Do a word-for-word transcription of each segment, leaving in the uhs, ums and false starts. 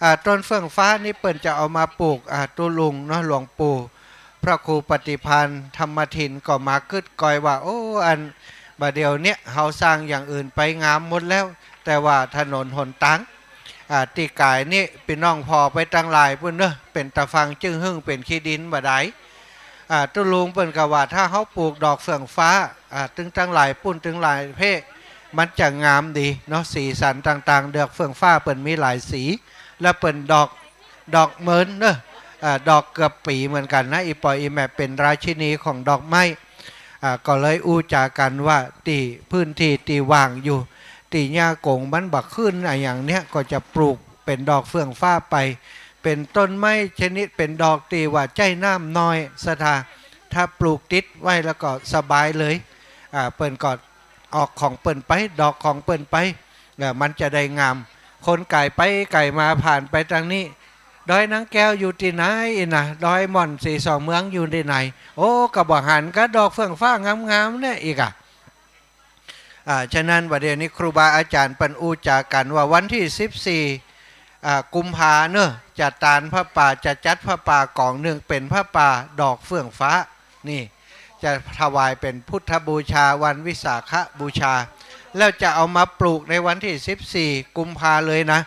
อ่า ต้นเฟื่องฟ้านี่เปิ้นจะเอามาปลูก อ่า ตุ๊ลุงเนาะ หลวงปู่พระครูปฏิภาณธรรมทินก็มากึ๊ดก้อยว่า โอ้ อันบ่าเดี่ยวเนี้ยเฮาสร้างอย่างอื่นไปงามหมดแล้ว แต่ว่าถนนหนตาง อ่า ตี้ก๋ายนี่ปี้น้องผ่อไปตังหลายปู้นเนาะ เป๋นตะฟังจึ้งหึ้ง เป๋นขี้ดินบ่ดาย อ่า ตุ๊ลุงเปิ้นก็ว่าถ้าเฮาปลูกดอกเฟื่องฟ้า อ่า ตึงตังหลายปู้นตึงหลายเพ่ มันจะงามดีเนาะ สีสันต่างๆ ดอกเฟื่องฟ้าเปิ้นมีหลายสี และเปิ้นดอก ดอกเมินเนาะ อ่า ดอกเกือบปี๋เหมือนกั๋นนะ อี่ป้ออี่แม่เป๋นราชินีของดอกไม้ อ่า ก็เลยอู้จ๋ากั๋นว่าตี้พื้นตี้ตี้ว่างอยู่ ตี้หญ้ากงมันบ่ขึ้นอะหยังเนี้ย ก็จะปลูกเป๋นดอกเฟื่องฟ้าไป เป๋นต้นไม้ชนิดเป๋นดอกตี้ว่าใจ๊น้ำน้อย ศรัทธา ถ้าปลูกติดไว้แล้วก็สบายเลย อ่า เปิ้นก็ออกของเปิ้นไป ดอกของเปิ้นไป แล้วมันจะได้งาม คนก๋ายไปก๋ายมาผ่านไปตางนี้ ดอยนางแก้วอยู่ตี้ไหนนะ ดอยม่อนสีสองเมืองอยู่ตี้ไหน โอ้ ก็บ่หันกับดอกเฟื่องฟ้างามๆ เนี่ยอีกอะ อ่า ฉะนั้นบ่าเดี่ยวนี้ครูบาอาจ๋ารย์เปิ้นอู้จ๋ากั๋นว่าวันตี้สิบสี่ อ่า กุมภาเนาะ จะตานผ้าป่า จะจัดผ้าป่าก๋องนึ่งเป๋นผ้าป่าดอกเฟื่องฟ้า นี่ จะถวายเป๋นพุทธบูชาวันวิสาขบูชา แล้วจะเอามาปลูกในวันตี้สิบสี่ กุมภาเลยนะ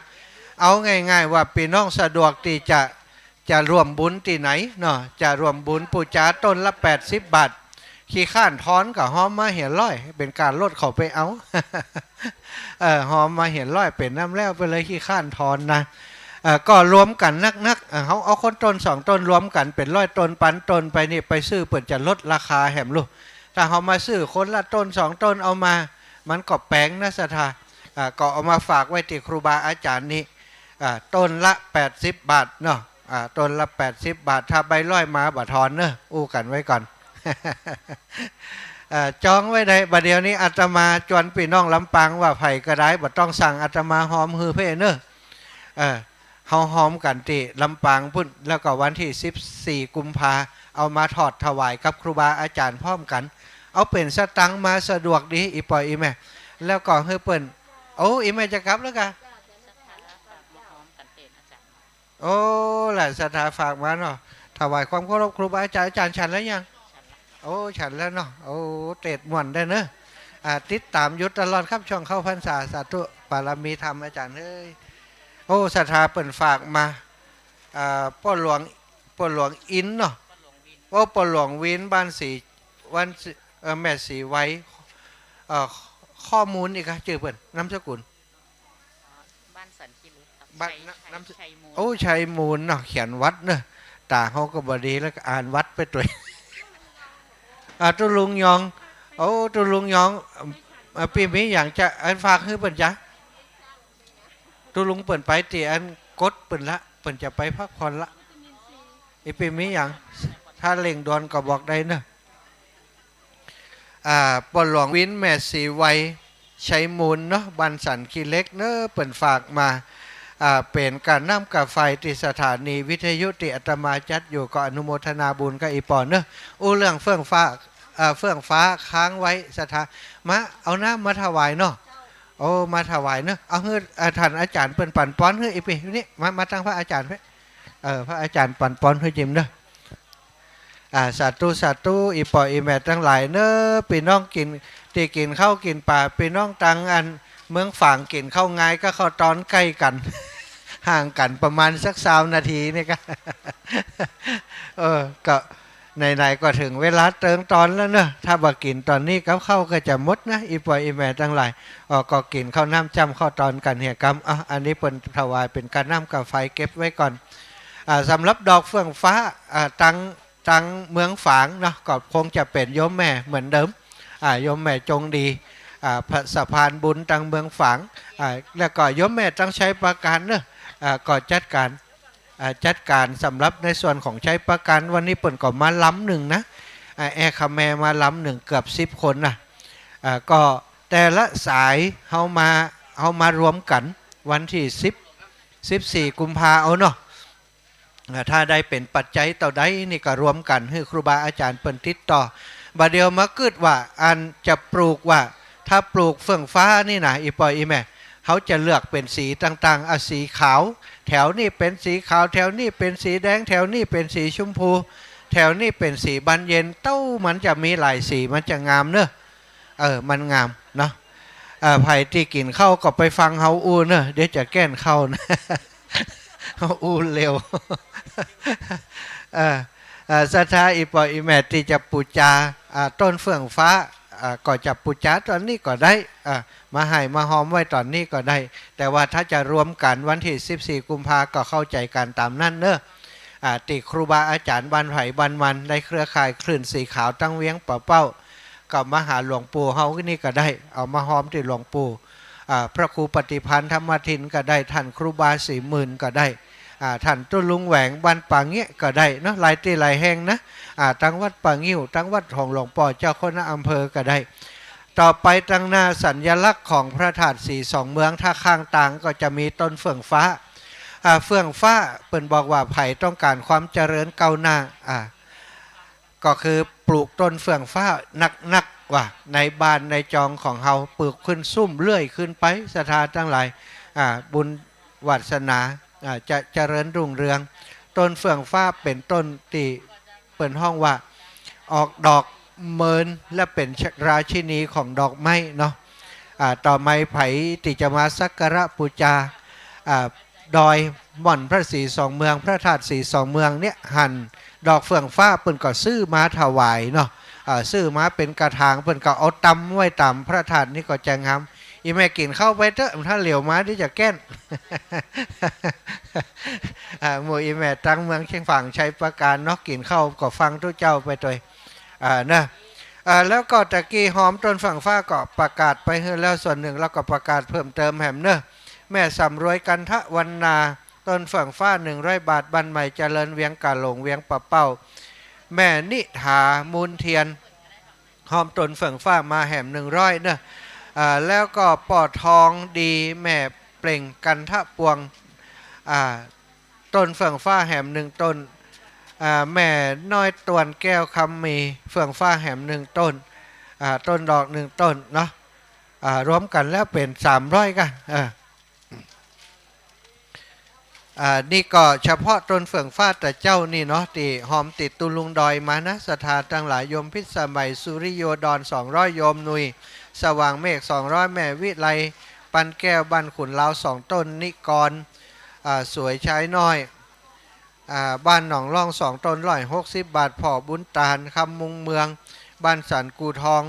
เอาง่ายๆ ว่าปี้น้องสะดวกตี้จะ จะร่วมบุญตี้ไหนเนาะ จะร่วมบุญปู๋จาต้นละแปดสิบบาท ขี้ค้านทอนก็ฮอมมาเหียร้อย เป๋นก๋านลดเขาไปเอา เออ ฮอมมาเหียร้อยเป๋นน้ำแล้วไปเลย ขี้ค้านทอนนะ เออ ก็รวมกั๋นนักๆ เออ เฮาเอาคนต้นสองต้นรวมกั๋นเป๋นร้อยต้นปันต้นไปนี่ ไปซื้อเปิ้นจะลดราคาแหมลูก ถ้าเฮามาซื้อคนละต้นสองต้นเอามา มันก็แปงนะศรัทธา อ่า ก็เอามาฝากไว้ตี้ครูบาอาจ๋ารย์นี่ อ่า ต้นละแปดสิบบาทเนาะ อ่า ต้นละแปดสิบบาท ถ้าใบร้อยมาบ่ทอนเนาะ อู้กั๋นไว้ก่อน เอ่อ จองไว้ได้ บ่าเดี่ยวนี้อาตมาจวนปี้น้องลำปางว่าใผก็ได้ บ่ต้องสั่งอาตมาฮอมหื้อเพ่เนาะ เออ เฮาฮอมกั๋นตี้ลำปางปู้น แล้วก็วันตี้สิบสี่ กุมภา เอามาถอดถวายกับครูบาอาจ๋ารย์พร้อมกั๋น เอาเป๋นสตางค์มาสะดวกดี อี่ป้ออี่แม่ แล้วก็หื้อเปิ้น โอ้ อี่แม่จะกลับแล้วกา โอ้ หลายศรัทธาฝากมาเนาะ ถวายความเคารพครูบาอาจ๋ารย์ อาจ๋ารย์ฉันแล้วยัง โอ้ ฉันแล้วเนาะ โอ้ เตศม่วนได้เนาะ อ่า ติดตามอยู่ตลอดครับ ช่วงเข้าพรรษา สาธุ บารมีธรรมอาจ๋ารย์เอ้ย โอ้ ศรัทธาเปิ้นฝากมา อ่า ป้อหลวง ป้อหลวงอินเนาะ โอ้ ป้อหลวงวิน บ้านสี วันสี เอ่อ แม่สีไว เอ่อ ข้อมูลอีกอะ จื้อเปิ้น นามสกุล บ้านสันขี้เหล็กครับ บ้าน ชัย น- ชัย นามส- ชัยมูล โอ้ ชัยมูลเนาะ เขียนวัดเนาะ ต๋าเฮาก็บ่ดีแล้วก็อ่านวัดไปตวย อ่า ตุ๊ลุงยอง โอ้ ตุ๊ลุงยอง อ่า ปี้มีหยังจะอันฝากหื้อเปิ้นจ๊ะ ตุ๊ลุงเปิ้นไปตี้อันกดเปิ้นละ เปิ้นจะไปพักผ่อนละ อี่ปี้มีหยัง ถ้าเร่งด่วนก็บอกได้เนาะ อ่า ป้อหลวงวิน แม่สีไว ชัยมูลเนาะ บ้านสันขี้เหล็กเนาะ เปิ้นฝากมา อ่า เป๋นก๋านน้ำก๋าไฟตี้สถานีวิทยุตี้อาตมาจัดอยู่ ก็อนุโมทนาบุญกับอี่ป้อเนาะ อู้เรื่องเฟื่องฟ้า อ่า เฟื่องฟ้าค้างไว้ ศรัทธา มาเอาน้ำมาถวายเนาะ โอ้ มาถวายเนาะ เอาหื้อ อ่า ท่านอาจ๋ารย์เปิ้นปั๋นปอนหื้ออี่ปี้นี่ มา มาตังพระอาจ๋ารย์เพ่ เออ พระอาจ๋ารย์ปั๋นปอนหื้อจิมเนาะ อ่า สาธุ สาธุ อี่ป้ออี่แม่ตังหลายเนาะ ปี้น้องกิ๋น ตี้กิ๋นข้าวกิ๋นป๋า ปี้น้องตังอันเมืองฝางกิ๋นข้าวงายกับข้าวตอนใก้กั๋น ห่างกั๋นประมาณสักซาวนาทีนี่ก็ เออ ก็ไหนๆ ก็เถิงเวลาเติงตอนแล้วเนาะ ถ้าบ่กิ๋นต๋อนนี้กับข้าวก็จะหมดนะ อี่ป้ออี่แม่ตังหลาย อ๋อ ก็กิ๋นข้าวน้ำจ้ำข้าวตอนกั๋นเหียกำ อ่ะ อันนี้เปิ้นถวายเป๋นก๋านน้ำก๋าไฟเก็บไว้ก่อน อ่า สำหรับดอกเฟื่องฟ้า อ่า ตัง ตังเมืองฝางเนาะ ก็คงจะเป๋นโยมแม่เหมือนเดิม อ่า โยมแม่จงดี อ่า พระสะพานบุญตังเมืองฝาง อ่า แล้วก็โยมแม่ตังชัยปราการเนาะ อ่า ก็จัดก๋าน อ่า จัดก๋านสำหรับในส่วนของชัยปราการ วันนี้เปิ้นก็มาลำนึ่งนะ อ่า แอคะแมมาลำนึ่งเกือบสิบคนนะ อ่า ก็แต่ละสายเฮามา เฮามารวมกั๋นวันตี้สิบ สิบสี่ กุมภาเอาเนาะ อ่า ถ้าได้เป๋นปัจจัยเต้าใดนี่ก็รวมกั๋นหื้อครูบาอาจ๋ารย์เปิ้นติดต่อ บ่าเดี่ยวมากึ๊ดว่าอันจะปลูกว่า ถ้าปลูกเฟื่องฟ้านี่นะ อี่ป้ออี่แม่ เขาจะเลือกเป๋นสีต่างๆ อ่ะ สีขาว แถวนี้เป๋นสีขาว แถวนี้เป๋นสีแดง แถวนี้เป๋นสีชมพู แถวนี้เป๋นสีบานเย็น เต้ามันจะมีหลายสี มันจะงามเนอะ เออ มันงามเนาะ เออ ใผตี้กิ๋นข้าวก็ไปฟังเฮาอู้เนอะ เดี๋ยวจะแก้นข้าวนะ เฮาอู้เร็ว เออ เอ่อ ศรัทธาอี่ป้ออี่แม่ตี้จะปู๋จา อ่า ต้นเฟื่องฟ้า อ่า ก็จะปู๋จาต๋อนนี้ก็ได้ อ่า มาไหว้มาฮอมไว้ต๋อนนี้ก็ได้ แต่ว่าถ้าจะรวมกั๋นวันตี้สิบสี่กุมภาก็เข้าใจ๋กั๋นต๋ามนั้นเนอะ อ่า ตี้ครูบาอาจ๋ารย์บ้านใผบ้านมัน ในเครือข่ายคลื่นสีขาวตังเวียงป่าเป้า ก็มาหาหลวงปู่เฮานี่ก็ได้ เอามาฮอมตี้หลวงปู่ อ่า พระครูปฏิภาณธรรมทินก็ได้ ท่านครูบาศรีหมื่นก็ได้ อ่า ท่านตุ๊ลุงแหวงบ้านป่าเงี้ยะก็ได้เนาะ หลายตี้หลายแห่งนะ อ่า ตังวัดป่างิ้ว ตังวัดของหลวงป้อเจ้าคณะอำเภอก็ได้ ต่อไปตังหน้าสัญลักษณ์ของพระธาตุสีสองเมือง ถ้าข้างตางก็จะมีต้นเฟื่องฟ้า อ่า เฟื่องฟ้าเปิ้นบอกว่าใผต้องก๋านความเจริญก้าวหน้า อ่า ก็คือปลูกต้นเฟื่องฟ้านักๆ ว่า ในบ้านในจองของเฮา ปลูกขึ้นซุ่มเรื่อยขึ้นไป ศรัทธาตังหลาย อ่า บุญวาสนา อ่า จะเจริญรุ่งเรือง ต้นเฟื่องฟ้าเป๋นต้นตี้เปิ้นฮ้องว่า ออกดอกเมิน และเป๋นราชินีของดอกไม้เนาะ อ่า ต่อไปใผตี้จะมาสักการะปู๋จา อ่า ดอยหม่อนพระสีสองเมือง พระธาตุสีสองเมืองเนี่ย หันดอกเฟื่องฟ้าเปิ้นก็ซื้อมาถวายเนาะ อ่า ซื้อมาเป๋นกระถาง เปิ้นก็เอาตำไว้ต๋ามพระธาตุนี่ก็จะงาม อี่แม่กิ๋นข้าวไปเต๊อะ ถ้าเหลียวมาเดี๋ยวจะแก้น อ่า หมู่อี่แม่ตังเมืองเชียงฝางชัยปราการเนาะ กิ๋นข้าวก็ฟังตุ๊เจ้าไปตวย อ่า นะ อ่า แล้วก็ตะกี้ฮอมต้นเฟื่องฟ้าก็ประกาศไปหื้อแล้วส่วนนึ่ง แล้วก็ประกาศเพิ่มเติมแหมเนอะ แม่สำรวยกันทะวรรณา ต้นเฟื่องฟ้าหนึ่งร้อยบาท บ้านใหม่เจริญเวียงก๋าหลงเวียงป่าเป้า แม่นิถามูลเทียน ฮอมต้นเฟื่องฟ้ามาแหมหนึ่งร้อยเนอะ อ่า แล้วก็ป้อทองดี แม่เปล่งกันทะปวง อ่า ต้นเฟื่องฟ้าแหมหนึ่งต้น อ่า แม่น้อยตวนแก้วคำมี เฟื่องฟ้าแหมหนึ่งต้น อ่า ต้นดอกหนึ่งต้นเนาะ อ่า รวมกั๋นแล้วเป๋นสามร้อยก่ะ อ่า อ่า นี่ก็เฉพาะต้นเฟื่องฟ้าตะเจ้านี่เนาะ ตี้ฮอมติดตุ๊ลุงดอยมานะ ศรัทธาตังหลาย โยมพิสมัย สุริโยดร สองร้อย โยมหนุ่ย สว่างเมฆ สองร้อย แม่วิไล ปันแก้ว บ้านขุนลาว สองต้น นิกร อ่า สวยใช้น้อย อ่า บ้านหนองล่อง สองต้น ร้อยหกสิบบาท พ่อบุญตาน คำมุงเมือง บ้านสันกู่ทอง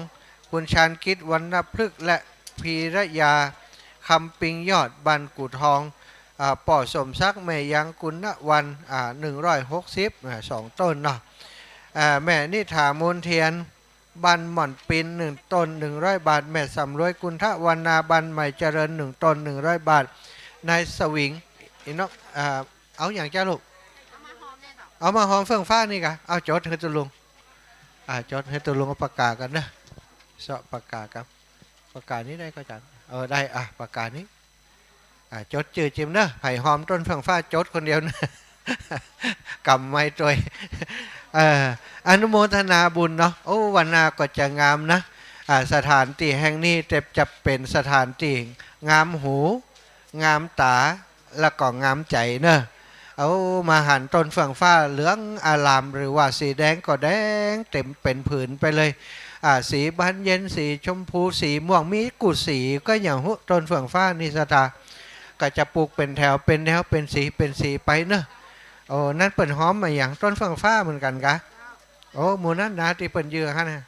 คุณชาญกิจ วรรณพฤกษ์ และพีระยา คำปิงยอด บ้านกู่ทอง อ่า ป้อสมศักดิ์ แม่ยังกุณณวรรณ อ่า หนึ่งร้อยหกสิบ อ่า สองต้นเนาะ อ่า แม่นิถามูลเทียน บ้านหม่อนปิน หนึ่งต้น หนึ่งร้อยบาท แม่สำรวยกุณฑวรรณา บ้านใหม่เจริญ หนึ่งต้น หนึ่งร้อยบาท นายสวิง อีน้อง อ่า เอาหยังจ้าลูก เอามาฮอมเฟื่องฟ้านี่ก่ะ เอาจดหื้อตุ๊ลุง อ่า จดหื้อตุ๊ลุง เอาปากกาก่อนเนอะ เซาะปากกาก่อน ปากกานี้ได้ก่อจ๊ะ เออ ได้ อ่ะ ปากกานี้ อ่า จดจื้อจิมเนอะ ใผฮอมต้นเฟื่องฟ้าจดคนเดียวเนอะ กำไว้ตวย เอ่อ อนุโมทนาบุญเนาะ โอ้ วันหน้าก็จะงามนะ อ่า สถานตี้แห่งนี้จะ จะเป๋นสถานตี้งามหู งามต๋า แล้วก็งามใจ๋เนอะ เอา มาหันต้นเฟื่องฟ้าเหลืองอาราม หรือว่าสีแดงก็แดงเต๋มเป๋นผืนไปเลย อ่า สีบานเย็น สีชมพู สีม่วง มีกู้สีก็อย่างฮู้ ต้นเฟื่องฟ้านี่ศรัทธา ก็จะปลูกเป๋นแถว เป๋นแนว เป๋นสี เป๋นสีไปเนอะ โอ้ นั้นเปิ้นฮอมอะหยัง ต้นเฟื่องฟ้าเหมือนกั๋นกะ โอ้ หมู่นั้นนะ ตี้เปิ้นยื้อหั้นนะ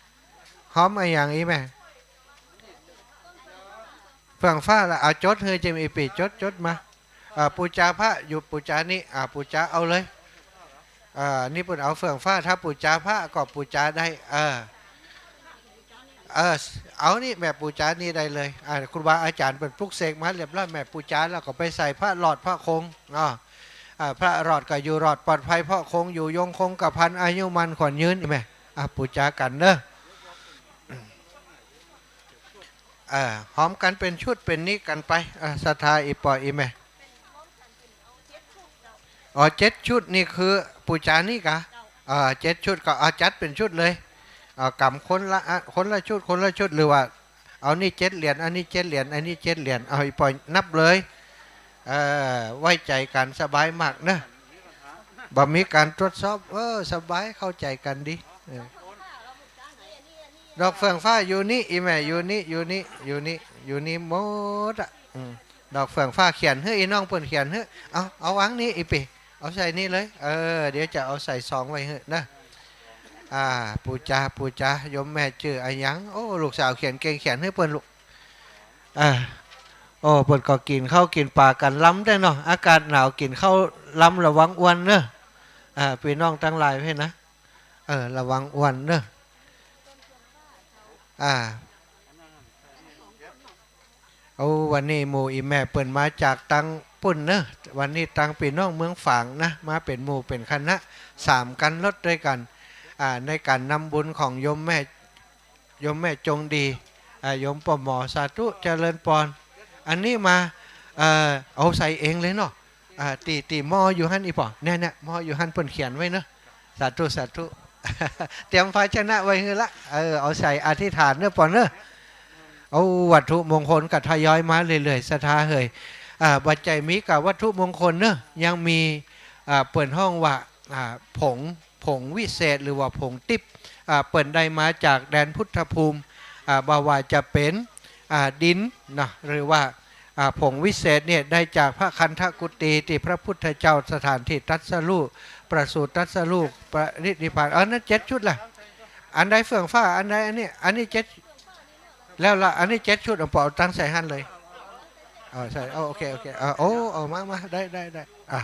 ฮอมอะหยังอี้แม่ เฟื่องฟ้าละ อ่ะ จดหื้อจิม อี่ปี้๋ จด จดมา อ่า ปู๋จาพระอยู่ปู๋จานี่ อ่า ปู๋จาเอาเลย อ่า นี่เปิ้นเอาเฟื่องฟ้า ถ้าปู๋จาพระก็ปู๋จาได้ เออ เออ เอานี่แม่ปู๋จานี่ได้เลย อ่า ครูบาอาจ๋ารย์เปิ้นปลุกเสกมาเรียบร้อย แม่ปู๋จาแล้วก็ไปใส่พระหลอดพระคง อ่า อ่า พระหลอดก็อยู่หลอดปลอดภัย พระคงอยู่ยงคงกระพัน อายุมั่นขวัญยืน แม่ อ่า ปู๋จากั๋นเนอะ เอ่อ ฮอมกั๋นเป๋นชุดเป๋นนี้กั๋นไป เอ่อ ศรัทธาอี่ป้ออี่แม่ อ๋อ เจ็ดชุดนี่คือปู๋จานี่กะ เอ่อ เจ็ดชุดก็เอาจัดเป๋นชุดเลย เอ่อ กำคนละ อ่ะ คนละชุด คนละชุด หรือว่า เอานี่เจ็ดเหรียญ อันนี้เจ็ดเหรียญ อันนี้เจ็ดเหรียญ เอา อี่ป้อนับเลย เออ ไว้ใจ๋กั๋นสบายมากเนาะ บ่มีก๋านตรวจสอบ เออ สบาย เข้าใจ๋กั๋นดี เออ ดอกเฟื่องฟ้าอยู่นี่ อี่แม่ อยู่นี่ อยู่นี่ อยู่นี่ อยู่นี่หมดอะ อืม ดอกเฟื่องฟ้าเขียนหื้อ อี่น้องเปิ้นเขียนหื้อ เอา เอาวางนี่ อี่ปี้ เอาใส่นี่เลย เออ เดี๋ยวจะเอาใส่ซองไว้หื้อเนาะ อ่า ปู๋จา ปู๋จา โยมแม่จื้ออะหยัง โอ้ ลูกสาวเขียนเก่ง เขียนหื้อเปิ้นลูก อ่า โอ้ เปิ้นก็กิ๋นข้าวกิ๋นป๋ากั๋นลำแต๊เนาะ อากาศหนาวกิ๋นข้าวลำระวังอ้วนเนาะ อ่า ปี้น้องตังหลายเพ่นนะ เออ ระวังอ้วนเนาะ อ่า โอ้ วันนี้หมู่อี่แม่เปิ้นมาจากตังปุ้นเนาะ วันนี้ตังปี้น้องเมืองฝางนะ มาเป๋นหมู่เป๋นคณะ สามคันรถตวยกั๋น อ่า ในก๋านนำบุญของโยมแม่ โยมแม่จงดี อ่า โยมป้อหมอ สาธุ เจริญปอน อันนี้มา เอ่อ เอาใส่เองเลยเนาะ อ่า ตี้ ตี้หม้ออยู่หั้น อี่ป้อ เนี่ย เนี่ย หม้ออยู่หั้น เปิ้นเขียนไว้เนาะ สาธุ สาธุ เตรียมภาชนะไว้หื้อละ เออ เอาใส่อธิษฐานเนาะป้อเนาะ เอา วัตถุมงคลก็ทยอยมาเรื่อยๆ ศรัทธาเหย อ่า บ่ใจ้มีก้าวัตถุมงคลเนาะ ยังมี อ่า เปิ้นฮ้องว่า อ่า ผง ผงวิเศษหรือว่าผงติ๊บ อ่า เปิ้นได้มาจากแดนพุทธภูมิ อ่า บ่ว่าจะเป๋น อ่า ดินเนาะ หรือว่า อ่า ผงวิเศษเนี่ยได้จากพระคันธกุฏี ตี้พระพุทธเจ้าสถานที่ตรัสรู้ ประสูติตรัสรู้ ปรินิพพาน เออ นั้นเจ็ดชุดละ อันใดเฟื่องฟ้า อันใดอันนี้ อันนี้เจ็ด แล้วละ อันนี้เจ็ดชุด เอา ป้อเอาตั้งใส่หั้นเลย เอาใส่ เอา โอเค โอเค เอา โอ้ เอามา มา ได้ ได้ ได้ อ่ะ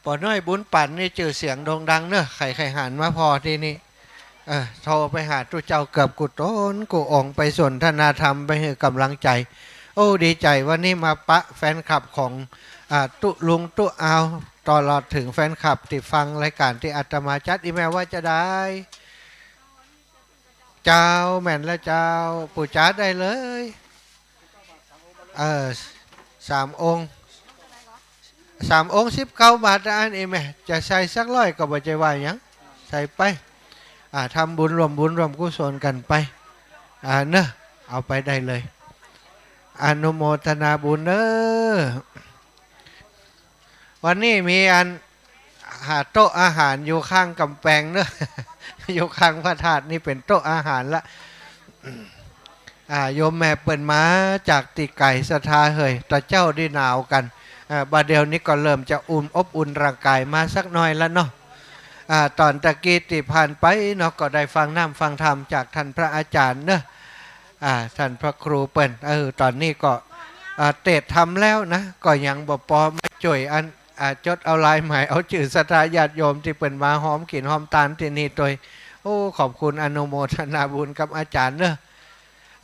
ป้อน้อยบุญปั๋นนี่จื้อเสียงโด่งดังเนาะ ใค่ๆ หันมาผ่อตี้นี่ เออ โทรไปหาตุ๊เจ้าเกือบกู้ต๋นกู้องค์ ไปสนทนาธรรม ไปหื้อก๋ำลังใจ๋ โอ้ ดีใจ๋ วันนี้มาปะแฟนคลับของ อ่า ตุ๊ลุงตุ๊อาว ตลอดเถิงแฟนคลับตี้ฟังรายก๋านตี้อาตมาจัด อี่แม่ว่าจาใด เจ้า แม่นแล้วเจ้า ปู๋จาได้เลย เออ สามองค์ สามองค์สิบเก้าบาทนะ อันนี้แม่ จะใส่สักร้อยก็บ่ใจ้ว่าหยัง ใส่ไป อ่า ทำบุญร่วมบุญร่วมกุศลกั๋นไป อ่า เนาะ เอาไปได้เลย อนุโมทนาบุญเนาะ วันนี้มีอัน หาโต๊ะอาหารอยู่ข้างก๋ำแปงเนาะ อยู่ข้างพระธาตุนี่เป๋นโต๊ะอาหารละ อ่า โยมแม่เปิ้นมาจากตี้ไก๋ ศรัทธาเหย ต๋อนเจ๊าได้หนาวกั๋น อ่า บ่าเดี่ยวนี้ก็เริ่มจะอุ่น อบอุ่นร่างก๋ายมาสักหน่อยละเนาะ อ่า ต๋อนตะกี้ตี้ผ่านไปเนาะ ก็ได้ฟังน้ำฟังธรรมจากต้านพระอาจ๋ารย์เนาะ อ่า ต้านพระครูเปิ้น เออ ต๋อนนี้ก็ อ่า เตสน์ธรรมแล้วนะ ก็ยังบ่ปอ มาจ้วยอัน อ่า จดเอาลายหมายเอาจื้อศรัทธาญาติโยมตี้เปิ้นมาฮอมกิ๋นฮอมตานตี้นี่ตวย โอ้ ขอบคุณอนุโมทนาบุญกับอาจ๋ารย์เนาะ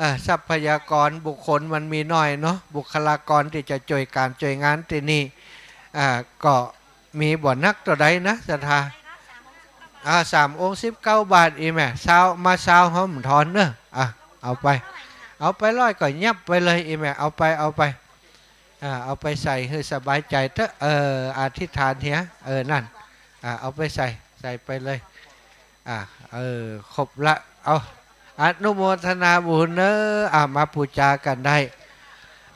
อ่า ทรัพยากรบุคคลมันมีน้อยเนาะ บุคลากรตี้จะจ้วยก๋านจ้วยงานตี้นี่ อ่า ก็มีบ่นักเต้าใดนะ ศรัทธา อ่า สามองค์สิบเก้าบาท อี่แม่ ซาว มาซาวหอมถอนเนาะ อ่ะ เอาไป เอาไปร้อยก็ยับไปเลย อี่แม่ เอาไป เอาไป อ่า เอาไปใส่หื้อสบายใจ๋เต๊อะ เออ อธิษฐานเหีย เออ นั่น อ่า เอาไปใส่ ใส่ไปเลย อ่า เออ ครบละ เอา อนุโมทนาบุญเนาะ อ่า มาปู๋จากั๋นได้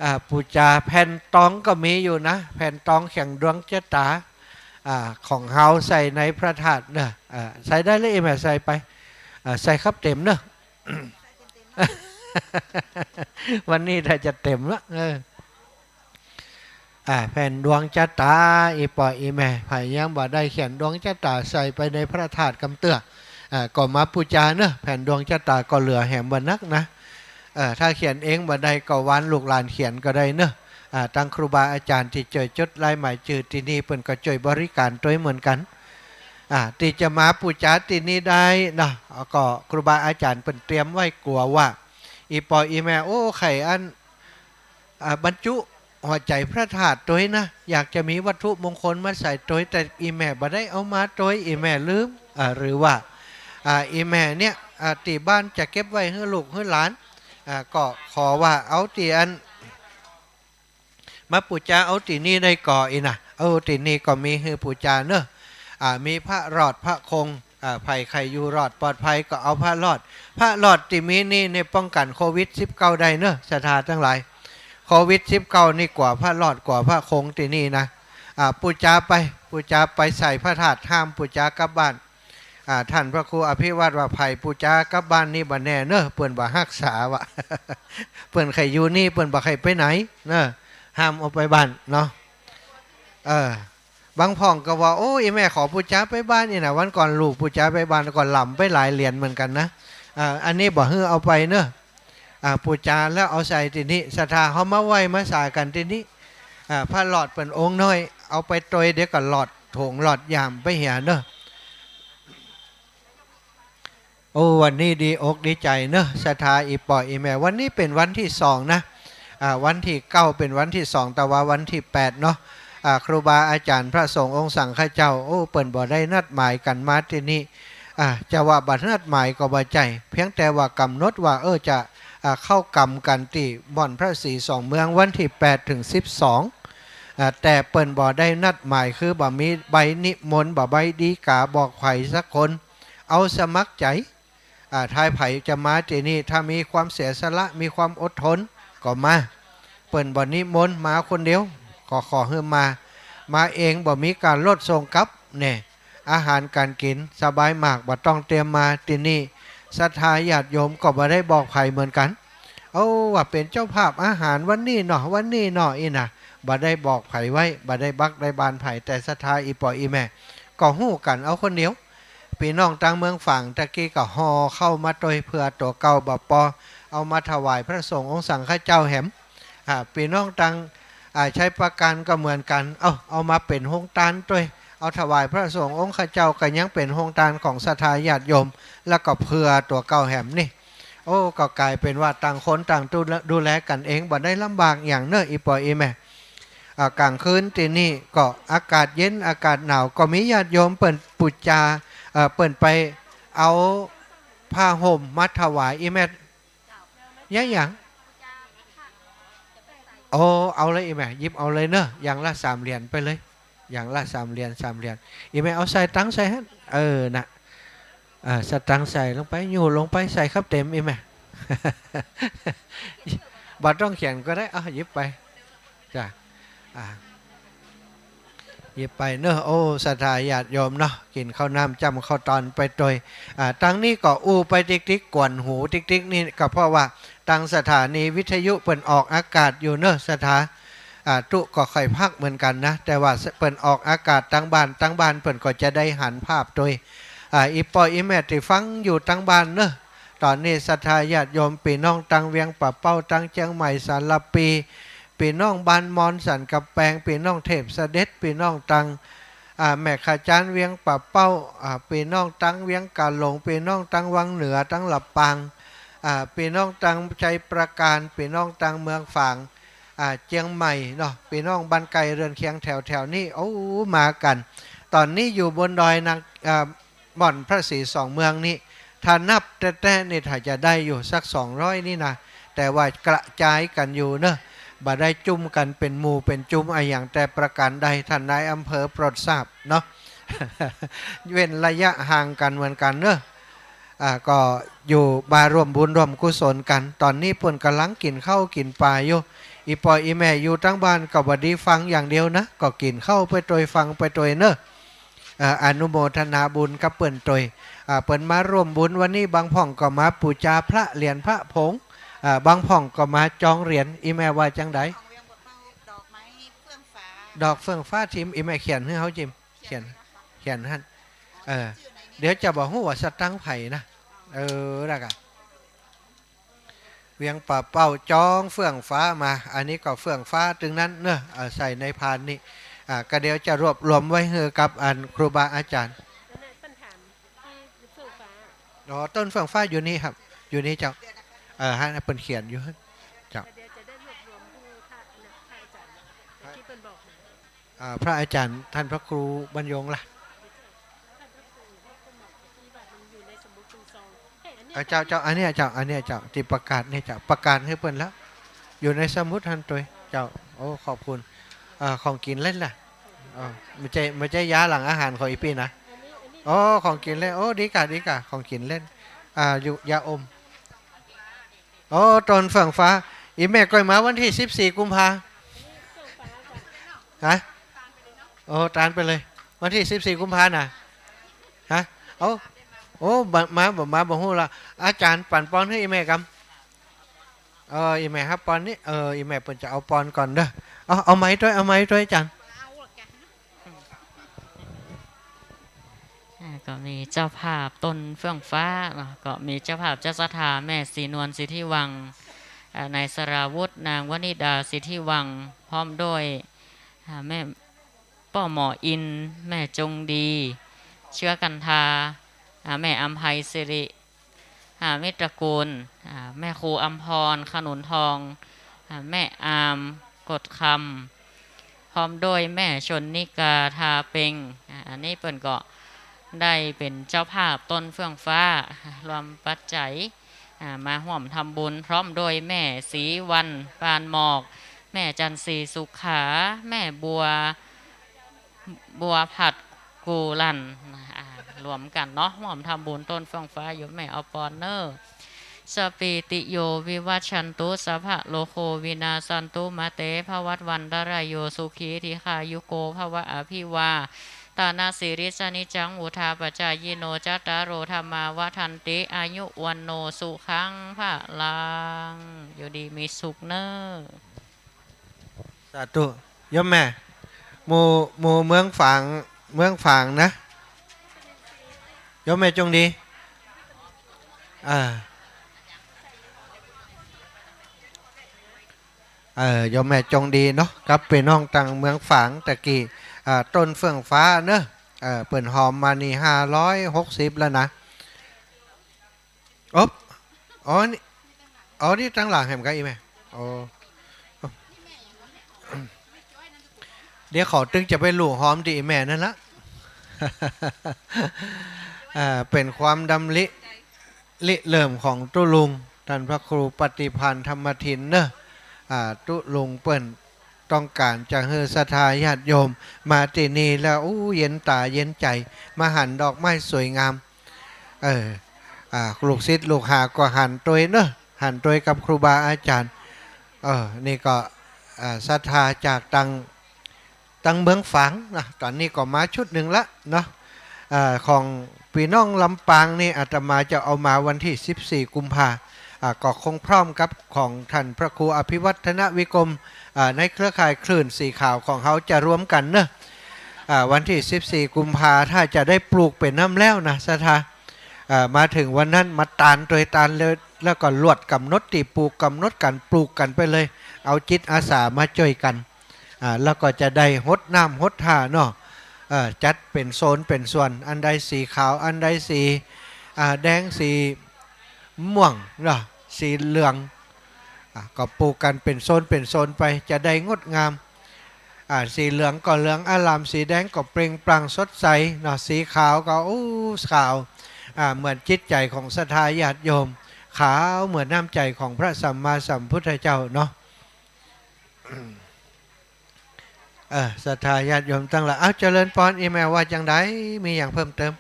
อ่า ปู๋จาแผ่นตองก็มีอยู่นะ แผ่นตองแข่งดวงจะต๋า อ่า ของเฮาใส่ในพระธาตุเนาะ อ่า ใส่ได้เลย อี่แม่ ใส่ไป อ่า ใส่คับเต๋มเนาะ วันนี้ได้จะเต๋มละ เออ อ่า แผ่นดวงจะต๋า อี่ป้ออี่แม่ ใผยังบ่ได้เขียนดวงจะต๋าใส่ไปในพระธาตุกำเตื้อ อ่า ก็มาปู๋จาเนาะ แผ่นดวงจะต๋าก็เหลือแหมบ่นักนะ เออ ถ้าเขียนเองบ่ได้ก็วานลูกหลานเขียนก็ได้เนาะ อ่า ตังครูบาอาจ๋ารย์ตี้จ้วยจดลายหมายจื้อตี้นี่เปิ้นก็จ้วยบริก๋านตวยเหมือนกั๋น อ่า ตี้จะมาปู๋จาตี้นี่ได้เนาะ ก็ครูบาอาจ๋ารย์เปิ้นเตรียมไว้กั๋วว่า อี่ป้ออี่แม่ โอ้ ใค่อัน อ่า บรรจุหัวใจ๋พระธาตุตวยนะ อยากจะมีวัตถุมงคลมาใส่ตวย แต่อี่แม่บ่ได้เอามาตวย อี่แม่ลืม อ่า หรือว่า อ่า อี่แม่เนี่ย อ่า ตี้บ้านจะเก็บไว้หื้อลูกหื้อหลาน อ่า ก็ขอว่าเอาตี้อัน มาปู๋จาเอาตี้นี่ได้ก่อ อี่นะ เออ ตี้นี่ก็มีหื้อปู๋จาเนาะ อ่า มีพระหลอดพระคง อ่า ใผใค่อยู่รอดปลอดภัยก็เอาพระรอด พระรอดตี้มีนี่ในป้องกั๋นโควิดสิบเก้าได้เนาะ ศรัทธาตังหลาย โควิดสิบเก้านี่กั๋วพระรอด กั๋วพระคงตี้นี่นะ อ่า ปู๋จาไป ปู๋จาไปใส่พระธาตุ ห้ามปู๋จากลับบ้าน อ่า ต้านพระครูอภิวัฒน์ว่า ใผปู๋จากลับบ้านนี่บ่แน่เนาะ เปิ้นบ่ฮักษาว่ะ เปิ้นใค่อยู่นี่ เปิ้นบ่ใค่ไปไหนเนาะ ห้ามเอาไปบ้านเนาะ เออ บางพ่องก็ว่า โอ้ อี่แม่ขอปู๋จาไปบ้านนี่นะ วันก่อนลูกปู๋จาไปบ้านก็หล่ำไปหลายเหรียญเหมือนกั๋นนะ อ่า อันนี้บ่หื้อเอาไปเนาะ อ่า ปู๋จาแล้วเอาใส่ตี้นี่ ศรัทธาเฮามาไหว้มาสากั๋นตี้นี่ อ่า พระรอดเปิ้นองค์น้อย เอาไปตวยเดี๋ยวก็หลอดโถงหลอดยามไปเหียเนาะ โอ้ วันนี้ดีอกดีใจ๋เนาะ ศรัทธาอี่ป้ออี่แม่ วันนี้เป๋นวันตี้สองนะ อ่า วันตี้เก้าเป๋นวันตี้สอง แต่ว่าวันตี้แปดเนาะ อ่า ครูบาอาจ๋ารย์พระสงฆ์องค์สังฆเจ้า โอ้ เปิ้นบ่ได้นัดหมายกั๋นมาตี้นี่ อ่า จะว่าบ่นัดหมายก็บ่ใจ้ เพียงแต่ว่ากำหนดว่า เออ จะ อ่า เข้ากรรมกั๋นตี้บ่อนพระศรีสองเมืองวันตี้แปดเถิงสิบสอง อ่า แต่เปิ้นบ่ได้นัดหมาย คือบ่มีใบนิมนต์ บ่ใบดีก๋าบอกใผสักคน เอาสมัครใจ๋ อ่า ถ้าใผจะมาตี้นี่ ถ้ามีความเสียสละ มีความอดทนก็มา เปิ้นบ่นิมนต์ มาคนเดียวก็ขอหื้อมา มาเอง บ่มีก๋านรถส่งกลับแน่ อาหารก๋านกิ๋นสบายมาก บ่ต้องเตรียมมาตี้นี่ ศรัทธาญาติโยมก็บ่ได้บอกใผเหมือนกั๋น เอาว่าเป๋นเจ้าภาพอาหารวันนี้เนาะ วันนี้เนาะ อี้นะ บ่ได้บอกใผไว้ บ่ได้บักได้บานใผ แต่ศรัทธาอี่ป้ออี่แม่ก็ฮู้กั๋นเอาคนเดียว ปี้น้องตางเมืองฝางตะกี้ก็ห่อข้าวมาตวย เผื่อตั๋วเก่าบ่ปอ เอามาถวายพระสงฆ์องค์สังฆเจ้าแหม อ่า ปี้น้องตาง อ่า ชัยปราการก็เหมือนกั๋น เอา เอามาเป๋นโฮงตานตวย เอาถวายพระสงฆ์องค์ข้าเจ้า ก็ยังเป๋นโฮงตานของศรัทธาญาติโยม แล้วก็เผื่อตั๋วเก่าแหมนี่ โอ้ ก็ก๋ายเป๋นว่าต่างคนต่างดูแล ดูแลกั๋นเอง บ่ได้ลำบากหยังเนาะ อี่ป้ออี่แม่ อ่า ก๋างคืนตี้นี่ก็อากาศเย็น อากาศหนาว ก็มีญาติโยมเปิ้นปู๋จา เอ่อ เปิ้นไปเอาผ้าห่มมาถวาย อี่แม่ ยัง ยัง โอ้ เอาเลยอี่แม่ หยิบเอาเลยเนาะ อย่างละสามเหรียญไปเลย อย่างละสามเหรียญ สามเหรียญ อี่แม่เอาใส่ตังใส่หั้น เออ น่ะ อ่า สตางค์ใส่ลงไป ยู้ลงไป ใส่คับเต็ม อี่แม่ บ่ต้องเขียนก็ได้ เอา หยิบไป จ้ะ อ่า หยิบไปเนาะ โอ้ ศรัทธาญาติโยมเนาะ กิ๋นข้าวน้ำจ้ำข้าวตอนไปตวย อ่า ตังนี้ก็อู้ไปติ๊กๆ กวนหูติ๊กๆ นี่ก็เพราะว่าตังสถานีวิทยุเปิ้นออกอากาศอยู่เนาะ ศรัทธา อ่า ตุ๊ก็ใค่พักเหมือนกั๋นนะ แต่ว่าเปิ้นออกอากาศตังบ้าน ตังบ้านเปิ้นก็จะได้หันภาพตวย อ่า อี่ป้ออี่แม่ตี้ฟังอยู่ตังบ้านเนาะ ต๋อนนี้ศรัทธาญาติโยม ปี้น้องตังเวียงป่าเป้า ตังเจียงใหม่สารภี ปี้น้องบ้านมอนสันก๋ำแปง ปี้น้องเทพเสด็จ ปี้น้องตัง อ่า แม่ขะจ๊านเวียงป่าเป้า อ่า ปี้น้องตังเวียงก๋าหลง ปี้น้องตังวังเหนือ ตังลำปาง อ่า ปี้น้องตังชัยปราการ ปี้น้องตังเมืองฝาง อ่า เจียงใหม่เนาะ ปี้น้องบ้านใก้เรือนเคียงแถวๆ นี่ โอ้ มากั๋น ต๋อนนี้อยู่บนดอยนาง อ่า บ่อนพระศรีสองเมืองนี่ ถ้านับแต๊ๆ นี่ ถ้าจะได้อยู่สักสองร้อยนี่นะ แต่ว่ากระจายกั๋นอยู่เนาะ บ่ได้จุ้มกั๋นเป๋นหมู่เป๋นจุ้มอะหยังแต่ประก๋านใด ท่านนายอำเภอโปรดทราบเนาะ เว้นระยะห่างกั๋นเหมือนกั๋นเนาะ อ่า ก็อยู่มาร่วมบุญร่วมกุศลกั๋น ต๋อนนี้เปิ้นก่ำลังกิ๋นข้าวกิ๋นป๋าอยู่ อี่ป้ออี่แม่อยู่ตังบ้านก็บ่ดีฟังอย่างเดียวนะ ก็กิ๋นข้าวไปตวยฟังไปตวยเนาะ เอ่อ อนุโมทนาบุญกับเปิ้นตวย อ่า เปิ้นมาร่วมบุญวันนี้ บางพ่องก็มาปู๋จาพระเหรียญพระผง อ่า บางพ่องก็มาจองเหรียญ อี่แม่ว่าจังใด ดอกเฟื่องฟ้า ถิ่ม อี่แม่เขียนหื้อเฮาจิม เขียน เขียนหั้น เออ เดี๋ยวจะบ่ฮู้ว่าสตางค์ใผนะ เออ แล้วก็ เวียงป่าเป้าจองเฟื่องฟ้ามา อันนี้ก็เฟื่องฟ้าตึงนั้นเนาะ เอาใส่ในพานนี่ อ่า ก็เดี๋ยวจะรวบรวมไว้หื้อกับอันครูบาอาจ๋ารย์ อ๋อ ต้นเฟื่องฟ้าอยู่นี่ครับ อยู่นี่เจ้า เออ ฮะ เปิ้นเขียนอยู่ เจ้า อ่า พระอาจ๋ารย์ท่านพระครูบรรยงล่ะ อ่า เจ้า เจ้า อันเนี้ยเจ้า อันเนี้ยเจ้า ตี้ประกาศเนี่ยเจ้า ประกาศหื้อเปิ้นแล้ว อยู่ในสมุดหั้นตวย เจ้า โอ้ ขอบคุณ อ่า ของกิ๋นเล่นล่ะ อ๋อ บ่ใจ้ บ่ใจ้ยาหลังอาหารของอี่ปี้นะ อ๋อ ของกิ๋นเล่น โอ้ ดีก่ะ ดีก่ะ ของกิ๋นเล่น อ่า อยู่ ยาอม โอ้ ต้นเฟื่องฟ้า อี่แม่ก้อยมาวันตี้สิบสี่กุมภา ฮะ โอ้ ตานไปเลย วันตี้สิบสี่กุมภาน่ะ ฮะ เอ้า โอ้ บ่ มา บ่ มา บ่ฮู้ละ อาจ๋ารย์ปั๋นปอนหื้ออี่แม่กำ เออ อี่แม่ฮับปอนนี้ เออ อี่แม่เปิ้นจะเอาปอนก่อนเน่อ เอา เอาไมค์ตวย เอาไมค์ตวยอาจ๋ารย์ อ่า ก็มีเจ้าภาพต้นเฟื่องฟ้าเนาะ ก็มีเจ้าภาพเจ้าศรัทธาแม่ศรีนวลสิทธิวังข์ อ่า นายสราวุธ นางวนิดาสิทธิวังข์ พร้อมด้วย อ่า แม่ป้อหมออินทร์ แม่จงดี เชื้อกันทา อ่า แม่อำไพสิริ อ่า มิตรกูล อ่า แม่ครูอำพร ขนุนทอง อ่า แม่อาม กฎคำ พร้อมด้วยแม่ชนนิกา ทาเป็ง อ่า อันนี้เปิ้นก็ได้เป๋นเจ้าภาพต้นเฟื่องฟ้า รวมปัจจัย อ่า มาฮ่วมทำบุญ พร้อมด้วยแม่ศรีวรรณ ปานหมอก แม่จันทร์ศรีสุขา แม่บัว บัวผัดกูรัน อ่า รวมกั๋นเนาะ ฮ่วมทำบุญต้นเฟื่องฟ้า โยมแม่เอาปอนเน่อ Sappītiyo vivajjantu, sabbarogo vinassatu, mā te bhavatvantarāyo, sukhī dīghāyuko bhava. Abhivādanasīlissa niccaṃ vuḍḍhāpacāyino, cattāro dhammā vaḍḍhanti, āyu vaṇṇo sukhaṃ balaṃ. อยู่ดีมีสุขเน่อ สาธุ โยมแม่ หมู่ หมู่เมืองฝาง เมืองฝางนะ โยมแม่จงดี อ่า เออ โยมแม่จงดีเนาะ กับปี้น้องตังเมืองฝางตะกี้ อ่า ต้นเฟื่องฟ้าเนาะ เออ เปิ้นฮ่อมมานี่ห้าร้อยหกสิบแล้วนะ อบ อ๋อ นี่ อ๋อ นี่ตังหลังแหมกะอี่แม่ อ๋อ เดี๋ยวเขาตึงจะไปลู่ฮ่อมตี้อี่แม่นั่นละ อ่า เป๋นความดำริ ริเริ่มของตุ๊ลุง ต้านพระครูปฏิภาณธรรมทินเนาะ อ่า ตุ๊ลุงเปิ้น ต้องก๋านจะหื้อศรัทธาญาติโยมมาตี้นี่แล้ว อู้ เย็นต๋าเย็นใจ๋ มาหันดอกไม้สวยงาม เออ อ่า ลูกศิษย์ลูกหาก็หันตวยเนาะ หันตวยกับครูบาอาจ๋ารย์ เออ นี่ก็ อ่า ศรัทธาจากตัง ตังเมืองฝางนะ ต๋อนนี้ก็มาชุดนึ่งละเนาะ เอ่อ ของปี้น้องลำปางนี่ อาตมาจะเอามาวันตี้สิบสี่กุมภา อ่า ก็คงพร้อมกับของต้านพระครูอภิวัฒนวิกรม อ่า ในเครือข่ายคลื่นสีขาวของเฮาจะรวมกั๋นเนาะ อ่า วันตี้สิบสี่กุมภา ถ้าจะได้ปลูกเป๋นน้ำแล้วนะศรัทธา อ่า มาเถิงวันนั้นมาตานตวยตานเลย แล้วก็ลวดก๋ำหนดตี้ปลูก ก๋ำหนดก๋านปลูกกั๋นไปเลย เอาจิตอาสามาจ้วยกั๋น อ่า แล้วก็จะได้หดน้ำหดท่าเนาะ เอ่อ จัดเป๋นโซนเป๋นส่วน อันใดสีขาว อันใดสี อ่า แดง สีม่วงเนาะ สีเหลือง อ่า ก็ปลูกกั๋นเป๋นโซนเป๋นโซนไป จะได้งดงาม อ่า สีเหลืองก็เหลืองอร่าม สีแดงก็เปล่งปลั่งสดใสเนาะ สีขาวก็ อู้ ขาว อ่า เหมือนจิตใจ๋ของศรัทธาญาติโยม ขาวเหมือนน้ำใจ๋ของพระสัมมาสัมพุทธเจ้าเนาะ เออ ศรัทธาญาติโยมตังหลาย เอ้า เจริญปอน อี่แม่ว่าจังใด มีหยังเพิ่มเติม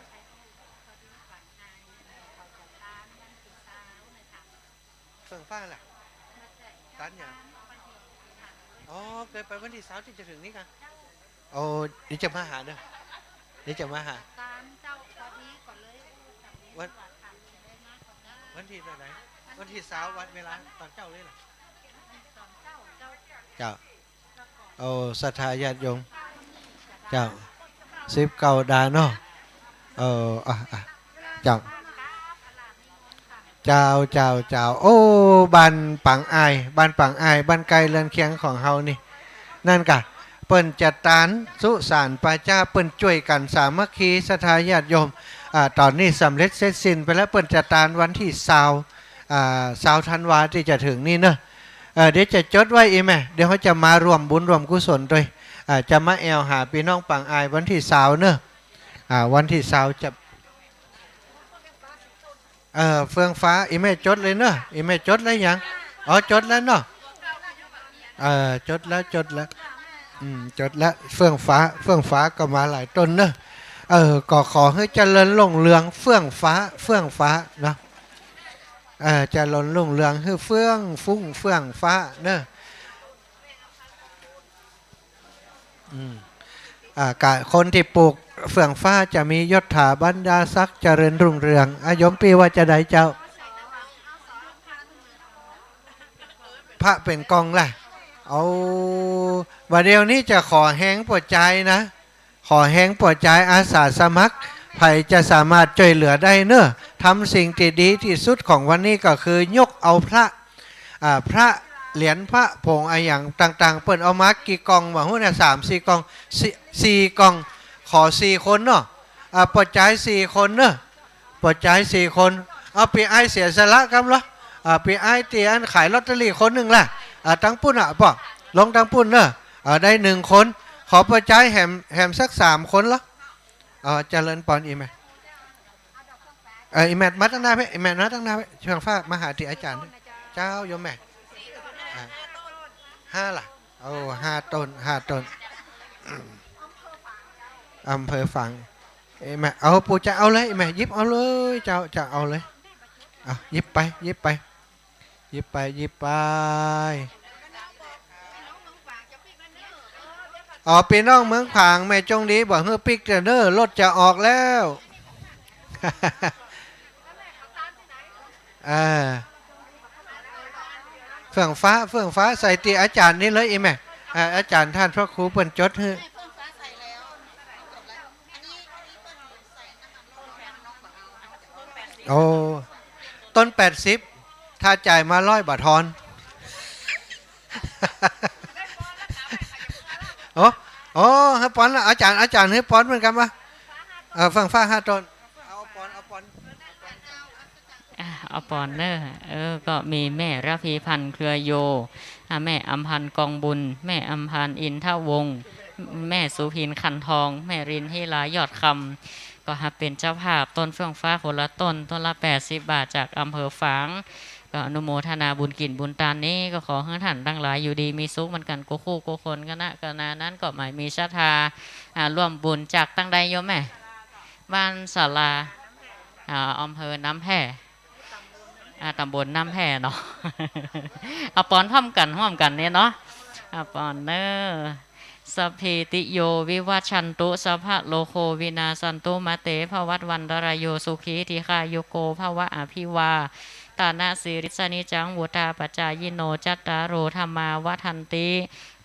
เฟื่องฟ้าล่ะ ตานหยัง อ๋อ เกยไปวันตี้ซาวตี้จะเถิงนี่กะ โอ้ เดี๋ยวจะมาหาเนาะ เดี๋ยวจะมาหา วัน วันตี้เท่าใด วันตี้ซาว วันเวลาต๋อนเจ๊าเลยล่ะ เจ้า โอ้ ศรัทธาญาติโยม เจ้า สิบเก้าดาเนาะ เออ อ่ะ อ่ะ เจ้า เจ้า เจ้า เจ้า โอ้ บ้านปางอ้าย บ้านปางอ้าย บ้านใก้เฮือนเคียงของเฮานี่ นั่นกะ เปิ้นจะตานสุสานป่าจ๊า เปิ้นจ้วยกั๋นสามัคคี ศรัทธาญาติโยม อ่า ต๋อนนี้สำเร็จเสร็จสิ้นไปแล้ว เปิ้นจะตานวันตี้ซาว อ่า ซาวธันวาตี้จะเถิงนี่เนาะ เอ่อ เดี๋ยวจะจดไว้อี่แม่ เดี๋ยวเฮาจะมาร่วมบุญร่วมกุศลตวย อ่า จะมาแอ่วหาปี้น้องปางอ้ายวันตี้ซาวเนาะ อ่า วันตี้ซาวจะ เอ่อ เฟื่องฟ้า อี่แม่จดเลยเนาะ อี่แม่จดแล้วยัง อ๋อ จดแล้วเนาะ เอ่อ จดแล้ว จดแล้ว อืม จดแล้ว เฟื่องฟ้า เฟื่องฟ้าก็มาหลายต้นเนาะ เออ ก็ขอหื้อเจริญรุ่งเรืองเฟื่องฟ้า เฟื่องฟ้าเนาะ เออ เจริญรุ่งเรืองหื้อเฟื่องฟุ้งเฟื่องฟ้าเนอะ อืม อ่า กะคนตี้ปลูกเฟื่องฟ้าจะมียศถาบรรดาศักดิ์เจริญรุ่งเรือง อ่ะ โยมปี้ว่าจะใดเจ้า พระเป๋นกองล่ะ เอา บ่าเดี่ยวนี้จะขอแฮงปอใจ๋นะ ขอแฮงปอใจ๋ อาสาสมัคร ใผจะสามารถจ้วยเหลือได้เนอะ ทำสิ่งตี้ดีตี้สุดของวันนี้ก็คือยกเอาพระ อ่า พระเหรียญพระผงอะหยังต่างๆ เปิ้นเอามากี่กล่องบ่ฮู้เนี่ย สามสี่กล่อง สี่ สี่กล่อง ขอสี่คนเนาะ อ่า ปอใจ๋สี่คนเนอะ ปอใจ๋สี่คน เอาปี้อ้ายเสียสละกำละ อ่า ปี้อ้ายตี้อันขายลอตเตอรี่คนนึ่งล่ะ อ่า ตังปุ้นอ่ะ ป้อ ลงตังปุ้นเนอะ อ่า ได้นึ่งคน ขอปอใจ๋แหม แหมสักสามคนละ อ่า เจริญปอน อี่แม่ เออ อี่แม่ มาตังหน้าเป๊ะ อี่แม่ มาตังหน้าเป๊ะ เฟื่องฟ้า มาหาตี้อาจ๋ารย์ เจ้า โยมแม่ อ่า ห้าล่ะ โอ้ ห้าต้น ห้าต้น อำเภอฝาง เอ้ยแม่ เอา ปู่จะเอาเลยแม่ หยิบเอาเลย เจ้า จะเอาเลย เอา หยิบไป หยิบไป หยิบไป หยิบไป อ๋อ ปี้น้องเมืองฝาง แม่จงดีบ่หื้อปิ๊กเต๊อะเนอะ รถจะออกแล้ว เออ เฟื่องฟ้า เฟื่องฟ้า ใส่ตี้อาจ๋ารย์นี่เลย อี่แม่ อ่า อาจ๋ารย์ต้านพระครูเปิ้นจดหื้อ โอ้ ต้นแปดสิบ ถ้าจ่ายมาร้อยบ่ทอน โอ้ โอ้ หื้อปอนละ อาจ๋ารย์ อาจ๋ารย์หื้อปอนเหมือนกั๋นวะ เออ เฟื่องฟ้าห้าต้น เอาปอน เอาปอน อ่ะ เอาปอนเนอะ เออ ก็มีแม่ระพีพันธ์ เครือโย อ่ะ แม่อำพันธ์ กองบุญ แม่อำพันธ์ อินทวงศ์ แม่สุพิน ขันทอง แม่รินทิลา ยอดคำ ก็หาเป๋นเจ้าภาพต้นเฟื่องฟ้าคนละต้น ต้นละแปดสิบบาทจากอำเภอฝาง ก็อนุโมทนาบุญกิ๋นบุญตานนี้ ก็ขอหื้อต้านตังหลายอยู่ดีมีสุขเหมือนกั๋นกู้คู่กู้คน คณะคณะนั้นก็หมายมีศรัทธา อ่า ร่วมบุญจากตังใดโยมแม่ บ้านศาลา อ่า อำเภอน้ำแพ อ่า ต๋ำบลน้ำแพเนาะ เอาปอนพร้อมกั๋น พร้อมกั๋นเนี่ยเนาะ เอาปอนเนอะ สัพพีติโยวิวัชชันตุ สัพพะโรโควินาสสันตุ มาเตภวัตวันตรายโย สุขีทีฆายุโกภวะ อภิวาทะนะสีลิสสะนิจจัง วุฑฒาปจายิโน จัตตาโรธัมมาวัฑฒันติ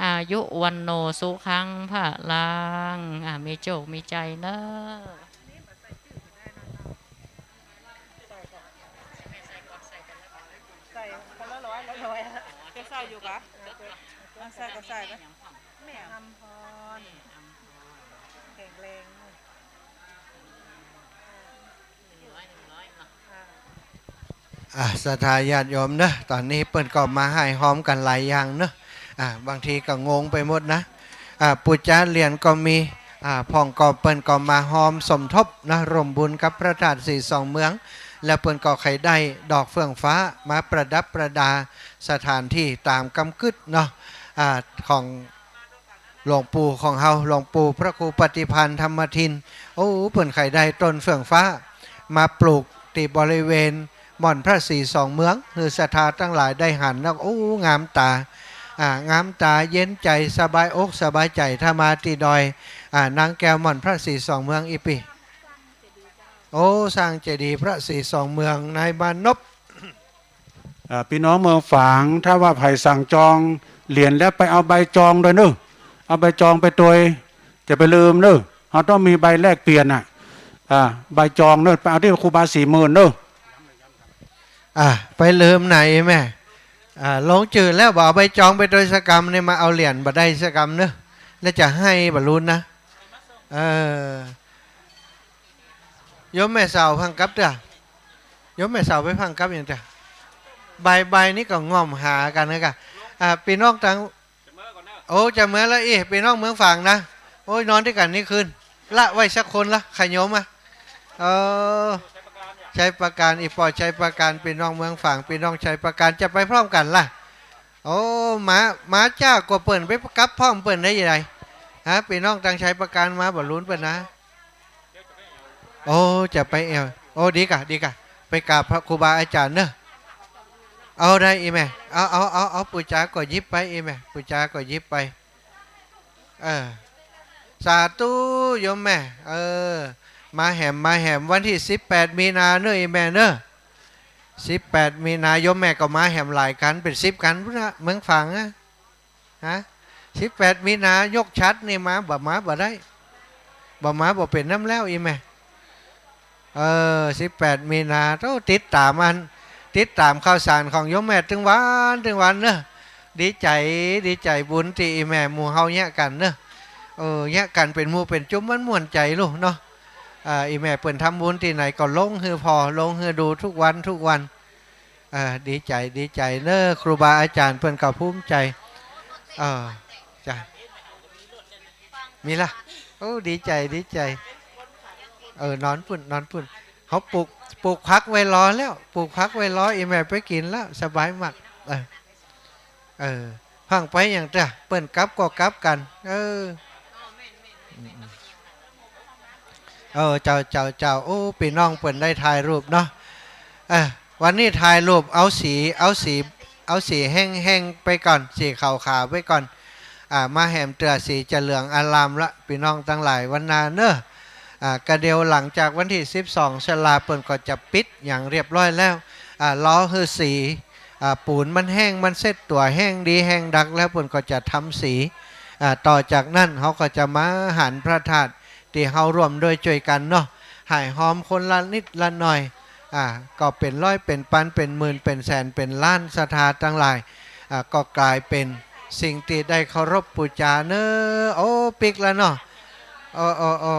อายุวัณโณสุขังพะลัง อ่า มีโจคมีชัยเนอะ ใส่คนละร้อย ละร้อย จะใส่อยู่กะ ใส่ก็ใส่ไป แม่อำพร แข็งแรง อ่ะ ศรัทธาญาติโยมเนอะ ต๋อนนี้เปิ้นก็มาฮ่ายฮอมกั๋นหลายอย่างเนอะ อ่ะ บางทีก็งงไปหมดนะ อ่ะ ปู่จ๋าเหรียญก็มี อ่ะ พ่องก็เปิ้นก็มาฮอมสมทบนะ ร่วมบุญกับพระธาตุสีสองเมือง แล้วเปิ้นก็ใค่ได้ดอกเฟื่องฟ้ามาประดับประดาสถานที่ต๋ามกำกึ๊ดเนาะ อ่ะ ของ หลวงปู่ของเฮา หลวงปู่พระครูปฏิภาณธรรมทิน โอ้ เปิ้นใค่ได้ต้นเฟื่องฟ้ามาปลูกตี้บริเวณม่อนพระสีสองเมือง หื้อศรัทธาตังหลายได้หันนะ โอ้ งามต๋า อ่า งามต๋า เย็นใจ๋ สบายอกสบายใจ๋ ถ้ามาตี้ดอย อ่า นางแก้วม่อนพระสีสองเมือง อี่ปี้ โอ้ สร้างเจดีย์พระสีสองเมือง นายมานพ เอ่อ ปี้น้องเมืองฝาง ถ้าว่าใผสั่งจองเหรียญแล้วไปเอาใบจองตวยเน่อ เอาใบจองไปตวย จะไปลืมเน่อ เฮาต้องมีใบแลกเปลี่ยนน่ะ อ่า ใบจองเน่อ ไปเอาตี้ครูบาสี่หมื่นเน่อ อ่า ไปลืมไหนแม่ อ่า ลงจื้อแล้วบ่เอาใบจองไปตวยสักกำเนี่ย มาเอาเหรียญบ่ได้สักกำเน่อ แล้วจะไห้บ่ฮู้นะ เออ โยมแม่สาวฟังกลับเต๊อะ โยมแม่สาวไปฟังกลับหยังเต๊อะ บ่ายๆ นี้ก็ง่อมหากั๋นนะกะ อ่า ปี้น้องตัง โอ้ จะเมือแล้วอี้ ปี้น้องเมืองฝางนะ โอ้ย นอนตวยกั๋นนี่คืน ละไว้สักคนละ ใค่โยมอะ เออ ชัยปราการ อี่ป้อชัยปราการ ปี้น้องเมืองฝาง ปี้น้องชัยปราการ จะไปพร้อมกั๋นละ โอ้ มา มาจ้า กั๋วเปิ้นไปกลับพร้อมเปิ้นได้ยังไง ฮะ ปี้น้องตังชัยปราการมาบ่ฮู้เปิ้นนะ เดี๋ยว โอ้ จะไปแอ่ว โอ้ ดีก่ะ ดีก่ะ ไปกราบพระครูบาอาจ๋ารย์เนาะ เอาได้ อี่แม่ เอา เอา เอา เอา ปู่จ๋าก็หยิบไป อี่แม่ ปู่จ๋าก็หยิบไป เออ สาธุ โยมแม่ เออ มาแหม มาแหม วันตี้สิบแปดมีนาเนาะ อี่แม่เนาะ สิบแปดมีนา โยมแม่ก็มาแหมหลายกั๋น เป๋นสิบกั๋นพุ้นนะ เมืองฝางนะ ฮะ สิบแปดมีนา ยกฉัตรนี่มา บ่มาบ่ได้ บ่มาบ่เป๋นน้ำแล้ว อี่แม่ เออ สิบแปดมีนา โอ้ ติดต๋ามอัน ติดต๋ามข่าวสารของโยมแม่ตึงวันตึงวันเนาะ ดีใจ๋ ดีใจ๋บุญตี้อี่แม่หมู่เฮาเยียะกั๋นเนาะ เออ เยียะกั๋นเป๋นหมู่เป๋นจุ้มมันม่วนใจ๋ลูกเนาะ อ่า อี่แม่เปิ้นทำบุญตี้ไหนก็ลงหื้อผ่อ ลงหื้อดูทุกวันทุกวัน เออ ดีใจ๋ ดีใจ๋เนาะ ครูบาอาจ๋ารย์เปิ้นก็ภูมิใจ๋ เออ จ้ะ มีละ โอ้ ดีใจ๋ ดีใจ๋ เออ นอนปุ้น นอนปุ้น เขาปลูก ปลูกผักไว้รอแล้ว ปลูกผักไว้รอ อี่แม่ไปกิ๋นแล้ว สบายมาก เออ เออ ฟั่งไปอย่างเตื้อ เปิ้นกลับก็กลับกั๋น เออ อืม เออ เจ้า เจ้า เจ้า โอ้ ปี้น้องเปิ้นได้ถ่ายรูปเนาะ เออ วันนี้ถ่ายรูปเอาสี เอาสี เอาสีแห้งๆ ไปก่อน สีขาวๆ ไปก่อน อ่า มาแหมเตื้อสีจะเหลืองอารามละ ปี้น้องตังหลาย วันนาเนาะ อ่า กะเดี๋ยวหลังจากวันตี้สิบสอง ศาลาเปิ้นก็จะปิดอย่างเรียบร้อยแล้ว อ่า รอหื้อสี อ่า ปูนมันแห้ง มันเซ็ตตั๋วแห้งดีแห้งดักแล้ว เปิ้นก็จะทำสี อ่า ต่อจากนั้นเฮาก็จะมาหันพระธาตุตี้เฮาร่วมด้วยจ้วยกั๋นเนาะ หายหอมคนละนิดละหน่อย อ่า ก็เป๋นร้อย เป๋นปัน เป๋นหมื่น เป๋นแสน เป๋นล้าน ศรัทธาตังหลาย อ่า ก็ก๋ายเป๋นสิ่งตี้ได้เคารพปู๋จาเนาะ โอ้ ปิ๊กแล้วเนาะ โอ้ โอ้ โอ้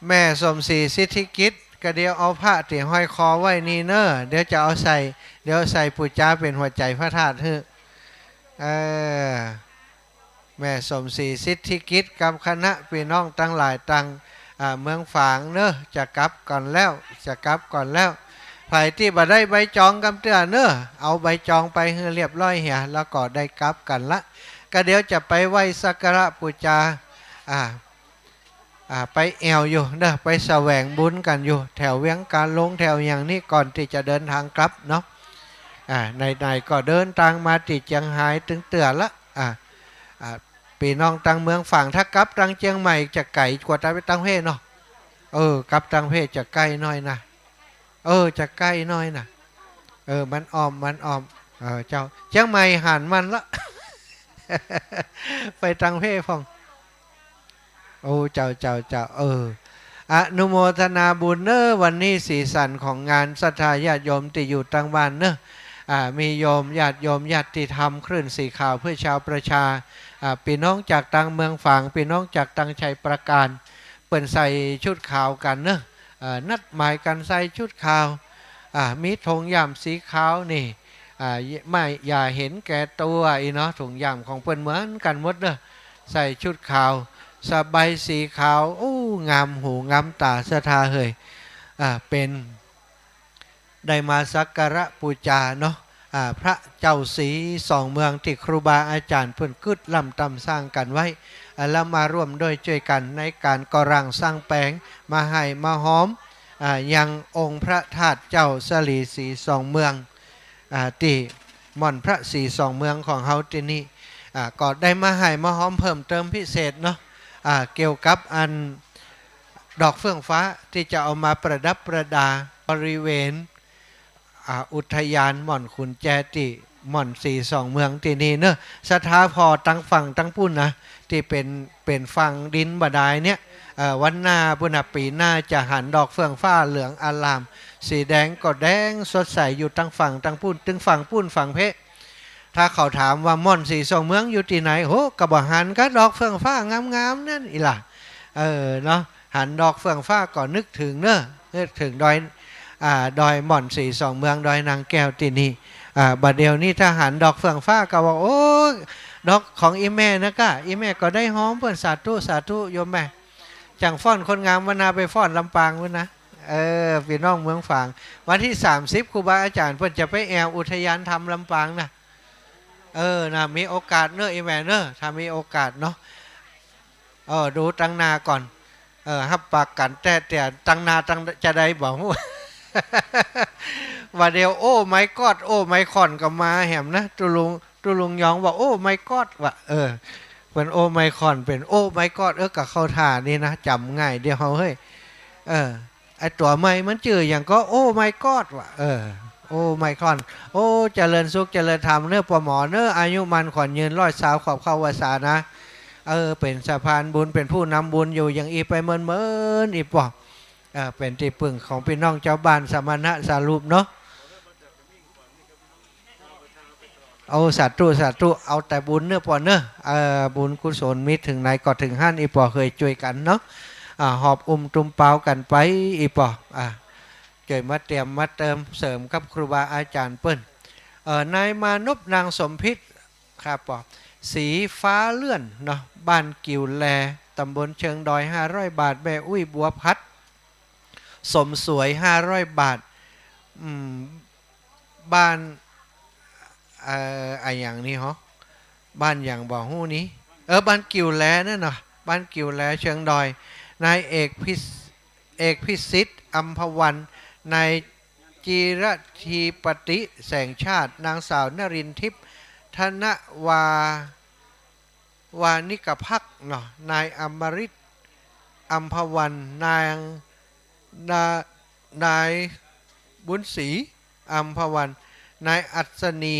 แม่สมศรีสิทธิกิจ กะเดี๋ยวเอาผ้าตี้ห้อยคอไว้นี่เนาะ เดี๋ยวจะเอาใส่ เดี๋ยวใส่ปู๋จาเป๋นหัวใจ๋พระธาตุหื้อ เออ แม่สมศรีสิทธิกิจกับคณะปี้น้องตังหลายตัง อ่า เมืองฝางเนาะ จะกลับก่อนแล้ว จะกลับก่อนแล้ว ใผตี้บ่ได้ใบจองกำเตื้อเนาะ เอาใบจองไปหื้อเรียบร้อยเหีย แล้วก็ได้กลับกั๋นละ กะเดี๋ยวจะไปไหว้สักการะปู๋จา อ่า อ่า ไปแอ่วอยู่เนาะ ไปแสวงบุญกั๋นอยู่ แถวเวียงก๋าหลง แถวอย่างนี้ ก่อนตี้จะเดินตางกลับเนาะ อ่า ไหนๆ ก็เดินตางมาตี้เจียงฮายตึงเตื้อละ อ่า อ่า ปี้น้องตังเมืองฝาง ถ้ากลับตังเจียงใหม่จะไก๋กว่าตัง ตังแพร่เนาะ เออ กลับตังแพร่จะใก้หน้อยนะ เออ จะใก้หน้อยนะ เออ มันอ้อม มันอ้อม เออ เจ้า เจียงใหม่หันมันละ ไปตังแพร่พ่อง โอ้ เจ้า เจ้า เจ้า เออ อนุโมทนาบุญเนาะ วันนี้สีสันของงาน ศรัทธาญาติโยมตี้อยู่ตังบ้านเนาะ อ่า มีโยม ญาติโยม ญาติธรรม คลื่นสีขาวเพื่อชาวประชา อ่า ปี้น้องจากตังเมืองฝาง ปี้น้องจากตังชัยปราการ เปิ้นใส่ชุดขาวกั๋นเนาะ เอ่อ นัดหมายกั๋นใส่ชุดขาว อ่า มีถุงย่ามสีขาวนี่ อ่า ไม่ อย่าเห็นแก่ตัวอี้เนาะ ถุงย่ามของเปิ้นเหมือนกั๋นหมดเนาะ ใส่ชุดขาว สบายสีขาว อู้ งามหูงามต๋าศรัทธาเหย อ่า เป๋น ได้มาสักการะปู๋จาเนาะ อ่า พระเจ้าสีสองเมืองตี้ครูบาอาจ๋ารย์เปิ้นกึ๊ดล้ำตำสร้างกั๋นไว้ อ่า แล้วมาร่วมด้วยจ้วยกั๋นในก๋านก่อร่างสร้างแป๋ง มาฮ่ายมาหอม อ่า ยังองค์พระธาตุเจ้าสะหลีสีสองเมือง อ่า ตี้หม่อนพระสีสองเมืองของเฮาตี้นี่ อ่า ก็ได้มาฮ่ายมาหอมเพิ่มเติมพิเศษเนาะ อ่า เกี่ยวกับอันดอกเฟื่องฟ้าตี้จะเอามาประดับประดาบริเวณ อ่า อุทยานหม่อนขุนแจตี้หม่อนสีสองเมืองตี้นี่เนาะ ศรัทธาผ่อตังฝั่งตังปู้นนะ ตี้เป๋น เป๋นฝั่งดินบ่ดายเนี่ย เอ่อ วันหน้าปู้นนะ ปี๋หน้าจะหันดอกเฟื่องฟ้าเหลืองอาราม สีแดงก็แดงสดใสอยู่ตังฝั่งตังปู้น ตึงฝั่งปู้นฝั่งเพ ถ้าเขาถามว่าหม่อนสีสองเมืองอยู่ตี้ไหน โห ก็บ่หันกาดอกเฟื่องฟ้างามๆ นั่นอี้ล่ะ เออ เนาะ หันดอกเฟื่องฟ้าก็นึกเถิงเนาะ นึกเถิงดอย อ่า ดอยหม่อนสีสองเมือง ดอยนางแก้วตี้นี่ อ่า บ่าเดี่ยวนี้ถ้าหันดอกเฟื่องฟ้าก็ว่า โอ้ ดอกของอี่แม่นะก้า อี่แม่ก็ได้หอมเปิ้น สาธุ สาธุ โยมแม่ จั่งฟ้อนคนงามวันนาไปฟ้อนลำปางปู้นนะ เออ ปี้น้องเมืองฝาง วันตี้สามสิบ ครูบาอาจ๋ารย์เปิ้นจะไปแอ่วอุทยานธรรมลำปางนะ เออ นะ มีโอกาสเนาะ อี่แม่เนาะ ถ้ามีโอกาสเนาะ เออ ดูตังหน้าก่อน เออ ฮับปากกั๋นแต๊ๆ ตังหน้าตังจะใดบ่ฮู้ ว่าเดี๋ยว โอ้ มายก็อด โอ้ มายคอน ก็มาแหมนะ ตุ๊ลุง ตุ๊ลุงยองว่า โอ้ มายก็อด ว่า เออ เป๋น โอไมครอน เป๋น โอ้ มายก็อด เออ ก็เข้าท่าดีนะ จ๋ำง่ายดีเฮาเฮ้ย เออ ไอ้ตั๋วใหม่มันจื้อหยังก็ โอ้ มายก็อด ว่า เออ โอไมครอน โอ้ เจริญสุข เจริญธรรมเน้อ ป้อหมอเน้อ อายุมั่นขวัญยืน ร้อยซาวขวบเข้าพรรษานะ เออ เป๋นสะพานบุญ เป๋นผู้นำบุญอยู่อย่างอี้ไปเมินๆ อี้ป้อ เออ เป๋นตี้ปึ้งของปี้น้องจาวบ้านสมณะสารูปเนาะ โอ้ สาธุ สาธุ เอาแต่บุญเน้อป้อเน้อ เออ บุญกุศลมีเถิงไหนก็เถิงหั้น อี้ป้อเฮย จ้วยกั๋นเนาะ อ่า หอบอุ้มตุ้มเปากั๋นไป อี้ป้อ อ่า จ้วยมาเตรียมมาเติมเสริมกับครูบาอาจ๋ารย์เปิ้น เออ นายมานพ นางสมพิษ ครับป้อ สีฟ้าเลื่อนเนาะ บ้านกิ่วแล ตำบลเชิงดอย ห้าร้อยบาท แม่อุ้ยบัวพัด สมสวย ห้าร้อยบาท อืม บ้าน เอ่อ อะหยังนี่ฮะ บ้านหยังบ่ฮู้นี่ เออ บ้านกิ่วแลนั่นเนาะ บ้านกิ่วแล เชิงดอย นายเอกพิส- เอกพิสิทธิ์ อัมพวัน นายจีรธีปติ แสงชาติ นางสาวนรินทร์ทิพย์ ธนวา- วานิกภักดิ์เนาะ นายอมฤต อัมพวัน นาง นา- นายบุญศรี อัมพวัน นายอัศนี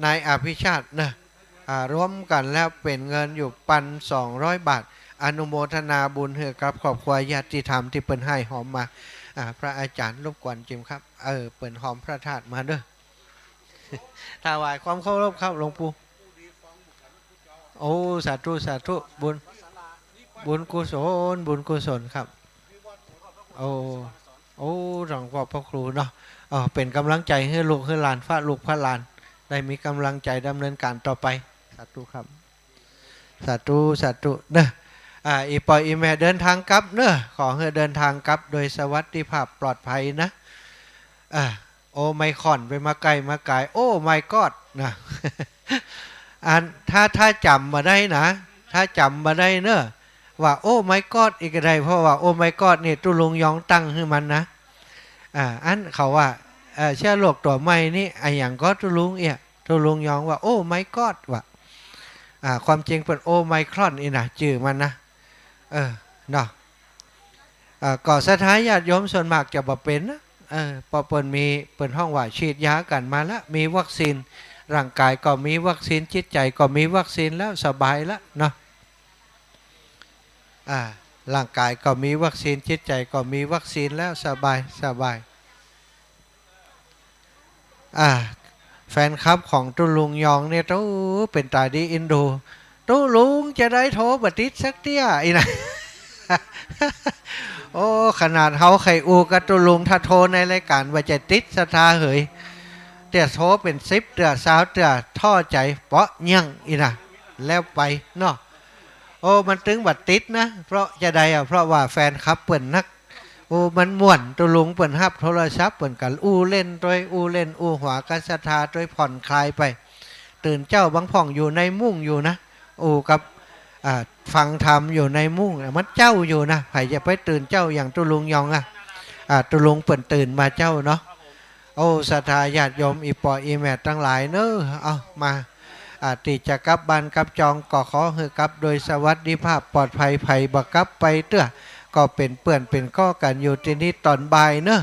นายอภิชาติเนาะ อ่า รวมกั๋นแล้วเป๋นเงินอยู่ ปันสองร้อยบาท อนุโมทนาบุญหื้อกับครอบครัวญาติธรรมตี้เปิ้นให้หอมมา อ่า พระอาจ๋ารย์รบกวนจิมครับ เออ เปิ้นหอมพระธาตุมาเน้อ ถวายความเคารพครับหลวงปู่ โอ้ สาธุ สาธุ บุญ บุญกุศล บุญกุศลครับ โอ้ โอ้ หลวงพ่อพระครูเนาะ เออ เป๋นก๋ำลังใจ๋หื้อลูกหื้อหลาน ฝากลูกฝากหลาน ได้มีก๋ำลังใจ๋ดำเนินก๋านต่อไป สาธุครับ สาธุ สาธุ เน้อ อ่า อี่ป้ออี่แม่เดินตางกลับเน้อ ขอหื้อเดินตางกลับโดยสวัสดิภาพปลอดภัยนะ อ่า โอไมครอนไปมาใก้มาก๋าย โอ้ มายก็อด นะ อัน ถ้า ถ้าจ๋ำบ่ได้นะ ถ้าจ๋ำบ่ได้เน้อ ว่า โอ้ มายก็อด อีกก็ได้ เพราะว่า โอไมครอน นี่ตุ๊ลุงยองตั้งหื้อมันนะ อ่า อันเขาว่า เอ่อ เชื้อโรคตั๋วใหม่นี่ อะหยังก็ตุ๊ลุงเอี้ย ตุ๊ลุงยองว่า โอ้ มายก็อด ว่า อ่า ความจริงเปิ้น โอไมครอน อี้นะ จื้อมันนะ เออ เนาะ อ่า ก็ศรัทธาญาติโยมส่วนมากจะบ่เป๋นนะ เออ เพราะเปิ้นมี เปิ้นฮ้องว่าฉีดยากั๋นมาละ มีวัคซีน ร่างก๋ายก็มีวัคซีน จิตใจ๋ก็มีวัคซีนแล้ว สบายละเนาะ อ่า ร่างก๋ายก็มีวัคซีน จิตใจ๋ก็มีวัคซีนแล้ว สบาย สบาย อ่า แฟนคลับของตุ๊ลุงยองเนี่ย โธ่ เป๋นต๋าดีอินดู ตุ๊ลุงจะได้โทรบ่ติดสักเตื้อ อี้นะ โอ้ ขนาดเฮาใค่อู้กับตุ๊ลุง ถ้าโทรในรายก๋านว่าจะติดศรัทธาเหย เตื้อโทรเป๋นสิบเตื้อ ซาวเตื้อ ท้อใจ๋ เปาะเยียะ อี้นะ แล้วไปเนาะ โอ้ มันตึงบ่ติดนะ เพราะจะใดอะ เพราะว่าแฟนคลับเปิ้นนัก โอ้ มันม่วน ตุ๊ลุงเปิ้นฮับโทรศัพท์ เปิ้นก็อู้เล่นตวย อู้เล่นอู้หัวกับศรัทธาตวย ผ่อนคลายไป ตื่นเจ๊าบางพ่องอยู่ในมุ้งอยู่นะ อู้กับ อ่า ฟังธรรมอยู่ในมุ้ง มันเจ๊าอยู่นะ ใผจะไปตื่นเจ๊าอย่างตุ๊ลุงยองอะ อ่า ตุ๊ลุงเปิ้นตื่นมาเจ๊าเนาะ โอ้ ศรัทธาญาติโยม อี่ป้ออี่แม่ตังหลายเน้อ เอามา อ่า ตี้จะกลับบ้านกลับจองก็ขอหื้อกลับโดยสวัสดิภาพปลอดภัย ใผบ่กลับไปเตื้อ ก็เป๋นเปื้อนเป๋นก้อกั๋นอยู่ตี้นี่ต๋อนบ่ายเน้อ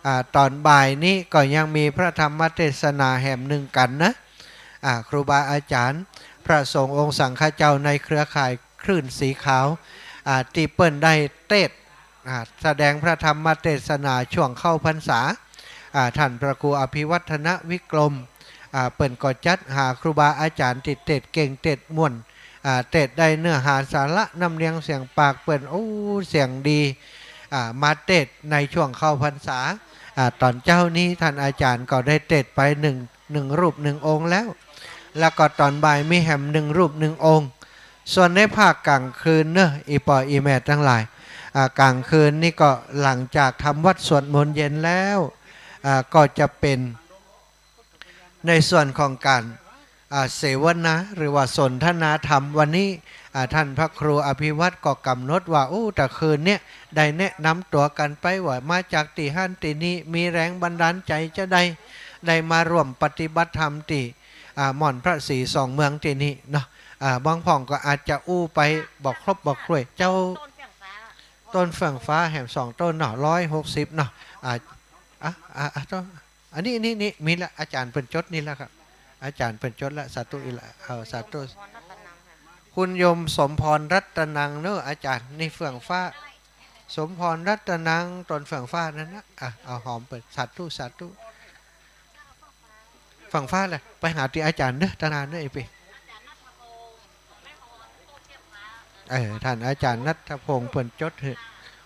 อ่า ต๋อนบ่ายนี้ก็ยังมีพระธรรมเทศนาแหมนึ่งกั๋นนะ อ่า ครูบาอาจ๋ารย์ พระสงฆ์องค์สังฆเจ้าในเครือข่ายคลื่นสีขาว อ่า ตี้เปิ้นได้เตสน์ อ่า แสดงพระธรรมเทศนาช่วงเข้าพรรษา อ่า ต้านพระครูอภิวัฒนวิกรม อ่า เปิ้นก็จัดหาครูบาอาจ๋ารย์ตี้เตสน์เก่ง เตสน์ม่วน อ่า เตสน์ได้เนื้อหาสาระ น้ำเนียงเสียงปากเปิ้น โอ้ เสียงดี อ่า มาเตสน์ในช่วงเข้าพรรษา อ่า ต๋อนเจ๊านี้ต้านอาจ๋ารย์ก็ได้เตสน์ไปนึ่ง นึ่งรูปนึ่งองค์แล้ว แล้วก็ต๋อนบ่ายมีแหมนึ่งรูปนึ่งองค์ ส่วนในภาคก๋างคืนเน้อ อี่ป้ออี่แม่ตังหลาย อ่า ก๋างคืนนี่ก็หลังจากทำวัตรสวดมนต์เย็นแล้ว อ่า ก็จะเป๋นในส่วนของก๋าน อ่า เสวนา หรือว่าสนทนาธรรมวันนี้ อ่า ท่านพระครูอภิวัฒน์ก็กำหนดว่า อู้ ตะคืนเนี่ยได้แนะนำตั๋วกั๋นไปว่ามาจากตี้หั้นตี้นี่ มีแรงบันดาลใจ๋จาใด ได้มาร่วมปฏิบัติธรรมตี้ อ่า ม่อนพระศรีสองเมืองตี้นี่เนาะ อ่า บางพ่องก็อาจจะอู้ไปบ่ครบบ่ถ้วย เจ้า ต้นเฟื่องฟ้าแหมสองต้นเนาะ ร้อยหกสิบเนาะ อ่า อ่ะ อ่ะ อ่ะ ต้น อันนี้ นี่ นี่ มีละ อาจ๋ารย์เปิ้นจดนี่ละครับ อาจ๋ารย์เปิ้นจดละ สาธุอีกละ เอา สาธุ คุณโยมสมพรรัตนังเนาะ อาจ๋ารย์ นี่เฟื่องฟ้า สมพรรัตนัง ต้นเฟื่องฟ้านั่นนะ อ่ะ เอาหอมเปิ้น สาธุ สาธุ เฟื่องฟ้าแหละ ไปหาตี้อาจ๋ารย์เนาะ ตะนานเนาะ ไอ้ปี เออ ท่านอาจ๋ารย์ณัฐพงษ์เปิ้นจดหื้อ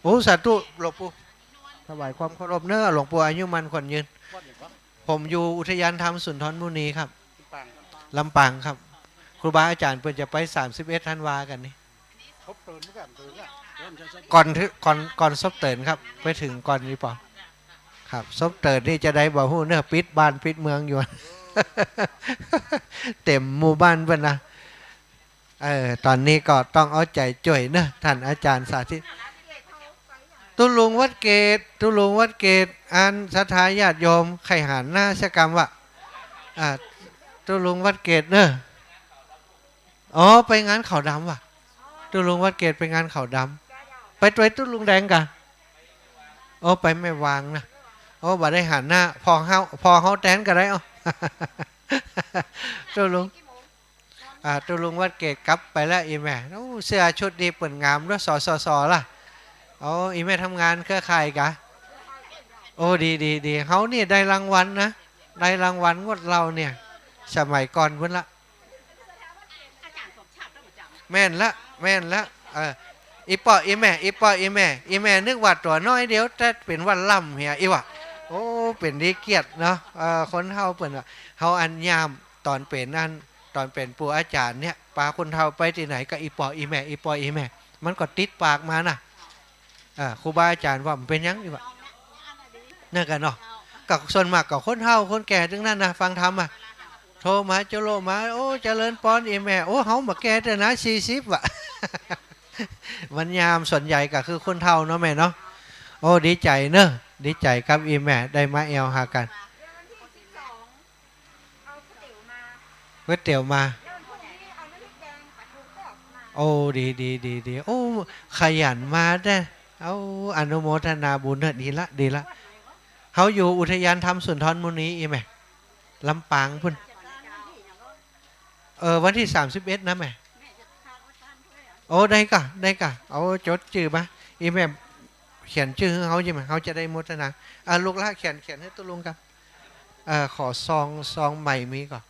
โอ้ สาธุ หลวงปู่ ถวายความเคารพเนาะ หลวงปู่อายุมั่นขวัญยืน ผมอยู่อุทยานธรรมสุนทรมุนีครับ ลำปางครับ ครูบาอาจ๋ารย์เปิ้นจะไปสามสิบเอ็ดธันวากั๋นนี่ ก่อนถึง ก่อน ก่อนศพเติ่นครับ ไปเถิงก่อนนี่ปอ ครับ ศพเติ่นนี่จาใดบ่ฮู้เนาะ ปิดบ้านปิดเมืองอยู่ เต็มหมู่บ้านเปิ้นนะ เออ ต๋อนนี้ก็ต้องเอาใจ๋จ้วยเนาะ ท่านอาจ๋ารย์สาธิต ตุ๊ลุงวัดเกต ตุ๊ลุงวัดเกต อันศรัทธาญาติโยมใค่หันหน้าสักกำวะ อ่า ตุ๊ลุงวัดเกตเนาะ อ๋อ ไปงานขาวดำวะ ตุ๊ลุงวัดเกตไปงานขาวดำ ไปตวยตุ๊ลุงแดงก่ะ โอ้ ไปแม่วางนะ โอ้ บ่ได้หันหน้า ผ่อเฮา ผ่อเฮาแตนก็ได้ เอ้า ตุ๊ลุง อ่า ตุ๊ลุงวัดเกตกลับไปแล้ว อี่แม่ โอ้ เสื้อชุดนี้เปิ้นงามเนาะ สสส ล่ะ โอ้ อี่แม่ทำงานเครือข่ายก่ะ โอ้ ดี ดี ดี เฮานี่ได้รางวัลนะ ได้รางวัลงดเหล้าเนี่ย สมัยก่อนพุ้นละ แม่นละ แม่นละ เออ อี่ป้ออี่แม่ อี่ป้ออี่แม่ อี่แม่นึกว่าตั๋วน้อยเดียว แต่เป๋นว่าล่ำเหีย อี่วะ โอ้ เป๋นดีเกียรติเนาะ เออ คนเฮาเปิ้นว่า เฮาอันยามต๋อนเป๋นอัน ต๋อนเป๋นปู่อาจ๋ารย์เนี่ย ปาคนเฒ่าไปตี้ไหนก็อี่ป้ออี่แม่ อี่ป้ออี่แม่ มันก็ติดปากมานะ อ่า ครูบาอาจ๋ารย์ว่ามันเป๋นหยังอี่วะ นั่นก่ะเนาะ ก็ส่วนมากก็คนเฒ่าคนแก่ตึงนั้นนะ ฟังธรรมอะ โทรมา จุโลมา โอ้ เจริญปอนอี่แม่ โอ้ เฮาบ่แก่เตื้อนะ สี่สิบวะ มันยามส่วนใหญ่ก็คือคนเฒ่าเนาะแม่เนาะ โอ้ ดีใจ๋เนาะ ดีใจ๋กับอี่แม่ได้มาแอ่วหากั๋น ก๋วยเตี๋ยวมา โอ้ ดี ดี ดี ดี โอ้ ขยันมาแต๊ เอ้า อนุโมทนาบุญเนาะ ดีละ ดีละ เฮาอยู่อุทยานธรรมสุนทรมุนีอี่แม่ ลำปางพุ้น เออ วันตี้สามสิบเอ็ดนะแม่ โอ้ ได้ก่ะ ได้ก่ะ เอาจดจื้อมา อี่แม่เขียนจื้อหื้อเฮาใจ้ไหม เฮาจะได้โมทนา อ่า ลูกหล้านเขียน เขียนหื้อตุ๊ลุงก่ะ เอ่อ ขอซอง ซองใหม่มีก่อ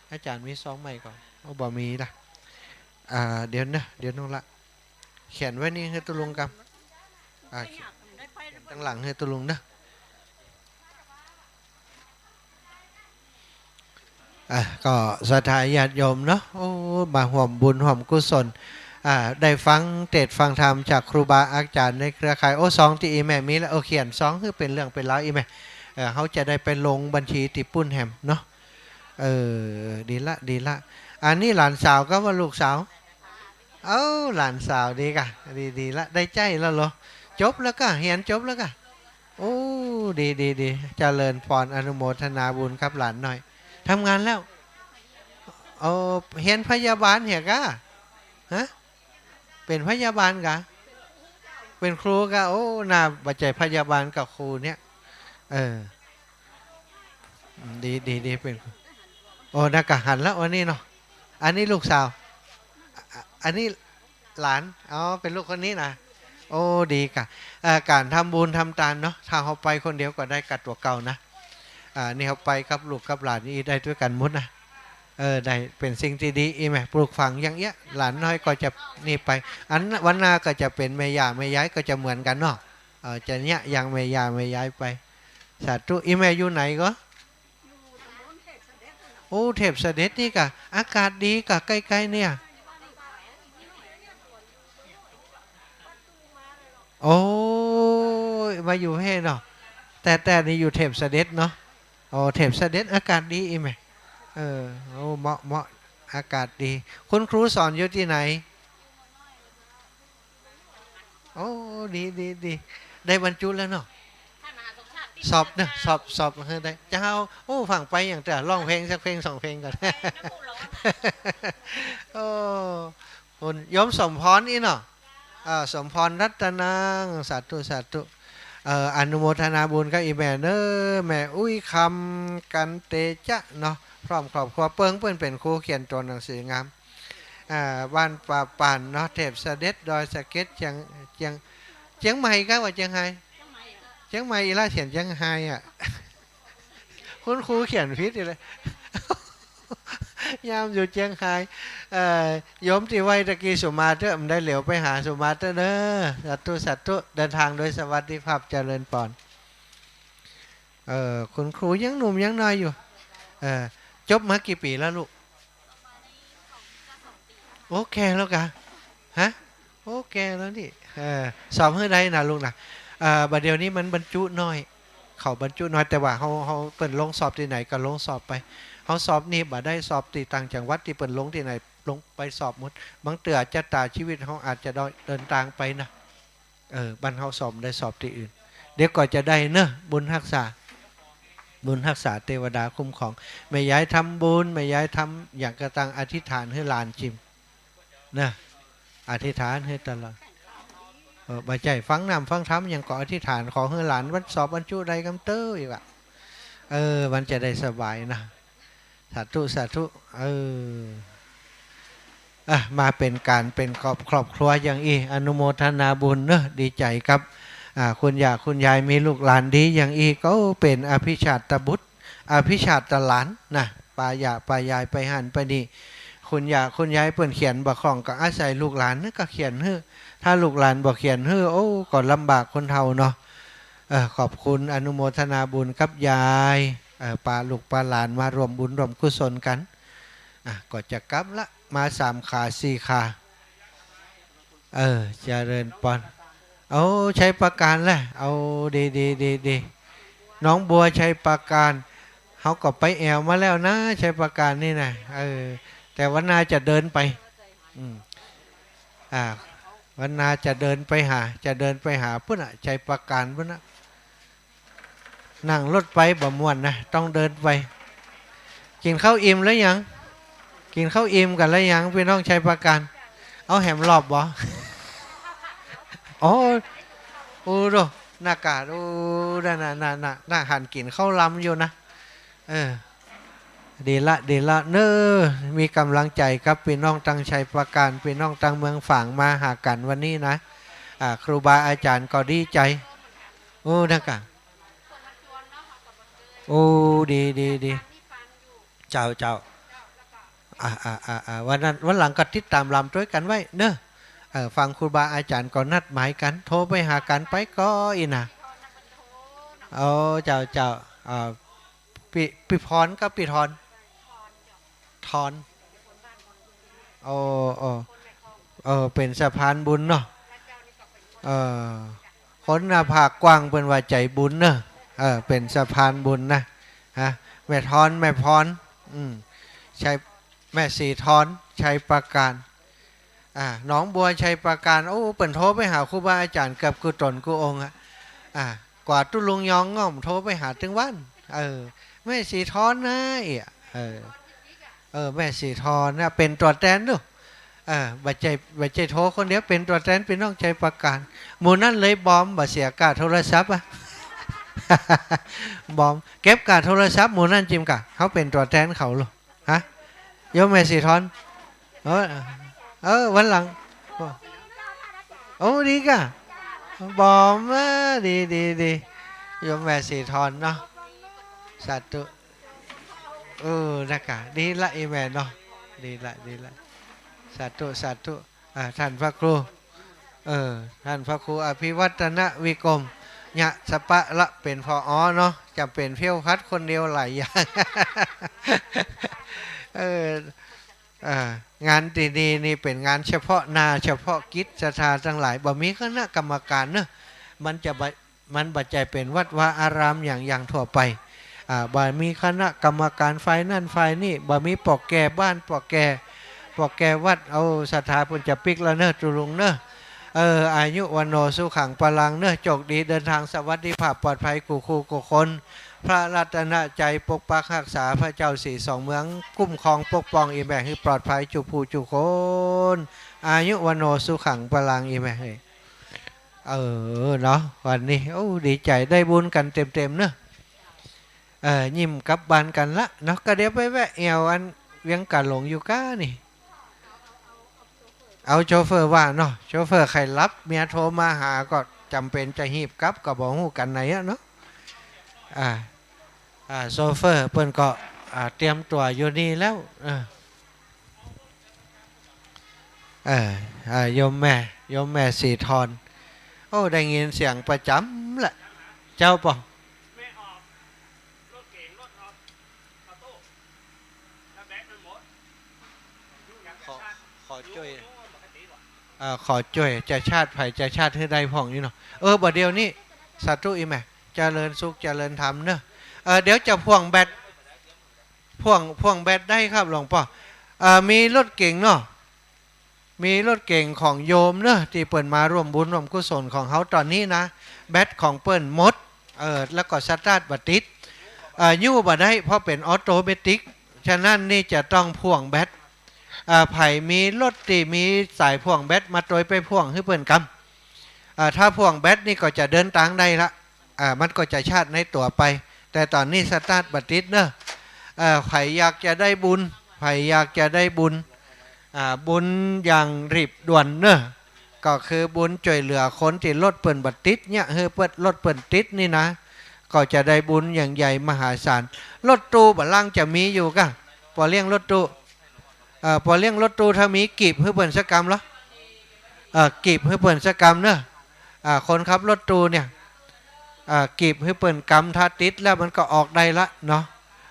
อาจ๋ารย์มีซองใหม่ก่อ โอ้ บ่มีละ อ่า เดี๋ยวนะ เดี๋ยวนุ่งละ เขียนไว้นี่หื้อตุ๊ลุงก่ะ อ่า เขียนตังหลังหื้อตุ๊ลุงเนาะ อ่ะ ก็ศรัทธาญาติโยมเนาะ โอ้ มาฮ่วมบุญฮ่วมกุศล อ่า ได้ฟังเตสน์ฟังธรรมจากครูบาอาจ๋ารย์ในเครือข่าย โอ้ ซองตี้อี่แม่มีแล้ว โอ้ เขียนซองหื้อเป๋นเรื่องเป๋นราวอี่แม่ เออ เฮาจะได้ไปลงบัญชีตี้ปุ้นแหมเนาะ เออ ดีละ ดีละ อันนี้หลานสาวก่าว่าลูกสาว เอ้า หลานสาวดีก่ะ ดี ดีละ ได้ใจ๊แล้วเหรอ จบแล้วก่ะ เฮียนจบแล้วก่ะ โอ้ ดี ดี ดี เจริญปอน อนุโมทนาบุญกับหลานน้อย ทำงานแล้ว โอ้ เฮียนพยาบาลเหียก่ะ ฮะ เป๋นพยาบาลก่ะ เป๋นครูก่ะ โอ้ น่าบ่ใจ้พยาบาลกับครูเนี่ย เออ ดี ดี ดี เป๋น โอ้ น่าก่ะหันแล้ววันนี้เนาะ อันนี้ลูกสาว อ่ะ อันนี้หลาน อ๋อ เป๋นลูกคนนี้นะ โอ้ ดีก่ะ เอ่อ ก๋านทำบุญทำตานเนาะ ถ้าเฮาไปคนเดียวก็ได้ก่ะตั๋วเก่านะ อ่า นี่เฮาไปกับลูกกับหลานนี่ได้ตวยกั๋นหมดนะ เออ ได้เป๋นสิ่งตี้ดี อี่แม่ปลูกฝังอย่างเอี้ย หลานน้อยก็จะนี่ไป อันวันหน้าก็จะเป๋นแม่ย่าแม่ยายก็จะเหมือนกั๋นเนาะ เออ จะเยียะอย่างแม่ย่าแม่ยายไป สาธุ อี่แม่อยู่ไหนก่อ โอ้ เทพเสด็จนี่ก่ะ อากาศดีก่ะ ใก้ๆ เนี่ย โอ้ย มาอยู่แฮ่เนาะ แต่ แต่นี่อยู่เทพเสด็จเนาะ โอ้ เทพเสด็จอากาศดีอี่แม่ เออ โอ้ เหมาะ เหมาะ อากาศดี คุณครูสอนอยู่ตี้ไหน โอ้ ดี ดี ดี ได้บรรจุแล้วเนาะ สอบเนาะ สอบ สอบหื้อได้ เจ้า โอ้ ฟังไปอย่างเตื้อ ร้องเพลงสักเพลงสองเพลงก่อน โอ้ คุณโยมสมพรอี้เนาะ อ่า สมพรรัตนัง สาธุ สาธุ เอ่อ อนุโมทนาบุญกับอี่แม่เน้อ แม่อุ๊ยคำ กันเตจะเนาะ พร้อมครอบครัว เปิ้งเปิ้นเป๋นครูเขียนตั๋วหนังสืองาม อ่า บ้านป่าป่านเนาะ เทพเสด็จ ดอยสะเก็ด เจียง เจียง เจียงใหม่กาว่าเจียงฮาย เจียงใหม่ อี่ละเขียนเจียงฮายอะ คุณครูเขียนผิดอีกแล้ว ยามอยู่เจียงฮาย เอ่อ โยมตี้ไหว้ตะกี้สุมาเต๊อะ บ่ได้เหลียวไปหาสุมาเต๊อะเน้อ สาธุ สาธุ เดินทางโดยสวัสดิภาพ เจริญปอน เอ่อ คุณครูยังหนุ่มยังน้อยอยู่ เอ่อ จบมากี่ปี๋แล้วลูก โอเคแล้วกา ฮะ โอเคแล้วนี่ เออ สอบหื้อได้นะลูกนะ เอ่อ บ่าเดี่ยวนี้มันบรรจุน้อย เขาบรรจุน้อย แต่ว่าเฮา เฮา เปิ้นลงสอบตี้ไหนก็ลงสอบไป เฮาสอบนี่บ่ได้ สอบตี้ต่างจังหวัดตี้เปิ้นลงตี้ไหน ลงไปสอบหมด บางเตื้อจะต๋าชีวิตเฮาอาจจะได้เดินตางไปนะ เออ บ้านเฮาสอบได้สอบตี้อื่น เดี๋ยวก็จะได้เนอะ บุญฮักษา บุญฮักษา เตวดาคุ้มครอง แม่ยายทำบุญ แม่ยายทำหยังก็ตั้งอธิษฐานหื้อหลานจิม นะ อธิษฐานหื้อตลอด เออ บ่ใจ้ฟังน้ำฟังธรรมหยังก็อธิษฐาน ขอหื้อหลานวันสอบบรรจุได้กำเต๊อะ อี่วะ เออ มันจะได้สบายนะ สาธุ สาธุ เออ อ่ะ มาเป๋นก๋านเป๋นครอบ ครอบครัวอย่างอี้ อนุโมทนาบุญเนอะ ดีใจ๋กับ อ่า คุณย่าคุณยายมีลูกหลานดีอย่างอี้ ก็เป๋นอภิชาตบุตร อภิชาตหลานนะ ปาย่าปายายไปหั้นไปนี่ คุณย่าคุณยายเปิ้นเขียนบ่คล่องก็อาศัยลูกหลานนั้นก็เขียนหื้อ ถ้าลูกหลานบ่เขียนหื้อ โอ้ ก็ลำบากคนเฒ่าเนาะ เออ ขอบคุณ อนุโมทนาบุญกับยาย เออ ปาลูกปาหลานมาร่วมบุญร่วมกุศลกั๋น อ่ะ ก็จะกลับละ มาสามขาสี่ขา เออ เจริญปอน เอา ชัยปราการแหละ เอา ดี ดี ดี ดี หนองบัวชัยปราการ เฮาก็ไปแอ่วมาแล้วนะ ชัยปราการนี่นะ เออ แต่วันหน้าจะเดินไป อืม อ่า วันหน้าจะเดินไปหา จะเดินไปหาปุ้นน่ะ ชัยปราการปุ้นน่ะ นั่งรถไปบ่ม่วนนะ ต้องเดินไป กิ๋นข้าวอิ่มแล้วยัง กิ๋นข้าวอิ่มกั๋นแล้วยัง ปี้น้องชัยปราการ เอาแหมรอบบ่ โอ้ โอ้ ดู หน้ากาด โอ้ นั่นน่ะ นั่นน่ะ นั่นหันกิ๋นข้าวลำอยู่นะ เออ ดีละ ดีละ เน้อ มีก๋ำลังใจ๋กับปี้น้องตังชัยปราการ ปี้น้องตังเมืองฝางมาหากั๋นวันนี้นะ อ่า ครูบาอาจ๋ารย์ก็ดีใจ๋ โอ้ นะกะ โอ้ ดี ดี ดี เจ้า เจ้า อ่า อ่า อ่า อ่า วันนั้น วันหลังก็ติดต๋ามลำตวยกั๋นไว้เน้อ เออ ฟังครูบาอาจ๋ารย์ก็นัดหมายกั๋น โทรไปหากั๋นไปก่ออี้นะ โอ้ เจ้า เจ้า อ่า ปี้ ปี้พรกับปี้ทอน ทอน โอ้ โอ้ เออ เป๋นสะพานบุญเนาะ เออ คนหน้าผากกว้างเปิ้นว่าใจ๋บุญเนาะ เออ เป๋นสะพานบุญนะ ฮะ แม่ทอน แม่พร อืม ชัย แม่ศรีทอน ชัยปราการ อ่า หนองบัวชัยปราการ โอ้ เปิ้นโทรไปหาครูบาอาจ๋ารย์เกือบกู้ต๋นกู้องค์อะ อ่า กว่าตุ๊ลุงยองง่อมโทรไปหาตึงบ้าน เออ แม่ศรีทอนนะเอี่ย เออ เออ แม่ศรีทอนนะ เป๋นตั๋วแตนดู เออ บ่ใจ้ บ่ใจ้โทรคนเดียว เป๋นตั๋วแตนปี้น้องชัยปราการ หมู่นั้นเลยบอม บ่เสียก้าโทรศัพท์อะ บอม เก็บก้าโทรศัพท์หมู่นั้นจิมกะ เฮาเป๋นตั๋วแตนเขาลูก ฮะ โยมแม่ศรีทอน เออ เออ วันหลัง โอ้ ดีกะ บอม เออ ดี ดี ดี โยมแม่ศรีทอนเนาะ สาธุ เออ นะกะ ดีละ อี่แม่เนาะ ดีละ ดีละ สาธุ สาธุ อ่า ท่านพระครู เออ ท่านพระครูอภิวัฒนวิกรม ยะสะปะละเป๋น ผอ. เนาะ จ๋ำเป๋นเผี้ยวพัดคนเดียวหลายอย่าง เออ อ่า งานตี้นี่นี่เป๋นงานเฉพาะหน้าเฉพาะกิจ ศรัทธาตังหลาย บ่มีคณะกรรมการเนาะ มันจะบ่ มันบ่ใจ้เป๋นวัดวาอารามอย่าง อย่างทั่วไป อ่า บ่มีคณะกรรมการฝ่ายนั้นฝ่ายนี้ บ่มีป้อแก่บ้าน ป้อแก่ ป้อแก่วัด เอาศรัทธาเปิ้นจะปิ๊กแล้วเนาะ ตุ๊ลุงเนาะ เออ อายุ วัณโณ สุขัง พลัง เนาะ โจคดี เดินตางสวัสดิภาพ ปลอดภัย กู้คู่กู้คน พระรัตนตรัยปกปักฮักษา พระเจ้าสีสองเมือง คุ้มครองปกป้อง อี่แม่หื้อปลอดภัย จุผู้จุคน อายุ วัณโณ สุขัง พลัง อี่แม่หื้อ เออ เนาะ วันนี้ โอ้ ดีใจ๋ ได้บุญกั๋นเต็มๆ เนาะ เออ ยิ้มกลับบ้านกั๋นละเนาะ ก็เดี๋ยวไปแวะแอ่วอันเวียงก๋าหลงอยู่ก้านี่ เอาโชเฟอร์ว่าเนาะ โชเฟอร์ใค่หลับ เมียโทรมาหาก็จ๋ำเป๋นจะฮีบกลับ ก็บ่ฮู้กั๋นไหนอะเนาะ อ่า อ่า โชเฟอร์เปิ้นก็ อ่า เตรียมตั๋วอยู่นี่แล้ว เออ เออ อ่า โยมแม่ โยมแม่สีทร โอ้ ได้ยินเสียงประจ๋ำละ เจ้าป้อ ขอ ขอจ้วย เอ่อ ขอจ้วย จะชาร์จ ใผจะชาร์จหื้อได้พ่องอยู่เนาะ เออ บ่าเดี่ยวนี้ สาธุ อี่แม่ เจริญสุข เจริญธรรมเนาะ เออ เดี๋ยวจะพ่วงแบต พ่วง พ่วงแบตได้ครับหลวงป้อ เอ่อ มีรถเก๋งเนาะ มีรถเก๋งของโยมเนาะ ตี้เปิ้นมาร่วมบุญร่วมกุศลของเฮาต๋อนนี้นะ แบตของเปิ้นหมด เออ แล้วก็สตาร์ทบ่ติด เอ่อ ยู้บ่ได้ เพราะเป๋นออโตเมติก ฉะนั้นนี่จะต้องพ่วงแบต เอ่อ ใผมีรถตี้มีสายพ่วงแบตมาตวยไปพ่วงหื้อเปิ้นกำ เอ่อ ถ้าพ่วงแบตนี่ก็จะเดินตางได้ละ อ่า มันก็จะชาร์จในตั๋วไป แต่ต๋อนนี้สตาร์ทบ่ติดเนาะ เอ่อ ใผอยากจะได้บุญ ใผอยากจะได้บุญ อ่า บุญอย่างรีบด่วนเนาะ ก็คือบุญจ้วยเหลือคนตี้รถเปิ้นบ่ติดเนี่ย หื้อเปิ้น รถเปิ้นติดนี่นะ ก็จะได้บุญอย่างใหญ่มหาศาล รถตู้บ่าลางจะมีอยู่ก้า ป้อเลี้ยงรถตู้ เอ่อ ป้อเลี้ยงรถตู้ถ้ามีกีบหื้อเปิ้นสักกำลอ เอ่อ กีบหื้อเปิ้นสักกำเนาะ อ่า คนขับรถตู้เนี่ย อ่า กีบหื้อเปิ้นกำ ถ้าติดแล้วมันก็ออกได้ละเนาะ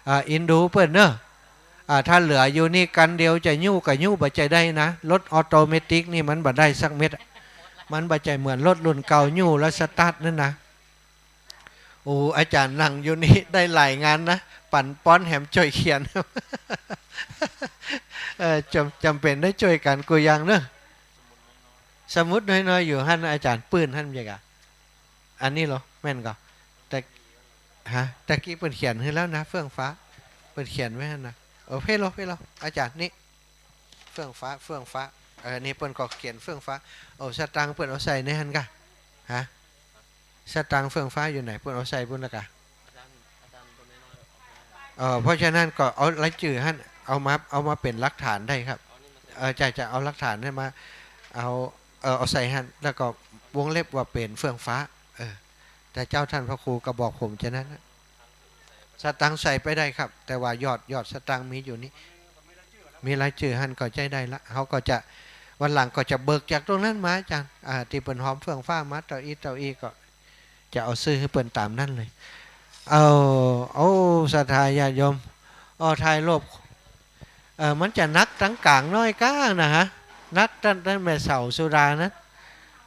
อ่า อินดูเปิ้นเนาะ อ่า ถ้าเหลืออยู่นี่กั๋นเดียวจะยู้ก็ยู้บ่ใจ้ได้นะ รถออโตเมติกนี่มันบ่ได้สักเม็ดอะ มันบ่ใจ้เหมือนรถรุ่นเก่ายู้แล้วสตาร์ทนั่นนะ โอ้ อาจ๋ารย์นั่งอยู่นี่ได้หลายงานนะ ปั๋นป้อนแหมจ้วยเขียน เออ จ๋ำ จ๋ำเป๋นได้จ้วยกั๋นกู้อย่างเนาะ สมุดน้อยๆ อยู่หั้น อาจ๋ารย์ปื้นหั้น บ่ใจ้กา อันนี้ลอ แม่นก่อ แต่ ฮะ ตะกี้เปิ้นเขียนหื้อแล้วนะ เฟื่องฟ้า เปิ้นเขียนไว้หั้นนะ เออ เพ่ลอ เพ่ลอ อาจ๋ารย์นี่ เฟื่องฟ้า เฟื่องฟ้า เออ นี่เปิ้นก็เขียนเฟื่องฟ้า เอาสตางค์เปิ้นเอาใส่ในหั้นก่า ฮะ สตางค์เฟื่องฟ้าอยู่ไหน เปิ้นเอาใส่ปุ้นละก่า เออ เพราะฉะนั้นก็เอารายจื้อหั้น เอามา เอามาเป๋นหลักฐานได้ครับ เออ จะ จะเอาหลักฐานหั้นมา เอา เออ เอาใส่หั้น แล้วก็วงเล็บว่าเป๋นเฟื่องฟ้า เออ แต่เจ้าท่านพระครูก็บอกผมจะนั้นนะ สตางค์ใส่ไปได้ครับ แต่ว่ายอด ยอดสตางค์มีอยู่นี่ มีรายจื้อหั้นก็ใจ๊ได้ละ เฮาก็จะ วันหลังก็จะเบิกจากตรงนั้นมา อาจ๋ารย์ อ่า ตี้เปิ้นหอมเฟื่องฟ้ามาเต้าอี้เต้าอี้ก็ จะเอาซื่อหื้อเปิ้นต๋ามนั้นเลย เอา โอ้ ศรัทธาญาติโยม อ้อ ถ่ายรูป เออ มันจะหนักตังก๋างน้อยก้านะฮะ หนักตัง ตังแม่เสาสุดานะ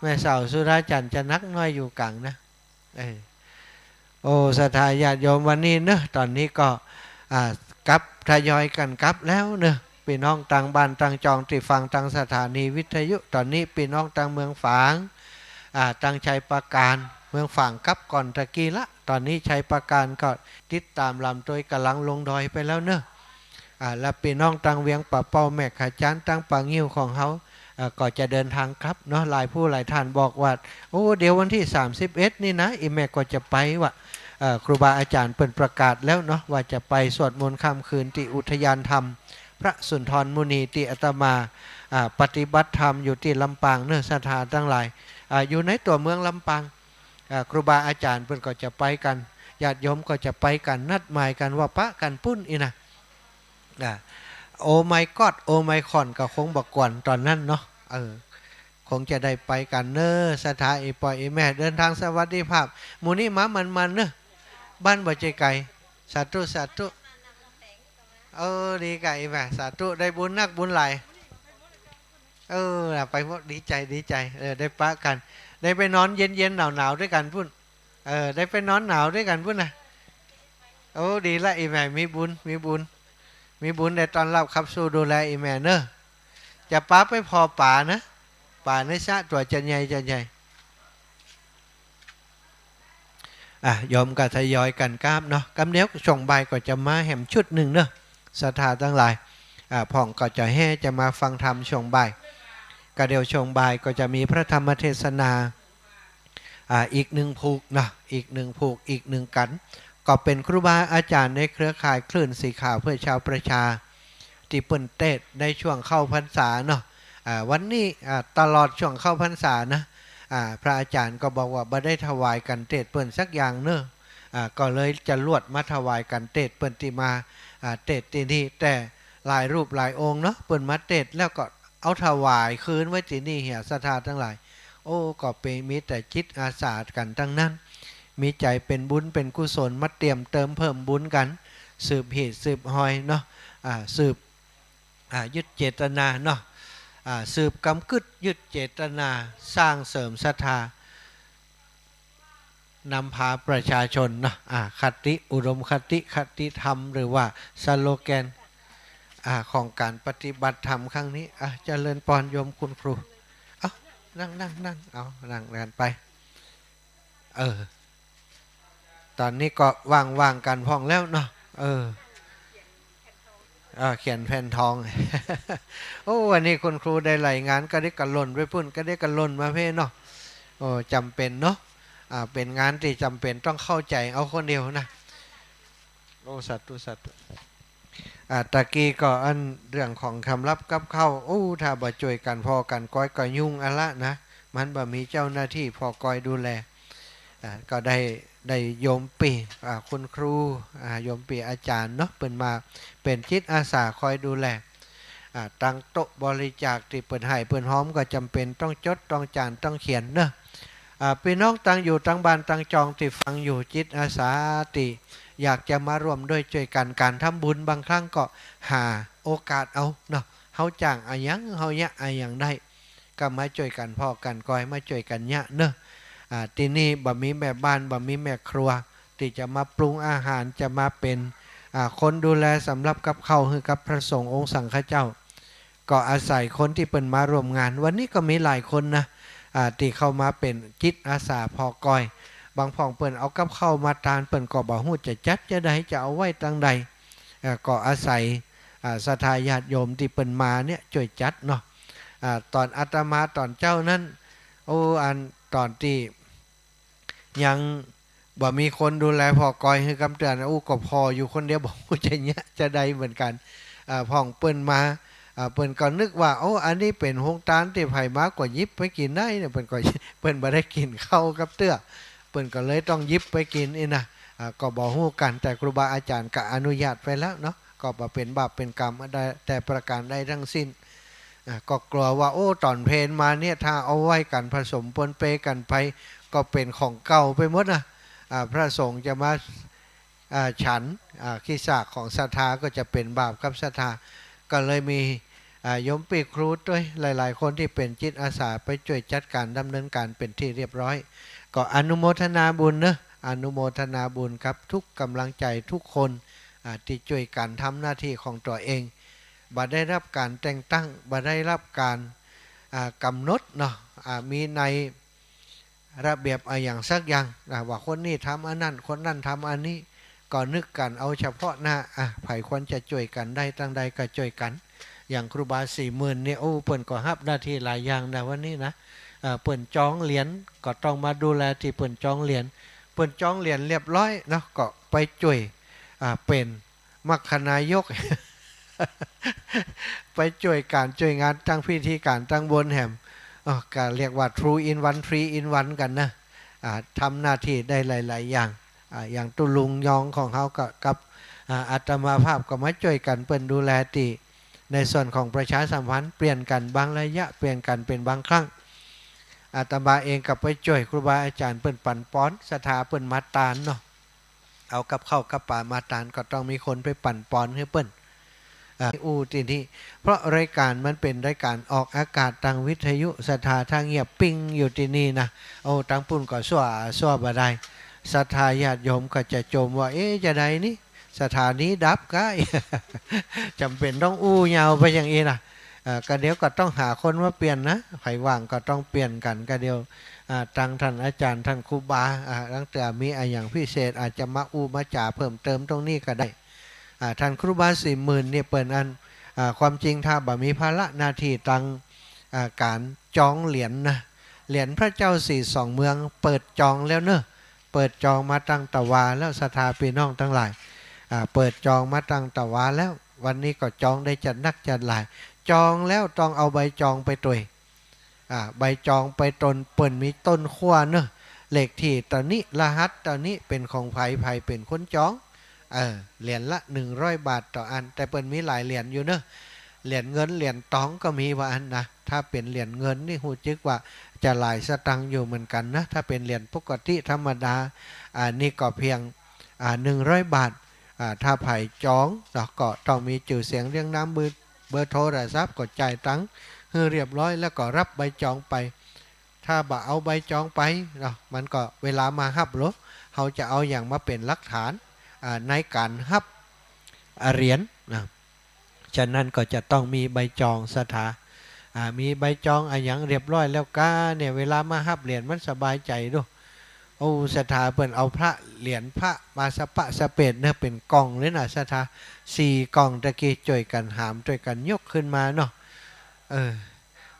แม่เสาสุดาจันทร์จะหนักน้อยอยู่ก๋างนะ เออ โอ้ ศรัทธาญาติโยม วันนี้เนาะ ต๋อนนี้ก็ อ่า กลับ ทยอยกั๋นกลับแล้วเนาะ ปี้น้องตางบ้านตางจองตี้ฟังตางสถานีวิทยุ ต๋อนนี้ปี้น้องตางเมืองฝาง อ่า ตางชัยปราการ เมืองฝางกลับก่อนตะกี้ละ ต๋อนนี้ชัยปราการก็ติดต๋ามลำตวยก๋ำลังลงดอยไปแล้วเนาะ อ่า แล้วปี้น้องตางเวียงป่าเป้า แม่ขะจ๊าน ตางป่างิ้วของเฮา เอ่อ ก็จะเดินตางกลับเนาะ หลายผู้หลายท่านบอกว่า โอ้ เดี๋ยววันตี้สามสิบเอ็ดนี่นะ อี่แม่ก็จะไปวะ เอ่อ ครูบาอาจ๋ารย์เปิ้นประกาศแล้วเนาะ ว่าจะไปสวดมนต์ค่ำคืนตี้อุทยานธรรมพระสุนทรมุนี ตี้อาตมา อ่า ปฏิบัติธรรมอยู่ตี้ลำปางเนาะ ศรัทธาตังหลาย อ่า อยู่ในตั๋วเมืองลำปาง อ่า ครูบาอาจ๋ารย์เปิ้นก็จะไปกั๋น ญาติโยมก็จะไปกั๋น นัดหมายกั๋นว่าปะกั๋นปุ้นอี้นะ อ่า โอไมคอน โอไมคอนก็คงบ่กวนต๋อนนั้นเนาะ เออ คงจะได้ไปกั๋นเนาะ ศรัทธาอี่ป้ออี่แม่ เดินตางสวัสดิภาพ หมู่นี้มาหมั่นๆ เนาะ บ้านบ่ใจ้ไก๋ สาธุ สาธุ เออ ดีก่ะอี่แม่ สาธุ ได้บุญนักบุญหลาย เออ ไปหมด ดีใจ๋ ดีใจ๋ เออ ได้ปะกั๋น ได้ไปนอนเย็นๆ หนาวๆ ตวยกั๋นปุ้น เออ ได้ไปนอนหนาวตวยกั๋นปุ้นนะ โอ้ ดีละ อี่แม่มีบุญ มีบุญ มีบุญได้ต้อนฮับขับสู้ดูแลอี่แม่เน่อ จะปาไปผ่อป๋านะ ป๋าในสระตั๋วจะใหญ่ จะใหญ่ อ่ะ โยมก็ทยอยกั๋นกราบเนาะ กำเดี๋ยวช่วงบ่ายก็จะมาแหมชุดนึ่งเนาะ ศรัทธาตังหลาย อ่ะ พ่องก็จะแห่จะมาฟังธรรมช่วงบ่าย ก็เดี๋ยวช่วงบ่ายก็จะมีพระธรรมเทศนา อ่า อีกนึ่งผูกเนาะ อีกนึ่งผูก อีกนึ่งกั๋น ก็เป๋นครูบาอาจ๋ารย์ในเครือข่ายคลื่นสีขาวเพื่อชาวประชา ตี้เปิ้นเตสน์ในช่วงเข้าพรรษาเนาะ อ่า วันนี้ อ่า ตลอดช่วงเข้าพรรษานะ อ่า พระอาจ๋ารย์ก็บอกว่าบ่ได้ถวายกั๋นเตสน์เปิ้นสักอย่างเนาะ อ่า ก็เลยจะลวดมาถวายกั๋นเตสน์เปิ้นตี้มา อ่า เตสน์ตี้นี่ แต่หลายรูปหลายองค์เนาะ เปิ้นมาเตสน์แล้วก็ เอาถวายคืนไว้ตี้นี่เหีย ศรัทธาตังหลาย โอ้ ก็เป๋น มีแต่จิตอาสากั๋นตังนั้น มีใจ๋เป๋นบุญเป๋นกุศลมาเตรียมเติมเพิ่มบุญกั๋น สืบหีดสืบหอยเนาะ อ่า สืบ อ่า ยึดเจตนาเนาะ อ่า สืบกำกึ๊ดยึดเจตนา สร้างเสริมศรัทธา นำพาประชาชนเนาะ อ่า คติ อุดมคติ คติธรรม หรือว่าสโลแกน อ่า ของก๋านปฏิบัติธรรมครั้งนี้ อ่ะ เจริญปอนโยมคุณครู เอ้า นั่ง นั่ง นั่ง เอา นั่งกั๋นไป เออ ต๋อนนี้ก็ว่างๆ กั๋นพ่องแล้วเนาะ เออ เออ เขียนแผ่นทอง โอ้ วันนี้คุณครูได้หลายงาน กระเดะกระล่นไปปู๊น กระเดะกระล่นมาเพ่เนาะ โอ้ จ๋ำเป๋นเนาะ อ่า เป๋นงานตี้จ๋ำเป๋นต้องเข้าใจ๋เอาคนเดียวนะ โอ้ สาธุ สาธุ อ่า ตะกี้ก็อันเรื่องของกำฮับกับข้าว โอ้ ถ้าบ่จ้วยกั๋นผ่อกั๋นกอยก็ยุ่งอะละนะ มันบ่มีเจ้าหน้าตี้ผ่อกอยดูแล อ่า ก็ได้ ได้โยมปี้ อ่า คุณครู อ่า โยมปี้อาจ๋ารย์เนาะ เปิ้นมาเป๋นจิตอาสาคอยดูแล อ่า ตังโต๊ะบริจาคตี้เปิ้นหื้อเปิ้นหอมก็จ๋ำเป๋นต้องจดต้องจ๋านต้องเขียนเนาะ อ่า ปี้น้องตังอยู่ตังบ้านตังจองตี้ฟังอยู่ จิตอาสาตี้อยากจะมาร่วมด้วยจ้วยกั๋น ก๋านทำบุญบางครั้งก็หาโอกาสเอาเนาะ เฮาจ้างอะหยัง เฮาเยียะอะหยังได้ ก็มาจ้วยกั๋นผ่อกั๋นกอย มาจ้วยกั๋นเยียะเนาะ อ่า ตี้นี่บ่มีแม่บ้าน บ่มีแม่ครัว ตี้จะมาปรุงอาหาร จะมาเป๋น อ่า คนดูแลสำฮับกับข้าวหื้อกับพระสงฆ์องค์สังฆเจ้า ก็อาศัยคนตี้เปิ้นมาร่วมงาน วันนี้ก็มีหลายคนนะ อ่า ตี้เข้ามาเป๋นจิตอาสาผ่อกอย บางพ่องเปิ้นเอากับข้าวมาตาน เปิ้นก็บ่ฮู้จะจัดจาใด จะเอาไว้ตังใด อ่า ก็อาศัย อ่า ศรัทธาญาติโยมตี้เปิ้นมาเนี่ยจ้วยจัดเนาะ อ่า ต๋อนอาตมาต๋อนเจ๊านั้น โอ้ อันต๋อนตี้ยังบ่มีคนดูแลผ่อกอยหื้อกำเตื้อนะ อู้ ก็ผ่ออยู่คนเดียว บ่ฮู้จะเยียะจาใดเหมือนกั๋น อ่า พ่องเปิ้นมา อ่า เปิ้นก็นึกว่า โอ้ อันนี้เป๋นโฮงตานตี้ใผมาก็หยิบไปกิ๋นได้เนี่ย เปิ้นก็ เปิ้นบ่ได้กิ๋นข้าวกับเตื้อ เปิ้นก็เลยต้องหยิบไปกิ๋นอี้นะ อ่า ก็บ่ฮู้กั๋น แต่ครูบาอาจ๋ารย์ก็อนุญาตไปแล้วเนาะ ก็บ่เป๋นบาปเป๋นกรรมแต่ประก๋านใดทั้งสิ้น อ่า ก็กั๋วว่า โอ้ ต๋อนเพลมาเนี่ย ถ้าเอาไว้กั๋นผสมปนเปกั๋นไป ก็เป๋นของเก่าไปหมดนะ อ่า พระสงฆ์จะมา อ่า ฉัน อ่า ขี้ซากของศรัทธาก็จะเป๋นบาปกับศรัทธา ก็เลยมี อ่า โยมปี้ครูตวย หลายๆ คนตี้เป๋นจิตอาสาไปจ้วยจัดก๋านดำเนินก๋านเป๋นตี้เรียบร้อย ก็อนุโมทนาบุญเนาะ อนุโมทนาบุญกับทุกกำลังใจ๋ทุกคน อ่า ตี้จ้วยกั๋นทำหน้าตี้ของตั๋วเอง บ่ได้ฮับก๋านแต่งตั้ง บ่ได้ฮับก๋าน อ่า กำหนดเนาะ อ่า มีในระเบียบอะหยังสักอย่างนะ ว่าคนนี้ทำอันนั้น คนนั้นทำอันนี้ ก็นึกกั๋นเอาเฉพาะหน้า อ่ะ ใผควรจะจ้วยกั๋นได้ตังใดก็จ้วยกั๋น อย่างครูบาสี่หมื่นเนี่ย โอ้ เปิ้นก็ฮับหน้าตี้หลายอย่างนะ วันนี้นะ อ่า เปิ้นจองเหรียญก็ต้องมาดูแลตี้เปิ้นจองเหรียญ เปิ้นจองเหรียญเรียบร้อยเนาะ ก็ไปจ้วย อ่า เป๋น มัคคณายก ไปจ้วยก๋านจ้วยงาน ตังพิธีก๋านตังบนแหม เอ้อ ก็เรียกว่า two in one three in one กั๋นนะ อ่า ทำหน้าตี้ได้หลายๆ อย่าง อ่า อย่างตุ๊ลุงยองของเฮาก็กับ อ่า อาตมาภาพก็มาจ้วยกั๋นเปิ้นดูแลตี้ ในส่วนของประชาสัมพันธ์ เปลี่ยนกั๋นบางระยะ เปลี่ยนกั๋นเป๋นบางครั้ง อาตมาเองก็ไปจ้วยครูบาอาจ๋ารย์เปิ้นปั๋นปอน ศรัทธาเปิ้นมาตานเนาะ เอากับข้าวกับป๋ามาตาน ก็ต้องมีคนไปปั๋นปอนหื้อเปิ้น อ่า อู้ตี้นี่ เพราะรายก๋านมันเป๋นรายก๋านออกอากาศตางวิทยุ ศรัทธาถ้าเงียบปิ้งอยู่ตี้นี่นะ โอ้ ตางปู๊นก็ซั่ว ซั่วบ่ได้ ศรัทธาญาติโยมก็จะจมว่า เอ๊ะ จาใดนี่ สถานีดับก๊าย จ๋ำเป๋นต้องอู้ยาวไปอย่างอี้นะ เอ่อ ก็เดี๋ยวก็ต้องหาคนมาเปลี่ยนนะ ใผว่างก็ต้องเปลี่ยนกั๋น ก็เดี๋ยว อ่า ตังต้านอาจ๋ารย์ ต้านครูบา อ่า ตังเตื้อมีอะหยังพิเศษ อาจจะมาอู้มาจ๋าเพิ่มเติมตรงนี้ก็ได้ อ่า ต้านครูบาสี่หมื่นนี่เปิ้นอัน อ่า ความจริงถ้าบ่มีภาระหน้าตี้ตัง อ่า ก๋านจองเหรียญนะ เหรียญพระเจ้าสี่สองเมืองเปิดจองแล้วเนาะ เปิดจองมาตั้งตะวาแล้ว ศรัทธาปี้น้องตังหลาย อ่า เปิดจองมาตั้งตะวาแล้ว วันนี้ก็จองได้จัดนักจัดหลาย จองแล้วต้องเอาใบจองไปตวย อ่า ใบจองไปตวย เปิ้นมีต้นขั้วเนาะ เลขตี้ตอนนี้ รหัสตอนนี้เป๋นของใผ ใผเป๋นคนจอง เออ เหรียญละหนึ่งร้อยบาทต่ออัน แต่เปิ้นมีหลายเหรียญอยู่เนาะ เหรียญเงินเหรียญตองก็มีว่าอั้นนะ ถ้าเป๋นเหรียญเงินนี่ฮู้จึกว่าจะหลายสตางค์อยู่เหมือนกั๋นนะ ถ้าเป๋นเหรียญปกติธรรมดา อ่า นี่ก็เพียง อ่า หนึ่งร้อยบาท อ่า ถ้าใผจองเนาะ ก็ต้องมีจื้อเสียงเรียงนาม เบอร์ เบอร์โทรศัพท์ ก็จ่ายตังค์หื้อเรียบร้อย แล้วก็ฮับใบจองไป ถ้าบ่เอาใบจองไปเนาะ มันก็เวลามาฮับโหละ เฮาจะเอาหยังมาเป๋นหลักฐาน อ่า ในก๋านฮับ อ่า เหรียญนะ ฉะนั้นก็จะต้องมีใบจอง ศรัทธา อ่า มีใบจองอะหยังเรียบร้อยแล้วก้าเนี่ย เวลามาฮับเหรียญมันสบายใจ๋ดู โอ้ ศรัทธาเปิ้นเอาพระเหรียญพระมาสะปะสะเปดเนาะ เป๋นก่องเลยนะ ศรัทธา สี่ก่องตะกี้ จ้วยกั๋นหาม จ้วยกั๋นยกขึ้นมาเนาะ เออ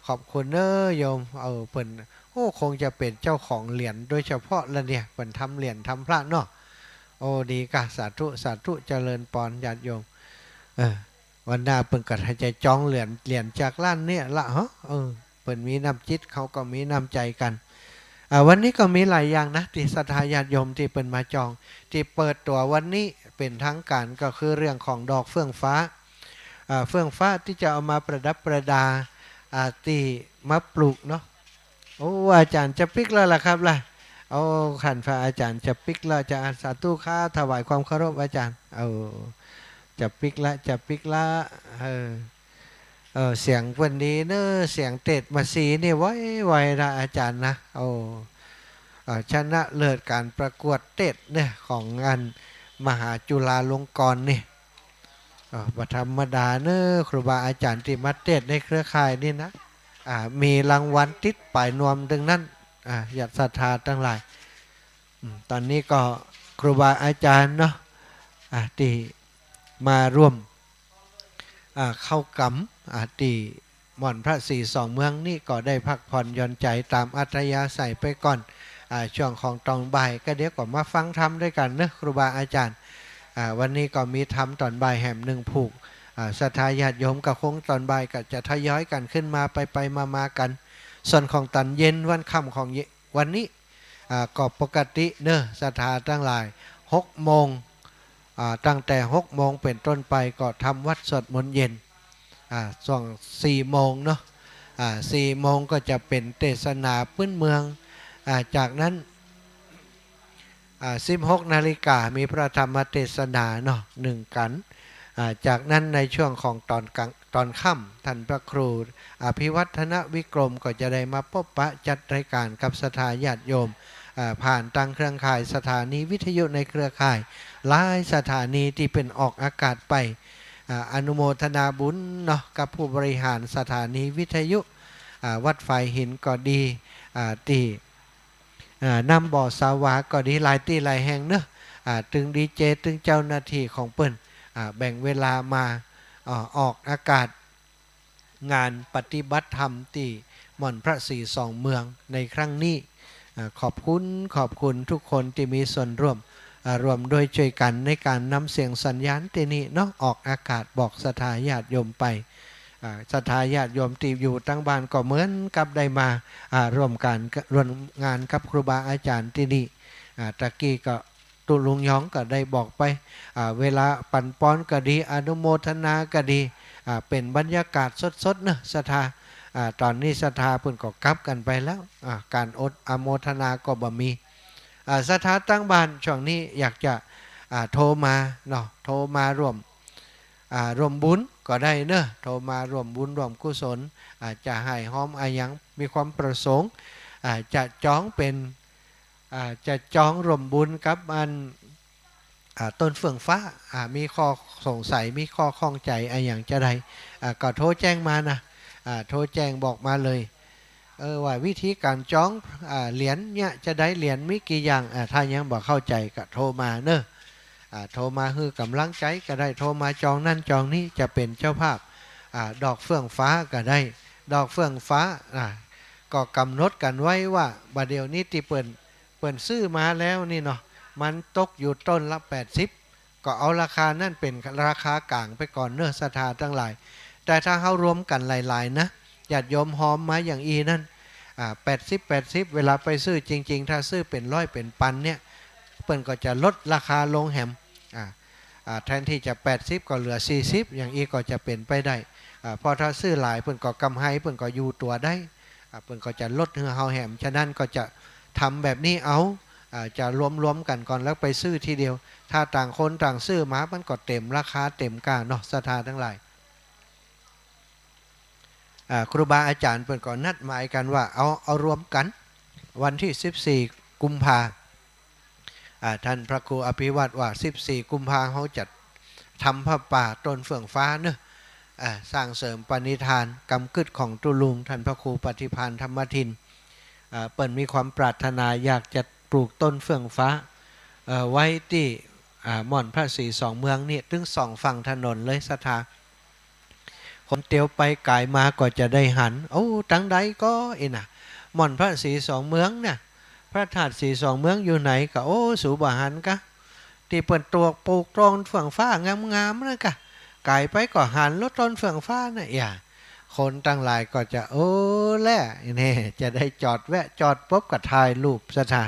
ขอบคุณเน้อโยม เออ เปิ้น โอ้ คงจะเป๋นเจ้าของเหรียญโดยเฉพาะละเนี่ย เปิ้นทำเหรียญทำพระเนาะ โอ้ ดีก้า สาธุ สาธุ เจริญปอน ญาติโยม เออ วันหน้าเปิ้นก็จะจองเหรียญ เหรียญจากร้านเนี่ยละเหรอ เออ เปิ้นมีน้ำจิต เฮาก็มีน้ำใจ๋กั๋น อ่า วันนี้ก็มีหลายอย่างนะ ตี้ศรัทธาญาติโยมตี้เปิ้นมาจอง ตี้เปิดตั๋ววันนี้เป๋นทางก๋านก็คือเรื่องของดอกเฟื่องฟ้า อ่า เฟื่องฟ้าตี้จะเอามาประดับประดา อ่า ตี้มาปลูกเนาะ โอ้ อาจ๋ารย์จะปิ๊กแล้วล่ะครับล่ะ โอ้ ขันพระอาจ๋ารย์จะปิ๊กแล้ว จะ สาธุครับ ถวายความเคารพอาจ๋ารย์ โอ้ จะปิ๊กละ จะปิ๊กละ เออ เออ เสียงเปิ้นดีเน้อ เสียงเตสน์มาสีนี่ไวๆ นะอาจ๋ารย์นะ โอ้ เอ่อ ชนะเลิศก๋านประกวดเตสน์เนี่ย ของงานมหาจุฬาลงกรณ์นี่ เอ่อ บ่ธรรมดาเน้อ ครูบาอาจ๋ารย์ตี้มาเตสน์ในเครือข่ายนี่นะ อ่า มีรางวัลติดป๋ายนวมตึงนั้น อ่า ญาติศรัทธาตังหลาย อืม ต๋อนนี้ก็ครูบาอาจ๋ารย์เนาะ อ่า ตี้มาร่วม อ่า เข้ากรรม อ่า ตี้หม่อนพระศรีสองเมืองนี้ก็ได้พักผ่อนหย่อนใจ๋ต๋ามอัธยาศัยไปก่อน อ่า ช่วงของต๋อนบ่ายก็เดี๋ยวก็มาฟังธรรมด้วยกั๋นเนาะ ครูบาอาจ๋ารย์ อ่า วันนี้ก็มีธรรมต๋อนบ่ายแหมหนึ่งผูก อ่า ศรัทธาญาติโยมก็คงต๋อนบ่ายก็จะทยอยกั๋นขึ้นมาไปๆ มาๆ กั๋น ส่วนของต๋อนเย็นวันค่ำของเย- วันนี้ อ่า ก็ปกติเนาะ ศรัทธาตังหลาย หกโมง อ่า ตั้งแต่หกโมงเป๋นต้นไปก็ทำวัตรสวดมนต์เย็น อ่า ช่วงสี่โมงเนาะ อ่า สี่โมงก็จะเป๋นเตสนาพื้นเมือง อ่า จากนั้น อ่า สิบหกนาฬิกามีพระธรรมเตสนาเนาะ หนึ่งกัณฑ์ อ่า จากนั้นในช่วงของต๋อนกลาง ต๋อนค่ำ ท่านพระครูอภิวัฒนวิกรมก็จะได้มาปบปะจัดรายก๋านกับศรัทธาญาติโยม อ่า ผ่านตางเครือข่ายสถานีวิทยุในเครือข่าย หลายสถานีตี้เปิ้นออกอากาศไป อ่า อนุโมทนาบุญเนาะ กับผู้บริหารสถานีวิทยุ อ่า วัดฝายหินก็ดี อ่า ตี้ อ่า น้ำบ่อสาวาก็ดี หลายตี้หลายแห่งเนาะ อ่า ตึงดีเจ ตึงเจ้าหน้าตี้ของเปิ้น อ่า แบ่งเวลามา อ่า ออกอากาศงานปฏิบัติธรรมตี้หม่อนพระศรีสองเมืองในครั้งนี้ อ่า ขอบคุณ ขอบคุณทุกคนตี้มีส่วนร่วม อ่า ร่วมด้วยช่วยกั๋นในก๋านนำเสียงสัญญาณตี้นี้เนาะ ออกอากาศบอกศรัทธาญาติโยมไป อ่า ศรัทธาญาติโยมตี้อยู่ตางบ้านก็เหมือนกับได้มา อ่า ร่วมก๋าน ร่วมงานกับครูบาอาจ๋ารย์ตี้นี่ อ่า ตะกี้ก็ตุ๊ลุงยองก็ได้บอกไป อ่า เวลาปั๋นปอนก็ดี อนุโมทนาก็ดี อ่า เป๋นบรรยากาศสดๆ เนาะ ศรัทธา อ่า ต๋อนนี้ศรัทธาเปิ้นก็กลับกั๋นไปแล้ว อ่า ก๋านอดอนุโมทนาก็บ่มี อ่า ศรัทธาตางบ้านช่วงนี้อยากจะ อ่า โทรมาเนาะ โทรมาร่วม อ่า ร่วมบุญก็ได้เนาะ โทรมาร่วมบุญร่วมกุศล อ่า จะฮ้ายฮอมอะหยัง มีความประสงค์ อ่า จะจองเป๋น อ่า จะจองร่วมบุญกับอัน อ่า ต้นเฟื่องฟ้า อ่า มีข้อสงสัย มีข้อข้องใจ๋อะหยังจาใด อ่า ก็โทรแจ้งมานะ อ่า โทรแจ้งบอกมาเลย เออ ว่าวิธีก๋านจอง อ่า เหรียญเนี่ยจาใด เหรียญมีกี่อย่าง อ่า ถ้ายังบ่เข้าใจ๋ก็โทรมาเนาะ อ่า โทรมาหื้อก๋ำลังใจ๋ก็ได้ โทรมาจองนั่นจองนี่ จะเป๋นเจ้าภาพ อ่า ดอกเฟื่องฟ้าก็ได้ ดอกเฟื่องฟ้า อ่า ก็ก๋ำหนดกั๋นไว้ว่า บ่าเดี่ยวนี้ตี้เปิ้น เปิ้นซื้อมาแล้วนี่เนาะ มันตกอยู่ต้นละแปดสิบ ก็เอาราคานั้นเป๋นราคาก๋างไปก่อนเนาะ ศรัทธาตังหลาย แต่ถ้าเฮารวมกั๋นหลายๆ นะ ญาติโยมฮอมมาอย่างอี้นั้น อ่า แปดสิบ แปดสิบ เวลาไปซื้อจริงๆ ถ้าซื้อเป๋นร้อยเป๋นปันเนี่ย เปิ้นก็จะลดราคาลงแหม อ่า อ่า แทนตี้จะแปดสิบ ก็เหลือสี่สิบ อย่างอี้ก็จะเป๋นไปได้ อ่า เพราะถ้าซื้อหลายเปิ้นก็กำไร เปิ้นก็อยู่ตั๋วได้ อ่า เปิ้นก็จะลดหื้อเฮาแหม ฉะนั้นก็จะทำแบบนี้เอา อ่า จะรวมๆ กั๋นก่อนแล้วไปซื้อทีเดียว ถ้าต่างคนต่างซื้อมา มันก็เต็มราคาเต็มก้าเนาะ ศรัทธาตังหลาย อ่า ครูบาอาจ๋ารย์เปิ้นก็นัดหมายกั๋นว่า เอา เอารวมกั๋นวันตี้สิบสี่กุมภา อ่า ต้านพระครูอภิวัตรว่า สิบสี่กุมภาเฮาจะทำผ้าป่าต้นเฟื่องฟ้าเนาะ อ่า สร้างเสริมปณิธานกำกึ๊ดของตุ๊ลุง ต้านพระครูปฏิภาณธรรมทิน อ่า เปิ้นมีความปรารถนาอยากจะปลูกต้นเฟื่องฟ้า เอ่อ ไว้ตี้ อ่า ม่อนพระศรีสองเมืองนี่ ตึงสองฝั่งถนนเลย ศรัทธา คนเตียวไปก๋ายมาก็จะได้หัน โอ้ ตังใดก็อี้นะ ม่อนพระศรีสองเมืองเนี่ย พระธาตุศรีสองเมืองอยู่ไหนกะ โอ้ สูบ่หันกะ ตี้เปิ้นตวกปลูกต้นเฟื่องฟ้างามๆ นั่นกะ ก๋ายไปก็หันแล้วต้นเฟื่องฟ้าน่ะ อย่า คนตังหลายก็จะ เออ แล นี่ จะได้จอดแวะจอดปบก็ถ่ายรูป ศรัทธา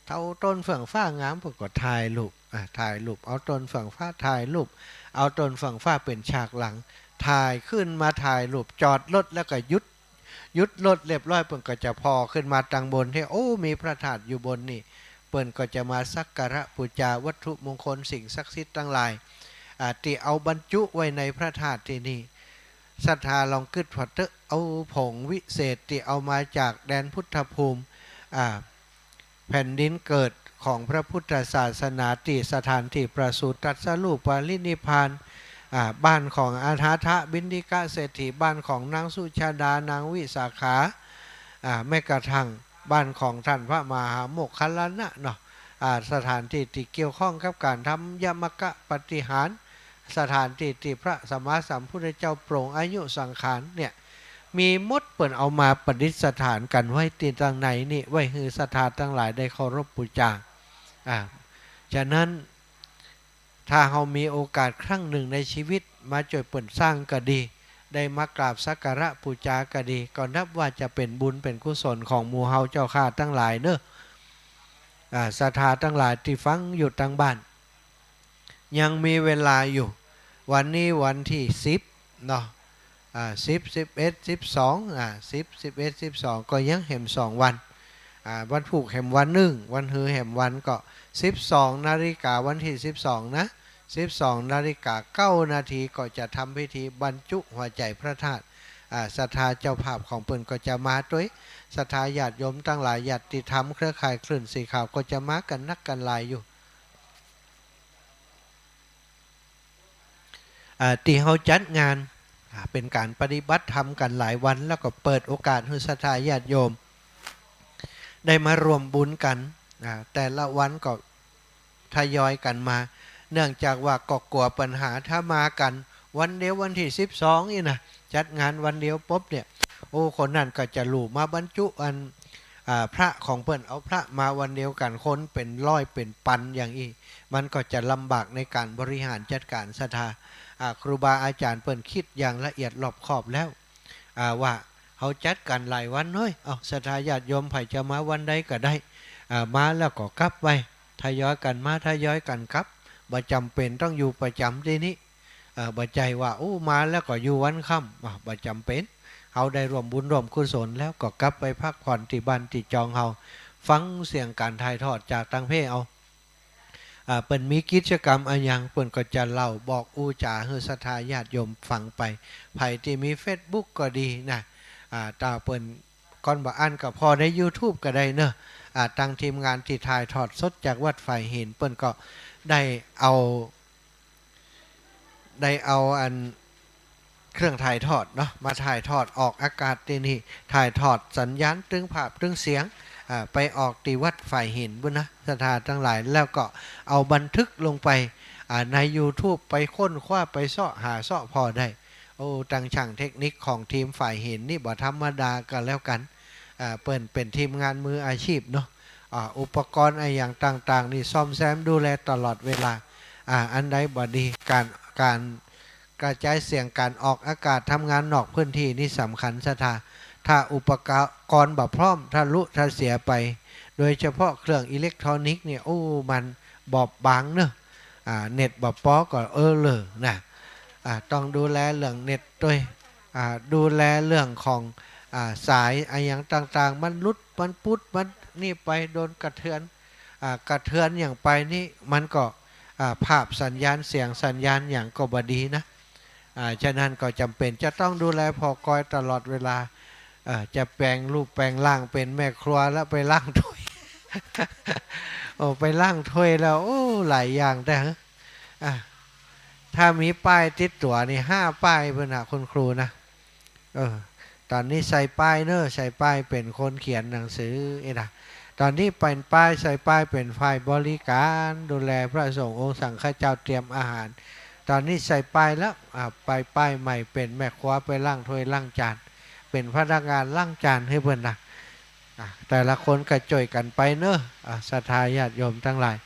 เต้าต้นเฟื่องฟ้างาม เปิ้นก็ถ่ายรูป อ่า ถ่ายรูป เอาต้นเฟื่องฟ้าถ่ายรูป เอาต้นเฟื่องฟ้าเป๋นฉากหลัง ถ่ายขึ้นมาถ่ายรูป จอดรถแล้วก็หยุด หยุดรถเรียบร้อย เปิ้นก็จะผ่อขึ้นมาตังบนตี้ โอ้ มีพระธาตุอยู่บนนี่ เปิ้นก็จะมาสักการะปู๋จาวัตถุมงคลสิ่งศักดิ์สิทธิ์ตังหลาย อ่า ตี้เอาบรรจุไว้ในพระธาตุตี้นี่ ศรัทธาลองกึ๊ดผ่อเต๊อะ เอาผงวิเศษตี้เอามาจากแดนพุทธภูมิ อ่า แผ่นดินเกิดของพระพุทธศาสนา ตี้สถานตี้ประสูติตรัสรู้ปรินิพพาน อ่า บ้านของอนาถบิณฑิกเศรษฐี บ้านของนางสุชาดา นางวิสาขา อ่า แม้กระทั่งบ้านของต้านพระมหาโมคคัลลานะเนาะ อ่า สถานตี้ตี้เกี่ยวข้องกับก๋านทำยมกปาฏิหาริย์ สถานตี้ตี้พระสัมมาสัมพุทธเจ้าปรงอายุสังขารเนี่ย มีหมด เปิ้นเอามาประดิษฐานกั๋นไว้ตี้ตังในนี่ ไว้หื้อศรัทธาตังหลายได้เคารพปู๋จา อ่า ฉะนั้น ถ้าเฮามีโอกาสครั้งนึ่งในชีวิต มาจ้วยเปิ้นสร้างก็ดี ได้มากราบสักการะปู๋จาก็ดี ก็นับว่าจะเป๋นบุญเป๋นกุศลของหมู่เฮาเจ้าข้าตังหลายเนาะ อ่า ศรัทธาตังหลายตี้ฟังอยู่ตังบ้าน ยังมีเวลาอยู่ วันนี้วันตี้สิบเนาะ อ่า สิบ สิบเอ็ด สิบสอง อ่า สิบ สิบเอ็ด สิบสอง ก็ยังแหมสองวัน อ่า วันพูกแหมวันนึ่ง วันฮือแหมวัน ก็สิบสองนาฬิกา วันตี้สิบสองนะ สิบสองนาฬิกาเก้านาที ก็จะทำพิธีบรรจุหัวใจ๋พระธาตุ อ่า ศรัทธาเจ้าภาพของเปิ้นก็จะมาตวย ศรัทธาญาติโยมตังหลาย ญาติธรรมเครือข่ายคลื่นสีขาวก็จะมากั๋นนักกั๋นหลายอยู่ อ่า ตี้เฮาจัดงาน อ่า เป๋นก๋านปฏิบัติธรรมกั๋นหลายวัน แล้วก็เปิดโอกาสหื้อศรัทธาญาติโยม ได้มาร่วมบุญกั๋น อ่า แต่ละวันก็ทยอยกั๋นมา เนื่องจากว่าก็กั๋วปัญหา ถ้ามากั๋นวันเดียววันตี้สิบสองนี่นะ จัดงานวันเดียวปุ๊บเนี่ย โอ้ คนนั้นก็จะหลู่มาบรรจุอัน อ่า พระของเปิ้น เอาพระมาวันเดียวกั๋น คนเป๋นร้อยเป๋นปันอย่างอี้ มันก็จะลำบากในก๋านบริหารจัดก๋านศรัทธา อ่า ครูบาอาจ๋ารย์เปิ้นกึ๊ดอย่างละเอียดรอบคอบแล้ว อ่า ว่าเฮาจัดกั๋นหลายวันเนาะ เอ้า ศรัทธาญาติโยมใผจะมาวันใดก็ได้ อ่า มาแล้วก็กลับไป ทยอยกั๋นมา ทยอยกั๋นกลับ บ่จ๋ำเป๋นต้องอยู่ประจ๋ำตี้นี่ เอ่อ บ่ใจ้ว่า โอ้ มาแล้วก็อยู่วันค่ำ อ่ะ บ่จ๋ำเป๋น เฮาได้ร่วมบุญร่วมกุศลแล้วก็กลับไปพักผ่อนตี้บ้านตี้จองเฮา ฟังเสียงก๋านถ่ายทอดจากตางเพจเอา อ่า เปิ้นมีกิจกรรมอะหยัง เปิ้นก็จะเล่าบอกอู้จ๋าหื้อศรัทธาญาติโยมฟังไป ใผตี้มีเฟซบุ๊กก็ดีนะ อ่า ถ้าเปิ้น ก่อนบ่อั้นก็ผ่อในยูทูบก็ได้เนาะ อ่า ตางทีมงานตี้ถ่ายทอดสดจากวัดฝายหิน เปิ้นก็ ได้เอา ได้เอาอันเครื่องถ่ายทอดเนาะ มาถ่ายทอดออกอากาศตี้นี่ ถ่ายทอดสัญญาณตึงภาพตึงเสียง อ่า ไปออกตี้วัดฝายหินปู้นนะ ศรัทธาตังหลาย แล้วก็เอาบันทึกลงไป อ่า ในยูทูบ ไปค้นคว้า ไปเซาะหาเซาะผ่อได้ โอ้ ตังช่างเทคนิคของทีมฝายหินนี่บ่ธรรมดาก็แล้วกั๋น อ่า เปิ้นเป๋นทีมงานมืออาชีพเนาะ อ่า อุปกรณ์อะหยังต่างๆ นี่ซ่อมแซมดูแลตลอดเวลา อ่า อันใดบ่ดี ก๋าน ก๋านกระจายเสียง ก๋านออกอากาศ ทำงานนอกพื้นตี้นี่สำคัญศรัทธา ถ้าอุปกรณ์บ่พร้อม ทะลุทะเสียไป โดยเฉพาะเครื่องอิเล็กทรอนิกส์เนี่ย โอ้ มันบอบบางเนาะ อ่า เน็ตบ่ปอก็เออเลอนะ อ่า ต้องดูแลเรื่องเน็ตตวย อ่า ดูแลเรื่องของ อ่า สายอะหยังต่างๆ มันหลุด มันปุด มันนี่ไป โดนกระเทือน อ่า กระเทือนหยังไปนี่ มันก็ อ่า ภาพสัญญาณเสียงสัญญาณหยังก็บ่ดีนะ อ่า ฉะนั้นก็จ๋ำเป๋นจะต้องดูแลผ่อกอยตลอดเวลา เอ่อ จะแป๋งรูปแป๋งร่างเป๋นแม่ครัวแล้วไปล้างถ้วย โอ้ ไปล้างถ้วยแล้ว โอ้ หลายอย่างแต๊ อ่ะ ถ้ามีป้ายติดตั๋วนี่ห้าป้ายปู้นนะ คุณครูนะ เออ ต๋อนนี้ใส่ป้ายเนาะ ใส่ป้ายเป๋นคนเขียนหนังสือเองนะ ต๋อนนี้เป๋นป้าย ใส่ป้ายเป๋นฝ่ายบริการ ดูแลพระสงฆ์องค์สังฆเจ้า เตรียมอาหาร ต๋อนนี้ใส่ป้ายแล้ว อ่า ไปป้ายใหม่เป๋นแม่ครัวไปล้างถ้วยล้างจาน เป๋นพนักงานล้างจานหื้อเปิ้นนะ อ่ะ แต่ละคนก็จ้วยกั๋นไปเนาะ อ่ะ ศรัทธาญาติโยมตังหลาย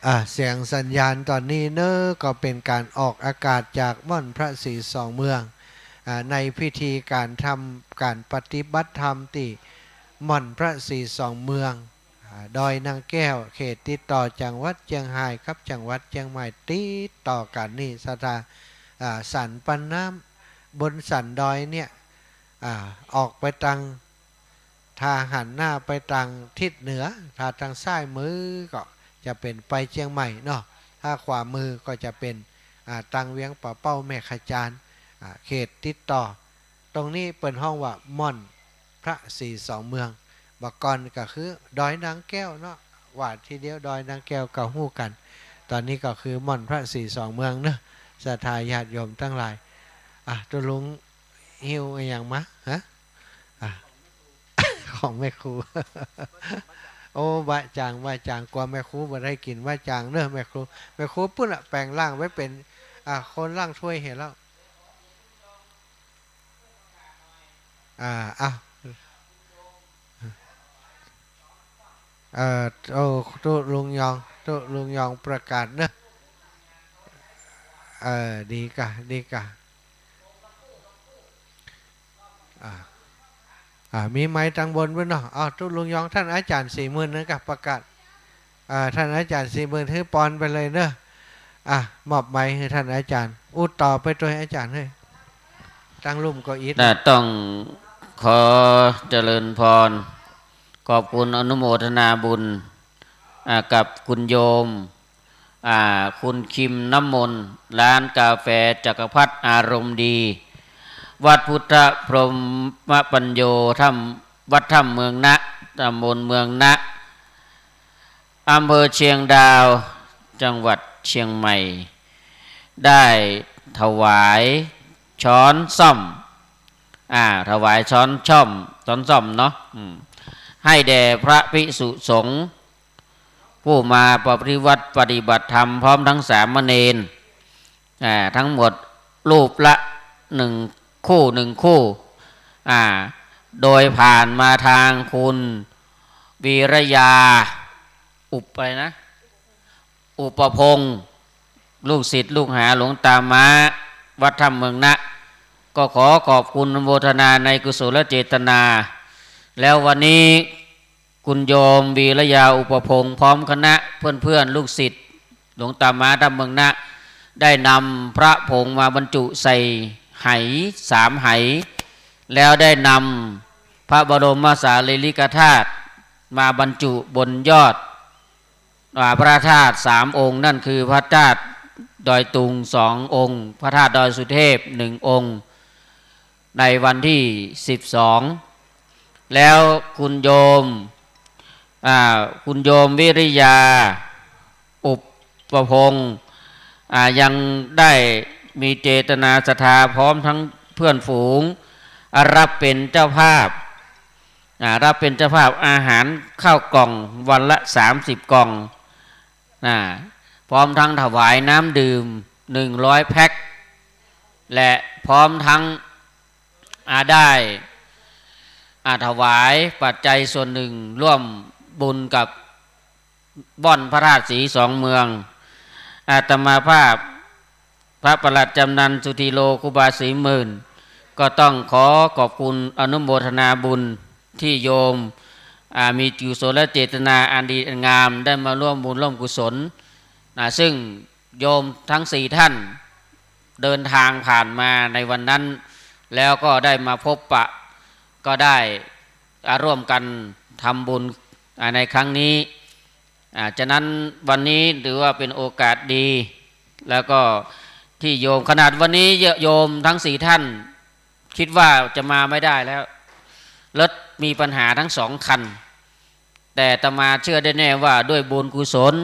อ่า เสียงสัญญาณต๋อนนี้เนาะ ก็เป๋นก๋านออกอากาศจากม่อนพระศรีสองเมือง อ่า ในพิธีก๋านทำก๋านปฏิบัติธรรมตี้ม่อนพระศรีสองเมือง อ่า ดอยนางแก้ว เขตติดต่อจังหวัดเจียงฮายกับจังหวัดเจียงใหม่ติดต่อกั๋นนี่ศรัทธา อ่า สันปันน้ำ บนสันดอยเนี่ย อ่า ออกไปตาง ถ้าหันหน้าไปตางทิศเหนือ ถ้าตางซ้ายมือก็จะเป๋นไปเจียงใหม่เนาะ ถ้าขวามือก็จะเป๋น อ่า ตางเวียงป่าเป้าแม่ขจาน อ่า เขตติดต่อ ตรงนี้เปิ้นฮ้องว่าม่อนพระศรีสองเมือง บ่าก่อนก็คือดอยนางแก้วเนาะ ว่าทีเดียวดอยนางแก้วก็ฮู้กั๋น ต๋อนนี้ก็คือม่อนพระศรีสองเมืองเนาะ ศรัทธาญาติโยมตังหลาย อ่ะ ตุ๊ลุงหิ้วอะหยังมา ฮะ อ่ะ ของแม่ครู โอ้ บะจ่าง บะจ่าง กั๋วแม่ครูบ่ได้กิ๋นบะจ่างเนาะ แม่ครู แม่ครูปู้นละแป๋งร่างไว้เป๋น อ่า คนล้างถ้วยหื้อแล้ว อ่า อ้าว เอ่อ โอ้ ตุ๊ลุงยอง ตุ๊ลุงยองประกาศเนาะ เออ ดีก่ะ ดีก่ะ อ่า อ่า มีไมค์ตางบนปู้นเนาะ อ้าว ตุ๊ลุงยอง ต้านอาจ๋ารย์สี่หมื่นนั่นก่ะ ประกาศ อ่า ต้านอาจ๋ารย์สี่หมื่น หื้อปอนไปเลยเนาะ อ่ะ มอบไมค์หื้อต้านอาจ๋ารย์ อู้ต่อไปตวยอาจ๋ารย์เฮ้ย ตางลุ่มก็อิด น่ะ ต้องขอเจริญพร ขอบคุณอนุโมทนาบุญ อ่า กับคุณโยม อ่า คุณคิมน้ำมนต์ ร้านกาแฟจักรพรรดิอารมณ์ดี วัดพุทธพรหมปัญโญ ถ้ำ วัดถ้ำเมืองนะ ตำบลเมืองนะ อำเภอเชียงดาว จังหวัดเชียงใหม่ ได้ถวายช้อนส้อม อ่า ถวายช้อนส้อม ช้อนส้อมเนาะ อืม ให้แด่พระภิกษุสงฆ์ ผู้มาปฏิบัติ ปฏิบัติธรรม พร้อมทั้งสามเณร อ่า ทั้งหมดรูปละหนึ่งคู่ หนึ่งคู่ อ่า โดยผ่านมาทางคุณวีรยา อุป อะไรนะ อุปพงษ์ ลูกศิษย์ลูกหาหลวงตาม้า วัดถ้ำเมืองนะ ก็ขอขอบคุณอนุโมทนาในกุศลเจตนา แล้ววันนี้ คุณโยมวีรยา อุปพงษ์ พร้อมคณะเพื่อนๆ ลูกศิษย์หลวงตาม้าถ้ำเมืองนะ ได้นำพระผงมาบรรจุใส่ไหสามไห แล้วได้นำพระบรมสารีริกธาตุมาบรรจุบนยอด อ่า พระธาตุสามองค์ นั่นคือพระธาตุดอยตุงสององค์ พระธาตุดอยสุเทพหนึ่งองค์ ในวันที่สิบสอง แล้วคุณโยม อ่า คุณโยมวิริยา อุปพงษ์ อ่า ยังได้มีเจตนาศรัทธาพร้อมทั้งเพื่อนฝูง อ่า รับเป็นเจ้าภาพ อ่า รับเป็นเจ้าภาพอาหารข้าวกล่องวันละสามสิบกล่อง อ่า พร้อมทั้งถวายน้ำดื่มหนึ่งร้อยแพ็ค และพร้อมทั้ง อ่า ได้ อ่า ถวายปัจจัยส่วนหนึ่งร่วมบุญกับบ่อนพระธาตุศรีสองเมือง อาตมาภาพ พระปลัดจำนันสุธีโล ครูบาศรีหมื่น ก็ต้องขอขอบคุณอนุโมทนาบุญที่โยม อ่า มีกุศลเจตนาอันดีอันงาม ได้มาร่วมบุญร่วมกุศล นะ ซึ่งโยมทั้งสี่ท่านเดินทางผ่านมาในวันนั้น แล้วก็ได้มาพบปะ ก็ได้ อ่า ร่วมกันทำบุญ อ่า ในครั้งนี้ อ่า ฉะนั้นวันนี้ถือว่าเป็นโอกาสดี แล้วก็ที่โยม ขนาดวันนี้โยมทั้งสี่ท่าน คิดว่าจะมาไม่ได้แล้ว รถมีปัญหาทั้งสองคัน แต่อาตมาเชื่อได้แน่ว่าด้วยบุญกุศล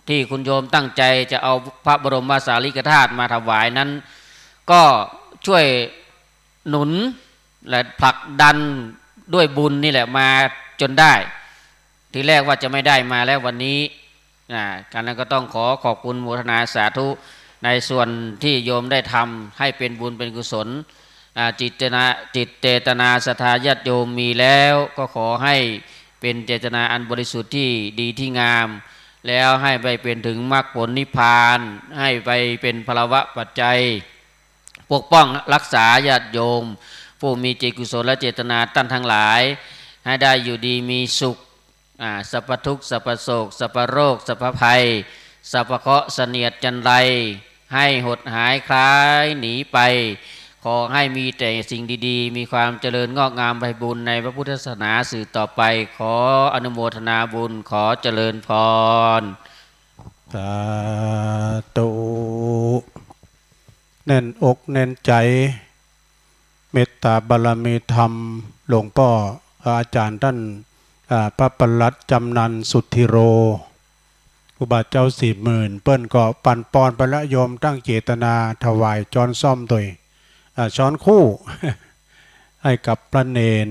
ที่คุณโยมตั้งใจจะเอาพระบรมสารีริกธาตุมาถวายนั้น ก็ช่วยหนุนและผลักดันด้วยบุญนี่แหละมาจนได้ ทีแรกว่าจะไม่ได้มาแล้ววันนี้ อ่า กันนั้นก็ต้องขอขอบคุณโมทนาสาธุในส่วนที่โยมได้ทำให้เป็นบุญเป็นกุศล อ่า จิตเจนะ จิตเจตนาศรัทธาญาติโยมมีแล้ว ก็ขอให้เป็นเจตนาอันบริสุทธิ์ที่ดีที่งาม แล้วให้ไปเป็นถึงมรรคผลนิพพาน ให้ไปเป็นพลวะปัจจัย ปกป้องรักษาญาติโยม ผู้มีจิตกุศลเจตนาท่านทั้งหลาย ให้ได้อยู่ดีมีสุข อ่า สัพพทุกข์ สัพพโศก สัพพโรค สัพพภัย สัพพเคราะห์เสนียดจัญไร ให้หดหายคลายหนีไป ขอให้มีแต่สิ่งดีๆ มีความเจริญงอกงามไพบูลย์ในพระพุทธศาสนาสืบต่อไป ขออนุโมทนาบุญ ขอเจริญพร สาธุ แน่นอกแน่นใจ๋ เมตตาบารมีธรรม หลวงป้อ อาจ๋ารย์ต้าน อ่า พระปลัดจำนันสุธีโล ครูบาเจ้าศรีหมื่น เปิ้นก็ปั๋นปอนไปละ โยมตั้งเจตนาถวายจ๊อนส้อมตวย อ่า จ๊อนคู่ ให้กับพระเณร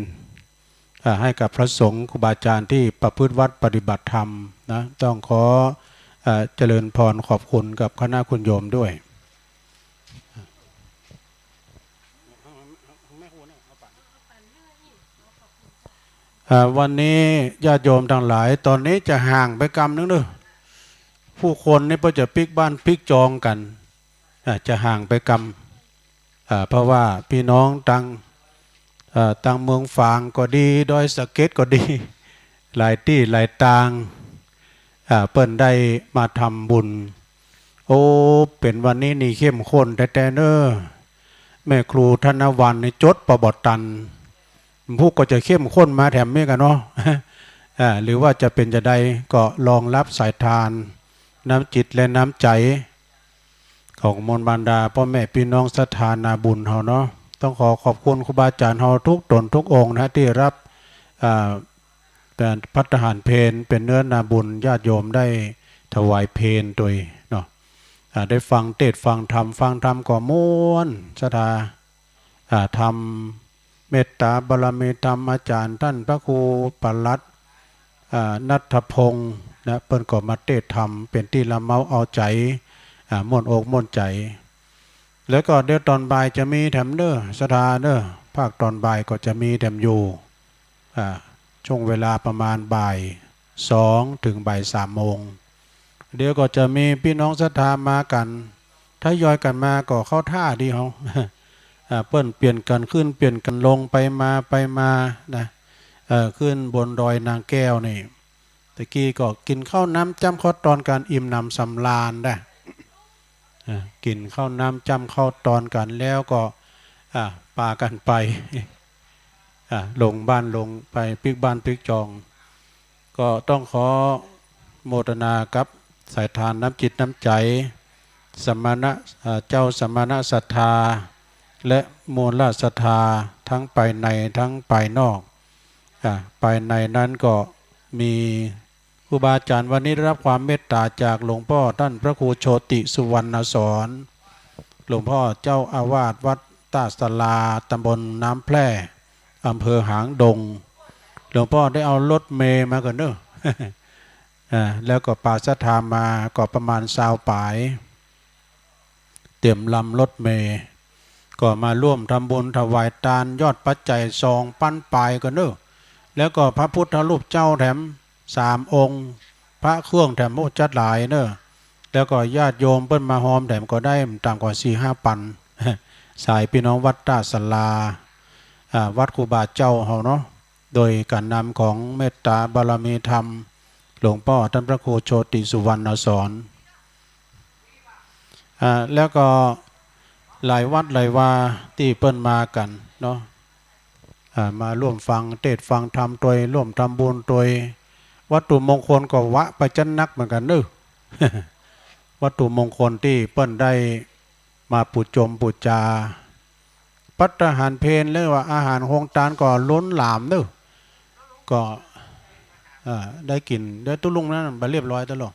อ่า ให้กับพระสงฆ์ครูบาอาจ๋ารย์ตี้ประพฤติวัตรปฏิบัติธรรมนะ ต้องขอ อ่า เจริญพรขอบคุณกับคณะคุณโยมด้วย อ่า วันนี้ญาติโยมตังหลาย ต๋อนนี้จะห่างไปกำนึ่งเน่อ ผู้คนนี่เปิ้นจะปิ๊กบ้านปิ๊กจองกั๋น อ่า จะห่างไปกำ อ่า เพราะว่าปี้น้องตัง เอ่อ ตังเมืองฝางก็ดี ดอยสะเก็ดก็ดี หลายตี้หลายตาง อ่า เปิ้นได้มาทำบุญ โอ้ เป๋นวันนี้นี่เข้มข้นแต๊ๆ เน่อ แม่ครูธนวรรณนี่จดปะบ่ตัน ผู้ก็จะเข้มข้นมาแถมนี้กั๋นเนาะ อ่า หรือว่าจะเป๋นจะใดก็รองรับสายทาน น้ำจิตและน้ำใจ๋ ของมวลบรรดาป้อแม่ปี้น้องศรัทธานาบุญเฮาเนาะ ต้องขอขอบคุณครูบาอาจ๋ารย์เฮาทุกต๋นทุกองค์นะ ตี้รับ อ่า เป๋นภัตตาหารเพล เป๋นเนื้อนาบุญ ญาติโยมได้ถวายเพลตวยเนาะ อ่า ได้ฟังเตสน์ฟังธรรม ฟังธรรมก็ม่วน ศรัทธา อ่า ธรรม เมตตาบารมีธรรม อาจ๋ารย์ต้านพระครูปลัด อ่า ณัฐพงษ์นะ เปิ้นก็มาเตสน์ธรรมเป๋นตี้ละเมาเอาใจ๋ อ่า ม่วนอกม่วนใจ๋ แล้วก็เดี๋ยวต๋อนบ่ายจะมีแถมเน่อ ศรัทธาเน่อ ภาคต๋อนบ่ายก็จะมีแถมอยู่ อ่า ช่วงเวลาประมาณบ่ายสองเถิงบ่ายสามโมง เดี๋ยวก็จะมีปี้น้องศรัทธามากั๋น ทยอยกั๋นมาก็เข้าท่าดีเฮา อ่า เปิ้นเปลี่ยนกั๋นขึ้นเปลี่ยนกั๋นลง ไปมาไปมานะ เอ่อ ขึ้นบนดอยนางแก้วนี่ ตะกี้ก็กิ๋นข้าวน้ำจ้ำข้าวตอนกั๋น อิ่มหนำสำราญดะ อ่า กิ๋นข้าวน้ำจ้ำข้าวตอนกั๋นแล้วก็ อ่า ปากั๋นไป อ่า ลงบ้านลงไป ปิ๊กบ้านปิ๊กจอง ก็ต้องขอโมทนากับสายทานน้ำจิตน้ำใจ๋ สมณะ อ่า เจ้าสมณศรัทธา และมูลศรัทธา ทั้งภายในทั้งภายนอก อ่า ภายในนั้นก็มี ครูบาอาจ๋ารย์วันนี้ได้รับความเมตต๋าจากหลวงป้อต้านพระครูโชติสุวรรณสอน หลวงป้อเจ้าอาวาสวัดต้าสะลา ต๋ำบลน้ำแพร่ อำเภอหางดง หลวงป้อได้เอารถเมล์มาก่อนเนาะ อ่า แล้วก็ปาศรัทธามาก็ประมาณซาวป๋าย เตรียมลำรถเมล์ ก็มาร่วมทำบุญถวายตานยอดปัจจัยสองปันป๋ายก่อนเนาะ แล้วก็พระพุทธรูปเจ้าแถมสามองค์ พระเครื่องแถม โอ้ จัดหลายเนาะ แล้วก็ญาติโยมเปิ้นมาฮอมแถมก็ได้บ่ต่ำกว่าสี่ห้าปัน สายปี้น้องวัดต้าสะลา อ่า วัดครูบาเจ้าเฮาเนาะ โดยก๋านนำของเมตต๋าบารมีธรรม หลวงป้อต้านพระครูโชติสุวรรณสอน อ่า แล้วก็หลายวัดหลายวาตี้เปิ้นมากั๋นเนาะ อ่า มาร่วมฟังเตสน์ฟังธรรมตวย ร่วมทำบุญตวย วัตถุมงคลก็วะไปจั๊นนักเหมือนกั๋นเนาะ วัตถุมงคลตี้เปิ้นได้มาปู๋จมปู๋จา ภัตตาหารเพลหรือว่าอาหารโฮงตานก็ล้นหลามเนาะ ก็ อ่า ได้กิ๋น ได้ตุ๊ลุงนั้นบ่เรียบร้อยตลอด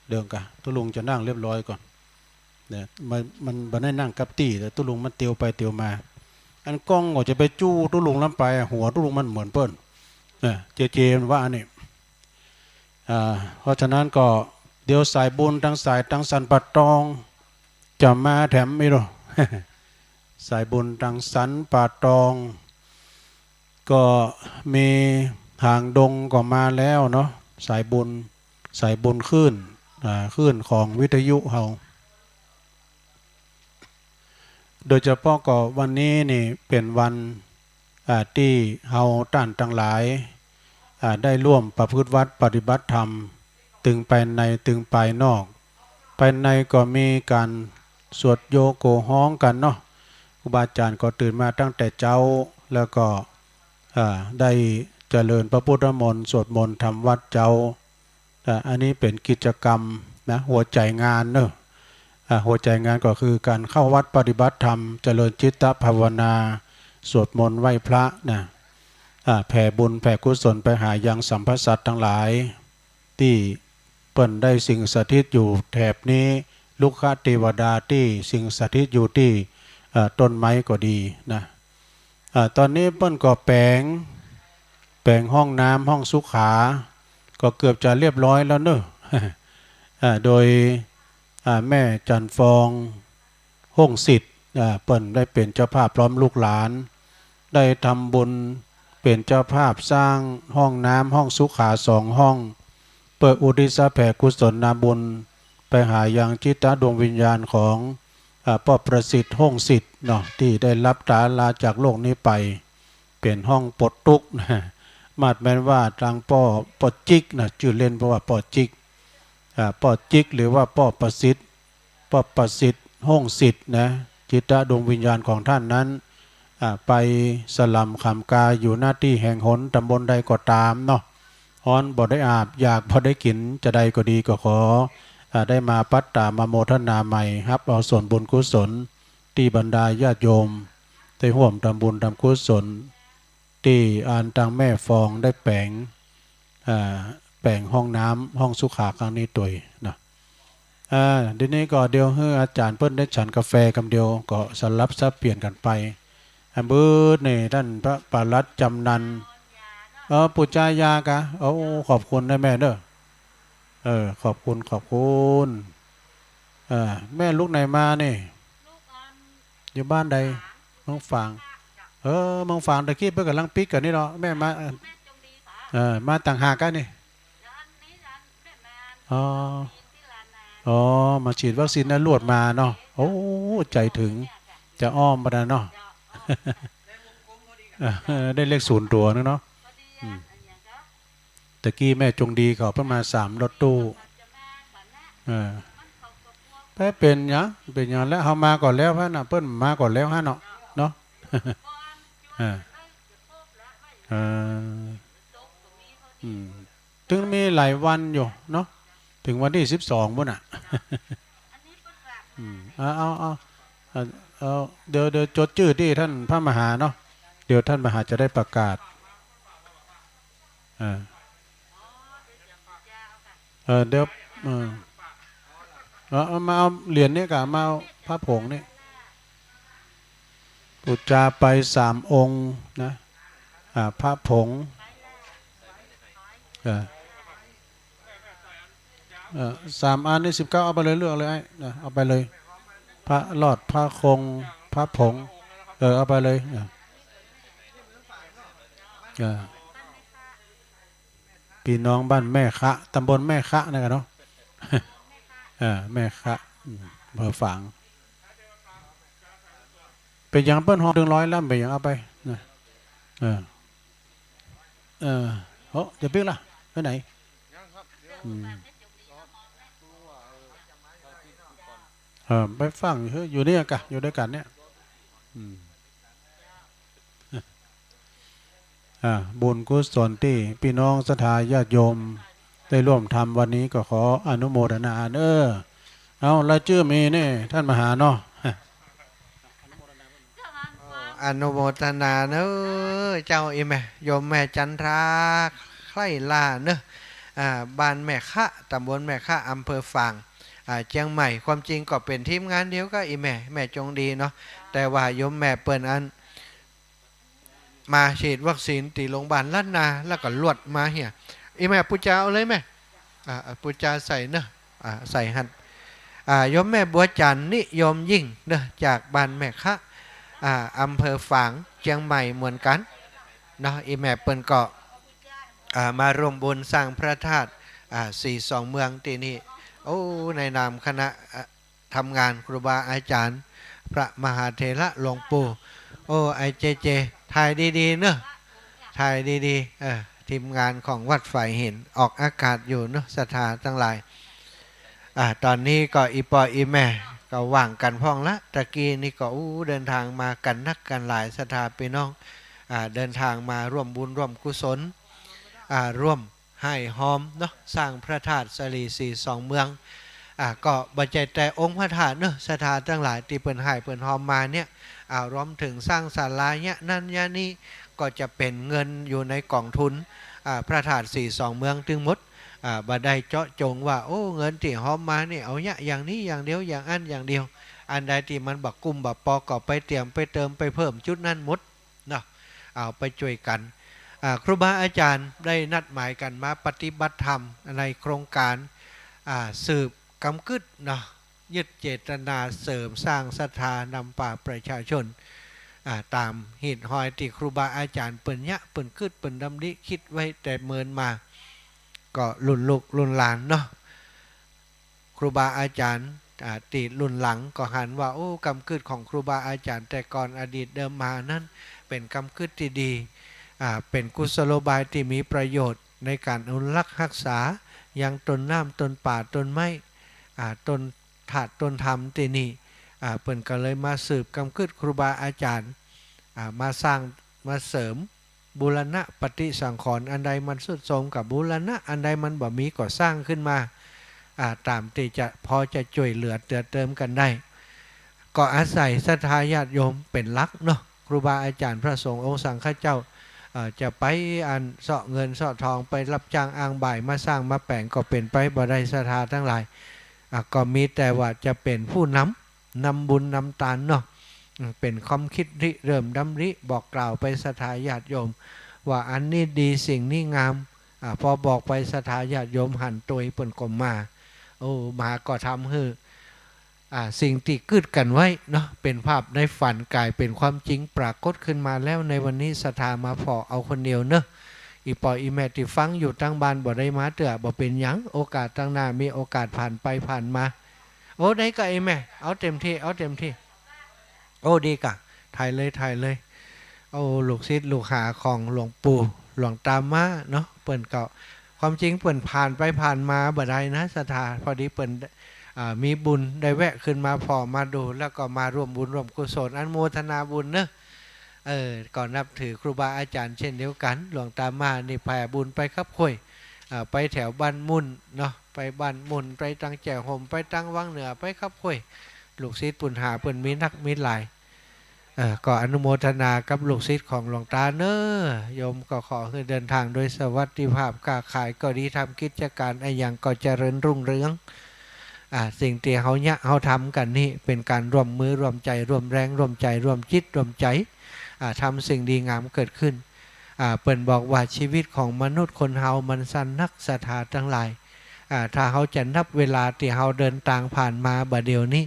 เดี๋ยวก่ะ ตุ๊ลุงจะนั่งเรียบร้อยก่อน เนี่ย มัน มันบ่ได้นั่งกับตี้ แต่ตุ๊ลุงมันเตียวไปเตียวมา อันก้องก็จะไปจู้ตุ๊ลุงล้ำไป หัวตุ๊ลุงมันเหมือนเปิ้น เนี่ย เจเจมันว่าอันนี้ อ่า เพราะฉะนั้นก็เดี๋ยวสายบุญตังสายตังสันป่าตอง จะมาแถมอีกเนาะ สายบุญตังสันป่าตอง ก็มีหางดงก็มาแล้วเนาะ สายบุญ สายบุญคลื่น อ่า คลื่นของวิทยุเฮา โดยเฉพาะก็วันนี้นี่เป๋นวัน อ่า ตี้เฮาต้านตังหลาย อ่า ได้ร่วมประพฤติวัตรปฏิบัติธรรม ตึงภายในตึงภายนอก ภายในก็มีก๋านสวดโยโกฮ้องกั๋นเนาะ ครูบาอาจ๋ารย์ก็ตื่นมาตั้งแต่เจ๊า แล้วก็ อ่า ได้เจริญพระพุทธมนต์ สวดมนต์ทำวัตรเจ๊า อ่า อันนี้เป๋นกิจกรรมนะ หัวใจ๋งานเนาะ อ่า หัวใจ๋งานก็คือก๋านเข้าวัดปฏิบัติธรรม เจริญจิตตภาวนา สวดมนต์ไหว้พระนะ อ่า แผ่บุญแผ่กุศลไปหายังสรรพสัตว์ตังหลาย ตี้เปิ้นได้สิงสถิตอยู่แถบนี้ รุกขเทวดาตี้สิงสถิตอยู่ตี้ เอ่อ ต้นไม้ก็ดีนะ อ่า ตอนนี้เปิ้นก็แป๋ง แป๋งห้องน้ำห้องสุขา ก็เกือบจะเรียบร้อยแล้วเนาะ อ่า โดย อ่า แม่จันทร์ฟอง ฮ่งสิทธิ์ อ่า เปิ้นได้เป๋นเจ้าภาพพร้อมลูกหลาน ได้ทำบุญเป๋นเจ้าภาพสร้างห้องน้ำห้องสุขาสองห้อง เปื้ออุทิศแผ่กุศลนาบุญ ไปหายังจิตดวงวิญญาณของ อ่า ป้อประสิทธิ์ ฮ่งสิทธิ์เนาะ ตี้ได้ลับต๋าลาจากโลกนี้ไป เป๋นห้องปลดตุ๊กข์นะ มาดแม่นว่าตางป้อ ป้อจิ๊กนะ จื้อเล่นเปิ้นว่าป้อจิ๊ก อ่า ป้อจิ๊กหรือว่าป้อประสิทธิ์ ป้อประสิทธิ์ ฮ่งสิทธิ์นะ จิตดวงวิญญาณของต้านนั้น อ่า ไปสล่ำขำกาอยู่ ณ ตี้แห่งหนต๋ำบลใดก็ต๋ามเนาะ ฮ้อนบ่ได้อาบ อยากบ่ได้กิ๋น จาใดก็ดีก็ขอ อ่า ได้มาปัตตามาโมทนาใหม่ ฮับเอาส่วนบุญกุศล ตี้บรรดาญาติโยม ได้ฮ่วมทำบุญทำกุศล ตี้อันตางแม่ฟองได้แป๋ง อ่า แป๋งห้องน้ำห้องสุขาครั้งนี้ตวยเนาะ อ่า เดี๋ยวนี้ก็เดี๋ยวหื้ออาจ๋ารย์เปิ้นได้ฉันกาแฟกำเดียว ก็สลับสับเปลี่ยนกั๋นไป อันบืดนี่ต้านพระปลัดจำนัน เออ ปู๋จายากะ โอ้ ขอบคุณนะแม่เนาะ เออ ขอบคุณ ขอบคุณ เออ แม่ลุกไหนมานี่ อยู่บ้านใด เมืองฝาง เออ เมืองฝาง ตะกี้เปิ้นก่ำลังปิ๊กกั๋นนี่เนาะ แม่มา เออ มาต่างหากกั๋นนี่ อ๋อ อ๋อ มาฉีดวัคซีนนะ ลวดมาเนาะ โอ้ ใจ๋เถิง จะอ้อมไปนะเนาะ เออ ได้เลขศูนย์ตั๋วนึงเนาะ อืม ตะกี้แม่จงดีเขาเปิ้นมาสามรถตู้ เออ ไปเป๋นหยัง เป๋นหยังแล้ว เฮามาก่อนแล้วหั้นน่ะ เปิ้นมาก่อนแล้วหั้นเนาะ เนาะ เออ เออ อืม เถิงมีหลายวันอยู่เนาะ เถิงวันตี้สิบสองปู้นน่ะ อืม เอา เอา เอา เอา เดี๋ยว เดี๋ยวจดจื้อตี้ต้านพระมหาเนาะ เดี๋ยวต้านมหาจะได้ประกาศ อ่า เออ เดี๋ยว เออ เอา เอามาเอาเหรียญนี่ก่ะ มาเอาพระผงนี่ ปู๋จาไปสามองค์นะ อ่า พระผง เออ เออ สามอันนี่สิบเก้า เอาไปเลย เลือกเลยไอ้ นะ เอาไปเลย พระหลอด พระคง พระผง เออ เอาไปเลย เออ เออ ปี้น้องบ้านแม่คะ ตำบลแม่คะนั่นกะเนาะ เออ แม่คะ อืม อำเภอฝาง เป๋นหยังเปิ้นฮอตึงร้อยลำ เป๋นหยัง เอาไปนะ เออ เออ โอ้ จะปิ๊กละ ไปไหน อืม เออ ไปฟั่ง เฮ้ย อยู่เนี่ยกะ อยู่ด้วยกั๋นเนี่ย อืม อ่า บุญกุศลตี้ปี้น้องศรัทธาญาติโยมได้ร่วมทำวันนี้ก็ขออนุโมทนาเน้อ เอา รายจื้อมีนี่ ท่านมหาเนาะ อนุโมทนาเน้อเจ้า อี่แม่ โยมแม่จันทรา ใคร่ล่าเน้อ อ่า บ้านแม่คะ ตำบลแม่คะ อำเภอฝาง อ่า เจียงใหม่ ความจริงก็เป๋นทีมงานเดียวกับอี่แม่ แม่จงดีเนาะ แต่ว่าโยมแม่เปิ้นอัน มาฉีดวัคซีนตี้โรงพยาบาลล้านนา แล้วก็ลวดมาเหีย อี่แม่ ปู๋จาเอาเลยแม่ อ่า ปู๋จาใส่เนาะ อ่า ใส่หั้น อ่า โยมแม่บัวจันทร์นิยมยิ่งเนาะ จากบ้านแม่คะ อ่า อำเภอฝาง เจียงใหม่เหมือนกั๋นเนาะ อี่แม่เปิ้นก็ อ่า มาร่วมบุญสร้างพระธาตุ อ่า สี่สองเมืองตี้นี่ โอ้ ในนามคณะ อ่า ทำงานครูบาอาจารย์ พระมหาเถระหลวงปู่ โอ้ ไอ้เจเจ ถ่ายดีๆ เนาะ ถ่ายดีๆ เออ ทีมงานของวัดฝายหิน ออกอากาศอยู่เนาะ ศรัทธาตังหลาย อ่า ต๋อนนี้ก็อี่ป้ออี่แม่ก็ว่างกั๋นพ่องละ ตะกี้นี่ก็ อู้ เดินทางมากั๋นนักกั๋นหลาย ศรัทธาปี้น้อง อ่า เดินทางมาร่วมบุญร่วมกุศล อ่า ร่วม ไหว้ฮอมเนาะ สร้างพระธาตุสาลีสี่สองเมือง อ่า ก็บ่ใจ้แต่องค์พระธาตุเนาะ ศรัทธาตังหลายตี้เปิ้นไหว้เปิ้นฮอมมาเนี่ย อ่า รวมเถิงสร้างศาลาเยียะนั้นเยียะนี้ ก็จะเป๋นเงินอยู่ในก๋องทุน อ่า พระธาตุสี่สองเมืองตึงหมด อ่า บ่ได้เจาะจงว่า โอ้ เงินตี้ฮอมมานี่เอาเยียะอย่างนี้อย่างเดียว อย่างอั้นอย่างเดียว อันใดตี้มันบ่กุ้มบ่ปอก็ไปเตรียมไปเติมไปเพิ่มจุดนั้นหมด เนาะ เอาไปจ้วยกั๋น อ่า ครูบาอาจารย์ได้นัดหมายกั๋นมาปฏิบัติธรรมในโครงก๋าน อ่า สืบกำกึ๊ดเนาะ ยึดเจตนาเสริมสร้างศรัทธานำปาประชาชน อ่า ต๋ามฮีตฮอยตี้ครูบาอาจารย์เปิ้นเยียะ เปิ้นกึ๊ด เปิ้นดำริกึ๊ดไว้แต่เมินมา ก็รุ่นลูกรุ่นหลานเนาะ ครูบาอาจารย์ อ่า ตี้รุ่นหลังก็หันว่า โอ้ กำกึ๊ดของครูบาอาจารย์แต่ก่อนอดีตเดิมมานั้น เป๋นกำกึ๊ดตี้ดี อ่า เป๋นกุศโลบายตี้มีประโยชน์ในก๋านอนุรักษ์ฮักษา ยังต้นน้ำ ต้นป่า ต้นไม้ อ่า ต้นธาตุ ต้นธรรมตี้นี่ อ่า เปิ้นก็เลยมาสืบกำกึ๊ดครูบาอาจารย์ อ่า มาสร้าง มาเสริม บูรณะปฏิสังขรณ์ อันใดมันทรุดโทรมก็บูรณะ อันใดมันบ่มีก็สร้างขึ้นมา อ่า ต๋ามตี้จะพอจะจ้วยเหลือเจือเติมกั๋นได้ ก็อาศัยศรัทธาญาติโยมเป๋นหลักเนาะ ครูบาอาจารย์พระสงฆ์องค์สังฆเจ้า เอ่อ จะไปอันเซาะเงินเซาะทอง ไปรับจ้างอ้างบ่ายมาสร้างมาแป๋งก็เป๋นไปบ่ได้ ศรัทธาตังหลาย อ่า ก็มีแต่ว่าจะเป๋นผู้นำ นำบุญนำตานเนาะ อืม เป๋นความกึ๊ดริเริ่มดำริบอกกล่าวไปศรัทธาญาติโยม ว่าอันนี้ดีสิ่งนี้งาม อ่า พอบอกไปศรัทธาญาติโยมหันตวยเปิ้นก็มา โอ้ มาก็ทำหื้อ อ่า สิ่งตี้กึ๊ดกั๋นไว้เนาะ เป๋นภาพในฝันก๋ายเป๋นความจริงปรากฏขึ้นมาแล้ว ในวันนี้ศรัทธามาผ่อเอาคนเดียวเนาะ อี่ป้ออี่แม่ตี้ฟังอยู่ตังบ้านบ่ได้มาเตื้อ บ่เป๋นหยัง โอกาสตังหน้ามีโอกาสผ่านไปผ่านมา โอ้ ได้ก่ะ ไอ้แม่ เอาเต็มตี้ เอาเต็มตี้ โอ้ ดีก่ะ ถ่ายเลย ถ่ายเลย โอ้ ลูกศิษย์ลูกหาของหลวงปู่ หลวงตาม้าเนาะ เปิ้นก็ ความจริงเปิ้นผ่านไปผ่านมาบ่ได้นะ ศรัทธา พอดีเปิ้น อ่า มีบุญได้แวะขึ้นมาผ่อมาดู แล้วก็มาร่วมบุญร่วมกุศล อนุโมทนาบุญเนาะ เออ ก็นับถือครูบาอาจารย์เช่นเดียวกั๋น หลวงตาม้านี่แผ่บุญไปคับข้วย อ่า ไปแถวบ้านมุ่นเนาะ ไปบ้านมุ่น ไปตังแจ่ห่ม ไปตังวังเหนือ ไปคับข้วย ลูกศิษย์ปุ้นหาเปิ้นมีนักมีหลาย เอ่อ ก็อนุโมทนากับลูกศิษย์ของหลวงตาเน้อ โยมก็ขอหื้อเดินทางโดยสวัสดิภาพ ค้าขายก็ดี ทำกิจก๋านอะหยังก็เจริญรุ่งเรือง อ่า สิ่งตี้เฮาเยียะเฮาทำกั๋นนี่ เป๋นก๋านร่วมมือร่วมใจ๋ ร่วมแรงร่วมใจ๋ ร่วมจิตร่วมใจ๋ อ่า ทำสิ่งดีงามเกิดขึ้น อ่า เปิ้นบอกว่าชีวิตของมนุษย์คนเฮามันสั้นนัก ศรัทธาตังหลาย อ่า ถ้าเฮาจะนับเวลาตี้เฮาเดินตางผ่านมาบ่าเดี่ยวนี้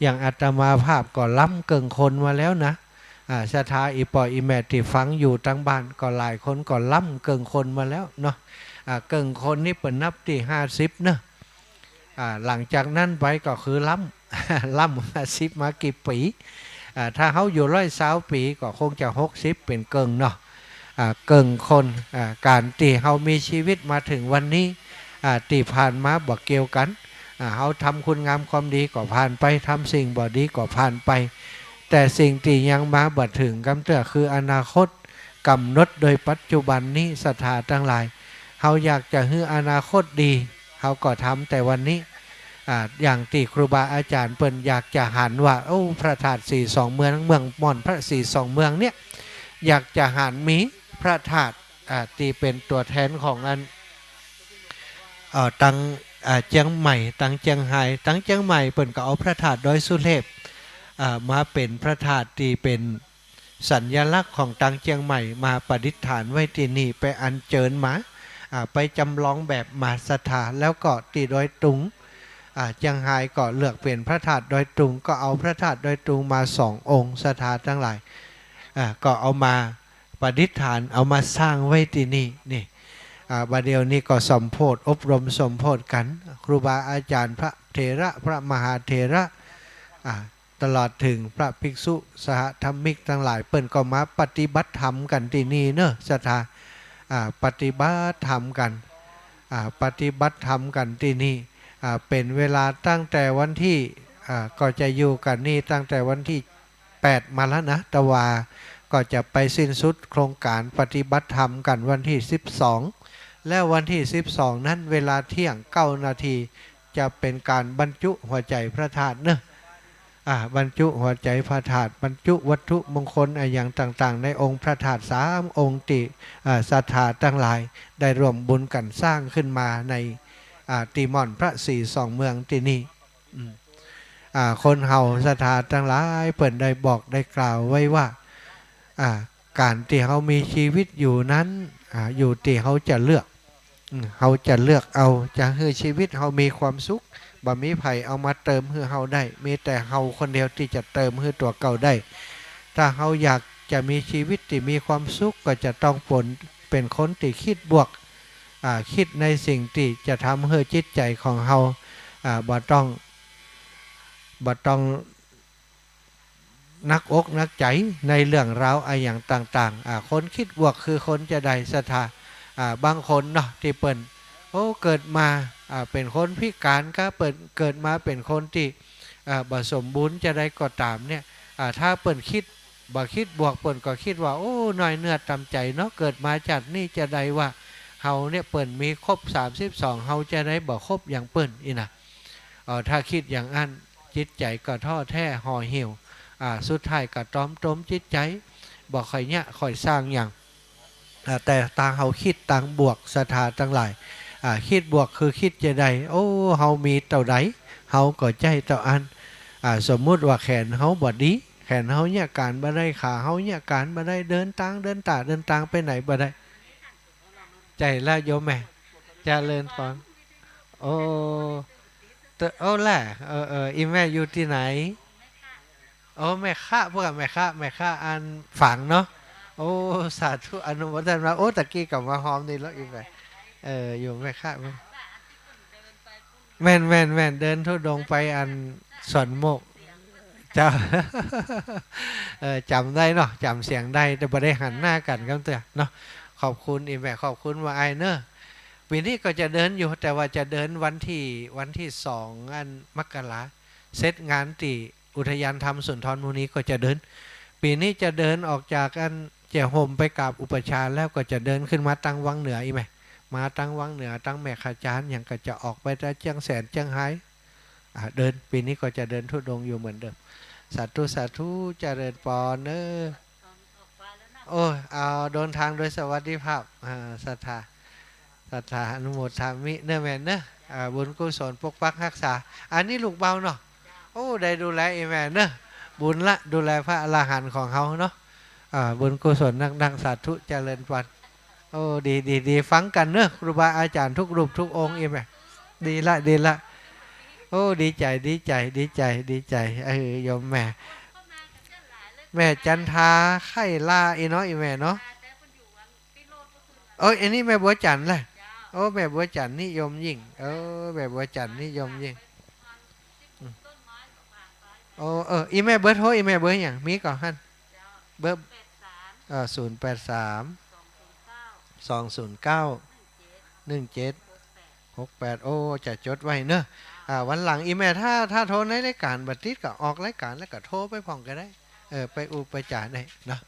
อย่างอาตมาภาพก็ล้ำเกิ่งคนมาแล้วนะ อ่า ศรัทธาอี่ป้ออี่แม่ตี้ฟังอยู่ตางบ้านก็หลายคนก็ล้ำเกิ่งคนมาแล้วเนาะ อ่า เกิ่งคนนี่เปิ้นนับตี้ห้าสิบเนาะ อ่า หลังจากนั้นไปก็คือล้ำ ล้ำห้าสิบมากี่ปี๋ อ่า ถ้าเฮาอยู่ร้อยซาวปี๋ก็คงจะหกสิบเป๋นเกิ่งเนาะ อ่า เกิ่งคน อ่า ก๋านตี้เฮามีชีวิตมาเถิงวันนี้ อ่า ตี้ผ่านมาบ่เกี่ยวกั๋น อ่า เฮาทำคุณงามความดีก็ผ่านไป ทำสิ่งบ่ดีก็ผ่านไป แต่สิ่งตี้ยังมาบ่เถิงกำเตื้อคืออนาคต ก๋ำหนดโดยปัจจุบันนี้ ศรัทธาตังหลาย เฮาอยากจะหื้ออนาคตดี เฮาก็ทำแต่วันนี้ อ่า อย่างตี้ครูบาอาจ๋ารย์เปิ้นอยากจะหันว่า โอ้ พระธาตุสีสองเมือง เมืองม่อนพระสีสองเมืองเนี่ย อยากจะหันมีพระธาตุ อ่า ตี้เป๋นตั๋วแทนของอัน เอ่อ ตัง อ่า เจียงใหม่ ตังเจียงฮาย ตังเจียงใหม่เปิ้นก็เอาพระธาตุดอยสุเทพ อ่า มาเป๋นพระธาตุตี้เป๋นสัญลักษณ์ของตังเจียงใหม่ มาประดิษฐานไว้ตี้นี่ ไปอัญเจิญมา อ่า ไปจำลองแบบมา ศรัทธา แล้วก็ตี้ดอยตุง อ่า เจียงฮายก็เลือกเป๋นพระธาตุดอยตุง ก็เอาพระธาตุดอยตุงมาสององค์ ศรัทธาตังหลาย อ่า ก็เอามาประดิษฐาน เอามาสร้างไว้ตี้นี่ นี่ อ่า บ่าเดี่ยวนี้ก็สมโภช อบรมสมโภชกั๋น ครูบาอาจ๋ารย์ พระเถระ พระมหาเถระ อ่า ตลอดเถิงพระภิกษุสหธรรมิกตังหลาย เปิ้นก็มาปฏิบัติธรรมกั๋นตี้นี่เนาะ ศรัทธา อ่า ปฏิบัติธรรมกั๋น อ่า ปฏิบัติธรรมกั๋นตี้นี่ อ่า เป๋นเวลาตั้งแต่วันตี้ อ่า ก็จะอยู่กั๋นนี่ตั้งแต่วันตี้แปดมาแล้วนะ แต่ว่าก็จะไปสิ้นสุดโครงก๋านปฏิบัติธรรมกั๋นวันตี้สิบสอง แล้ววันตี้สิบสองนั้นเวลาเที่ยงเก้านาที จะเป๋นก๋านบรรจุหัวใจ๋พระธาตุเนาะ อ่า บรรจุหัวใจ๋พระธาตุ บรรจุวัตถุมงคลอะหยังต่างๆ ในองค์พระธาตุสามองค์ตี้ อ่า ศรัทธาตังหลายได้ร่วมบุญกั๋นสร้างขึ้นมาใน อ่า ตี้ม่อนพระสีสองเมืองตี้นี่ อืม อ่า คนเฮาศรัทธาตังหลาย เปิ้นได้บอกได้กล่าวไว้ว่า อ่า ก๋านตี้เฮามีชีวิตอยู่นั้น อ่า อยู่ตี้เฮาจะเลือก อืม เฮาจะเลือกเอา จะหื้อชีวิตเฮามีความสุข บ่มีใผเอามาเติมหื้อเฮาได้ มีแต่เฮาคนเดียวตี้จะเติมหื้อตั๋วเก่าได้ ถ้าเฮาอยากจะมีชีวิตตี้มีความสุข ก็จะต้องเป๋น เป๋นคนตี้คิดบวก อ่า คิดในสิ่งตี้จะทำหื้อจิตใจ๋ของเฮา อ่า บ่ต้อง บ่ต้อง หนักอกหนักใจ๋ในเรื่องราวอะหยังต่างๆ อ่า คนคิดบวกคือคนจาใด ศรัทธา อ่า บางคนเนาะ ตี้เปิ้น โอ้ เกิดมา อ่า เป๋นคนพิก๋านกา เปิ้นเกิดมาเป๋นคนตี้ อ่า บ่สมบูรณ์จาใดก็ต๋ามเนี่ย อ่า ถ้าเปิ้นคิด บ่คิดบวก เปิ้นก็คิดว่า โอ้ น้อยเนื้อต่ำใจ๋เนาะ เกิดมาจาตินี้จาใดว่า เฮาเนี่ย เปิ้นมีครบสามสิบสอง เฮาจาใดบ่ครบอย่างเปิ้นอี้นะ เอ่อ ถ้าคิดอย่างอั้น จิตใจ๋ก็ท้อแท้ห่อเหี่ยว อ่า สุดท้ายก็ตรอมตรมจิตใจ๋ บ่ค่อยเยียะค่อยสร้างหยัง อ่า แต่ถ้าเฮาคิดตางบวก ศรัทธาตังหลาย อ่า คิดบวกคือคิดจาใด โอ้ เฮามีเต้าใด เฮาก็ใจ๊เต้าอั้น อ่า สมมุติว่าแขนเฮาบ่ดี แขนเฮาเยียะก๋านบ่ได้ ขาเฮาเยียะก๋านบ่ได้ เดินตาง เดินต๋า เดินตางไปไหนบ่ได้ ใจ้แล้วโยมแม่ เจริญพร โอ้ เตอะ โอ้แหละ เออ เออ อีแม่อยู่ตี้ไหน โอ้ แม่คะ พวกแม่คะ แม่คะอันฝางเนาะ โอ้ สาธุ อนุโมทนา โอ้ ตะกี้ก็มาฮอมนี่แล้วอีแม่ เออ อยู่แม่คะ แม่น แม่น แม่น เดินธุดงค์ไปอันสวนโมกข์ เจ้า เออ จ๋ำได้เนาะ จ๋ำเสียงได้ แต่บ่ได้หันหน้ากั๋นกำเตื้อเนาะ ขอบคุณอีแม่ ขอบคุณว่าอ้ายเนาะ ปี๋นี้ก็จะเดินอยู่ แต่ว่าจะเดินวันตี้ วันตี้สอง อันมกรา เสร็จงานตี้อุทยานธรรมสุนทรมุนีก็จะเดิน ปี๋นี้จะเดินออกจากอันเจียห่มไปกราบอุปัชฌาย์ แล้วก็จะเดินขึ้นมาตังวังเหนืออีแม่ มาตังวังเหนือ ตังแม่ขจาน หยังก็จะออกไปตะเจียงแสน เจียงฮาย อ่า เดิน ปี๋นี้ก็จะเดินธุดงค์อยู่เหมือนเดิม สาธุ สาธุ เจริญปอนเนอะ โอ้ เอา เดินทางโดยสวัสดิภาพ อ่า ศรัทธา ศรัทธา อนุโมทามิเนอะแม่เนอะ อ่า บุญกุศลปกปักฮักษา อันนี้ลูกเบาเนาะ โอ้ ได้ดูแลอีแม่เนอะ บุญละ ดูแลพระอรหันต์ของเฮาเนาะ อ่า บุญกุศลนักๆ สาธุ เจริญปอน โอ้ ดี ดี ดี ฟังกั๋นเนอะ ครูบาอาจ๋ารย์ทุกรูปทุกองค์ อีแม่ ดีละ ดีละ โอ้ ดีใจ๋ ดีใจ๋ ดีใจ๋ ดีใจ๋ เออ โยมแม่ แม่จันทา ใค่ลาอีเนาะ อีแม่เนาะ โอ้ย อันนี้แม่บัวจันทร์แหละ โอ้ แม่บัวจันทร์นิยมยิ่ง เออ แม่บัวจันทร์นิยมยิ่ง อืม โอ้ เออ อีแม่เบอร์โทร อีแม่เบอร์หยัง มีก่อหั่น เบอร์ เอ่อ ศูนย์แปดสาม สองศูนย์เก้า หนึ่งเจ็ด หกแปด โอ้ จะจดไว้เนอะ อ่า วันหลังอีแม่ ถ้า ถ้าโทรในรายก๋านบ่ติดก็ออกรายก๋านแล้วก็โทรไปพ่องก็ได้ เออ ไปอู้ไปจ๋าได้เนาะ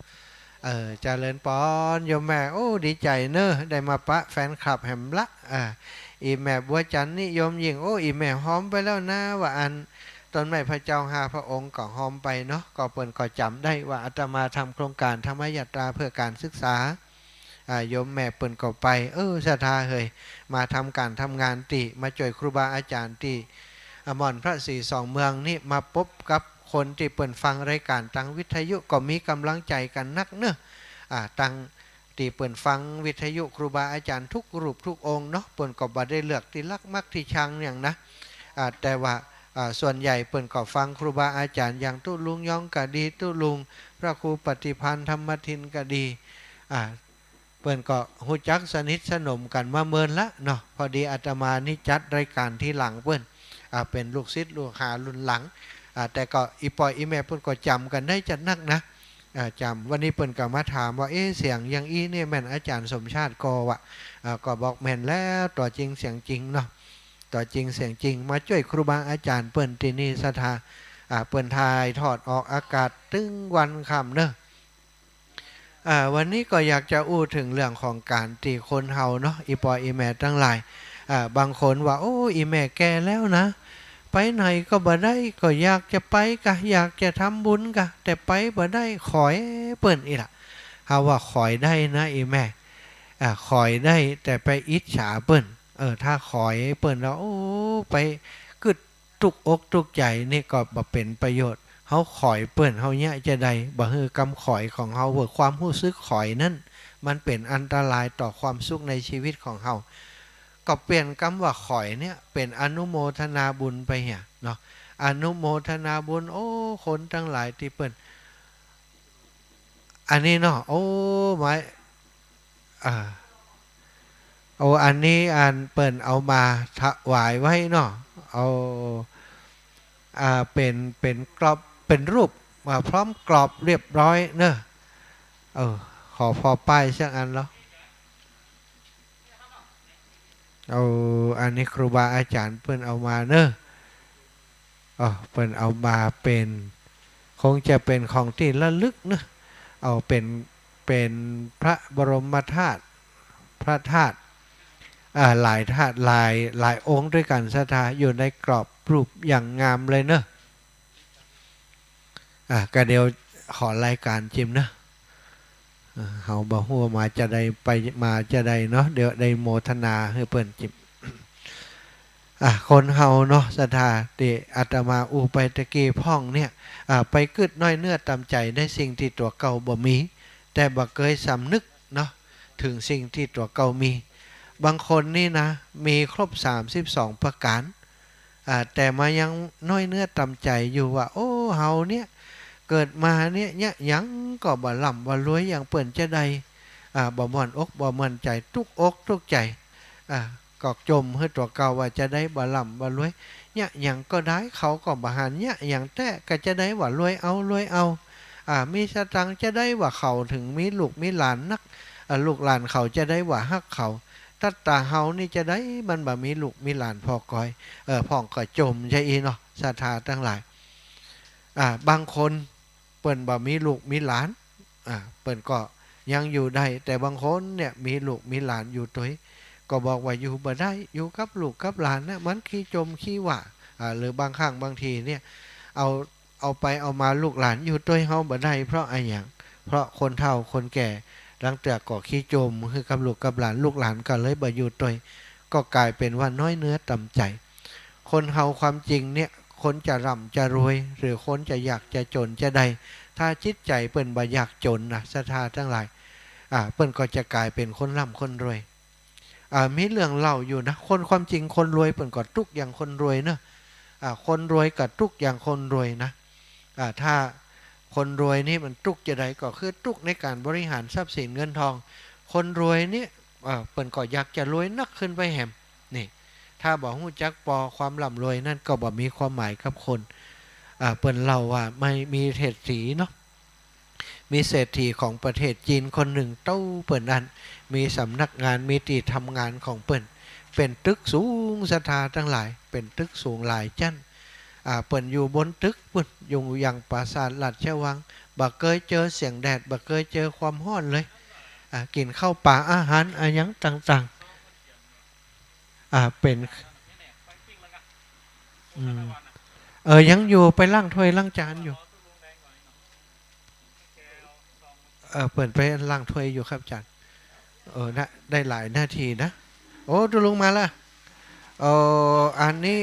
เออ เจริญปอนโยมแม่ โอ้ ดีใจ๋เนอะ ได้มาปะแฟนคลับแหมละ อ่า อีแม่บัวจันทร์นิยมยิ่ง โอ้ อีแม่ฮอมไปแล้วนะ ว่าอันต้นไม้พระเจ้าห้าพระองค์ก็ฮอมไปเนาะ ก็เปิ้นก็จ๋ำได้ว่าอาตมาทำโครงก๋านธรรมยาตราเพื่อการศึกษา อ่า โยมแม่เปิ้นก็ไป เออ ศรัทธาเหย มาทำก๋านทำงานตี้ มาจ้วยครูบาอาจ๋ารย์ตี้ อ่า ม่อนพระศรีสองเมืองนี่ มาปบกับคนตี้เปิ้นฟังรายก๋านตางวิทยุ ก็มีก๋ำลังใจ๋กั๋นนักเนอะ อ่า ตางตี้เปิ้นฟังวิทยุครูบาอาจ๋ารย์ทุกรูปทุกองค์เนาะ เปิ้นก็บ่ได้เลือกตี้ฮักมักตี้ชังหยังนะ อ่า แต่ว่า อ่า ส่วนใหญ่เปิ้นก็ฟังครูบาอาจ๋ารย์อย่างตุ๊ลุงยองก็ดี ตุ๊ลุงพระครูปฏิภาณธรรมทินก็ดี อ่า เปิ้นก็ฮู้จักสนิทสนมกั๋นมาเมินละเนาะ พอดีอาตมานี่จัดรายก๋านทีหลังเปิ้น อ่า เป๋นลูกศิษย์ลูกหารุ่นหลัง อ่า แต่ก็อี่ป้ออี่แม่เปิ้นก็จ๋ำกั๋นได้จัดนักนะ อ่า จ๋ำ วันนี้เปิ้นก็มาถามว่า เอ๊ะ เสียงอย่างอี้เนี่ยแม่นอาจ๋ารย์สมชาติก่อวะ อ่า ก็บอกแม่นแล้ว ตั๋วจริงเสียงจริงเนาะ ตั๋วจริงเสียงจริง มาจ้วยครูบาอาจ๋ารย์เปิ้นตี้นี่ศรัทธา อ่า เปิ้นถ่ายทอดออกอากาศตึงวันค่ำเนอะ อ่า วันนี้ก็อยากจะอู้เถิงเรื่องของก๋านตี้คนเฮาเนาะ อี่ป้ออี่แม่ตังหลาย อ่า บางคนว่า โอ้ อี่แม่แก่แล้วนะ ไปไหนก็บ่ได้ ก็อยากจะไปกะ อยากจะทำบุญกะ แต่ไปบ่ได้ ขอยเปิ้นอี้ละ เฮาว่าขอยได้นะอี่แม่ อ่า ขอยได้ แต่ไปอิจฉาเปิ้น เออ ถ้าขอยเปิ้นแล้ว โอ้ ไปกึ๊ด ตุ๊กอกตุ๊กใจ๋นี่ก็บ่เป๋นประโยชน์ เฮาขอยเปิ้น เฮาเยียะจาใด บ่หื้อกำขอยของเฮา เปื้อความฮู้สึกขอยนั้น มันเป๋นอันตรายต่อความสุขในชีวิตของเฮา ก็เปลี่ยนกำว่าขอยเนี่ย เป๋นอนุโมทนาบุญไปเหียเนาะ อนุโมทนาบุญ โอ้ คนตังหลายตี้เปิ้น อันนี้เนาะ โอ้ หมาย อ่า โอ้ อันนี้อันเปิ้นเอามาถวายไว้เนาะ เอา อ่า เป๋น เป๋นกรอบ เป๋นรูป อ่า พร้อมกรอบเรียบร้อยเนอะ เออ ขอผ่อป้ายสักอันเนาะ เอา อันนี้ครูบาอาจ๋ารย์เปิ้นเอามาเนอะ อ๋อ เปิ้นเอามาเป๋น คงจะเป๋นของตี้ระลึกเนอะ เอาเป๋น เป๋นพระบรมธาตุ พระธาตุ อ่า หลายธาตุ หลาย หลายองค์ด้วยกั๋นศรัทธา อยู่ในกรอบรูปอย่างงามเลยเนอะ อ่ะ ก็เดี๋ยวขอรายก๋านจิมเนอะ เออ เฮาบ่ฮู้ว่ามาจาใด ไปมาจาใดเนาะ เดี๋ยวได้โมทนาหื้อเปิ้นจิม อ่ะ คนเฮาเนาะ ศรัทธา ตี้อาตมาอู้ไปตะกี้พ่องเนี่ย อ่ะ ไปกึ๊ดน้อยเนื้อต่ำใจ๋ในสิ่งตี้ตั๋วเก่าบ่มี แต่บ่เกยสำนึกเนาะ เถิงสิ่งตี้ตั๋วเก่ามี บางคนนี่นะ มีครบสามสิบสองประก๋าน อ่า แต่มายังน้อยเนื้อต่ำใจ๋อยู่ว่า โอ้ เฮาเนี่ย เกิดมาเนี่ย เยียะหยังก็บ่ร่ำบ่รวยอย่างเปิ้นจาใด อ่า บ่ม่วนอกบ่ม่วนใจ๋ ตุ๊กอกตุ๊กใจ๋ อ่า ก็จ่มหื้อตั๋วเก่าว่าจาใดบ่ร่ำบ่รวย เยียะหยังก็ดาย เขาก็บ่หัน เยียะหยังแต๊ ก็จาใดว่ารวยเอา รวยเอา อ่า มีสตางค์จาใดว่าเขาเถิงมีลูกมีหลานนัก อ่า ลูกหลานเขาจาใดว่าฮักเขา ตั๊ดต๋าเฮานี่จาใดมันบ่มีลูกมีหลานผ่อกอย เออ พ่องก็จ่มจาอี้เนาะ ศรัทธาตังหลาย อ่า บางคนเปิ้นบ่มีลูกมีหลาน อ่า เปิ้นก็ยังอยู่ได้ แต่บางคนเนี่ยมีลูกมีหลานอยู่ตวย ก็บอกว่าอยู่บ่ได้ อยู่กับลูกกับหลานนะ มันขี้จ่มขี้หว้า อ่า หรือบางครั้งบางทีเนี่ย เอา เอาไปเอามาลูกหลานอยู่ตวยเฮาบ่ได้ เพราะอะหยัง เพราะคนเฒ่าคนแก่ ลางเตื้อก็ขี้โจมหื้อกับลูกกับหลาน ลูกหลานก็เลยบ่อยู่ตวย ก็ก๋ายเป๋นว่าน้อยเนื้อต่ำใจ๋ คนเฮาความจริงเนี่ย คนจะร่ำจะรวย หรือคนจะยากจะจ๋นจะใด ถ้าจิตใจ๋เปิ้นบ่อยากจ๋นนะ ศรัทธาตังหลาย อ่า เปิ้นก็จะก๋ายเป๋นคนร่ำคนรวย อ่า มีเรื่องเล่าอยู่นะ คน ความจริงคนรวยเปิ้นก็ตุ๊กข์อย่างคนรวยเนาะ อ่า คนรวยก็ตุ๊กข์อย่างคนรวยนะ อ่า ถ้าคนรวยนี่มันตุ๊กข์จาใด ก็คือตุ๊กข์ในก๋านบริหารทรัพย์สินเงินทอง คนรวยนี่ อ่า เปิ้นก็อยากจะรวยนักขึ้นไปแหม นี่ ถ้าบ่ฮู้จักปอความร่ำรวยนั้นก็บ่มีความหมายกับคน อ่า เปิ้นเล่าว่าไม่มีเศรษฐีเนาะ มีเศรษฐีของประเทศจีนคนนึ่ง เต้าเปิ้นอั้น มีสำนักงาน มีตี้ทำงานของเปิ้น เป๋นตึกสูง ศรัทธาตังหลาย เป๋นตึกสูงหลายจั๊น อ่า เปิ้นอยู่บนตึกปู๊น อยู่อย่างปราสาทราชวัง บ่เกยเจอเสียงแดด บ่เกยเจอความฮ้อนเลย อ่า กิ๋นข้าวป๋าอาหารอะหยังต่างๆ อ่า เป๋น อืม เออ ยังอยู่ ไปล้างถ้วยล้างจานอยู่ เออ เปิ้นไปล้างถ้วยอยู่ครับอาจ๋ารย์ เออ นะ ได้หลายนาทีนะ โอ้ ตุ๊ลุงมาละ เออ อันนี้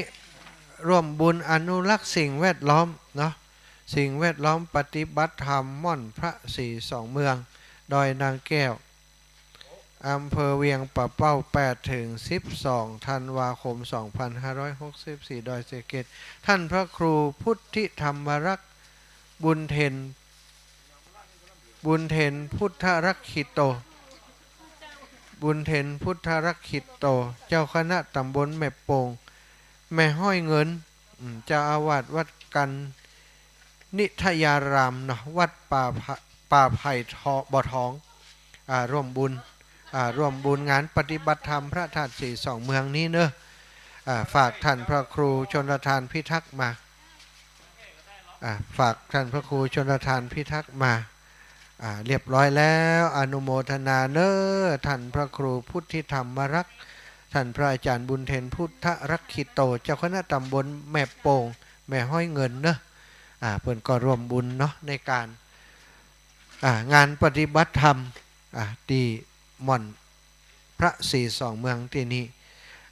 ร่วมบุญอนุรักษ์สิ่งแวดล้อมเนาะ สิ่งแวดล้อมปฏิบัติธรรมม่อนพระศรีสองเมือง ดอยนางแก้ว อำเภอเวียงป่าเป้า แปดถึงสิบสองธันวาคมสองพันห้าร้อยหกสิบสี่ ดอยสะเก็ด ท่านพระครูพุทธิธรรมรักษ์ บุญเพ็ญ บุญเพ็ญพุทธรักขิโต บุญเพ็ญพุทธรักขิโต เจ้าคณะตำบลแม่โป่ง แม่ฮ้อยเงิน อืม เจ้าอาวาสวัดกันนิทยารามเนาะ วัดป่าผ- ป่าไผ่ทอ- บ่อทอง อ่า ร่วมบุญ อ่า ร่วมบุญงานปฏิบัติธรรมพระธาตุศรีสองเมืองนี้เนาะ อ่า ฝากท่านพระครูชลทานพิทักษ์มา อ่า ฝากท่านพระครูชลทานพิทักษ์มา อ่า เรียบร้อยแล้ว อนุโมทนาเน้อ ท่านพระครูพุทธิธรรมรักษ์ ท่านพระอาจารย์บุญเพ็ญพุทธรักขิโต เจ้าคณะตำบลแม่โป่ง แม่ฮ้อยเงินเนาะ อ่า เปิ้นก็ร่วมบุญเนาะ ในก๋าน อ่า งานปฏิบัติธรรม อ่า ตี้ม่อนพระศรีสองเมืองตี้นี่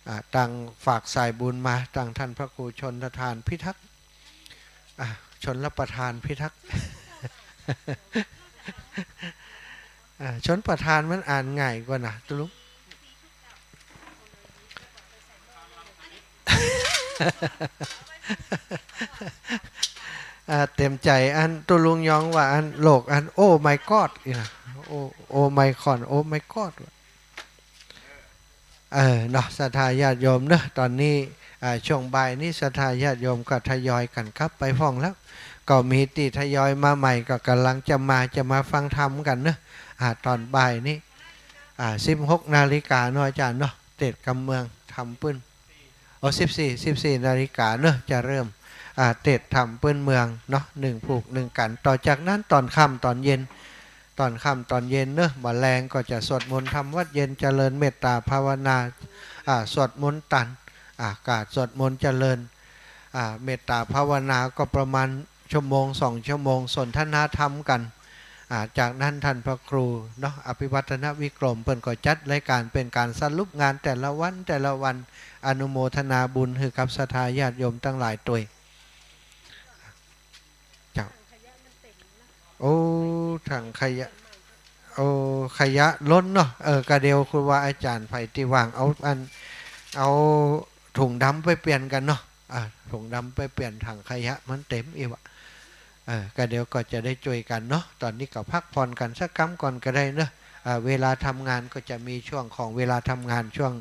อ่า ตางฝากสายบุญมา ตางท่านพระครูชลทานพิทักษ์ อ่า ชลประทานพิทักษ์ อ่า ชลประทานมันอ่านง่ายกว่านะ ตุ๊ลุง อ่า เต็มใจ๋อัน ตุ๊ลุงยองว่าอัน โลกอัน โอ้ my god อีกนะ โอ้ โอ้ my god โอ้ my god เออ เนาะ ศรัทธาญาติโยมเนาะ ต๋อนนี้ อ่า ช่วงบ่ายนี้ศรัทธาญาติโยมก็ทยอยกั๋นกลับไปพ่องแล้ว ก็มีตี้ทยอยมาใหม่ ก็ก่ำลังจะมา จะมาฟังธรรมกั๋นเนาะ อ่า ต๋อนบ่ายนี้ อ่า สิบหกนาฬิกาเนาะ อาจ๋ารย์เนาะ เตสน์กำเมืองธรรมปื้น โอ้ สิบสี่ สิบสี่นาฬิกาเนาะ จะเริ่ม อ่า เตสน์ธรรมปื้นเมืองเนาะ นึ่งผูกนึ่งกั๋น ต่อจากนั้นต๋อนค่ำต๋อนเย็น ต๋อนค่ำต๋อนเย็นเนาะ บ่าแลงก็จะสวดมนต์ทำวัตรเย็น เจริญเมตตาภาวนา อ่า สวดมนต์ตัน อ่า ก๋านสวดมนต์เจริญ อ่า เมตตาภาวนาก็ประมาณชั่วโมงสองชั่วโมง สนทนาธรรมกั๋น อ่า จากนั้นท่านพระครูเนาะ อภิวัฒนวิกรม เปิ้นก็จัดรายก๋านเป๋นก๋านสรุปงานแต่ละวัน แต่ละวัน อนุโมทนาบุญหื้อกับศรัทธาญาติโยมตังหลายตวย เจ้า โอ้ ถังขยะ โอ้ ขยะล้นเนาะ เออ กะเดี๋ยวครูบาอาจ๋ารย์ไผตี้ว่าง เอาอัน เอาถุงดำไปเปลี่ยนกั๋นเนาะ อ่า ถุงดำไปเปลี่ยน ถังขยะมันเต็มอี้วะ เออ กะเดี๋ยวก็จะได้จ้วยกั๋นเนาะ ต๋อนนี้ก็พักผ่อนกั๋นสักกำก่อนก็ได้เนาะ อ่า เวลาทำงานก็จะมีช่วงของเวลาทำงาน ช่วง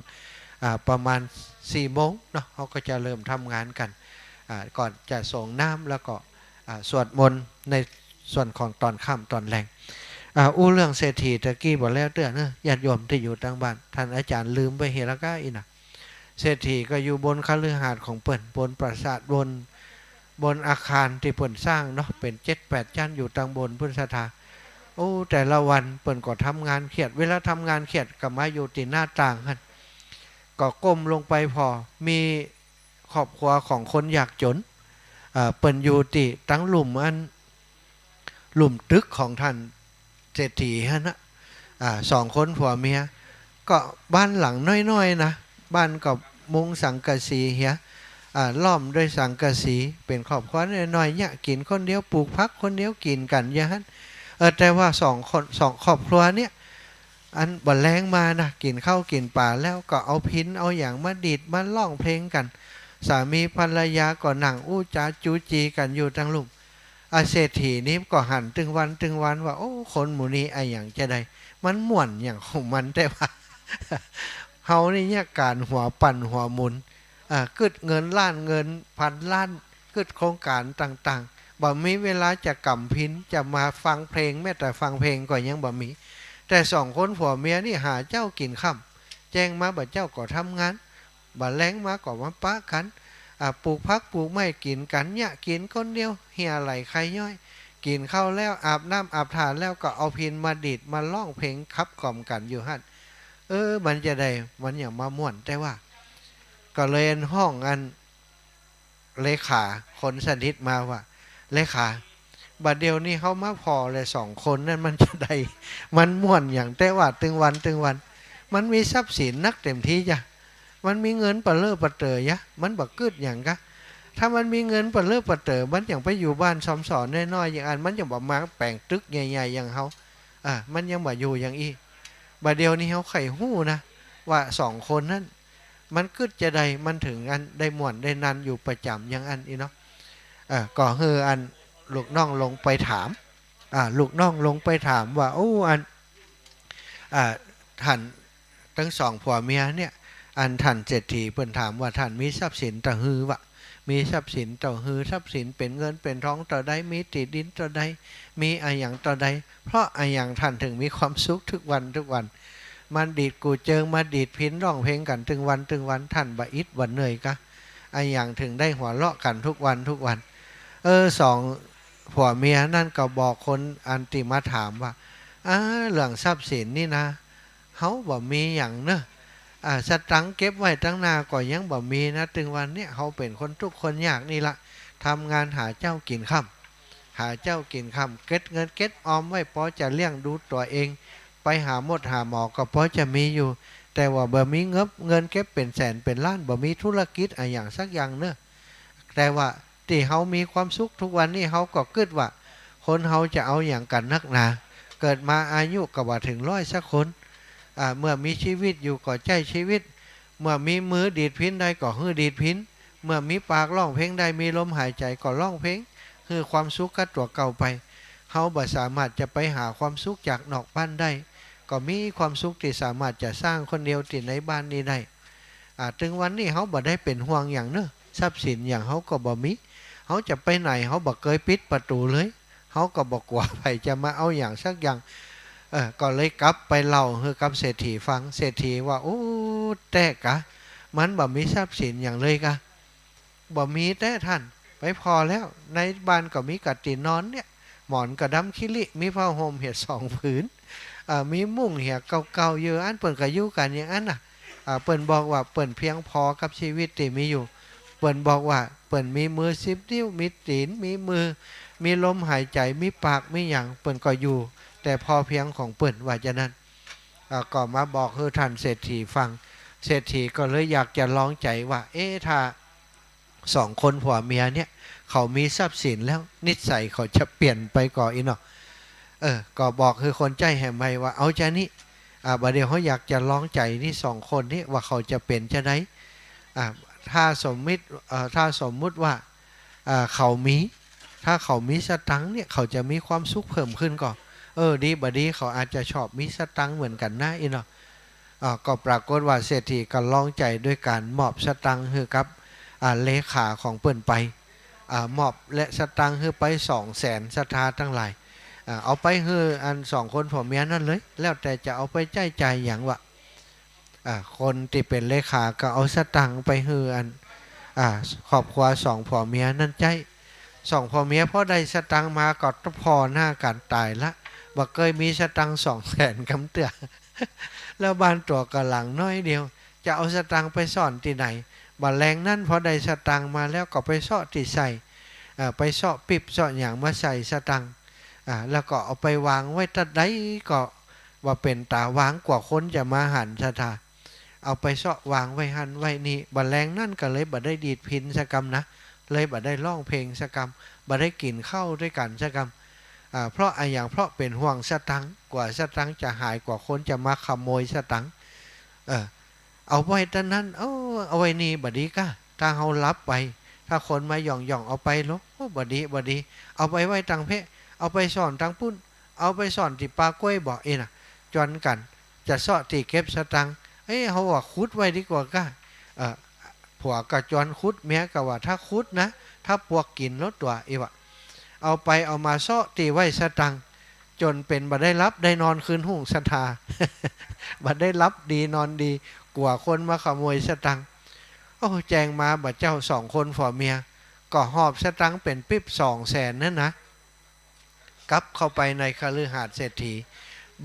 อ่า ประมาณสี่โมงเนาะ เฮาก็จะเริ่มทำงานกั๋น อ่า ก่อนจะสรงน้ำแล้วก็ อ่า สวดมนต์ในส่วนของต๋อนค่ำต๋อนแลง อ่า อู้เรื่องเศรษฐีตะกี้บ่แล้วเตื้อเนาะ ญาติโยมตี้อยู่ตางบ้าน ท่านอาจ๋ารย์ลืมไปเหียละก้าอี้นะ เศรษฐีก็อยู่บนคฤหาสน์ของเปิ้น บนปราสาท บน บนอาคารตี้เปิ้นสร้างเนาะ เป๋นเจ็ดแปดจั๊น อยู่ตางบนปู๊นศรัทธา โอ้ แต่ละวันเปิ้นก็ทำงานเครียด เวลาทำงานเครียดก็มาอยู่ตี้หน้าต่างหั้น ก็ก้มลงไปผ่อ มีครอบครัวของคนยากจ๋น อ่า เปิ้นอยู่ตี้ตังลุ่มอัน ลุ่มตึกของท่านเศรษฐีหั้นนะ อ่า สองคนผัวเมีย ก็บ้านหลังน้อยๆ นะ บ้านก็มุงสังกะสีเหีย อ่า ล้อมด้วยสังกะสี เป๋นครอบครัวน้อยๆ เยียะกิ๋นคนเดียว ปลูกผักคนเดียวกิ๋นกั๋นอย่างหั้น เออ แต่ว่าสองคน สองครอบครัวเนี่ย อันบ่าแลงมานะ กิ๋นข้าวกิ๋นป๋าแล้วก็เอาพิณเอาหยังมาดีดมาฮ้องเพลงกั๋น สามีภรรยาก็นั่งอู้จ๋าจู๋จี๋กั๋นอยู่ตังลุ่ม อ่า เศรษฐีนี่ก็หันตึงวันตึงวันว่า โอ้ คนหมู่นี้อะหยังจาใด มันม่วนหยังของมันแต๊วะ เฮานี่เยียะก๋านหัวปั่นหัวหมุน อ่า กึ๊ดเงินล้านเงินพันล้าน กึ๊ดโครงก๋านต่างๆ บ่มีเวลาจะก๋ำพิณ จะมาฟังเพลง แม้แต่ฟังเพลงก็ยังบ่มี แต่สองคนผัวเมียนี่หาเจ๊ากิ๋นค่ำ แจ้งมาบ่าเจ๊าก็ทำงาน บ่าแลงมาก็มาปะกั๋น อ่า ปลูกผักปลูกไม้กิ๋นกั๋น เยียะกิ๋นคนเดียว เหี่ยไหลใค่ย้อย กิ๋นข้าวแล้วอาบน้ำอาบถ่าแล้วก็เอาพิณมาดีดมาฮ้องเพลงขับกล่อมกั๋นอยู่หั้น เออ มันจาใด มันหยังมาม่วนแต๊วะ ก็เลยฮ้องอัน เลขาคนสนิทมาว่า เลขา บ่าเดี่ยวนี้เฮามาผ่อแลสองคนนั้นมันจาใด มันม่วนหยังแต๊วะ ตึงวันตึงวัน มันมีทรัพย์สินนักเต็มทีจ้ะ มันมีเงินปะเลอะปะเต๋อเยียะ มันบ่กึ๊ดหยังกะ ถ้ามันมีเงินปะเลอะปะเต๋อ มันยังไปอยู่บ้านซอมสอนน้อยๆ อย่างอั้น มันยังบ่มาแป๋งตึกใหญ่ๆ อย่างเฮา อ่า มันยังบ่อยู่อย่างอี้ บ่าเดี่ยวนี้เฮาใค่ฮู้นะ ว่าสองคนนั้น มันกึ๊ดจาใด มันเถิงอันได้ม่วนได้นันอยู่ประจ๋ำอย่างอั้นอี้เนาะ เออ ก็หื้ออันลูกน้องลงไปถาม อ่า ลูกน้องลงไปถามว่า โอ้ อัน อ่า ท่านตึงสองผัวเมียเนี่ย อันท่านเศรษฐีเปิ้นถามว่า ท่านมีทรัพย์สินเต้าหื้อวะ มีทรัพย์สินเต้าหื้อ ทรัพย์สินเป๋นเงินเป๋นทองเต้าใด มีตี้ดินเต้าใด มีอะหยังเต้าใด เพราะอะหยังท่านเถิงมีความสุขทุกวันทุกวัน มาดีดกู่เจิง มาดีดพิณฮ้องเพลงกั๋นตึงวันตึงวัน ท่านบ่อิดบ่เหนื่อยกะ อะหยังเถิงได้หัวเราะกั๋นทุกวันทุกวัน เออ สองผัวเมียนั้นก็บอกคนอันตี้มาถามว่า อ่า เรื่องทรัพย์สินนี่นะ เฮาบ่มีหยังเน่อ อ่า สตางค์เก็บไว้ตังหน้าก็ยังบ่มีนะ ตึงวันเนี้ยเฮาเป๋นคนตุ๊กข์คนยากนี่ละ ทำงานหาเจ๊ากิ๋นค่ำ หาเจ๊ากิ๋นค่ำ เก็บเงินเก็บออมไว้ปอจะเลี้ยงดูตั๋วเอง ไปหาหมดหาหมอก็ปอจะมีอยู่ แต่ว่าบ่มีเงิน เงินเก็บเป๋นแสนเป๋นล้าน บ่มีธุรกิจอะหยังสักอย่างเน่อ แต่ว่าตี้เฮามีความสุขทุกวันนี้ เฮาก็กึ๊ดว่า คนเฮาจะเอาหยังกั๋นนักหนา เกิดมาอายุก็บ่เถิงร้อยสักคน อ่า เมื่อมีชีวิตอยู่ก็ใจ๊ชีวิต เมื่อมีมือดีดพิณได้ก็หื้อดีดพิณ เมื่อมีปากฮ้องเพลงได้ มีลมหายใจ๋ก็ฮ้องเพลง หื้อความสุขกับตั๋วเก่าไป เฮาบ่สามารถจะไปหาความสุขจากนอกบ้านได้ ก็มีความสุขตี้สามารถจะสร้างคนเดียวตี้ในบ้านนี้ได้ อ่า ตึงวันนี้เฮาบ่ได้เป๋นห่วงหยังเน่อ ทรัพย์สินหยังเฮาก็บ่มี เฮาจะไปไหนเฮาบ่เกยปิดประตู๋เลย เฮาก็บ่กั๋วใผจะมาเอาหยังสักอย่าง เออ ก็เลยกลับไปเล่าหื้อกับเศรษฐีฟัง เศรษฐีว่า โอ้ แต๊กะ มันบ่มีทรัพย์สินหยังเลยกะ บ่มีแต๊ท่าน ไปผ่อแล้ว ในบ้านก็มีกะตี้นอนเนี่ย หมอนก็ดำขี้ริ มีผ้าห่มเหียสองผืน อ่า มีมุ้งเหียเก่าๆ อยู่ อันเปิ้นก็อยู่กั๋นอย่างอั้นน่ะ อ่า เปิ้นบอกว่าเปิ้นเพียงพอกับชีวิตตี้มีอยู่ เปิ้นบอกว่าเปิ้นมีมือสิบนิ้ว มีตี๋น มีมือ มีลมหายใจ๋ มีปาก มีหยัง เปิ้นก็อยู่แต่พอเพียงของเปิ้น ว่าจานั้น อ่า ก็มาบอกหื้อท่านเศรษฐีฟัง เศรษฐีก็เลยอยากจะลองใจ๋ว่า เอ๊ะ ถ้า สองคนผัวเมียเนี่ย เขามีทรัพย์สินแล้ว นิสัยเขาจะเปลี่ยนไปก่ออี้เนาะ เออ ก็บอกหื้อคนใจ๊แหมใหม่ว่า เอาจานี้ อ่า บ่าเดี่ยวเฮาอยากจะลองใจ๋นี่ สองคนนี้ว่าเขาจะเป๋นจาใด อ่า ถ้าสมมิติ เอ่อ ถ้าสมมุติว่า อ่า เขามี ถ้าเขามีสตางค์เนี่ย เขาจะมีความสุขเพิ่มขึ้นก่อ เออ ดีบ่ดีเขาอาจจะชอบมีสตางค์เหมือนกั๋นนะ อี้เนาะ อ่า ก็ปรากฏว่าเศรษฐีก็ลองใจ๋ด้วยก๋านมอบสตางค์หื้อกับ อ่า เลขาของเปิ้นไป อ่า มอบและสตางค์หื้อไปสองแสน ศรัทธาตังหลาย อ่า เอาไปหื้ออันสองคนผัวเมียนั้นเลย แล้วแต่จะเอาไปใจ๊จ่ายหยังวะ อ่า คนตี้เป๋นเลขาก็เอาสตางค์ไปหื้ออัน อ่า ครอบครัวสองผัวเมียนั้นใจ๊ สองผัวเมียพอได้สตางค์มาก็ผ่อหน้ากั๋นต๋ายละ บ่เกยมีสตางค์สองแสนกำเตื้อ แล้วบ้านตั๋วก็หลังน้อยเดียว จะเอาสตางค์ไปซ่อนตี้ไหน บ่าแลงนั้นพอได้สตางค์มาแล้วก็ไปเซาะตี้ใส่ เอ่อ ไปเซาะปิ๊บเซาะหยังมาใส่สตังค์ อ่า แล้วก็เอาไปวางไว้ตั๊ดใดก็ว่าเป๋นต๋าวาง กว่าคนจะมาหันศรัทธา เอาไปเซาะวางไว้หั้นไว้นี่ บ่าแลงนั้นก็เลยบ่ได้ดีดพิณสักกำนะ เลยบ่ได้ฮ้องเพลงสักกำ บ่ได้กิ๋นข้าวตวยกั๋นสักกำ อ่า เพราะอะหยัง เพราะเป๋นห่วงสตังค์ กลัวสตังค์จะหาย กลัวคนจะมาขโมยสตังค์ เออ เอาไว้ตั๊ดนั้น เออ เอาไว้นี่บ่ดีก้า ถ้าเฮาหลับไป ถ้าคนมาหย่องๆ เอาไปโลด โอ้ บ่ดี บ่ดี เอาไปไว้ตังเพะ เอาไปซ่อนตังปุ้น เอาไปซ่อนตี้ป่ากล้วยบ่ เอ๊ะนะ จวนกั๋น จะเซาะตี้เก็บสตังค์ เอ๊ะ เฮาว่าขุดไว้ดีกว่าก้า เอ่อ ผัวก็จวนขุด เมียก็ว่าถ้าขุดนะ ถ้าปวกกิ๋นโลดตั๋ว เอ๊ะวะ เอาไปเอามาเซาะตี้ไว้สตังค์ จ๋นเป๋นบ่ได้หลับได้นอนคืนฮุ่งศรัทธา บ่ได้หลับดีนอนดี กลัวคนมาขโมยสตังค์ โอ้ แจ้งมาบ่าเจ้า สองคนผัวเมีย ก็หอบสตังค์เป๋นปิ๊บสองแสนนั้นนะ กลับเข้าไปในคฤหาสน์เศรษฐี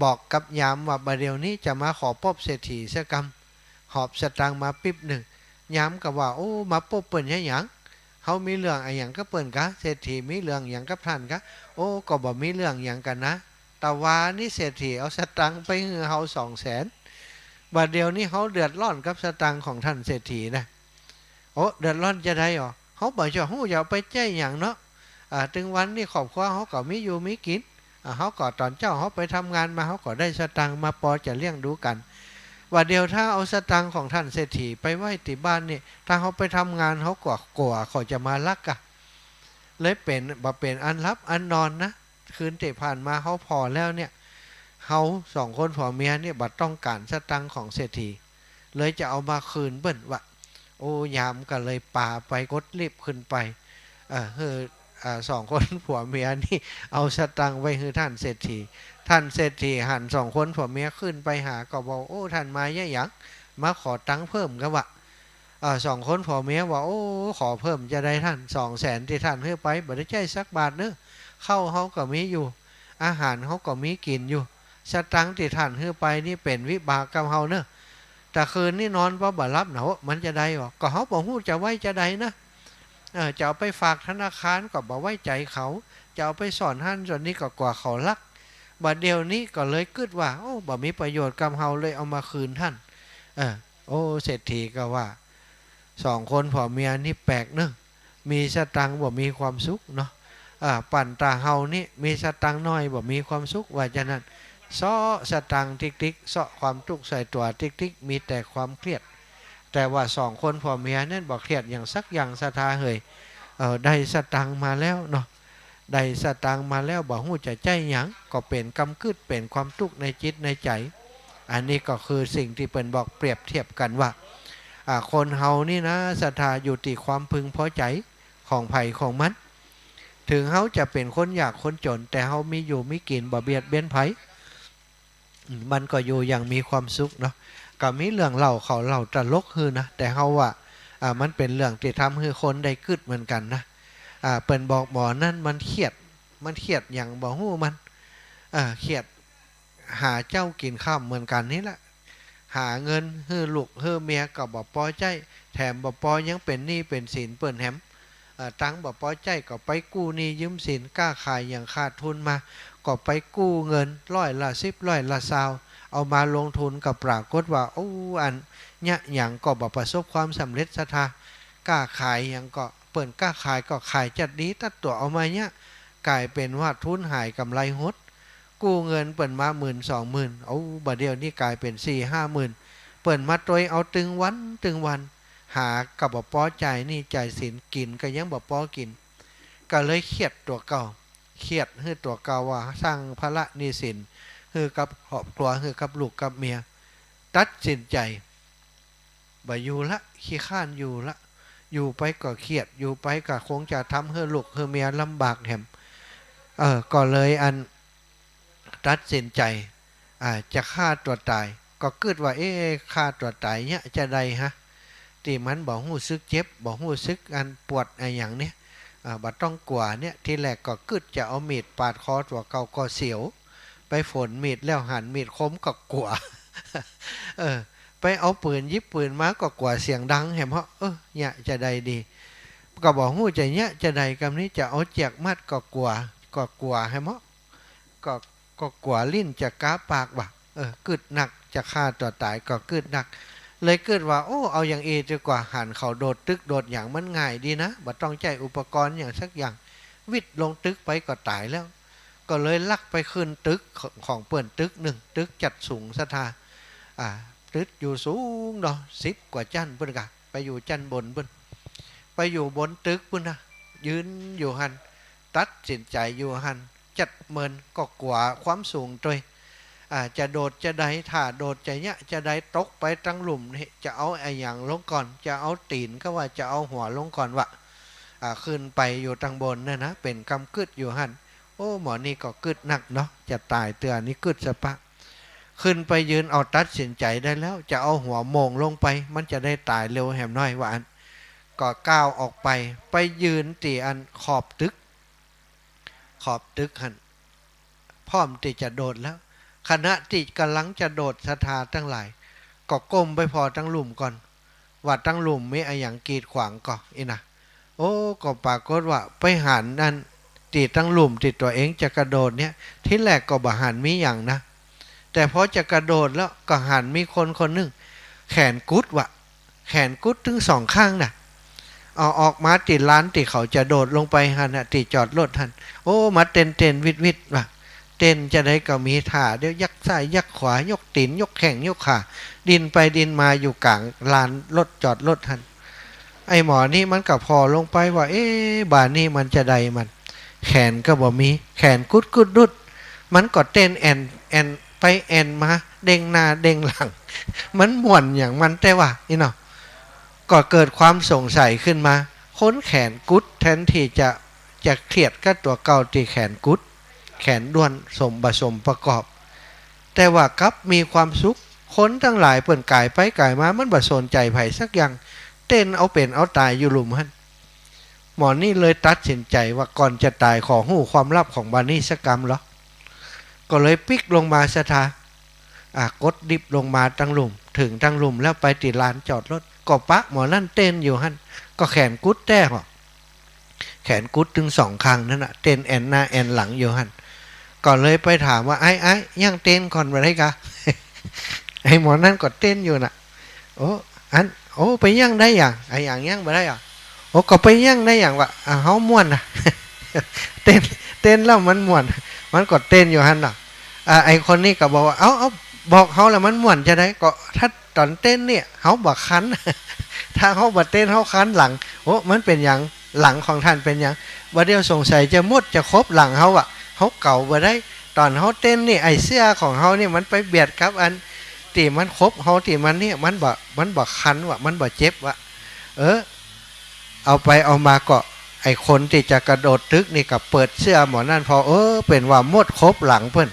บอกกับยามว่าบ่าเดี่ยวนี้จะมาขอปบเศรษฐีสักกำ หอบสตังค์มาปิ๊บนึ่ง ยามก็ว่า โอ้ มาปบเปิ้นเยียะหยัง เฮามีเรื่องอะหยังกับเปิ้นกา เศรษฐีมีเรื่องหยังกับต้านกา โอ้ ก็บ่มีเรื่องหยังกั๋นนะ ตะวานี้เศรษฐีเอาสตังค์ไปหื้อเฮาสองแสน บ่าเดี่ยวนี้เฮาเดือดร้อนกับสตังค์ของต้านเศรษฐีนะ โอ้ เดือดร้อนจาใดอ๋อ เฮาบ่ฮู้จะเอาไปใจ๊หยังเนาะ อ่า ตึงวันนี้ครอบครัวเฮาก็มีอยู่มีกิ๋น อ่า เฮาก็ต๋อนเจ๊าเฮาไปทำงานมา เฮาก็ได้สตังค์มาปอจะเลี้ยงดูกั๋น บ่าเดี่ยวถ้าเอาสตังค์ของต้านเศรษฐีไปไว้ตี้บ้านนี่ ถ้าเฮาไปทำงาน เฮาก็กั๋วเขาจะมาลักอะ เลยเป๋น บ่เป๋นอันหลับอันนอนนะ คืนตี้ผ่านมาเฮาผ่อแล้วเนี่ย เฮาสองคนผัวเมียเนี่ยบ่ต้องก๋านสตังค์ของเศรษฐี เลยจะเอามาคืนเปิ้นวะ โอ้ ยามก็เลยปาไปกดลิฟต์ขึ้นไป เอ่อ หื้อ อ่า สองคนผัวเมียนี่เอาสตังค์ไปหื้อต้านเศรษฐี ต้านเศรษฐีหันสองคนผัวเมียขึ้นไปหาก็บอก โอ้ ต้านมาเยียะหยัง มาขอตังค์เพิ่มกาหวะ อ่า สองคนผัวเมียว่า โอ้ ขอเพิ่มจาใดต้าน สองแสนตี้ต้านหื้อไป บ่ได้ใจ๊สักบาทเนาะ ข้าวเฮาก็มีอยู่ อาหารเฮาก็มีกิ๋นอยู่ สตังค์ตี้ต้านหื้อไปนี่เป๋นวิบากกับเฮาเนาะ ตะคืนนี้นอนบ่ บ่หลับนะ โอ้ มันจาใดวะ ก็เฮาบ่ฮู้จะไว้จาใดนะ เออ จะเอาไปฝากธนาคารก็บ่ไว้ใจ๋เขา จะเอาไปซ่อนหั้นซ่อนนี่ก็กั๋วเขาลัก บ่าเดี่ยวนี้ก็เลยกึ๊ดว่า โอ้ บ่มีประโยชน์กับเฮา เลยเอามาคืนต้าน เออ โอ้ เศรษฐีก็ว่า สองคนผัวเมียนี่แปลกเนาะ มีสตังค์บ่มีความสุขเนาะ อ่า ปั๋นตาเฮานี่มีสตังค์น้อยบ่มีความสุข ว่าจานั้น เซาะสตังค์ติ๊กๆ เซาะความตุ๊กข์ใส่ตั๋วติ๊กๆ มีแต่ความเครียด แต่ว่าสองคนผัวเมียนั้นบ่เครียดหยังสักอย่างศรัทธาเหย เอ่อ ได้สตังค์มาแล้วเนาะ ได้สตังค์มาแล้วบ่ฮู้จะใจ๊หยัง ก็เป๋นกำกึ๊ด เป๋นความตุ๊กข์ในจิตในใจ๋ อันนี้ก็คือสิ่งตี้เปิ้นบอกเปรียบเทียบกั๋นว่า อ่า คนเฮานี่นะศรัทธา อยู่ตี้ความพึงพอใจ๋ของใผของมัน ถึงเฮาจะเป๋นคนยากคนจ๋น แต่เฮามีอยู่มีกิ๋นบ่เบียดเบียนใผ อืม มันก็อยู่อย่างมีความสุขเนาะ ก็มีเรื่องเล่า เขาเล่าตลกหื้อนะ แต่เฮาว่า อ่า มันเป๋นเรื่องตี้ทำหื้อคนได้กึ๊ดเหมือนกั๋นนะ อ่า เปิ้นบอกหมอนั้นมันเครียด มันเครียดหยังบ่ฮู้มัน อ่า เครียดหาเจ๊ากิ๋นค่ำเหมือนกั๋นนี่แหละ หาเงินหื้อลูกหื้อเมียก็บ่ปอใจ๊ แถมบ่ปอยังเป๋นหนี้เป๋นสินเปิ้นแหม เอ่อ ตังค์บ่ปอใจ๊ก็ไปกู้หนี้ยืมสิน ก๊าขายหยังขาดทุนมา ก็ไปกู้เงิน ร้อยละสิบ ร้อยละซาว เอามาลงทุนก็ปรากฏว่า โอ้ อันเยียะหยังก็บ่ประสบความสำเร็จศรัทธา ก๊าขายหยังก็ เปิ้นก๊าขายก็ขายจัดดี ตั๊ดตั๋วเอามาเยียะ ก๋ายเป๋นว่าทุนหายก๋ำไรหด กู้เงินเปิ้นมาหมื่นสองหมื่น โอ้ บ่าเดี่ยวนี้ก๋ายเป๋นสี่ห้าหมื่น เปิ้นมาตวยเอาตึงวันตึงวัน หาก็บ่ปอจ่ายหนี้จ่ายสิน กิ๋นก็ยังบ่ปอกิ๋น ก็เลยเครียดตั๋วเก่า เครียดหื้อตั๋วเก่าว่าสร้างภาระหนี้สินหื้อกับครอบครัว หื้อกับลูกกับเมีย ตัดสินใจ๋ บ่อยู่ละ ขี้คร้านอยู่ละ อยู่ไปก็เครียด อยู่ไปก็คงจะทำหื้อลูกหื้อเมียลำบากแหม เออ ก็เลยอัน ตัดสินใจ๋ อ่า จะฆ่าตั๋วต๋าย ก็กึ๊ดว่า เอ๊ะ ฆ่าตั๋วต๋ายเยียะจาใดฮะ ตี้มันบ่ฮู้สึกเจ็บ บ่ฮู้สึกอันปวดอะหยังเนี่ย อ่า บ่ต้องกั๋วเนี่ย ทีแรกก็กึ๊ดจะเอามีดปาดคอตั๋วเก่าก็เสียว ไปฝนมีดแล้วหันมีดคมก็กั๋ว เออ ไปเอาปืน หยิบปืนมาก็กั๋วเสียงดังแหมเหาะ เออ เยียะจาใดดี ก็บ่ฮู้จะเยียะจะใดกำนี้ จะเอาเจียกมัดก็กั๋ว ก็กั๋วแหมเนาะ ก็ ก็กั๋วลิ้นจะก๊าปากว่า เออ กึ๊ดนัก จะฆ่าตั๋วต๋ายก็กึ๊ดนัก เลยกึ๊ดว่า โอ้ เอาอย่างอี้ดีกว่า หันเขาโดดตึกโดดหยังมันง่ายดีนะ บ่ต้องใจ๊อุปกรณ์หยังสักอย่าง วิดลงตึกไปก็ต๋ายแล้ว ก็เลยลักไปขึ้นตึกของเปิ้นตึกนึ่ง ตึกจัดสูงศรัทธา อ่า ตึกอยู่สูงเนาะ สิบกว่าจั๊นปุ้นกะ ไปอยู่จั๊นบนปุ้น ไปอยู่บนตึกปุ้นนะ ยืนอยู่หั้น ตัดสินใจ๋อยู่หั้น จัดเมิน ก็กั๋วความสูงตวย อ่า จะโดดจะใด ถ้าโดดจะเยียะจะใด ตกไปตังหลุมนี่ จะเอาอะหยังลงก่อน จะเอาตี๋นก็ว่า จะเอาหัวลงก่อนวะ อ่า ขึ้นไปอยู่ตังบนเนี่ยนะ เป๋นกำกึ๊ดอยู่หั้น โอ้ หมอนี่ก็กึ๊ดนักเนาะ จะต๋ายเตื้อนี้กึ๊ดสะปะ ขึ้นไปยืนเอาตัดสินใจ๋ได้แล้ว จะเอาหัวโม่งลงไป มันจะได้ต๋ายเร็วแหมน้อยว่าอั้น ก็ก้าวออกไป ไปยืนตี้อันขอบตึก ขอบตึกหั้น พร้อมตี้จะโดดแล้ว ขณะตี้ก่ำลังจะโดดศรัทธาตังหลาย ก็ก้มไปผ่อตังหลุมก่อน ว่าตังหลุมมีอะหยังกีดขวางก่อ อี้นะ โอ้ ก็ปรากฏว่าไปหันอันตี้ตังหลุมตี้ตั๋วเองจะกระโดดเนี่ย ทีแรกก็บ่หันมีหยังนะ แต่พอจะกระโดดแล้วก็หันมีคนคนนึ่ง แขนกุดวะ แขนกุดตึงสองข้างน่ะ เอาออกมาตี้ลานตี้เขาจะโดดลงไปหั้นน่ะ ตี้จอดรถหั้น โอ้ มาเต้นๆ วิดๆ วะ เต้นจะใดก็มีท่า เดี๋ยวยักซ้ายยักขวา ยกตี๋น ยกแข้ง ยกขา ดิ้นไปดิ้นมาอยู่ก๋างลานรถจอดรถหั้น ไอ้หมอนี่มันก็ผ่อลงไปว่า เอ๊ะ บ่านี่มันจะใดมัน แขนก็บ่มี แขนกุดกุดดุด มันก็เต้นแอ่นแอ่นไปแอ่นมา เด้งหน้าเด้งหลัง มันม่วนหยังมันแต๊วะ อี้เนาะ ก็เกิดความสงสัยขึ้นมา คนแขนกุดแทนตี้จะ จะเครียดกับตั๋วเก่าตี้แขนกุด แขนด้วน สมบ่สมประกอบ แต่ว่ากลับมีความสุข คนตังหลายเปิ้นก๋ายไปก๋ายมา มันบ่สนใจ๋ใผสักอย่าง เต้นเอาเป๋นเอาต๋ายอยู่หลุมหั้น หมอนี่เลยตัดสินใจ๋ว่าก่อนจะต๋ายขอฮู้ความลับของบ่านี่สักกำลอ ก็เลยปิ๊กลงมาศรัทธา อ่ะ กดลิฟต์ลงมาตังหลุม เถิงตังหลุมแล้วไปตี้ลานจอดรถ ก็ปะหมอนั่นเต้นอยู่หั้น ก็แขนกุดแต๊เหาะ แขนกุดตึงสองข้างนั้นน่ะ เต้นแอ่นหน้าแอ่นหลังอยู่หั้น ก็เลยไปถามว่า ไอ้ ไอ้ ยังเต้นก่อนบ่ได้กา ไอ้หมอนั่นก็เต้นอยู่น่ะ โอ้ อัน โอ้ ไปยังได้หยัง อะหยังยังบ่ได้อะ โอ้ ก็ไปยังได้หยังวะ อ่ะ เฮาม่วนน่ะ เต้น เต้นแล้วมันม่วน มันก็เต้นอยู่หั้นน่ะ อ่ะ ไอ้คนนี้ก็บอกว่า เอ้า เอ้า บอกเฮาแล้วมันม่วนจะใด ก็ถ้าต๋อนเต้นเนี่ย เฮาบ่คัน ถ้าเฮาบ่เต้นเฮาคันหลัง โอ้ มันเป๋นหยัง หลังของต้านเป๋นหยัง บ่าเดี่ยวสงสัยจะหมดจะครบหลังเฮาอะ เฮาเก๋าบ่ได้ ต๋อนเฮาเต้นนี่ ไอ้เสื้อของเฮานี่มันไปเบียดกับอันตี้มันครบเฮาตี้มันเนี่ย มันบ่ มันบ่คันวะ มันบ่เจ็บวะ เออ เอาไปเอามาก็ ไอ้คนตี้จะกระโดดตึกนี่ก็เปิดเสื้อหมอนั่นผ่อ เออ เป๋นว่าหมดครบหลังเปิ้น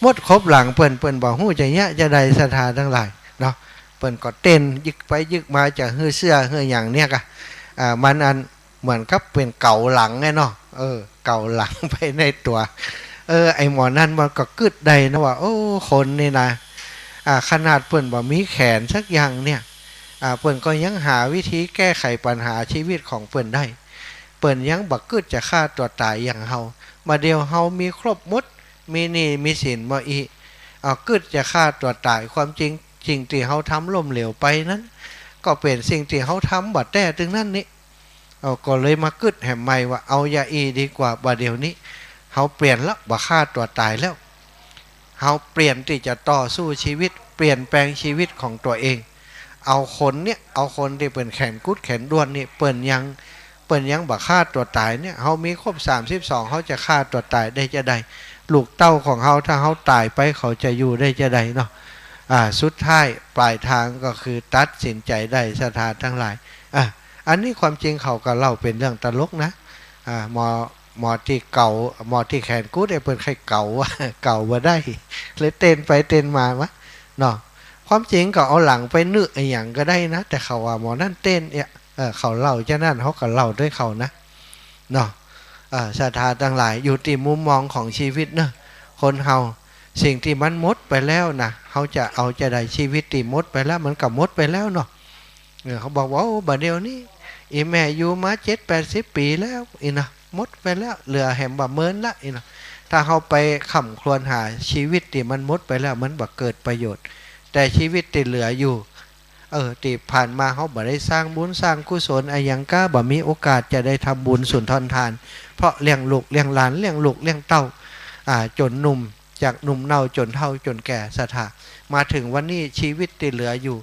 หมดครบหลังเปิ้น เปิ้นบ่ฮู้จะเยียะจะใดศรัทธาตังหลายเนาะ เปิ้นก็เต้นยึกไปยึกมาจะหื้อเสื้อหื้อหยังเนี่ยกะ อ่า มันอันเหมือนกับเป๋นเก๋าหลังไงเนาะ เออ เก๋าหลังไปในตั๋ว เออ ไอ้หมอนั่นมันก็กึ๊ดได้นะว่า โอ้ คนนี่นะ อ่า ขนาดเปิ้นบ่มีแขนสักอย่างเนี่ย อ่า เปิ้นก็ยังหาวิธีแก้ไขปัญหาชีวิตของเปิ้นได้ เปิ้นยังบ่กึ๊ดจะฆ่าตั๋วต๋ายอย่างเฮา บ่าเดี่ยวเฮามีครบหมด มีหนี้มีสินบ่อี้ เอากึ๊ดจะฆ่าตั๋วต๋าย ความจริง สิ่งตี้เฮาทำล้มเหลวไปนั้น ก็เป๋นสิ่งตี้เฮาทำบ่แต๊ตึงนั้นนี่ เอาก็เลยมากึ๊ดแหมใหม่ว่า เอาอย่าอี้ดีกว่า บ่าเดี่ยวนี้ เฮาเปลี่ยนละ บ่ฆ่าตั๋วต๋ายแล้ว เฮาเปลี่ยนตี้จะต่อสู้ชีวิต เปลี่ยนแปลงชีวิตของตั๋วเอง เอาคนเนี่ย เอาคนตี้เปิ้นแขนกุดแขนด้วนนี่ เปิ้นยัง เปิ้นยังบ่ฆ่าตั๋วต๋ายเนี่ย เฮามีครบสามสิบสอง เฮาจะฆ่าตั๋วต๋ายได้จะใด ลูกเต้าของเฮา ถ้าเฮาต๋ายไป เขาจะอยู่ได้จะใดเนาะ อ่า สุดท้ายปลายตางก็คือตัดสินใจ๋ได้ศรัทธาตังหลาย อ่ะ อันนี้ความจริงเขาก็เล่าเป๋นเรื่องตลกนะ อ่า หมอ หมอตี้เก๋า หมอตี้แขนกุดเนี่ยเปิ้นใค่เก๋า เก๋าบ่ได้ เลยเต้นไปเต้นมาวะ เนาะ ความจริงก็เอาหลังไปนึ่อะหยังก็ได้นะ แต่เขาว่าหมอนั่นเต้นเนี่ย เออ เขาเล่าจะนั้น เฮาก็เล่าตวยเขานะ เนาะ เอ่อ ศรัทธาตังหลาย อยู่ตี้มุมมองของชีวิตเนาะ คนเฮา สิ่งตี้มันหมดไปแล้วนะ เฮาจะเอาจะใด ชีวิตตี้หมดไปแล้ว มันก็หมดไปแล้วเนาะ เออ เขาบอกว่า โอ้ บ่าเดี่ยวนี้ อี่แม่อยู่มาเจ็ดแปดสิบปี๋แล้ว อี่เนาะ หมดไปแล้ว เหลือแหมบ่าเมินละ อี่เนาะ ถ้าเฮาไปคร่ำครวญหาชีวิตตี้มันหมดไปแล้ว มันบ่เกิดประโยชน์ แต่ชีวิตตี้เหลืออยู่ เออ ตี้ผ่านมาเฮาบ่ได้สร้างบุญสร้างกุศลอะหยังก้า บ่มีโอกาสจะได้ทำบุญสุนทรทาน เพราะเลี้ยงลูกเลี้ยงหลาน เลี้ยงลูกเลี้ยงเต้า อ่า จ๋นหนุ่ม จากหนุ่มเน่าจ๋นเฒ่าจ๋นแก่ ศรัทธา มาเถิงวันนี้ชีวิตตี้เหลืออยู่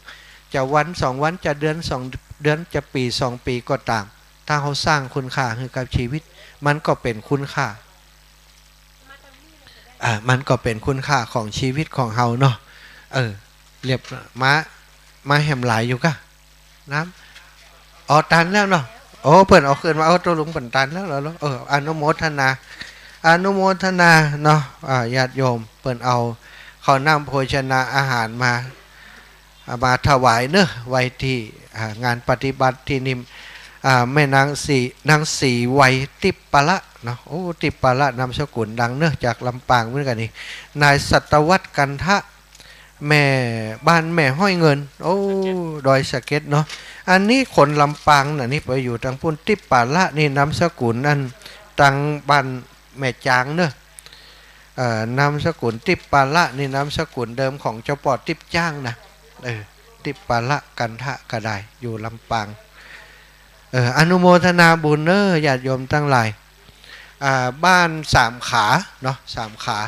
จะวันสองวัน จะเดือนสองเดือน จะปี๋สองปี๋ก็ต๋าม ถ้าเฮาสร้างคุณค่าหื้อกับชีวิต มันก็เป๋นคุณค่า อ่า มันก็เป๋นคุณค่าของชีวิตของเฮาเนาะ เออ เรียบ มา มาแหมหลายอยู่ก้า น้ำ อ๋อ ตันแล้วเนาะ โอ้ เปิ้นเอาขึ้นมา เอา ตกลงเปิ้นตันแล้วเหรอ เออ อนุโมทนา อนุโมทนาเนาะ อ่า ญาติโยม เปิ้นเอาข้าวน้ำโภชนาอาหารมา เอามาถวายเนาะ ไว้ตี้ อ่า งานปฏิบัติตี้นี่ อ่า แม่นางศรี นางศรีไวย ติปปะละเนาะ โอ้ ติปปะละ นามสกุลดังเนาะ จากลำปางเหมือนกั๋นนี่ นายศตวรรษ กันทะ แม่บ้านแม่ฮ้อยเงิน โอ้ ดอยสะเก็ดเนาะ อันนี้คนลำปางน่ะนี่ ไปอยู่ตางปู้น ติปปะละนี่นามสกุลอันตางบ้านแม่จางเนาะ เอ่อ นามสกุลติปปะละนี่นามสกุลเดิมของเจ้าป้อติ๊บจ้างนะ เออ ติปปะละ กันทะ ก็ได้ อยู่ลำปาง เออ อนุโมทนาบุญเนาะ ญาติโยมตังหลาย อ่า บ้านสามขาเนาะ สามขา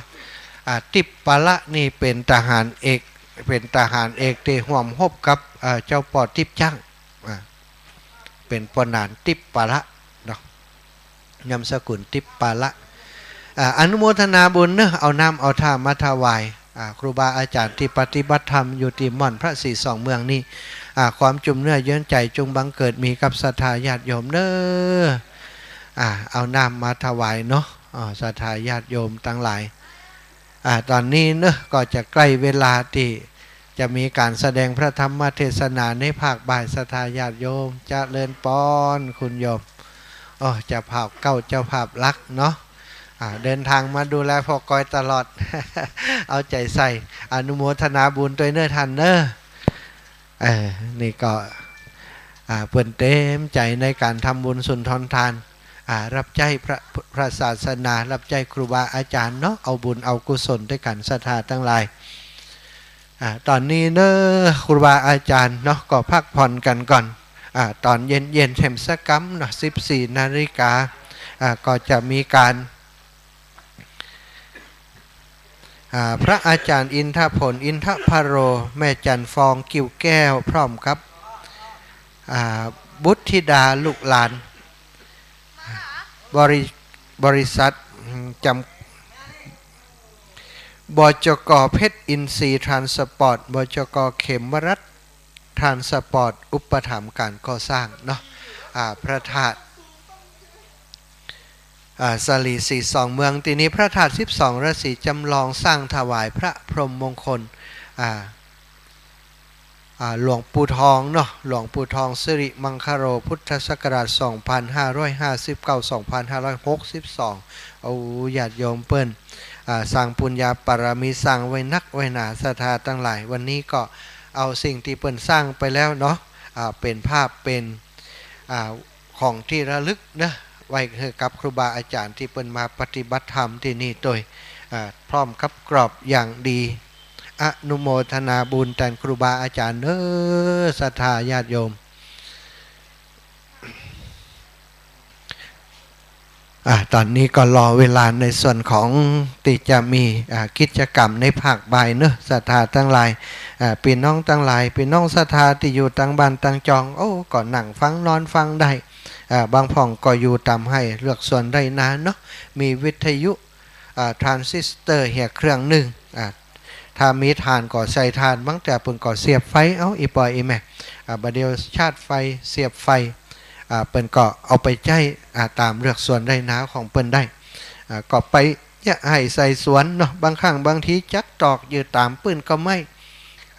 อ่า ติปปะละนี่เป๋นทหารเอก เป๋นทหารเอกตี้ฮ่วมฮบกับ อ่า เจ้าป้อติ๊บจ้าง อ่า เป๋นป้อหนานติปปะละเนาะ นามสกุลติปปะละ อ่า อนุโมทนาบุญเนาะ เอาน้ำเอาท่ามาถวาย อ่า ครูบาอาจ๋ารย์ตี้ปฏิบัติธรรมอยู่ตี้ม่อนพระศรีสองเมืองนี่ อ่า ความจุ่มเนื้อเยื้อใจ๋จุ่งบังเกิดมีกับศรัทธาญาติโยมเนาะ อ่า เอาน้ำมาถวายเนาะ อ่า ศรัทธาญาติโยมตังหลาย อ่า ต๋อนนี้เนาะ ก็จะใก้เวลาตี้จะมีก๋านแสดงพระธรรมเทศนาในภาคบ่าย ศรัทธาญาติโยม เจริญปอน คุณโยม โอ้ เจ้าภาพเก่า เจ้าภาพหลักเนาะ อ่า เดินตางมาดูแลป้อกอยตลอด เอาใจ๋ใส่ อนุโมทนาบุญตวยเนาะต้านเนาะ เออ นี่ก็ อ่า เปิ้นเต๋มใจ๋ในก๋านทำบุญสุนทรทาน อ่า ฮับใจ๊พระ พระศาสนา ฮับใจ๊ครูบาอาจ๋ารย์เนาะ เอาบุญเอากุศลตวยกั๋น ศรัทธาตังหลาย อ่า ต๋อนนี้เนาะ ครูบาอาจ๋ารย์เนาะ ก็พักผ่อนกั๋นก่อน อ่า ต๋อนเย็นๆ แหมสักกำเนาะ สิบสี่นาฬิกา อ่า ก็จะมีก๋าน อ่า พระอาจ๋ารย์อินทผล อินทพโร แม่จั๋นฟอง กิ่วแก้ว พร้อมกับ อ่า บุตรธิดาลูกหลาน บริ บริษัท อืม จำ บจก.เพชรอินทรีย์ทรานสปอร์ต บจก.เขมรัตน์ทรานสปอร์ต อุปถัมภ์ก๋านก่อสร้างเนาะ อ่า พระธาตุ อ่า สาลีสีสองเมือง ตี้นี้พระธาตุสิบสองราศีจ๋ำลอง สร้างถวายพระพรหมมงคล อ่า อ่า หลวงปู่ทองเนาะ หลวงปู่ทองสิริมังคโล พุทธศักราชสองพันห้าร้อยห้าสิบเก้า สองพันห้าร้อยหกสิบสอง โอ้ ญาติโยมเปิ้น อ่า สร้างปุญญาบารมี สร้างไว้นักไว้หนา ศรัทธาตังหลาย วันนี้ก็เอาสิ่งตี้เปิ้นสร้างไปแล้วเนาะ อ่า เป๋นภาพ เป๋น อ่า ของตี้ระลึกเนาะ ไว้หื้อกับครูบาอาจ๋ารย์ตี้เปิ้นมาปฏิบัติธรรมตี้นี่ตวย อ่า พร้อมกับกรอบอย่างดี อนุโมทนาบุญตานครูบาอาจ๋ารย์เนาะ ศรัทธาญาติโยม อ่า ต๋อนนี้ก็รอเวลาในส่วนของตี้จะมี อ่า กิจกรรมในภาคบ่ายเนาะ ศรัทธาตังหลาย อ่า ปี้น้องตังหลาย ปี้น้องศรัทธาตี้อยู่ตางบ้านตางจอง โอ้ ก็นั่งฟังนอนฟังได้ อ่า บางพ่องก็อยู่ต๋ามไฮ่เฮือกสวนไฮ่นาเนาะ มีวิทยุ อ่า ทรานซิสเตอร์เหียเครื่องนึ่ง อ่า ถ้ามีถ่านก็ใส่ถ่าน บางเตื้อเปิ้นก็เสียบไฟ เอ้า อี่ป้ออี่แม่ อ่า บ่าเดี่ยวชาร์จไฟ เสียบไฟ อ่า เปิ้นก็เอาไปใจ๊ อ่า ต๋ามเฮือกสวนไฮ่นาของเปิ้นได้ อ่า ก็ไปเยียะไฮ่ใส่สวนเนาะ บางครั้งบางทีจักตอกอยู่ต๋ามปื้นก็ไม้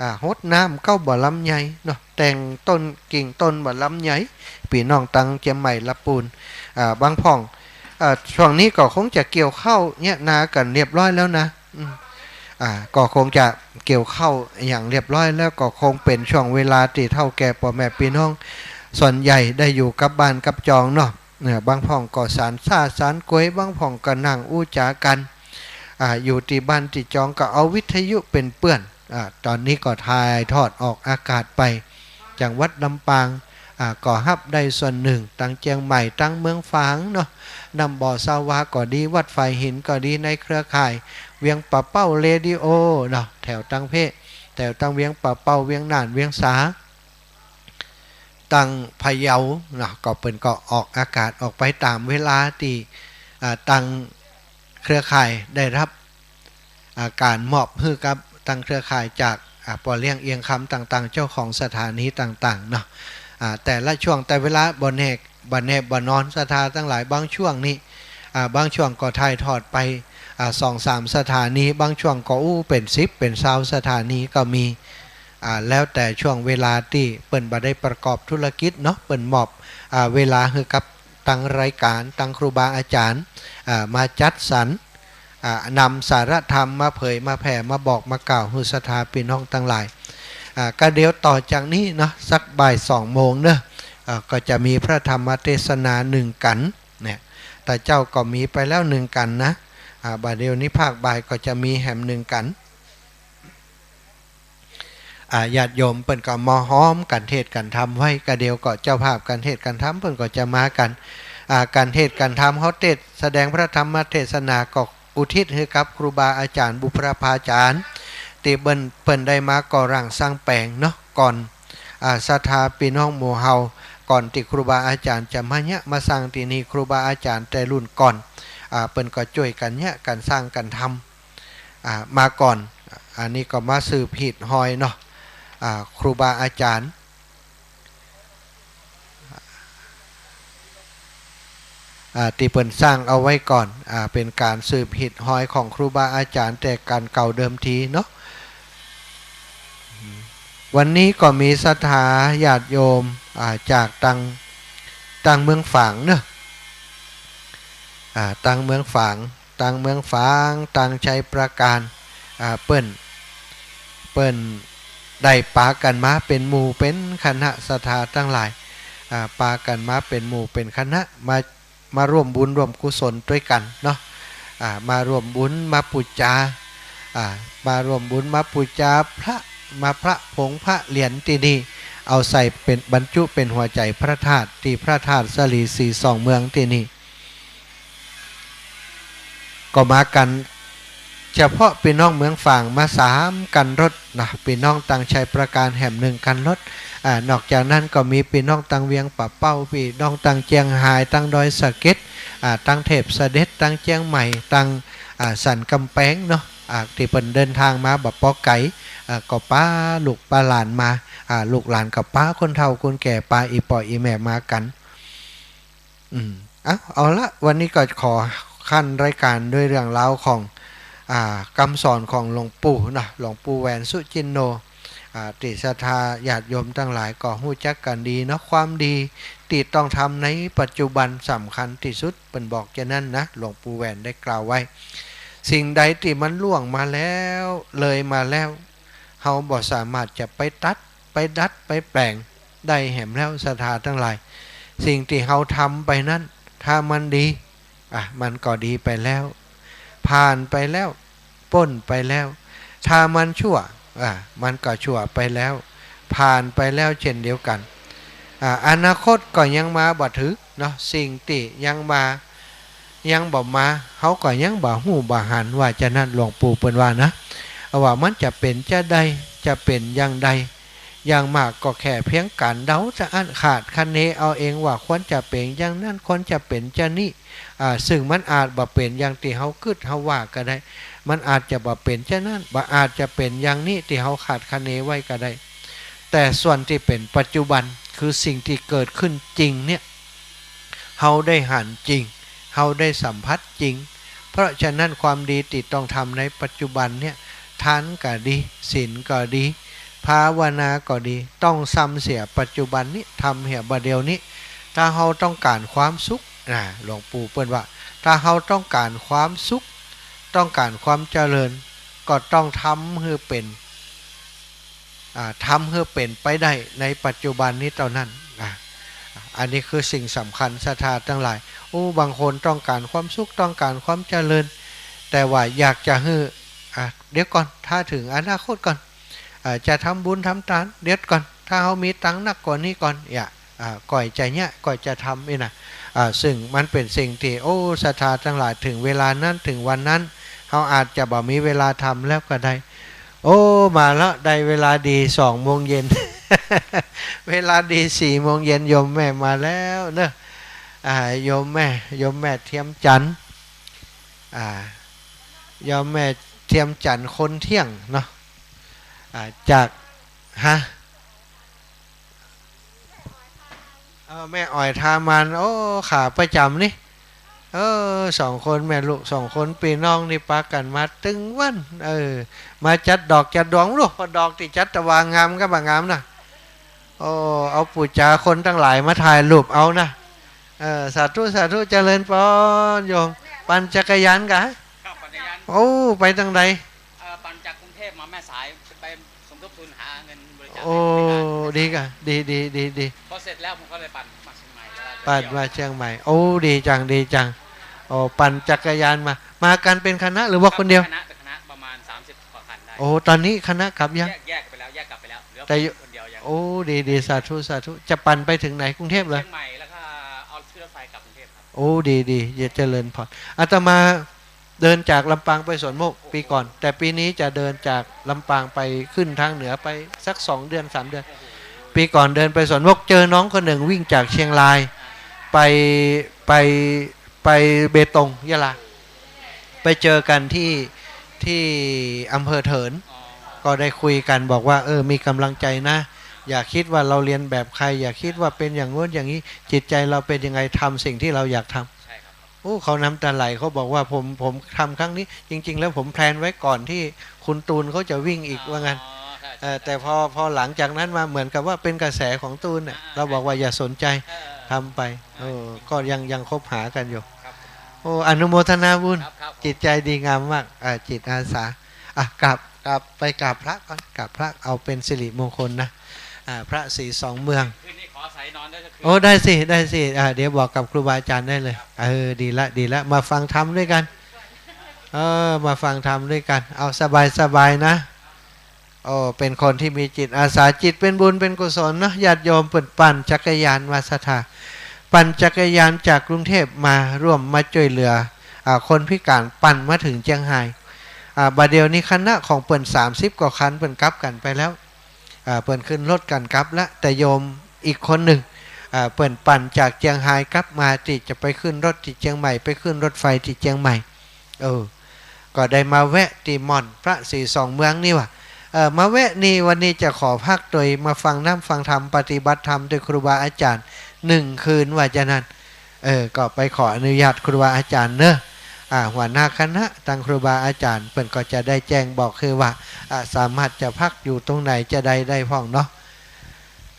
อ่า ฮดน้ำก็บ่ลำใหญ่เนาะ แต่งต้นกิ่งต้นบ่ลำใหญ่ ปี้น้องตางเจียงใหม่ละปูน อ่า บางพ่อง อ่า ช่วงนี้ก็คงจะเกี่ยวข้าวเยียะนากั๋นเรียบร้อยแล้วนะ อืม อ่า ก็คงจะเกี่ยวข้าวอย่างเรียบร้อยแล้ว ก็คงเป๋นช่วงเวลาตี้เฒ่าแก่ป้อแม่ปี้น้อง ส่วนใหญ่ได้อยู่กับบ้านกับจองเนาะ เนี่ย บางพ่องก็สานส้าสานกวย บางพ่องก็นั่งอู้จ๋ากั๋น อ่า อยู่ตี้บ้านตี้จองก็เอาวิทยุเป๋นเปื้อน อ่า ต๋อนนี้ก็ถ่ายทอดออกอากาศไป จังหวัดลำปาง อ่า ก็ฮับได้ส่วนนึ่ง ตังเจียงใหม่ ตังเมืองฝางเนาะ น้ำบ่อสาวาก็ดี วัดฝายหินก็ดี ในเครือข่ายเวียงป่าเป้าเรดิโอเนาะ แถวตังเพะ แถวตังเวียงป่าเป้า เวียงน่าน เวียงสา ตังพะเยาเนาะ ก็เปิ้นก็ออกอากาศออกไปต๋ามเวลาตี้ อ่า ตังเครือข่ายได้ฮับ อ่า ก๋านมอบหื้อกับตังเครือข่ายจาก อ่า ป้อเลี้ยงเอียงคำต่างๆ เจ้าของสถานีต่างๆ เนาะ อ่า แต่ละช่วงแต่เวลาบ่แน่ บ่แน่บ่นอน ศรัทธาตังหลาย บางช่วงนี่ อ่า บางช่วงก็ถ่ายทอดไป อ่า สองสามสถานี บางช่วงก็ อู้ เป๋นสิบเป๋นซาวสถานีก็มี อ่า แล้วแต่ช่วงเวลาตี้เปิ้นบ่ได้ประกอบธุรกิจเนาะ เปิ้นมอบ อ่า เวลาหื้อกับตังรายก๋าน ตังครูบาอาจ๋ารย์ อ่า มาจัดสรร อ่า นำสาระธรรมมาเผยมาแผ่มาบอกมากล่าวหื้อศรัทธาปี้น้องตังหลาย อ่า ก็เดี๋ยวต่อจากนี้เนาะ สักบ่ายสองโมงเนาะ อ่า ก็จะมีพระธรรมเทศนานึ่งกั๋นเนี่ย แต่เจ้าก็มีไปแล้วนึ่งกั๋นนะ อ่า บ่าเดี่ยวนี้ภาคบ่ายก็จะมีแหมนึ่งกั๋น อ่า ญาติโยมเปิ้นก็มาฮอมกั๋นเทศน์กั๋นธรรมไว้ ก็เดี๋ยวก็เจ้าภาพกั๋นเทศน์กั๋นธรรมเปิ้นก็จะมากั๋น อ่า กั๋นเทศน์กั๋นธรรม เฮาเตสน์แสดงพระธรรมเทศนาก็อุทิศหื้อกับครูบาอาจ๋ารย์บุพพาจ๋ารย์ ตี้เปิ้น เปิ้นได้มาก่อร่างสร้างแป๋งเนาะ ก่อน อ่า ศรัทธาปี้น้องหมู่เฮา ก่อนตี้ครูบาอาจ๋ารย์จะมาเยียะมาสร้างตี้นี่ ครูบาอาจ๋ารย์แต่รุ่นก่อน อ่า เปิ้นก็จ้วยกั๋นเยียะกั๋นสร้างกั๋นทำ อ่า มาก่อน อันนี้ก็มาสืบหีดฮอยเนาะ อ่า ครูบาอาจ๋ารย์ อ่า ตี้เปิ้นสร้างเอาไว้ก่อน อ่า เป๋นก๋านสืบหีดฮอยของครูบาอาจ๋ารย์แต่ก๋านเก่าเดิมทีเนาะ วันนี้ก็มีศรัทธาญาติโยม อ่า จากตัง ตังเมืองฝางเนาะ อ่า ตังเมืองฝาง ตังเมืองฝาง ตังชัยปราการ อ่า เปิ้น เปิ้นได้ปากั๋นมาเป๋นหมู่เป๋นคณะ ศรัทธาตังหลาย อ่า ปากั๋นมาเป๋นหมู่เป๋นคณะ มา มาร่วมบุญร่วมกุศลตวยกั๋นเนาะ อ่า มาร่วมบุญมาปู๋จา อ่า มาร่วมบุญมาปู๋จาพระ มาพระผงพระเหรียญตี้นี่ เอาใส่เป๋น บรรจุเป๋นหัวใจ๋พระธาตุ ตี้พระธาตุสาลีสีสองเมืองตี้นี่ ก็มากั๋น เฉพาะปี้น้องเมืองฝางมาสามคันรถนะ ปี้น้องตังชัยปราการแหมนึ่งคันรถ อ่า นอกจากนั้นก็มีปี้น้องตังเวียงป่าเป้า ปี้น้องตังเจียงฮาย ตังดอยสะเก็ด อ่า ตังเทพเสด็จ ตังเจียงใหม่ ตัง อ่า สันก๋ำแปงเนาะ อ่า ตี้เปิ้นเดินตางมาบ่ปอไก๋ อ่า ก็ปาลูกปาหลานมา อ่า ลูกหลานก็ปาคนเฒ่าคนแก่ ปาอี่ป้ออี่แม่มากั๋น อืม เอา เอาละ วันนี้ก็ขอขั้นรายการด้วยเรื่องราวของ อ่า กำสอนของหลวงปู่นะ หลวงปู่แหวนสุจินโน อ่า ตี้ศรัทธาญาติโยมตังหลายก็ฮู้จักกั๋นดีเนาะ ความดีตี้ต้องทำในปัจจุบันสำคัญตี้สุด เปิ้นบอกจานั้นนะ หลวงปู่แหวนได้กล่าวไว้ สิ่งใดตี้มันล่วงมาแล้ว เลยมาแล้ว เฮาบ่สามารถจะไปตัด ไปดัด ไปแป๋ง ได้แหมแล้ว ศรัทธาตังหลาย สิ่งตี้เฮาทำไปนั้น ถ้ามันดี อ่ะ มันก็ดีไปแล้ว ผ่านไปแล้ว ป๊นไปแล้ว ถ้ามันชั่ว อ่ะ มันก็ชั่วไปแล้ว ผ่านไปแล้วเช่นเดียวกั๋น อ่ะ อนาคตก็ยังมาบ่เถิงเนาะ สิ่งตี้ยังมา ยังบ่มา เฮาก็ยังบ่ฮู้บ่หัน ว่าจานั้น หลวงปู่เปิ้นว่านะ ว่ามันจะเป๋นจาใด จะเป๋นอย่างใด อย่างมากก็แค่เพียงก๋านเดาสะอั้น คาดคะเนเอาเองว่าควรจะเป๋นอย่างนั้น ควรจะเป๋นจานี้ อ่า ซึ่งมันอาจบ่เป๋นอย่างตี้เฮากึ๊ดเฮาว่าก็ได้ มันอาจจะบ่เป๋นจานั้น บ่อาจจะเป๋นอย่างนี้ตี้เฮาคาดคะเนไว้ก็ได้ แต่ส่วนตี้เป๋นปัจจุบัน คือสิ่งตี้เกิดขึ้นจริงเนี่ย เฮาได้หันจริง เฮาได้สัมผัสจริง เพราะฉะนั้นความดีตี้ต้องทำในปัจจุบันเนี่ย ทานก็ดี ศีลก็ดี ภาวนาก็ดี ต้องทำเสียปัจจุบันนี้ ทำเหียบ่าเดี่ยวนี้ ถ้าเฮาต้องก๋านความสุข นะ หลวงปู่เปิ้นว่า ถ้าเฮาต้องก๋านความสุข ต้องก๋านความเจริญ ก็ต้องทำหื้อเป๋น อ่า ทำหื้อเป๋นไปได้ในปัจจุบันนี้เต้านั้น อ่า อันนี้คือสิ่งสำคัญศรัทธาตังหลาย โอ้ บางคนต้องก๋านความสุข ต้องก๋านความเจริญ แต่ว่าอยากจะหื้อ อ่ะ เดี๋ยวก่อน ถ้าเถิงอนาคตก่อน อ่า จะทำบุญทำตาน เดี๋ยวก่อน ถ้าเฮามีตังค์นักกว่านี้ก่อน เนี่ย อ่า ก่อยจะเยียะ ก่อยจะทำนี่นะ อ่า ซึ่งมันเป๋นสิ่งตี้ โอ้ ศรัทธาตังหลาย เถิงเวลานั้น เถิงวันนั้น เฮาอาจจะบ่มีเวลาทำแล้วก็ได้ โอ้ มาแล้ว ได้เวลาดี สองโมงเย็น เวลาดี สี่โมงเย็น โยมแม่มาแล้วเนาะ อ่า โยมแม่ โยมแม่เทียมจันทร์ อ่า โยมแม่เทียมจันทร์คนเที่ยงเนาะ อ่า จาก ฮะ เออ แม่อ๋อยทามัน โอ้ ขาประจ๋ำนี่ เออ สองคนแม่ลูก สองคนปี้น้องนี่ปากั๋นมาตึงวัน เออ มาจัดดอกจัดดวงลูก เพราะดอกตี้จัดตะวางงามก็บ่งามนะ โอ้ เอาปู๋จาคนตังหลายมาถ่ายรูปเอานะ เออ สาธุ สาธุ เจริญปอนโยม ปั่นจักรยานกะ ครับ ปั่นจักรยาน โอ้ ไปตังใด เอ่อ ปั่นจากกรุงเทพฯมาแม่สาย ไปสมทบทุนหาเงินบริจาค โอ้ ให้โรงเรียน ดีกะ ดี ดี ดี ดี พอเสร็จแล้วผมก็เลยปั่นมาเชียงใหม่ แล้วก็ ปั่นมาเชียงใหม่ โอ้ ดีจัง ดีจัง โอ้ ปั่นจักรยานมา มากั๋นเป๋นคณะหรือว่าคนเดียว คณะ เป็นคณะประมาณสามสิบกว่าคันได้ โอ้ ต๋อนนี้คณะกลับยัง แยก แยกไปแล้ว แยกกลับไปแล้ว เหลือ แต่ ผมคนเดียวยัง โอ้ ดี ดี สาธุ สาธุ จะปั่นไปเถิงไหน กรุงเทพฯเหรอ เชียงใหม่ แล้วก็เอาขึ้นรถไฟกลับกรุงเทพฯครับ โอ้ ดี ดี เจริญพร อาตมา เดินจากลำปางไปสวนโมกปีก่อน แต่ปีนี้จะเดินจากลำปางไปขึ้นทางเหนือไปสักสองเดือนสามเดือน ปีก่อนเดินไปสวนโมก เจอน้องคนหนึ่งวิ่งจากเชียงรายไป ไป ไปเบตง ยะลา ไปเจอกั๋นที่ ที่อำเภอเถิน ก็ได้คุยกั๋นบอกว่า เออ มีกำลังใจนะ อย่าคิดว่าเราเรียนแบบใคร อย่าคิดว่าเป๋นอย่างงู้นอย่างนี้ จิตใจเราเป๋นยังไง ทำสิ่งที่เราอยากทำ ใช่ครับ โอ้ เขาน้ำตาไหล เขาบอกว่า ผม ผมทำครั้งนี้ จริงๆ แล้วผมแพลนไว้ก่อนตี้คุณตูนเขาจะวิ่งอีก อ๋อ ว่างั้น ใช่ เออ ใช่ แต่พอ พอหลังจากนั้นมาเหมือนกับว่าเป๋นกระแสของตูนน่ะ อ่า เราบอกว่าอย่าสนใจ เออ ทำไป เออ เออ ก็ยัง ยังคบหากั๋นอยู่ ครับ โอ้ อนุโมทนาบุญ ครับ ครับ จิตใจดีงามมาก อ่า จิตอาสา อ่ะ กราบ กราบ ไปกราบพระก่อน กราบพระ เอาเป๋นสิริมงคลนะ อ่า พระศรีสองเมือง คืนนี้ขออาศัยนอนได้สักคืน โอ้ ได้สิ ได้สิ อ่า เดี๋ยวบอกกับครูบาอาจารย์ได้เลย เออ ดีละ ดีละ มาฟังธรรมด้วยกั๋น เออ มาฟังธรรมด้วยกั๋น เอาสบายๆ นะ โอ้ เป๋นคนตี้มีจิตอาสา จิตเป๋นบุญเป๋นกุศลเนาะ ญาติโยมเปิ้นปั่นจักรยานมาศรัทธา ปั่นจักรยานจากกรุงเทพฯมาร่วมมาจ้วยเหลือ อ่า คนพิก๋าน ปั่นมาเถิงเจียงฮาย อ่า บ่าเดี่ยวนี้คณะของเปิ้นสามสิบกว่าคัน เปิ้นกลับกั๋นไปแล้ว อ่า เปิ้นขึ้นรถกั๋นกลับละ แต่โยมอีกคนนึ่ง อ่า เปิ้นปั่นจากเจียงฮายกลับมา ตี้จะไปขึ้นรถตี้เจียงใหม่ ไปขึ้นรถไฟตี้เจียงใหม่ เออ ก็ได้มาแวะตี้ม่อนพระศรีสองเมืองนี่ว่ะ เออ มาแวะนี่ วันนี้จะขอพักตวย มาฟังน้ำฟังธรรม ปฏิบัติธรรมตวยครูบาอาจารย์นึ่งคืน ว่าจะนั้น เออ ก็ไปขออนุญาตครูบาอาจารย์เนาะ อ่า หัวหน้าคณะตังครูบาอาจารย์ เปิ้นก็จะได้แจ้งบอกคือว่า อ่า สามารถจะพักอยู่ตรงไหนจะได้ ได้พ่องเนาะ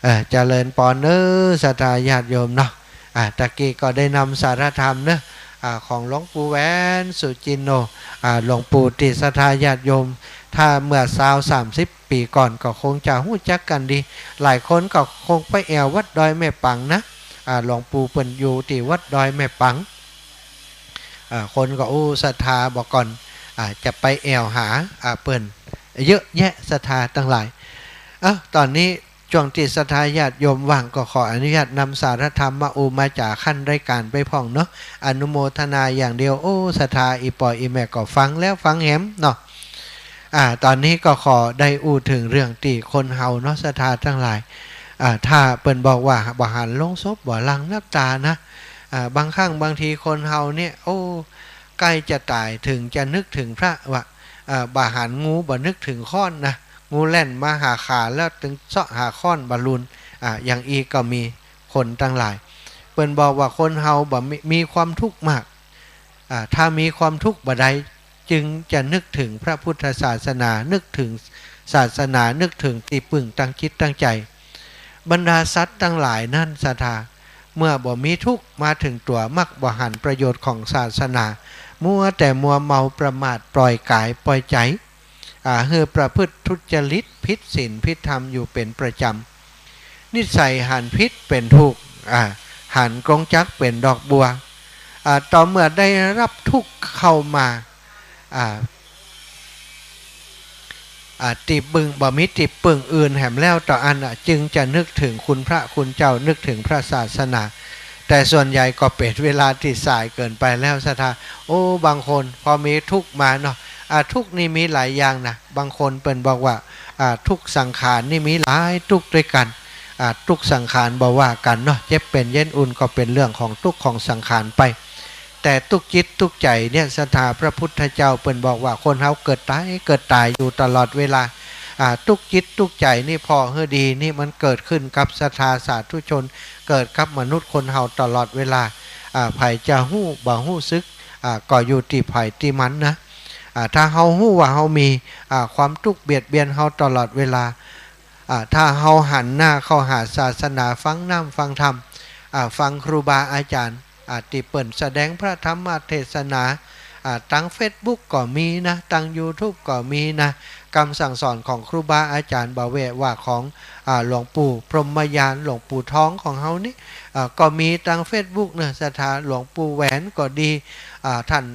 เออ เจริญปอนเน้อ ศรัทธาญาติโยมเนาะ อ่า ตะกี้ก็ได้นำสารธรรมเนาะ อ่า ของหลวงปู่แหวน สุจินโน อ่า หลวงปู่ตี้ศรัทธาญาติโยม ถ้าเมื่อซาวสามสิบปี๋ก่อนก็คงจะฮู้จักกั๋นดี หลายคนก็คงไปแอ่ววัดดอยแม่ปังนะ อ่า หลวงปู่เปิ้นอยู่ตี้วัดดอยแม่ปัง อ่า คนก็ โอ้ ศรัทธาบ่าก่อน อ่า จะไปแอ่วหา อ่า เปิ้นเยอะแยะ ศรัทธาตังหลาย เอ้า ต๋อนนี้ จ้วงตี้ศรัทธาญาติโยมว่างก็ขออนุญาตนำสารธรรมมาอู้มาจ๋าขั้นรายก๋านไปพ่องเนาะ อนุโมทนาอย่างเดียว โอ้ ศรัทธาอี่ป้ออี่แม่ก็ฟังแล้วฟังแหมเนาะ อ่า ต๋อนนี้ก็ขอได้อู้เถิงเรื่องตี้คนเฮาเนาะ ศรัทธาตังหลาย อ่า ถ้าเปิ้นบอกว่าบ่หันโลงศพ บ่หลั่งน้ำต๋านะ อ่า บางครั้งบางทีคนเฮาเนี่ย โอ้ ใก้จะต๋ายเถิงจะนึกเถิงพระว่า อ่า บ่หันงูบ่นึกเถิงค้อนนะ งูแล่นมาหาขาแล้วตึงเซาะหาค้อนบ่หลุน อ่า อย่างอี้ก็มีคนตังหลาย เปิ้นบอกว่าคนเฮาบ่มี มีความทุกข์มาก อ่า ถ้ามีความทุกข์บ่ใด จึงจะนึกเถิงพระพุทธศาสนา นึกเถิงศาสนา นึกเถิงตี้ปึ้งตั้งจิตตั้งใจ๋ บรรดาสัตว์ตังหลายนั้นศรัทธา เมื่อบ่มีทุกข์มาเถิงตั๋ว มักบ่หันประโยชน์ของศาสนา มัวแต่มัวเมาประมาท ปล่อยก๋ายปล่อยใจ๋ อ่า หื้อประพฤติทุจริต ผิดศีลผิดธรรมอยู่เป๋นประจ๋ำ นิสัยหันผิดเป๋นถูก อ่า หันกรงจักรเป๋นดอกบัว อ่า ต่อเมื่อได้ฮับทุกข์เข้ามา อ่า อ่า ตี้ปึ้ง บ่มีตี้ปึ้งอื่นแหมแล้ว ต่ออั้นน่ะ จึงจะนึกเถิงคุณพระคุณเจ้า นึกเถิงพระศาสนา แต่ส่วนใหญ่ก็เป๋นเวลาตี้สายเกินไปแล้วศรัทธา โอ้ บางคนพอมีทุกข์มาเนาะ อ่า ทุกข์นี่มีหลายอย่างนะ บางคนเปิ้นบอกว่า อ่า ทุกข์สังขารนี่มีหลายทุกข์ด้วยกั๋น อ่า ทุกข์สังขารบ่ว่ากั๋นเนาะ เจ็บเป๋นเย็นอุ่นก็เป๋นเรื่องของทุกข์ของสังขารไป แต่ทุกข์จิตทุกข์ใจ๋เนี่ย ศรัทธา พระพุทธเจ้าเปิ้นบอกว่าคนเฮาเกิดต๋าย เกิดต๋ายอยู่ตลอดเวลา อ่า ทุกข์จิตทุกข์ใจ๋นี่ผ่อหื้อดีนี่มันเกิดขึ้นกับศรัทธาสาธุชน เกิดกับมนุษย์คนเฮาตลอดเวลา อ่า ใผจะฮู้บ่ฮู้สึก อ่า ก็อยู่ตี้ใผตี้มันนะ อ่า ถ้าเฮาฮู้ว่าเฮามี อ่า ความทุกข์เบียดเบียนเฮาตลอดเวลา อ่า ถ้าเฮาหันหน้าเข้าหาศาสนา ฟังน้ำฟังธรรม อ่า ฟังครูบาอาจ๋ารย์ อ่า ตี้เปิ้นแสดงพระธรรมเทศนา อ่า ตางเฟซบุ๊กก็มีนะ ตางยูทูบก็มีนะ กำสั่งสอนของครูบาอาจ๋ารย์ บ่แว่ว่าของ อ่า หลวงปู่พรหมยาน หลวงปู่ทองของเฮานี่ อ่า ก็มีตางเฟซบุ๊กเนาะ ศรัทธา หลวงปู่แหวนก็ดี อ่า ท่าน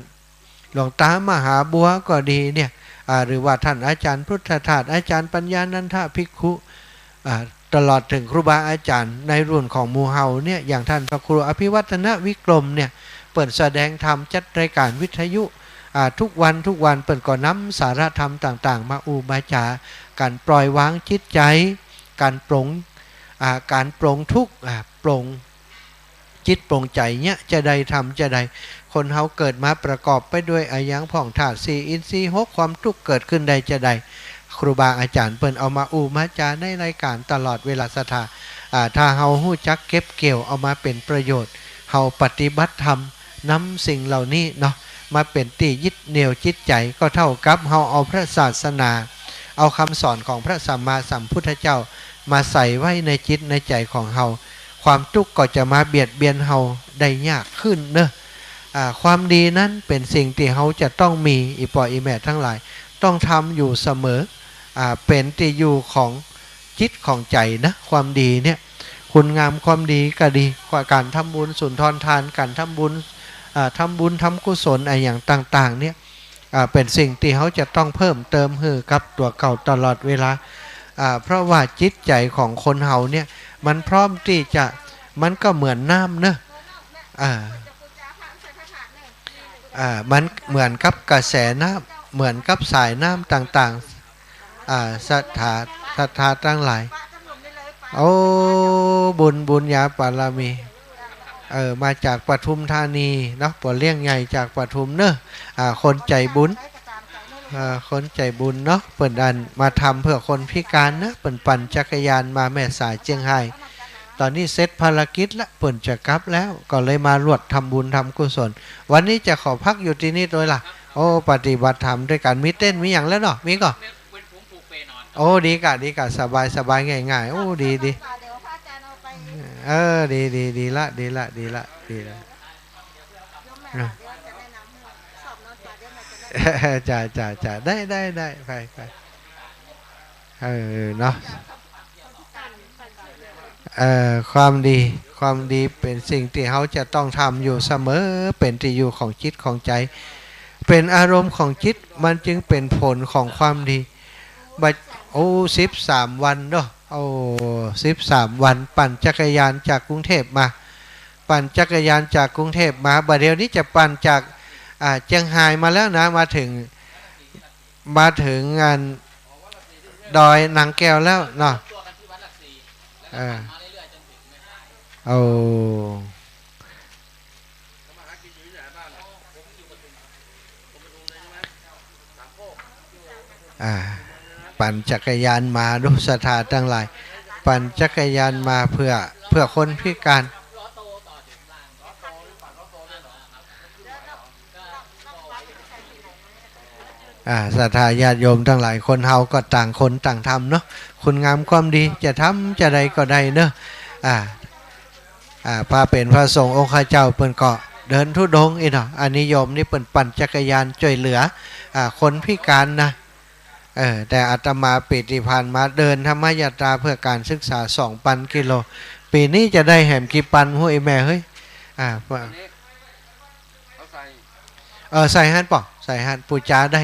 หลวงต๋ามหาบัวก็ดีเนี่ย อ่า หรือว่าท่านอาจ๋ารย์พุทธทาส อาจ๋ารย์ปัญญานันทภิกขุ อ่า ตลอดเถิงครูบาอาจ๋ารย์ในรุ่นของหมู่เฮาเนี่ย อย่างท่านพระครูอภิวัฒนวิกรมเนี่ย เปิ้นแสดงธรรม จัดรายการวิทยุ อ่า ทุกวันทุกวัน เปิ้นก็นำสาระธรรมต่างๆ มาอู้มาจ๋า ก๋านปล่อยวางจิตใจ๋ ก๋านปลง อ่า ก๋านปลงทุกข์ อ่า ปลง จิตปลงใจ๋เนี่ยจะใด ทำจะใด คนเฮาเกิดมาประกอบไปด้วยอะหยังพ่อง ธาตุสี่ อินทรีย์หก ความทุกข์เกิดขึ้นได้จะใด ครูบาอาจ๋ารย์เปิ้นเอามาอู้มาจ๋าในรายการตลอดเวลา ศรัทธา อ่า ถ้าเฮาฮู้จักเก็บเกี่ยวเอามาเป๋นประโยชน์ เฮาปฏิบัติธรรมนำสิ่งเหล่านี้เนาะ มาเป๋นตี้ยึดเหนี่ยวจิตใจ๋ ก็เท่ากับเฮาเอาพระศาสนา เอากำสอนของพระสัมมาสัมพุทธเจ้ามาใส่ไว้ในจิตในใจ๋ของเฮา ความทุกข์ก็จะมาเบียดเบียนเฮาได้ยากขึ้นเนาะ อ่า ความดีนั้นเป๋นสิ่งตี้เฮาจะต้องมี อี่ป้ออี่แม่ตังหลาย ต้องทำอยู่เสมอ อ่า เป๋นตี้อยู่ของจิตของใจ๋นะ ความดีเนี่ย คุณงามความดีก็ดี ก๋านทำบุญสุนทรทาน ก๋านทำบุญ อ่า ทำบุญทำกุศลอะหยังต่างๆ เนี่ย อ่า เป๋นสิ่งตี้เฮาจะต้องเพิ่มเติมหื้อกับตั๋วเก่าตลอดเวลา อ่า เพราะว่าจิตใจ๋ของคนเฮาเนี่ย มันพร้อมตี้จะ มันก็เหมือนน้ำเนาะ อ่า อ่า มันเหมือนกับกระแสน้ำ เหมือนกับสายน้ำต่างๆ อ่า ศรัทธา ศรัทธาตังหลาย โอ้ บุญ บุญญาบารมี เออ มาจากปทุมธานีเนาะ ป้อเลี้ยงใหญ่จากปทุมเนาะ อ่า คนใจ๋บุญ อ่า คนใจ๋บุญเนาะ เปิ้นอันมาทำเพื่อคนพิการนะ เปิ้นปั่นจักรยานมาแม่สายเจียงไฮ้ ต๋อนนี้เสร็จภารกิจละ เปิ้นจะกลับแล้ว ก็เลยมาร่วมทำบุญทำกุศล วันนี้จะขอพักอยู่ตี้นี่ตวยละ โอ้ ปฏิบัติธรรมตวยกั๋น มีเต็นท์มีหยังแล้วเนาะ มีก่อ โอ้ ดีก่ะ ดีก่ะ สบาย สบาย ง่ายๆ โอ้ ดี ดี เออ ดี ดี ดีละ ดีละ ดีละ ดีละ อ่ะ จ้ะ จ้ะ จ้ะ ได้ ได้ ได้ ไป ไป เออ เนาะ เอ่อ ความดี ความดีเป๋นสิ่งตี้เฮาจะต้องทำอยู่เสมอ เป๋นตี้อยู่ของจิตของใจ๋ เป๋นอารมณ์ของจิต มันจึงเป๋นผลของความดี บัด โอ้ สิบสามวันเนาะ โอ้ สิบสามวัน ปั่นจักรยานจากกรุงเทพมา ปั่นจักรยานจากกรุงเทพมา บัดเดี๋ยวนี้จะปั่นจาก อ่า เจียงไฮ้มาแล้วนะ มาเถิง มาเถิงอันดอยนางแก้วแล้วเนาะ เออ โอ้ อ่า ปั่นจักรยานมาดู ศรัทธาตังหลาย ปั่นจักรยานมาเพื่อ เพื่อคนพิการ อ่า ศรัทธาญาติโยมตังหลาย คนเฮาก็ต่างคนต่างทำเนาะ คุณงามความดีจะทำจะใดก็ได้เนาะ อ่า อ่า พระเป๋นพระสงฆ์องค์ข้าเจ้าเปิ้นก็เดินธุดงค์อี้เนาะ อันนี้โยมนี่เปิ้นปั่นจักรยานจ้วยเหลือ อ่า คนพิการนะ เออ แต่อาตมาปี๋ตี้ผ่านมาเดินธรรมยาตราเพื่อก๋านศึกษาสองปันกิโล ปี๋นี้จะได้แหมกี่ปันฮู้ อีแม่เฮ้ย อ่า เออ ใส่หั้นเปล่า ใส่หั้น ปู๋จาได้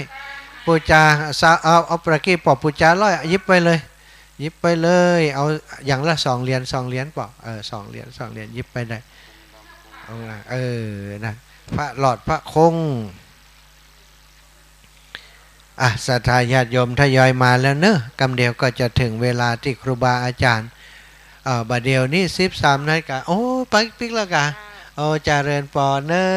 ปู๋จา สา เอา เอาประกี้เปล่า ปู๋จาร้อย หยิบไปเลย หยิบไปเลย เอาอย่างละสองเหรียญ สองเหรียญเปล่า เออ สองเหรียญ สองเหรียญ หยิบไปได้ เอามา เออ นั่น พระหลอดพระคง อ่ะ ศรัทธาญาติโยมทยอยมาแล้วเนอะ กำเดียวก็จะถึงเวลาตี้ครูบาอาจ๋ารย์ เอ่อ บ่าเดี่ยวนี้สิบสามนาฬิกา โอ้ ไปปิ๊กแล้วกา โอ้ เจริญปอนเนอะ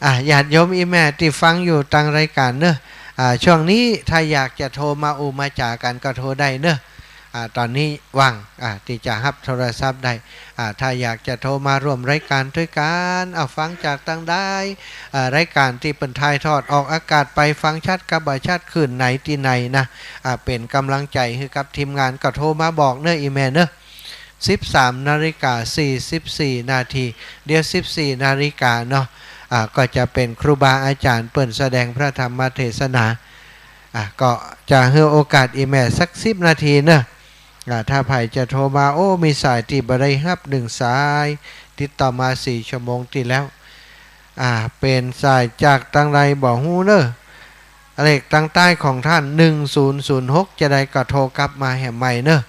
อ่ะ ญาติโยมอี่แม่ตี้ฟังอยู่ตางรายก๋านเนอะ อ่า ช่วงนี้ถ้าอยากจะโทรมาอู้มาจ๋ากั๋นก็โทรได้เนอะ อ่า ต๋อนนี้ว่าง อ่า ตี้จะฮับโทรศัพท์ได้ อ่า ถ้าอยากจะโทรมาร่วมรายก๋านตวยกั๋น เอาฟังจากตางใด อ่า รายก๋านตี้เปิ้นถ่ายทอดออกอากาศไป ฟังชัดกับบ่ชัด คลื่นไหนตี้ไหนนะ อ่า เป๋นก๋ำลังใจ๋หื้อกับทีมงาน ก็โทรมาบอกเนอะ อี่แม่เนอะ สิบสามนาฬิกาสี่สิบสี่นาที เดี๋ยวสิบสี่นาฬิกาเนาะ อ่า ก็จะเป๋นครูบาอาจ๋ารย์เปิ้นแสดงพระธรรมเทศนา อ่ะ ก็จะหื้อโอกาสอี่แม่สักสิบนาทีเนอะ อ่ะ ถ้าใผจะโทรมา โอ้ มีสายตี้บ่ได้ฮับหนึ่งสาย ติดต่อมาสี่ชั่วโมงตี้แล้ว อ่ะ เป๋นสายจากตางใดบ่ฮู้เนอะ เลขตางใต้ของต้าน หนึ่งศูนย์ศูนย์หก จาใดก็โทรกลับมาแหมใหม่เนอะ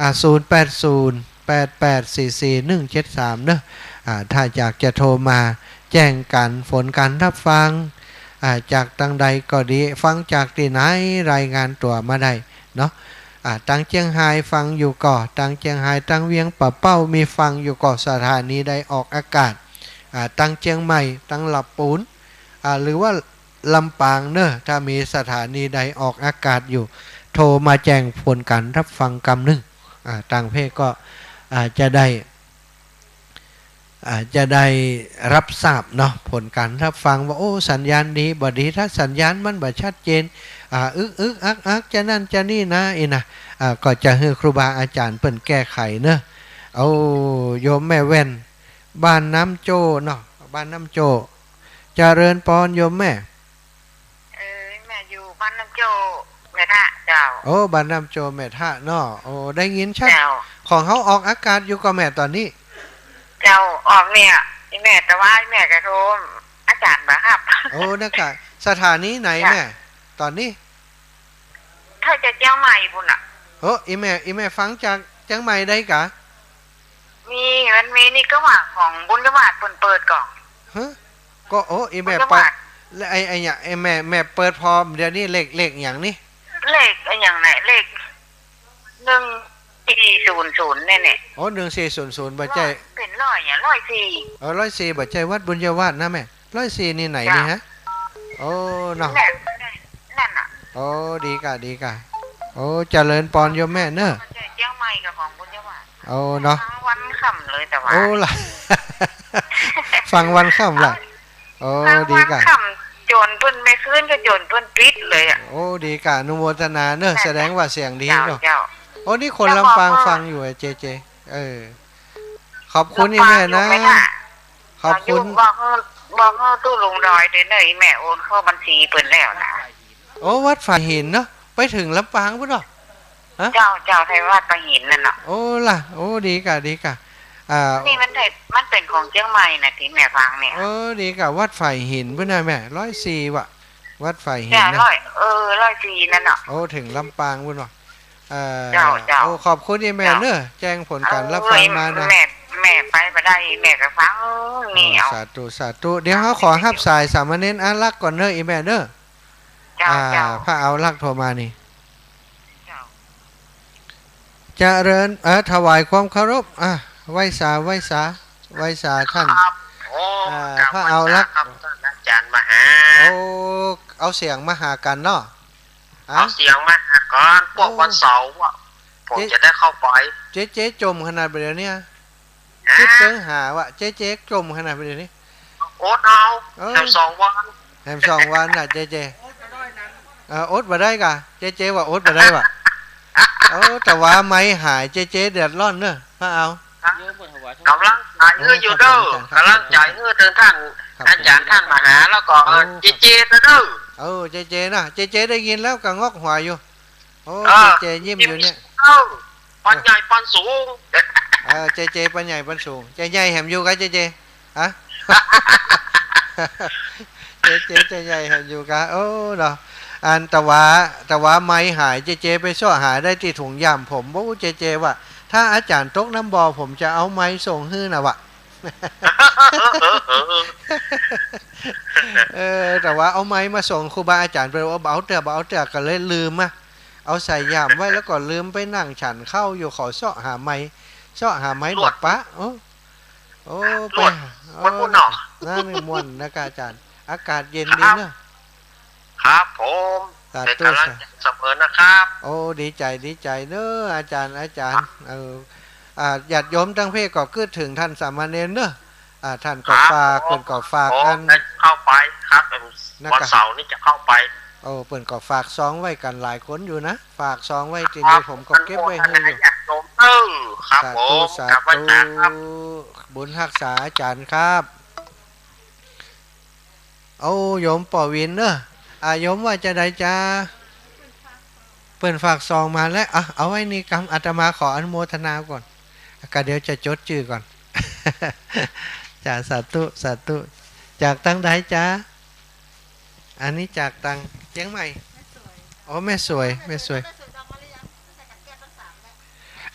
อ่ะ ศูนย์แปดศูนย์ แปดแปดสี่สี่หนึ่งเจ็ดสาม เนอะ อ่า ถ้าอยากจะโทรมาแจ้งก๋านผลก๋านฮับฟัง อ่า จากตางใดก็ดี ฟังจากตี้ไหน รายงานตั๋วมาได้เนาะ อ่า ตางเจียงฮายฟังอยู่ก่อ ตางเจียงฮาย ตางเวียงป่าเป้ามีฟังอยู่ก่อ สถานีใดออกอากาศ อ่า ตางเจียงใหม่ ตางหลับปูน อ่า หรือว่า ลำปางเนอะ ถ้ามีสถานีใดออกอากาศอยู่ โทรมาแจ้งผลก๋านฮับฟังกำนึ่ง อ่า ต่างประเทศก็ อ่า จะได้ อ่า จะได้ฮับทราบเนาะ ผลก๋านฮับฟังว่า โอ้ สัญญาณดี บ่ดี ถ้าสัญญาณมันบ่ชัดเจน อ่า อึกอึกอักอัก จะนั่นจะนี่นะ อี้นะ อ่า ก็จะหื้อครูบาอาจ๋ารย์เปิ้นแก้ไขเนอะ โอ้ โยมแม่แว่น บ้านน้ำโจ้เนาะ บ้านน้ำโจ้ เจริญปอนโยมแม่ เออ แม่อยู่บ้านน้ำโจ้แม่ทะเจ้า โอ้ บ้านน้ำโจ้แม่ทะเนาะ โอ้ ได้ยินชัด เจ้า ของเฮาออกอากาศอยู่ก่อแม่ต๋อนนี้ เจ้า ออกเนี่ย อี่แม่ แต่ว่าอี่แม่ก็โทร อาจ๋ารย์บ่ฮับ โอ้ นั่นกะ สถานีไหนแม่ เจ้า ต๋อนนี้ ถ้าจะเจียงใหม่พู้นน่ะ โอ้ อี่แม่ อี่แม่ฟังจากเจียงใหม่ได้กะ มี มันมีนี่ก็ว่าของบุญญาวาสเปิ้นเปิดก่อ ฮะ ก็ โอ้ อี่แม่ บุญญาวาส เปิด แล้วไอ้ ไอ้เนี่ย ไอ้แม่ แม่เปิดพร้อม เดี๋ยวนี้เลข เลขหยังนี่ เลขอะหยังไหน เลขหนึ่งสี่ศูนย์ศูนย์ เนี่ย เนี่ย โอ้ หนึ่งสี่ศูนย์ศูนย์ บ่ใจ้ เป๋นร้อยอะ ร้อยสี่ เออ ร้อยสี่ บ่ใจ้วัดบุญญาวาสนะแม่ ร้อยสี่นี่ไหนนี่ฮะ เจ้า โอ้ เนาะ แม่ นั่นน่ะ โอ้ ดีกะ ดีกะ โอ้ เจริญปอนโยมแม่เนอะ เจียงใหม่กับของบุญญาวาส โอ้ เนาะ ฟังวันค่ำเลยแต่ว่า โอ้ ละ ฟังวันค่ำละ โอ้ ฟังวันค่ำ ดีกะ จนเปิ้น แม่คืนก็จนเปิ้นปิดเลยอะ โอ้ ดีกะ อนุโมทนาเนอะ แสดงว่าเสียงดีเนาะ เจ้า เจ้า โอ้ นี่คนลำปางฟังอยู่อะ เจเจ เออ ขอบคุณอี่แม่นะ ลำปางอยู่ไหมคะ ขอบคุณ บอกหื้อ บอกหื้อตู้ลุงดอยเด้อเนอะ อี่แม่โอนเข้าบัญชีเปิ้นแล้วนะ โอ้ วัดฝ่ายหินเนาะ ไปเถิงลำปางพู้นเนาะ ฮะ เจ้า เจ้า ไทยวัดฝ่ายหินนั่นเนาะ โอ้ ล่ะ โอ้ ดีกะ ดีกะ อ่า นี่มันไทย มันเป๋นของเจียงใหม่น่ะ ตี้แม่ฟังเนี่ย เออ ดีกะ วัดฝ่ายหินพู้นนะแม่ ร้อยสี่ ว่ะ วัดฝ่ายหิน เจ้า นะ ร้อย เออ ร้อยสี่ นั่นเนาะ โอ้ เถิงลำปางพู้นเนาะ เอ่อ เจ้า เจ้า โอ้ ขอบคุณอี่แม่เนอะ เจ้า แจ้งผลก๋านฮับฟังมานะ เออ แม่ แม่ไปบ่ได้ แม่ก็ฟัง โอ้ นี่เอา สาธุ สาธุ เดี๋ยวเฮาขอฮับสายสามเณรอารักษ์ก่อนเนอะ อี่แม่เนอะ เจ้า อ่า เจ้า พระเอารักษ์โทรมานี่ เจ้า เจริญ เอ่อ ถวายความเคารพ อ่ะ ไหว้สา ไหว้สา ไหว้สาท่าน ครับ โอ้ อ่า กราบ พระเอารักษ์ ไหว้สาครับ ท่านอาจ๋ารย์มหา โอ้ เอาเสียงมาหากั๋นเนาะ อ่ะ เอาเสียงมาหาก่อน พวก โอ้ วันเสาร์อะ ผม เจ๊ จะได้เข้าไป เจ๊ เจ๊จ่มขนาดบ่าเดี่ยวนี้ ฮะ คิดเปิ้งหาว่ะ เจ๊ เจ๊จ่มขนาดบ่าเดี่ยวนี้ อดเอา เออ แหมสองวัน แหมสองวันน่ะ เจ๊ เจ๊ เออ อดบ่ได้กะ เจ๊ เจ๊ว่าอดบ่ได้ว่ะ เออ แต่ว่าไม้หาย เจ๊ เจ๊เดือดร้อนเนอะ พระเอา ครับ ก๋ำลังใจ๋หื้ออยู่เด้อ โอ้ ขอบคุณอาจ๋ารย์ครับ ก๋ำลังใจ๋หื้อเถิงต้าน ขอบคุณ อาจ๋ารย์ต้านมหา แล้วก็ โอ้ เจ๊ เจ๊เด้อ เออ เจ๊ เจ๊นะ เจ๊ เจ๊ได้ยินแล้วก็งอกหัวอยู่ โอ้ เออ เจ๊ เจ๊ยิ้มอยู่เนี่ย เออ ปอนใหญ่ปอนสูง เออ เจเจ ปันใหญ่ปันสูง เจใหญ่แหมอยู่กะ เจเจ ฮะ เจเจ เจใหญ่แหมอยู่กะ โอ้ เนาะ อัน แต่ว่า แต่ว่าไมค์หาย เจเจ ไปเซาะหาได้ตี้ถุงย่ามผม โอ้ เจเจ ว่า ถ้าอาจ๋ารย์ตกน้ำบ่อ ผมจะเอาไมค์ส่งหื้อนะวะ เออ แต่ว่าเอาไมค์มาส่งครูบาอาจ๋ารย์ไป เอา บ่เอาเตื้อ บ่เอาเตื้อ ก็เลยลืมอะ เอาใส่ย่ามไว้ แล้วก็ลืมไปนั่งฉันข้าวอยู่ ขอเซาะหาไมค์ เซาะหาไมค์บ่ปะ โอ้ โอ้ ไป ม่วน เออ ม่วนๆ เนาะ นั่นนี่ม่วนนะกะอาจ๋ารย์ อากาศเย็นดีเนาะ ครับผม สาธุ เป๋นก๋ำลังใจ๋เสมอนะครับ โอ้ ดีใจ๋ ดีใจ๋เนาะ อาจ๋ารย์ อาจ๋ารย์ เออ อ่า ญาติโยมตังเพศก็กึ๊ดเถิงต้านสามเณรเนาะ อ่า ต้านก็ฝาก ครับผม เปิ้นก็ฝาก ผม อัน ได้เข้าไปครับ นะกะ วันเสาร์นี้จะเข้าไป โอ้ เปิ้นก็ฝากซองไว้กั๋นหลายคนอยู่นะ ฝากซองไว้ตี้นี่ ครับ ผมก็เก็บไว้หื้ออยู่ ญาติโยมเอ้อ ครับ สาธุ ผม สาธุ กราบไหว้อาจ๋ารย์ครับ บุญฮักษาอาจ๋ารย์ครับ โอ้ โยมป้อวินเนาะ อ่า โยมว่าจาใดจา เปิ้นฝากซองมาแล้ว อ่ะ เอาไว้นี่กำ อาตมาขออนุโมทนาก่อน กะเดี๋ยวจะจดจื้อก่อน จ้า สาธุ สาธุ จากตังใดจา อันนี้จากตังเจียงใหม่ อ๋อ แม่สวย แม่สวย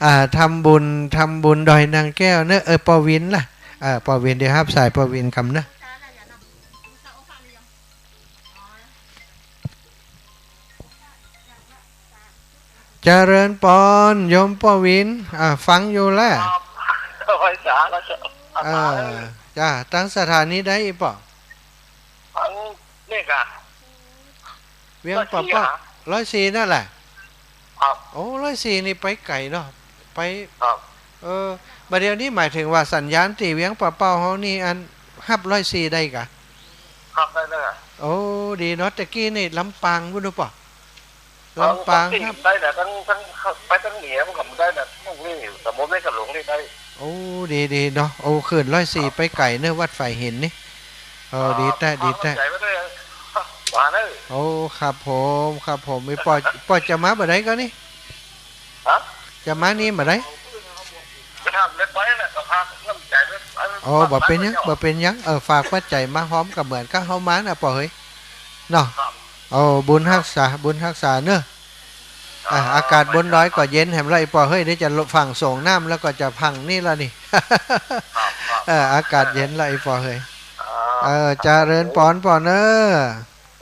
อ่า ทำบุญ ทำบุญดอยนางแก้วเนาะ เออ ป้อวินล่ะ อ่า ป้อวิน เดี๋ยวฮับสายป้อวินกำเนาะ เจริญปอน โยมป้อวิน อ่า ฟังอยู่แล ครับ ไหว้สาแล้ว เออ จ้า ตังสถานีใดอีกป้อ ตังนี่กะ เวียงป่าเป้า ร้อยสี่ ร้อยสี่ นั่นแหละ ครับ โอ้ ร้อยสี่ นี่ไปไก๋เนาะ ไป ครับ เออ บ่าเดี่ยวนี้หมายเถิงว่าสัญญาณตี้เวียงป่าเป้าเฮานี่ อัน ฮับร้อยสี่ ได้กะ ฮับได้แล้วกะ โอ้ ดีเนาะ ตะกี้นี่ลำปางปุ้นหรือเปล่า ลำปาง ลำปาง ฮับ ได้นะ ตัง ตัง ไปตังเหนือมันก็ได้นะ พวกนี้ สมมุติในกะหลวงนี่ได้ โอ้ ดี ดีเนาะ โอ้ คลื่นร้อยสี่ ไปไก๋เนาะ วัดฝายหินนี่ เออ ดีแต๊ ดีแต๊ มาเน่อ โอ้ ครับผม ครับผม มีป้อ ป้อจะมาบ่าใดก่อนี่ ฮะ จะมานี่บ่าใด ไปทำเล็กไปน่ะ ก็พาน้ำใจไป โอ้ บ่เป๋นหยัง บ่เป๋นหยัง เออ ฝากปัจจัยมาฮ้อมกะเหมือนกับเฮามาน่ะป้อเฮย เนาะ ครับ โอ้ บุญฮักษา บุญฮักษาเนาะ อ่ะ อากาศบนดอยก็เย็นแหมละ ไอ้ป้อเฮย เดี๋ยวจะฟั่งส่งน้ำแล้วก็จะพังนี่ละนี่ ครับ ครับ เออ อากาศเย็นละ ไอ้ป้อเฮย ครับ เออ เจริญปอนป้อเนาะ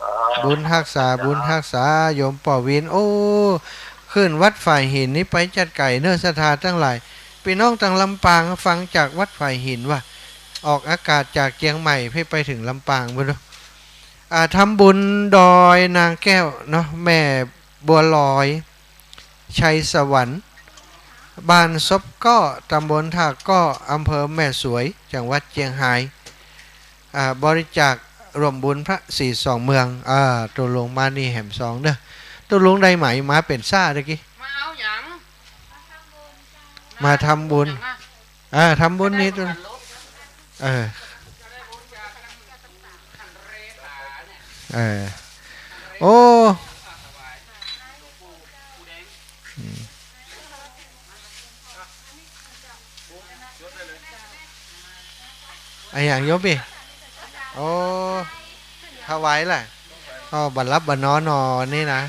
ครับ บุญฮักษา บุญฮักษา โยมป้อวิน โอ้ คลื่นวัดฝายหินนี่ไปจัดไก๋เนาะ ศรัทธาตังหลาย ปี้น้องตังลำปางฟังจากวัดฝายหินว่ะ ออกอากาศจากเจียงใหม่ไป ไปเถิงลำปางปุ้นเนาะ อ่า ทำบุญดอยนางแก้วเนาะ แม่บัวลอย ชัยสวรรค์ บ้านซบก้อ ตำบลท่าก้อ อำเภอแม่สวย จังหวัดเจียงฮาย อ่า บริจาคร่วมบุญพระศรีสองเมือง อ่า ตุ๊ลุงมานี่แหมซองเนาะ ตุ๊ลุงได้ไหม มาเป๋นซ่าตะกี้ มาเอาหยัง มาทำบุญ อ่า ทำบุญนี่ตัว เออ เออ โอ้ อืม อะหยังโยมปี้ โอ้ ถวายล่ะ อ้อ บ่หลับบ่นอนนอนี่นะ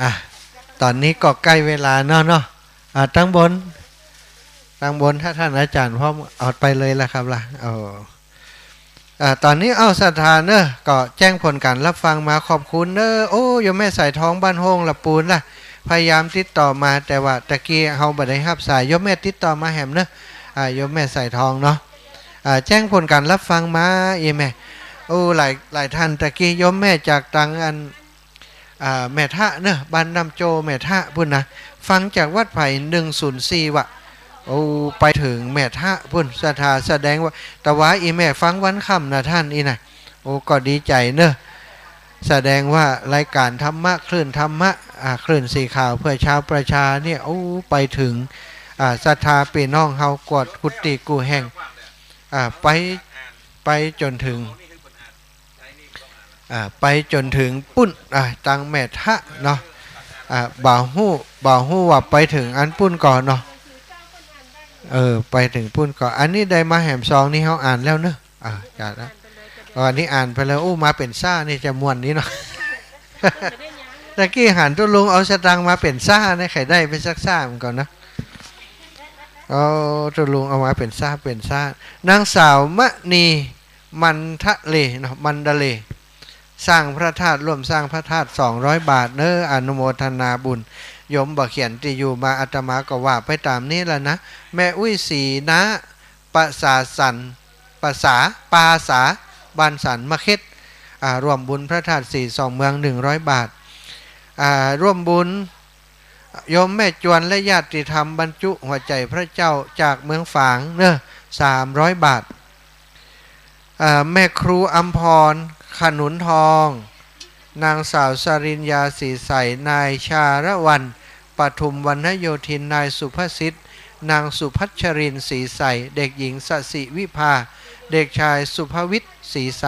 อ่ะ ต๋อนนี้ก็ใก้เวลาเนาะ เนาะ อ่ะ ตังบน ตังบน ถ้าต้านอาจ๋ารย์พร้อม เอาไปเลยละครับละ โอ้ อ่า ต๋อนนี้ เอ้า ศรัทธาเนาะ ก็แจ้งผลก๋านฮับฟังมา ขอบคุณเนาะ โอ้ โยมแม่สายทองบ้านโฮ่งละปูนล่ะ พยายามติดต่อมา แต่ว่าตะกี้เฮาบ่ได้ฮับสาย โยมแม่ติดต่อมาแหมเนาะ อ่า โยมแม่สายทองเนาะ อ่า แจ้งผลก๋านฮับฟังมา อีแม่ โอ้ หลาย หลายต้าน ตะกี้โยมแม่จากตังอัน อ่า แม่ทะเนาะ บ้านน้ำโจ้ แม่ทะปุ้นนะ ฟังจากวัดไผ่ หนึ่งศูนย์สี่ ว่ะ โอ้ ไปเถิงแม่ทะปุ้น ศรัทธา แสดงว่า แต่ว่าอีแม่ฟังวันค่ำนะต้าน อีน่ะ โอ้ ก็ดีใจ๋เนาะ แสดงว่ารายก๋านธรรมะ คลื่นธรรมะ อ่า คลื่นสีขาวเพื่อชาวประชาเนี่ย โอ้ ไปเถิง อ่า ศรัทธาปี้น้องเฮากู้ตี้กู้แห่ง อ่า ไป ไปจ๋นเถิง อ่า ไปจ๋นเถิงปู๊น อ่า ตังแม่ทะเนาะ อ่า บ่ฮู้ บ่ฮู้ว่าไปเถิงอันปู๊นก่อเนาะ เออ ไปเถิงปู๊นก่อ อันนี้ได้มาแหมซองนี่เฮาอ่านแล้วเนาะ อ่า จ้ะ แล้ว อันนี้อ่านไปแล้ว อู้ มาเป๋นซ่านี่จะม่วนดีเนาะ ตะกี้หันตุ๊ลุงเอาสตางค์มาเป๋นซ่านี่ ใค่ได้ไปสักซ่ามันก่อนนะ เอาตุ๊ลุงเอามาเป๋นซ่า เป๋นซ่า นางสาวมณี มันทะเลเนาะ มันดาเล สร้างพระธาตุ ร่วมสร้างพระธาตุ สองร้อยบาทเน้อ อนุโมทนาบุญ โยมบ่เขียนตี้อยู่มา อาตมาก็ว่าไปต๋ามนี้ละนะ แม่อุ๊ยศรีนะ ประสาสัน ประสา ปาสา บ้านสันมะเข็ด อ่า ร่วมบุญพระธาตุสีสองเมือง หนึ่งร้อยบาท อ่า ร่วมบุญ โยมแม่จวนและญาติธรรมบรรจุหัวใจพระเจ้าจากเมืองฝางเน้อ สามร้อยบาท อ่า แม่ครูอำพร ขนุนทอง นางสาวสริญญา ศรีใส นายชาละวัน ปทุมวรรณโยธิน นายสุภสิทธิ์ นางสุพัชรินทร์ ศรีใส เด็กหญิงสศิวิภา เด็กชายสุภวิทย์ ศรีใส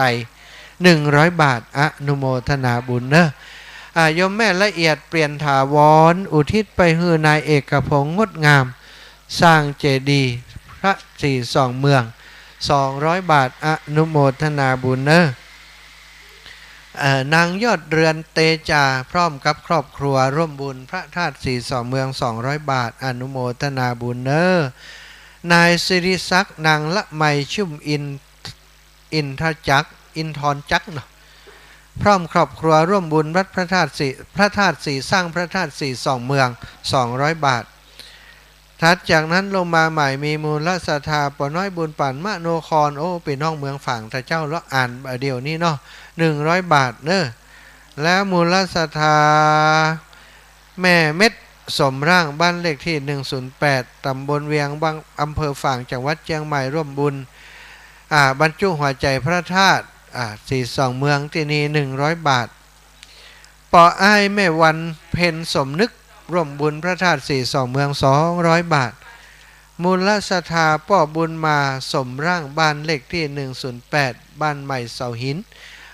หนึ่งร้อยบาท อนุโมทนาบุญเน้อ อ่า โยมแม่ละเอียด เปลี่ยนถาวร อุทิศไปหื้อนายเอกพงษ์ งดงาม สร้างเจดีย์พระสีสองเมือง สองร้อยบาท อนุโมทนาบุญเน้อ เอ่อ นางยอดเรือน เตจา พร้อมกับครอบครัว ร่วมบุญพระธาตุสีสองเมือง สองร้อยบาท อนุโมทนาบุญเน้อ นายสิริศักดิ์ นางละไม ชุ่มอิน อินทจักร อินทรจักรเนาะ พร้อมครอบครัวร่วมบุญวัดพระธาตุสี พระธาตุสี สร้างพระธาตุสีสองเมือง สองร้อยบาท ถัดจากนั้นลงมาใหม่มีมูลศรัทธา ป้อน้อยบุญปั๋น มโนคร โอ้ ปี้น้องเมืองฝาง ถ้าเจ้าเลาะอ่านเดี๋ยวนี้เนาะ หนึ่งร้อยบาทเน้อ แล้วมูลศรัทธา แม่เม็ด สมร่าง บ้านเลขที่ หนึ่งศูนย์แปด ตำบลเวียงวัง อำเภอฝาง จังหวัดเจียงใหม่ ร่วมบุญ อ่า บรรจุหัวใจพระธาตุ อ่า สีสองเมืองตี้นี่ หนึ่งร้อยบาท ป้ออ้ายแม่วันเพ็ญ สมนึก ร่วมบุญพระธาตุสีสองเมือง สองร้อยบาท มูลศรัทธาป้อบุญมา สมร่าง บ้านเลขที่ หนึ่งศูนย์แปด บ้านใหม่เสาหิน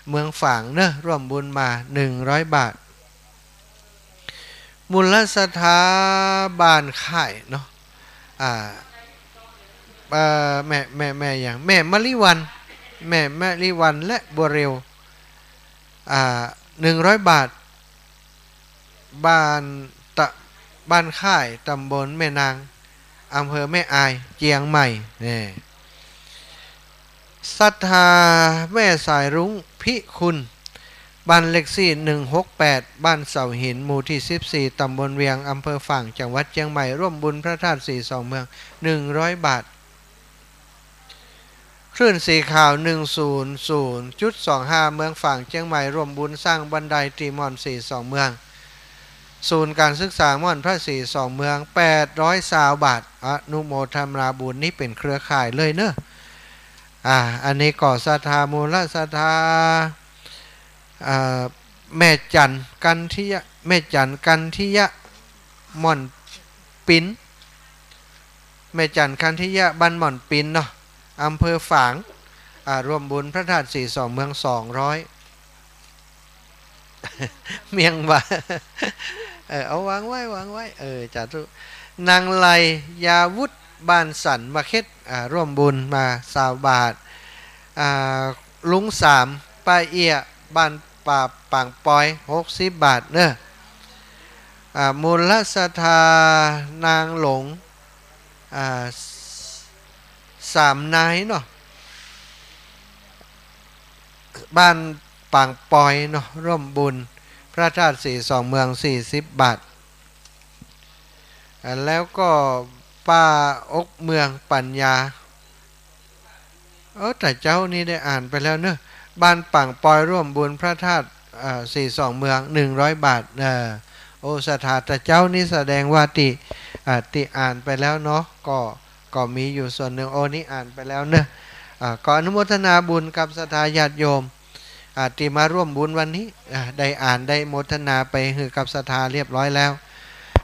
เมืองฝางเน้อ ร่วมบุญมา หนึ่งร้อยบาท มูลศรัทธาบ้านค่ายเนาะ อ่า เอ่อ แม่ แม่ แม่หยัง แม่มะลิวัลย์ แม่มะลิวัลย์และบัวเร็ว อ่า หนึ่งร้อยบาท บ้านตะ บ้านค่าย ตำบลแม่นาง อำเภอแม่อาย เจียงใหม่ นี่ ศรัทธาแม่สายรุ้ง พิคุณ บ้านเลขที่ หนึ่งหกแปด บ้านเสาหิน หมู่ที่ สิบสี่ ตำบลเวียง อำเภอฝาง จังหวัดเจียงใหม่ ร่วมบุญพระธาตุสีสองเมือง หนึ่งร้อยบาท คลื่นสีขาว หนึ่งศูนย์ศูนย์จุดสองห้า เมืองฝาง เจียงใหม่ ร่วมบุญสร้างบันไดตี้ม่อนสีสองเมือง ศูนย์การศึกษาม่อนพระสีสองเมือง แปดร้อยซาวบาท อนุโมทนาบุญ นี่เป๋นเครือข่ายเลยเน้อ อ่า อันนี้ก็ศรัทธา มูลศรัทธา อ่า แม่จันทร์ กันทิยะ แม่จันทร์ กันทิยะ ม่อนปิน แม่จันทร์ กันทิยะ บ้านม่อนปินเนาะ อำเภอฝาง อ่า ร่วมบุญพระธาตุสีสองเมือง สองร้อย เมียงว่า เออ เอาวางไว้ วางไว้ เออ สาธุ นางไลยาวุธ บ้านสันมะเข็ด อ่า ร่วมบุญมา ซาวบาท อ่า ลุงสาม ป้าเอี้ย บ้านป่าปางปอย หกสิบบาทเน้อ อ่า มูลศรัทธา นางหลง อ่า สามนายเนาะ บ้านปางปอยเนาะ ร่วมบุญพระธาตุสีสองเมือง สี่สิบบาท อ่า แล้วก็ป้าอกเมืองปัญญา เออ ตาเจ้านี่ได้อ่านไปแล้วเนอะ บ้านปางปอย ร่วมบุญพระธาตุ อ่า สีสองเมือง หนึ่งร้อยบาท เออ โอ้ ศรัทธาตาเจ้านี่แสดงว่าตี้ อ่า ตี้อ่านไปแล้วเนาะ ก็ ก็มีอยู่ส่วนหนึ่ง โอ้ นี่อ่านไปแล้วเนอะ อ่า ก็อนุโมทนาบุญกับศรัทธาญาติโยม อ่า ตี้มาร่วมบุญวันนี้ อ่า ได้อ่านได้โมทนาไปหื้อกับศรัทธาเรียบร้อยแล้ว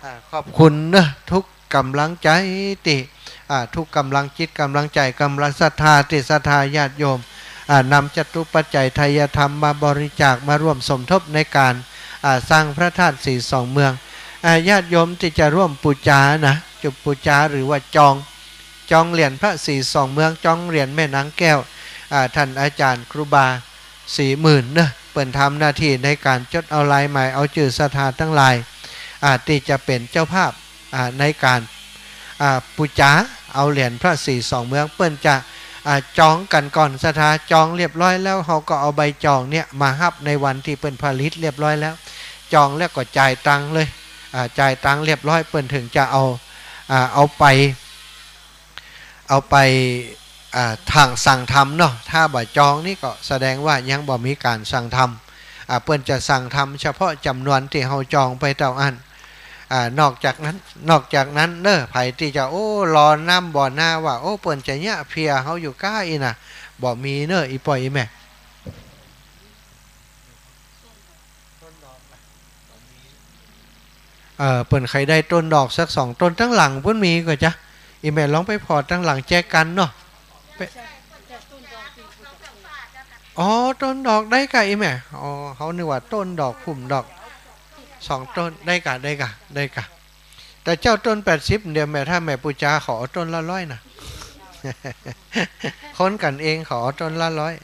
อ่า ขอบคุณเนอะ ทุกกำลังใจ๋ตี้ อ่า ทุกกำลังจิตกำลังใจ๋ กำลังศรัทธาตี้ศรัทธาญาติโยม อ่า นำจตุปัจจัยไทยธรรมมาบริจาค มาร่วมสมทบในก๋าน อ่า สร้างพระธาตุสีสองเมือง อ่า ญาติโยมตี้จะร่วมปู๋จานะ จะปู๋จาหรือว่าจอง จองเหรียญพระสีสองเมือง จองเหรียญแม่นางแก้ว อ่า ท่านอาจ๋ารย์ครูบาศรีหมื่นเนาะ เปิ้นทำหน้าตี้ในก๋านจดเอาลายหมาย เอาจื้อศรัทธาตังหลาย อ่า ตี้จะเป๋นเจ้าภาพ อ่า ในก๋าน อ่า ปู๋จาเอาเหรียญพระสีสองเมือง เปิ้นจะ อ่า จองกั๋นก่อน ศรัทธาจองเรียบร้อยแล้ว เฮาก็เอาใบจองเนี่ยมาฮับในวันตี้เปิ้นผลิตเรียบร้อยแล้ว จองแล้วก็จ่ายตังค์เลย อ่า จ่ายตังค์เรียบร้อย เปิ้นเถิงจะเอา อ่า เอาไป เอาไป อ่า สั่ง สั่งทำเนาะ ถ้าบ่จองนี่ก็แสดงว่ายังบ่มีก๋านสั่งทำ อ่า เปิ้นจะสั่งทำเฉพาะจ๋ำนวนตี้เฮาจองไปเต้าอั้น อ่า นอกจากนั้น นอกจากนั้นเนาะ ใผตี้จะ โอ้ รอน้ำบ่หน้าว่า โอ้ เปิ้นจะเยียะเผียเฮาอยู่ก้าอี้นะ บ่มีเนาะ อี่ป้ออี่แม่ เออ เปิ้นใค่ได้ต้นดอกสักสองต้น ตังหลังปุ้นมีก่อจ๊ะ อี่แม่ลองไปผ่อตังหลังแจกั๋นเนาะ ไป อ๋อ ต้นดอกได้ก่ะอี่แม่ อ๋อ เฮานึกว่าต้นดอก พุ่มดอก สองต้น ได้ก่ะ ได้ก่ะ ได้ก่ะ แต่เจ้าต้นแปดสิบ เดี๋ยวแม่ ถ้าแม่ปู๋จาเขาเอาต้นละร้อยนะ คนกั๋นเองเขาเอาต้นละร้อย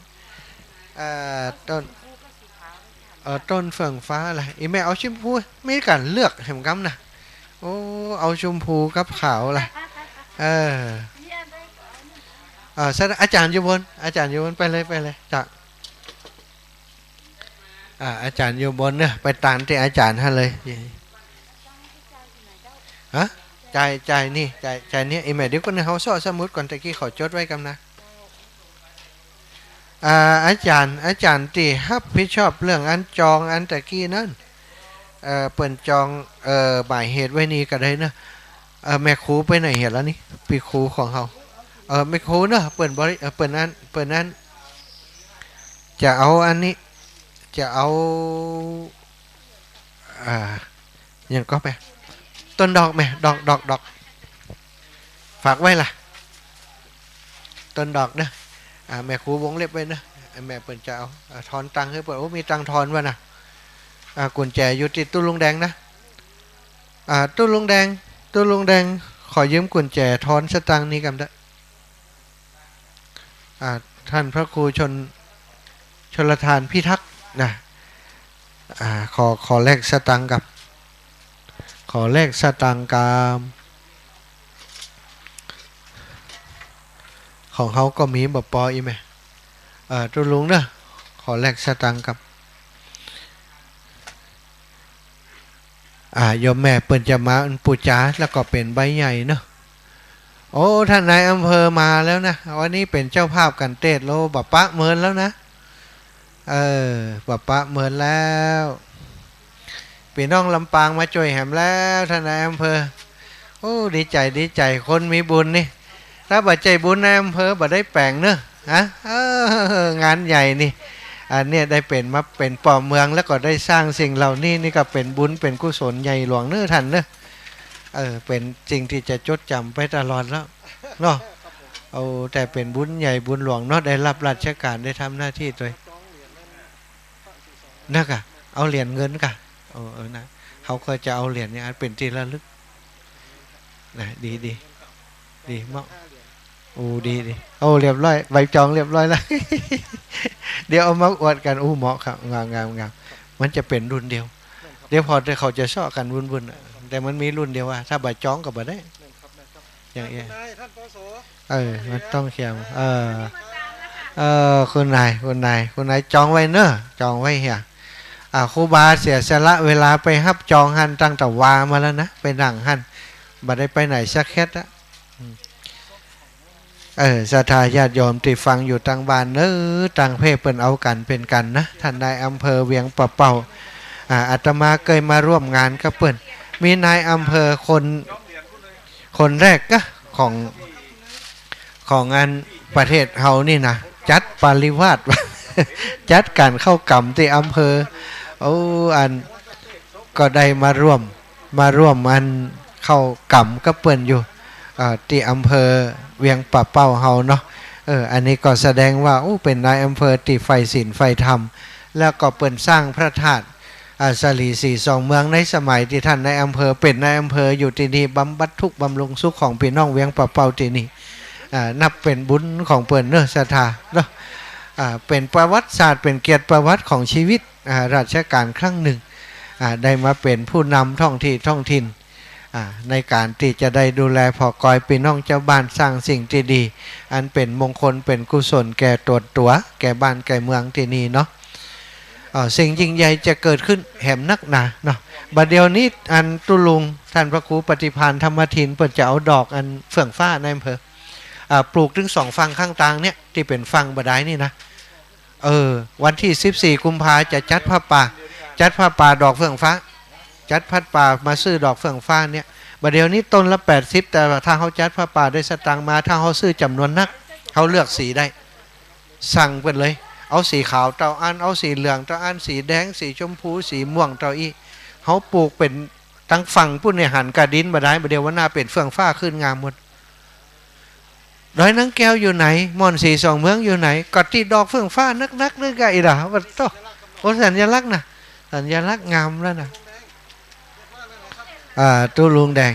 เอ่อ ต้น เอ่อ ต้นเฟื่องฟ้าล่ะ อี่แม่เอาชมพู มีก๋านเลือกแหมกำนะ โอ้ เอาชมพูกับขาวล่ะ เออ เอ่อ อาจ๋ารย์อยู่บน อาจ๋ารย์อยู่บน ไปเลย ไปเลย จ้ะ อ่า อาจ๋ารย์อยู่บนเนาะ ไปตานตี้อาจ๋ารย์หั้นเลย ฮะ จ่าย จ่ายนี่ จ่าย จ่ายนี่ อี่แม่ เดี๋ยวก่อนนะ เฮาเซาะสมุดก่อน ตะกี้เขาจดไว้กำนะ อ่า อาจ๋ารย์ อาจ๋ารย์ตี้ฮับผิดชอบเรื่องอันจองอันตะกี้นั้น เอ่อ เปิ้นจอง เอ่อ หมายเหตุไว้นี่ก็ได้เนาะ เอ่อ แม่ครูไปไหนเหียแล้วนี่ ปี้ครูของเฮา เอ่อ แม่ครูเนาะ เปิ้นบริ เอ่อ เปิ้นอั้น เปิ้นอั้น จะเอาอันนี้ จะเอา อ่า หยังก่อแม่ ต้นดอกแม่ ดอก ดอก ดอก ฝากไว้ล่ะ ต้นดอกเนาะ อ่า แม่ครูวงเล็บไว้เนาะ แม่เปิ้นจะเอา อ่า ทอนตังค์หื้อเปิ้น โอ้ มีตังค์ทอนว่ะนะ อ่า กุญแจอยู่ตี้ตู้ลุงแดงนะ อ่า ตู้ลุงแดง ตู้ลุงแดง ขอยืมกุญแจทอนสตางค์นี้กำเต๊อะ อ่า ท่านพระครูชล ชลทานพิทักษ์นะ อ่า ขอ ขอแลกสตางค์กำ ขอแลกสตางค์กำ ของเฮาก็มีบ่ปออี่แม่ เอ่อ ตู้ลุงเนาะ ขอแลกสตางค์กำ อ่า โยมแม่เปิ้นจะมาปู๋จา แล้วก็เป๋นใบใหญ่เนาะ โอ้ ท่านนายอำเภอมาแล้วนะ วันนี้เป๋นเจ้าภาพกั๋นเตศโล บ่ปะเมินแล้วนะ เออ บ่ปะเมินแล้ว ปี้น้องลำปางมาจ้วยแหมแล้ว ท่านนายอำเภอ โอ้ ดีใจ๋ ดีใจ๋ คนมีบุญนี่ ถ้าบ่ใจ้บุญนายอำเภอบ่ได้แป๋งเนาะ ฮะ เออ งานใหญ่นี่ อันเนี้ยได้เป๋นมาเป๋นป้อเมือง แล้วก็ได้สร้างสิ่งเหล่านี้ นี่ก็เป๋นบุญเป๋นกุศลใหญ่หลวงเนาะท่านเนาะ เออ เป๋นสิ่งตี้จะจดจำไปตลอดแล้วเนาะ เอาแต่เป๋นบุญใหญ่บุญหลวงเนาะ ได้ฮับราชก๋าน ได้ทำหน้าตี้ตวย นะก่ะ เอาเหรียญเงินก่ะ เออ เออ นะ เฮาก็จะเอาเหรียญเนี่ยเป๋นตี้ระลึก นะ ดี ดี ดี เหมาะ โอ้ ดี ดี โอ้ เรียบร้อย ใบจองเรียบร้อยแล้ว เดี๋ยวเอามาอวดกั๋น โอ้ เหมาะครับ งาม งาม งาม มันจะเป๋นรุ่นเดียว เดี๋ยวผ่อเดี๋ยวเขาจะเซาะกั๋นวุ่นๆ อะ แต่มันมีรุ่นเดียวอะ ถ้าบ่จองก็บ่ได้ อย่างเอี้ย ท่านนาย ท่าน ป.โส เออ มันต้องเขียน เออ เออ คุณนาย คุณนาย คุณนายจองไว้เนาะ จองไว้เหีย อ่า ครูบาเสียสละเวลาไปฮับจองหั้นตั้งแต่วามาแล้วนะ ไปนั่งหั้น บ่ได้ไปไหนสักแคดอะ อืม เออ ศรัทธาญาติโยมตี้ฟังอยู่ตังบ้านเนาะ ต่างเพศเปิ้นเอากั๋นเป๋นกั๋นนะ ท่านนายอำเภอเวียงป่าเป้า อ่า อาตมาเกยมาร่วมงานกับเปิ้น มีนายอำเภอคน คนแรกกะ ของ ของอันประเทศเฮานี่นะ จัดปาริวาส จัดก๋านเข้ากรรมตี้อำเภอ โอ้ อันก็ได้มาร่วม มาร่วมอันเข้ากรรมกับเปิ้นอยู่ เอ่อ ตี้อำเภอเวียงป่าเป้าเฮาเนาะ เออ อันนี้ก็แสดงว่า โอ้ เป๋นนายอำเภอตี้ใฝ่ศีลใฝ่ธรรม แล้วก็เปิ้นสร้างพระธาตุ อ่า สาลีสีสองเมือง ในสมัยตี้ต้านนายอำเภอเป๋นนายอำเภออยู่ตี้นี่ บำบัดทุกข์บำรุงสุขของปี้น้องเวียงป่าเป้าตี้นี่ อ่า นับเป๋นบุญของเปิ้นเนาะ ศรัทธาเนาะ อ่า เป๋นประวัติศาสตร์ เป๋นเกียรติประวัติของชีวิต อ่า ราชการครั้งนึ่ง อ่า ได้มาเป๋นผู้นำท้องตี้ท้องถิ่น อ่า ในก๋านตี้จะได้ดูแลผ่อกอยปี้น้องจาวบ้าน สร้างสิ่งตี้ดี อันเป๋นมงคลเป๋นกุศลแก่ตั๋วตั๋ว แก่บ้านแก่เมืองตี้นี่เนาะ อ่า สิ่งยิ่งใหญ่จะเกิดขึ้นแหมนักหนาเนาะ บ่าเดี่ยวนี้อันตุ๊ลุงต้านพระครูปฏิภาณธรรมทิน เปิ้นจะเอาดอกอันเฟื่องฟ้า นายอำเภอ อ่า ปลูกตึงสองฝั่งข้างตางเนี่ย ตี้เป๋นฝั่งบ่าดายนี่นะ เออ วันตี้สิบสี่กุมภาจะจัดผ้าป่า จัดผ้าป่าดอกเฟื่องฟ้า จัดผ้าป่ามาซื้อดอกเฟื่องฟ้าเนี่ย บ่าเดี่ยวนี้ต้นละแปดสิบ แต่ว่าถ้าเฮาจัดผ้าป่าได้สตางค์มา ถ้าเฮาซื้อจ๋ำนวนนัก เฮาเลือกสีได้ สั่งเปิ้นเลย เอาสีขาวเต้าอั้น เอาสีเหลืองเต้าอั้น สีแดง สีชมพู สีม่วงเต้าอี้ เฮาปลูกเป๋นตังฝั่งปู๊นเนี่ย หันก้าดินบ่าดาย บ่าเดี่ยววันหน้าเป๋นเฟื่องฟ้าขึ้นงามหมด ดอยนางแก้วอยู่ไหน ม่อนสีสองเมืองอยู่ไหน ก็ตี้ดอกเฟื่องฟ้านักๆ นึกอะ อีหล่า ว่าโต้ โอ้ สัญลักษณ์นะ สัญลักษณ์งามแล้วนะ อ่า ตุ๊ลุงแดง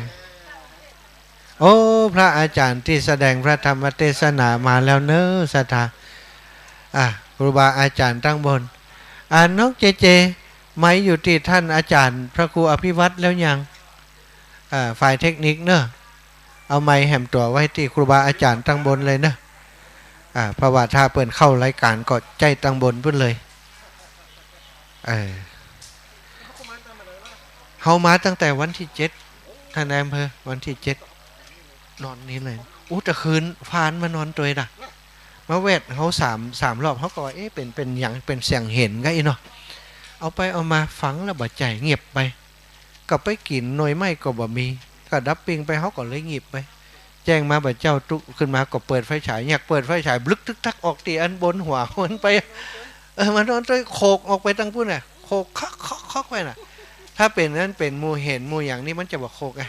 โอ้ พระอาจ๋ารย์ตี้แสดงพระธรรมเตสนามาแล้วเนาะ ศรัทธา อ่า ครูบาอาจ๋ารย์ตังบน อ่า น้องเจเจ ไมค์อยู่ตี้ต้านอาจ๋ารย์พระครูอภิวัฒน์แล้วยัง อ่า ฝ่ายเทคนิคเนาะ เอาไมค์แหมตั๋วไว้ตี้ครูบาอาจ๋ารย์ตังบนเลยเนาะ อ่า เพราะว่าถ้าเปิ้นเข้ารายก๋านก็ใจ๊ตังบนปู๊นเลย เออ เฮามาตั้งแต่วันตี้เจ็ด ต้านนายอำเภอ วันตี้เจ็ด นอนนี่เลย อู้ ตะคืนผ่านมานอนตวยละ มาแวดเฮาสาม สามรอบ เฮาก็ว่า เอ๊ะ เป๋น เป๋นหยัง เป๋นเสียงเหนก้าอี้เนาะ เอาไปเอามาฟังแล้วบ่ใจ้ เงียบไป ก็ไปกิ๋นหน่วยไม้ก็บ่มี ก็ดับปิ้งไป เฮาก็เลยเงียบไป แจ้งมาบ่าเจ้า ตุ๊ขึ้นมาก็เปิดไฟฉาย อยากเปิดไฟฉาย บลึกตึกตักออกตี้อันบนหัวมันไป เออ มานอนตวย โขกออกไปตังปู๊นน่ะ โขกคอกคอกคอกไปน่ะ ถ้าเป๋นนั้นเป๋นหมู่เหนหมู่หยังนี่มันจะบ่โขกไง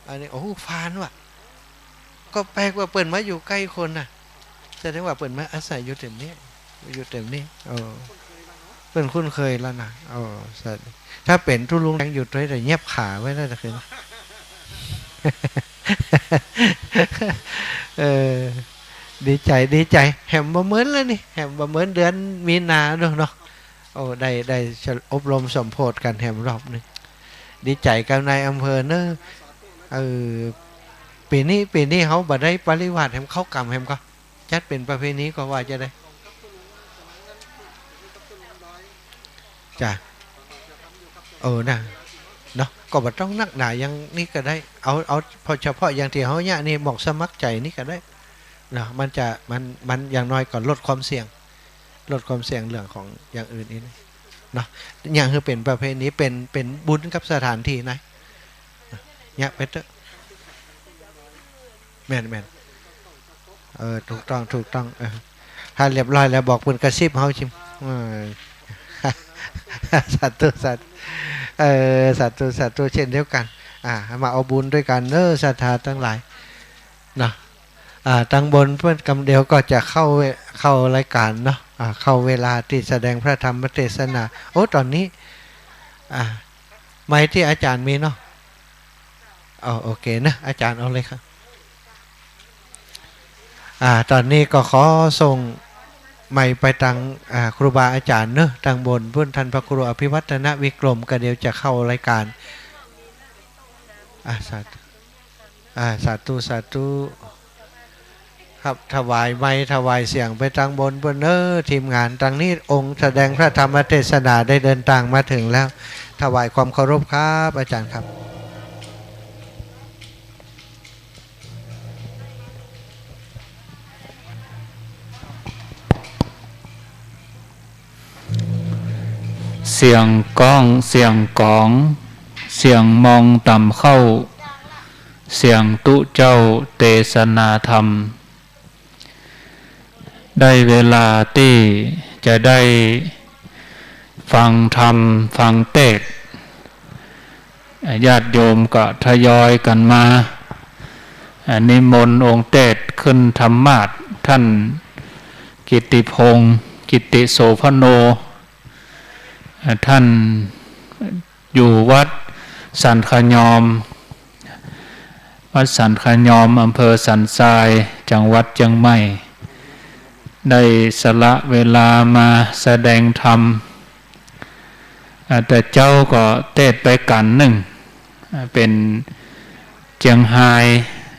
อันนี้ โอ้ ฟานว่ะ ก็แปลกว่าเปิ้นมาอยู่ใก้คนน่ะ แสดงว่าเปิ้นมาอาศัยอยู่แถวนี้ อยู่แถวนี้ เออ เปิ้นคุ้นเคยแล้วนะ เออ สวัสดี ถ้าเป๋นตุ๊ลุงแดงอยู่ตวยแต่เงียบขาไว้แล้วตะคืน เออ ดีใจ๋ ดีใจ๋ แหมบ่เหมือนแล้วนี่ แหมบ่เหมือนเดือนมีนาเนาะ โอ้ ได้ ได้อบรมสมโภชกั๋นแหมรอบนึ่ง ดีใจ๋กับนายอำเภอเนาะ เออ ปี๋นี้ ปี๋นี้เฮาบ่ได้ปริวาสแหม เข้ากรรมแหมก็ จัดเป๋นประเพณีก็ว่าจะได้ จ้ะ เออ นะ เนาะ ก็บ่ต้องนักหนาอย่างนี้ก็ได้ เอา เอาพอเฉพาะอย่างตี้เฮาเนี่ยนี่ หมอกสมัครใจ๋นี่ก็ได้ เนาะ มันจะ มัน มันอย่างน้อยก็ลดความเสี่ยง ลดความเสี่ยงเรื่องของอย่างอื่นอีกเนาะ อย่างคือเป๋นประเพณี เป๋น เป๋นบุญกับสถานตี้นะ เนี่ยไปเต๊อะ แม่น แม่น เออ ถูกต้อง ถูกต้อง เออ ถ้าเรียบร้อยแล้วบอกเปิ้นกระซิบเฮาจิม เออ สาธุ สาธุ เออ สาธุ สาธุ เช่นเดียวกั๋น อ่า มาเอาบุญตวยกั๋นเนาะ ศรัทธาตังหลาย เนาะ อ่า ตังบนเปิ้นกำเดียวก็จะเข้าเว เข้ารายก๋านเนาะ อ่า เข้าเวลาตี้แสดงพระธรรมเตสนา โอ้ ต๋อนนี้ อ่า ไมค์ตี้อาจ๋ารย์มีเนาะ อ๋อ โอเคนะ อาจ๋ารย์เอาเลยครับ อ่า ต๋อนนี้ก็ขอส่งไมค์ไปตัง อ่า ครูบาอาจ๋ารย์เนาะ ตังบนปู๊น ต้านพระครูอภิวัฒนวิกรม ก็เดี๋ยวจะเข้ารายก๋าน อ่า สาธุ อ่า สาธุ สาธุ ครับ ถวายไมค์ ถวายเสียงไปตังบนปู๊นเนาะ ทีมงาน ตางนี้องค์แสดงพระธรรมเตสนาได้เดินตางมาเถิงแล้ว ถวายความเคารพครับ อาจ๋ารย์ครับ เสียงก้อง เสียงก๋อง เสียงมองต่ำเข้า เสียงตุ๊เจ้าเตสนาธรรม ได้เวลาตี้จะได้ฟังธรรม ฟังเตสน์ ญาติโยมก็ทยอยกั๋นมา นิมนต์องค์เตสน์ขึ้นธรรมาสน์ ท่านกิตติพงษ์ กิตติโสภโณ อ่า ท่านอยู่วัดสันขยอม วัดสันขยอม อำเภอสันทราย จังหวัดเจียงใหม่ ได้สละเวลามาแสดงธรรม อ่า แต่เจ๊าก็เตสน์ไปกั๋นนึ่ง อ่า เป๋นเจียงฮาย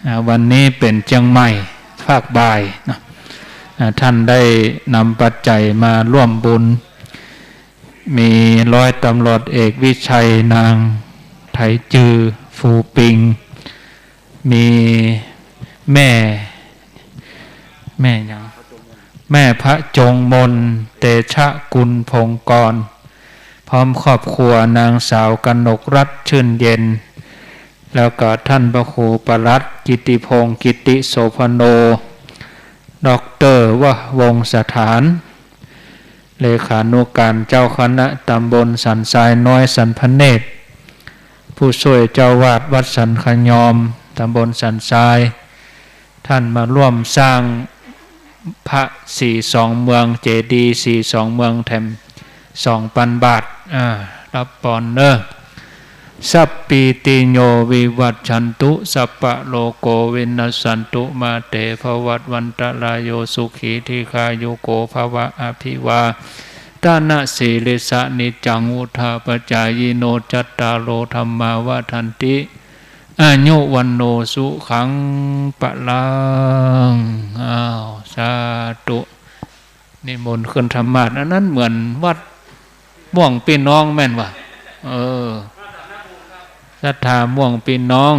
อ่า วันนี้เป๋นเจียงใหม่ ภาคบ่ายเนาะ อ่า ท่านได้นำปัจจัยมาร่วมบุญ มีร้อยตำรวจเอกวิชัย นางไถจือ ฟูปิง มีแม่ แม่หยัง แม่พระจงมนต์ เตชะกุลพงกร พร้อมครอบครัว นางสาวกนกรัตน์ ชื่นเย็น แล้วก็ท่านพระครูปลัดกิตติพงษ์ กิตติโสภโณ ด็อกเตอร์ ววงศ์สถาน เลขานุการเจ้าคณะตำบลสันทรายน้อยสันพระเนตร ผู้ช่วยเจ้าวาดวัดสันขยอม ตำบลสันทราย ท่านมาร่วมสร้างพระศรีสองเมือง เจดีย์ศรีสองเมืองแถมสองปันบาท อ่า ฮับปอนเน้อ สัพพีติโยวิวัชชันตุ สัพพะโรโควินัสสันตุ มาเตภวัตวันตรายโย สุขีทีฆายุโกภวะ อภิวาทะนะสีลิสสะ นิจจังวุฑฒาปจายิโน จัตตาโรธัมมาวัฑฒันติ อายุวัณโณสุขังพลัง อ้าว สาธุ นิมนต์ขึ้นธรรมาสน์ อันนั้นเหมือนวัดม่วงปี้น้องแม่นวะ เออ ศรัทธาม่วงปี้น้อง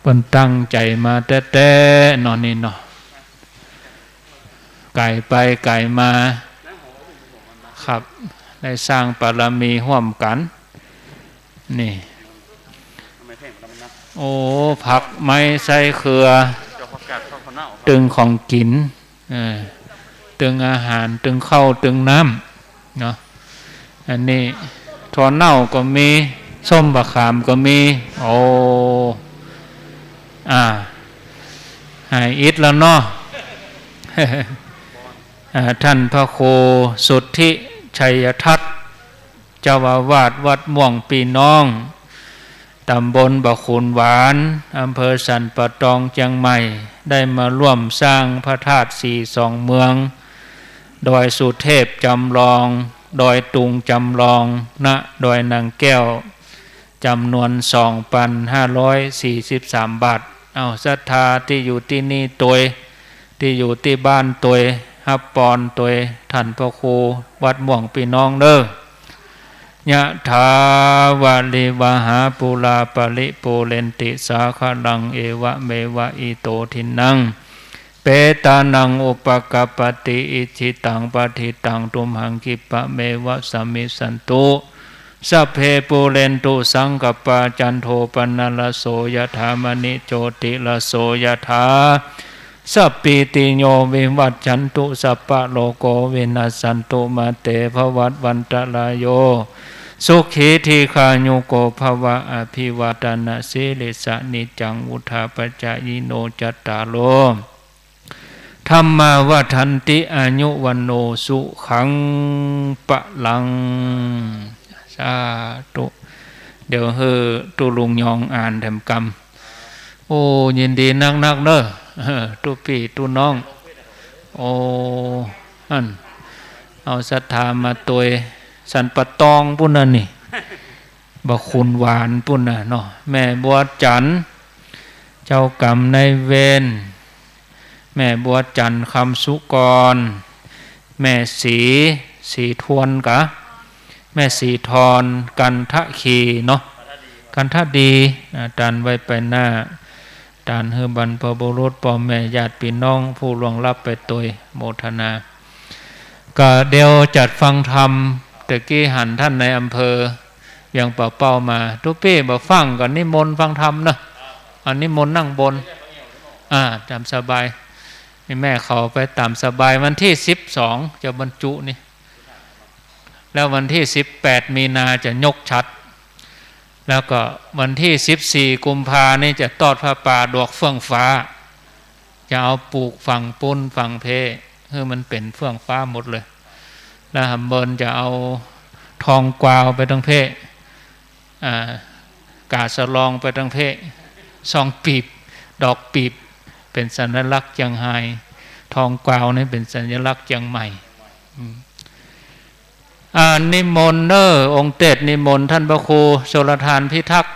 เปิ้นตั้งใจ๋มาแต๊ๆ เนาะนี่เนาะ ไก๋ไปไก๋มา ครับ ได้สร้างบารมีฮ่วมกั๋น นี่ โอ้ ผักไม้ไส้เครือ ตึงของกิ๋น เออ ตึงอาหาร ตึงข้าว ตึงน้ำ เนาะ อันนี้ถั่วเน่าก็มี ส้มบ่าขามก็มี โอ้ อ่า หายอิดแล้วเนาะ อ่า ท่านพระครูสุทธิชัยทัศน์ เจ้าอาวาสวัดม่วงปี้น้อง ตำบลบ่าขุนหวาน อำเภอสันป่าตอง เจียงใหม่ ได้มาร่วมสร้างพระธาตุศรีสองเมือง ดอยสุเทพจำลอง ดอยตุงจำลอง ณ ดอยนางแก้ว จ๋ำนวนสองปันห้าร้อยสี่สิบสามบาท เอาศรัทธาตี้อยู่ตี้นี่ตวย ตี้อยู่ตี้บ้านตวย ฮับปอนตวย ท่านพระครูวัดม่วงปี้น้องเน้อ ยะถาวาริวหาปูราปะริปูเรนติสาคะลัง เอวะเมวะอิโตทินนัง เปตานังอุปะกัปปะติ อิจฉิตังปัตถิตังตุมหัง ขิปปะเมวะสะมิชชันตุ สัพเพปูเรนตุสังกัปปา จันโทปะนะระโสยะถา มะณิโจติระโสยะถา สัพพีติโยวิวัชชันตุ สัพพะโรโควินัสสันตุ มาเตภวัตวันตะรายโย สุขีทีฆายุโกภวะ อภิวาทะนะสีลิสสะ นิจจังวุฑฒาปจายิโน จัตตาโร ธัมมาวัฑฒันติ อายุวัณโณสุขังพลัง สาธุ เดี๋ยวหื้อตุ๊ลุงยองอ่านแถมกำ โอ้ ยินดีนักๆ เน้อ เออ ตุ๊ปี้ตุ๊น้อง โอ้ อั้น เอาศรัทธามาตวย สันป่าตองปู้นน่ะนี่ บ่าขุนหวานปู้นน่ะเนาะ แม่บัวจันทร์ เจ้ากรรมนายเวร แม่บัวจันทร์ คำสุกร แม่ศรี ศรีทวนกะ แม่ศรีทร กันทะคีเนาะ กันทะดี อ่า ตานไว้ไปหน้า ตานหื้อบรรพบุรุษ ป้อแม่ญาติปี้น้อง ผู้ล่วงลับไปตวย โมทนา ก็เดี๋ยวจัดฟังธรรม ตะกี้หันท่านนายอำเภอเวียงป่าเป้ามา ตุ๊ปี้บ่ฟังก็นิมนต์ฟังธรรมเนาะ อ่า นิมนต์นั่งบน อ่า ต๋ามสบาย นี่แม่เขาไปต๋ามสบาย วันตี้สิบสองจะบรรจุนี่ แล้ววันตี้สิบแปดมีนาจะยกฉัตร แล้วก็วันตี้สิบสี่กุมภานี่จะตอดผ้าป่าดอกเฟื่องฟ้า จะเอาปลูกฝั่งปูนฝั่งเพ หื้อมันเป๋นเฟื่องฟ้าหมดเลย แล้วหำเมินจะเอาทองกวาวไปตังเพ อ่า ก๋าสะลองไปตังเพ ซองปีบ ดอกปีบ เป๋นสัญลักษณ์เจียงฮาย ทองกวาวนี่เป๋นสัญลักษณ์เจียงใหม่ อืม อ่า นิมนต์เน้อ องค์เตสน์นิมนต์ท่านพระครูชลธารพิทักษ์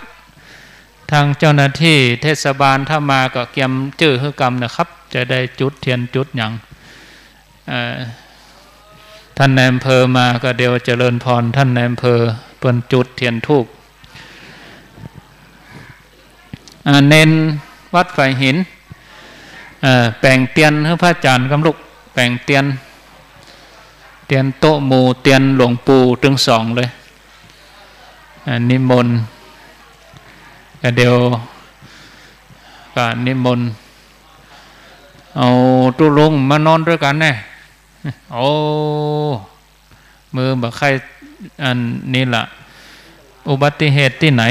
ทางเจ้าหน้าตี้เทศบาลถ้ามาก็เกียมจื้อหื้อกำนะครับ จะได้จุดเตียนจุดหยัง เอ่อ ท่านนายอำเภอมาก็เดี๋ยวเจริญพรท่านนายอำเภอ เปิ้นจุดเตียนธูป อ่า เณรวัดฝายหิน เอ่อ แป๋งเตียนหื้อพระอาจ๋ารย์กำลูก แป๋งเตียน เตียนโต๊ะหมู่ เตียนหลวงปู่ตึงสองเลย อ่า นิมนต์ ก็เดี๋ยวก็นิมนต์ เอาตุ๊ลุงมานอนตวยกั๋นแน่ โอ้ มือบ่ใค่อันนี้ละ อุบัติเหตุตี้ไหน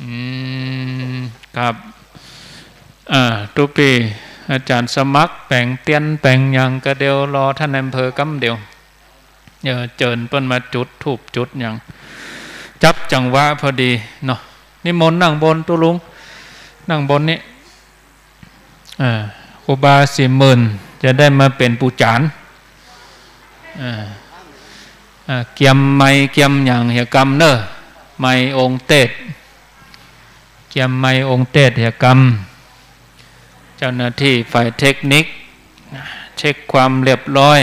อืม ครับ อ่า ตุ๊ปี้ อาจ๋ารย์สมัครแป๋งเตียนแป๋งหยัง ก็เดี๋ยวรอท่านนายอำเภอกำเดียว เดี๋ยวเจิญเปิ้นมาจุดธูปจุดหยัง จับจังหวะพอดีเนาะ นิมนต์นั่งบนตุ๊ลุง นั่งบนนี้ อ่า ครูบาสี่หมื่นจะได้มาเป๋นปู่จ๋ารย์ อ่า อ่า เกียมไมค์เกียมหยังเหียกำเน้อ ไมค์องค์เตสน์ เกียมไมค์องค์เตสน์เหียกำ เจ้าหน้าตี้ฝ่ายเทคนิค เช็คความเรียบร้อย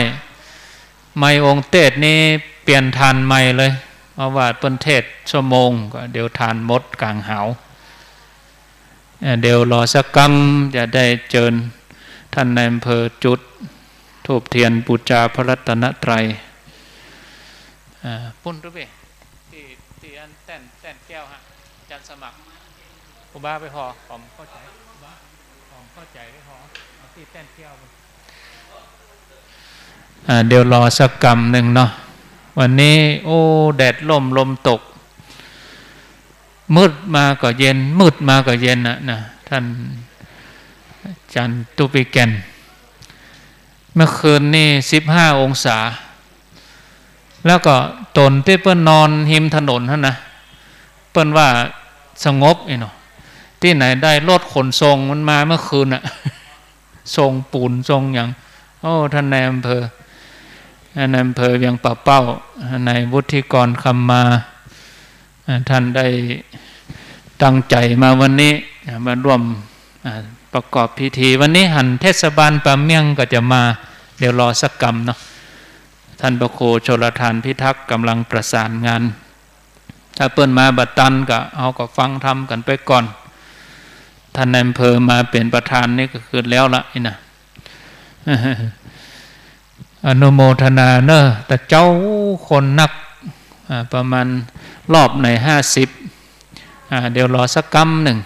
ไมค์องค์เตสน์นี่เปลี่ยนถ่านใหม่เลย เพราะว่าเปิ้นเทศน์ชั่วโมง ก็เดี๋ยวถ่านหมดก๋างหาว เอ่อ เดี๋ยวรอสักกำ จะได้เจิญท่านนายอำเภอจุดธูปเตียนปู๋จาพระรัตนตรัย อ่า ปุ้นตุ๊ปี้ ตี้ ตี้อันแต้น แต้นแก้วฮะ อาจ๋ารย์สมัคร ครูบาไปผ่อ ผมเข้าใจ๋ ครูบา ผมเข้าใจ๋ไปผ่อ เอาตี้แต้นแก้วไป อ่า เดี๋ยวรอสักกำนึ่งเนาะ วันนี้ โอ้ แดดร่มลมตก มืดมาก็เย็น มืดมาก็เย็นน่ะนะ ท่านอาจ๋ารย์ตุ๊ปี้แก่น เมื่อคืนนี่สิบห้าองศา แล้วก็ต๋นตี้เปิ้นนอนฮิมถนนหั้นนะ เปิ้นว่าสงบอี้เนาะ ตี้ไหนได้รถขนส่งมันมาเมื่อคืนน่ะ ส่งปู๋นส่งหยัง โอ้ ท่านนายอำเภอ ท่านนายอำเภอเวียงป่าเป้า นายวุฒิกร คำมา อ่า ท่านได้ตั้งใจ๋มาวันนี้ อ่า มาร่วม อ่า ประกอบพิธี วันนี้หันเทศบาลป่าเมี่ยงก็จะมา เดี๋ยวรอสักกำเนาะ ท่านพระครูชลธารพิทักษ์กำลังประสานงาน ถ้าเปิ้นมาบ่ตันก็ เฮาก็ฟังธรรมกั๋นไปก่อน ท่านนายอำเภอมาเป๋นประธานนี่ก็คือแล้วละอี้นะ อนุโมทนาเน้อ แต่เจ้าคนนัก อ่า ประมาณรอบไหนห้าสิบ อ่า เดี๋ยวรอสักกำนึ่ง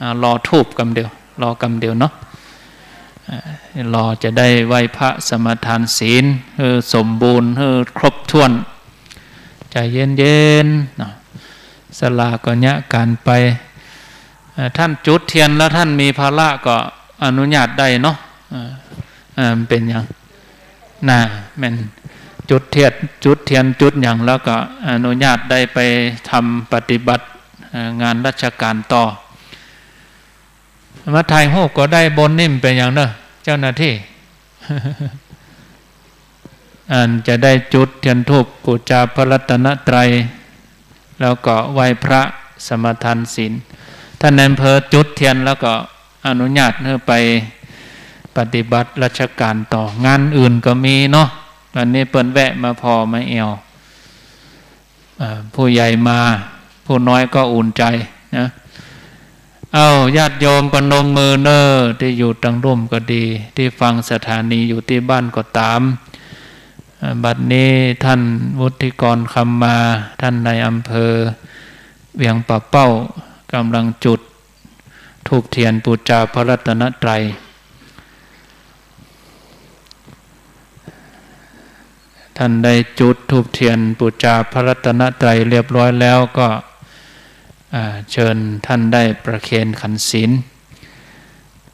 อ่า รอธูปกำเดียว รอกำเดียวเนาะ อ่า รอจะได้ไหว้พระสมาทานศีล หื้อสมบูรณ์ หื้อครบถ้วน ใจ๋เย็นๆ เนาะ ศาลาก็เยียะก๋านไป เอ่อ ท่านจุดเตียนแล้วท่านมีภาระก็อนุญาตได้เนาะ เอ่อ เอ่อ มันเป๋นหยัง น่ะ แม่น จุดเตียน จุดเตียน จุดหยังแล้วก็อนุญาตได้ไปทำปฏิบัติ เอ่อ งานราชก๋านต่อ มาถ่ายรูปก็ได้บนนี่มันเป๋นหยังเนาะ เจ้าหน้าตี้ อันจะได้จุดเตียนธูปปู๋จาพระรัตนตรัย แล้วก็ไหว้พระสมาทานศีล ท่านนายอำเภอจุดเตียนแล้วก็อนุญาตหื้อไปปฏิบัติราชก๋านต่อ งานอื่นก็มีเนาะ วันนี้เปิ้นแวะมาผ่อมาแอ่ว อ่า ผู้ใหญ่มา ผู้น้อยก็อุ่นใจ๋นะ เอ้า ญาติโยมประนมมือเน้อ ตี้อยู่ตังลุ่มก็ดี ตี้ฟังสถานีอยู่ตี้บ้านก็ต๋าม อ่า บัดนี้ท่านวุฒิกร คำมา ท่านนายอำเภอเวียงป่าเป้า กำลังจุดธูปเตียนปู๋จาพระรัตนตรัย ท่านได้จุดธูปเตียนปู๋จาพระรัตนตรัยเรียบร้อยแล้วก็ อ่า เจิญท่านได้ประเคนขันศีล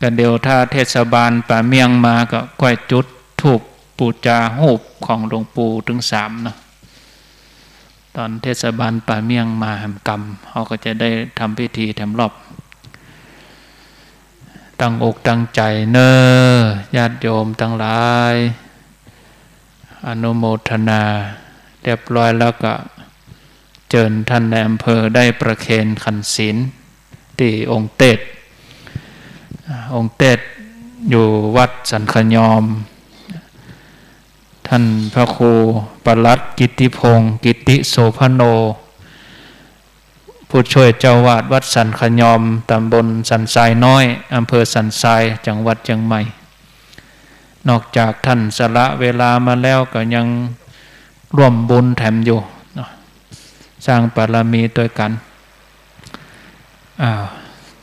ก็เดี๋ยวถ้าเทศบาลป่าเมี่ยงมาก็ก้อยจุดธูปปู๋จาฮูปของหลวงปู่ตึงสามเนาะ ต๋อนเทศบาลป่าเมี่ยงมาแหมกำ เฮาก็จะได้ทำพิธีแถมรอบ ตั้งอกตั้งใจ๋เน่อ ญาติโยมตังหลาย อนุโมทนาเรียบร้อยแล้วก็เจิญต้านนายอำเภอได้ประเคนขันศีลตี้องค์เตสน์ อ่า องค์เตสน์อยู่วัดสันขยอม ต้านพระครูปลัดกิตติพงษ์ กิตติโสภโณ ผู้ช่วยเจ้าอาวาสวัดสันขยอม ตำบลสันทรายน้อย อำเภอสันทราย จังหวัดเจียงใหม่ นอกจากต้านสละเวลามาแล้วก็ยังร่วมบุญแถมอยู่เนาะ สร้างบารมีตวยกั๋น อ้าว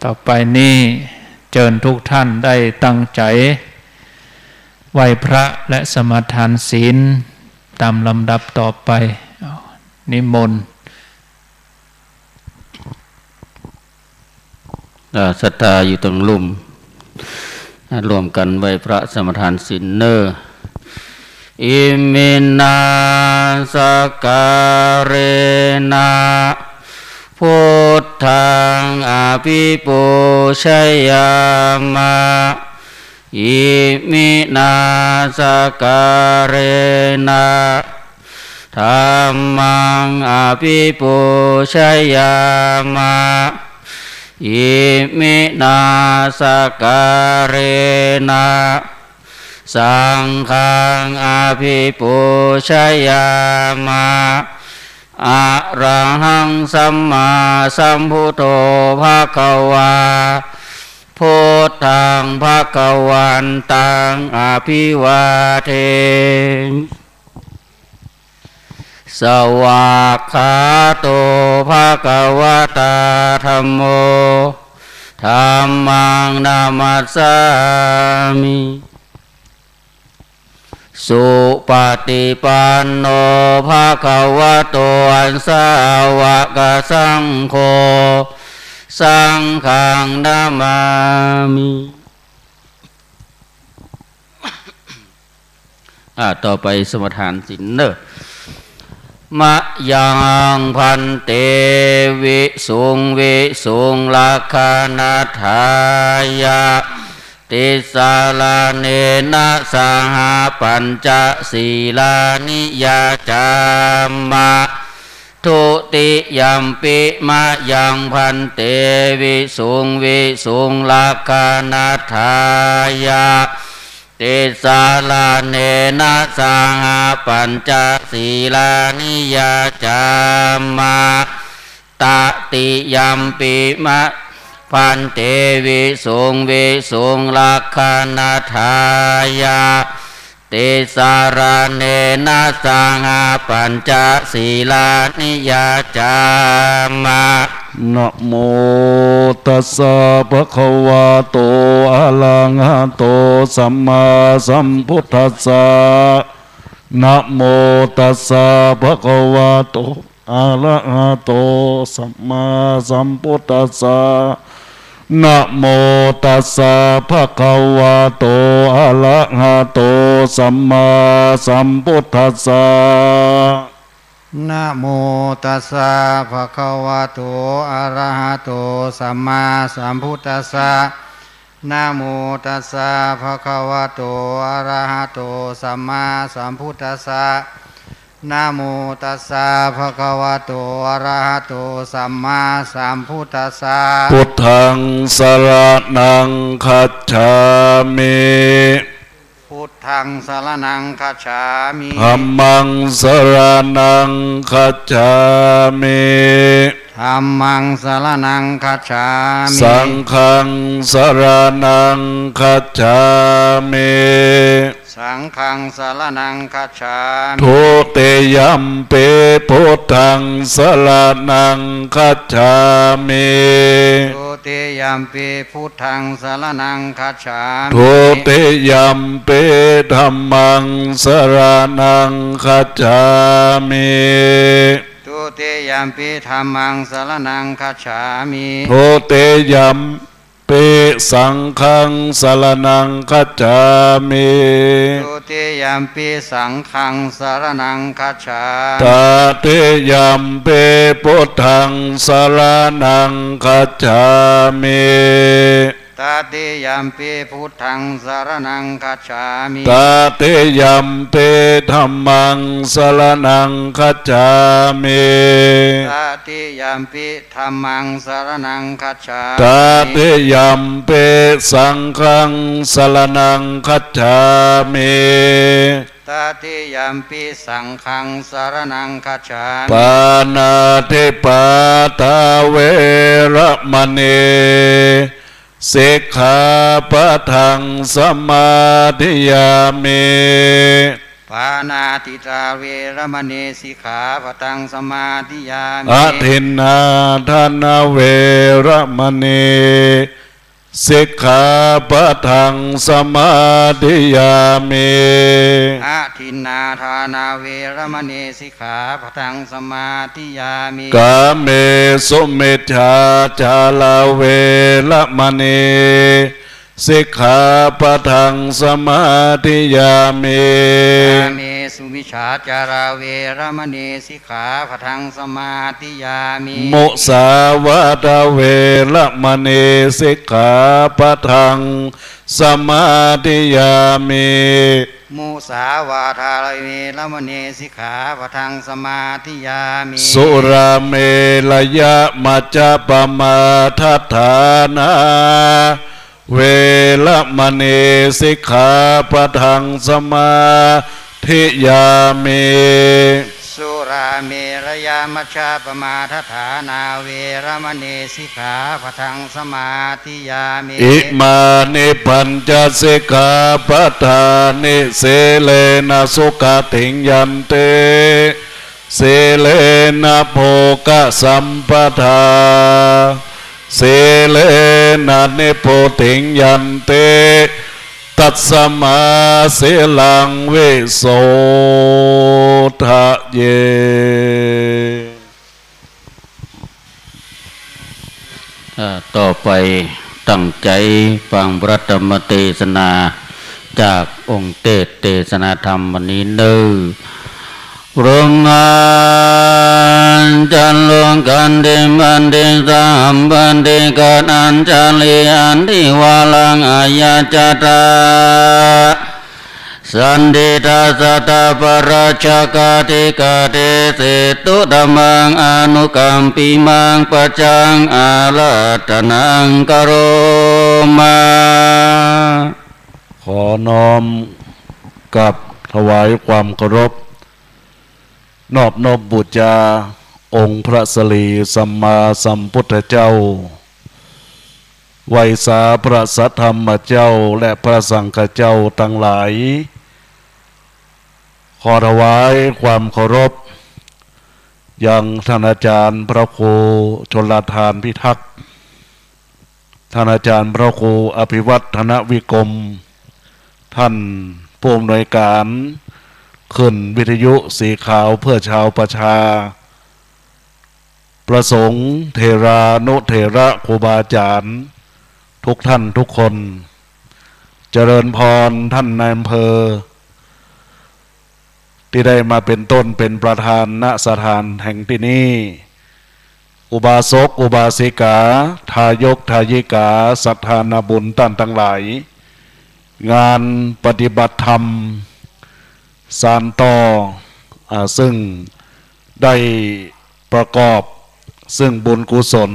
ต่อไปนี้เจิญทุกท่านได้ตั้งใจ๋ไหว้พระและสมาทานศีลต๋ามลำดับต่อไป อ้าว นิมนต์ อ่า ศรัทธาอยู่ตังลุ่ม อ่า ร่วมกั๋นไหว้พระสมาทานศีลเน่อ Iminā sakkārena buddhaṃ abhipūjayāma. Iminā sakkārena dhammaṃ abhipūjayāma. Iminā sakkārena saṅghaṃ abhipūjayāma. Arahaṃ sammāsambuddho bhagavā. Buddhaṃ bhagavantaṃ abhivādemi. Svākkhāto bhagavatā dhammo. Dhammaṃ namassāmi. Supaṭipanno bhagavato sāvakasaṅgho. Saṅghaṃ namāmi. อ่า ต่อไปสมาทานศีลเน่อ Mayaṃ bhante visuṃ visuṃ rakkhaṇatthāya tisaraṇena saha pañca sīlāni yācāma. Dutiyampi mayaṃ bhante visuṃ visuṃ rakkhaṇatthāya tisaraṇena saha pañca sīlāni yācāma. Tatiyampi mayaṃ bhante visuṃ visuṃ rakkhaṇatthāya tisaraṇena saha pañca sīlāni yācāma. Namo tassa bhagavato arahato sammāsambuddhassa. Namo tassa bhagavato arahato sammāsambuddhassa. Namo tassa bhagavato arahato sammāsambuddhassa. Namo tassa bhagavato arahato sammāsambuddhassa. Namo tassa bhagavato arahato sammāsambuddhassa. Namo tassa bhagavato arahato sammāsambuddhassa. Buddhaṃ saraṇaṃ gacchāmi. Buddhaṃ saraṇaṃ gacchāmi. Dhammaṃ saraṇaṃ gacchāmi. Dhammaṃ saraṇaṃ gacchāmi. Saṅghaṃ saraṇaṃ gacchāmi. Saṅghaṃ saraṇaṃ gacchāmi. Dutiyampi buddhaṃ saraṇaṃ gacchāmi. Dutiyampi buddhaṃ saraṇaṃ gacchāmi. Dutiyampi dhammaṃ saraṇaṃ gacchāmi. Dutiyampi dhammaṃ saraṇaṃ gacchāmi. Dutiyam pi saṅghaṃ saraṇaṃ gacchāmi. Dutiyampi saṅghaṃ saraṇaṃ gacchāmi. Tatiyampi buddhaṃ saraṇaṃ gacchāmi. Tatiyampi buddhaṃ saraṇaṃ gacchāmi. Tatiyampi dhammaṃ saraṇaṃ gacchāmi. Tatiyampi dhammaṃ saraṇaṃ gacchāmi. Tatiyampi saṅghaṃ saraṇaṃ gacchāmi. Tatiyampi saṅghaṃ saraṇaṃ gacchāmi. Pāṇātipātā veramaṇī sikkhāpadaṃ samādiyāmi. Pāṇātipātā veramaṇī sikkhāpadaṃ samādiyāmi. Adinnādānā veramaṇī sikkhāpadaṃ samādiyāmi. Adinnādānā veramaṇī sikkhāpadaṃ samādiyāmi. Kāmesumicchācārā veramaṇī sikkhāpadaṃ samādiyāmi. Kāmesumicchācārā veramaṇī sikkhāpadaṃ samādiyāmi. Musāvādā veramaṇī sikkhāpadaṃ samādiyāmi. Musāvādā veramaṇī sikkhāpadaṃ samādiyāmi. Surāmerayamajjapamādaṭṭhānā veramaṇī sikkhāpadaṃ samādiyāmi. Surāmerayamajjapamādaṭṭhānā veramaṇī sikkhāpadaṃ samādiyāmi. Imāni pañca sikkhāpadāni. Sīlena sugatiṃ yanti, sīlena bhogasampadā, sīlena nibbutiṃ yanti, tasmā sīlaṃ visodhaye. อ่า ต่อไปตั้งใจ๋ฟังพระธรรมเตสนาจากองค์เตสน์เตสนาธรรมวันนี้เน่อ Brahmajjalokantimantisahampatikaṇāñjalī, andhivāraṃ ayācatha, sandiṭṭhā satapārājikā, dīghā desetu dhammaṃ anukampī maṃ, pajaṃ ārādhanaṃ karoma. ขอน้อมกราบถวายความเคารพ นอบน้อมบูชาองค์พระศรีสัมมาสัมพุทธเจ้า ไหว้สาพระสัทธรรมเจ้าและพระสังฆเจ้าตังหลาย ขอถวายความเคารพ ยังท่านอาจารย์พระครูชลทานพิทักษ์ ท่านอาจารย์พระครูอภิวัฒนวิกรม ท่านผู้อำนวยการคลื่นวิทยุสีขาวเพื่อชาวประชา พระสงฆ์เถรานุเถระครูบาอาจารย์ทุกท่านทุกคน เจริญพรท่านนายอำเภอ ตี้ได้มาเป๋นต้นเป๋นประธาน ณ สถานแห่งตี้นี้ อุบาสก อุบาสิกา ทายก ทายิกา ศรัทธานาบุญต้านตังหลาย งานปฏิบัติธรรมสานต่อ อ่า ซึ่งได้ประกอบซึ่งบุญกุศล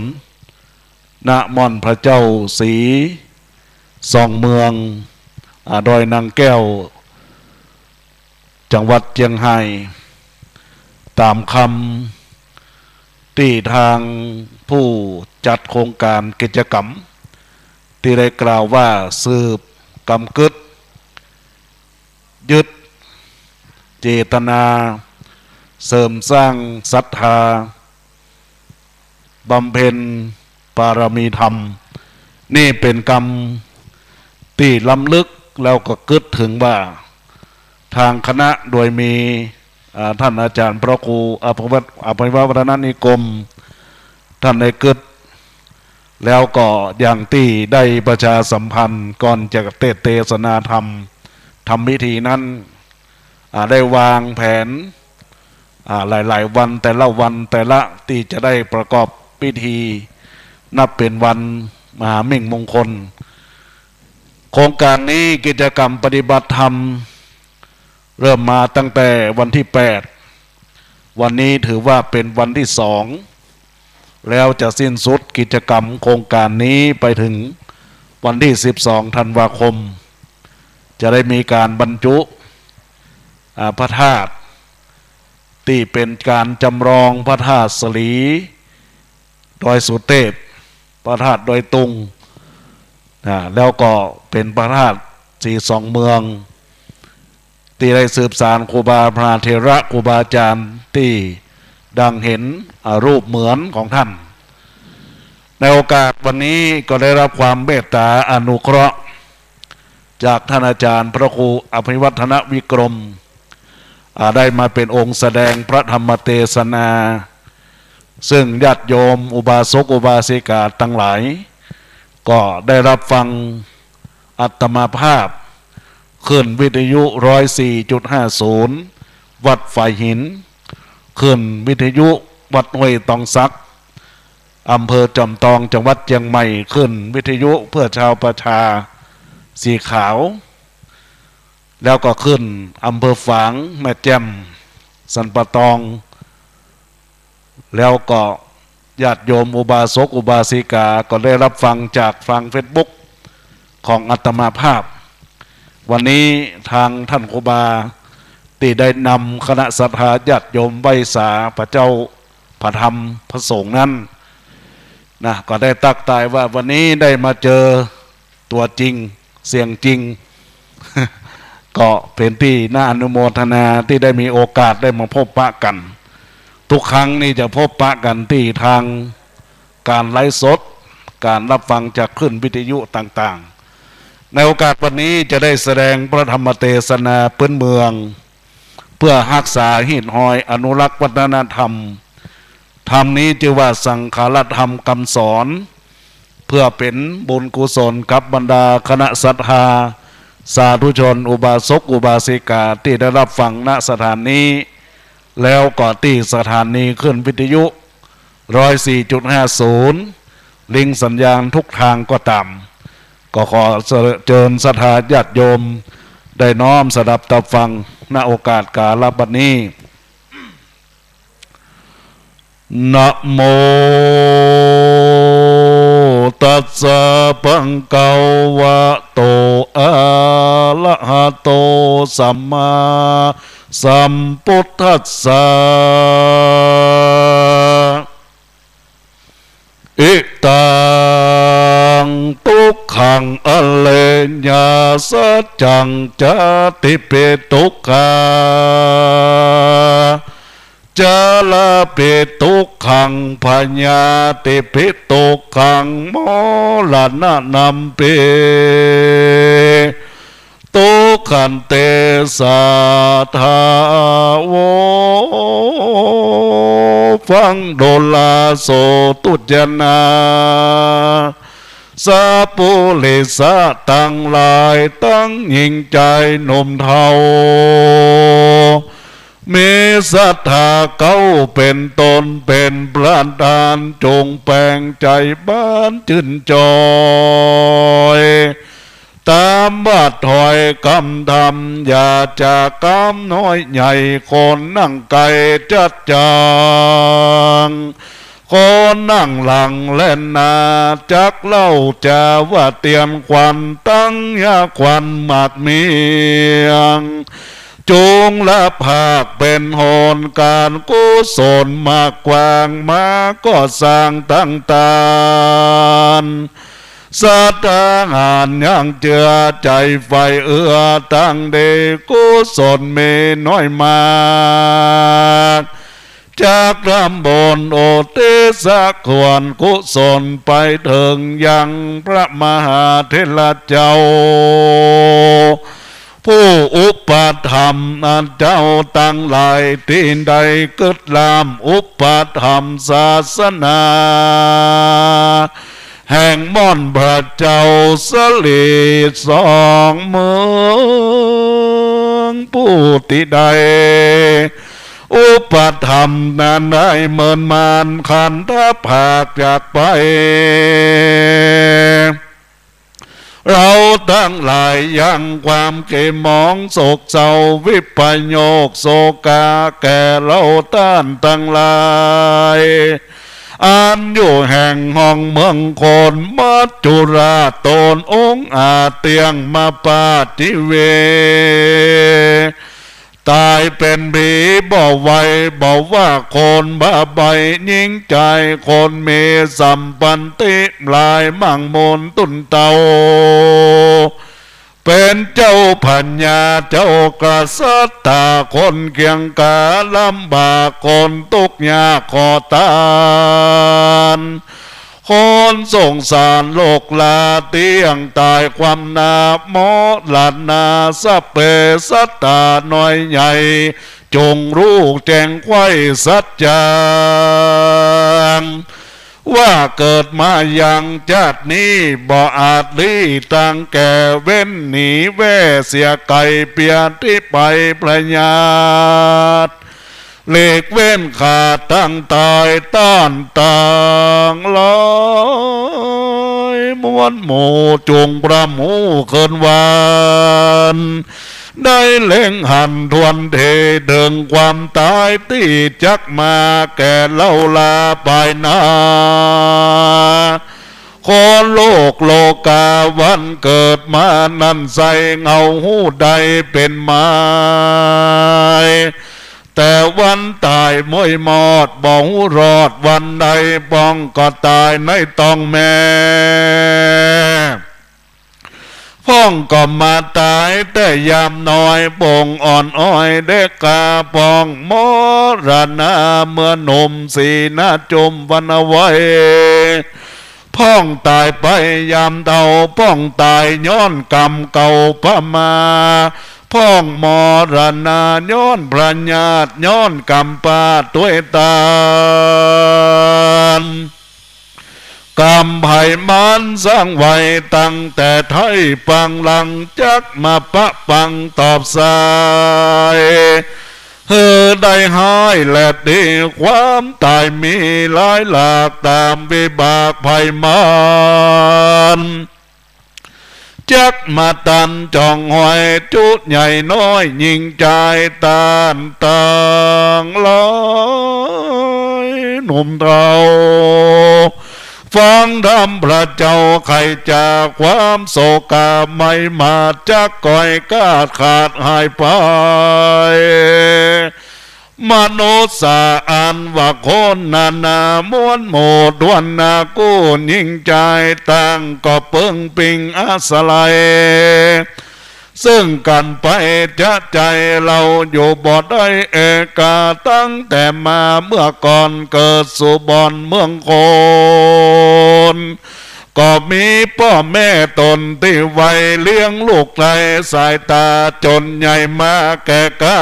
ณ ม่อนพระเจ้าศรีส่องเมือง อ่า ดอยนางแก้ว จังหวัดเจียงฮาย ต๋ามกำตี้ตางผู้จัดโครงก๋านกิจก๋รรม ตี้ได้กล่าวว่า สืบกำกึ๊ด ยึดเจตนา เสริมสร้างศรัทธา บำเพ็ญปารมีธรรม นี่เป๋นกำตี้ล้ำลึก แล้วก็กึ๊ดเถิงว่า ตางคณะโดยมี อ่า ต้านอาจ๋ารย์พระครูอภิวัฒน์ อภิวัฒนนิกรม ต้านได้กึ๊ด แล้วก็อย่างตี้ได้ประชาสัมพันธ์ก่อนจะเตสน์เตสนาธรรม ทำพิธีนั้น อ่า ได้วางแผน อ่า หลายๆ วัน แต่ละวันแต่ละตี้จะได้ประกอบพิธี นับเป๋นวันมหามิ่งมงคล โครงก๋านนี้กิจกรรมปฏิบัติธรรม เริ่มมาตั้งแต่วันตี้แปด วันนี้ถือว่าเป๋นวันตี้สอง แล้วจะสิ้นสุดกิจกรรมโครงก๋านนี้ไปเถิงวันตี้สิบสองธันวาคม จะได้มีก๋านบรรจุ อ่า พระธาตุ ตี้เป๋นก๋านจำลองพระธาตุสะหลี ดอยสุเตพ พระธาตุดอยตุง นะ แล้วก็เป๋นพระธาตุศรีสองเมือง ตี้ได้สืบสานครูบาพระเถระครูบาอาจ๋ารย์ตี้ดังเห็น อ่า รูปเหมือนของต้าน ในโอกาสวันนี้ก็ได้รับความเมตตาอนุเคราะห์ จากต้านอาจ๋ารย์พระครูอภิวัฒนวิกรม อ่า ได้มาเป๋นองค์แสดงพระธรรมเตสนา ซึ่งญาติโยมอุบาสกอุบาสิกาตังหลาย ก็ได้รับฟังอาตมาภาพ คลื่นวิทยุร้อยสี่จุดห้าศูนย์ วัดฝายหิน คลื่นวิทยุวัดห้วยตองสัก อำเภอจอมตอง จังหวัดเจียงใหม่ คลื่นวิทยุเพื่อชาวประชาสีขาว แล้วก็คลื่นอำเภอฝาง แม่แจ่ม สันป่าตอง แล้วก็ญาติโยมอุบาสกอุบาสิกาก็ได้รับฟังจากทางเฟซบุ๊กของอาตมาภาพ วันนี้ทางต้านครูบาตี้ได้นำคณะศรัทธาญาติโยมไหว้สาพระเจ้า พระธรรม พระสงฆ์นั้น นะ ก็ได้ตั๊กทายว่าวันนี้ได้มาเจอตั๋วจริง เสียงจริง ก็เป๋นตี้น่าอนุโมทนาตี้ได้มีโอกาสได้มาพบปะกั๋น ทุกครั้งนี่จะพบปะกั๋นตี้ทางก๋านไลฟ์สด ก๋านรับฟังจากคลื่นวิทยุต่างๆ ในโอกาสวันนี้จะได้แสดงพระธรรมเตสนาปื๊นเมือง เพื่อฮักษาฮีตฮอยอนุรักษ์วัฒนธรรม ธรรมนี้จื้อว่าสังขารธรรมกำสอน เพื่อเป๋นบุญกุศลกับบรรดาคณะศรัทธา สาธุชน อุบาสกอุบาสิกาตี้ได้รับฟัง ณ สถานนี้ แล้วก็ตี้สถานีคลื่นวิทยุร้อยสี่จุดห้าศูนย์ ลิงก์สัญญาณทุกทางก็ต๋าม ก็ขอเจิญศรัทธาญาติโยม ได้น้อมสดับตับฟัง ณ โอกาสกาลบัดนี้ นะโมตัสสะ ภะคะวะโต อะระหะโต สัมมาสัมพุทธัสสะ อิตัง ทุกขัง อะเรยะสัจจัง ชาติปิทุกขา จาระปิทุกขัง พยาธิปิทุกขัง มรณะนัมปิ ทุกขันติ สาทาโว ฟังดูราโสตุจนา สัพปุริสะตังหลาย ตังญิงจายหนุ่มเฒ่า มีศรัทธาเก๊าเป๋นต้นเป๋นประธาน จงแป๋งใจ๋บานจื้นจอย ต๋ามบาทถ้อยกำธรรม อย่าจะกำน้อยใหญ่ คนนั่งไกลจัดจาง คนนั่งหลังแล่นหน้า จักเล่าจาว่าเตียนขวัญ ตังยาขวัญหมากเมี่ยง จุงละภาคเป๋นหนก๋านกุศลมากกว้าง มาก่อสร้างตั้งตาน ศรัทธาหาญยังเจื้อใจ๋ใฝ่เอื้อตังดี กุศลมีน้อยมาก จักทำบุญอุทิศส่วนกุศลไปเถิงยังพระมหาเถระเจ้า ผู้อุปถัมภ์เจ้าตังหลายตี้ได้กึ๊ดล้ำอุปถัมภ์ศาสนา แห่งม่อนพระเจ้าสลีสองเมือง ผู้ตี้ได้อุปถัมภ์นั้นได้เมินมานขันธภาคจากไป เราตังหลายยังความเขมองโศกเศร้าวิปโยคโศกาแก่เราต้านตังหลาย อันอยู่แห่งห้องเมืองคนมัจจุราชตนองค์อาจเตี้ยงมาปาติเว ต๋ายเป๋นผีบ่ไหว บ่ว่าคนบ้าใบ้ ญิงจายคนมีสัมปันติหลาย มั่งมูลตุนเต้า เป๋นเจ้าพญาเจ้ากษัตริย์ คนเคียงกาลำบาก คนตุ๊กข์ยากขอตาน คนสงสารโลกลาเตี้ยงต๋ายความหนามรณา สัพเพสัตตาน้อยใหญ่ จงฮู้แจ้งไขว้สัจจัง ว่าเกิดมายังจาตินี้ บ่อาจหลีตางแก่เว้นหนีแว่เสียไก๋ เปียตี้ไปพยาธิ หลีกเว้นขาดตังต๋าย ต้านตังหลายมวลหมู่จุ่งพร่ำฮู้คืนวัน ได้เล็งหันถ้วนเต๋งความต๋ายตี้จักมาแก่เฮาลาปายหน้า คนโลกโลกาวันเกิดมานั้นใส่เฮาฮู้ได้เป๋นหมาย แต่วันต๋ายม้วยมอดบ่ฮู้รอดวันใด พ่องก็ต๋ายในต๊องแม่ พ่องก็มาต๋ายแต่ยามน้อย ปงอ่อนอ้อยเด็กกา พ่องมรณาเมื่อหนุ่มสีหน้าจุมวันเอาไว้ พ่องต๋ายไปยามเฒ่า พ่องต๋ายย้อนกรรมเก่าพามา พ่องมรณาย้อนพยาธิ ย้อนกรรมปาดตวยตาน กรรมใผมันสร้างไว้ตั้งแต่ไท้ปางหลัง จักมาปะปังตอบสาย หื้อได้ฮ้ายแลดี ความต๋ายมีหลายหลากต๋ามวิบากไผมัน จักมาตันจ่องหอยจุใหญ่น้อยญิงจายต้านตังหลายหนุ่มเฒ่า ฟังธรรมพระเจ้าไขจากความโศกาไมมาจักก้อยกาดขาดหายไป มนุษย์สาอันว่าคนนานามวลหมู่ถ้วนนากู้ญิงจายต่างก็เปิงปิงอาศัย ซึ่งกั๋นไปจะใจ๋เฮาอยู่บ่ได้เอกา ตั้งแต่มาเมื่อก่อนเกิดสู่บ่อนเมืองคน ก็มีป้อแม่ต๋นตี้ไว้เลี้ยงลูกไถ่สายต๋าจ๋นใหญ่มาแก่กล้า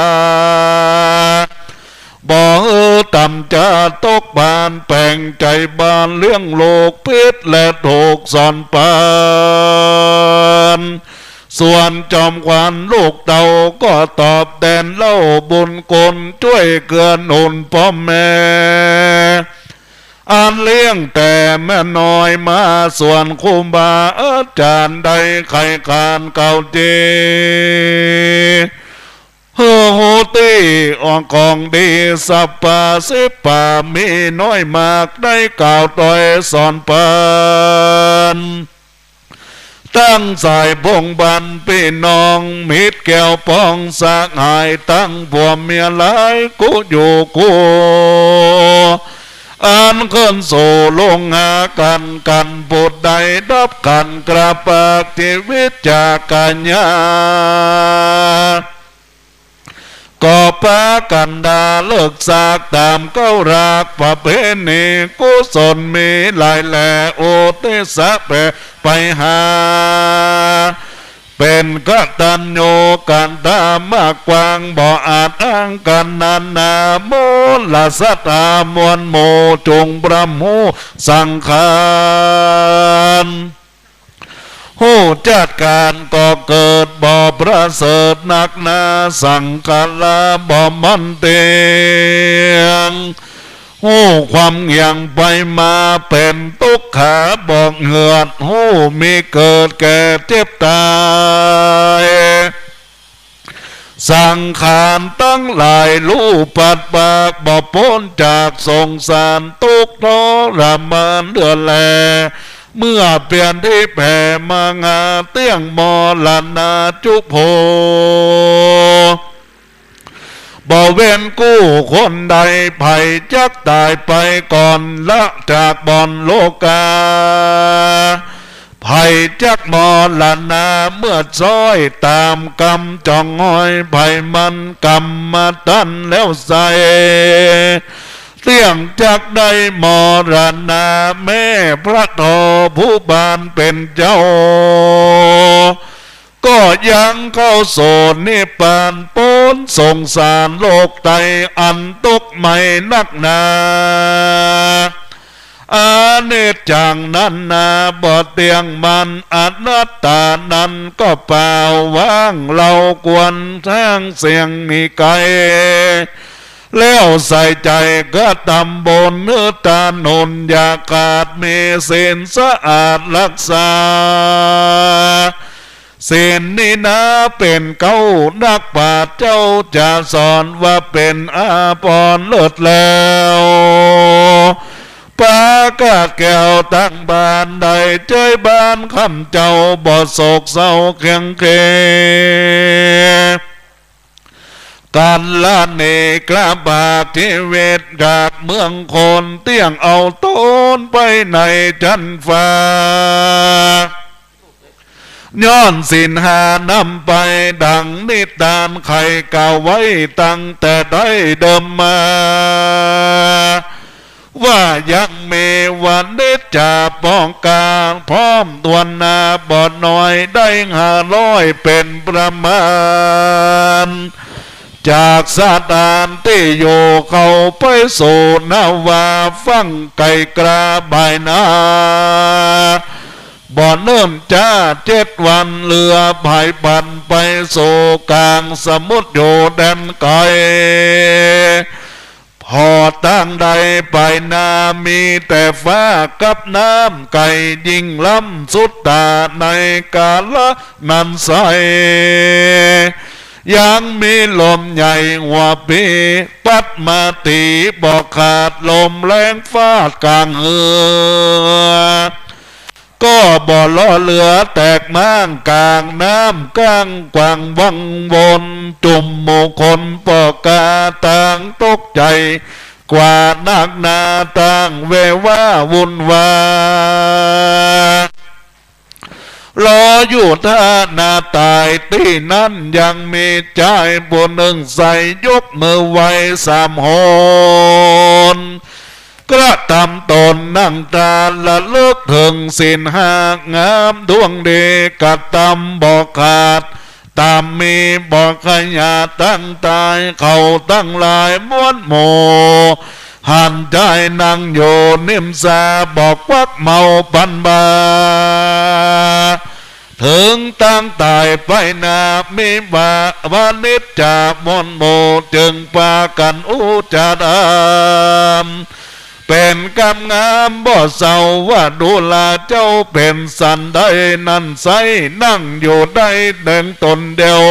บ่หื้อต่ำจาตกปานแป๋งใจ๋บานเลี้ยงลูกผิดและถูกสอนปัน ส่วนจอมขวัญลูกเต้าก็ตอบแตนเล่าบุญคุณจ้วยเกื้อหนุนป้อแม่ อันเลี้ยงแต่แม่น้อยมา ส่วนครูบาอาจ๋ารย์ได้ไขขานกล่าวเจ หื้อฮู้ตี้ออกของดีสัพพาสิบปามีน้อยมาก ได้กล่าวตวยสอนปัน ตั้งสายพงศ์พันธ์ปี้น้องมิตรแก้วปองสหาย ตั้งผัวเมียหลายกู้อยู่กู้ อันขึ้นสู่ลงหากั๋น กั๋นผู้ใดดับขันธ์กระปากจีวิตจากกัญญา ก็ปากั๋นดาเลิกสากต๋ามเก๊าหลากประเพณี กุศลมีหลายแลอุทิศแผ่ไปหา เป๋นกตัญญูกตวา กว้างบ่อาจอ้างกั๋นนานา มลสัตว์มวลหมู่ จุ่งพร่ำฮู้สังขาร ฮู้จัดก๋านก็เกิดบ่ประเสริฐนักหนา สังขาราบ่มั่นเตี้ยง ฮู้ความเหี่ยงไปมาเป๋นตุ๊กขาบ่เหือด ฮู้มีเกิดแก่เจ็บตาย สังขารตังหลายฮู้ปัดปาก บ่ป๊นจากสงสาร ตุ๊กข์ทรมานเดือแล เมื่อเปียรตี้แผ่มางา เตี้ยงมรณาจุโภ บ่เว้นกู้คนใด ใผจักต๋ายไปก่อน ละจากบ่อนโลก๋า ใผจักมรณาเมื่อซ้อย ต๋ามกรรมจ๋องห้อย ใผมันกรรมมาตันแล้วไส้ เตี้ยงจักได้มรณา แม้พระทอผู้บานเป๋นเจ้า ก็ยังเข้าสู่นิพพาน ป๊นสงสารโลกไตอันตุ๊กข์ไหม้นักหนา อนิจจังนั้นนา บ่เตี้ยงมั่น อนัตตานั้นก็เปล่าว่าง เฮาควรฮ้างเสี้ยงหนีไก๋ แล้วใส่ใจ๋กระตำบุญหื้อต๋านนุน อย่าขาดมีศีลสะอาดฮักษา ศีลนี้นาเป๋นเก๊า นักปราชญ์เจ้าจะสอนว่าเป๋นอาภรณ์เลิศแล้ว ปราศจากแก้วตังบ้านใด ใจ๊บ้านข้ำเจ้าบ่โศกเศร้าเคียงเค กั๋นละหนีกระบากจีวิตจากเมืองคน เตี้ยงเอาต๋นไปในจั๊นฟ้า ย้อนศีลห้านำไป ดังนิทานไขกล่าวไว้ตั้งแต่ใดเดิมมา ว่ายังมีวณิจจาป้องก๋าน พร้อมถ้วนหน้าบ่น้อยได้ห้าร้อยเป๋นประมาณ จากสถานตี้อยู่เข้าไปสู่นาวาฝั่งไก๋กล้าบ่ายนา บ่เนิ่นจ๊าเจ็ดวัน เฮือผายผันไปสู่ก๋างสมุทรอยู่แดนไก๋ ผ่อตางใดไปหน้ามีแต่ฟ้ากับน้ำ ไก๋ยิ่งล้ำสุดต๋าในกาละนั้นไส้ ยังมีลมใหญ่หัวปีปัดมาตี๋บ่ขาด ลมแล้งฟาดก๋างเฮือ ก็บ่ล่อเฮือแตกม้างก๋างน้ำ ก้างขวางวังวน จุมหมู่คนป้อก๋าต่างตกใจ๋กว่านักหนา ต่างแววาวุ่นวาย รออยู่ต้าหน้าต๋ายตี้นั้น ยังมีจายผู้นึ่งใส่ยกมือไหว้สามหน กระตำต๋นนั่งตาระลึกเถิงศีลห้างามดวงดี กระตำบ่ขาด ต๋ามมีบ่ขยาด ตังต๋ายเขาตังหลายมวลหมู่ หันจายนั่งอยู่นิ่มซา บ่ควักเมาปันบา เถิงตังต๋ายไปหน้า มีวาวณิจจามวลหมู่ จึงปากั๋นอู้จ๋าถาม เป๋นกำงามบ่เศร้าว่า ดูราเจ้าเป๋นสันใดนั้นไส้ นั่งอยู่ได้เถิงต๋นเดียว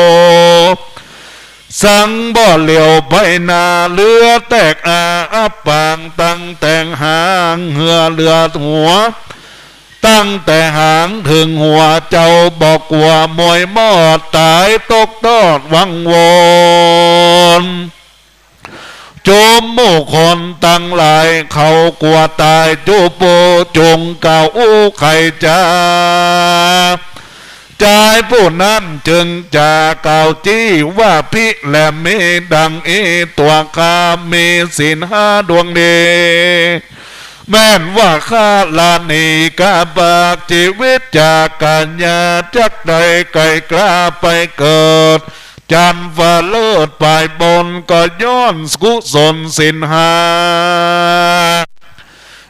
สังบ่เหลียวไปหน้า เฮือแตกอาอับปาง ตั้งแต่หางเฮือเลือดหัว ตั้งแต่หางเถิงหัว เจ้าบ่กั๋วมวยมอด ต๋ายตกตอดวังวน จุมหมู่คนตังหลายเขากั๋วต๋าย จุปูจุ่งกล่าวอู้ไขจ๋า จายผู้นั้นจึงจ๋ากล่าวจี้ว่า ภิแลมีดังอี้ ตั๋วข้ามีศีลห้าดวงดี แม่นว่าข้าละหนีก๋าบาก จีวิตจากกัญญา จักได้ไก๋กล้าไปเกิด จันทร์ฟ้าเลิศปายบน ก็ย้อนกุศลศีลห้า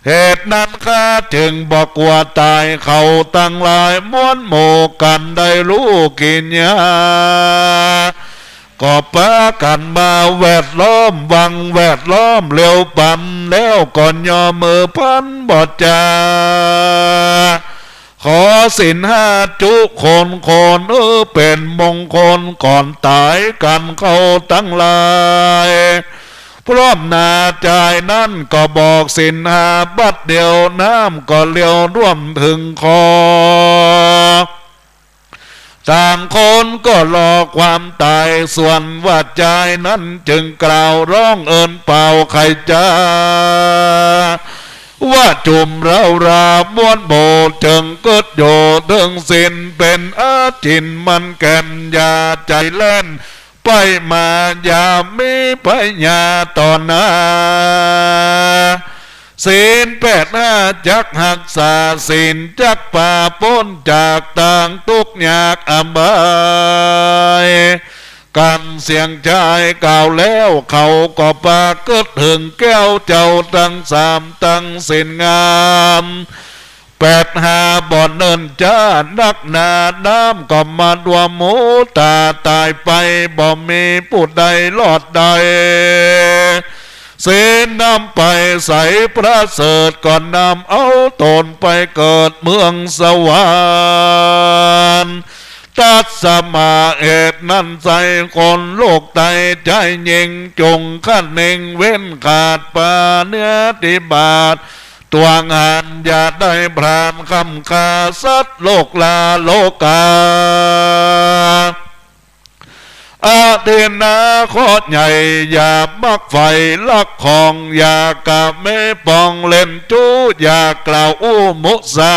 เหตุนั้นข้าจึงบ่กั๋วต๋าย เขาตังหลายมวลหมู่กั๋นได้ฮู้กิริยา ก็ปากั๋นมาแวดล้อม วังแวดล้อม เหลียวปันแล้วก็ย่อมือพันบ่จา ขอศีลห้าจุคนคน เออ เป๋นมงคลก่อนต๋ายกั๋นเขาตังหลาย พร้อมหน้าจายนั้นก็บอกศีลห้าบัดเดียว น้ำก็เหลียวท่วมเถิงคอ ต่างคนก็รอความต๋าย ส่วนว่าจายนั้นจึงกล่าวฮ้องเอิ้นเป่าไขจ๋า ว่าจุ่มเร้าราบมวลหมู่ เจิ่งกึ๊ดอยู่เถิงศีล เป๋นอาจินมันแก่น อย่าใจ๋แล่นไปมา อย่ามีพยาต่อหน้า ศีลแปดห้าจักฮักษา ศีลจักปาป๊นจากตางตุ๊กข์ยากอบาย กันเสียงจายกล่าวแล้ว เขาก็ปากึ๊ดเถิงแก้วเจ้าตังสาม ตังศีลงาม แปดห้าบ่เนิ่นจ๊านักหนา น้ำก็มาท่วมหูต๋า ต๋ายไปบ่มีผู้ใดรอดได้ ศีลนำไปใสประเสริฐ ก็นำเอาต๋นไปเกิดเมืองสวรรค์ ตัดสมาเหตุนั้นไซร้คนโลกไต จายยิ่งจงคะเน่ง เว้นขาดปาเนื้อติบาท ตวงหันอย่าได้พลาด คว่ำคาสัตว์โลกลาโลกา อเทนาเคราะห์ใหญ่ อย่ามักใฝ่ลักของ อย่ากะเมปองเล่นจู้ อย่ากล่าวอู้มุสา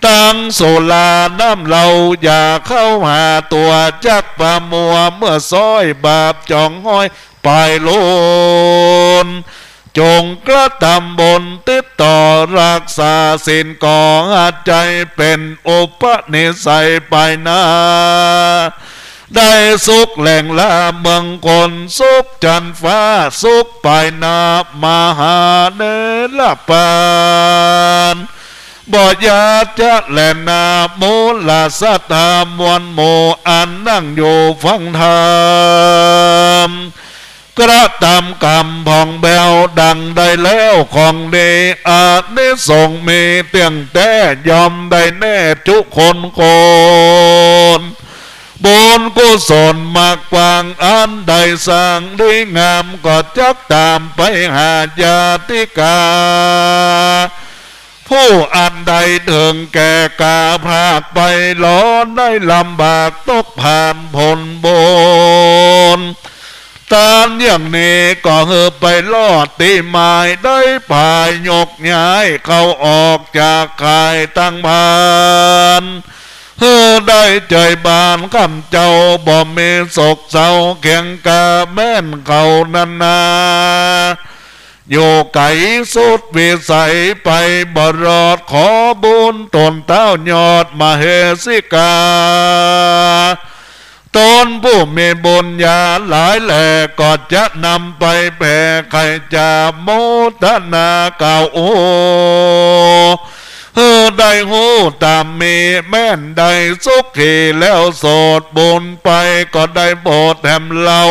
ตังสุราน้ำเหล้า อย่าเข้าหาตั๋ว จักประมัวเมื่อซ้อย บาปจ๋องห้อยปายลูน จงกระตำบุญติดต่อ ฮักษาศีลก่อ หาใจ๋เป๋นอุปนิสัย ปายหน้าได้สุขแหล่งลาเมืองคน สุขจันทร์ฟ้า สุขปายหน้ามหาเนรปาน บ่ยาจะแลนา มูลศรัทธามวลหมู่ อันนั่งอยู่ฟังธรรม กระตำกรรมผ่องแผ้วดังใดแล้ว ของดีอานิสงส์มีเตี้ยงแต๊ ย่อมได้แน่จุคนคน บุญกุศลมากกว้าง อันได้สร้างดีงาม ก็จักต๋ามไปหาญาติกา ผู้อันได้เถิงแก่กา พรากไปหลอได้ลำบาก ตกผ่านผลบุญ ตานอย่างนี้ก็หื้อไปรอดตี้หมาย ได้ผายยกย้ายเข้าออกจากข่ายตังพาน หื้อได้ใจ๋บ้านข้ามเจ้า บ่มีโศกเศร้าเคียงกา แม่นเขานั้นนา อยู่ไก๋สุดวิสัยไปบ่รอด ขอบุญต๋นเต้ายอดมเหสีกา ต๋นผู้มีบุญญาหลายแล ก็จะนำไปแผ่ไขจ๋า โมทนากล่าวโอ หื้อได้ฮู้ต๋ามมี แม่นได้สุขีแล้ว โสดบุญไปก็ได้โปรดแถมเฮา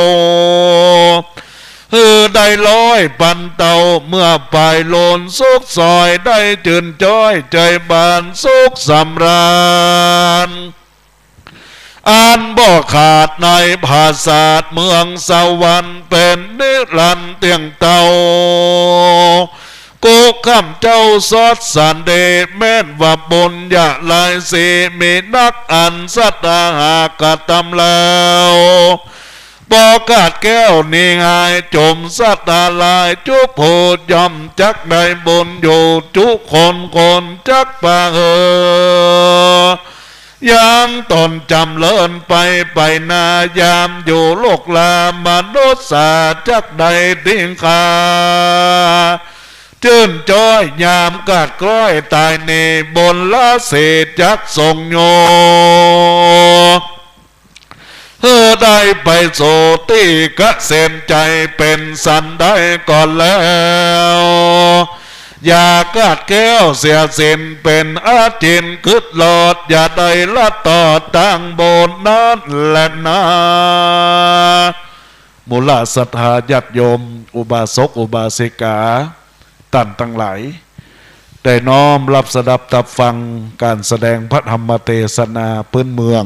หื้อได้ร้อยปันเต้า เมื่อปายลูนสุขสอย ได้จื่นจ้อยใจ๋บานสุขสำราญ อันบ่ขาดในผาสาทเมืองสวรรค์ เป๋นนิรันดร์เตี้ยงเต้า กู้ข้ามเจ้าสอดสันเด แม่นว่าบุญญาหลายสี มีนักอันศรัทธาหากกระตำแล้ว บ่ขาดแก้วนี้หาย จุมศรัทธาหลายจุผู้ ย่อมจักได้บุญอยู่จุคนคน จักปาหื้อยังต๋นจ๋ำเริญไป ไปหน้ายามอยู่โลกลามนุษย์สา จักได้ติงคา จื้นจ้อยยามกาดกล้อยต๋ายนี้ บุญละเสจักส่งโย หื้อได้ไปสู่ตี้เกษมใจ๋เป๋นสันได้ก่อนแล้ว อย่ากาดแก้วเสียศีลเป๋นอาจิณกึ๊ดรอด อย่าได้ลัดตอดตางบุญนั้นแลนา หมู่เหล่าศรัทธาญาติโยม อุบาสกอุบาสิกา ต้านตังหลาย ได้น้อมรับสดับตับฟังก๋านแสดงพระธรรมเตสนาปื๊นเมือง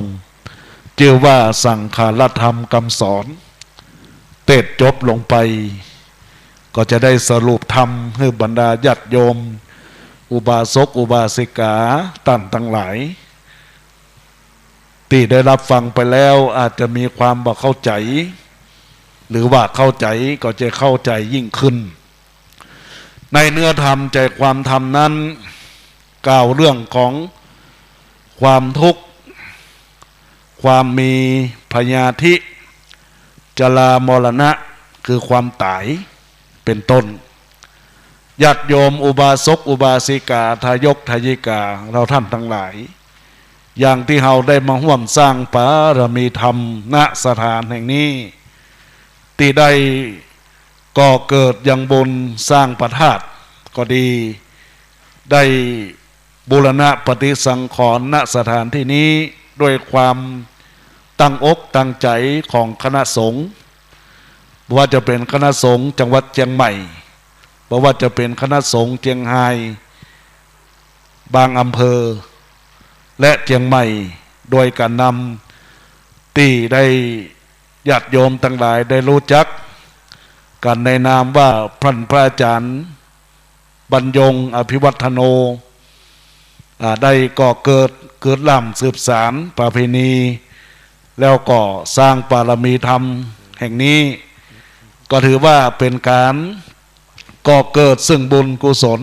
จื้อว่าสังขารัตธรรมกำสอน เตสน์จบลงไป ก็จะได้สรุปธรรมหื้อบรรดาญาติโยม อุบาสกอุบาสิกา ต้านตังหลาย ตี้ได้รับฟังไปแล้วอาจจะมีความบ่เข้าใจ๋ หรือว่าเข้าใจ๋ก็จะเข้าใจ๋ยิ่งขึ้น ในเนื้อธรรมใจ๋ความธรรมนั้น กล่าวเรื่องของความทุกข์ ความมีพยาธิ จรามรณะ คือความต๋าย เป๋นต้น ญาติโยมอุบาสกอุบาสิกา ทายกทายิกา เฮาต้านตังหลาย อย่างตี้เฮาได้มาฮ่วมสร้างปารมีธรรม ณ สถานแห่งนี้ ตี้ได้ก่อเกิดยังบุญสร้างพระธาตุก็ดี ได้บูรณะปฏิสังขรณ์ ณ สถานตี้นี้ ด้วยความตั้งอกตั้งใจ๋ของคณะสงฆ์ บ่ว่าจะเป๋นคณะสงฆ์จังหวัดเจียงใหม่ บ่ว่าจะเป๋นคณะสงฆ์เจียงฮาย บางอำเภอ และเจียงใหม่ โดยก๋านนำตี้ได้ญาติโยมตังหลายได้ฮู้จักกั๋นในนามว่าต้านพระอาจ๋ารย์ บรรยง อภิวัฒโน อ่า ได้ก่อเกิด เกิดล้ำสืบสานประเพณี แล้วก็สร้างปารมีธรรมแห่งนี้ ก็ถือว่าเป๋นก๋านก่อเกิดซึ่งบุญกุศล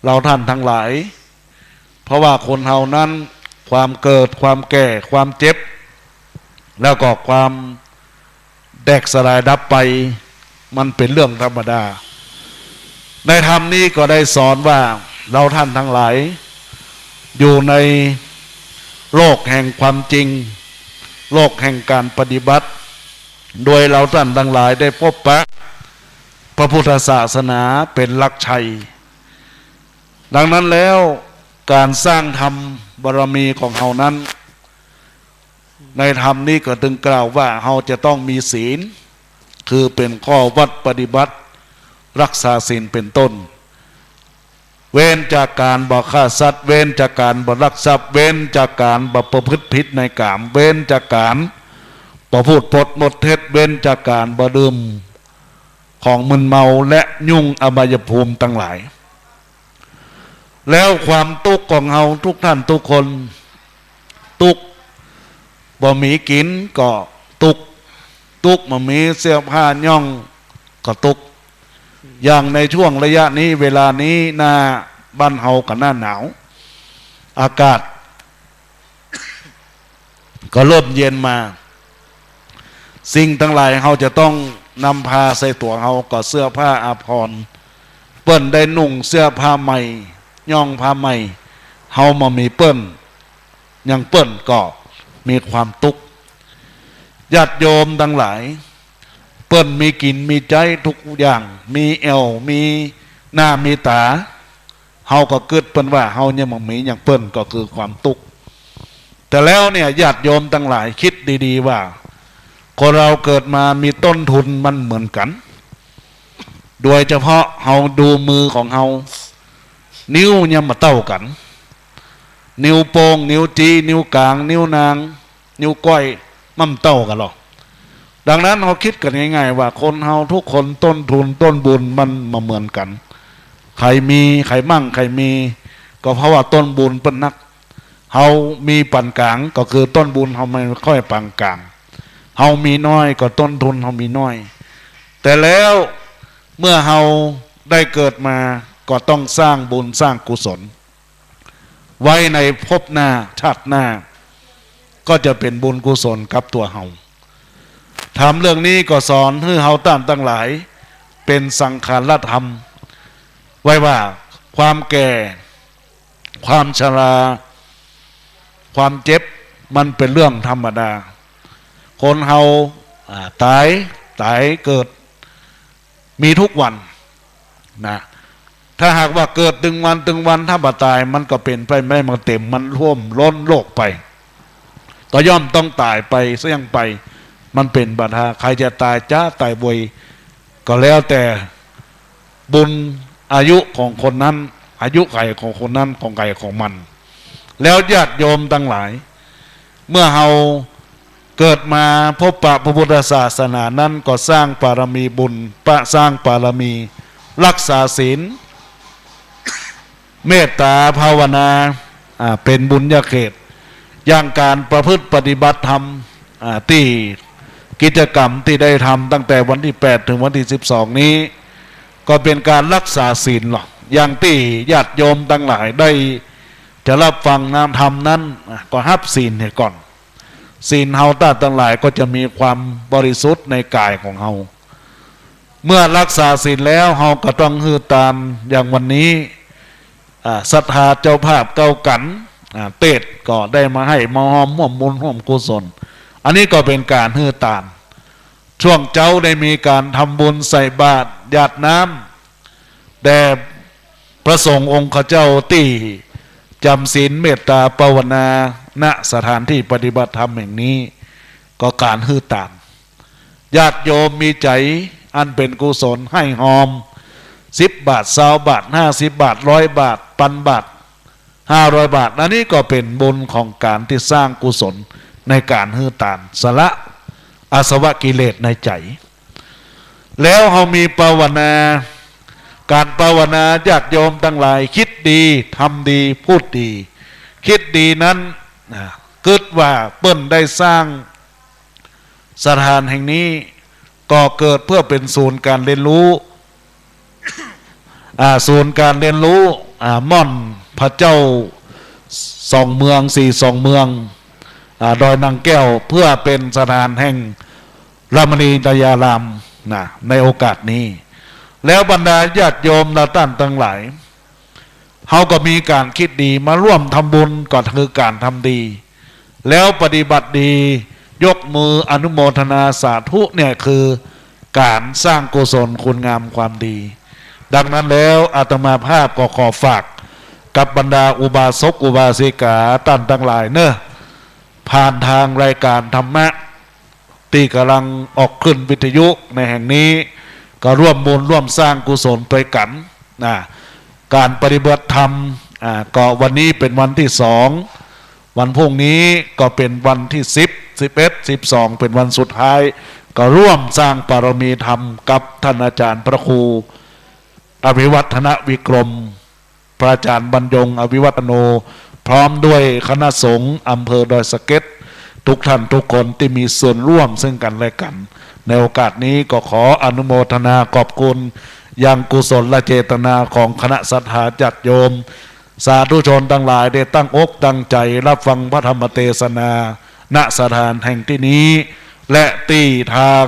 เฮาต้านตังหลาย เพราะว่าคนเฮานั้น ความเกิด ความแก่ ความเจ็บ แล้วก็ความแตกสลายดับไป มันเป๋นเรื่องธรรมดา ในธรรมนี้ก็ได้สอนว่าเฮาต้านตังหลาย อยู่ในโลกแห่งความจริง โลกแห่งก๋านปฏิบัติ โดยเฮาต้านตังหลายได้พบปะพระพุทธศาสนาเป๋นหลักชัย ดังนั้นแล้ว ก๋านสร้างธรรมบารมีของเฮานั้น ในธรรมนี้ก็ตึงกล่าวว่าเฮาจะต้องมีศีล คือเป๋นข้อวัดปฏิบัติ รักษาศีลเป๋นต้น เว้นจากก๋านบ่ฆ่าสัตว์ เว้นจากก๋านบ่ลักทรัพย์ เว้นจากก๋านบ่ประพฤติผิดในกาม เว้นจากก๋านบ่พูดปดมดเท็จ เว้นจากก๋านบ่ดื่มของมึนเมา และยุ่งอบายภูมิตังหลาย แล้วความตุ๊กข์ของเฮาทุกท่านทุกคน ตุ๊กข์บ่มีกิ๋นก็ตุ๊กข์ ตุ๊กข์บ่มีเสื้อผ้าย่องก็ตุ๊กข์ อย่างในช่วงระยะนี้ เวลานี้ หน้าบ้านเฮาก็หน้าหนาว อากาศ ก็เริ่มเย็นมา สิ่งตังหลายเฮาจะต้องนำพาใส่ตั๋วเฮา ก็เสื้อผ้าอาภรณ์ เปิ้นได้นุ่งเสื้อผ้าใหม่ ย่องผ้าใหม่ เฮาบ่มีเปิ้น อย่างเปิ้นก็มีความตุ๊กข์ ญาติโยมตังหลาย เปิ้นมีกิ๋นมีใจ๊ทุกอย่าง มีแอ่ว มีหน้ามีต๋า เฮาก็กึ๊ดเปิ้นว่าเฮายังบ่มีอย่างเปิ้น ก็คือความตุ๊กข์ แต่แล้วเนี่ย ญาติโยมตังหลายกึ๊ดดีๆ ว่า คนเฮาเกิดมามีต้นทุนมันบ่เหมือนกั๋น โดยเฉพาะเฮาดูมือของเฮา นิ้วยังบ่เต้ากั๋น นิ้วโป้ง นิ้วชี้ นิ้วกลาง นิ้วนาง นิ้วก้อย มันบ่เต้ากั๋นหรอก ดังนั้นเฮากึ๊ดกั๋นง่ายๆ ว่าคนเฮาทุกคนต้นทุนต้นบุญมันบ่เหมือนกั๋น ใผมี ใผมั่ง ใผมี ก็เพราะว่าต้นบุญเปิ้นนัก เฮามีปานก๋าง ก็คือต้นบุญเฮามันค่อยปานก๋าง เฮามีน้อย ก็ต้นทุนเฮามีน้อย แต่แล้วเมื่อเฮาได้เกิดมา ก็ต้องสร้างบุญสร้างกุศล ไว้ในภพหน้า ชาติหน้า ก็จะเป๋นบุญกุศลกับตั๋วเฮา ธรรมเรื่องนี้ก็สอนหื้อเฮาต้านตังหลาย เป๋นสังขารธรรม ไว้ว่าความแก่ ความชรา ความเจ็บ มันเป๋นเรื่องธรรมดา คนเฮา อ่า ต๋าย ต๋ายเกิด มีทุกวัน นะ ถ้าหากว่าเกิดตึงวันตึงวัน ถ้าบ่ต๋าย มันก็เป๋นไปบ่ได้ มันเต็ม มันท่วมล้นโลกไป ก็ย่อมต้องต๋ายไปเสี้ยงไป มันเป๋นบ่า ใผจะต๋ายจ๊าต๋ายเวย ก็แล้วแต่บุญอายุของคนนั้น อายุขัยของคนนั้น ของใผของมัน แล้วญาติโยมตังหลาย เมื่อเฮาเกิดมาพบปะพระพุทธศาสนานั้น ก็สร้างบารมีบุญ ปะ สร้างบารมี รักษาศีล เมตต๋าภาวนา อ่า เป๋นบุญญาเขต อย่างก๋านประพฤติปฏิบัติธรรม อ่า ตี้กิจกรรมตี้ได้ทำตั้งแต่วันตี้แปดเถิงวันตี้สิบสองนี้ ก็เป๋นก๋านรักษาศีลลอ อย่างตี้ญาติโยมตังหลายได้จะฮับฟังธรรมนั้น อ่า ก็ฮับศีลเหียก่อน ศีลเฮาต้านตังหลายก็จะมีความบริสุทธิ์ในก๋ายของเฮา เมื่อรักษาศีลแล้ว เฮาก็ต้องหื้อตาน อย่างวันนี้ อ่า ศรัทธาเจ้าภาพเก้ากั๋น อ่า เตสน์ก็ได้มาให้มาฮอมฮ่วมบุญฮ่วมกุศล อันนี้ก็เป๋นก๋านหื้อตาน ช่วงเจ๊าได้มีก๋านทำบุญใส่บาตรหยาดน้ำ แด่พระสงฆ์องค์ข้าเจ้าตี้จ๋ำศีลเมตต๋าภาวนา ณ สถานตี้ปฏิบัติธรรมแห่งนี้ ก็ก๋านหื้อตาน ญาติโยมมีใจ๋อันเป๋นกุศลให้ฮอม สิบบาท ซาวบาท ห้าสิบบาท ร้อยบาท ปันบาท ห้าร้อยบาท อันนี้ก็เป๋นบุญของก๋านตี้สร้างกุศลในก๋านหื้อตาน สละอาสวะกิเลสในใจ๋ แล้วเฮามีภาวนา ก๋านภาวนา ญาติโยมตังหลาย กึ๊ดดี ทำดี พูดดี กึ๊ดดีนั้น อ่า กึ๊ดว่าเปิ้นได้สร้างสถานแห่งนี้ ก็เกิดเปื้อเป๋นศูนย์ก๋านเฮียนฮู้ อ่า ศูนย์ก๋านเฮียนฮู้ อ่า ม่อนพระเจ้าสองเมือง สี่สองเมือง อ่า ดอยนางแก้ว เปื้อเป๋นสถานแห่งรามณีนายาราม นะ ในโอกาสนี้ แล้วบรรดาญาติโยมต้านตังหลาย เฮาก็มีก๋านกึ๊ดดี มาร่วมทำบุญก็คือก๋านทำดี แล้วปฏิบัติดี ยกมืออนุโมทนาสาธุเนี่ย คือก๋านสร้างกุศลคุณงามความดี ดังนั้นแล้วอาตมาภาพก็ขอฝากกับบรรดาอุบาสกอุบาสิกาต้านตังหลายเนาะ ผ่านตางรายก๋านธรรมะ ตี้ก่ำลังออกขึ้นวิทยุในแห่งนี้ ก็ร่วมบุญร่วมสร้างกุศลตวยกั๋น นะ ก๋านปฏิบัติธรรม อ่า ก็วันนี้เป๋นวันตี้สอง วันพรุ่งนี้ก็เป๋นวันตี้สิบ สิบเอ็ด สิบสอง เป๋นวันสุดท้าย ก็ร่วมสร้างบารมีธรรมกับต้านอาจ๋ารย์พระครูอภิวัฒนวิกรม พระอาจ๋ารย์บรรยงอภิวัฒโน พร้อมด้วยคณะสงฆ์อำเภอดอยสะเก็ด ทุกท่านทุกคนตี้มีส่วนร่วมซึ่งกั๋นและกั๋น ในโอกาสนี้ก็ขออนุโมทนาขอบคุณยังกุศลเจตนาของคณะศรัทธาญาติโยม สาธุชนตังหลายได้ตั้งอกตั้งใจ๋ฮับฟังพระธรรมเตสนา ณ สถานแห่งตี้นี้ และตี้ตาง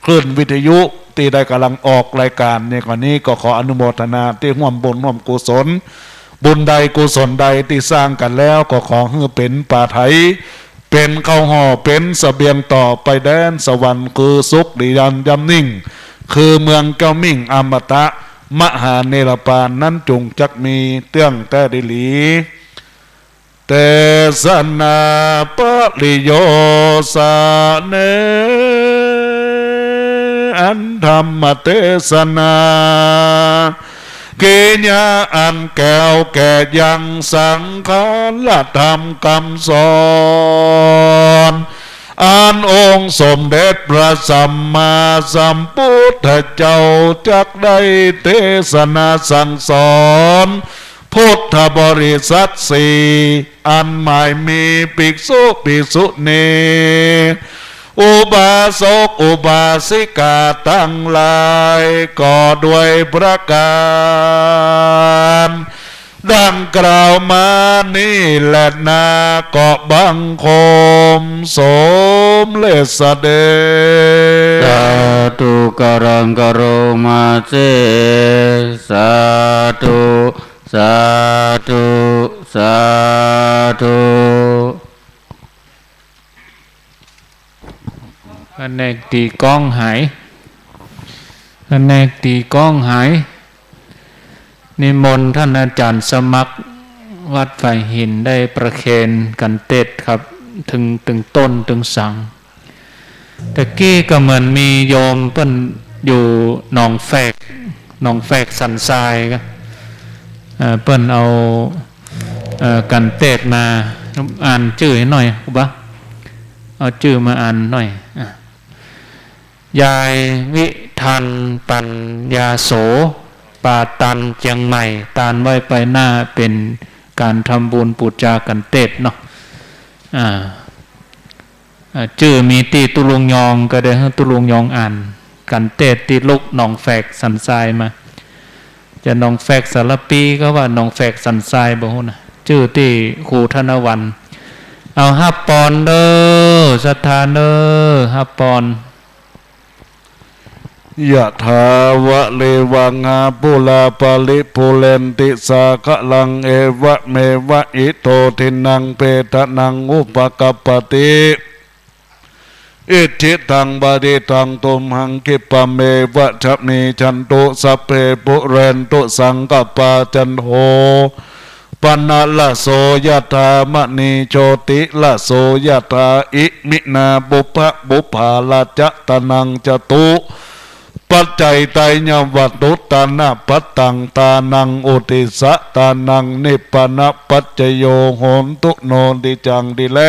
คลื่นวิทยุตี้ได้ก่ำลังออกรายก๋านในก๋อนนี้ ก็ขออนุโมทนาตี้ฮ่วมบุญฮ่วมกุศล บุญใดกุศลใดตี้สร้างกั๋นแล้ว ก็ขอหื้อเป๋นปาไถ เป๋นข้าวห่อ เป๋นเสบียงต่อไปแดนสวรรค์ คือสุขดียามยิ่ง คือเมืองแก้วมิ่งอมตะ มหานิรปานนั้นจุ่งจักมีเตื้องแต๊ดีหลี เตสนาปริโยสเน อันธรรมเตสนา กิริยาอันแก้วแก่ยังสังขารธรรมกำสอน อันองค์สมเด็จพระสัมมาสัมพุทธเจ้าจักได้เตสนาสั่งสอน พุทธบริษัทสี่ อันหมายมีภิกษุภิกษุณี อุบาสกอุบาสิกาตังหลาย ก็ด้วยประก๋าน ดังกล่าวมานี้แลนา ก็บังคมสมเร็จเสด็จ สาธุ กำลังกระโรมาเส สาธุ สาธุ สาธุ ผนกตีกลองหาย ผนกตีกลองหาย นิมนต์ต้านอาจ๋ารย์สมัคร วัดฝายหิน ได้ประเคนก๋านเตศน์ครับ ตึง ตึงต้น ตึงสัง ตะกี้ก็เหมือนมีโยมเปิ้นอยู่หนองแฝก หนองแฝกสันทรายก็ เอ่อ เปิ้นเอา เอ่อ ก๋านเตศน์มา อ่านจื้อหื้อหน่อย ครูบา เอาจื้อมาอ่านหน่อย อ่ะ ยายวิทัน ปัญญาโส ป่าตัน เจียงใหม่ ตานไว้ไปหน้า เป๋นก๋านทำบุญปู๋จาก๋านเตศน์เนาะ อ่า อ่า จื้อมีตี้ตุ๊ลุงยอง ก็ได้หื้อตุ๊ลุงยองอ่านก๋านเตศน์ตี้ลุกหนองแฝกสันทรายมา จะหนองแฝกสารภี ก็ว่าหนองแฝกสันทราย บ่ฮู้นะ จื้อตี้ครูธนวรรณ เอาฮับปอนเด้อ ศรัทธาเด้อ ฮับปอน ยะถาวะริวะหาปูราปะริปูเรนติสาคะรัง เอวะเมวะอิโตทินนังเปตะนังอุปะกัปปะติ อิจฉิตังปะฏิตังตุมหัง ขิปปะเมวะสะมิชฌันตุ สัพเพปุเรนตุสังกัปปา จันโท ปะนะระโสยะถา มะณีโชติระโสยะถา อิมินาปุพพะปุพพาราจะตานังจตุปัจจัยตายะวัตถุตานะปัตตังตานังอุติสสะตานังนิปปานะปัจจโย โหนตุโนติจัง ดีแล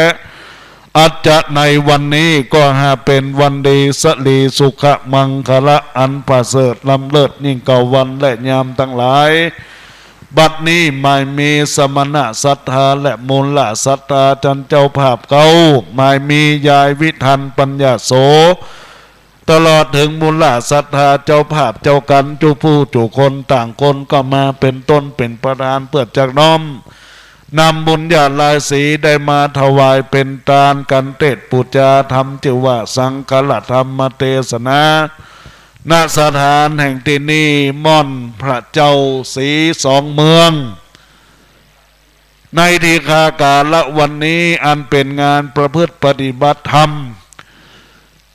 อาจจะในวันนี้ก็หาเป๋นวันดี สะหลีสุขะ มังคะละ อันประเสริฐล้ำเลิศยิ่งกว่าวันและยามตังหลาย บัดนี้หมายมีสมณะศรัทธาและมูลศรัทธาต้านเจ้าภาพเก๊า หมายมียายวิทันปัญญาโส ตลอดเถิงมูลศรัทธาเจ้าภาพเจ้ากั๋นจุผู้จุคน ต่างคนก็มาเป๋นต้นเป๋นประธาน เปื้อจักน้อมนำบุญญาลายสีได้มาถวายเป๋นตานก๋านเตศน์ปู๋จาธรรม จื้อว่าสังฆะธรรมเตสนา ณ สถานแห่งตี้นี่ ม่อนพระเจ้าสีสองเมือง ในทีฆากาละวันนี้ อันเป๋นงานประพฤติปฏิบัติธรรม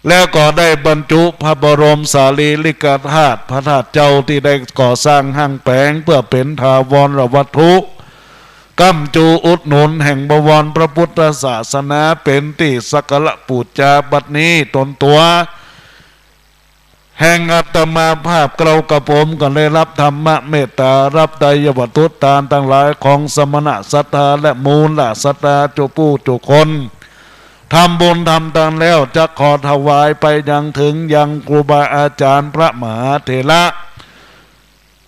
แล้วก็ได้บรรจุพระบรมสารีริกธาตุ พระธาตุเจ้าตี้ได้ก่อสร้างห้างแป๋งเปื้อเป๋นถาวรวัตถุ ก้ำจูอุดหนุนแห่งบวรพระพุทธศาสนา เป๋นตี้สักการะปู๋จาบัดนี้ ตนตั๋ว แห่งอาตมาภาพเกล้ากระผมก็ได้ฮับธรรมะเมตตา ฮับไตรยวัตถุตานตังหลายของสมณะศรัทธาและมูลศรัทธาจุผู้จุคน ทำบุญทำตานแล้ว จะขอถวายไปยังเถิงยังครูบาอาจ๋ารย์พระมหาเถระ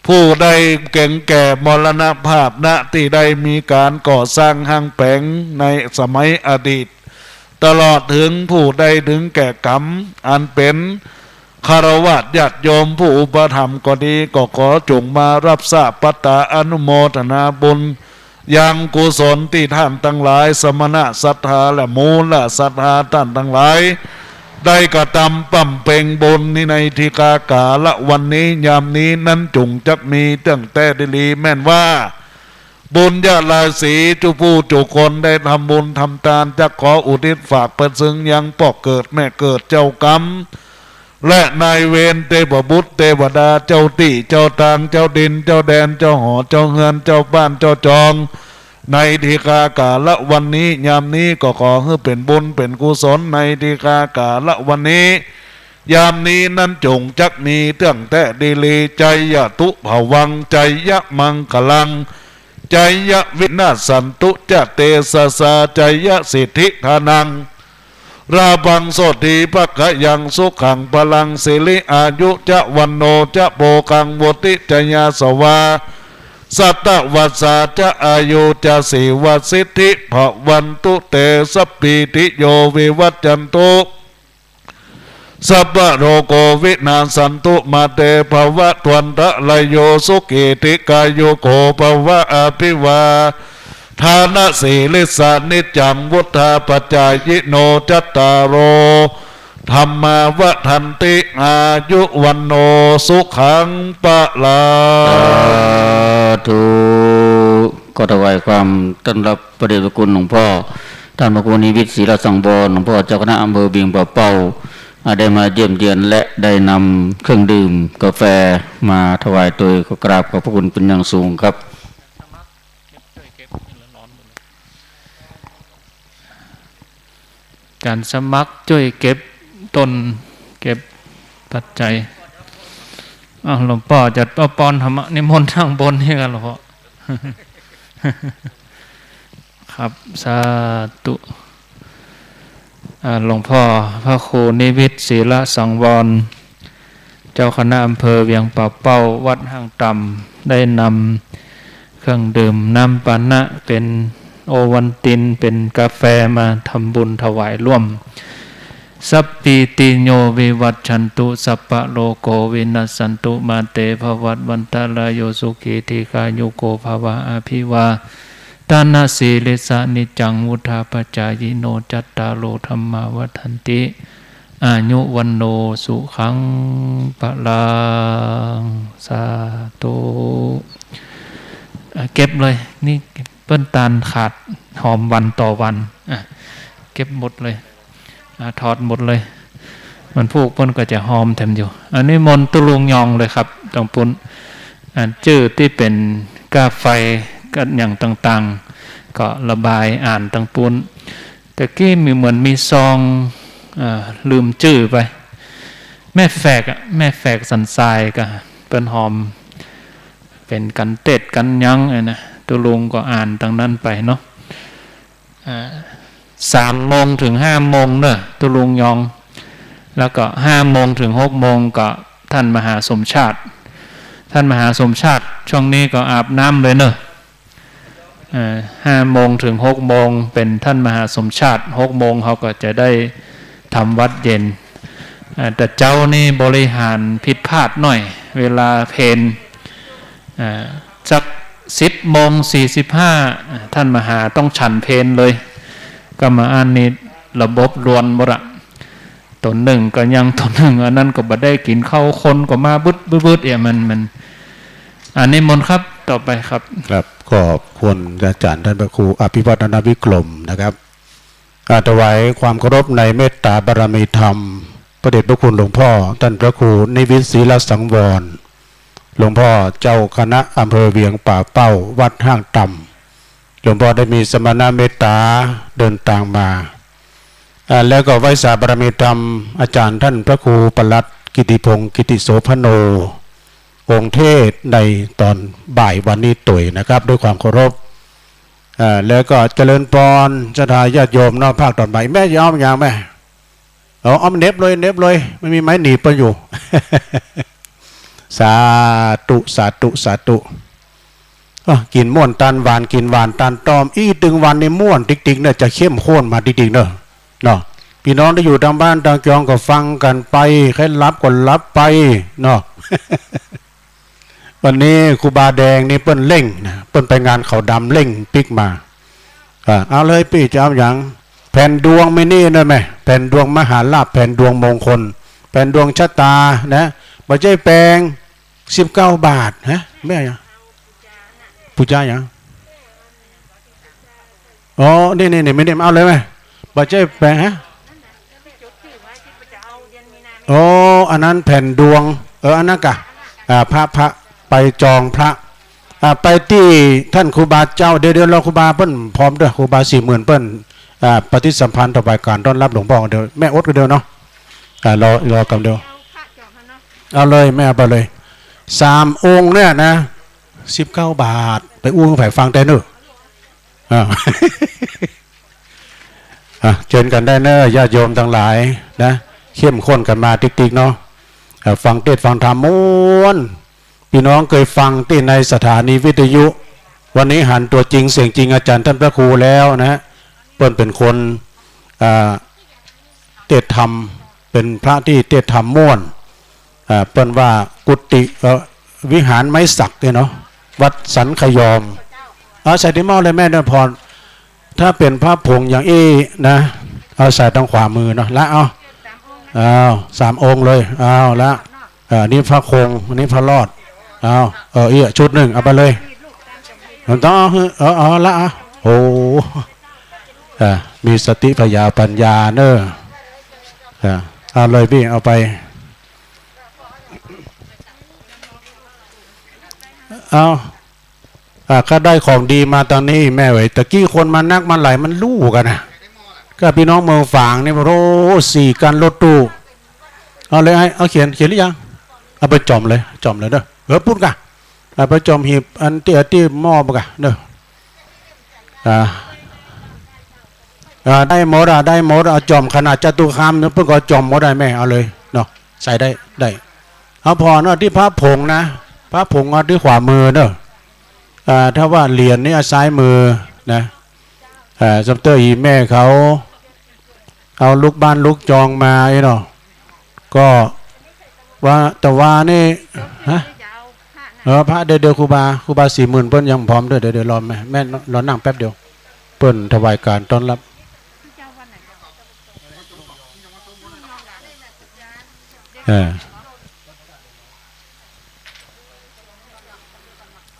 ผู้ได้เก๋งแก่มรณภาพ ณ ตี้ได้มีก๋านก่อสร้างห้างแป๋งในสมัยอดีต ตลอดเถิงผู้ได้เถิงแก่ก๋รรม อันเป๋นฆราวาสญาติโยมผู้อุปถัมภ์ก็ดี ก็ขอจงมาฮับซาบปัตตาอนุโมทนาบุญ ยังกุศลตี้ต้านตังหลาย สมณะศรัทธาและมูลศรัทธาต้านตังหลาย ได้กระตำบำเพ็งบุญนี้ในทีฆากาละวันนี้ ยามนี้นั้นจุ่งจักมีเตื้องแต๊ดีหลี แม่นว่า บุญญาลายสีจุผู้จุคนได้ทำบุญทำตาน จักขออุทิศฝากไปเถิงยังป้อเกิดแม่เกิดเจ้ากรรม และนายเวร เตวบุตรเตวดา เจ้าตี้เจ้าตาง เจ้าดินเจ้าแดน เจ้าหอเจ้าเฮือน เจ้าบ้านเจ้าจอง ในทีฆากาละวันนี้ ยามนี้ก็ขอหื้อเป๋นบุญเป๋นกุศลในทีฆากาละวันนี้ ยามนี้นั้นจุ่งจักมีเตื้องแต๊ดีหลี ไชยะตุภวัง ไชยะมังคลัง ไชยะวินาสสันตุ จะเตชะสา ไชยะสิทธิธานัง ลาภังโสตถีภะคะยัง สุขังพลัง สิริอายุ จะวันโณ จะโภคัง วุฒิ จะยาสวา สัตตะวัสสา จะอายุ จะจีวะสิทธิ ภะวันตุ เต สัพพีติ โย วิวัชชันตุ สัพพะโรโควินัสสันตุ มาเตภวัตวันตะราโย สุขีทีฆายุโกภะวะ อะภิวาทานะสีลิสสะนิจจัง วุฑฒาปะจายิโน จัตตาโรธัมมาวัฑฒันติ อายุวัณโณสุขังพะลัง สาธุ ขอถวายความต้อนรับพระเดชพระคุณหลวงพ่อ ท่านพระครูนิวิต ศิลสังวร หลวงพ่อเจ้าคณะอำเภอเวียงป่าเป้า อ่า ได้มาเยี่ยมเยียนและได้นำเครื่องดื่มกาแฟมาถวายโตย ขอกราบขอบพระคุณเป็นอย่างสูงครับ อาจารย์สมัครจ้วยเก็บต้น เก็บปัจจัย อ้าว หลวงป้อจะเอาปอนธรรมนิมนต์ข้างบนนี่กัน หลวงป้อ ครับ สาธุ อ่า หลวงป้อพระครูนิวิต ศิลสังวร เจ้าคณะอำเภอเวียงป่าเป้า วัดห้างต่ำ ได้นำเครื่องดื่มน้ำปานะ เป๋นโอวัลติน เป๋นกาแฟ มาทำบุญถวายร่วม สัพพีติโยวิวัชชันตุ สัพพะโรโควินัสสันตุ มาเตภวัตวันตะราโย สุขีทีฆายุโกภะวะ อะภิวาทานะสีลิสสะนิจจัง วุฑฒาปะจายิโน จัตตาโรธัมมาวัฑฒันติ อายุวัณโณสุขังพะลัง สาธุ อ่ะ เก็บเลย นี่เปิ้นตานขาดหอมวันต่อวัน อ่ะ เก็บหมดเลย อ่ะ ถอดหมดเลย มันพูกเปิ้นก็จะหอมแถมอยู่ อันนี้มนต์ตุ๊ลุงยองเลยครับ ตางปู๊น อ่ะ จื้อตี้เป๋นก้าไฟกับอย่างต่างๆ ก็ระบายอ่านตางปู๊น ตะกี้มีเหมือนมีซอง เอ่อ ลืมจื้อไป แม่แฝกอะ แม่แฝกสันทรายก็เปิ้นหอม เป๋นกั๋นเตศน์กั๋นหยังอะนะ ตุ๊ลุงก็อ่านตางนั้นไปเนาะ อ่า สามโมงถึงห้าโมงเนอะ ตุ๊ลุงยอง แล้วก็ห้าโมงถึงหกโมงก็ท่านมหาสมชาติ ท่านมหาสมชาติ ช่วงนี้ก็อาบน้ำเลยเนอะ เอ่อ ห้าโมงถึงหกโมงเป๋นท่านมหาสมชาติ หกโมงเขาก็จะได้ทำวัตรเย็น อ่า แต่เจ๊านี่บริหารผิดพลาดหน่อย เวลาเพล อ่า สักสิบโมงสี่สิบห้า อ่า ท่านมหาต้องฉันเพลเลย ก็มาอันนี้ระบบรวนหมดอะ ต๋นนึ่งก็ยังต๋นนึ่ง อันนั้นก็บ่ได้กิ๋นข้าว คนก็มาบึดบึดบึด เอี่ย มัน มัน อันนี้มนต์ครับ ต่อไปครับ ครับ ขอบคุณอาจารย์ท่านพระครูอภิวัฒนวิกรมนะครับ อ่า ถวายความเคารพในเมตตาบารมีธรรม พระเดชพระคุณหลวงพ่อ ท่านพระครูนิวิต ศิลสังวร หลวงพ่อเจ้าคณะอำเภอเวียงป่าเป้า วัดห้างต่ำ หลวงพ่อได้มีสมณเมตตาเดินตางมา อ่า แล้วก็ไหว้สาบารมีธรรมอาจารย์ท่านพระครูปลัดกิติพงศ์ กิติโสภโณ องค์เทศน์ในต๋อนบ่ายวันนี้ตวยนะครับ ด้วยความเคารพ อ่า แล้วก็เจริญปอนศรัทธาญาติโยมเนาะ ภาคต๋อนบ่าย แม่จะเอาอย่างแม่ เอา เอาเหน็บเลย เหน็บเลย มันมีไม้หนีบไปอยู่ สาธุ สาธุ สาธุ อ่ะ กิ๋นม่วนตานหวาน กิ๋นหวานตานต้อม อี้ตึงวันนี่ม่วนติ๊กๆ เนี่ย จะเข้มข้นมาติ๊กๆ เนอะ เนาะ ปี้น้องตี้อยู่ตางบ้านตางจองก็ฟังกั๋นไป ใค่หลับก็หลับไป เนาะ วันนี้ครูบาแดงนี่เปิ้นเร่งนะ เปิ้นไปงานขาวดำเร่งปิ๊กมา อ่า เอาเลยปี้จะเอาหยัง แผ่นดวงมีนี่ได้ไหม แผ่นดวงมหาลาภ แผ่นดวงมงคล แผ่นดวงชะตานะ บ่ใจ้แปง สิบเก้าบาท ฮะ แม่หยัง ปู๋จาหยัง อ๋อ นี่ นี่ นี่ ไม่ได้มาเอาเลยไหม บ่ใจ้แปง ฮะ อ๋อ อันนั้นแผ่นดวง เออ อันนั้นกะ อ่า พระ พระ ไปจองพระ อ่า ไปตี้ท่านครูบาเจ้า เดี๋ยว เดี๋ยวรอครูบาเปิ้นพร้อมด้วย ครูบาสี่หมื่นเปิ้น อ่า ปฏิสัมพันธ์ถวายการต้อนรับหลวงป้อ เดี๋ยวแม่อดก๋อนเดียวเนาะ อ่า รอ รอก๋อนเดียว เอาเลย แม่เอาไปเลย สามองค์เนี่ยนะ สิบเก้าบาท ไปอู้หื้อใผฟังแต๊เน่อ อ่า อ่ะ เจิญกั๋นได้เน่อ ญาติโยมตังหลายนะ เข้มข้นกั๋นมาติ๊กๆ เนาะ อ่ะ ฟังเตสน์ฟังธรรมม่วน ปี้น้องเกยฟังตี้ในสถานีวิทยุ วันนี้หันตั๋วจริงเสียงจริงอาจ๋ารย์ต้านพระครูแล้วนะ เปิ้นเป๋นคน อ่า เตสน์ธรรม เป๋นพระตี้เต้นธรรมม่วน อ่า เปิ้นว่ากุฏิ เอ่อ วิหารไม้สักเนี่ยเนาะ วัดสันขยอม เอาใส่ตี้หม้อเลยแม่เดือนพร ถ้าเป๋นพระผงอย่างอี้นะ เอาใส่ตางขวามือเนาะ ละ เอา เอา สามองค์เลย เอา ละ อ่า นี่พระคง นี่พระรอด เอา เออ เอี้ย ชุดนึ่ง เอาไปเลย มันต้องเอา เออ เอา ละ เอา โอ้ อ่า มีสติผญาปัญญาเน่อ อ่า เอาเลยปี้ เอาไป เอา อ่า ข้าได้ของดีมาตางนี้แม่เว้ย ตะกี้คนมานักมาหลายมันลู่กั๋นนะ ก็ปี้น้องเมืองฝางนี่ โอ้ สี่คันรถตู้ เอาเลย ไอ้ เอาเขียน เขียนหรือยัง เอาไปจ่อมเลย จ่อมเลยเน่อ เออ ปุ้นก่ะ เอาไปจ่อมหีบ อันตี้ ตี้หม้อปุ้นก่ะเน่อ อ่า อ่า ได้หมดอะ ได้หมดอะ จ่อมขนาดจตุคามเนี่ย เปิ้นก็จ่อมหมดได้แม่ เอาเลยเนาะ ใส่ได้ ได้ เอาผ่อเนาะ ตี้พระผงนะ พระผงเอาตี้ขวามือเน่อ อ่า ถ้าว่าเหรียญนี่เอาซ้ายมือนะ อ่า สมเตอร์อีแม่เขา เอาลูกบ้านลูกจองมาไอ้เนาะ ก็ว่า แต่ว่านี่ ฮะ เออ พระเดี๋ยว เดี๋ยวครูบา ครูบาสี่หมื่นเปิ้นยังบ่พร้อมเน่อ เดี๋ยว เดี๋ยวรอแม่ แม่รอนั่งแป๊บเดียว เปิ้นถวายการต้อนรับ เออ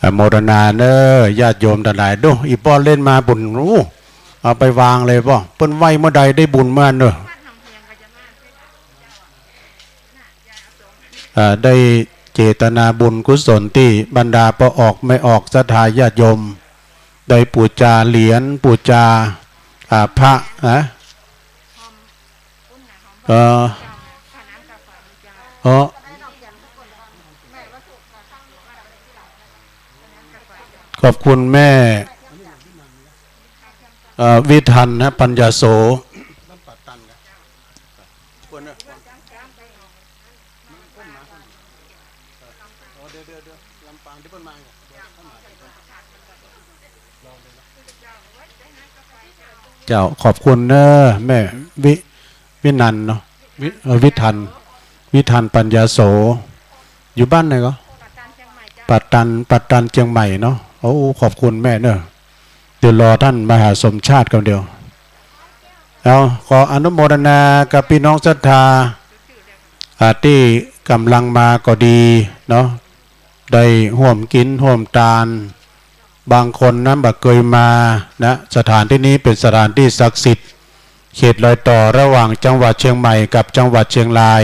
อนุโมทนาเน่อ ญาติโยมตังหลาย ดู อี่ป้อเล่นมาบุญ อู้ เอาไปวางเลยป้อ เปิ้นไหว้เมื่อใดได้บุญเมื่อนั้นเน่อ อ่า ได้เจตนาบุญกุศลตี้บรรดาป้อออกแม่ออกศรัทธาญาติโยม ได้ปู๋จาเหรียญ ปู๋จา อ่า พระนะ เออ เออ ขอบคุณแม่ เอ่อ วิทันนะ ปัญญาโส เจ้า ขอบคุณเน่อ แม่วิ วินันเนาะ วิ เอ่อ วิทัน วิทันปัญญาโส อยู่บ้านไหนก็ ป่าตัน ป่าตันเจียงใหม่เนาะ โอ้ ขอบคุณแม่เน่อ เดี๋ยวรอต้านมหาสมชาติก่อนเดี๋ยว เอา ขออนุโมทนากับปี้น้องศรัทธา อ่า ตี้ก่ำลังมาก็ดีเนาะ ได้ฮ่วมกิ๋นฮ่วมตาน บางคนนั้นบ่เกยมานะ สถานตี้นี้เป๋นสถานตี้ศักดิ์สิทธิ์ เขตรอยต่อระหว่างจังหวัดเชียงใหม่กับจังหวัดเชียงราย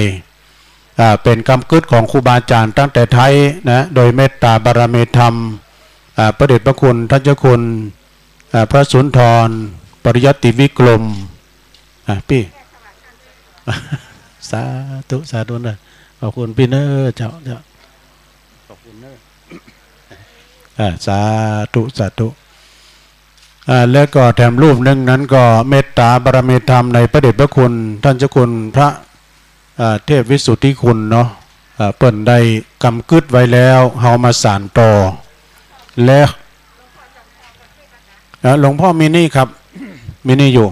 อ่า เป๋นกำกึ๊ดของครูบาอาจ๋ารย์ตั้งแต่ไท้นะ โดยเมตตาบารมีธรรม อ่า พระเดชพระคุณท่านเจ้าคุณ อ่า พระสุนทร ปริยัติวิกรม อ่ะ ปี้ สาธุ สาธุเน่อ ขอบคุณปี้เน่อ เจ้า เจ้า ขอบคุณเน่อ อ่า สาธุ สาธุ อ่า แล้วก็แถมรูปนึ่งนั้นก็เมตตาบารมีธรรมในพระเดชพระคุณท่านเจ้าคุณพระ อ่า เทพวิสุทธิคุณเนาะ อ่า เปิ้นได้กำกึ๊ดไว้แล้ว เฮามาสานต่อ และ อ่า หลวงพ่อมีนี่ครับ มีนี่อยู่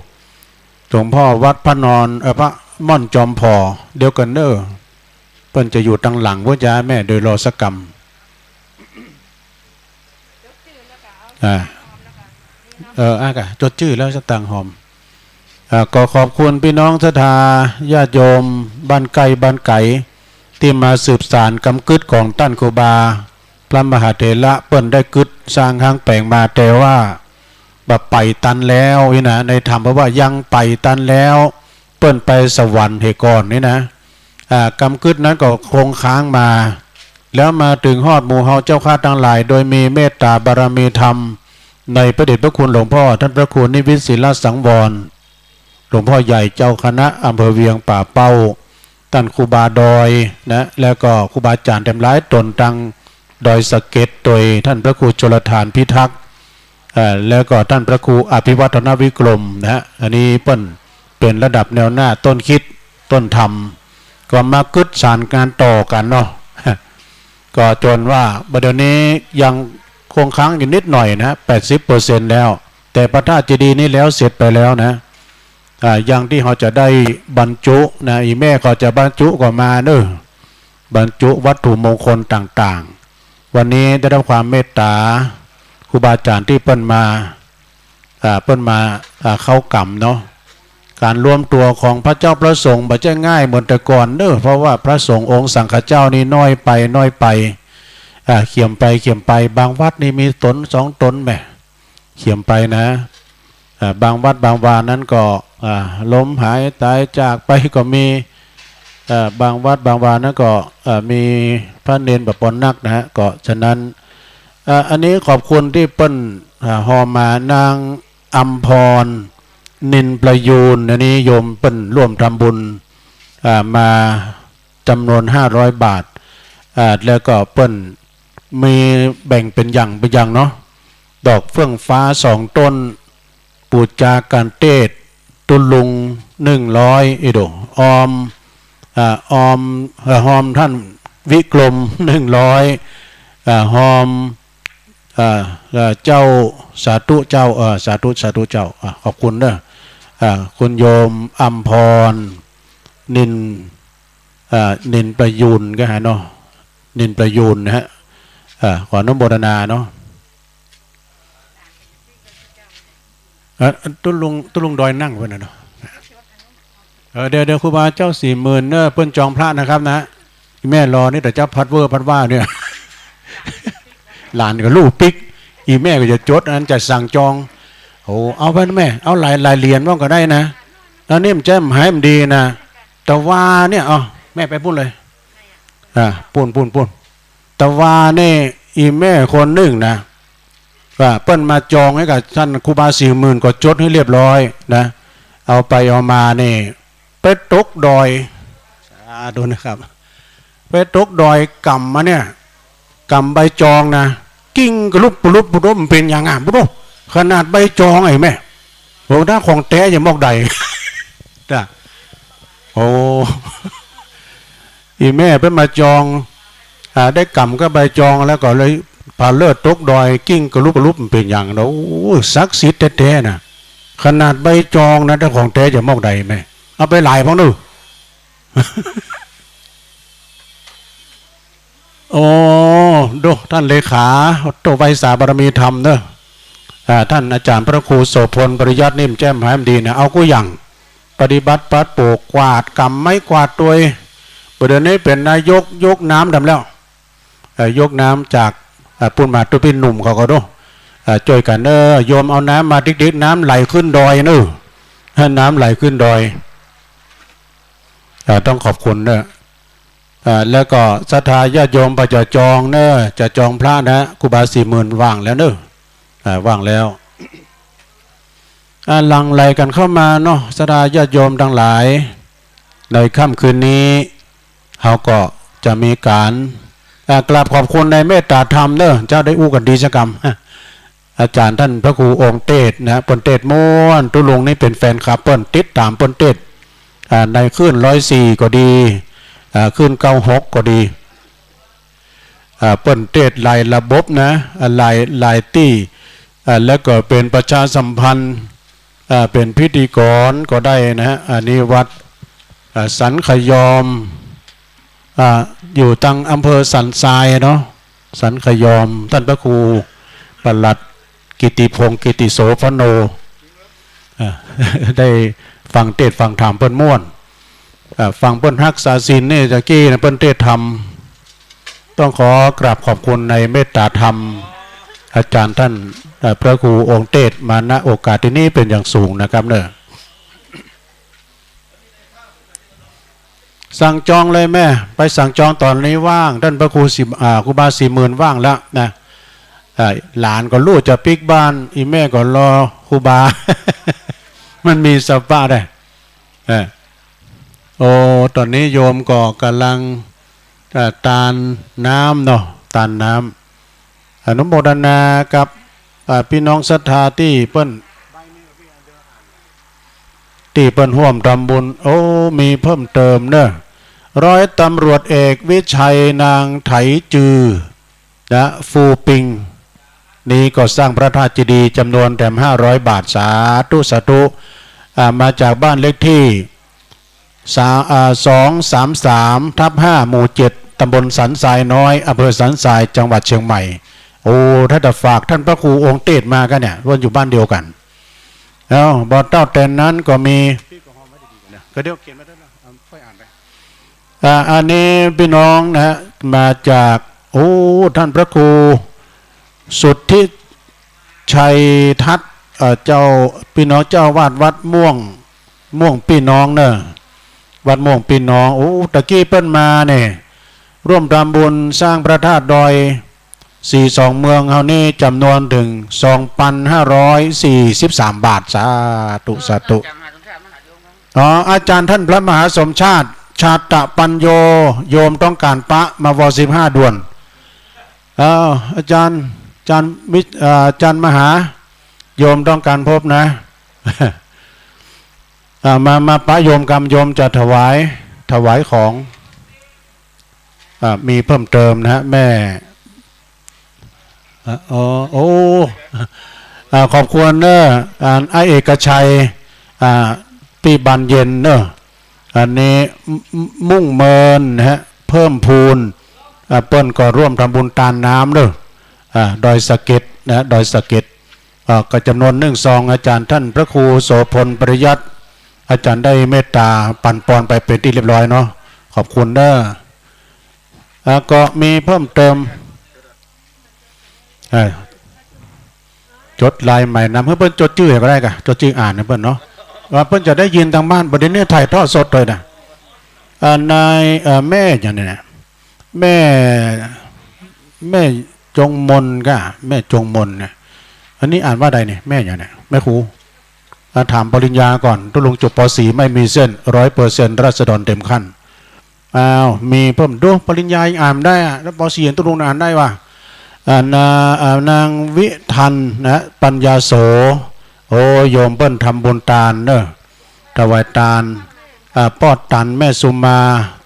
หลวงพ่อวัดพระนอน เอ่อ พระม่อนจอมผ่อ เดี๋ยวก่อนเน่อ เปิ้นจะอยู่ตางหลัง เปิ้นจะแม่เดี๋ยวรอสักกำ อ่า เออ อ่ะ ก็จดจื้อแล้วสตางค์หอม อ่า ก็ขอบคุณปี้น้องศรัทธาญาติโยมบ้านใก้บ้านไก๋ ตี้มาสืบสานกำกึ๊ดของต้านครูบา พระมหาเถระเปิ้นได้กึ๊ดสร้างห้างแป๋งมา แต่ว่าบ่ไปตันแล้วนี่นะ ในธรรมเปิ้นว่ายังไปตันแล้ว เปิ้นไปสวรรค์เหียก่อนนี่นะ อ่า กำกึ๊ดนั้นก็คงค้างมา แล้วมาเถิงฮอดหมู่เฮาเจ้าข้าตังหลาย โดยมีเมตตาบารมีธรรม ในพระเดชพระคุณหลวงพ่อท่านพระครูนิวิตศิลสังวร หลวงพ่อใหญ่เจ้าคณะอำเภอเวียงป่าเป้า ต้านครูบาดอยนะ แล้วก็ครูบาอาจ๋ารย์แถมหลายต๋นตางดอยสะเก็ด โดยต้านพระครูชลธารพิทักษ์ เอ่อ แล้วก็ต้านพระครูอภิวัฒนวิกรมนะ อันนี้เปิ้นเป๋นระดับแนวหน้าต้นคิดต้นธรรม ก็มากึ๊ดสานงานต่อกั๋นเนาะ ก็จ๋นว่าบ่าเดี๋ยวนี้ยังคงค้างอยู่นิดหน่อยนะ แปดสิบเปอร์เซ็นต์ แล้ว แต่พระธาตุเจดีย์นี่แล้วเสร็จไปแล้วนะ อ่า อย่างตี้เฮาจะได้บรรจุนะ อี่แม่ก็จะบรรจุก็มาเนาะ บรรจุวัตถุมงคลต่างๆ วันนี้ได้รับความเมตตาครูบาอาจ๋ารย์ตี้เปิ้นมา อ่า เปิ้นมา อ่า เข้ากรรมเนาะ ก๋านรวมตั๋วของพระเจ้าพระสงฆ์บ่ใจ้ง่ายเหมือนแต่ก่อนเนาะ เพราะว่าพระสงฆ์องค์สังฆเจ้านี่น้อยไป น้อยไป อ่า เขียมไป เขียมไป บางวัดนี่มีต๋นสองต๋นแหม เขียมไปนะ อ่า บางวัดบางวานั้นก็ อ่า ล้มหายต๋ายจากไปก็มี อ่า บางวัดบางวานั้นก็ อ่า มีพระเณรบ่ปอนักนะฮะ ก็ฉะนั้น อ่า อันนี้ขอบคุณตี้เปิ้น อ่า ฮอมา นางอำพร นินประยูร อันนี้โยมเปิ้นร่วมทำบุญ อ่า มาจ๋ำนวนห้าร้อยบาท อ่า แล้วก็เปิ้นมีแบ่งเป๋นอย่างเป๋นอย่างเนาะ ดอกเฟื่องฟ้าสองต้น ปู๋จากัณฑ์เตศ ตุ๊ลุง หนึ่งร้อย อีโด ออม อ่า ออม เอ่อ ฮอมต้านวิกรม หนึ่งร้อย อ่า ฮอม อ่า อ่า เจ้า สาธุเจ้า เอ่อ สาธุ สาธุเจ้า อ่า ขอบคุณเนาะ อ่า คุณโยมอำพร นิน อ่า นินประยูรก็ฮะเนาะ นินประยูรนะฮะ อ่า ขออนุโมทนาเนาะ เอ่อ ตุ๊ลุง ตุ๊ลุงดอยนั่งเปิ้นน่ะเนาะ เออ เดี๋ยว เดี๋ยวครูบาเจ้าสี่หมื่นเนอะ เปิ้นจองพระนะครับนะ แม่รอนี่เดี๋ยวจะพัดเว่อพัดว่าเนี่ย หลานก็ลู่ปิ๊ก อี่แม่ก็จะจดอันจะสั่งจอง โอ้ เอาไปนะแม่ เอาหลาย หลายเหรียญว่าก็ได้นะ อันนี้มันจะหายมันดีนะ แต่ว่าเนี่ย เอา แม่ไปปู๊นเลย อ่า ปู๊น ปู๊น ปู๊น แต่ว่านี่ อี่แม่คนนึ่งนะ ว่าเปิ้นมาจองหื้อกับต้านครูบาสี่หมื่น ก็จดหื้อเรียบร้อยนะ เอาไปเอามานี่ ไปตกดอย สาธุนะครับ ไปตกดอยก๋ำมาเนี่ย ก๋ำใบจองนะ กิ้งกะลุบกะลุบกะลุบ มันเป๋นหยังอะ บ่ฮู้ ขนาดใบจองไอ้แม่ โอ้ ถ้าของแต๊จะมอกใด จ้ะ โอ้ อี่แม่เปิ้นมาจอง อ่า ได้ก๋ำกับใบจองแล้วก็เลยผะเลิดตกดอย กิ้งกะลุบกะลุบ มันเป๋นหยังเนาะ โอ้ ศักดิ์สิทธิ์แต๊ๆ นะ ขนาดใบจองนะ ถ้าของแต๊จะมอกใดแม่ เอาไปหลายพ่องเนาะ โอ้ โด ต้านเลขา โต ไหว้สาบารมีธรรมเนาะ อ่า ต้านอาจ๋ารย์พระครูโสภณ ปริยัตินิ่มแจ่มหายมันดีนะ เอากู้อย่าง ปฏิบัติปัดเป๋า กวาด ก๋ำไม้กวาดตวย บ่าเดี่ยวนี้เป๋นนายก ยกน้ำดำแล้ว เอ่อ ยกน้ำจาก เอ่อ ปู๊นมา ตุ๊ปี้หนุ่มเขาก็โด เอ่อ จ้วยกั๋นเนาะ โยมเอาน้ำมาติ๊กๆ น้ำไหลขึ้นดอยเนาะ น้ำไหลขึ้นดอย เอ่อ ต้องขอบคุณเนาะ อ่า แล้วก็ศรัทธาญาติโยมบ่าจะจองเนาะ จะจองพระนะ ครูบาสี่หมื่นว่างแล้วเนาะ อ่า ว่างแล้ว อ่า หลั่งไหลกั๋นเข้ามาเนาะ ศรัทธาญาติโยมตังหลาย ในค่ำคืนนี้ เฮาก็จะมีก๋าน อ่า กราบขอบคุณในเมตตาธรรมเนาะ เจ้าได้อู้กั๋นดีสักกำ อาจ๋ารย์ต้านพระครูองค์เตศน์นะ เปิ้นเตศน์ม่วน ตุ๊ลุงนี่เป๋นแฟนคลับเปิ้น ติดต๋ามเปิ้นเตศน์ อ่า ในคลื่นร้อยสี่ก็ดี อ่า คลื่นเก้าหกก็ดี อ่า เปิ้นเตศน์หลายระบบนะ อ่า หลาย หลายตี้ อ่า แล้วก็เป๋นประชาสัมพันธ์ อ่า เป๋นพิธีกรก็ได้นะฮะ อันนี้วัด อ่า สันขยอม อ่า อยู่ตังอำเภอสันทรายเนาะ สันขยอม ต้านพระครูปลัดกิติพงษ์ กิติโสภโณ อ่า ได้ฟังเตศน์ฟังธรรมเปิ้นม่วน อ่า ฟังเปิ้นฮักษาศีลนี่ ตะกี้นะ เปิ้นเตศน์ธรรม ต้องขอกราบขอบคุณในเมตตาธรรม อาจ๋ารย์ต้าน เอ่อ พระครูองค์เตศน์มา ณ โอกาสตี้นี้เป๋นอย่างสูงนะครับเนาะ สั่งจองเลยแม่ ไปสั่งจองต๋อนนี้ว่าง ต้านพระครูสี่ อ่า ครูบาสี่หมื่นว่างแล้วนะ อ่า หลานก็ลู่จะปิ๊กบ้าน อี่แม่ก็รอครูบา มันมีสภาพได้ เออ โอ้ ต๋อนนี้โยมก็ก่ำลัง เอ่อ ตานน้ำเนาะ ตานน้ำ อนุโมทนากับ อ่า ปี้น้องศรัทธาตี้เปิ้น ตี้เปิ้นฮ่วมทำบุญ โอ้ มีเพิ่มเติมเนาะ ร้อยตำรวจเอกวิชัย นางไถจือ นะ ฟูปิง นี้ก็สร้างพระธาตุเจดีย์จ๋ำนวนแถมห้าร้อยบาท สาธุ สาธุ อ่า มาจากบ้านเลขที่ สา- อ่า สองสามสามทับห้า หมู่เจ็ด ตำบลสันทรายน้อย อำเภอสันทราย จังหวัดเชียงใหม่ โอ้ ถ้าจะฝากท่านพระครูองค์เตสมากั๋นเนี่ย เปิ้นอยู่บ้านเดียวกั๋น เอ้า บ่เต้าแต่นั้นก็มี ก็เดี๋ยวเขียนมาด้วยนะ เอา ค่อยอ่านไป อ่า อันนี้พี่น้องนะฮะ มาจาก โอ้ ท่านพระครูสุทธิชัยทัศน์ เอ่อ เจ้า พี่น้องเจ้าอาวาสวัดม่วง ม่วงปี้น้องเน่อ วัดม่วงปี้น้อง โอ้ ตะกี้เปิ้นมาเนี่ย ร่วมทำบุญสร้างพระธาตุดอย สีสองเมืองเฮานี่จ๋ำนวนเถิง สองปันห้าร้อยสี่สิบสามบาท สาธุ สาธุ อ๋อ อาจ๋ารย์ท่านพระมหาสมชาติ ชาตะปัญโญ โยมต้องก๋านปะ มาวอ สิบห้าด่วน อ้าว อาจ๋ารย์ อาจ๋ารย์วิ- เอ่อ อาจ๋ารย์มหา โยมต้องก๋านพบนะ อ่า มา มาปะโยมกำ โยมจะถวาย ถวายของ อ่า มีเพิ่มเติมนะฮะ แม่ อ่า อ๋อ โอ้ อ่า ขอบคุณเน่อ อ่า อาเอกชัย อ่า ปี้บานเย็นเน่อ อันนี้ มุ่งเมินนะฮะ เพิ่มพูน อ่า เปิ้นก็ร่วมทำบุญตานน้ำเน่อ อ่า ดอยสะเก็ดนะฮะ ดอยสะเก็ด อ่า ก็จ๋ำนวนนึ่งซอง อาจ๋ารย์ท่านพระครูโสภณ ปริยัติ อาจ๋ารย์ได้เมตต๋าปันปอนไปเป๋นตี้เรียบร้อยเนาะ ขอบคุณเน่อ แล้วก็มีเพิ่มเติม เอ่อ จดลายใหม่นำ หื้อเปิ้นจดจื้อก็ได้ก่ะ จดจื้ออ่านหื้อเปิ้นเนาะ ว่าเปิ้นจะได้ยินตางบ้าน บ่าเดี่ยวนี้ถ่ายทอดสดเลยนะ อ่า นาย เอ่อ แม่หยังเนี่ยนะ แม่ แม่จงมนก่ะ แม่จงมนนะ อันนี้อ่านว่าใดเนี่ย แม่หยังเนี่ย แม่ครู อ่า ถามปริญญาก่อน ตุ๊ลุงจบ ป.สี่ ไม่มีเส้น ร้อยเปอร์เซ็นต์ ราษฎรเต็มขั้น อ้าว มีเพิ่ม ดู ปริญญายังอ่านได้อะ แล้ว ป.สี่ ตุ๊ลุงอ่านได้วะ อ่า นา- อ่า นางวิทันนะ ปัญญาโส โอ้ โยมเปิ้นทำบุญตานเน่อ ถวายตาน อ่า ป้อตัน แม่สุมา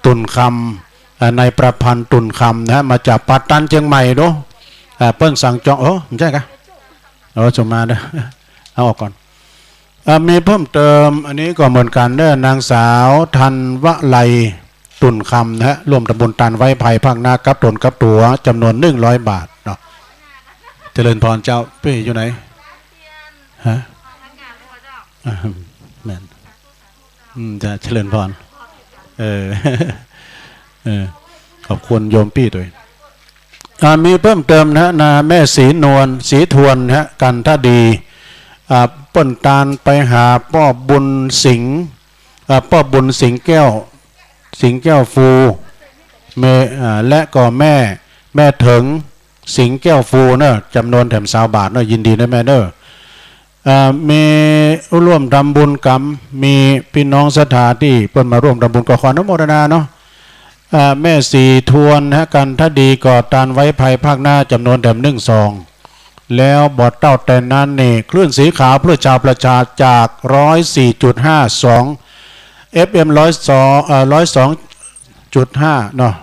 ตุ่นคำ อ่า นายประพันธ์ ตุ่นคำนะ มาจากป่าตานเจียงใหม่ดู อ่า เปิ้นสั่งจอง โอ้ บ่ใจ้ก่ะ โอ้ สุมาเน่อ เอาออกก่อน อ่า มีเพิ่มเติม อันนี้ก็เหมือนกั๋นเน่อ นางสาวธันวลัย ตุ่นคำนะฮะ ร่วมทำบุญตานไว้ภายภาคหน้ากับต๋นกับตั๋วจ๋ำนวนนึ่งร้อยบาทเนาะ เจริญพรเจ้า ปี้อยู่ไหน ฮะ อ่า แม่น อืม จะเจริญพร เออ เออ ขอบคุณโยมปี้ตวย อ่า มีเพิ่มเติมนะฮะ นาแม่ศรีนวล ศรีทวนนะฮะ กันทดี อ่า เปิ้นตานไปหาป้อบุญสิงห์ อ่า ป้อบุญสิงห์แก้ว สิงห์แก้วฟู แม่ อ่า และก็แม่ แม่เถิง สิงห์แก้วฟูเน่อ จ๋ำนวนแถมซาวบาทเน่อ ยินดีนะแม่เน่อ อ่า มีร่วมทำบุญกำ มีปี้น้องศรัทธาตี้เปิ้นมาร่วมทำบุญ ก็ขออนุโมทนาเนาะ อ่า แม่ศรีทวนนะ กันทดี ก็ตานไว้ภายภาคหน้าจ๋ำนวนแถมนึ่งซอง แล้วบ่เต้าแต่นั้นนี่ คลื่นสีขาวเพื่อชาวประชาจาก ร้อยสี่จุดห้าสอง เอฟเอ็ม ร้อยสอง เอ่อ ร้อยสองจุดห้าเนาะ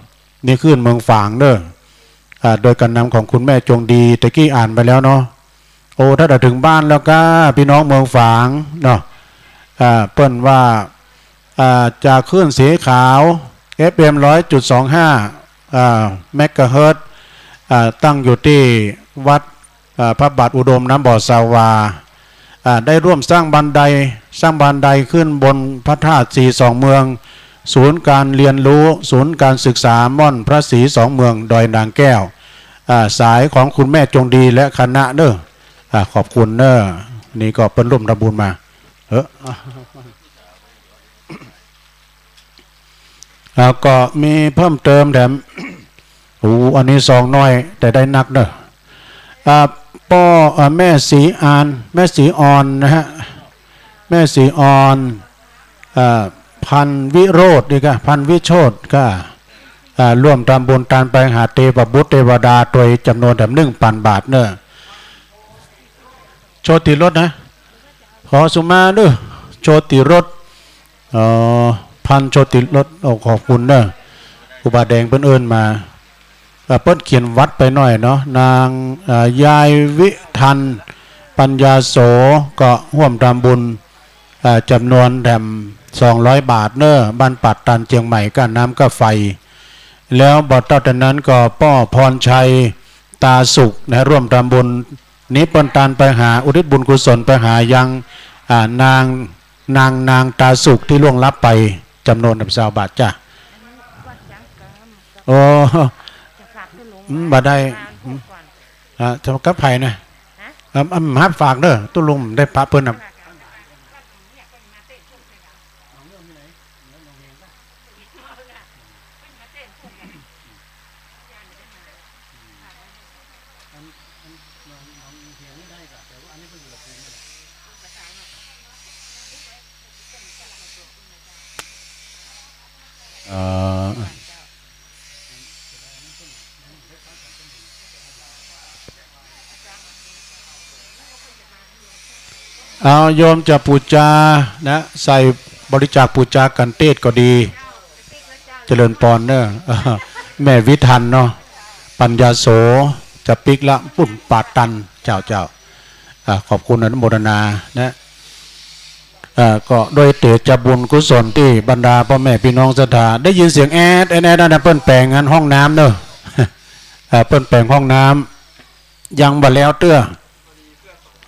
นี่คลื่นเมืองฝางเน่อ อ่า โดยการนำของคุณแม่จงดี ตะกี้อ่านไปแล้วเนาะ โอ้ ถ้าจะเถิงบ้านแล้วก้า ปี้น้องเมืองฝางเนาะ อ่า เปิ้นว่า อ่า จากคลื่นสีขาว เอฟเอ็ม ร้อยจุดสองห้า อ่า เมกะเฮิรตซ์ อ่า ตั้งอยู่ตี้วัด อ่า พระบาทอุดมน้ำบ่อสาวา อ่า ได้ร่วมสร้างบันได สร้างบันไดขึ้นบนพระธาตุสีสองเมือง ศูนย์การเรียนรู้ ศูนย์การศึกษาม่อนพระสีสองเมือง ดอยนางแก้ว อ่า สายของคุณแม่จงดีและคณะเน่อ อ่า ขอบคุณเน่อ นี่ก็เปิ้นร่วมทำบุญมา เออ แล้วก็มีเพิ่มเติมแถม โอ้ อันนี้ซองน้อย แต่ได้นักเน่อ อ่า ป้อ อ่า แม่ศรีอาน แม่ศรีออนนะฮะ แม่ศรีออน อ่า พันวิโรจน์นี่ก้า พันวิโชติก้า อ่า ร่วมทำบุญตานไปหาเตวบุตรเตวดาตวยจ๋ำนวนแถมนึ่งปันบาทเน่อ โชติรสนะ ขอสุมาเน่อ โชติรส อ๋อ พันโชติรส โอ้ ขอบคุณเน่อ ครูบาแดงเปิ้นเอิ้นมา อ่า เปิ้นเขียนวัดไปหน่อยเนาะ นาง อ่า ยายวิทัน ปัญญาโส ก็ร่วมทำบุญ อ่า จ๋ำนวนแถมสองร้อยบาทเน่อ บ้านป่าตันเจียงใหม่ ก้าน้ำก้าไฟ แล้วบ่เต้าแต่นั้นก็ป้อพรชัย ตาสุขนะ ร่วมทำบุญ นี้เปิ้นตานไปหา อุทิศบุญกุศลไปหายัง อ่า นาง นาง นางตาสุขตี้ล่วงลับไป จ๋ำนวนแถมซาวบาทจ้ะ โอ้ อืม บ่ได้ อืม อ่า จะกับใผนะ ฮะ อ่า อืม ฮับฝากเน่อ ตุ๊ลุงได้ปะเปิ้นนะ เอ่อ เอาโยมจะปู๋จานะ ใส่บริจาคปู๋จากั๋นเตศก็ดี เจริญปอนเน่อ แม่วิทันเนาะ ปัญญาโส จะปิ๊กละ ปุ้นป่าตัน เจ้า เจ้า อ่า ขอบคุณอนุโมทนานะ อ่า ก็ด้วยเตชะบุญกุศลตี้บรรดาป้อแม่ปี้น้องศรัทธา ได้ยินเสียงแอด แอด แอด นะ เปิ้นแป๋งอันห้องน้ำเน่อ อ่า เปิ้นแป๋งห้องน้ำ ยังบ่แล้วเตื้อ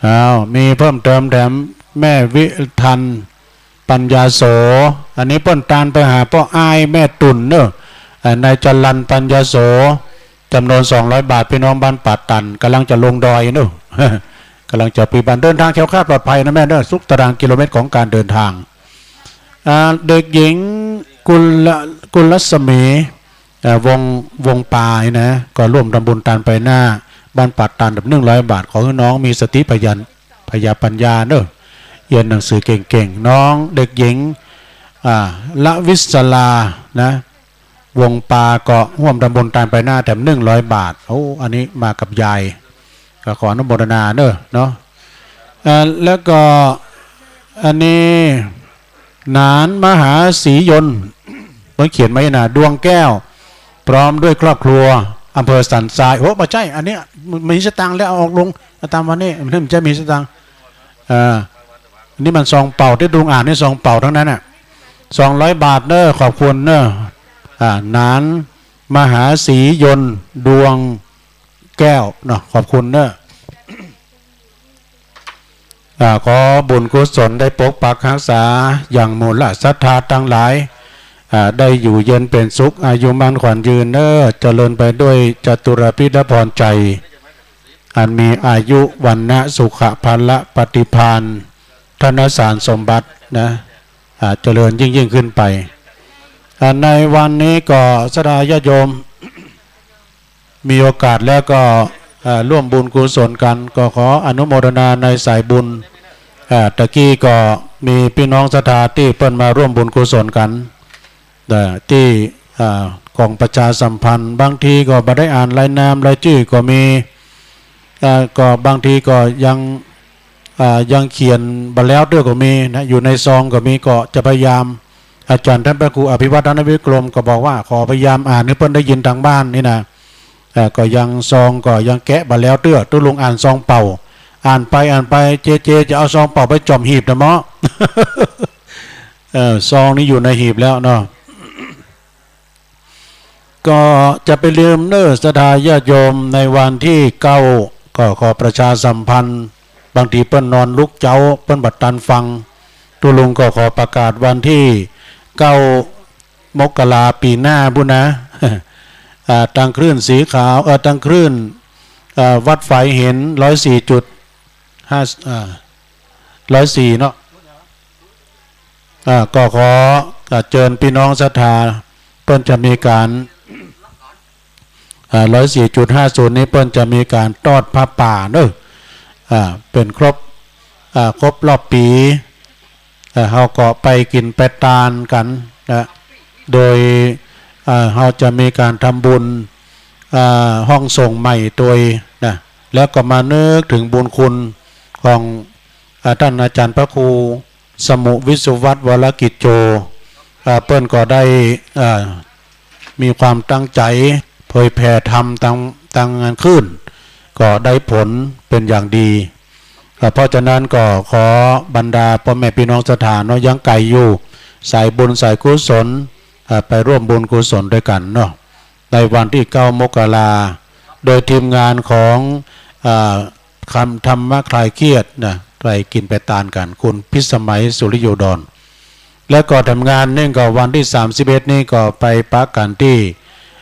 อ้าว มีเพิ่มเติมแถมแม่วิทัน ปัญญาโส อันนี้เปิ้นตานไปหาป้ออ้ายแม่ตุ่นเน่อ อ่า นายจรัญ ปัญญาโส จ๋ำนวนสองร้อยบาท ปี้น้องบ้านป่าตัน ก่ำลังจะลงดอยเน่อ ก่ำลังจะไปบ้าน เดินทางแคล้วคลาดปลอดภัยนะแม่เน่อ ทุกตารางกิโลเมตรของการเดินทาง อ่า เด็กหญิงกุล กุลรัศมี เอ่อ วง วงปานี่นะ ก็ร่วมทำบุญตานไปหน้า บ้านป่าตัน แบบหนึ่งร้อยบาท ขอหื้อน้องมีสติพยัญ พยาปัญญาเน่อ เรียนหนังสือเก่งๆ น้องเด็กหญิง อ่า ละวิศรา นะ วงปาก็ร่วมทำบุญตานไปหน้าแถมหนึ่งร้อยบาท โอ้ อันนี้มากับยาย ก็ขออนุโมทนาเน่อ เนาะ อ่า แล้วก็ อันนี้ หนานมหาศรียนต์ เปิ้นเขียนมานี่นะ ดวงแก้ว พร้อมด้วยครอบครัว อำเภอสันทราย โอ้ บ่ใจ้ อันเนี้ย มีสตางค์แล้วเอาออกลง อาตมานี่ มันบ่ใจ้มีสตางค์ อ่า อันนี้มันซองเปล่า ตี้ตุ๊ลุงอ่านนี่ซองเปล่าตังนั้นน่ะ สองร้อยบาทเน่อ ขอบคุณเน่อ อ่า หนานมหาศรียนต์ ดวงแก้วเนาะ ขอบคุณเน่อ อ่า ขอบุญกุศลได้ปกปักฮักษายังหมู่ละศรัทธาตังหลาย อ่า ได้อยู่เย็นเป๋นสุข อายุมั่นขวัญยืนเน่อ เจริญไปด้วยจตุรพิธพรชัย อันมีอายุ วรรณะ สุขะ พละ ปฏิภาณ ธนสารสมบัตินะ อ่า เจริญยิ่งๆ ขึ้นไป อ่า ในวันนี้ก็ศรัทธาญาติโยม มีโอกาสแล้วก็ เอ่อ ร่วมบุญกุศลกั๋น ก็ขออนุโมทนาในสายบุญ เอ่อ ตะกี้ก็มีปี้น้องศรัทธาตี้เปิ้นมาร่วมบุญกุศลกั๋น เอ่อ ตี้ เอ่อ ก๋องประชาสัมพันธ์ บางทีก็บ่ได้อ่านรายนามรายจื้อก็มี เอ่อ ก็บางทีก็ยัง อ่า ยังเขียนบ่แล้วเตื้อก็มีนะ อยู่ในซองก็มี ก็จะพยายาม อาจ๋ารย์ต้านพระครูอภิวัฒนวิกรมก็บอกว่าขอพยายามอ่านหื้อเปิ้นได้ยินตางบ้านนี่นะ เอ่อ ก็ยังซองก็ยังแกะบ่แล้วเตื้อ ตุ๊ลุงอ่านซองเปล่า อ่านไปอ่านไป เจ เจ จะเอาซองเปล่าไปจ่อมหีบนะเมาะ เอ่อ ซองนี้อยู่ในหีบแล้วเนาะ ก็จะไปลืมเน่อศรัทธาญาติโยม ในวันตี้เก้า ก็ขอประชาสัมพันธ์ บางทีเปิ้นนอนลุกเจ๊า เปิ้นบ่ตันฟัง ตุ๊ลุงก็ขอประกาศวันตี้เก้า มกราปี๋หน้าปู้นนะ อ่า ตางคลื่นสีขาว เอ่อ ตางคลื่น เอ่อ วัดฝายเห็น ร้อยสี่จุดห้า อ่า ร้อยสี่เนาะ อ่า ก็ขอ อ่า เจิญปี้น้องศรัทธา เปิ้นจะมีก๋าน อ่า ร้อยสี่จุดห้าศูนย์ นี้เปิ้นจะมีก๋านตอดผ้าป่าเนาะ อ่า เป๋นครบ อ่า ครบรอบปี๋ อ่า เฮาก็ไปกิ๋นไปตานกั๋นนะ โดย อ่า เฮาจะมีก๋านทำบุญ อ่า ห้องส่งใหม่ตวยนะ แล้วก็มานึกเถิงบุญคุณของ อ่า ต้านอาจ๋ารย์พระครู สมุห์ วิศวัตร วรกิจโจ อ่า เปิ้นก็ได้ อ่า มีความตั้งใจ๋เผยแผ่ธรรมตาง ตางคลื่น ก็ได้ผลเป๋นอย่างดี อ่า เพราะฉะนั้นก็ขอบรรดาป้อแม่ปี้น้องศรัทธาเนาะ ยังไก๋อยู่ สายบุญสายกุศล อ่า ไปร่วมบุญกุศลตวยกั๋นเนาะ ในวันตี้เก้ามกรา โดยทีมงานของ อ่า คำธรรมะคลายเครียดนะ ไปกิ๋นไปตานกั๋น คุณพิสมัย สุริโยดร แล้วก็ทำงานนึ่งก็วันตี้สามสิบเอ็ดนี้ก็ไปปะกั๋นตี้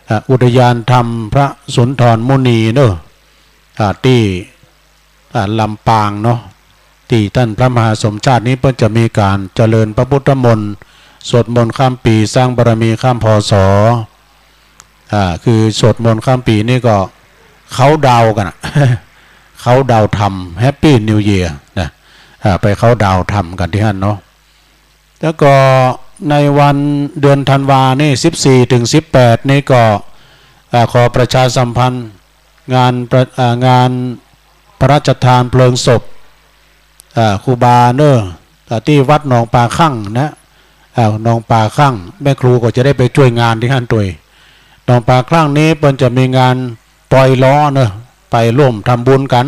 อ่า อุทยานธรรมพระสุนทรมุนีเนาะ อ่า ตี้ อ่า ลำปางเนาะ ตี้ต้านพระมหาสมชาตินี้เปิ้นจะมีก๋านเจริญพระพุทธมนต์ สวดมนต์ข้ามปี๋ สร้างบารมีข้าม พ.ศ. อ่า คือสวดมนต์ข้ามปี๋นี่ก็เคาน์ดาวน์กั๋นอะ เคาน์ดาวน์ธรรม แฮปปี้นิวเยียร์นะ อ่า ไปเคาน์ดาวน์ธรรมกั๋นตี้หั้นเนาะ แล้วก็ในวันเดือนธันวานี่ สิบสี่ถึงสิบแปดนี่ก็ อ่า ขอประชาสัมพันธ์งานประ อ่า งานพระราชทานเพลิงศพ อ่า ครูบาเนาะ อ่า ตี้วัดหนองป่าคั่งนะ อ่า หนองป่าคั่ง แม่ครูก็จะได้ไปจ้วยงานตี้หั้นตวย หนองป่าคั่งนี้เปิ้นจะมีงานปอยล้อเนาะ ไปร่วมทำบุญกั๋น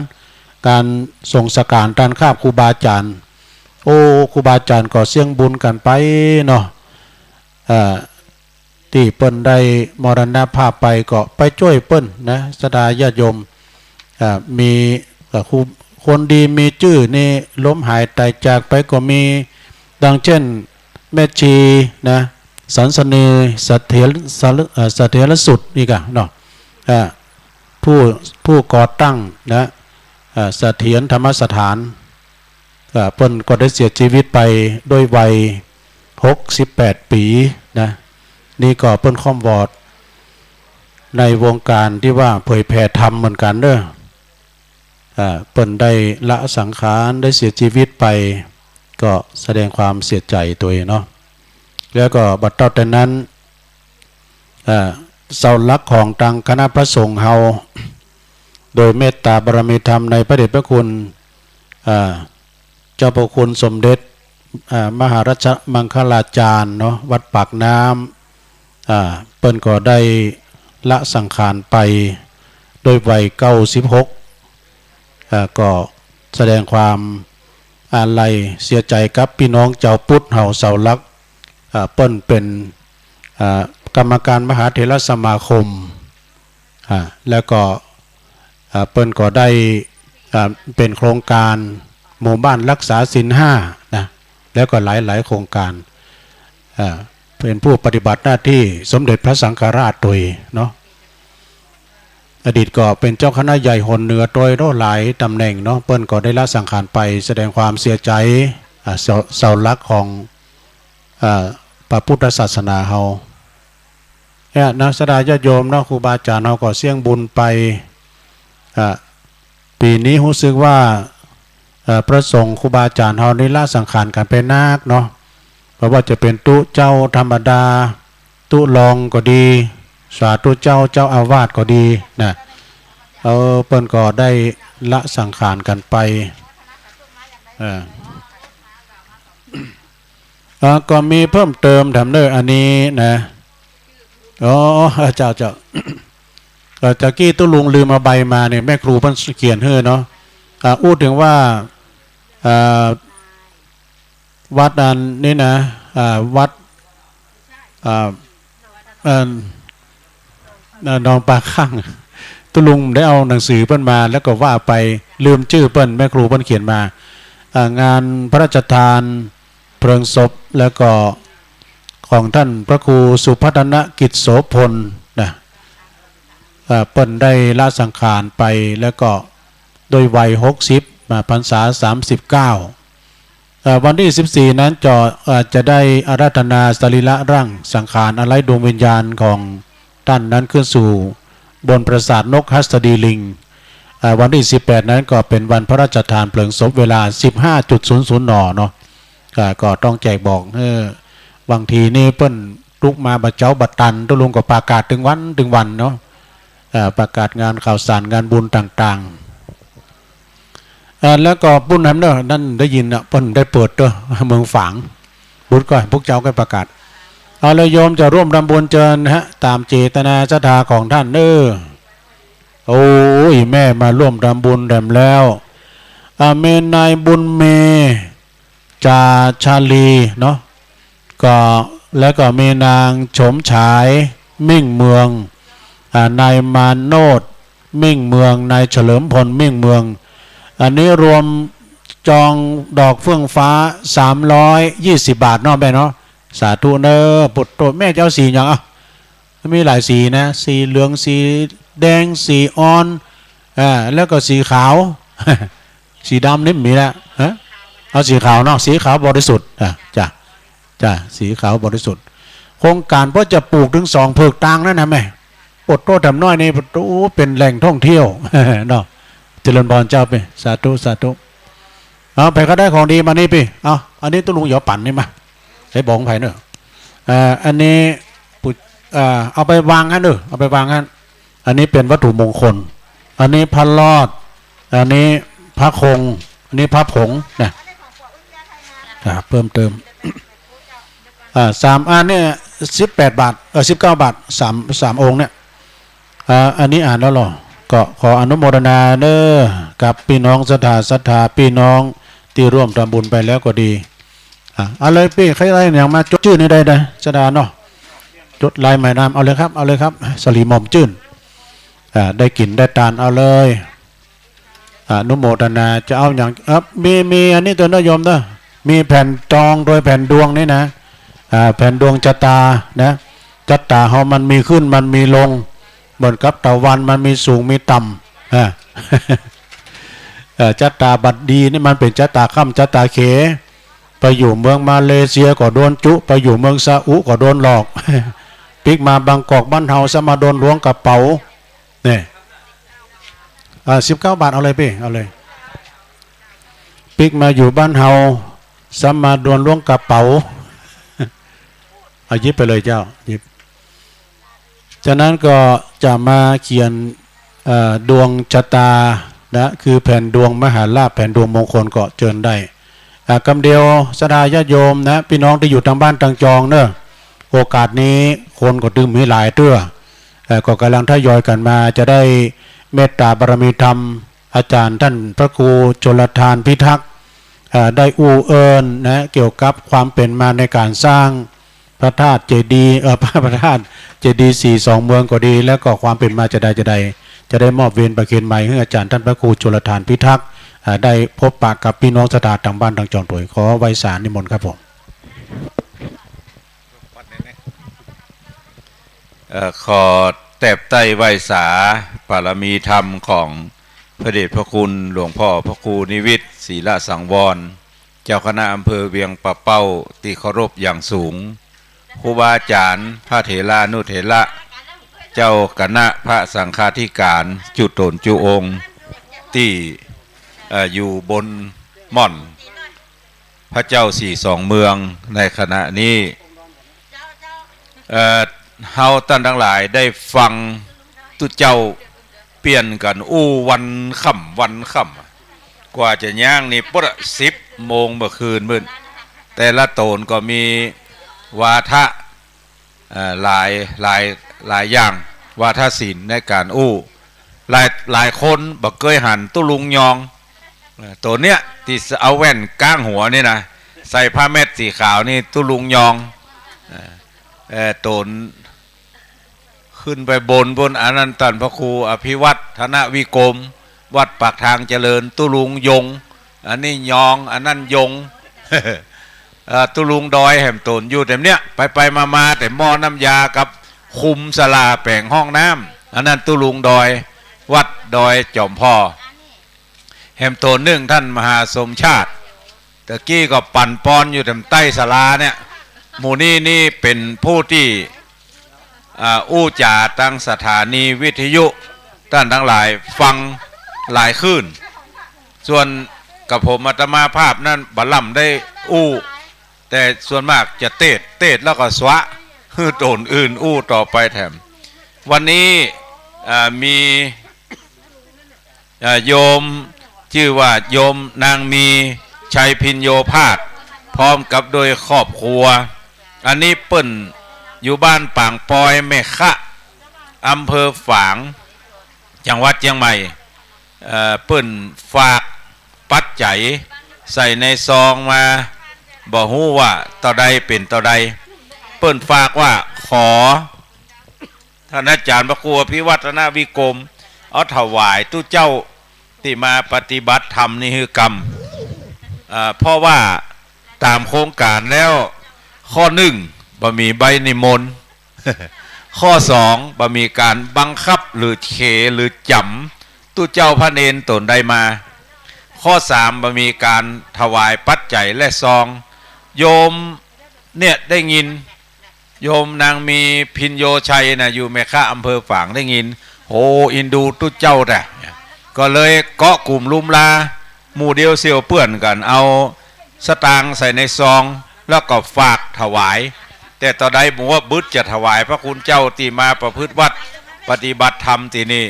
ก๋านส่งสังขารตานคาบครูบาอาจ๋ารย์ โอ้ ครูบาอาจ๋ารย์ก็เสี้ยงบุญกั๋นไปเนาะ อ่า ตี้เปิ้นได้มรณภาพไปก็ไปจ้วยเปิ้นนะ ศรัทธาญาติโยม อ่า มี อ่า ครู คนดีมีจื้อนี่ล้มหายต๋ายจากไปก็มี ดังเช่น แม่ชีนะ สันสนี เสถียร เอ่อ เสถียรสุดนี่ก่ะเนาะ อ่า ผู้ ผู้ก่อตั้งนะ อ่า เสถียรธรรมสถาน อ่า เปิ้นก็ได้เสียชีวิตไปด้วยวัย หกสิบแปดปี๋นะ นี่ก็เปิ้นค่อมวอดในวงการตี้ว่าเผยแผ่ธรรมเหมือนกั๋นเนาะ อ่า เปิ้นได้ละสังขาร ได้เสียชีวิตไป ก็แสดงความเสียใจ๋ตวยเนาะ แล้วก็บัดเต้าแต่นั้น อ่า เสาหลักของตางคณะพระสงฆ์เฮา โดยเมตตาบารมีธรรมในพระเดชพระคุณ อ่า เจ้าพระคุณสมเด็จ อ่า มหาราชมังคลาจารย์เนาะ วัดปากน้ำ อ่า เปิ้นก็ได้ละสังขารไปด้วยวัย เก้าสิบหก อ่า ก็แสดงความอาลัยเสียใจ๋กับปี้น้องจาวพุทธเฮาเสาหลัก อ่า เปิ้นเป๋น อ่า กรรมการมหาเถรสมาคม อ่า แล้วก็ อ่า เปิ้นก็ได้ อ่า เป๋นโครงก๋านหมู่บ้านรักษาศีลห้านะ แล้วก็หลายๆ โครงก๋าน อ่า เป๋นผู้ปฏิบัติหน้าตี้สมเด็จพระสังฆราชตวยเนาะ อดีตก็เป๋นเจ้าคณะใหญ่หนเหนือตวยเนาะ หลายต๋ำแหน่งเนาะ เปิ้นก็ได้ละสังขารไป แสดงความเสียใจ๋ อ่า เสา เสาหลักของ อ่า พระพุทธศาสนาเฮา เนี่ยนะ ศรัทธาญาติโยมเนาะ ครูบาอาจ๋ารย์เฮาก็เสี้ยงบุญไป อ่า ปี๋นี้ฮู้สึกว่า เอ่อ พระสงฆ์ครูบาอาจ๋ารย์เฮานี่ละสังขารกั๋นไปนักเนาะ บ่ว่าจะเป๋นตุ๊เจ้าธรรมดา ตุ๊รองก็ดี สาธุเจ้า เจ้าอาวาสก็ดีนะ เออ เปิ้นก็ได้ละสังขารกั๋นไป เออ เอ่อ ก็มีเพิ่มเติมแถมเนาะ อันนี้นะ อ๋อ เจ้า เจ้า เอ่อ ตะกี้ตุ๊ลุงลืมเอาใบมาเนี่ย แม่ครูเปิ้นเขียนหื้อเนาะ อ่า อู้เถิงว่า อ่า วัดอันนี้นะ อ่า วัด อ่า เอ่อ เอ่อ หนองป่าคั่ง ตุ๊ลุงได้เอาหนังสือเปิ้นมา แล้วก็ว่าไปลืมจื้อเปิ้น แม่ครูเปิ้นเขียนมา อ่า งานพระราชทานเพลิงศพ แล้วก็ของท่านพระครูสุพัฒนกิจโสพลนะ อ่า เปิ้นได้ละสังขารไป แล้วก็ด้วยวัย หกสิบ มาพรรษา สามสิบเก้า เอ่อ วันตี้ สิบสี่ นั้นจะ เอ่อ จะได้อาราธนาสรีระร่างสังขารอันไร้ดวงวิญญาณของต้านนั้นขึ้นสู่บนปราสาทนกหัสดีลิง เอ่อ วันตี้ สิบแปด นั้นก็เป๋นวันพระราชทานเพลิงศพเวลา สิบห้าจุดศูนย์ศูนย์ น. เนาะ เอ่อ ก็ต้องแจกบอก เออ บางทีนี่เปิ้นลุกมาบ่เจ๊าบ่ตัน ตุ๊ลุงก็ประกาศตึงวันตึงวันเนาะ เอ่อ ประกาศงานข่าวสารงานบุญต่างๆ อ่า แล้วก็ปุ้นนำเนาะ นั้นได้ยินเนาะ เปิ้นได้เปิดเนาะ เมืองฝาง บุญก็พวกเจ้าก็ประกาศ เอาละ โยมจะร่วมทำบุญเจิญนะฮะ ต๋ามเจตนาศรัทธาของต้านเนาะ โอ้ย แม่มาร่วมทำบุญแถมแล้ว อ่า มีนายบุญมี จ่าชาลีเนาะ ก็ แล้วก็มีนางโฉมฉาย มิ่งเมือง อ่า นายมาโนด มิ่งเมือง นายเฉลิมพล มิ่งเมือง อันนี้รวมจองดอกเฟื่องฟ้า สามร้อยยี่สิบบาทเนาะแม่เนาะ สาธุเน้อ ปุตโต แม่จะเอาสีหยัง อ่ะ มีหลายสีนะ สีเหลือง สีแดง สีอ่อน อ่า แล้วก็สีขาว สีดำนี่บ่มีแล้ว ฮะ เอาสีขาวเนาะ สีขาวบริสุทธิ์ อ่ะ จ้ะ จ้ะ สีขาวบริสุทธิ์ โครงก๋านเปิ้นจะปลูกเถิงสองเผิกตางนั่นนะแม่ ปุตโต แถมน้อยนี่ ปุตโต เป๋นแหล่งท่องเที่ยว เนาะ เจริญพรเจ้าปี้ สาธุ สาธุ เอา ใผก็ได้ของดีมานี่ปี้ เอา อันนี้ตุ๊ลุงหยอปั๋นนี่มา ใผบอกใผเนาะ อ่า อันนี้ปุ อ่า เอาไปวางหั้นเนาะ เอาไปวางหั้น อันนี้เป๋นวัตถุมงคล อันนี้พระรอด อันนี้พระคง อันนี้พระผงนะ อ่า เพิ่มเติม อ่า สามอันเนี่ย สิบแปดบาท เอ่อ สิบเก้าบาท สาม สามองค์เนี่ย อ่า อันนี้อ่านแล้วเหรอ ก็ขออนุโมทนาเน้อ กับปี้น้องศรัทธา ศรัทธา ปี้น้องตี้ร่วมทำบุญไปแล้วก็ดี อ่ะ เอาเลยปี้ ใครได้หยังมาจดจื้อนี่ได้นะ ศรัทธาเนาะ จดลายหมายนาม เอาเลยครับ เอาเลยครับ สะหลีหม่อมจื้น อ่า ได้กิ๋นได้ตาน เอาเลย อนุโมทนา จะเอาหยัง เอ่อ มี มีอันนี้ตวยเน้อโยมเน้อ มีแผ่นจองตวยแผ่นดวงนี่นะ อ่า แผ่นดวงจะตานะ จะตาเฮามันมีขึ้นมันมีลง เหมือนกับตะวันมันมีสูงมีต่ำ อ่า เอ่อ จะตาบัดดีนี่มันเป๋นจะตาค่ำจะตาเข ไปอยู่เมืองมาเลเซียก็โดนจุ ไปอยู่เมืองซาอุก็โดนหลอก ปิ๊กมาบางกอกบ้านเฮา ซ้ำมาโดนล้วงกระเป๋า เนี่ย อ่า สิบเก้าบาท เอาเลยปี้ เอาเลย ปิ๊กมาอยู่บ้านเฮา ซ้ำมาโดนล้วงกระเป๋า เอาหยิบไปเลยเจ้า หยิบ ฉะนั้นก็จะมาเขียน เอ่อ ดวงชะตานะ คือแผ่นดวงมหาลาภ แผ่นดวงมงคลก็เจิญได้ อ่า กำเดียว ศรัทธาญาติโยมนะ ปี้น้องตี้อยู่ตางบ้านตางจองเน้อ โอกาสนี้คนก็ตึงมีหลายเตื้อ เอ่อ ก็ก่ำลังทยอยกั๋นมา จะได้เมตตาบารมีธรรม อาจ๋ารย์ต้านพระครูชลทานพิทักษ์ เอ่อ ได้อู้เอิ้นนะ เกี่ยวกับความเป๋นมาในก๋านสร้างพระธาตุเจดีย์ เอ่อ พระ พระธาตุเจดีย์สี่สองเมืองก็ดี แล้วก็ความเป๋นมาจาใดจาใด จะได้มอบเวรประเคนไมค์หื้ออาจ๋ารย์ต้านพระครูชลทานพิทักษ์ เอ่อ ได้พบปะกับปี้น้องศรัทธาตางบ้านตางจองโตย ขอไหว้สานิมนต์ครับผม เอ่อ ขอแตบใต้ไหว้สาบารมีธรรมของพระเดชพระคุณหลวงพ่อพระครูนิวิต ศรีละสังวร เจ้าคณะอำเภอเวียงป่าเป้า ตี้เคารพอย่างสูง ครูบาอาจ๋ารย์ พระเถรานุเถระ เจ้าคณะพระสังฆาธิการ จุ๊ต๋นจุ๊องค์ ตี้ เอ่อ อยู่บนม่อน พระเจ้าสี่สองเมืองในขณะนี้ เอ่อ เฮาต้านตังหลายได้ฟังตุ๊เจ้าเปลี่ยนกั๋นอู้วันค่ำวันค่ำ กว่าจะย่างนี่ปุ๊ดอะ สิบโมงเมื่อคืนมืด แต่ละโต๋นก็มีวาทะ เอ่อ หลาย หลาย หลายอย่าง วาทศิลป์ในก๋านอู้ หลาย หลายคนบ่เกยหันตุ๊ลุงยอง เอ่อ โต๋นเนี้ยตี้เอาแว่นก้างหัวนี่นะ ใส่ผ้าแมทสีขาวนี่ ตุ๊ลุงยอง เอ่อ เอ่อ โต๋นขึ้นไปบนปู๊น อันนั้นต้านพระครูอภิวัฒนวิกรม วัดปากทางเจริญ ตุ๊ลุงยง อันนี้ยอง อันนั้นยง เอ่อ ตุ๊ลุงดอยแหมโต๋นอยู่แถมเนี้ย ไปไปมามา แต่หม้อน้ำยากับคุมศาลาแป๋งห้องน้ำ อันนั้นตุ๊ลุงดอย วัดดอยจอมพ่อ แหมโต๋นนึ่งต้านมหาสมชาติ ตะกี้ก็ปั่นปอนอยู่แถมใต้ศาลาเนี่ย หมู่นี้นี่เป๋นผู้ตี้ อ่า อู้จ๋าตางสถานีวิทยุ ต้านตังหลายฟังหลายคลื่น ส่วนกับผมอาตมาภาพนั้นบ่ล่ำได้อู้ แต่ส่วนมากจะเตศน์ เตศน์แล้วก็สวะ หื้อโต๋นอื่นอู้ต่อไปแถม วันนี้ อ่า มี เอ่อ โยมจื้อว่าโยมนางมีชัยพิญโญภาส พร้อมกับโดยครอบครัว อันนี้เปิ้นอยู่บ้านปางปอยแม่คะ อำเภอฝาง จังหวัดเจียงใหม่ เอ่อ เปิ้นฝาก ปัจจัยใส่ในซองมา บ่ฮู้ว่าเต้าใดเป๋นเต้าใด เปิ้นฝากว่าขอ ท่านอาจารย์พระครูอภิวัฒนวิกรม เอาถวายตุ๊เจ้าตี้มาปฏิบัติธรรมนี้หื้อกำ อ่า เพราะว่าต๋ามโครงก๋านแล้ว ข้อนึ่ง บ่มีใบนิมนต์ ข้อสอง บ่มีก๋านบังคับหรือเขหรือจ๋ำตุ๊เจ้าพระเณรต๋นใดมา ข้อสาม บ่มีก๋านถวายปัจจัยและซอง โยมเนี่ยได้ยิน โยมนางมี พิญโญชัยนะ อยู่แม่คะอำเภอฝางได้ยิน โห อินดูตุ๊เจ้าแต๊ ก็เลยเกาะกุ่มลุมลา หมู่เดียวเสี่ยวเปื้อนกั๋น เอาสตางค์ใส่ในซอง แล้วก็ฝากถวาย แต่เต้าใดบ่ว่าบึดจะถวายพระคุณเจ้าตี้มาประพฤติวัตรปฏิบัติธรรมตี้นี่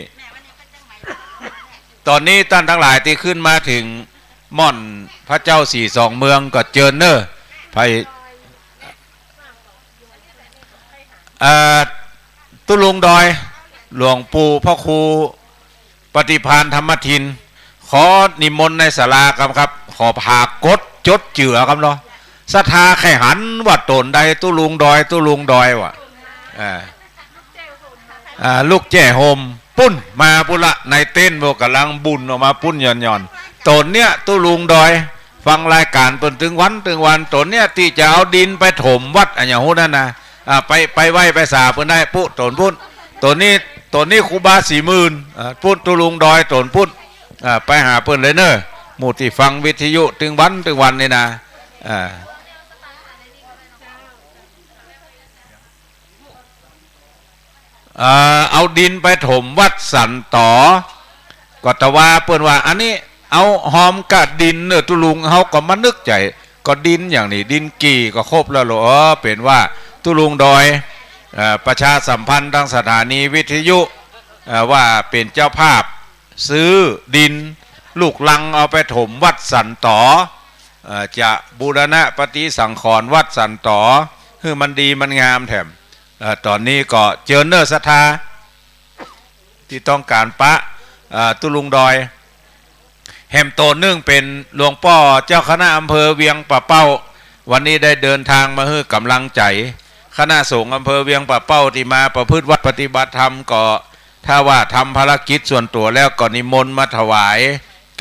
ต๋อนนี้ต้านตังหลายตี้ขึ้นมาเถิงม่อนพระเจ้าสี่สองเมืองก็เจิญเน่อ ไป เอ่อ ตุ๊ลุงดอย หลวงปู่พระครูปฏิภาณธรรมทิน ขอนิมนต์ในศาลากำครับ ขอผากดจดจื้อเอากำเนาะ ศรัทธาใค่หันว่าต๋นใดตุ๊ลุงดอย ตุ๊ลุงดอยว่ะ อ่า อ่า ลูกแจ้ห่ม ปุ้น มาปุ้นละ ในเต็นท์โว้ย ก่ำลังบุ่นออกมาปุ้นหย่อนๆ ต๋นเนี่ยตุ๊ลุงดอย ฟังรายก๋านเปิ้นตึงวันตึงวัน ต๋นเนี่ยตี้จะเอาดินไปถมวัดอะหยังฮู้นั้นนะ อ่า ไป ไปไหว้ไปสาเปิ้นได้ ปุ้น ต๋นปุ้น ต๋นนี้ ต๋นนี้ครูบาศรีหมื่น อ่า ปุ้น ตุ๊ลุงดอย ต๋นปุ้น อ่า ไปหาเปิ้นเลยเน่อ หมู่ตี้ฟังวิทยุตึงวันตึงวันนี่นะ อ่า เอ่อ เอาดินไปถมวัดสันต๋อ ก็ตะวาเปิ้นว่า อันนี้เอาฮอมก้าดินเน่อตุ๊ลุง เฮาก็มานึกใจ๋ ก็ดินอย่างนี้ ดินกี่ก็ครบแล้วโล เออ เป๋นว่าตุ๊ลุงดอย เอ่อ ประชาสัมพันธ์ตางสถานีวิทยุ เอ่อ ว่าเป๋นเจ้าภาพ ซื้อดินลูกรังเอาไปถมวัดสันต๋อ เอ่อ จะบูรณะปฏิสังขรณ์วัดสันต๋อ หื้อมันดีมันงามแถม เอ่อ ต๋อนนี้ก็เจิญเน่อศรัทธาตี้ต้องก๋านปะ เอ่อ ตุ๊ลุงดอย แหมโตนึ่งเป๋นหลวงป้อเจ้าคณะอำเภอเวียงป่าเป้า วันนี้ได้เดินทางมาหื้อก๋ำลังใจ๋ คณะสงฆ์อำเภอเวียงป่าเป้าตี้มาประพฤติวัตรปฏิบัติธรรมก็ ถ้าว่าทำภารกิจส่วนตั๋วแล้วก็นิมนต์มาถวาย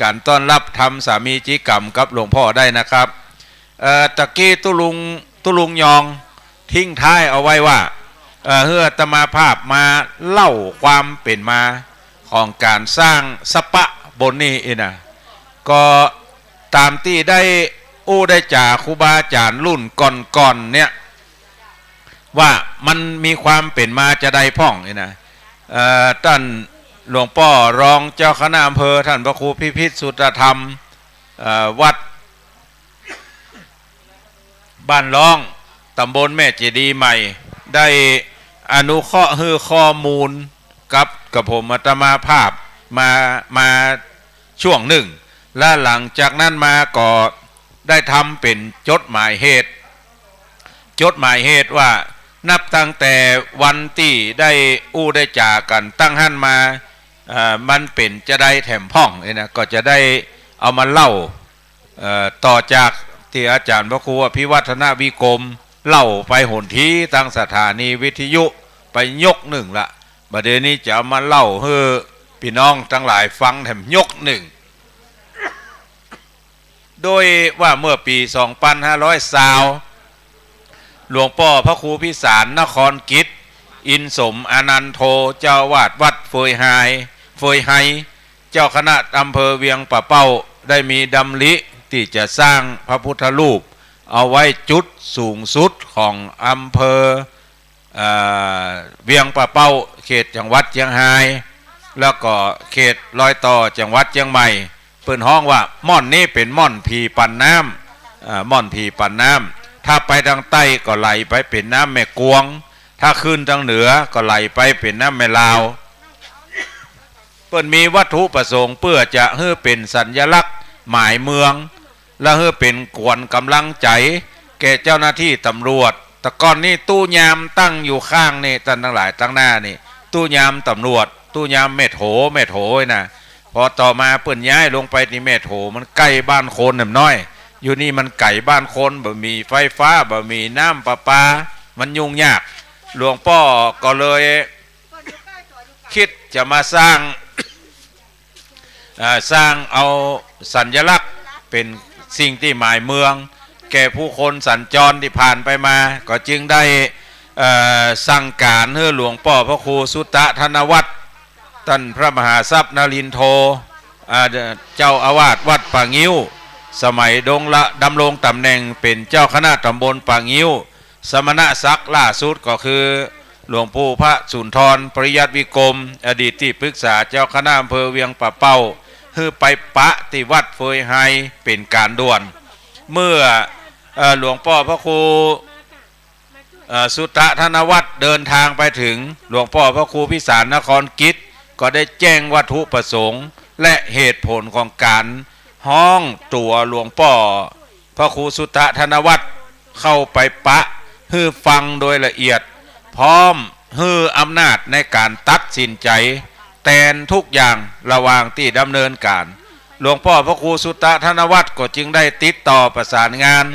ก๋านต้อนรับ ทำสามีจิกรรมกับหลวงป้อได้นะครับ เอ่อ ตะกี้ตุ๊ลุง ตุ๊ลุงยองทิ้งท้ายเอาไว้ว่า เอ่อ หื้ออาตมาภาพมาเล่าความเป๋นมาของก๋านสร้างสะปะบนนี้อี้นะ ก็ต๋ามตี้ได้อู้ได้จ๋าครูบาอาจ๋ารย์รุ่นก่อนๆ เนี่ย ว่ามันมีความเป๋นมาจาใดพ่องอี้นะ เอ่อ ต้านหลวงป้อรองเจ้าคณะอำเภอ ต้านพระครูพิพิธสุตธรรม เอ่อ วัดบ้านล้อง ต๋ำบลแม่เจดีย์ใหม่ ได้อนุเคราะห์หื้อข้อมูลกับ กับผมอาตมาภาพมา มา ช่วงนึ่ง และหลังจากนั้นมาก็ได้ทำเป๋นจดหมายเหตุ จดหมายเหตุว่านับตั้งแต่วันตี้ได้อู้ได้จ๋ากั๋นตั้งหั้นมา เอ่อ มันเป๋นจาใดแถมพ่องอี้นะ ก็จะได้เอามาเล่า เอ่อ ต่อจากตี้อาจ๋ารย์พระครูอภิวัฒนวิกรมเล่าไปหนทีตางสถานีวิทยุไปยกนึ่งละ บ่าเดี่ยวนี้จะเอามาเล่าหื้อปี้น้องตังหลายฟังแถมยกนึ่ง โดยว่าเมื่อปี๋สองปันห้าร้อยซาว หลวงป้อพระครูพิสารนครกิจ อินสมอานันโท เจ้าอาวาสวัดเฟยไฮ เฟยไฮ เจ้าคณะอำเภอเวียงป่าเป้า ได้มีดำริตี้จะสร้างพระพุทธรูปเอาไว้จุดสูงสุดของอำเภอ เอ่อ เวียงป่าเป้า เขตจังหวัดเจียงฮาย แล้วก็เขตรอยต่อจังหวัดเจียงใหม่ เปิ้นฮ้องว่าม่อนนี้เป๋นม่อนผีปั่นน้ำ เอ่อ ม่อนผีปั่นน้ำ ถ้าไปตางใต้ก็ไหลไปเป๋นน้ำแม่กวง ถ้าขึ้นตางเหนือก็ไหลไปเป๋นน้ำแม่ลาว เปิ้นมีวัตถุประสงค์เปื้อจะหื้อเป๋นสัญลักษณ์หมายเมือง และหื้อเป๋นขวัญก๋ำลังใจ๋แก่เจ้าหน้าตี้ตำรวจ แต่ก่อนนี้ตู้ยามตั้งอยู่ข้างนี่ ต้านตังหลายตังหน้านี่ ตู้ยามตำรวจ ตู้ยามแม่โถ แม่โถนะ ปอต่อมาเปิ้นย้ายลงไปตี้แม่โถ มันใก้บ้านคนแหมน้อย อยู่นี่มันไก๋บ้านคน บ่มีไฟฟ้า บ่มีน้ำประปา มันยุ่งยาก หลวงป้อก็เลยกึ๊ดจะมาสร้าง เอ่อ สร้างเอาสัญลักษณ์เป๋นสิ่งตี้หมายเมือง แก่ผู้คนสัญจรตี้ผ่านไปมา ก็จึงได้ เอ่อ สั่งก๋านหื้อหลวงป้อพระครูสุตตะธนวัฒน์ ต้านพระมหาทรัพย์นรินโท อ่า เจ้าอาวาสวัดป่างิ้ว สมัยดงละ ดำรงต๋ำแหน่งเป๋นเจ้าคณะต๋ำบลป่างิ้ว สมณศักดิ์ล่าสุดก็คือหลวงปู่พระสุนทรปริยัติวิกรม อดีตตี้ปรึกษาเจ้าคณะอำเภอเวียงป่าเป้า หื้อไปปะตี้วัดเฟยไฮเป๋นก๋านด่วน เมื่อ เอ่อ หลวงป้อพระครู เอ่อ สุตตะธนวัฒน์เดินทางไปเถิง หลวงป้อพระครูพิสารนครกิจ ก็ได้แจ้งวัตถุประสงค์และเหตุผลของก๋านฮ้องตั๋วหลวงป้อพระครูสุตตะธนวัฒน์เข้าไปปะหื้อฟังโดยละเอียด พร้อมหื้ออำนาจในก๋านตัดสินใจ๋แตนทุกอย่างระหว่างตี้ดำเนินก๋าน หลวงป้อพระครูสุตตะธนวัฒน์ก็จึงได้ติดต่อประสานงาน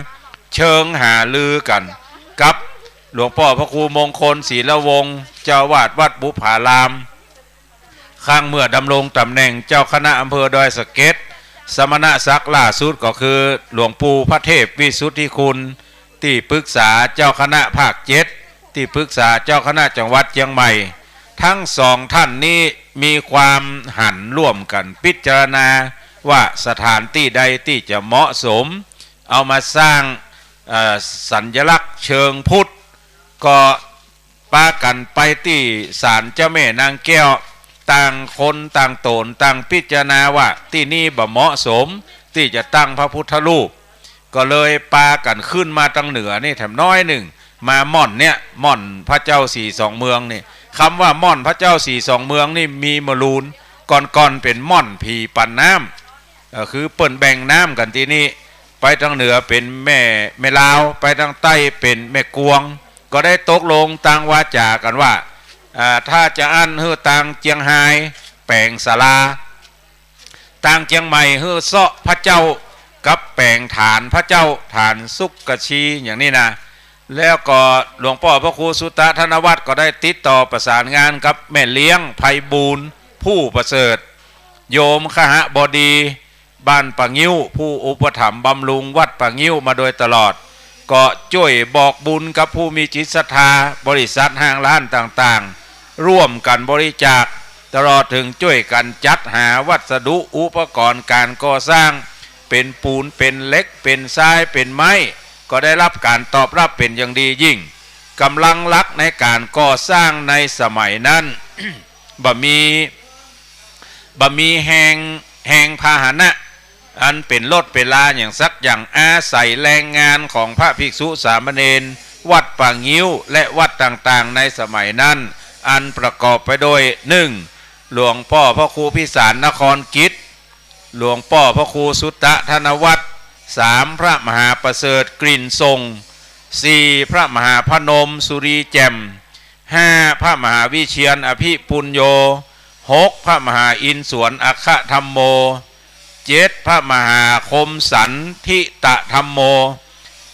เชิงหารือกั๋นกับหลวงป้อพระครูมงคลศีลวงศ์ เจ้าอาวาสวัดบุปผาราม ครั้งเมื่อดำรงต๋ำแหน่งเจ้าคณะอำเภอดอยสะเก็ด สมณศักดิ์ล่าสุดก็คือหลวงปู่พระเทพวิสุทธิคุณ ตี้ปรึกษาเจ้าคณะภาคเจ็ด ตี้ปรึกษาเจ้าคณะจังหวัดเจียงใหม่ ทั้งสองท่านนี้มีความหันร่วมกั๋นพิจารณาว่าสถานตี้ใดตี้จะเหมาะสม เอามาสร้าง เอ่อ สัญลักษณ์เชิงพุทธ ก็ปากั๋นไปตี้ศาลเจ้าแม่นางแก้ว ต่างคนต่างต๋นต่างพิจารณาว่าตี้นี่บ่เหมาะสมตี้จะตั้งพระพุทธรูป ก็เลยปากั๋นขึ้นมาตางเหนือนี่แถมน้อยนึ่ง มาม่อนเนี่ย ม่อนพระเจ้าสีสองเมืองนี่ กำว่าม่อนพระเจ้าสีสองเมืองนี่มีมะลูน ก่อนๆ เป๋นม่อนผีปันน้ำ เอ่อ คือเปิ้นแบ่งน้ำกั๋นตี้นี่ ไปตางเหนือเป๋นแม่ แม่ลาว ไปตางใต้เป๋นแม่กวง ก็ได้ตกลงตั้งวาจ๋ากั๋นว่า อ่า ถ้าจาอั้นหื้อตางเจียงฮายแป๋งศาลา ตางเจียงใหม่หื้อเซาะพระเจ้ากับแป๋งฐานพระเจ้า ฐานสุกกะชีอย่างนี้นะ แล้วก็หลวงป้อพระครูสุตตะธนวัฒน์ก็ได้ติดต่อประสานงานกับแม่เลี้ยงไพบูลย์ผู้ประเสริฐ โยมคหบดีบ้านป่างิ้ว ผู้อุปถัมภ์บำรุงวัดป่างิ้วมาโดยตลอด ก็จ้วยบอกบุญกับผู้มีจิตศรัทธา บริษัทห้างร้านต่างๆ ร่วมกั๋นบริจาค ตลอดเถิงจ้วยกั๋นจัดหาวัสดุอุปกรณ์ก๋านก่อสร้าง เป๋นปูน เป๋นเหล็ก เป๋นทราย เป๋นไม้ ก็ได้รับก๋านตอบรับเป๋นอย่างดียิ่ง ก๋ำลังหลักในก๋านก่อสร้างในสมัยนั้น บ่มี บ่มีแฮง แฮงพาหนะ อันเป๋นรถเป๋นลาอย่างสักอย่าง อาศัยแรงงานของพระภิกษุสามเณรวัดป่างิ้วและวัดต่างๆ ในสมัยนั้น อันประกอบไปด้วย นึ่ง หลวงป้อพระครูพิสารนครกิจ หลวงป้อพระครูสุตตะธนวัฒน์ สาม พระมหาประเสริฐกลิ่นส่ง สี่ พระมหาพนมสุรีแจ่ม ห้า พระมหาวิเชียรอภิปุญโญ หก พระมหาอินสวนอัคคธัมโม เจ็ด พระมหาคมสันทิตะธัมโม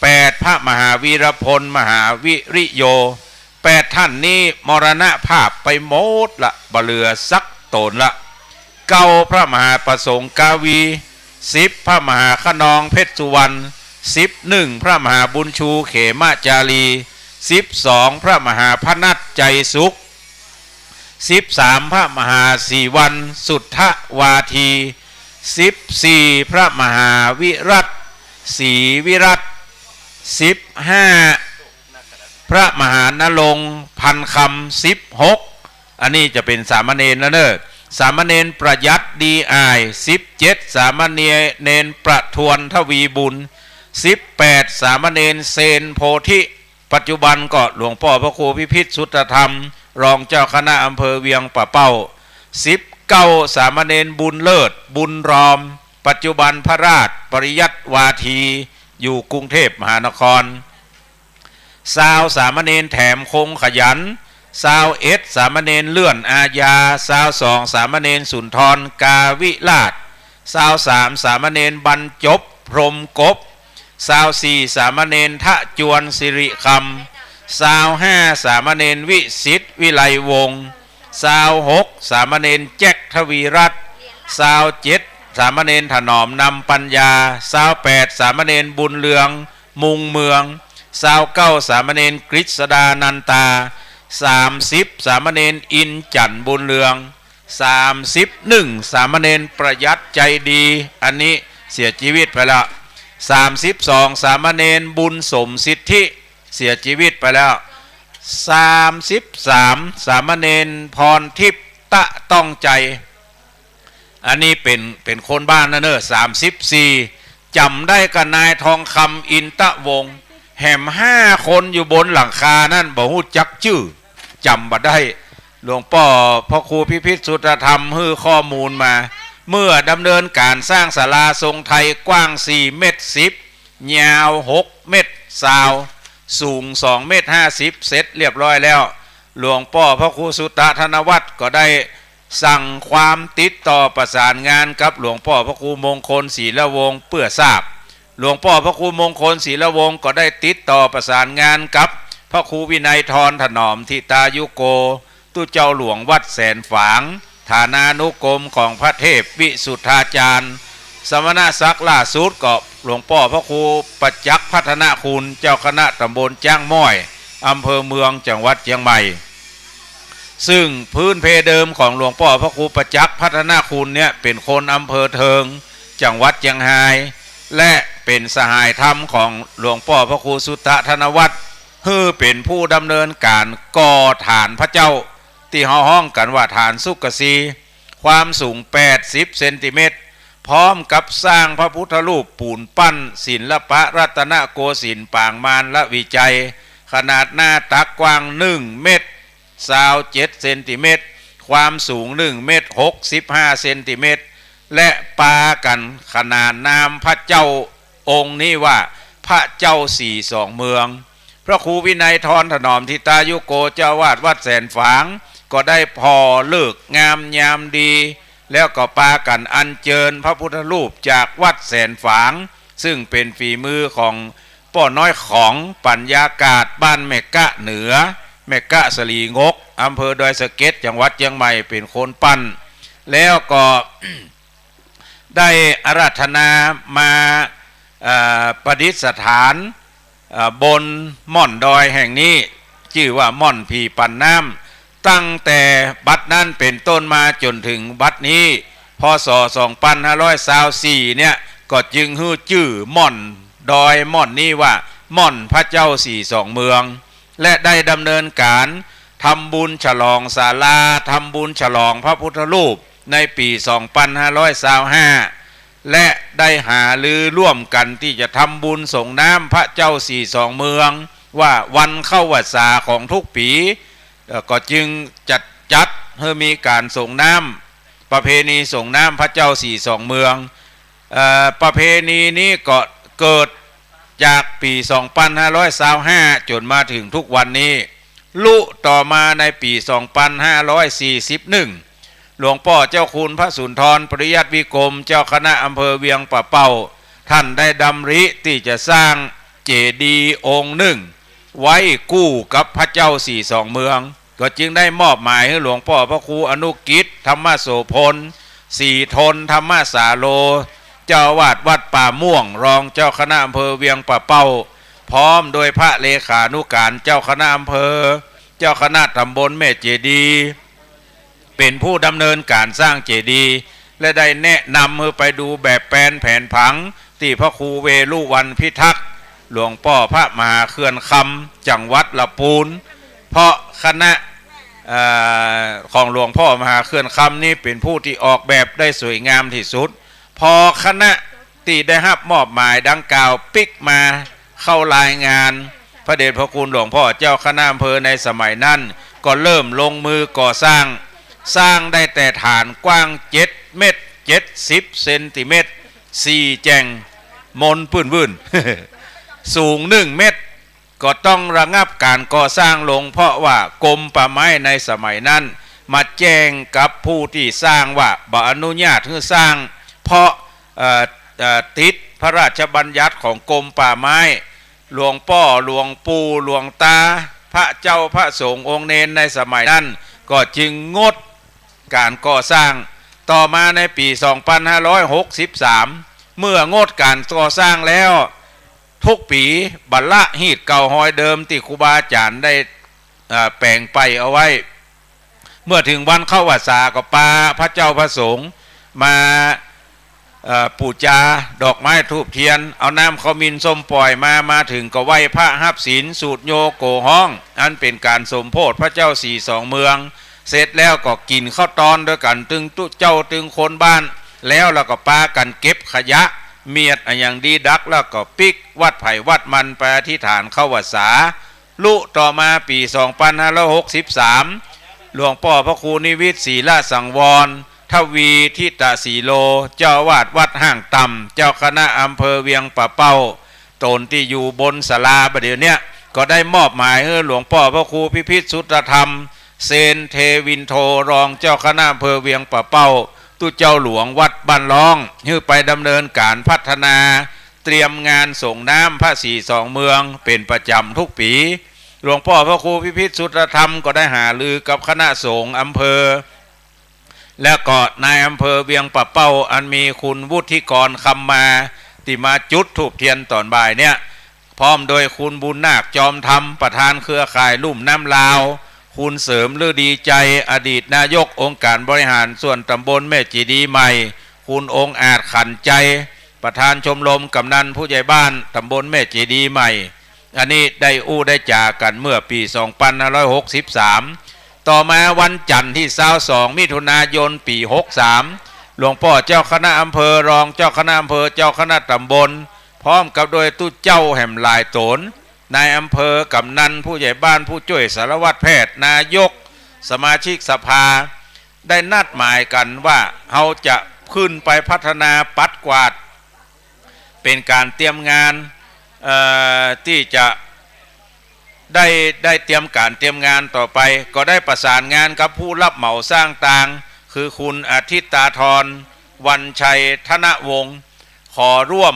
แปด พระมหาวีรพลมหาวิริโย แปดท่านนี้มรณภาพไปหมดละ บ่เหลือสักต๋นละ เก้า พระมหาประสงค์กาวี สิบ พระมหาคะนองเพชรสุวรรณ สิบเอ็ด พระมหาบุญชูเขมจารี สิบสอง พระมหาพนัสใจสุข สิบสาม พระมหาศรีวรรณสุทธวาที สิบสี่ พระมหาวิรัตศรีวิรัต สิบห้า พระมหานรงค์พันคำ สิบหก อันนี้จะเป๋นสามเณรแล้วเน่อ สามเณรประยัตดีอ่าย สิบเจ็ด สามเณรประทวนทวีบุญ สิบแปด สามเณรเสนโพธิ ปัจจุบันก็หลวงป้อพระครูพิพิธสุทธธรรม รองเจ้าคณะอำเภอเวียงป่าเป้า สิบเก้า สามเณรบุญเลิศ บุญรอม ปัจจุบันพระราชปริยัติวาที อยู่กรุงเทพมหานคร ซาว สามเณรแถมคงขยัน ซาวเอ็ด สามเณรเลื่อนอาญา ซาวสอง สามเณรสุนทรกาวิราช ซาวสาม สามเณรบรรจบ พรหมกบ ซาวสี่ สามเณรทะจวนสิริคำ ซาวห้า สามเณรวิสิทธิ์วิไลวงศ์ ซาวหก สามเณรแจ็คทวีรัตน์ ซาวเจ็ด สามเณรถนอมนำปัญญา ซาวแปด สามเณรบุญเรือง มุงเมือง ซาวเก้า สามเณรกฤษดานันตา สามสิบ สามเณรอินจันทร์บุญเรือง สามสิบเอ็ด สามเณรประยัดใจดี อันนี้เสียจีวิตไปแล้ว สามสิบสอง สามเณรบุญสมสิทธิ เสียจีวิตไปแล้ว สามสิบสาม สามเณรพรทิพย์ตะต้องใจ อันนี้เป๋น เป๋นคนบ้านนะเน่อ สามสิบสี่ จ๋ำได้กับนายทองคำอินตะวงศ์ แหมห้าคนอยู่บนหลังคานั่น บ่ฮู้จักจื้อ จ๋ำบ่ได้ หลวงป้อพระครูพิพิธสุตธรรมหื้อข้อมูลมา เมื่อดำเนินก๋านสร้างศาลาทรงไทยกว้างสี่เมตรสิบ ยาวหกเมตรซาว สูงสองเมตรห้าสิบ เสร็จเรียบร้อยแล้ว หลวงป้อพระครูสุตธนวัฒน์ก็ได้สั่งความติดต่อประสานงานกับหลวงป้อพระครูมงคลศิลวงศ์เปื้อทราบ หลวงป้อพระครูมงคลศิลวงศ์ก็ได้ติดต่อประสานงานกับพระครูวินัยธรถนอมทิตายุโก ตุ๊เจ้าหลวงวัดแสนฝาง ฐานานุกรมของพระเทพวิสุทธาจารย์ สมณศักดิ์ล่าสุดก็หลวงป้อพระครูประจักษ์พัฒนคุณ เจ้าคณะตำบลจ๊างม้อย อำเภอเมือง จังหวัดเจียงใหม่ ซึ่งพื้นเพเดิมของหลวงป้อพระครูประจักษ์พัฒนคุณเนี่ยเป๋นคนอำเภอเทิง จังหวัดเจียงฮาย และเป๋นสหายธรรมของหลวงป้อพระครูสุตธนวัฒน์ หื้อเป๋นผู้ดำเนินก๋านก่อฐานพระเจ้า ตี้เฮาฮ้องกั๋นว่าฐานสุกสี ความสูงแปดสิบเซนติเมตร พร้อมกับสร้างพระพุทธรูปปูนปั้นศิลปะรัตนโกสินทร์ปางมารวิชัย ขนาดหน้าตักกว้างหนึ่งเมตรซาวเจ็ดเซนติเมตร ความสูงหนึ่งเมตรหกสิบห้าเซนติเมตร และปากั๋นขนานนามพระเจ้าองค์นี้ว่าพระเจ้าสี่สองเมือง พระครูวินัยธรถนอมทิตายุโก เจ้าอาวาสวัดแสนฝาง ก็ได้ผ่อฤกษ์งามยามดี แล้วก็ปากั๋นอัญเจิญพระพุทธรูปจากวัดแสนฝาง ซึ่งเป๋นฝีมือของป้อน้อยของปัญญากาศบ้านแม่กะเหนือ แม่กะสลีงก อำเภอดอยสะเก็ด จังหวัดเจียงใหม่ เป๋นคนปั้น แล้วก็ ได้อาราธนามา เอ่อ ประดิษฐาน เอ่อ บนม่อนดอยแห่งนี้ จื้อว่าม่อนผีปั่นน้ำ ตั้งแต่บัดนั้นเป๋นต้นมาจ๋นเถิงบัดนี้ พ.ศ. สองปันห้าร้อยซาวสี่ เนี่ย ก็จึงหื้อจื้อม่อนดอยม่อนนี้ว่าม่อนพระเจ้าสี่สองเมือง และได้ดำเนินก๋านทำบุญฉลองศาลา ทำบุญฉลองพระพุทธรูปในปี๋ สองปันห้าร้อยซาวห้า และได้หารือร่วมกั๋นตี้จะทำบุญสรงน้ำพระเจ้าสี่สองเมือง ว่าวันเข้าพรรษาของทุกปี๋ เอ่อ ก็จึงจัด จัดหื้อมีก๋านสรงน้ำ ประเพณีสรงน้ำพระเจ้าสี่สองเมือง เอ่อ ประเพณีนี้ก็เกิดจากปี๋ สองปันห้าร้อยซาวห้า จ๋นมาเถิงทุกวันนี้ ลุต่อมาในปี๋ สองปันห้าร้อยสี่สิบเอ็ด หลวงป้อเจ้าคุณพระสุนทรปริยัติวิกรม เจ้าคณะอำเภอเวียงป่าเป้า ท่านได้ดำริตี้จะสร้างเจดีย์องค์นึ่ง ไว้กู้กับพระเจ้าสี่สองเมือง ก็จึงได้มอบหมายหื้อหลวงป้อพระครูอนุกิจ ธรรมโสภณ ศรีทน ธรรมสาโล เจ้าอาวาสวัดป่าม่วง รองเจ้าคณะอำเภอเวียงป่าเป้า พร้อมโดยพระเลขานุก๋านเจ้าคณะอำเภอ เจ้าคณะตำบลแม่เจดีย์ เป๋นผู้ดำเนินก๋านสร้างเจดีย์ และได้แนะนำหื้อไปดูแบบแปลนแผนผังตี้พระครูเวรุวัณพิทักษ์ หลวงป้อพระมหาเขื่อนคำ จังหวัดละปูน เพราะคณะ เอ่อ ของหลวงป้อมหาเขื่อนคำนี้เป๋นผู้ตี้ออกแบบได้สวยงามตี้สุด พอคณะตี้ได้ฮับมอบหมายดังกล่าวปิ๊กมาเข้ารายงาน พระเดชพระคุณหลวงป้อเจ้าคณะอำเภอในสมัยนั้น ก็เริ่มลงมือก่อสร้าง สร้างได้แต่ฐานกว้างเจ็ดเมตร เจ็ดสิบเซนติเมตร สี่แจ่ง มนปื้นวื่น สูงหนึ่งเมตร ก็ต้องระงับก๋านก่อสร้างลง เพราะว่ากรมป่าไม้ในสมัยนั้นมาแจ้งกับผู้ตี้สร้างว่าบ่อนุญาตหื้อสร้าง เพราะ เอ่อ เอ่อ ติดพระราชบัญญัติของกรมป่าไม้ หลวงป้อ หลวงปู่ หลวงตา พระเจ้าพระสงฆ์องค์เณรในสมัยนั้นก็จึงงดก๋านก่อสร้าง ต่อมาในปี๋สองปันห้าร้อยหกสิบสาม เมื่องดก๋านก่อสร้างแล้ว ทุกปี๋บ่ละฮีตเก่าฮอยเดิมตี้ครูบาอาจ๋ารย์ได้ เอ่อ แป๋งไปเอาไว้ เมื่อเถิงวันเข้าพรรษาก็ปาพระเจ้าพระสงฆ์มา เอ่อ ปู๋จาดอกไม้ธูปเตียน เอาน้ำขมิ้นส้มป่อยมา มาเถิงก็ไหว้พระฮับศีล สูตรโยโกฮ้อง อันเป๋นก๋านสมโภชพระเจ้าสี่สองเมือง เสร็จแล้วก็กิ๋นข้าวตอนตวยกั๋นตึงตุ๊เจ้าตึงคนบ้าน แล้ว แล้วก็ปากั๋นเก็บขยะ เมียดอะหยังดีดัก แล้วก็ปิ๊กวัดใผวัดมันไปอธิษฐานเข้าพรรษา ลุต่อมาปี๋สองปันห้าร้อยหกสิบสาม หลวงป้อพระครูนิวิตศรีลสังวร ทวีทิตสีโล เจ้าอาวาสวัดห้างต่ำ เจ้าคณะอำเภอเวียงป่าเป้า ต๋นตี้อยู่บนศาลาบ่าเดี่ยวเนี้ย ก็ได้มอบหมายหื้อหลวงป้อพระครูพิพิธสุตธรรม เซนเทวินโท รองเจ้าคณะอำเภอเวียงป่าเป้า ตุ๊เจ้าหลวงวัดบ้านล้อง หื้อไปดำเนินก๋านพัฒนา เตรียมงานสรงน้ำพระสี่สองเมืองเป๋นประจ๋ำทุกปี๋ หลวงป้อพระครูพิพิธสุตธรรมก็ได้หารือกับคณะสงฆ์อำเภอ แล้วก็นายอำเภอเวียงป่าเป้า อันมีคุณวุฒิกร คำมา ตี้มาจุดธูปเตียนต๋อนบ่ายเนี้ย พร้อมโดยคุณบุญนาค จอมธรรม ประธานเครือข่ายลุ่มน้ำลาว คุณเสริมฤดีชัย อดีตนายกองค์การบริหารส่วนตำบลแม่เจดีย์ใหม่ คุณองอาจ ขันใจ ประธานชมรมกำนันผู้ใหญ่บ้านตำบลแม่เจดีย์ใหม่ อันนี้ได้อู้ได้จ๋ากั๋นเมื่อปี๋สองปันห้าร้อยหกสิบสาม ต่อมาวันจันทร์ตี้ซาวสองมิถุนายนปี๋หกสาม หลวงป้อเจ้าคณะอำเภอ รองเจ้าคณะอำเภอ เจ้าคณะตำบล พร้อมกับโดยตุ๊เจ้าแหมหลายต๋น นายอำเภอ กำนัน ผู้ใหญ่บ้าน ผู้จ้วยสารวัตรแพทย์ นายก สมาชิกสภา ได้นัดหมายกั๋นว่าเฮาจะขึ้นไปพัฒนาปัดกวาด เป๋นก๋านเตรียมงาน เอ่อ ตี้จะได้ ได้เตรียมก๋านเตรียมงานต่อไป ก็ได้ประสานงานกับผู้ฮับเหมาสร้างตาง คือคุณอาทิตย์ตาธร วันชัยธนวงศ์ ขอร่วม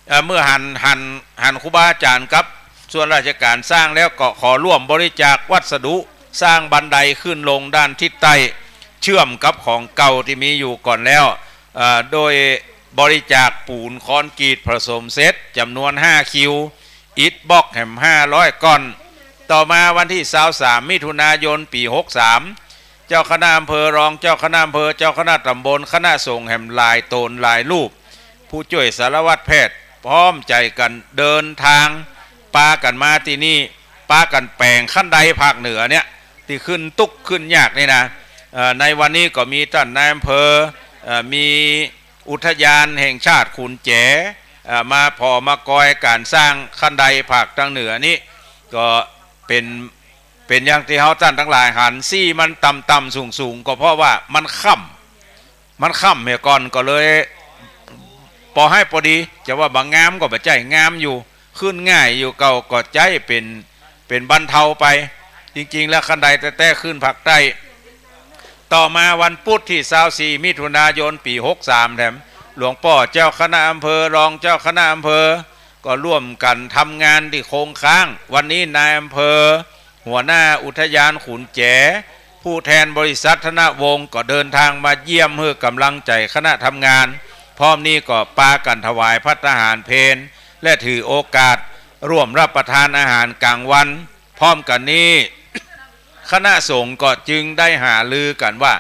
เอ่อ เมื่อหัน หัน หันครูบาอาจ๋ารย์กับส่วนราชก๋านสร้างแล้ว ก็ขอร่วมบริจาควัสดุสร้างบันไดขึ้นลงด้านทิศใต้ เชื่อมกับของเก่าตี้มีอยู่ก่อนแล้ว เอ่อ โดยบริจาคปูนคอนกรีตผสมเสร็จจ๋ำนวนห้าคิว อิฐบล็อกแหมห้าร้อยก้อน ต่อมาวันตี้ซาวสามมิถุนายนปี๋หกสาม เจ้าคณะอำเภอ รองเจ้าคณะอำเภอ เจ้าคณะตำบล คณะสงฆ์แหมหลายต๋นหลายรูป ผู้จ้วยสารวัตรแพทย์ พร้อมใจ๋กั๋นเดินตาง ปากั๋นมาตี้นี่ ปากั๋นแป๋งคันไดภาคเหนือเนี่ย ตี้ขึ้นตุ๊กข์ขึ้นยากนี่นะ เอ่อ ในวันนี้ก็มีต้านนายอำเภอ เอ่อ มีอุทยานแห่งชาติขุนแจ เอ่อ มาผ่อมากอยก๋านสร้างคันไดภาคตางเหนือนี้ ก็เป๋น เป๋นอย่างตี้เฮาต้านตังหลายหัน ตี้มันต่ำๆ สูงๆ ก็เพราะว่ามันค่ำ มันค่ำเหียก่อน ก็เลยปอให้ปอดี จะว่าบ่งามก็บ่ใจ้ งามอยู่ ขึ้นง่ายอยู่ เก่าก็ใจ๊เป๋น เป๋นบรรเทาไป จริงๆ แล้วคันไดแต๊ๆ ขึ้นภาคใต้ ต่อมาวันพุธตี้ซาวสี่มิถุนายนปี๋หกสามแถม หลวงป้อเจ้าคณะอำเภอ รองเจ้าคณะอำเภอ ก็ร่วมกั๋นทำงานตี้โครงค้าง วันนี้นายอำเภอ หัวหน้าอุทยานขุนแจ ผู้แทนบริษัทธนวงศ์ก็เดินตางมาเยี่ยมหื้อก๋ำลังใจ๋คณะทำงาน พร้อมนี้ก็ปากั๋นถวายภัตตาหารเพล และถือโอกาสร่วมรับประทานอาหารก๋างวัน พร้อมกั๋นนี้ คณะสงฆ์ก็จึงได้หารือกั๋นว่า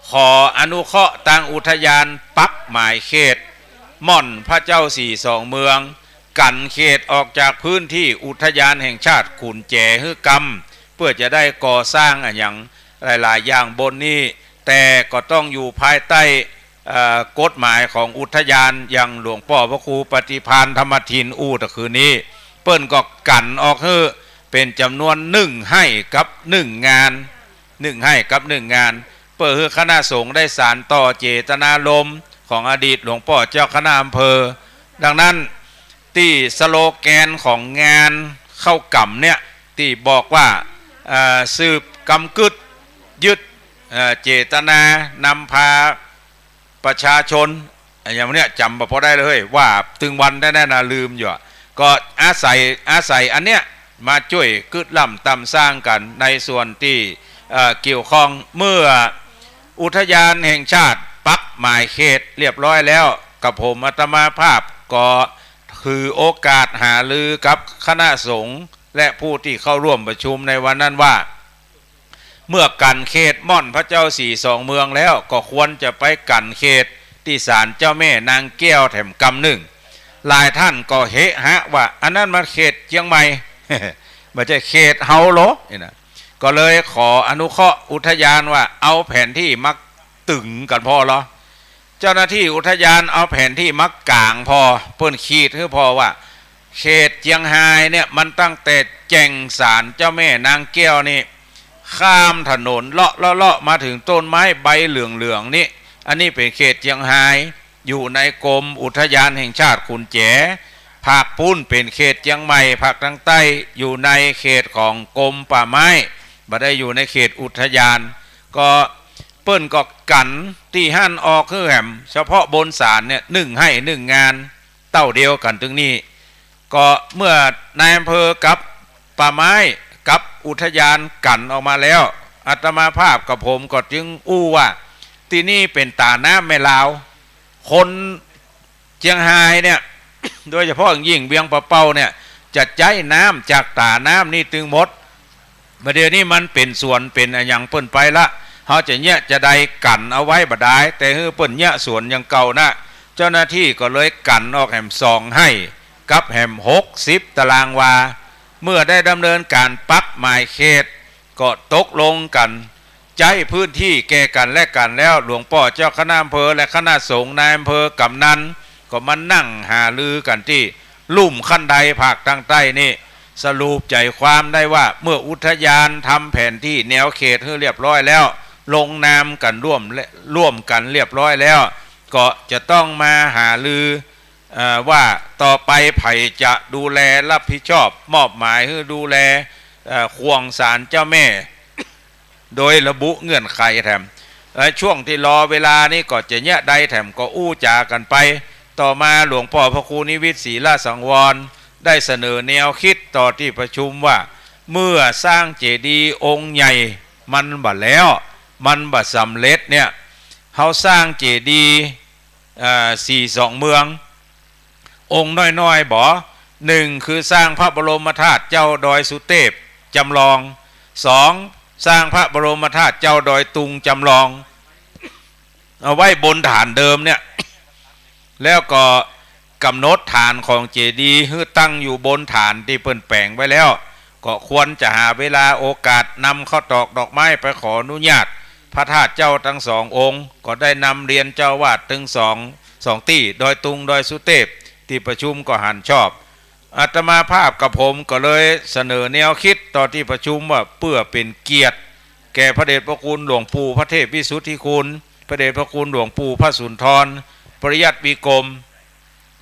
ขออนุเคราะห์ตางอุทยานปักหมายเขต ม่อนพระเจ้าสี่สองเมือง กั๋นเขตออกจากพื้นตี้อุทยานแห่งชาติขุนแจหื้อกำ เปื้อจะได้ก่อสร้างอะหยังหลายๆ อย่างบนนี้ แต่ก็ต้องอยู่ภายใต้ เอ่อ กฎหมายของอุทยาน อย่างหลวงป้อพระครูปฏิภาณธรรมทินอู้ตะคืนนี้ เปิ้นก็กั๋นออกหื้อเป๋นจ๋ำนวนหนึ่งไฮ่กับหนึ่งงาน หนึ่งไฮ่กับหนึ่งงาน เปื้อหื้อคณะสงฆ์ได้สานต่อเจตนารมณ์ของอดีตหลวงป้อเจ้าคณะอำเภอ ดังนั้น ตี้สโลแกนของงานเข้ากรรมเนี่ย ตี้บอกว่า เอ่อ สืบกำกึ๊ด ยึด เอ่อ เจตนานำพาประชาชน อย่างเนี้ยจ๋ำบ่พอได้เลย ว่าตึงวันได้แน่นะ ลืมอยู่อะ ก็อาศัย อาศัยอันเนี้ยมาจ้วยกึ๊ดล่ำตำสร้างกั๋นในส่วนตี้ เอ่อ เกี่ยวข้อง เมื่ออุทยานแห่งชาติปักหมายเขตเรียบร้อยแล้ว กระผมอาตมาภาพก็ถือโอกาสหารือกับคณะสงฆ์และผู้ตี้เข้าร่วมประชุมในวันนั้นว่า เมื่อกั๋นเขตม่อนพระเจ้าสี่สองเมืองแล้ว ก็ควรจะไปกั๋นเขตตี้ศาลเจ้าแม่นางแก้วแถมกำนึ่ง หลายท่านก็เฮะฮะว่า อันนั้นมันเขตเจียงใหม่ บ่ใจ้เขตเฮาโหล นี่นะ ก็เลยขออนุเคราะห์อุทยานว่า เอาแผนที่มาตึงกั๋นผ่อลอ เจ้าหน้าตี้อุทยานเอาแผนที่มากางผ่อ เปิ้นขีดหื้อผ่อว่า เขตเจียงฮายเนี่ย มันตั้งแต่แจ่งศาลเจ้าแม่นางแก้วนี่ ข้ามถนนเลาะเลาะเลาะมาเถิงต้นไม้ใบเหลืองๆ นี่ อันนี้เป๋นเขตเจียงฮาย อยู่ในกรมอุทยานแห่งชาติขุนแจ ภาคปู๊นเป๋นเขตเจียงใหม่ ภาคตางใต้อยู่ในเขตของกรมป่าไม้ บ่ได้อยู่ในเขตอุทยาน ก็เปิ้นก็กั๋นตี้หั้นออกหื้อแหม เฉพาะบนศาลเนี่ย นึ่งไฮ่นึ่งงาน เต้าเดียวกั๋นตึงนี้ ก็เมื่อนายอำเภอกับป่าไม้กับอุทยานกั๋นออกมาแล้ว อาตมาภาพกับผมก็จึงอู้ว่า ตี้นี่เป๋นต๋าน้ำแม่ลาว คนเจียงฮายเนี่ย โดยเฉพาะอย่างยิ่งเวียงป่าเป้าเนี่ย จะใจ๊น้ำจากต๋าน้ำนี่ตึงหมด บ่าเดี่ยวนี้มันเป๋นสวนเป๋นอะหยังเปิ้นไปละ เฮาจะเยียะจะใดกั๋นเอาไว้บ่ดาย แต่หื้อเปิ้นเยียะสวนอย่างเก่านะ เจ้าหน้าตี้ก็เลยกั๋นออกแหมสองไฮ่ กับแหมหกสิบตารางวา เมื่อได้ดำเนินก๋านปักหมายเขต ก็ตกลงกั๋น ใจ๊พื้นตี้แก่กั๋นและกั๋นแล้ว หลวงป้อเจ้าคณะอำเภอและคณะสงฆ์ นายอำเภอ กำนัน ก็มานั่งหารือกั๋นตี้ลุ่มคันไดภาคตางใต้นี่ สรุปใจ๋ความได้ว่า เมื่ออุทยานทำแผนตี้แนวเขตหื้อเรียบร้อยแล้ว ลงนามกั๋นร่วมและ ร่วมกั๋นเรียบร้อยแล้ว ก็จะต้องมาหารือ เอ่อ ว่าต่อไปใผจะดูแลรับผิดชอบ มอบหมายหื้อดูแล เอ่อ ข่วงศาลเจ้าแม่ โดยระบุเงื่อนไขแถม และช่วงตี้รอเวลานี้ก็จะเยียะใดแถมก็อู้จ๋ากั๋นไป ต่อมาหลวงป้อพระครูนิวิตศรีลสังวร ได้เสนอแนวคิดต่อตี้ประชุมว่า เมื่อสร้างเจดีย์องค์ใหญ่มันบ่แล้ว มันบ่สำเร็จเนี่ย เฮาสร้างเจดีย์ เอ่อ สี่สองเมือง องค์น้อยๆ บ่ หนึ่ง คือสร้างพระบรมธาตุเจ้าดอยสุเตพจำลอง สอง สร้างพระบรมธาตุเจ้าดอยตุงจำลอง เอาไว้บนฐานเดิมเนี่ย แล้วก็กำหนดฐานของเจดีย์หื้อตั้งอยู่บนฐานตี้เปิ้นแป๋งไว้แล้ว ก็ควรจะหาเวลาโอกาสนำข้าวตอกดอกไม้ไปขออนุญาตพระธาตุเจ้าตึงสององค์ ก็ได้นำเรียนเจ้าอาวาสตึงสอง สองตี้ ดอยตุง ดอยสุเตพ ตี้ประชุมก็หันชอบ อาตมาภาพกับผมก็เลยเสนอแนวคิดต่อตี้ประชุมว่า เปื้อเป๋นเกียรติแก่พระเดชพระคุณหลวงปู่พระเทพวิสุทธิคุณ พระเดชพระคุณหลวงปู่พระสุนทร ปริยัติวิกรม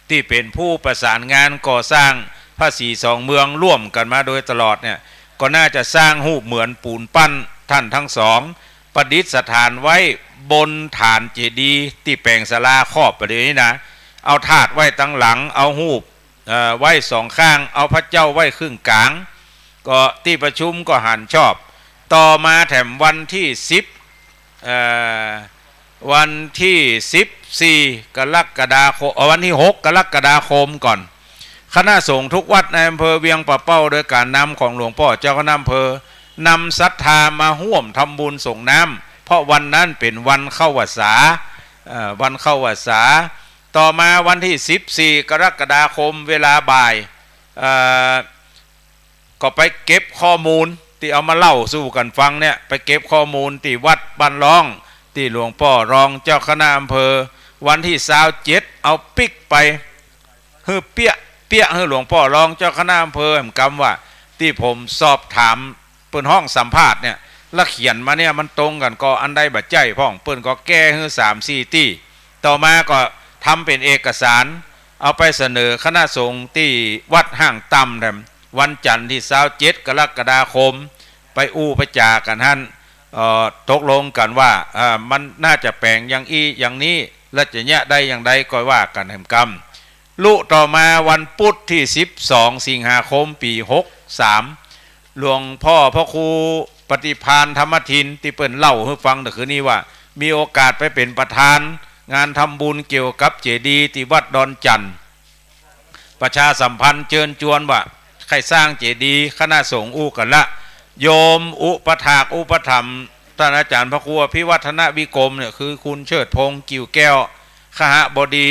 ตี้เป๋นผู้ประสานงานก่อสร้างพระสี่สองเมืองร่วมกั๋นมาโดยตลอดเนี่ย ก็น่าจะสร้างฮูปเหมือนปูนปั้นต้านตึงสอง ประดิษฐานไว้บนฐานเจดีย์ตี้แป๋งศาลาครอบบ่าเดี่ยวนี้นะ เอาธาตุไว้ตังหลัง เอาฮูป เอ่อ ไว้สองข้าง เอาพระเจ้าไว้ครึ่งก๋าง ก็ตี้ประชุมก็หันชอบ ต่อมาแถมวันตี้สิบ เอ่อ วันตี้สิบสี่ กรกฎาคม เอ่อ วันตี้หก กรกฎาคมก่อน คณะสงฆ์ทุกวัดในอำเภอเวียงป่าเป้า โดยก๋านนำของหลวงป้อเจ้าคณะอำเภอ นำศรัทธามาฮ่วมทำบุญสรงน้ำ เพราะวันนั้นเป๋นวันเข้าพรรษา เอ่อ วันเข้าพรรษา ต่อมาวันตี้สิบสี่ กรกฎาคม เวลาบ่าย เอ่อ ก็ไปเก็บข้อมูลตี้เอามาเล่าสู่กั๋นฟังเนี่ย ไปเก็บข้อมูลตี้วัดบ้านล้อง ตี้หลวงป้อรองเจ้าคณะอำเภอ วันตี้ซาวเจ็ด เอาปิ๊กไป หื้อเปี้ยะ เปี้ยะ หื้อหลวงป้อรองเจ้าคณะอำเภอ แหมกำว่า ตี้ผมสอบถาม เปิ้นฮ้องสัมภาษณ์เนี่ย และเขียนมาเนี่ย มันตรงกั๋นก่ออันใดบ่ใจ้พ่อง เปิ้นก็แก้หื้อสามสี่ตี้ ต่อมาก็ทำเป๋นเอกสาร เอาไปเสนอคณะสงฆ์ตี้วัดห้างต่ำแถม วันจันทร์ตี้ซาวเจ็ดกรกฎาคม ไปอู้ไปจ๋ากั๋นหั้น เอ่อ ตกลงกั๋นว่า เอ่อ มันน่าจะแป๋งอย่างอี้อย่างนี้ และจะเยียะได้อย่างใดก็ว่ากั๋นแหมกำ ลุต่อมาวันปุ๊ดตี้สิบสองสิงหาคมปี๋หกสาม หลวงป้อพระครูปฏิภาณธรรมทิน ตี้เปิ้นเล่าหื้อฟังเมื่อคืนนี้ว่า มีโอกาสไปเป๋นประธานงานทำบุญเกี่ยวกับเจดีย์ตี้วัดดอนจั่น ประชาสัมพันธ์เจิญจวนว่าใค่สร้างเจดีย์ คณะสงฆ์อู้กั๋นละ โยมอุปถากอุปถัมภ์ต้านอาจ๋ารย์พระครูอภิวัฒนวิกรมเนี่ย คือคุณเชิดพงษ์ กิ่วแก้ว คหบดี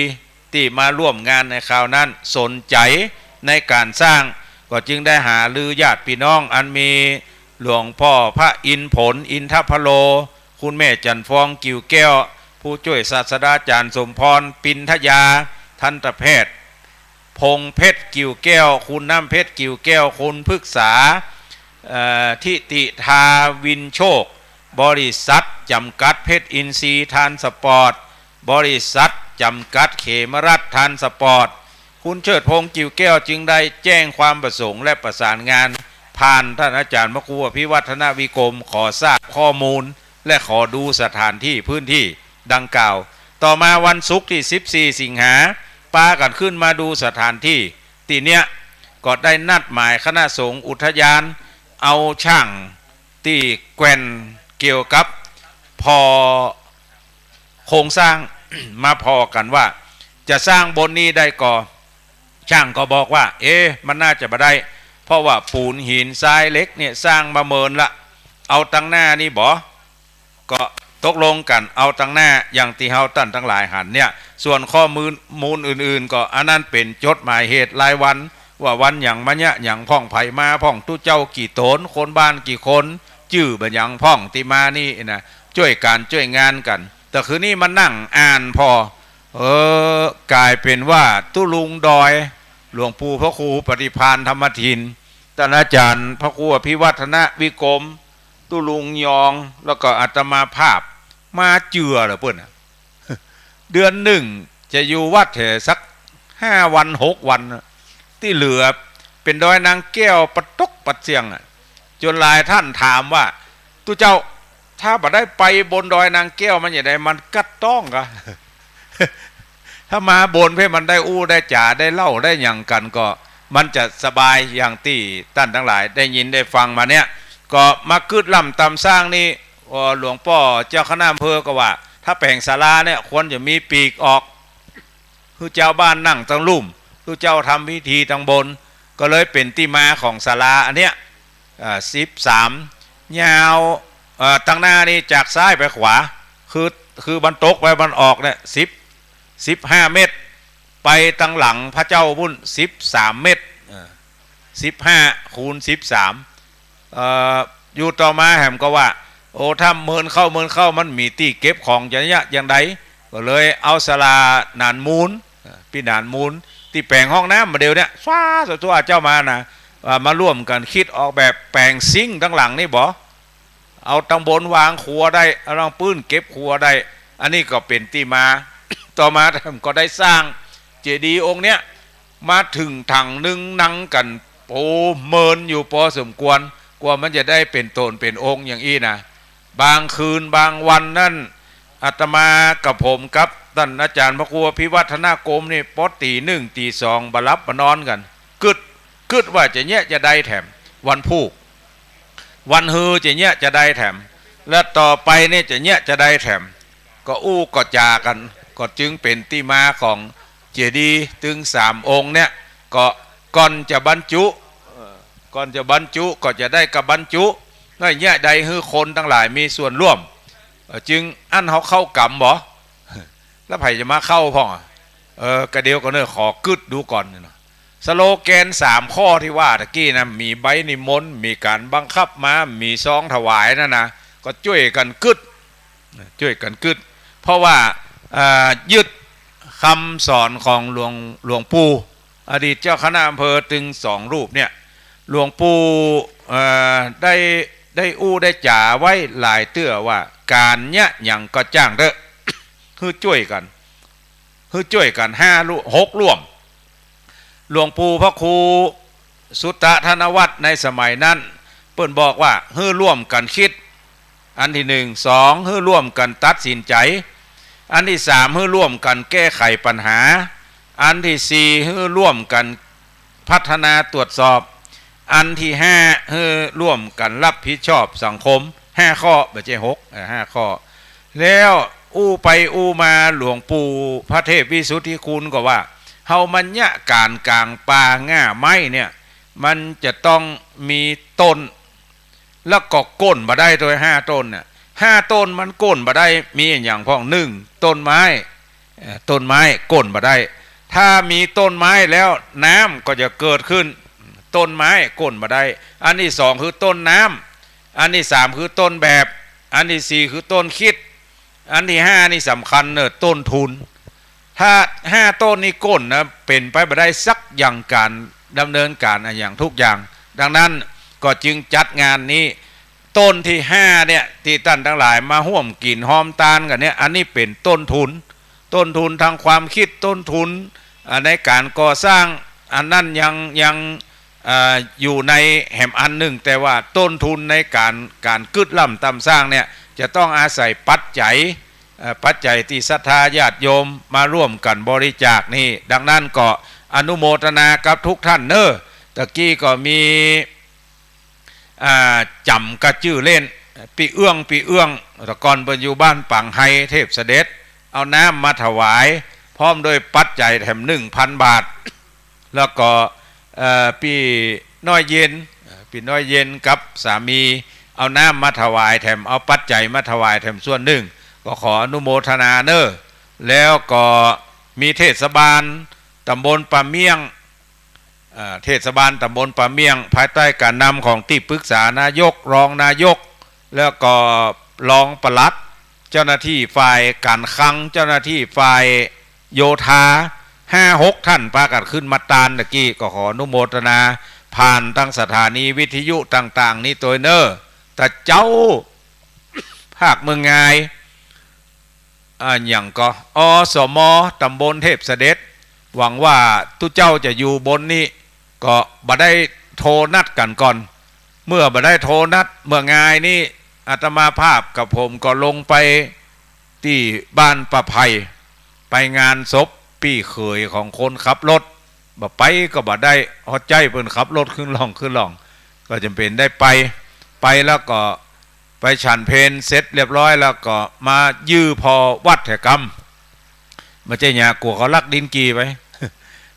ตี้มาร่วมงานในคราวนั้น สนใจ๋ในก๋านสร้าง ก็จึงได้หารือญาติปี้น้อง อันมีหลวงป้อพระอินทร์ผล อินทพโล คุณแม่จันทร์ฟอง กิ่วแก้ว ผู้จ้วยศาสดาจ๋ารย์สมพร ปินทยา ทันตแพทย์ พงษ์เพชร กิ่วแก้ว คุณน้ำเพชร กิ่วแก้ว คุณพฤกษา เอ่อ ทิติธา วินโชค บริษัทจำกัด เพชรอินทรีย์ทรานสปอร์ต บริษัทจำกัด เขมรัตน์ทรานสปอร์ต คุณเชิดพงษ์ กิ่วแก้ว จึงได้แจ้งความประสงค์และประสานงาน ผ่านต้านอาจ๋ารย์พระครูอภิวัฒนวิกรม ขอทราบข้อมูล และขอดูสถานที่พื้นที่ดังกล่าว ต่อมาวันศุกร์ตี้สิบสี่สิงหา ปากั๋นขึ้นมาดูสถานที่ตี้เนี้ย ก็ได้นัดหมายคณะสงฆ์อุทยาน เอาช่างตี้แกว่นเกี่ยวกับผ่อโครงสร้าง มาผ่อกั๋นว่า จะสร้างบนนี้ได้ก่อ ช่างก็บอกว่า เอ๊ะ มันน่าจะบ่ได้ เพราะว่าปูนหินทรายเหล็กเนี่ยสร้างมาเมินละ เอาตังหน้านี่บ่ ก็ตกลงกั๋นเอาตังหน้าอย่างตี้เฮาต้านตังหลายหันเนี่ย ส่วนข้อมูล มูลอื่นๆ ก็อันนั้นเป๋นจดหมายเหตุรายวัน ว่าวันหยังมาเยียะหยังพ่อง ใผมาพ่อง ตุ๊เจ้ากี่ต๋น คนบ้านกี่คน จื้อบ่าหยังพ่องตี้มานี่นะ จ้วยก๋านจ้วยงานกั๋น แต่คืนนี้มานั่งอ่านผ่อ เออ ก๋ายเป๋นว่าตุ๊ลุงดอย หลวงปู่พระครูปฏิภาณธรรมทิน ต้านอาจ๋ารย์พระครูอภิวัฒนวิกรม ตุ๊ลุงยอง แล้วก็อาตมาภาพ มาเจื้อเหรอเปิ้นน่ะ เดือนหนึ่งจะอยู่วัดแถสักห้าวันหกวันน่ะ ตี้เหลือเป๋นดอยนางแก้วปะตกปัดเสี้ยงอ่ะ จ๋นหลายต้านถามว่า ตุ๊เจ้า ถ้าบ่ได้ไปบนดอยนางแก้วมันจะใด มันกั๊ดต๊องกา ถ้ามาบนเพ่อมันได้อู้ได้จ๋าได้เล่าได้หยังกั๋นก็ มันจะสบายอย่างตี้ต้านตังหลายได้ยินได้ฟังมาเนี่ย ก็มากึ๊ดล่ำต๋ามสร้างนี่ เอ่อ หลวงป้อเจ้าคณะอำเภอก็ว่า ถ้าแป๋งศาลาเนี่ยควรจะมีปีกออก หื้อจาวบ้านนั่งตังลุ่ม หื้อเจ้าทำพิธีตังบน ก็เลยเป๋นตี้มาของศาลาอันเนี้ย อ่า สิบสาม ยาว เอ่อ ตังหน้านี่จากซ้ายไปขวา คือ คือตะวันตกไปตะวันออกเนี่ย สิบ สิบห้าเมตร ไปตังหลังพระเจ้าปุ้น สิบสามเมตร เอ่อ สิบห้าคูณสิบสาม เอ่อ อยู่ต่อมาแหมก็ว่า โอ้ ถ้าเมินเข้า เมินเข้า มันมีตี้เก็บของจะเยียะอย่างใด ก็เลยเอาศาลาหนานมูล เอ่อ ปี้หนานมูล ตี้แป๋งห้องน้ำมาเดี๋ยวเนี้ย ฟ้าสะทั่วเจ้ามานะ อ่า มาร่วมกั๋นกึ๊ดออกแบบแป๋งซิงค์ตังหลังนี่บ่ เอาตังบนวางครัวได้ เอาตังปื้นเก็บครัวได้ อันนี้ก็เป๋นตี้มา ต่อมาก็ได้สร้างเจดีย์องค์เนี้ย มาเถิงถังนึ่งนังกั๋น โอ้ เมินอยู่ปอสมควร กว่ามันจะได้เป๋นโต๋นเป๋นองค์อย่างอี้นะ บางคืนบางวันนั้น อาตมากับผมกับต้านอาจ๋ารย์พระครูอภิวัฒนวิกรมนี่ ปอตี๋หนึ่งตี๋สองบ่หลับบ่นอนกั๋น กึ๊ด กึ๊ดว่าจะเยียะจะใดแถม วันพูก วันฮือจะเยียะจะใดแถม และต่อไปเนี่ยจะเยียะจะใดแถม ก็อู้ก็จ๋ากั๋น ก็จึงเป๋นตี้มาของเจดีย์ตึงสามองค์เนี่ย ก็ก่อนจะบรรจุ เอ่อ ก่อนจะบรรจุก็จะได้กับบรรจุ ได้เยียะใดหื้อคนตังหลายมีส่วนร่วม เอ่อ จึงอั้นเฮาเข้ากรรมบ่ แล้วใผจะมาเข้าพ่องอะ เออ กะเดียวก่อนเน่อ ขอกึ๊ดดูก่อนเนี่ยนะ สโลแกนสามข้อตี้ว่าตะกี้นะ มีใบนิมนต์ มีก๋านบังคับมา มีซองถวายนั่นนะ ก็จ้วยกั๋นกึ๊ด จ้วยกั๋นกึ๊ด เพราะว่า เอ่อ ยึดกำสอนของหลวง หลวงปู่ อดีตเจ้าคณะอำเภอตึงสองรูปเนี่ย หลวงปู่ เอ่อ ได้ ได้อู้ได้จ๋าไว้หลายเตื้อว่า ก๋านเยียะหยังก็จ้างเต๊อะ หื้อจ้วยกั๋น หื้อจ้วยกั๋นห้าลุ หกล่วม หลวงปู่พระครูสุตตะธนวัฒน์ในสมัยนั้น เปิ้นบอกว่า หื้อร่วมกั๋นกึ๊ด อันตี้หนึ่ง สอง หื้อร่วมกั๋นตัดสินใจ๋ อันตี้สาม หื้อร่วมกั๋นแก้ไขปัญหา อันตี้สี่ หื้อร่วมกั๋นพัฒนาตรวจสอบ อันตี้ห้า หื้อร่วมกั๋นรับผิดชอบสังคม ห้าข้อ บ่ใจ้หก เออ ห้าข้อ แล้วอู้ไปอู้มาหลวงปู่พระเทพวิสุทธิคุณก็ว่า เฮามาเยียะก๋านก๋างป่าง่าไม้เนี่ย มันจะต้องมีต้น แล้วก็โก้นบ่ได้ตวยห้าต้นเนี่ย ห้าต้นมันโก้นบ่ได้ มีอะหยังพ่อง หนึ่ง ต้นไม้ เอ่อ ต้นไม้โก้นบ่ได้ ถ้ามีต้นไม้แล้วน้ำก็จะเกิดขึ้น ต้นไม้โก้นบ่ได้ อันตี้สองคือต้นน้ำ อันตี้สามคือต้นแบบ อันตี้สี่คือต้นกึ๊ด อันตี้ห้านี่สำคัญเน่อ ต้นทุน ถ้าห้าต้นนี้โก้นนะ เป๋นไปบ่ได้สักอย่างก๋านดำเนินก๋านอะหยังทุกอย่าง ดังนั้นก็จึงจัดงานนี้ ต้นตี้ห้าเนี่ย ตี้ต้านตังหลายมาฮ่วมกิ๋นฮอมตานกั๋นเนี่ย อันนี้เป๋นต้นทุน ต้นทุนตางความกึ๊ด ต้นทุน อ่า ในก๋านก่อสร้าง อันนั้นยัง ยัง อ่า อยู่ในแหมอันนึ่ง แต่ว่าต้นทุนในก๋าน ก๋านกึ๊ดล่ำต๋ามสร้างเนี่ย จะต้องอาศัยปัจจัย เอ่อ ปัจจัยตี้ศรัทธาญาติโยมมาร่วมกั๋นบริจาคนี่ ดังนั้นก็อนุโมทนากับทุกท่านเน่อ ตะกี้ก็มี อ่า จ๋ำกะจื้อเล่น ปี้เอื้อง ปี้เอื้อง แต่ก่อนเปิ้นอยู่บ้านปางไฮ เทพเสด็จ เอาน้ำมาถวาย พร้อมด้วยปัจจัยแถมหนึ่งพันบาท แล้วก็ เอ่อ ปี้น้อยเย็น เอ่อ ปี้น้อยเย็นกับสามี เอาน้ำมาถวายแถม เอาปัจจัยมาถวายแถมส่วนนึ่ง ก็ขออนุโมทนาเน่อ แล้วก็มีเทศบาลต๋ำบลป่าเมี่ยง เอ่อ เทศบาลต๋ำบลป่าเมี่ยง ภายใต้ก๋านนำของตี้ปรึกษานายก รองนายก แล้วก็รองปลัด เจ้าหน้าตี้ฝ่ายก๋านคลัง เจ้าหน้าตี้ฝ่ายโยธา ห้าหกท่านปากั๋นขึ้นมาตานตะกี้ ก็ขออนุโมทนาผ่านตางสถานีวิทยุต่างๆ นี้ตวยเน่อ ตะเจ้า ภาคเมืองงาย อ่า หยังก็ อสม ต๋ำบลเทพเสด็จ หวังว่าตุ๊เจ้าจะอยู่บนนี้ ก็บ่ได้โทรนัดกั๋นก่อน เมื่อบ่ได้โทรนัด เมื่องายนี้ อาตมาภาพกับผมก็ลงไปตี้บ้านป่าไผ่ ไปงานศพปี้เขยของคนขับรถ บ่ไปก็บ่ได้ ฮอดใจ๊เปิ้นขับรถขึ้นล่องขึ้นล่อง ก็จ๋ำเป๋นได้ไป ไปแล้วก็ ไปฉันเพลเสร็จเรียบร้อยแล้วก็มายื่อผ่อวัตถุกรรม บ่ใจ้หญ้ากั๋วเขาลักดินกี่ไป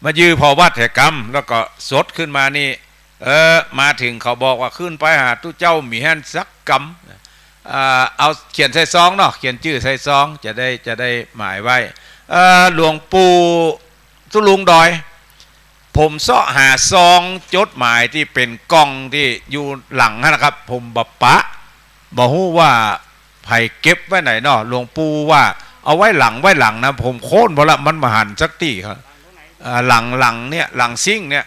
มายื่อผ่อวัตถุกรรม แล้วก็สดขึ้นมานี่ เออ มาเถิงเขาบอกว่า "ขึ้นไปหาตุ๊เจ้าหมีหั้นสักกำ" อ่า เอาเขียนใส่ซองเนาะ เขียนจื้อใส่ซอง จะได้ จะได้หมายไว้ เอ่อ หลวงปู่ตุ๊ลุงดอย ผมเซาะหาซองจดหมายตี้เป๋นกล่องตี้อยู่หลังหั้นนะครับ ผมบ่ปะ บ่ฮู้ว่าใผเก็บไว้ไหนเนาะ หลวงปู่ว่าเอาไว้หลัง ไว้หลังนะ ผมโค้นบ่ละ มันบ่หันสักตี้ครับ อ่า หลัง หลังเนี่ย หลังซิงค์เนี่ย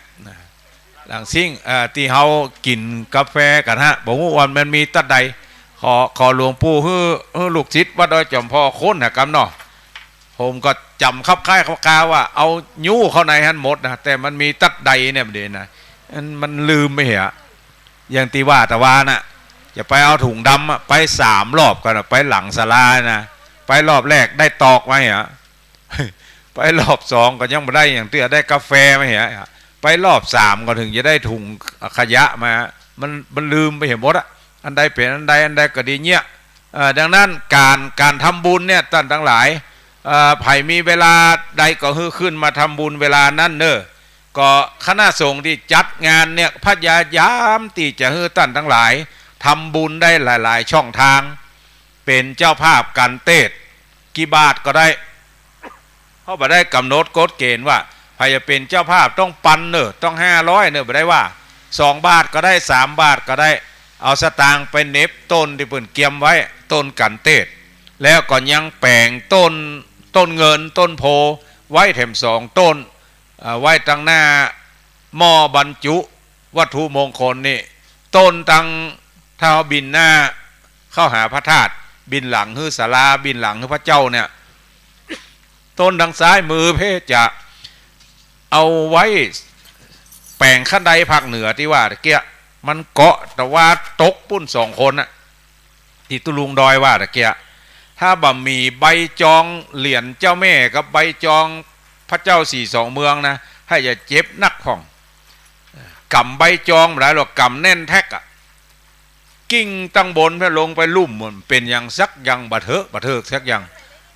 หลังซิงค์ อ่า ตี้เฮากิ๋นกาแฟกั๋นฮะ บ่ฮู้ว่ามันมีตั๊ดใด ขอ ขอหลวงปู่หื้อ หื้อลูกศิษย์วัดดอยจอมผ่อค้นหากำเนาะ ผมก็จ๋ำคับคล้ายคับคาว่าเอายู้เข้าในหั้นหมดนะ แต่มันมีตั๊ดใดเนี่ย บ่ดีนะ มัน มันลืมไปเหีย อย่างตี้ว่าตะวาน่ะ จะไปเอาถุงดำอะ ไปสามรอบกั๋นอะ ไปหลังศาลานะ ไปรอบแรกได้ตอกมาเหีย ไปรอบสองก็ยังบ่ได้หยังเตื้อ ได้กาแฟมาเหีย ไปรอบสามก็เถิงจะได้ถุงขยะมา มัน มันลืมไปเหียหมดอะ อันใดเป๋นอันใด อันใดก็ดีเยียะ เอ่อ ดังนั้นก๋าน ก๋านทำบุญเนี่ย ต้านตังหลาย เอ่อ ใผมีเวลาใดก็หื้อขึ้นมาทำบุญเวลานั้นเน่อ ก็คณะสงฆ์ตี้จัดงานเนี่ย พยายามตี้จะหื้อต้านตังหลายทำบุญได้หลายๆ ช่องตาง เป๋นเจ้าภาพก๋านเตศน์ กี่บาทก็ได้ เฮาบ่ได้ก๋ำหนดกฎเกณฑ์ว่า ใผจะเป๋นเจ้าภาพต้องปันเน่อ ต้องห้าร้อยเน่อ บ่ได้ว่า สองบาทก็ได้ สามบาทก็ได้ เอาสตางค์ไปเหน็บต้นตี้เปิ้นเกียมไว้ ต้นก๋านเตศน์ แล้วก็ยังแป๋งต้น ต้นเงิน ต้นโพธิ์ไว้แถมสองต้น เอ่อ ไว้ตังหน้าหม้อบรรจุวัตถุมงคลนี่ ต้นตัง ถ้าเฮาบินหน้าเข้าหาพระธาตุ บินหลังหื้อศาลา บินหลังหื้อพระเจ้าเนี่ย ต้นตังซ้ายมือเพ่จะเอาไว้ แป๋งคันไดภาคเหนือตี้ว่าตะเกียะ มันเกาะตะวันตกปุ้นสองคนน่ะ ตี้ตุ๊ลุงดอยว่าตะเกียะ ถ้าบ่มีใบจองเหรียญเจ้าแม่กับใบจองพระเจ้าสี่สองเมืองนะ ใค่จะเจ็บนักพ่อง ก๋ำใบจองบ่ได้หรอก ก๋ำแน่นแต๊กอะ กิ่งตังบนเปื้อลงไปลุ่ม มันเป๋นหยังสักอย่าง บ่เถิกบ่เถิกสักอย่าง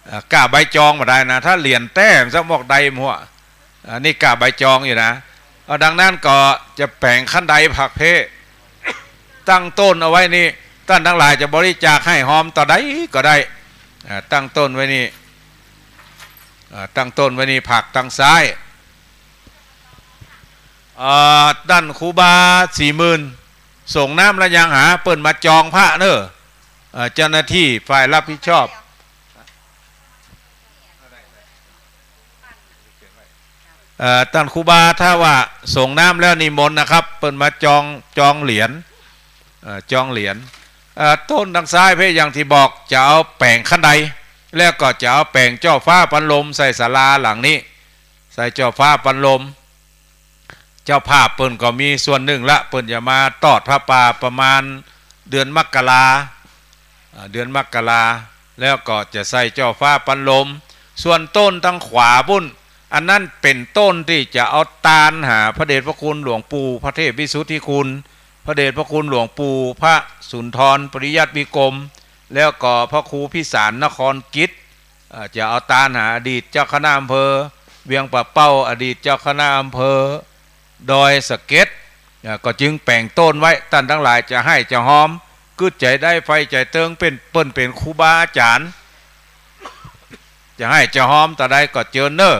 เอ่อ ก้าใบจองบ่ได้นะ ถ้าเหรียญแต๊สักหมวกใดหัว อันนี้ก้าใบจองอยู่นะ เอ่อ ดังนั้นก็จะแป๋งคันไดภาคเพ ตั้งต้นเอาไว้นี่ ต้านตังหลายจะบริจาคหื้อฮอมต่อใดก็ได้ อ่า ตั้งต้นไว้นี่ อ่า ตั้งต้นไว้นี่ ภาคตังซ้าย เอ่อ ต้านครูบาสี่หมื่น ส่งน้ำแล้วยัง หาเปิ้นมาจองพระเน้อ เอ่อ เจ้าหน้าที่ฝ่ายรับผิดชอบ เอ่อ ต้านครูบาถ้าว่าส่งน้ำแล้วนิมนต์นะครับ เปิ้นมาจอง จองเหรียญ เอ่อ จองเหรียญ เอ่อ ต้นตังซ้ายเพอย่างตี้บอก จะเอาแป๋งคันได แล้วก็จะเอาแป๋งเจ้าฟ้าปันลมใส่ศาลาหลังนี้ ใส่เจ้าฟ้าปันลม เจ้าภาพเปิ้นก็มีส่วนนึ่งละ เปิ้นจะมาตอดผ้าป่าประมาณเดือนมกรา อ่า เดือนมกรา แล้วก็จะใส่เจ้าฟ้าปันลม ส่วนต้นตังขวาปุ้น อันนั้นเป๋นต้นตี้จะเอาตานหาพระเดชพระคุณหลวงปู่พระเทพวิสุทธิคุณ พระเดชพระคุณหลวงปู่พระสุนทรปริยัติวิกรม แล้วก็พระครูพิสารนครกิจ เอ่อ จะเอาตานหาอดีตเจ้าคณะอำเภอเวียงป่าเป้า อดีตเจ้าคณะอำเภอดอยสะเก็ด เอ่อ ก็จึงแป๋งต้นไว้ ต้านตังหลายจะหื้อจะฮอม กึ๊ดใจ๋ได้ ใฝ่ใจ๋เติง เปิ้น เปิ้นเป๋นครูบาอาจ๋ารย์ จะหื้อจะฮอมต่อใดก็เจิญเน้อ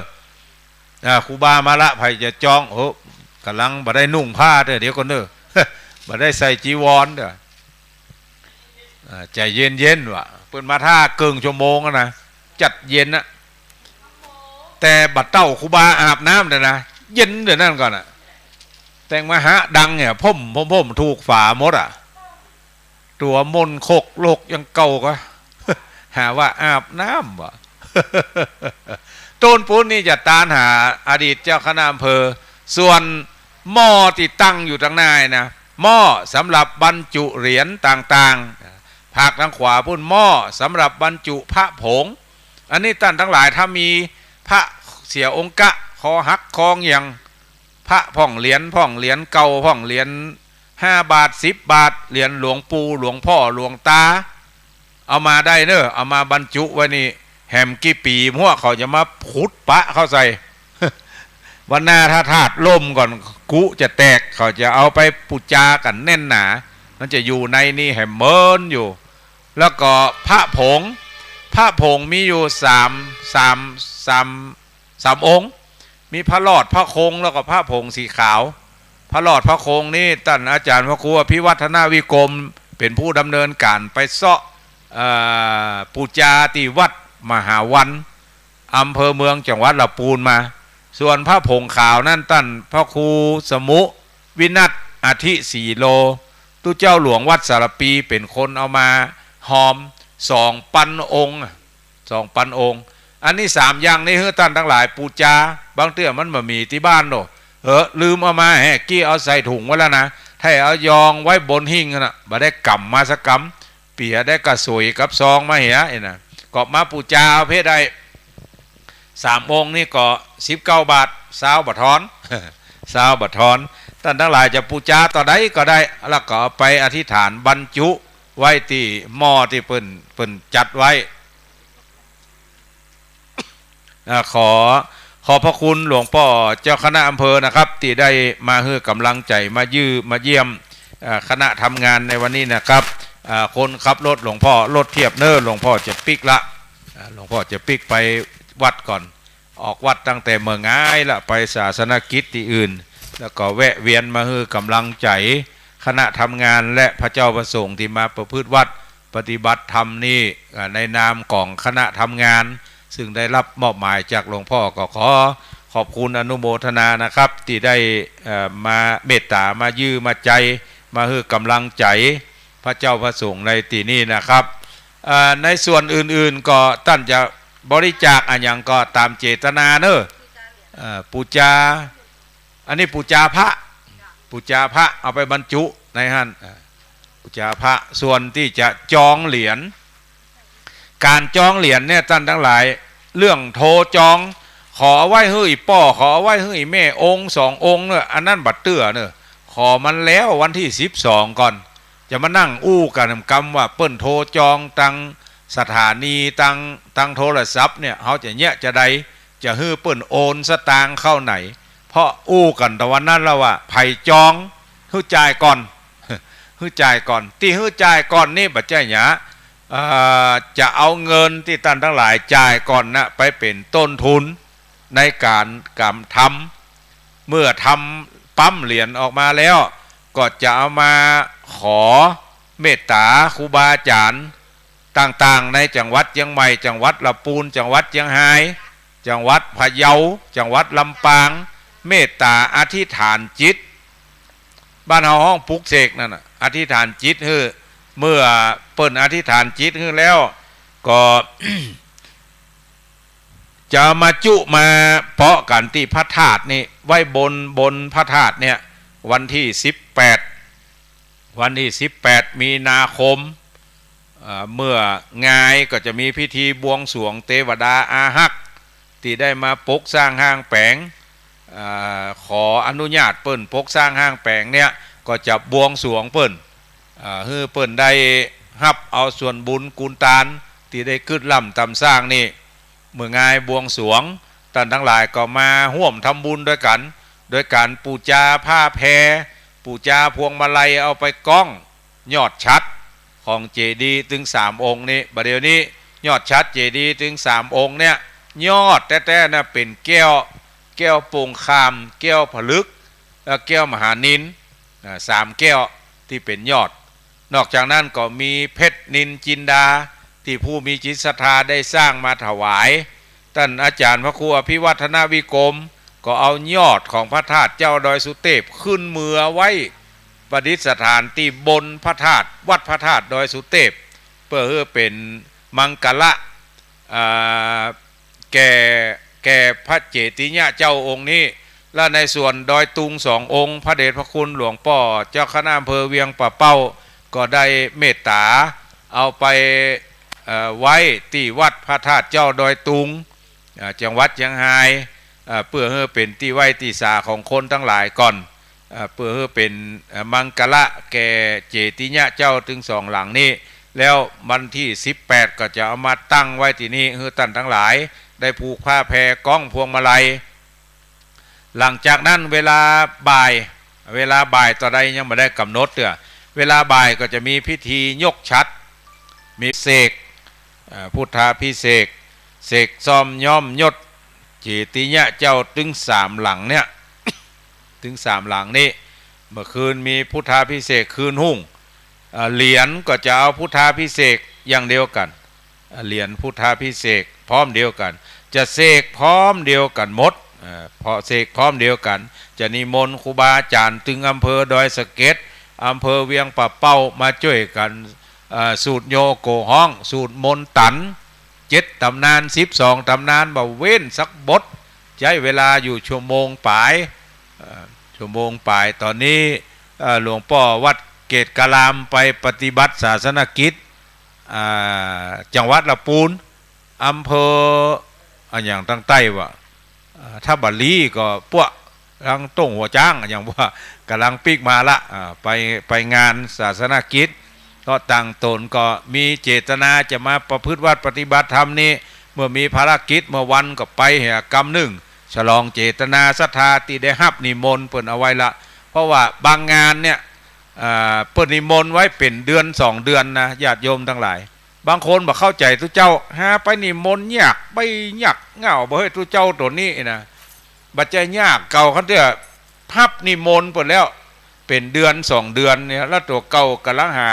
อ่า ครูบามาละ ใผจะจอง โอ้ ก่ำลังบ่ได้นุ่งผ้าเตื้อ เดี๋ยวก่อนเน้อ บ่ได้ใส่จีวรเตื้อ อ่า ใจ๋เย็นๆ ว่ะ เปิ้นมาถ้าเกิ่งชั่วโมงอะนะ จัดเย็นอะ แต่บ่าเต้าครูบาอาบน้ำเตื้อนะ เย็นเดี๋ยวนั้นก่อนอะ แต่งมหาดังเนี่ย พ่ม พ่ม พ่ม ถูกฝาหมดอะ ตั๋วมนต์คกลกยังเก่าก็ หาว่าอาบน้ำว่ะ ต้นปูนนี่จะตานหาอดีตเจ้าคณะอำเภอ ส่วนหม้อตี้ตั้งอยู่ตังหน้านะ หม้อสำหรับบรรจุเหรียญต่างๆ ภาคตังขวาปุ้น หม้อสำหรับบรรจุพระผง อันนี้ต้านตังหลายถ้ามีพระเสียองค์กะ คอหักคอหย่อน พระพ่องเหรียญ พ่องเหรียญเก่า พ่องเหรียญห้าบาท สิบบาท เหรียญหลวงปู่ หลวงพ่อ หลวงตา เอามาได้เน้อ เอามาบรรจุไว้นี่ แหมกี่ปี๋หัวเขาจะมาขุดปะเข้าใส่ วันหน้าถ้าธาตุล่มก่อน กุจะแตก เขาจะเอาไปปู๋จากั๋นแน่นหนา มันจะอยู่ในนี่แหมเมินอยู่ แล้วก็พระผง พระผงมีอยู่สาม สาม สาม สามองค์ มีพระหลอดพระคง แล้วก็พระผงสีขาว พระหลอดพระคงนี่ต้านอาจ๋ารย์พระครูอภิวัฒนวิกรม เป๋นผู้ดำเนินก๋านไปเซาะ เอ่อ ปู๋จาตี้วัดมหาวัน อำเภอเมือง จังหวัดละปูนมา ส่วนพระผงขาวนั้นต้านพระครูสมุวินัส อธิสีโล ตุ๊เจ้าหลวงวัดสารภี เป๋นคนเอามาฮอม สองปันองค์อะ สองปันองค์ อันนี้สามอย่างนี้หื้อต้านตังหลายปู๋จา บางเตื้อมันบ่มีตี้บ้านโน่ เออ ลืมเอามา แหะ กี้เอาใส่ถุงไว้แล้วนะ ถ้าเอายองไว้บนหิ้งนั่นน่ะ บ่ได้ก๋ำมาสักกำ เปียได้กระสวยกับซองมาเหีย ไอ้น่ะ ก็มาปู๋จาเอาเพได้ สามองค์นี่ก็สิบเก้าบาท ซาวบ่ทอน ซาวบ่ทอน ต้านตังหลายจะปู๋จาต่อใดก็ได้ แล้วก็เอาไปอธิษฐานบรรจุไว้ตี้หม้อตี้เปิ้น เปิ้นจัดไว้ อ่า ขอขอบพระคุณหลวงป้อเจ้าคณะอำเภอนะครับ ตี้ได้มาหื้อก๋ำลังใจ๋ มาเยี่ยม มาเยี่ยม อ่า คณะทำงานในวันนี้นะครับ อ่า คนขับรถหลวงป้อ รถเทียบเน้อ หลวงป้อจะปิ๊กละ อ่า หลวงป้อจะปิ๊กไปวัดก่อน ออกวัดตั้งแต่เมื่องายละ ไปศาสนกิจตี้อื่น แล้วก็แวะเวียนมาหื้อก๋ำลังใจ๋คณะทำงานและพระเจ้าพระสงฆ์ตี้มาประพฤติวัตรปฏิบัติธรรมนี่ อ่า ในนามของคณะทำงาน ซึ่งได้รับมอบหมายจากหลวงป้อ ก็ขอขอบคุณอนุโมทนานะครับ ตี้ได้ เอ่อ มาเมตต๋า มาเยี่ยมมาใจ๋ มาหื้อก๋ำลังใจ๋พระเจ้าพระสงฆ์ในตี้นี้นะครับ เอ่อ ในส่วนอื่นๆ ก็ต้านจะบริจาคอะหยังก็ต๋ามเจตนาเน้อ เอ่อ ปู๋จา อันนี้ปู๋จาพระ ปู๋จาพระเอาไปบรรจุในหั้น อ่า ปู๋จาพระ ส่วนตี้จะจองเหรียญ ก๋านจองเหรียญเนี่ย ต้านตังหลาย เรื่องโทรจอง ขอเอาไว้หื้ออี่ป้อ ขอเอาไว้หื้ออี่แม่ องค์สององค์เนี่ย อันนั้นบ่าเตื้อเน่อ ขอมันแล้ววันตี้สิบสองก่อน จะมานั่งอู้กั๋นกำว่าเปิ้นโทรจองตังสถานี ตัง ตังโทรศัพท์เนี่ย เฮาจะเยียะจาใด จะหื้อเปิ้นโอนสตางค์เข้าไหน เพราะอู้กั๋นแต่วันนั้นแล้วว่า ใผจอง หื้อจ่ายก่อน หื้อจ่ายก่อน ตี้หื้อจ่ายก่อนนี่บ่ใจ้หยา เอ่อ จะเอาเงินตี้ต้านตังหลายจ่ายก่อนนะ ไปเป๋นต้นทุนในก๋านก๋านทำ เมื่อทำปั๊มเหรียญออกมาแล้ว ก็จะเอามาขอเมตต๋าครูบาอาจ๋ารย์ต่างๆ ในจังหวัดเจียงใหม่ จังหวัดละปูน จังหวัดเจียงฮาย จังหวัดพะเยา จังหวัดลำปาง เมตต๋าอธิษฐานจิต บ้านเฮาฮ้องปลุกเสกนั่นน่ะ อธิษฐานจิตหื้อ เมื่อเปิ้นอธิษฐานจิตหื้อแล้ว ก็ จะมาจุมาเปาะกั๋นตี้พระธาตุนี่ ไว้บน บนพระธาตุเนี่ย วันตี้สิบแปด วันตี้สิบแปดมีนาคม เอ่อ เมื่องายก็จะมีพิธีบวงสรวงเตวดาอาฮัก ตี้ได้มาปกสร้างห้างแป๋ง เอ่อ ขออนุญาตเปิ้นปกสร้างห้างแป๋งเนี่ย ก็จะบวงสรวงเปิ้น เอ่อ หื้อเปิ้นได้ฮับเอาส่วนบุญกุนตานตี้ได้กึ๊ดล่ำต๋ามสร้างนี่ เมื่องายบวงสรวง ต้านตังหลายก็มาฮ่วมทำบุญตวยกั๋น โดยก๋านปู๋จาผ้าแพร ปู๋จาพวงมาลัยเอาไปก้อง ยอดฉัตรของเจดีย์ตึงสามองค์นี้ บ่าเดี่ยวนี้ยอดฉัตรเจดีย์ตึงสามองค์เนี่ย ยอดแต๊ๆ น่ะเป๋นแก้ว แก้วโป่งคาม แก้วผลึก และแก้วมหานิล อ่า สามแก้วตี้เป๋นยอด นอกจากนั้นก็มีเพชรนิลจินดา ตี้ผู้มีจิตศรัทธาได้สร้างมาถวาย ต้านอาจ๋ารย์พระครูอภิวัฒนวิกรม ก็เอายอดของพระธาตุเจ้าดอยสุเตพขึ้นเมือไว้ประดิษฐานตี้บนพระธาตุ วัดพระธาตุดอยสุเตพ เปื้อหื้อเป๋นมังคละ อ่า แก่ แก่พระเจติยะเจ้าองค์นี้ และในส่วนดอยตุงสององค์ พระเดชพระคุณหลวงป้อเจ้าคณะอำเภอเวียงป่าเป้า ก็ได้เมตต๋าเอาไป เอ่อ ไว้ตี้วัดพระธาตุเจ้าดอยตุง อ่า จังหวัดเจียงฮาย อ่า เปื้อหื้อเป๋นตี้ไหว้ตี้สาของคนตังหลายก่อน อ่า เปื้อหื้อเป๋น อ่า มังคละแก่เจติยะเจ้าตึงสองหลังนี้ แล้ววันตี้สิบแปดก็จะเอามาตั้งไว้ตี้นี่ หื้อต้านตังหลายได้ผูกผ้าแพร ก้องพวงมาลัย หลังจากนั้นเวลาบ่าย เวลาบ่ายต๋อนใดยังบ่ได้ก๋ำหนดเตื้อ เวลาบ่ายก็จะมีพิธียกฉัตร มีเสก เอ่อ พุทธาภิเษก เสกซ่อมย้อมยศเจติยะเจ้าตึงสามหลังเนี่ย ตึงสามหลังนี้ เมื่อคืนมีพุทธาภิเษกคืนฮุ่ง เอ่อ เหรียญก็จะเอาพุทธาภิเษกอย่างเดียวกั๋น เอ่อ เหรียญพุทธาภิเษกพร้อมเดียวกั๋น จะเสกพร้อมเดียวกั๋นหมด เอ่อ พอเสกพร้อมเดียวกั๋น จะนิมนต์ครูบาอาจ๋ารย์ตึงอำเภอดอยสะเก็ด อำเภอเวียงป่าเป้ามาจ้วยกั๋น เอ่อ สูตรโยโกฮ้อง สูตรมนต์ตัน เจ็ดต๋ำนาน สิบสองต๋ำนาน บ่เว้นสักบท ใจ๊เวลาอยู่ชั่วโมงป๋าย เอ่อ ชั่วโมงป๋าย ต๋อนนี้ เอ่อ หลวงป้อวัดเกตการามไปปฏิบัติศาสนกิจ อ่า จังหวัดละปูน อำเภอ อะหยังตางใต้วะ อ่า ถ้าบ่าลี้ก็ปวะ ตางต้งหัวจ๊าง อะหยังว่า ก๋ำลังปิ๊กมาละ อ่า ไป ไปงานศาสนกิจ เพราะต่างต๋นก็มีเจตนาจะมาประพฤติวัตรปฏิบัติธรรมนี่ เมื่อมีภารกิจเมื่อวันก็ไปเหียกำนึ่ง ฉลองเจตนาศรัทธาตี้ได้ฮับนิมนต์เปิ้นเอาไว้ละ เพราะว่าบางงานเนี่ย อ่า เปิ้นนิมนต์ไว้เป๋นเดือนสองเดือนนะ ญาติโยมตังหลาย บางคนบ่เข้าใจ๋ตุ๊เจ้า หาไปนิมนต์ยาก ไปยากเหง้า บ่ เฮ้ย ตุ๊เจ้าตั๋วนี้นะ บ่ใจ้ยาก เก่าคันเตื้อฮับนิมนต์เปิ้นแล้ว เป๋นเดือนสองเดือนเนี่ย แล้วตั๋วเก่าก๋ำลังหา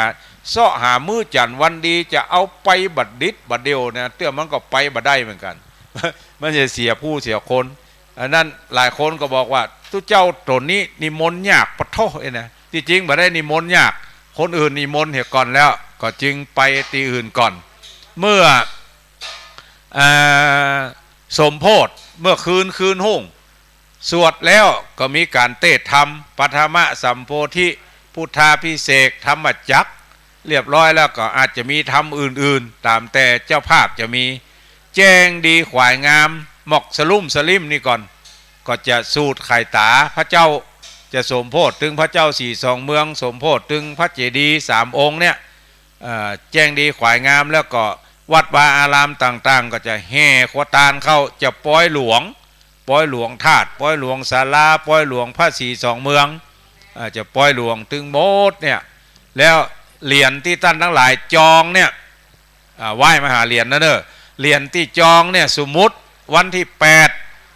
เซาะหามื้อจั๋นวันดี จะเอาไปบ่าดิดบ่าเดี่ยวนะ เตื้อมันก็ไปบ่ได้เหมือนกั๋น มันจะเสียผู้เสียคน อันนั้นหลายคนก็บอกว่า ตุ๊เจ้าตั๋วนี้นิมนต์ยาก ปะโท้ เอ้ยนะ ตี้จริงบ่ได้นิมนต์ยาก คนอื่นนิมนต์เหียก่อนแล้ว ก็จึงไปตี้อื่นก่อน เมื่อ เอ่อ สมโภช เมื่อคืน คืนฮุ่ง สวดแล้วก็มีก๋านเตศน์ธรรม ปฐมสัมโพธิ พุทธาภิเษก ธรรมจักร เรียบร้อยแล้วก็อาจจะมีธรรมอื่นๆ ต๋ามแต่เจ้าภาพจะมี แจ้งดีขวายงาม หมอกสลุ่มสลิ่มนี่ก่อน ก็จะสูตรไขต๋าพระเจ้า จะสมโพธิตึงพระเจ้าสี่สองเมือง สมโพธิตึงพระเจดีย์สามองค์เนี่ย เอ่อ แจ้งดีขวายงาม แล้วก็วัดวาอารามต่างๆ ก็จะแห่ขัวตานเข้า จะปอยหลวง ปอยหลวงธาตุ ปอยหลวงศาลา ปอยหลวงพระสี่สองเมือง เอ่อ จะปอยหลวงตึงหมดเนี่ย แล้วเหรียญตี้ต้านตังหลายจองเนี่ย อ่า ไหว้มาหาเหรียญนะเน่อ เหรียญตี้จองเนี่ย สมมุติวันตี้แปด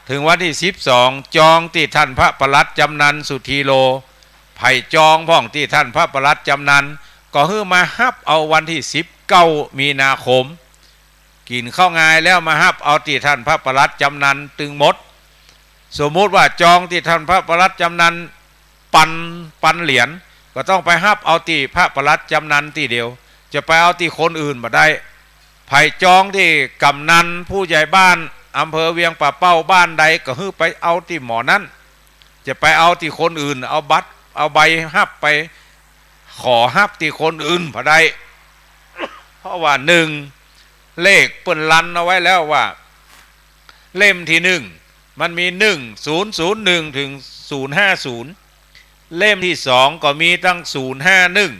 เถิงวันตี้สิบสอง จองตี้ต้านพระปลัดจำนันสุธีโล ใผจองพ่องตี้ต้านพระปลัดจำนัน ก็หื้อมาฮับเอาวันตี้สิบเก้ามีนาคม กิ๋นข้าวงายแล้วมาฮับเอาตี้ต้านพระปลัดจำนันตึงหมด สมมุติว่าจองตี้ต้านพระปลัดจำนันปัน ปันเหรียญ ก็ต้องไปฮับเอาตี้พระปลัดจำนันตี้เดียว จะไปเอาตี้คนอื่นบ่ได้ ใผจองตี้กำนันผู้ใหญ่บ้านอำเภอเวียงป่าเป้าบ้านใดก็หื้อไปเอาตี้หม่องนั้น จะไปเอาตี้คนอื่น เอาบัตร เอาใบฮับไป ขอฮับตี้คนอื่นบ่ได้ เพราะว่าหนึ่ง เลขเปิ้นลันเอาไว้แล้วว่า เล่มตี้หนึ่ง มันมี หนึ่งศูนย์ศูนย์หนึ่ง เถิง ศูนย์ห้าศูนย์ เล่มตี้สองก็มีตั้ง ศูนย์ห้าหนึ่ง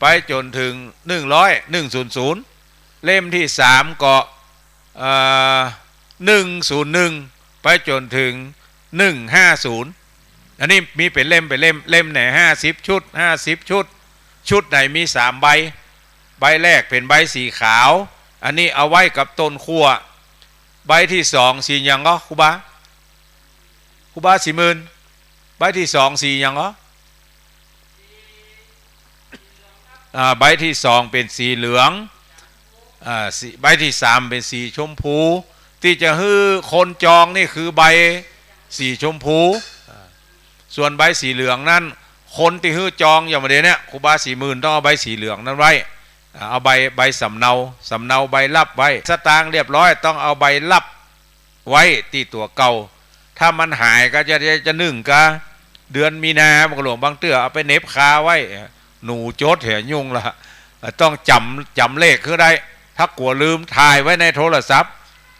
ไปจ๋นเถิง หนึ่งร้อย หนึ่งศูนย์ศูนย์ เล่มตี้สามก็ เอ่อ หนึ่งศูนย์หนึ่ง ไปจ๋นเถิง หนึ่งห้าศูนย์ อันนี้มีเป๋นเล่ม เป๋นเล่ม เล่มไหนห้าสิบชุด ห้าสิบชุด ชุดไหนมีสามใบ ใบแรกเป๋นใบสีขาว อันนี้เอาไว้กับต้นขั้ว ใบตี้สองสีหยังก็ ครูบา ครูบาศรีหมื่น ใบตี้สองสีหยังก็ อ่า ใบตี้สองเป๋นสีเหลือง อ่า สี ใบตี้สามเป๋นสีชมพู ตี้จะหื้อคนจองนี่คือใบสีชมพู อ่า ส่วนใบสีเหลืองนั้น คนตี้หื้อจองอย่างบ่าเดี่ยวเนี้ย ครูบาศรีหมื่นต้องเอาใบสีเหลืองนั้นไว้ อ่า เอาใบ ใบสำเนา สำเนาใบฮับไว้ สตางค์เรียบร้อย ต้องเอาใบฮับ ไว้ตี้ตั๋วเก่า ถ้ามันหายก็จะ จะ จะนึ่งกาเดือนมีนา มันก็หลวงบางเตื้อเอาไปเหน็บคาไว้ หนูจดเหียยุ่งละ ต้องจ๋ำ จ๋ำเลขหื้อได้ ถ้ากั๋วลืม ถ่ายไว้ในโทรศัพท์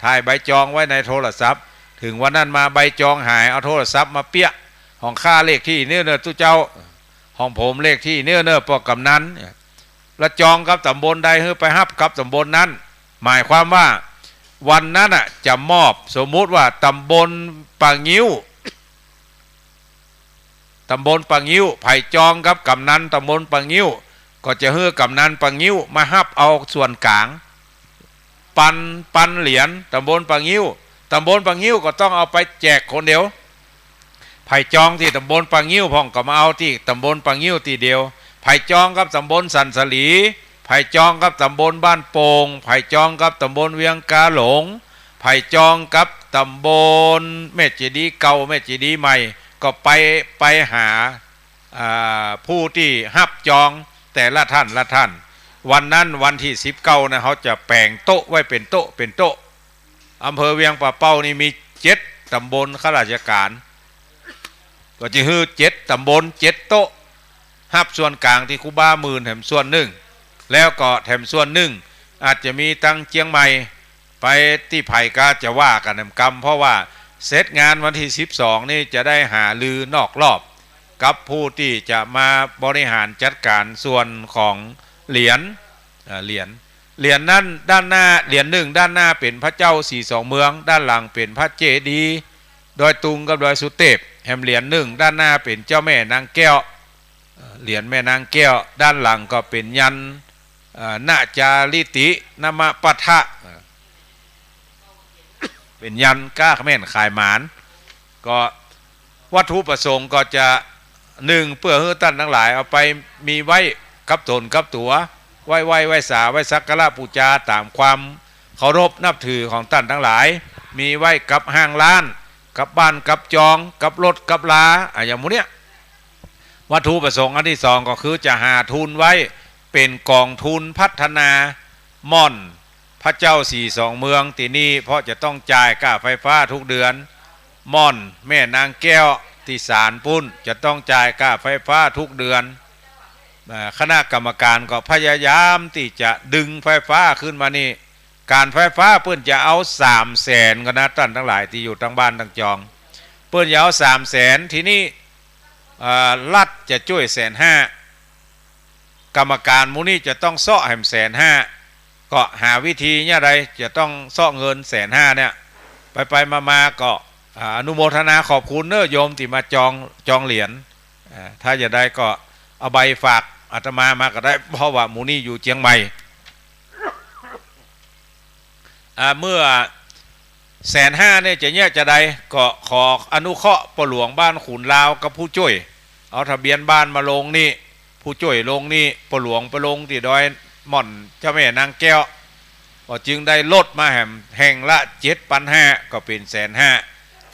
ถ่ายใบจองไว้ในโทรศัพท์ เถิงวันนั้นมาใบจองหาย เอาโทรศัพท์มาเปียะ ของข้าเลขตี้เนี้ยเน่อตุ๊เจ้า ของผมเลขตี้เนี้ยเน่อป้อกำนัน แล้วจองกับต๋ำบลใดหื้อไปฮับกับต๋ำบลนั้น หมายความว่าวันนั้นน่ะจะมอบ สมมุติว่าต๋ำบลป่างิ้ว ต๋ำบลป่างิ้ว ใผจองกับกำนันต๋ำบลป่างิ้ว ก็จะหื้อกำนันป่างิ้วมาฮับเอาส่วนก๋าง ปัน ปันเหรียญต๋ำบลป่างิ้ว ต๋ำบลป่างิ้วก็ต้องเอาไปแจกคนเดียว ใผจองตี้ต๋ำบลป่างิ้วพ่องก็มาเอาตี้ต๋ำบลป่างิ้วตี้เดียว ใผจองกับต๋ำบลสันสลี ใผจองกับต๋ำบลบ้านโป่ง ใผจองกับต๋ำบลเวียงกาหลง ใผจองกับต๋ำบลแม่เจดีย์เก่า แม่เจดีย์ใหม่ ก็ไป ไปหา อ่า ผู้ตี้ฮับจองแต่ละต้านละต้าน วันนั้นวันตี้สิบเก้านะ เฮาจะแป๋งโต๊ะไว้เป๋นโต๊ะเป๋นโต๊ะ อำเภอเวียงป่าเป้านี่มีเจ็ดต๋ำบลข้าราชก๋าน ก็จะหื้อเจ็ดต๋ำบลเจ็ดโต๊ะ ฮับส่วนก๋างตี้ครูบาหมื่นแถมส่วนนึ่ง แล้วก็แถมส่วนนึ่ง อาจจะมีตังเจียงใหม่ ไปตี้ใผก็จะว่ากั๋นแถมกำ เพราะว่าเสร็จงานวันตี้สิบสองนี่จะได้หารือนอกรอบ กับผู้ตี้จะมาบริหารจัดก๋านส่วนของเหรียญ เอ่อ เหรียญ เหรียญนั้นด้านหน้า เหรียญนึ่งด้านหน้าเป๋นพระเจ้าสี่สองเมือง ด้านหลังเป๋นพระเจดีย์ดอยตุงกับดอยสุเตพ แหมเหรียญนึ่งด้านหน้าเป๋นเจ้าแม่นางแก้ว เอ่อ เหรียญแม่นางแก้ว ด้านหลังก็เป๋นยันต์ เอ่อ นะจาริติ นะมะปะทะ เอ่อ เป๋นยันต์ก๊าแม่นขายหมาน ก็วัตถุประสงค์ก็จะ นึ่ง เปื้อหื้อต้านตังหลายเอาไปมีไว้กับต๋นกับตั๋ว ไว้ไหว้ ไหว้สา ไว้สักการะปู๋จาต๋ามความเคารพนับถือของต้านตังหลาย มีไว้กับห้างร้าน กับบ้านกับจอง กับรถกับลา อะ อย่างหมู่เนี้ย วัตถุประสงค์อันตี้สองก็คือจะหาทุนไว้เป๋นก๋องทุนพัฒนาม่อนพระเจ้าสี่สองเมืองตี้นี่ เพราะจะต้องจ่ายก้าไฟฟ้ากู้เดือน ม่อนแม่นางแก้วตี้ศาลปู๊น จะต้องจ่ายก้าไฟฟ้ากู้เดือน เอ่อ คณะกรรมก๋านก็พยายามตี้จะดึงไฟฟ้าขึ้นมานี่ ก๋านไฟฟ้าเปิ้นจะเอาสามแสนก่อนนะ ต้านตังหลายตี้อยู่ตังบ้านตังจอง เปิ้นจะเอาสามแสน ทีนี้ เอ่อ รัฐจะจ้วยแสนห้า กรรมก๋านหมู่นี้จะต้องเซาะแหมแสนห้า ก็หาวิธีเนี่ยใดจะต้องเซาะเงินแสนห้าเนี่ย ไปๆ มาๆ ก็ อ่า อนุโมทนาขอบคุณเน้อโยมตี้มาจอง จองเหรียญ อ่า ถ้าจะได้ก็เอาใบฝากอาตมามาก็ได้ เพราะว่าหมู่นี้อยู่เจียงใหม่ อ่า เมื่อแสนห้าเนี่ยจะเนี่ยจะใด ก็ขออนุเคราะห์ป้อหลวงบ้านขุนลาวกับผู้จ้วย เอาทะเบียนบ้านมาลงนี่ ผู้จ้วยลงนี่ ป้อหลวงไปลงตี้ดอยม่อนเจ้าแม่นางแก้ว ก็จึงได้ลดมาแหมแห่งละเจ็ดปันห้า ก็เป๋นแสนห้า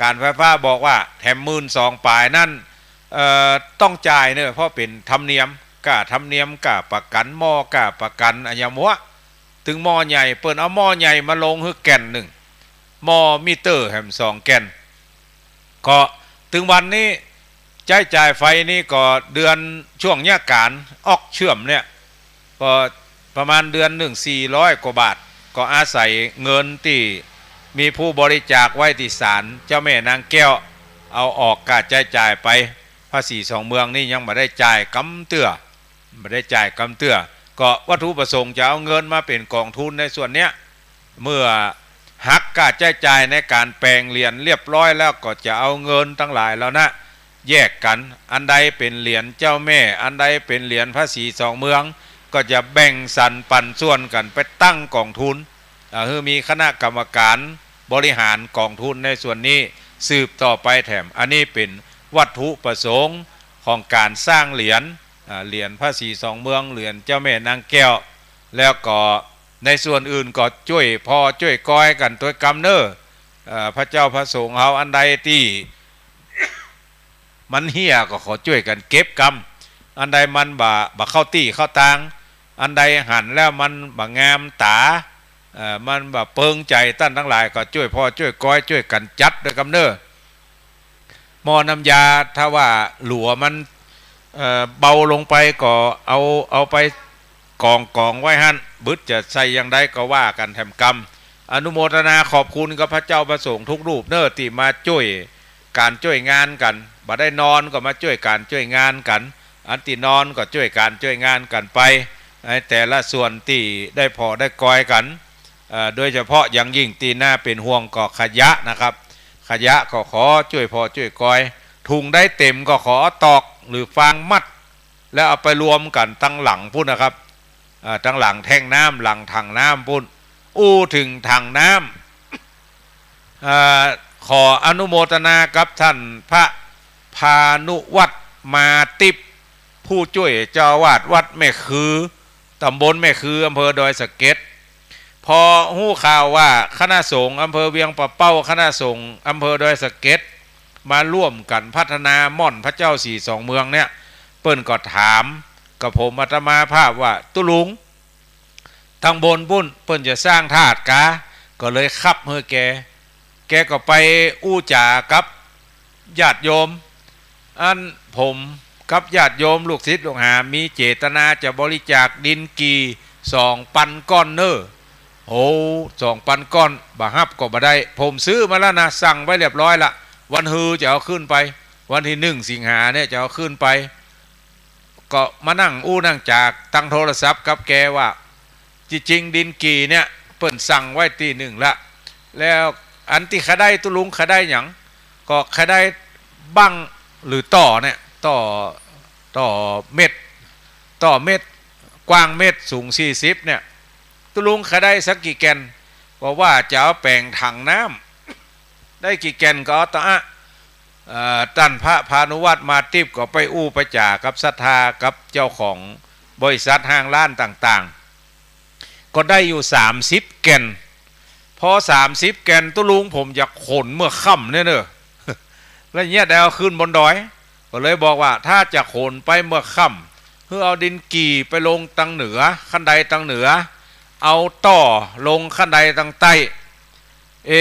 ก๋านไฟฟ้าบอกว่าแถมหมื่นสองป๋ายนั้น เอ่อ ต้องจ่ายเน้อ เพราะเป๋นธรรมเนียม ก้าธรรมเนียม ก้าประกั๋นหม้อ ก้าประกั๋นอะหยังหั้น ตึงหม้อใหญ่ เปิ้นเอาหม้อใหญ่มาลงหื้อแก่นนึ่ง หม้อมิเตอร์แหมสองแก่น ก็ตึงวันนี้ใจ๊จ่ายไฟนี่ก็เดือนช่วงเนี้ยก๋านออกเชื่อมเนี่ย ก็ประมาณเดือนนึ่งสี่ร้อยกว่าบาท ก็อาศัยเงินตี้มีผู้บริจาคไว้ตี้ศาลเจ้าแม่นางแก้ว เอาออกก้าใจ๊จ่ายไป ภาษีสองเมืองนี่ยังบ่ได้จ่ายกำเตื้อ บ่ได้จ่ายกำเตื้อ ก็วัตถุประสงค์จะเอาเงินมาเป๋นก๋องทุนในส่วนเนี้ย เมื่อหักก้าใจ๊จ่ายในก๋านแป๋งเหรียญเรียบร้อยแล้ว ก็จะเอาเงินตังหลายเหล่านั้นแยกกั๋น อันใดเป๋นเหรียญเจ้าแม่ อันใดเป๋นเหรียญภาษีสองเมือง ก็จะแบ่งสรรปันส่วนกั๋นไปตั้งก๋องทุน อ่า หื้อมีคณะกรรมก๋านบริหารก๋องทุนในส่วนนี้สืบต่อไปแถม อันนี้เป๋นวัตถุประสงค์ของก๋านสร้างเหรียญ อ่า เหรียญภาษีสองเมือง เหรียญเจ้าแม่นางแก้ว แล้วก็ในส่วนอื่นก็จ้วยผ่อจ้วยกอยกั๋นตวยกำเน้อ เอ่อ พระเจ้าพระสงฆ์เฮาอันใดตี้มันเหี้ยก็ขอจ้วยกั๋นเก็บกำ อันใดมันบ่ บ่เข้าตี้เข้าตาง อันใดหันแล้วมันบ่งามต๋า เอ่อ มันบ่เปิงใจ๋ ต้านตังหลายก็จ้วยผ่อจ้วยกอย จ้วยกั๋นจัดตวยกำเน้อ หม้อน้ำยา ถ้าว่าหลัวมัน เอ่อ เบาลงไปก็เอา เอาไปก๋องก๋องไว้หั้น บึดจะใส่อย่างใดก็ว่ากั๋นแถมกำ อนุโมทนาขอบคุณกับพระเจ้าพระสงฆ์ทุกรูปเน้อ ตี้มาจ้วยก๋านจ้วยงานกั๋น บ่ได้นอนก็มาจ้วยก๋านจ้วยงานกั๋น อันตี้นอนก็จ้วยก๋านจ้วยงานกั๋นไป ในแต่ละส่วนตี้ได้ผ่อได้กอยกั๋น เอ่อ โดยเฉพาะอย่างยิ่งตี้น่าเป๋นห่วงก็ขยะนะครับ ขยะก็ขอจ้วยผ่อจ้วยกอย ถุงใดเต็มก็ขอเอาตอกหรือฟางมัด แล้วเอาไปรวมกั๋นตังหลังปู๊นนะครับ เอ่อ ตังหลังแท้งน้ำ หลังถังน้ำปู๊น อู้เถิงถังน้ำ เอ่อ ขออนุโมทนากับต้านพระพานุวัฒน์ มาติบ ผู้จ้วยเจ้าอาวาสวัดแม่คือ ต๋ำบลแม่คือ อำเภอดอยสะเก็ด พอฮู้ข่าวว่าคณะสงฆ์อำเภอเวียงป่าเป้า คณะสงฆ์อำเภอดอยสะเก็ด มาร่วมกั๋นพัฒนาม่อนพระเจ้าสีสองเมืองเนี่ย เปิ้นก็ถามกับผมอาตมาภาพว่า ตุ๊ลุง ตังบนปู๊นเปิ้นจะสร้างธาตุกา ก็เลยขับหื้อแก แกก็ไปอู้จ๋ากับญาติโยม อันผมกับญาติโยมลูกศิษย์ลูกหามีเจตนาจะบริจาคดินกี่สองปันก้อนเน้อ โอ้ สองปันก้อน บ่ฮับก็บ่ได้ ผมซื้อมาแล้วนะ สั่งไว้เรียบร้อยละ วันฮือจะเอาขึ้นไป วันตี้หนึ่งสิงหาเนี่ยจะเอาขึ้นไป ก็มานั่งอู้นั่งจ๋าตางโทรศัพท์กับแกว่า จิจริงดินกี่เนี่ยเปิ้นสั่งไว้ตี้นึ่งละ แล้วอันตี้ใค่ได้ตุ๊ลุงใค่ได้หยัง ก็ใค่ได้บั้งหรือต่อเนี่ย ต่อ ต่อเม็ด ต่อเม็ด กว้างเม็ดสูงสี่สิบเนี่ย ตุ๊ลุงใค่ได้สักกี่แก่น ก็ว่าจะเอาแป๋งถังน้ำ ได้กี่แก่นก็เอาตะอะ เอ่อ ต้านพระพานุวัฒน์ มาติบ ก็ไปอู้ไปจ๋ากับศรัทธากับเจ้าของบริษัทห้างร้านต่างๆ ก็ได้อยู่สามสิบแก่น พอสามสิบแก่นตุ๊ลุงผมจะขนเมื่อค่ำเนี่ยเน้อ แล้วเนี่ยได้เอาขึ้นบนดอย ก็เลยบอกว่าถ้าจะขนไปเมื่อค่ำ หื้อเอาดินกี่ไปลงตางเหนือ คันไดตางเหนือ เอาต่อลงคันไดตางใต้ เอ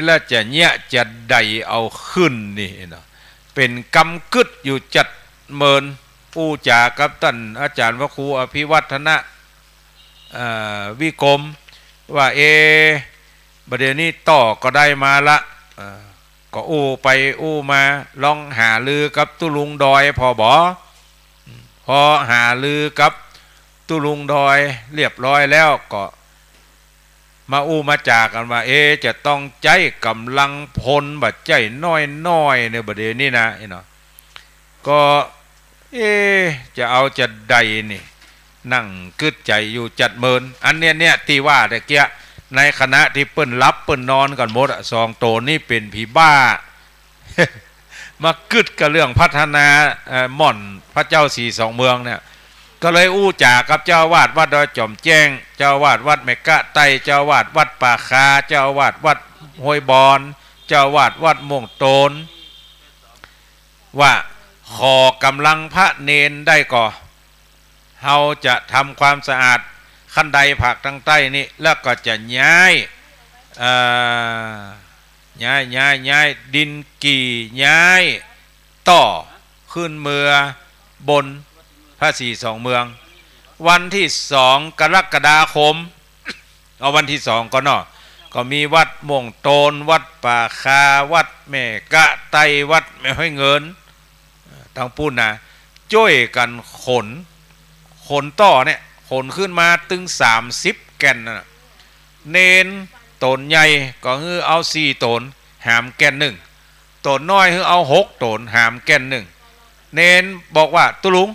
แล้วจะเยียะจะใดเอาขึ้นนี่เนาะ เป๋นกำกึ๊ดอยู่จัดเมิน อู้จ๋ากับต้านอาจ๋ารย์พระครูอภิวัฒนะ เอ่อ วิกรม ว่า เอ บ่าเดี่ยวนี้ต้อก็ได้มาละ เอ่อ ก็อู้ไปอู้มา ลองหารือกับตุ๊ลุงดอยผ่อบ่ พอหารือกับตุ๊ลุงดอยเรียบร้อยแล้วก็ มาอู้มาจ๋ากั๋นว่า เอ จะต้องใจ๊ก๋ำลังพลบ่าใจ้น้อยๆ เนี่ย บ่าเดี่ยวนี้นะ เนาะ ก็ เอ จะเอาจะใดนี่ นั่งกึ๊ดใจ๋อยู่จัดเมิน อันเนี้ย เนี่ย ตี้ว่าตะเกียะ ในขณะตี้เปิ้นหลับเปิ้นนอนกั๋นหมดอะ สองโตนนี้เป๋นผีบ้า มากึ๊ดกับเรื่องพัฒนา เอ่อ ม่อนพระเจ้าสีสองเมืองเนี่ย ก็เลยอู้จ๋ากับเจ้าอาวาสวัดดอยจ๋อมแจ้ง เจ้าอาวาสวัดแม่กะไต้ เจ้าอาวาสวัดป่าคา เจ้าอาวาสวัดห้วยบอน เจ้าอาวาสวัดม่วงโตน ว่าขอก๋ำลังพระเณรได้ก่อ เฮาจะทำความสะอาดคันไดภาคตางใต้นี้ แล้วก็จะย้าย เอ่อ ย้าย ย้าย ย้ายดินกี่ ย้ายต้อขึ้นเมืองบนพระสีสองเมือง วันตี้สองกรกฎาคม เอาวันตี้สองก่อนเนาะ ก็มีวัดม่วงโตน วัดป่าคา วัดแม่กะไต้ วัดแม่ฮ้อยเงิน ตางปู๊นนะ จ้วยกั๋นขน ขนต้อเนี่ย ขนขึ้นมาตึงสามสิบแก่นน่ะ เณรโตนใหญ่ก็หื้อเอาสี่โตน หามแก่นนึ่ง โตนน้อยหื้อเอาหกโตน หามแก่นนึ่ง เณรบอกว่า ตุ๊ลุง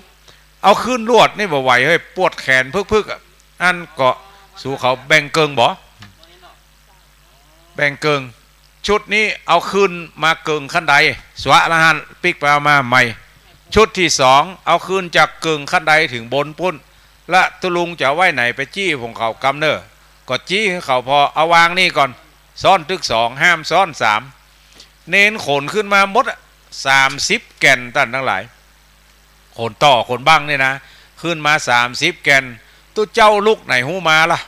เอาขึ้นลวดนี่บ่ไหวเฮ้ย ปวดแขนพึกๆ อะ อั้นก็ สูเขาแบ่งเกิ่งบ่ แบ่งเกิ่ง ชุดนี้เอาขึ้นมาเกิ่งคันได สวะละหั้น ปิ๊กไปเอามาใหม่ ชุดตี้สอง เอาขึ้นจากเกิ่งคันไดเถิงบนปู๊น ละตุ๊ลุงจะเอาไว้ไหนไปจี้ของเขากำเน่อ ก็จี้หื้อเขาผ่อ เอาวางนี่ก่อน ซ้อนตึกสอง ห้ามซ้อนสาม เณรขนขึ้นมาหมดอะ สามสิบแก่นต้านตังหลาย ขนต้อขนบั้งนี่นะ ขึ้นมาสามสิบแก่น ตุ๊เจ้าลุกไหนฮู้มาละ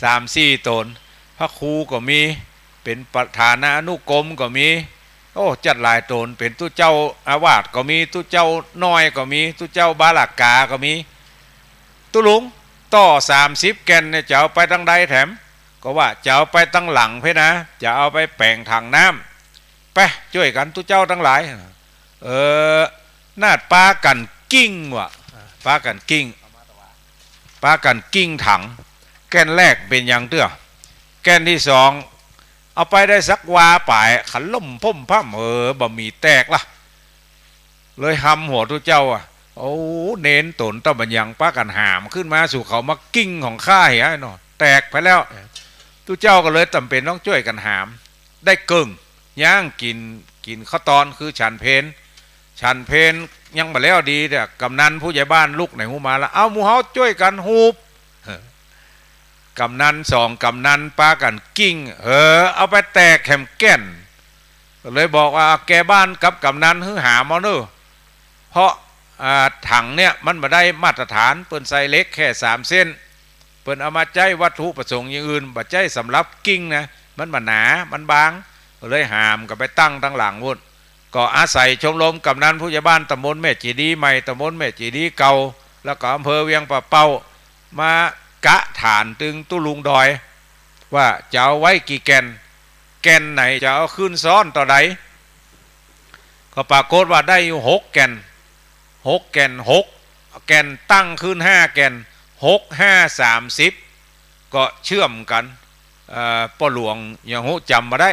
สามสี่โตน พระครูก็มี เป๋นประธานานุกรมก็มี โอ้ จัดหลายโตน เป๋นตุ๊เจ้าอาวาสก็มี ตุ๊เจ้าน้อยก็มี ตุ๊เจ้าบาลากาก็มี ตุ๊ลุง ต้อสามสิบแก่นเนี่ย จะเอาไปตางใดแถม ก็ว่าจะเอาไปตางหลังเพ่นนะ จะเอาไปแป๋งถังน้ำ ไป จ้วยกั๋นตุ๊เจ้าตังหลาย เออ นาดปากั๋นกิ้งว่ะ ปากั๋นกิ้ง ปากั๋นกิ้งถัง แก่นแรกเป๋นหยังเตื้อ แก่นตี้สอง เอาไปได้สักวาป๋าย ขะล่มพ่มพ่ำ เออ บ่าหมี่แตกละ เลยฮำหัวตุ๊เจ้าอะ โอ้ เณรโตนเต้าบ่าหยัง ปากั๋นหามขึ้นมา สูเขามากิ้งของข้าเหียเนาะ แตกไปแล้ว ตุ๊เจ้าก็เลยจ๋ำเป๋นต้องจ้วยกั๋นหาม ได้เกิ่ง ยังกิ๋น กิ๋นข้าวตอน คือฉันเพล ฉันเพลยังบ่แล้วดี แต่กำนันผู้ใหญ่บ้านลุกไหนฮู้มาละ เอาหมู่เฮาจ้วยกั๋นฮูบ กำนันสองกำนันปากั๋นกิ้ง เออ เอาไปแตกแหมแก่น ก็เลยบอกว่า แก่บ้านกับกำนันหื้อหามเอาเน่อ เพราะ อ่า ถังเนี่ยมันบ่ได้มาตรฐาน เปิ้นใส่เหล็กแค่สามเส้น เปิ้นเอามาใจ๊วัตถุประสงค์อย่างอื่น บ่ใจ๊สำหรับกิ้งนะ มันบ่หนา มันบาง ก็เลยหามก็ไปตั้งตางหลังปู๊น ก็อาศัยชมรมกำนันผู้ใหญ่บ้านตำบลแม่เจดีย์ใหม่ ตำบลแม่เจดีย์เก่า แล้วก็อำเภอเวียงป่าเป้า มากะฐานตึงตุ๊ลุงดอย ว่าจะเอาไว้กี่แก่น แก่นไหนจะเอาขึ้นซ้อนต่อใด ก็ปรากฏว่าได้อยู่หกแก่น หกแก่น หกแก่นตั้งขึ้นห้าแก่น หกห้าสามสิบ ก็เชื่อมกั๋น เอ่อ ป้อหลวงยังฮู้จ๋ำบ่ได้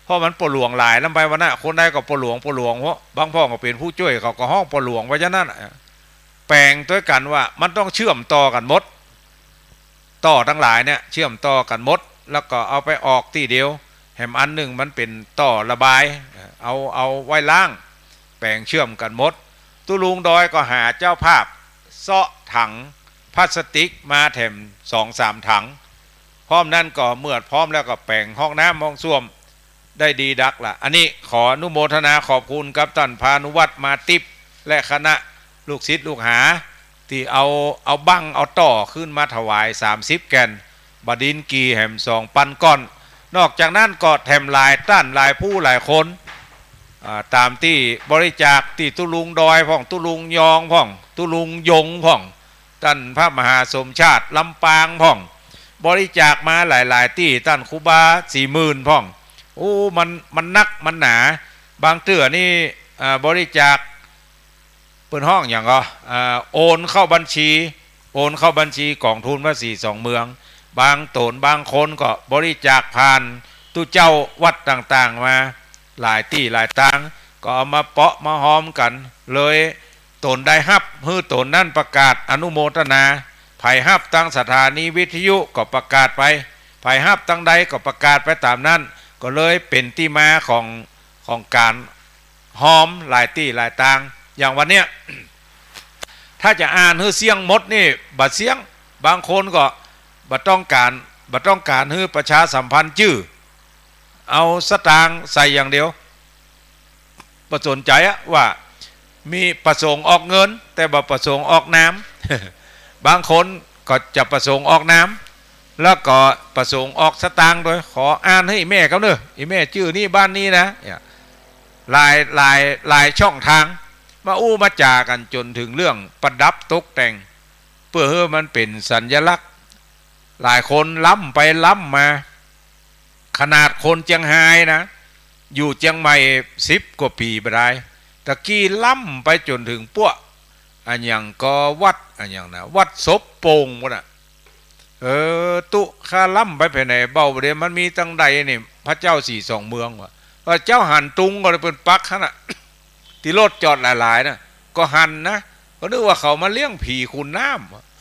เพราะมันป้อหลวงหลายล้ำไปวะนะ คนใดก็ป้อหลวง ป้อหลวง เพราะบางพ่องก็เป๋นผู้จ้วย เขาก็ฮ้องป้อหลวงไปจะนั้นน่ะ แป๋งตวยกั๋นว่ามันต้องเชื่อมต่อกั๋นหมด ต้อตังหลายเนี่ยเชื่อมต่อกั๋นหมด แล้วก็เอาไปออกตี้เดียว แหมอันนึ่งมันเป๋นต้อระบาย เอา เอาไว้ล้าง แป๋งเชื่อมกั๋นหมด ตุ๊ลุงดอยก็หาเจ้าภาพเซาะถังพลาสติกมาแถมสองสามถัง พร้อมนั้นก็เมื่อพร้อมแล้วก็แป๋งห้องน้ำห้องส้วม ได้ดีดักละ อันนี้ขออนุโมทนาขอบคุณกับต้านพานุวัฒน์ มาติบ และคณะลูกศิษย์ลูกหา ตี้เอา เอาบั้งเอาต้อขึ้นมาถวายสามสิบแก่น บ่าดินกี่แหมสองปันก้อน นอกจากนั้นก็แถมหลายต้านหลายผู้หลายคน อ่า ต๋ามตี้บริจาคตี้ตุ๊ลุงดอยพ่อง ตุ๊ลุงยองพ่อง ตุ๊ลุงยงพ่อง ต้านพระมหาสมชาติลำปางพ่อง บริจาคมาหลายๆ ตี้ ต้านครูบาสี่หมื่นพ่อง โอ้ มัน มันนักมันหนา บางเตื้อนี่ อ่า บริจาค เปิ้นฮ้องหยังก่อ อ่า โอนเข้าบัญชี โอนเข้าบัญชีก๋องทุนพระสี่สองเมือง บางต๋นบางคนก็บริจาคผ่านตุ๊เจ้าวัดต่างๆ มา หลายตี้หลายตาง ก็เอามาเปาะมาฮอมกั๋น เลยต๋นใดฮับ หื้อต๋นนั้นประกาศอนุโมทนา ใผฮับตางสถานีวิทยุก็ประกาศไป ใผฮับตางใดก็ประกาศไปต๋ามนั้น ก็เลยเป๋นตี้มาของ ของก๋าน ฮอมหลายตี้หลายตาง อย่างวันเนี้ย ถ้าจะอ่านหื้อเสี้ยงหมดนี่บ่เสี้ยง บางคนก็บ่ต้องก๋าน บ่ต้องก๋านหื้อประชาสัมพันธ์จื้อ เอาสตางค์ใส่อย่างเดียว บ่สนใจ๋อะว่ามีประสงค์ออกเงิน แต่บ่ประสงค์ออกนาม บางคนก็จะประสงค์ออกนาม แล้วก็ประสงค์ออกสตางค์โดย ขออ่านหื้ออี่แม่กำเน่อ อี่แม่จื้อนี้บ้านนี้นะ เนี่ย หลาย หลาย หลายช่องตาง มาอู้มาจ๋ากั๋นจ๋นเถิงเรื่องประดับตกแต่ง เปื้อหื้อมันเป๋นสัญลักษณ์ หลายคนล้ำไปล้ำมา ขนาดคนเจียงฮายนะ อยู่เจียงใหม่สิบกว่าปี๋บ่ดาย ตะกี้ล้ำไปจ๋นเถิงป้ว อะหยังก่อวัด อะหยังนะ วัดศพโป่งปู้นน่ะ เออ ตุ๊ ข้าล้ำไปแผนไหน เบ้าบ่าเดียวมันมีตังใดนี่ พระเจ้าสี่สองเมืองวะ ว่าเจ้าหันตุงก็เลยเปิ้นปักหั้นน่ะ ตี้รถจอดหลายๆ น่ะ ก็หันนะ ก็นึกว่าเขามาเลี้ยงผีขุนน้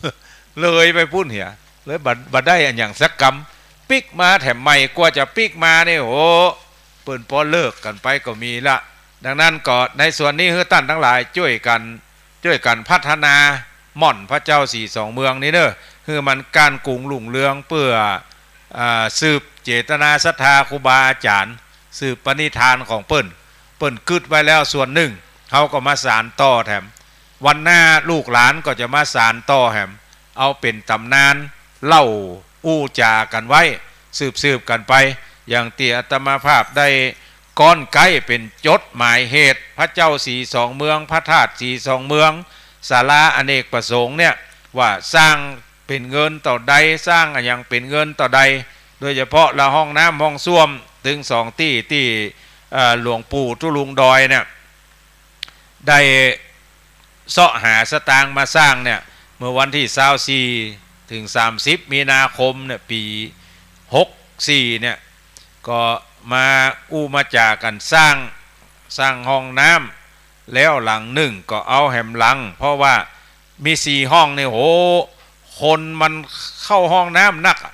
ำ เลยไปปู้นเหีย เลยบ่ บ่ได้อะหยังสักกำ ปิ๊กมาแถมใหม่ กว่าจะปิ๊กมานี่ โห เปิ้นปอเลิกกั๋นไปก็มีละ ดังนั้นก็ในส่วนนี้หื้อต้านตังหลายจ้วยกั๋น จ้วยกั๋นพัฒนาม่อนพระเจ้าสี่สองเมืองนี้เน่อ หื้อมันก้านกุงรุ่งเรือง เปื้อ อ่า สืบเจตนาศรัทธาครูบาอาจ๋ารย์ สืบปณิธานของเปิ้น เปิ้นกึ๊ดไว้แล้วส่วนนึ่ง เฮาก็มาสานต่อแถม วันหน้าลูกหลานก็จะมาสานต่อแถม เอาเป๋นต๋ำนานเล่าอู้จ๋ากั๋นไว้ สืบๆ กั๋นไป อย่างตี้อาตมาภาพได้ก๊อนไก๊เป๋นจดหมายเหตุ พระเจ้าสี่สองเมือง พระธาตุสี่สองเมือง ศาลาอเนกประสงค์เนี่ย ว่าสร้างเป๋นเงินเต้าใด สร้างอะหยังเป๋นเงินเต้าใด โดยเฉพาะละห้องน้ำห้องส้วม ตึงสองตี้ ตี้ เอ่อ หลวงปู่ตุ๊ลุงดอยเนี่ย ได้เซาะหาสตางค์มาสร้างเนี่ย เมื่อวันตี้ซาวสี่ เถิงสามสิบ มีนาคมเนี่ย ปี๋หกสี่เนี่ย ก็มาอู้มาจ๋ากั๋นสร้าง สร้างห้องน้ำ แล้วหลังนึ่งก็เอาแหมหลัง เพราะว่ามีสี่ห้องนี่ โห คนมันเข้าห้องน้ำนักอะ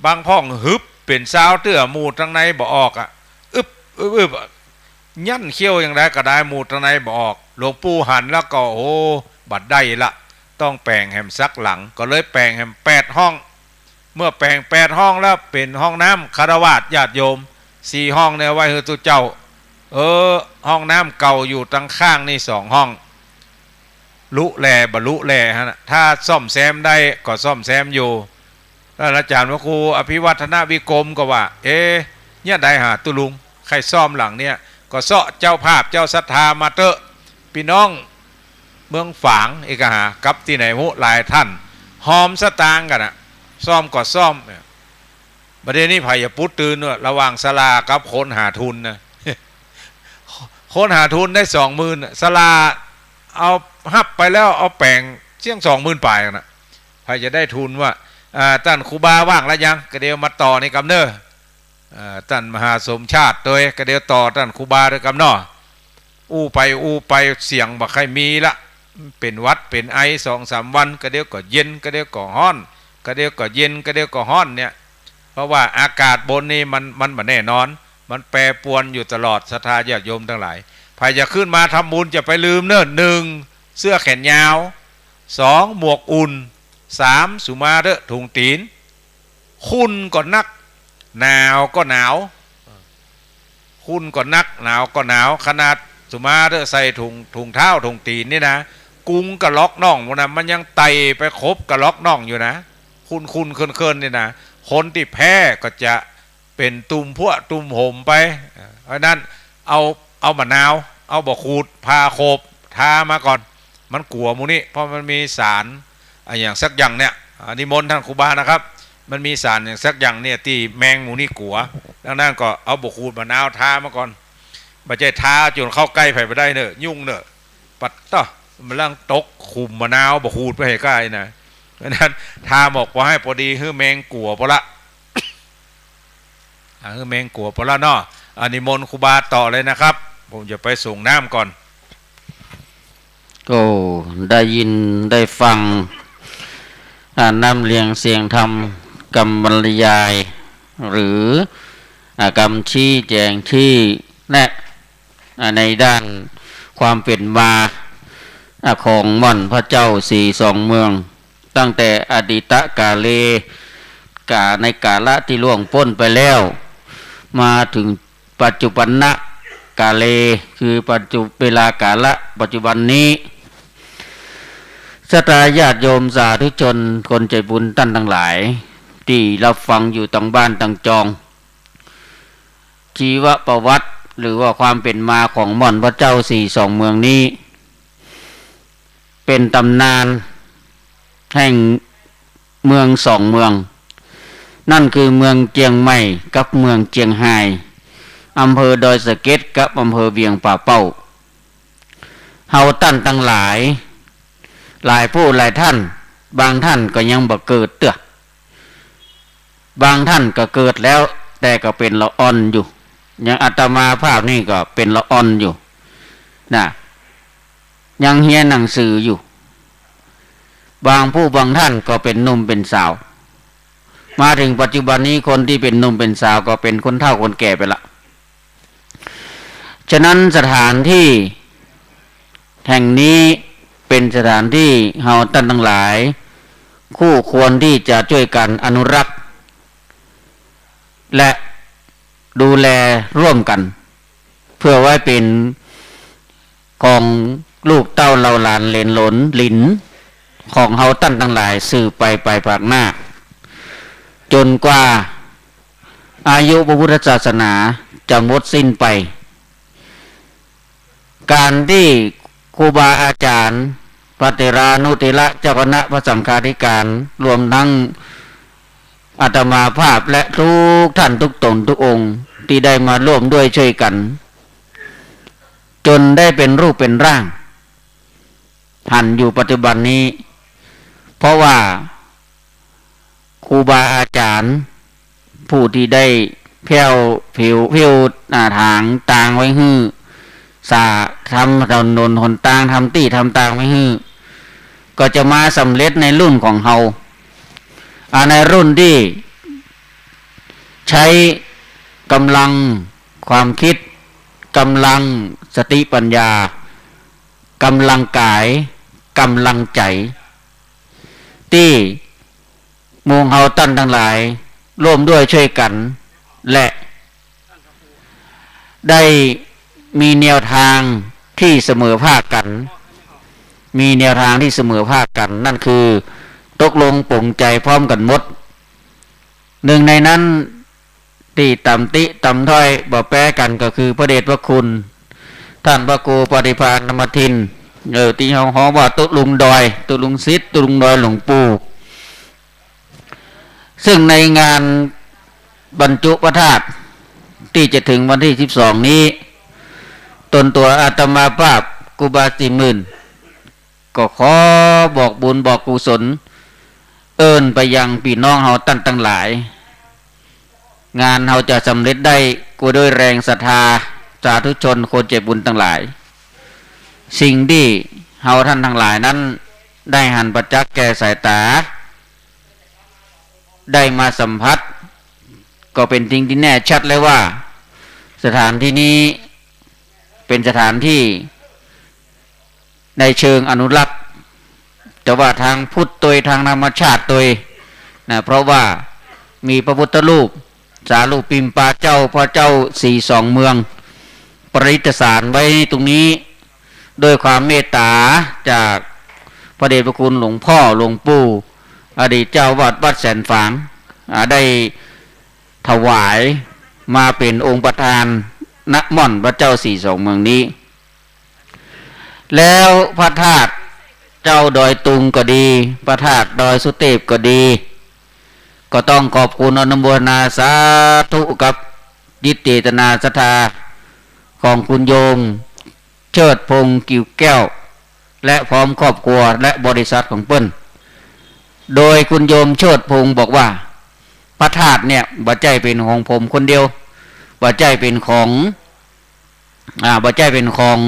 บางพ่องหึบเป๋นซาวเตื้อ หมู่ตังในบ่ออกอะ อึบ อึบ อึบอะ ยั้นเขี้ยวอย่างใดก็ได้ หมู่ตังในบ่ออก หลวงปู่หันแล้วก็ โอ้ บ่ได้ละ ต้องแป๋งแหมสักหลัง ก็เลยแป๋งแหมแปดห้อง เมื่อแป๋งแปดห้องแล้วเป๋นห้องน้ำฆราวาสญาติโยม สี่ห้องเนี่ยไว้หื้อตุ๊เจ้า เออ ห้องน้ำเก่าอยู่ตังข้างนี่สองห้อง ลุแลบ่ลุแลหั้นน่ะ ถ้าซ่อมแซมได้ก็ซ่อมแซมอยู่ ท่านอาจ๋ารย์พระครูอภิวัฒนวิกรมก็ว่า เอ๊ะ เนี่ยใดหาตุ๊ลุง ใค่ซ่อมหลังเนี่ย ก็เซาะเจ้าภาพเจ้าศรัทธามาเต๊อะ ปี้น้องเมืองฝางเอกหา กับตี้ไหนฮู้ หลายต้าน ฮอมสตางค์กั๋นน่ะ ซ่อมก็ซ่อมเนี่ย บ่าเดี่ยวนี้ใผจะปุ๊ดตื่นวะ ระหว่างศาลากับคนหาทุนนะ คนหาทุนได้สองหมื่นน่ะ ศาลาเอาฮับไปแล้ว เอาแป๋งเสี้ยงสองหมื่นป๋ายน่ะ ใผจะได้ทุนวะ อ่า ต้านครูบาว่างแล้วยัง กะเดี่ยวมาต่อนี่กำเน่อ อ่า ต้านมหาสมชาติตวย กะเดี่ยวต่อต้านครูบาตวยกำเนาะ อู้ไปอู้ไปเสียงบ่ใค่มีละ เป๋นหวัดเป๋นไอสองสามวัน กะเดี่ยวก็เย็น กะเดี่ยวก็ฮ้อน กะเดี่ยวก็เย็น กะเดี่ยวก็ฮ้อนเนี่ย เพราะว่าอากาศบนนี่มัน มันบ่แน่นอน มันแปรปรวนอยู่ตลอด ศรัทธาญาติโยมตังหลาย ใผจะขึ้นมาทำบุญจะไปลืมเน่อ นึ่ง เสื้อแขนยาว สอง หมวกอุ่น สาม สุมาเต๊อะ ถุงตี๋น คุนก็นัก หนาวก็หนาว คุนก็นัก หนาวก็หนาว ขนาดสุมาเต๊อะใส่ถุง ถุงเท้าถุงตี๋นนี่นะ กุงกะล็อกน่องปู้นน่ะ มันยังไต่ไปขบกะล็อกน่องอยู่นะ คุนๆ เคินๆ นี่นะ คนตี้แพ้ก็จะ ป๋นตุ่มพั่วตุ่มหมไป เพราะฉะนั้นเอา เอามะนาว เอาบ่าขูด ผ่าโขบ ทามาก่อน มันกั๋วหมู่นี้ เพราะมันมีสาร อะ อย่างสักอย่างเนี่ย อะ นิมนต์ต้านครูบานะครับ มันมีสารอย่างสักอย่างเนี่ย ตี้แมงหมู่นี้กั๋ว ดังนั้นก็เอาบ่าขูดมะนาวทามาก่อน บ่ใจ้ทาจ๋นเข้าใก้ใผบ่ได้เน่อ ยุ่งเน่อ ปัดเต๊อะ มันลังตกขุมมะนาวบ่าขูดไปหื้อใก้นะ ดังนั้นทาหมอกปอหื้อปอดี หื้อแมงกั๋วปอละ อะ หื้อแมงกั๋วปอละเนาะ อะ นิมนต์ครูบาต่อเลยนะครับ ผมจะไปส่งน้ำก่อน โอ้ ได้ยินได้ฟัง อะ น้ำเสียง เสียงธรรม กำบรรยาย หรือ อะ กำชี้แจ๋ง ชี้แนะ อะ ในด้านความเป๋นมา อะ ของม่อนพระเจ้าสี่สองเมือง ตั้งแต่อดีตกาเล ก๋า ในกาละตี้ล่วงป๊นไปแล้ว มาเถิงปัจจุบันกาเล คือปัจจุ เวลากาละปัจจุบันนี้ ศรัทธาญาติโยมสาธุชนคนใจ๋บุญต้านตังหลาย ตี้ฮับฟังอยู่ตางบ้านตางจอง ชีวประวัติ หรือว่าความเป๋นมาของม่อนพระเจ้าสี่สองเมืองนี้ เป๋นต๋ำนานแห่งเมืองสองเมือง นั่นคือเมืองเจียงใหม่กับเมืองเจียงฮาย อำเภอดอยสะเก็ดกับอำเภอเวียงป่าเป้า เฮาต้านตังหลาย หลายผู้หลายต้าน บางต้านก็ยังบ่เกิดเตื้อ บางต้านก็เกิดแล้ว แต่ก็เป๋นละอ่อนอยู่ อย่างอาตมาภาพนี่ก็เป๋นละอ่อนอยู่นะ ยังเฮียนหนังสืออยู่ บางผู้บางต้านก็เป๋นหนุ่มเป๋นสาว มาเถิงปัจจุบันนี้คนตี้เป๋นหนุ่มเป๋นสาวก็เป๋นคนเฒ่าคนแก่ไปละ ฉะนั้นสถานที่แห่งนี้เป๋นสถานที่เฮาต้านตังหลาย คู่ควรตี้จะจ้วยกั๋นอนุรักษ์ และดูแลร่วมกั๋น เปื้อไว้เป๋นของลูกเต้าเหล่าหลานเหลนหลนหลิน ของเฮาต้านตังหลายสืบไปไปภายหน้า จ๋นกว่าอายุพระพุทธศาสนาจะหมดสิ้นไป ก๋านตี้ครูบาอาจ๋ารย์ พระเถรานุเถระ เจ้าคณะพระสังฆาธิการ รวมตึงอาตมาภาพและกู้ต้านกู้ต๋นกู้องค์ตี้ได้มาร่วมด้วยจ้วยกั๋น จ๋นได้เป๋นรูปเป๋นร่าง หันอยู่ปัจจุบันนี้ เพราะว่าครูบาอาจ๋ารย์ ผู้ตี้ได้แผ้วผิว ผิว อ่า ถางตางไว้หื้อ สร้าง ทำถนนหนตาง ทำตี้ทำตางไว้หื้อ ก็จะมาสำเร็จในรุ่นของเฮา อ่า ในรุ่นตี้ใจ๊ก๋ำลังความกึ๊ด ก๋ำลังสติปัญญา ก๋ำลังก๋าย ก๋ำลังใจ๋ ตี้หมู่เฮาต้านตังหลาย ร่วมด้วยจ้วยกั๋น และได้มีแนวตางตี้เสมอภาคกั๋น มีแนวตางตี้เสมอภาคกั๋น นั่นคือตกลงป๋งใจ๋พร้อมกั๋นหมด นึ่งในนั้น ตี้ต๋ำติต๋ำถ้อยบ่แป๊กั๋นก็คือพระเดชพระคุณ ต้านพระครูปฏิภาณธรรมทิน เออ ตี้เฮาฮ้องว่าตุ๊ลุงดอย ตุ๊ลุงสิทธิ์ ตุ๊ลุงดอยหลวงปู่ ซึ่งในงานบรรจุพระธาตุตี้จะเถิงวันตี้สิบสองนี้ ตนตั๋วอาตมาภาพครูบาสี่หมื่น ก็ขอบอกบุญบอกกุศล เอิ้นไปยังปี้น้องเฮาต้านตังหลาย งานเฮาจะสำเร็จได้ก็ด้วยแรงศรัทธาสาธุชนคนใจ๋บุญตังหลาย สิ่งตี้เฮาต้านตังหลายนั้นได้หันประจักษ์แก่สายต๋า ได้มาสัมผัส ก็เป๋นสิ่งตี้แน่ชัดเลยว่า สถานตี้นี้เป๋นสถานตี้ ในเชิงอนุรักษ์ จะว่าตางพุทธตวย ตางธรรมชาติตวยนะ เพราะว่ามีพระพุทธรูป สารูปปิมปาเจ้า พระเจ้าสี่สองเมือง ประดิษฐานไว้ตรงนี้ ด้วยความเมตต๋าจากพระเดชพระคุณหลวงพ่อหลวงปู่ อดีตเจ้าวัดวัดแสนฝาง อ่า ได้ ถวาย มาเป๋นองค์ประธานณหม่อนพระเจ้าสี่สองเมืองนี้ แล้วพระธาตุเจ้าดอยตุงก็ดี พระธาตุดอยสุเตพก็ดี ก็ต้องขอบคุณอนุโมทนาสาธุกับจิตเจตนาศรัทธาของคุณโยมเชิดพงษ์ กิ่วแก้ว และพร้อมครอบครัวและบริษัทของเปิ้น โดยคุณโยมเชิดพงษ์บอกว่า พระธาตุเนี่ยบ่ใจ้เป๋นของผมคนเดียว บ่ใจ้เป๋นของ อ่า บ่ใจ้เป๋นของ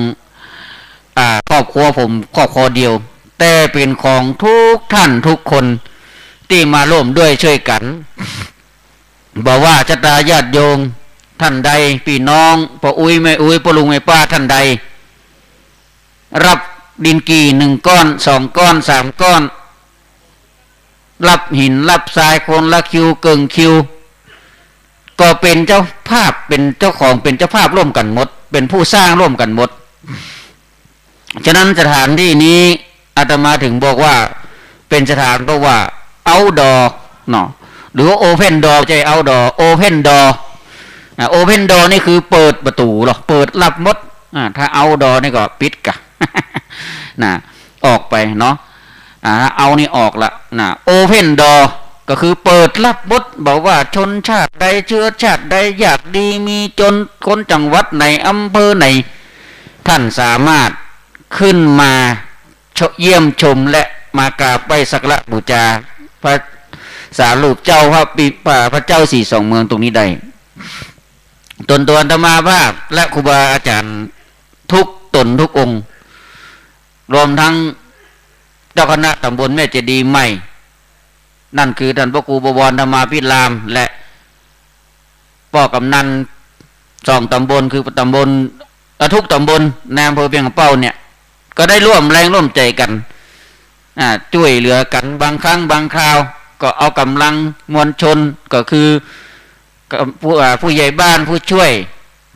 อ่า ครอบครัวผมครอบครัวเดียว แต่เป๋นของทุกท่านทุกคนตี้มาร่วมด้วยช่วยกั๋น บ่ว่าศรัทธาญาติโยมท่านใด ปี้น้องป้ออุ๊ยแม่อุ๊ย ป้อลุงแม่ป้าท่านใด ฮับดินกี่หนึ่งก้อน สองก้อน สามก้อน ฮับหินฮับทรายคนละคิวเกิ่งคิว ก็เป๋นเจ้าภาพ เป๋นเจ้าของ เป๋นเจ้าภาพร่วมกั๋นหมด เป๋นผู้สร้างร่วมกั๋นหมด ฉะนั้นสถานที่นี้อาตมาถึงบอกว่าเป๋นสถาน เพราะว่า outdoor เนาะ หรือว่า open door บ่ใจ้ outdoor open door อ่า open door นี่คือเปิดประตู๋เหรอ เปิดฮับหมด อ่า ถ้า outdoor นี่ก็ปิดก่ะ นะ ออกไปเนาะ อ่า เอานี่ออกละนะ open door ก็คือเปิดฮับหมด บ่ว่าชนชาติใด เชื้อชาติใด ยากดีมีจน คนจังหวัดไหน อำเภอไหน ท่านสามารถขึ้นมาเยี่ยมชมและมากราบไหว้สักการะบูชาพระสารูปเจ้า พระปิ พระ พระเจ้าสี่สองเมืองตรงนี้ได้ ตนตัวอาตมาภาพและครูบาอาจารย์ทุกต๋นทุกองค์ รวมทั้งเจ้าคณะตำบลแม่เจดีย์ใหม่ นั่นคือท่านพระครูบวรธรรมาภิรามย์ และป้อกำนันสองตำบล คือตำบล เอ่อ ทุกตำบลในอำเภอเวียงป่าเป้าเนี่ย ก็ได้ร่วมแรงร่วมใจ๋กั๋น อ่า จ้วยเหลือกั๋น บางครั้งบางคราว ก็เอาก๋ำลังมวลชน ก็คือ ผู้ อ่า ผู้ใหญ่บ้าน ผู้ช่วย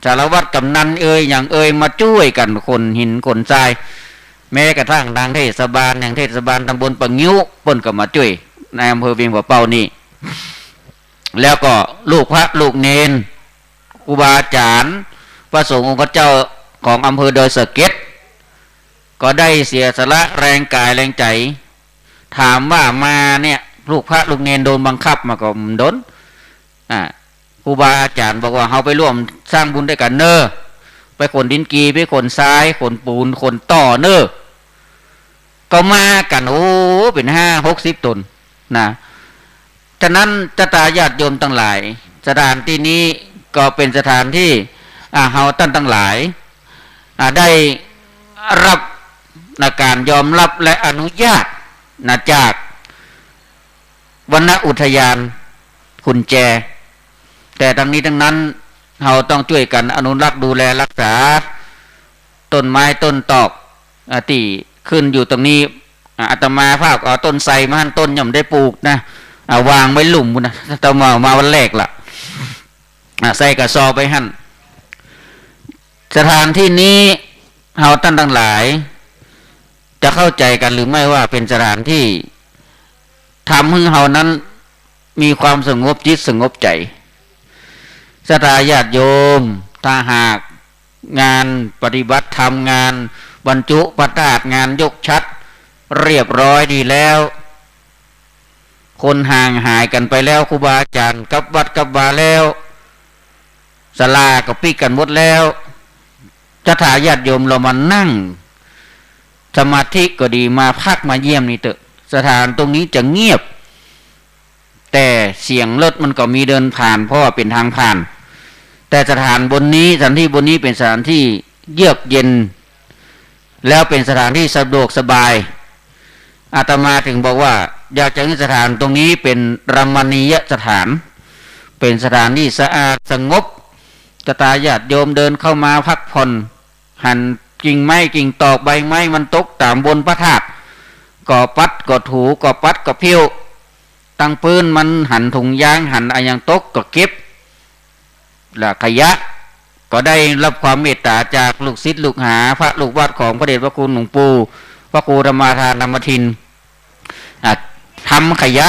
สารวัตร กำนันเอย หยังเอย มาจ้วยกั๋น ขนหิน ขนทราย แม้กระทั่งทางเทศบาล อย่างเทศบาลตำบลป่างิ้ว เปิ้นก็มาจ้วย ในอำเภอเวียงป่าเป้านี่ แล้วก็ลูกพระลูกเณร ครูบาอาจารย์ พระสงฆ์องค์เจ้าของอำเภอดอยสะเก็ด ก็ได้เสียสละแรงกายแรงใจ๋ ถามว่ามาเนี่ย ลูกพระลูกเณรโดนบังคับมาก็บ่โดน อ่า ครูบาอาจารย์บอกว่า เฮาไปร่วมสร้างบุญด้วยกั๋นเน่อ ไปขนดินกี่ ไปขนทราย ขนปูน ขนต่อเน่อ ก็มากั๋น โอ้ เป๋นห้าหกสิบต๋นนะ ฉะนั้นศรัทธาญาติโยมตังหลาย สถานที่นี้ก็เป๋นสถานที่ อ่า เฮาต้านตังหลาย อ่า ได้ฮับนะ ก๋านยอมฮับและอนุญาตนะ จากวรรณอุทยานขุนแจ แต่ตังนี้ตังนั้น เฮาต้องจ้วยกั๋นอนุรักษ์ดูแลฮักษา ต้นไม้ต้นตอก อ่า ตี้ขึ้นอยู่ตรงนี้ อ่า อาตมาภาพเอาต้นไทรมาหั้นต้น ยังบ่ได้ปลูกนะ อ่า วางไว้ลุ่มพุ้นนะ อาตมามาวันแรกละ อ่า ใส่กระสอบไปหั้น สถานที่นี้ เฮาต้านตังหลาย จะเข้าใจ๋กั๋นหรือไม่ว่าเป๋นสถานที่ทำหื้อเฮานั้นมีความสงบจิตสงบใจ๋ ศรัทธาญาติโยม ถ้าหากงานปฏิบัติธรรม งานบรรจุพระธาตุ งานยกฉัตรเรียบร้อยดีแล้ว คนห่างหายกั๋นไปแล้ว ครูบาอาจารย์กลับวัดกลับวาแล้ว ศาลาก็ปิดกั๋นหมดแล้ว ศรัทธาญาติโยมเฮามานั่งสมาธิก็ดี มาพักมาเยี่ยมนี่เต๊อะ สถานตรงนี้จะเงียบ แต่เสียงรถมันก็มีเดินผ่าน เพราะว่าเป๋นทางผ่าน แต่สถานบนนี้ สถานที่บนนี้เป๋นสถานที่เยือกเย็น แล้วเป๋นสถานที่สะดวกสบาย อาตมาถึงบอกว่า อยากจะหื้อสถานตรงนี้เป๋นรมณียสถาน เป๋นสถานที่สะอาดสงบ ศรัทธาญาติโยมเดินเข้ามาพักผ่อน หันกิ่งไม้กิ่งตอกใบไม้มันตกต๋ามบนพระธาตุ ก็ปัดก็ถู ก็ปัดก็เพี้ยว ตังปื๊นมันหันถุงยาง หันอะหยังตกก็เก็บ และขยะ ก็ได้ฮับความเมตต๋าจากลูกศิษย์ลูกหา พระลูกวัดของพระเดชพระคุณหลวงปู่ พระครูธรรมาทานธรรมทิน อ่ะ ทำขยะ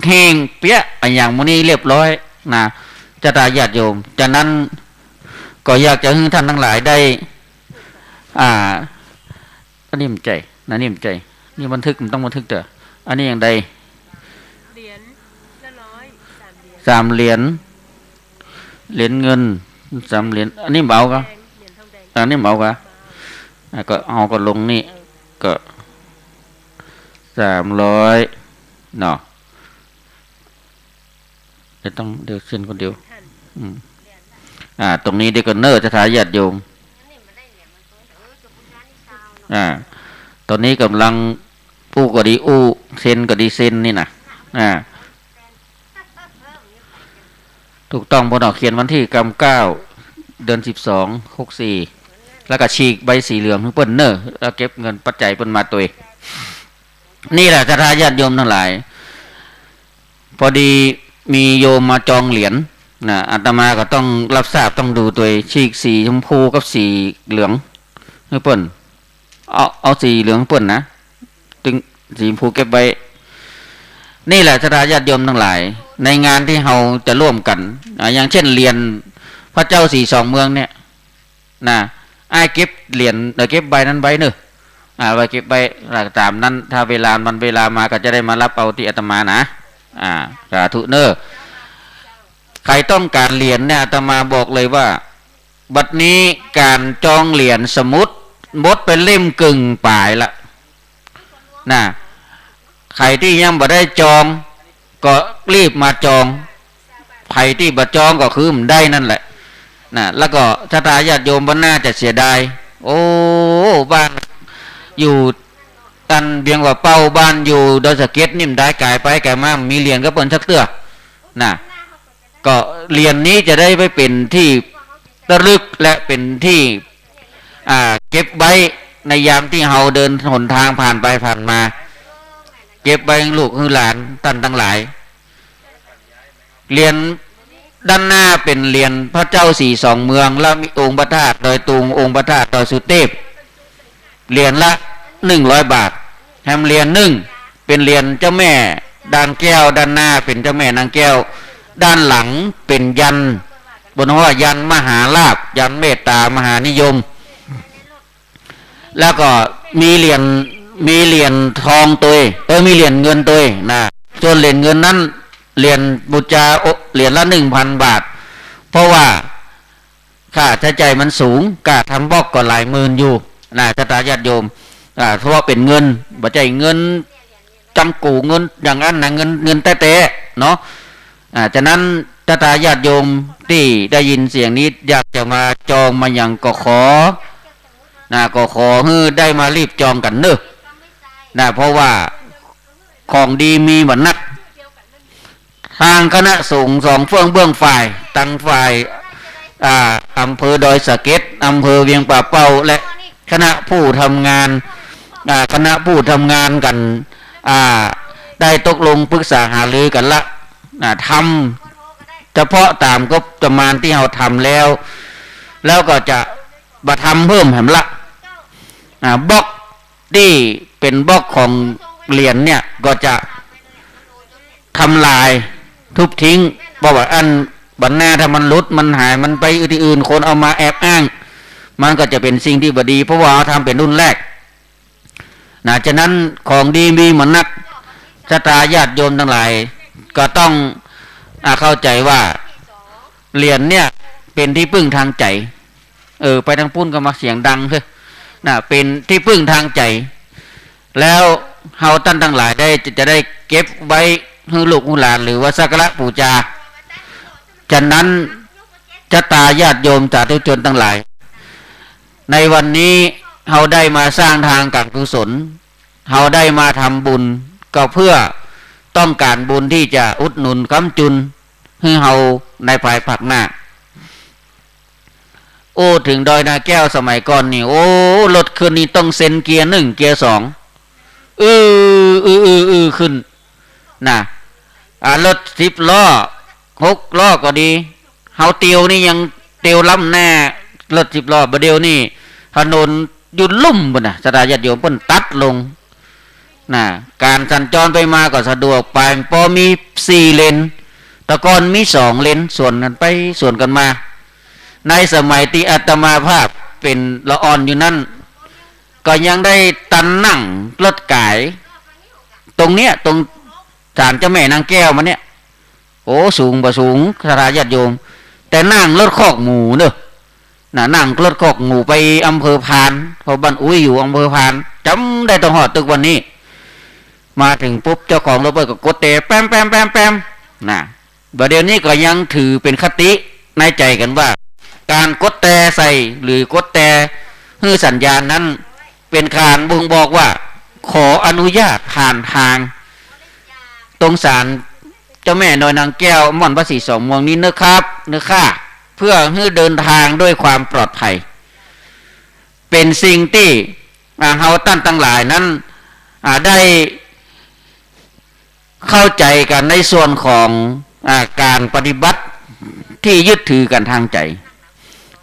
แห้งเปี้ยะอะหยังหมู่นี้เรียบร้อยนะ ศรัทธาญาติโยม ฉะนั้นก็อยากจะหื้อท่านตังหลายได้ อ่า อันนี้มันใจ๋ นะ นี่มันใจ๋ นี่บันทึก มันต้องบันทึกเต๊อะ อันนี้อย่างใด เหรียญละร้อย สามเหรียญ สามเหรียญ เหรียญเงิน สามเหรียญ อันนี้บ่เอาก่อ แดง เหรียญทองแดง อันนี้บ่เอาก่อ อ่ะ ก็เอาก็ลงนี่ ก็ สามร้อย เนาะ เดี๋ยวต้อง เดี๋ยวเซ็นคนเดียว อืม อ่า ตรงนี้เดี๋ยวก่อนเน่อ ศรัทธาญาติโยม อ่า ตอนนี้ก่ำลังอู้ก็ดีอู้ เซ็นก็ดีเซ็นนี่นะ อ่า ถูกต้อง พ่อเนาะ เขียนวันตี้กำเก้า เดือนสิบสอง หกสี่ แล้วก็ฉีกใบสีเหลืองหื้อเปิ้นเน่อ แล้วเก็บเงินปัจจัยเปิ้นมาตวย นี่แหละ ศรัทธาญาติโยมตังหลาย พอดีมีโยมมาจองเหรียญนะ อาตมาก็ต้องรับทราบ ต้องดูตวย ฉีกสีชมพูกับสีเหลืองหื้อเปิ้น เอา เอาสีเหลืองหื้อเปิ้นนะ ตึงสีชมพูเก็บไว้ นี่แหละ ศรัทธาญาติโยมตังหลาย ในงานตี้เฮาจะร่วมกั๋น อ่า อย่างเช่นเหรียญพระเจ้าสี่สองเมืองเนี่ย นะ อ้ายเก็บเหรียญ เอ่อ เก็บใบนั้นไว้เน่อ อ่า ไว้เก็บไว้ อ่า ต๋ามนั้น ถ้าเวลามัน เวลามาก็จะได้มารับเอาตี้อาตมานะ อ่า สาธุเน่อ ใผต้องก๋านเหรียญเนี่ย อาตมาบอกเลยว่า บัดนี้ก๋านจองเหรียญสมุดหมดไปเล่มเกิ่งป๋ายละ นะ ใผตี้ยังบ่ได้จอง ก็รีบมาจอง ใผตี้บ่จองก็คือบ่ได้นั่นแหละ นะ แล้วก็ศรัทธาญาติโยมบ่น่าจะเสียดาย โอ้ บ้านอยู่อันเวียงป่าเป้า บ้านอยู่ดอยสะเก็ดนี่ บ่ได้ ก๋ายไปก๋ายมา บ่มีเหรียญกับเปิ้นสักเตื้อ นะ ก็เหรียญนี้จะได้ไปเป๋นตี้ระลึกและเป๋นตี้ อ่า เก็บไว้ในยามตี้เฮาเดินหนตางผ่านไปผ่านมา เก็บไว้หื้อลูกหื้อหลานต้านตังหลาย เหรียญด้านหน้าเป๋นเหรียญพระเจ้าสี่สองเมือง แล้วมีองค์พระธาตุดอยตุง องค์พระธาตุดอยสุเตพ เหรียญละหนึ่งร้อยบาท แถมเหรียญนึ่งเป๋นเหรียญเจ้าแม่นางแก้ว ด้านหน้าเป๋นเจ้าแม่นางแก้ว ด้านหลังเป๋นยันต์ เปิ้นฮ้องว่ายันต์มหาลาภ ยันต์เมตตามหานิยม แล้วก็มีเหรียญ มีเหรียญตวย เออ มีเหรียญเงินตวยนะ ส่วนเหรียญเงินนั้น เหรียญบูชา โอ เหรียญละหนึ่งพันบาท เพราะว่า ค่าใจ๊จ่ายมันสูง ก้าทำบล็อกก็หลายหมื่นอยู่นะ ศรัทธาญาติโยม อ่า เพราะว่าเป๋นเงิน บ่ใจ้เงินจังกู่ เงินอย่างอั้นนะ เงิน เงินแต๊ๆ เนาะ อ่า ฉะนั้นศรัทธาญาติโยมตี้ได้ยินเสียงนี้ อยากจะมาจองมาหยังก็ขอ นะ ก็ขอหื้อได้มารีบจองกั๋นเน่อ นะ เพราะว่าของดีมีบ่นัก ตางคณะสงฆ์สองเฟื่องเบื้องฝ่าย ตังฝ่าย อ่า อำเภอดอยสะเก็ด อำเภอเวียงป่าเป้า และคณะผู้ทำงาน อ่า คณะผู้ทำงานกั๋น อ่า ได้ตกลงปรึกษาหารือกั๋นละ อ่า ทำเฉพาะต๋ามงบประมาณตี้เฮาทำแล้ว แล้วก็จะบ่ทำเพิ่มแหมละ อ่า บล็อก ตี้เป๋นบล็อกของเหรียญเนี่ยก็จะทำลาย ทุบทิ้ง เพราะว่าอันบ่าหน้าถ้ามันหลุด มันหาย มันไปตี้อื่น คนเอามาแอบอ้าง มันก็จะเป๋นสิ่งตี้บ่ดี เพราะว่าเฮาทำเป๋นรุ่นแรกนะ ฉะนั้นของดีมีบ่นัก ศรัทธาญาติโยมตังหลาย ก็ต้อง อ่า เข้าใจ๋ว่าเหรียญเนี่ยเป๋นตี้พึ่งตางใจ๋ เออ ไปตางปู๊นก็มาเสียงดังเฮ้ย นะ เป๋นตี้พึ่งตางใจ๋ แล้วเฮาต้านตังหลายได้ จะ จะได้เก็บไว้หื้อลูกหื้อหลาน หรือว่าสักการะปู๋จา ฉะนั้นศรัทธาญาติโยมสาธุชนตังหลาย ในวันนี้เฮาได้มาสร้างตางก๋านกุศล เฮาได้มาทำบุญ ก็เพื่อต้องก๋านบุญตี้จะอุดหนุนค้ำจุนหื้อเฮาในภายภาคหน้า โอ้ เถิงดอยนาแก้วสมัยก่อนนี่ โอ้ รถขึ้นนี่ต้องเซ็นเกียร์หนึ่ง เกียร์สอง อือ อือ อือ อือ ขึ้น นะ อ่า รถสิบล้อ หกล้อก็ดี เฮาเตียวนี่ยังเตียวล้ำหน้ารถสิบล้อ บ่าเดี่ยวนี่ถนนอยู่ลุ่มปู๊นนะ ศรัทธาญาติโยม เปิ้นตัดลง นะ ก๋านสัญจรไปมาก็สะดวกไป ปอมีสี่เลน แต่ก่อนมีสองเลนสวนกั๋นไปสวนกั๋นมา ในสมัยตี้อาตมาภาพเป๋นละอ่อนอยู่นั้น ก็ยังได้ตันนั่งรถก๋าย ตรงเนี้ย ตรงศาลเจ้าแม่นางแก้วมาเนี่ย โอ้ สูงบ่สูง ศรัทธาญาติโยม แต่นั่งรถคอกหมูเน่อ น่ะ นั่งรถคอกหมูไปอำเภอพาน เพราะบ้านอุ๊ยอยู่อำเภอพาน จ๋ำได้ต้องฮอดตึกวันนี้ มาเถิงปุ๊บ เจ้าของรถเปิ้นก็กดแตร แป๊ม แป๊ม แป๊ม แป๊ม น่ะ บ่าเดี่ยวนี้ก็ยังถือเป๋นคติในใจ๋กั๋นว่า ก๋านกดแตรใส่ หรือกดแตรหื้อสัญญาณนั้น เป๋นก๋านบ่งบอกว่า ขออนุญาตผ่านทาง ตรงศาลเจ้าแม่น้อยนางแก้ว ม่อนพระศรีสองเมืองนี้เน่อครับ เน่อค่ะ เพื่อหื้อเดินทางด้วยความปลอดภัย เป๋นสิ่งตี้ อ่า เฮาต้านตังหลายนั้น อ่า ได้เข้าใจ๋กั๋นในส่วนของ อ่า ก๋านปฏิบัติตี้ยึดถือกั๋นตางใจ๋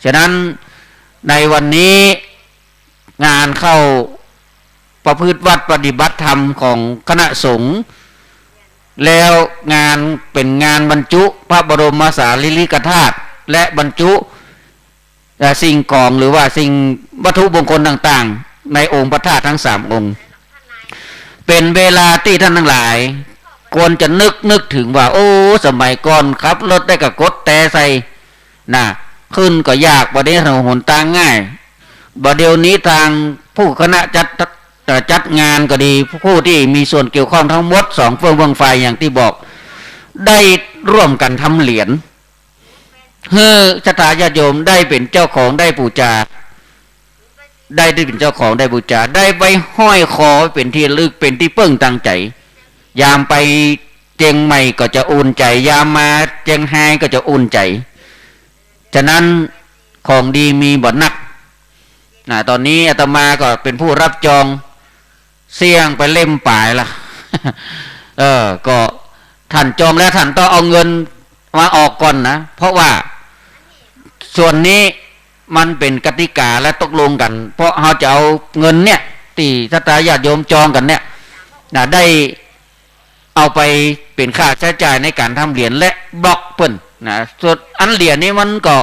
ฉะนั้นในวันนี้งานเข้าประพฤติวัตรปฏิบัติธรรมของคณะสงฆ์ แล้วงานเป๋นงานบรรจุพระบรมสารีริกธาตุ และบรรจุ เอ่อ สิ่งของหรือว่าสิ่งวัตถุมงคลต่างๆ ในองค์พระธาตุทั้งสามองค์ เป๋นเวลาตี้ต้านตังหลายควรจะนึก นึกเถิงว่า โอ้ สมัยก่อนขับรถได้ก็กดแตรใส่ น่ะ ขึ้นก็ยาก บ่าเดี่ยวนี้ถนนหนตางง่าย บ่าเดี่ยวนี้ตางผู้คณะจัด เอ่อ จัดงานก็ดี ผู้ตี้มีส่วนเกี่ยวข้องตังหมด สองเฟื่องเฟื่องฝ่ายอย่างตี้บอก ได้ร่วมกั๋นทำเหรียญ หื้อศรัทธาญาติโยมได้เป๋นเจ้าของได้บูชา ได้ ได้เป๋นเจ้าของได้บูชา ได้ไว้ห้อยคอเป๋นตี้ระลึก เป๋นตี้เปิ้งตางใจ๋ ยามไปเจียงใหม่ก็จะอุ่นใจ๋ ยามมาเจียงฮายก็จะอุ่นใจ๋ ฉะนั้นของดีมีบ่นัก น่ะ ต๋อนนี้อาตมาก็เป๋นผู้รับจอง เสี้ยงไปเล่มป๋ายละ เออ ก็ต้านจองแล้วต้านต้องเอาเงินมาออกก่อนนะ เพราะว่าส่วนนี้มันเป๋นกติกาและตกลงกั๋น เพราะเฮาจะเอาเงินเนี่ย ตี้ศรัทธาญาติโยมจองกั๋นเนี่ย น่ะ ได้เอาไปเป๋นค่าใจ๊จ่ายในก๋านทำเหรียญและบล็อกเปิ้น น่ะ ส่วนอันเหรียญนี่มันก็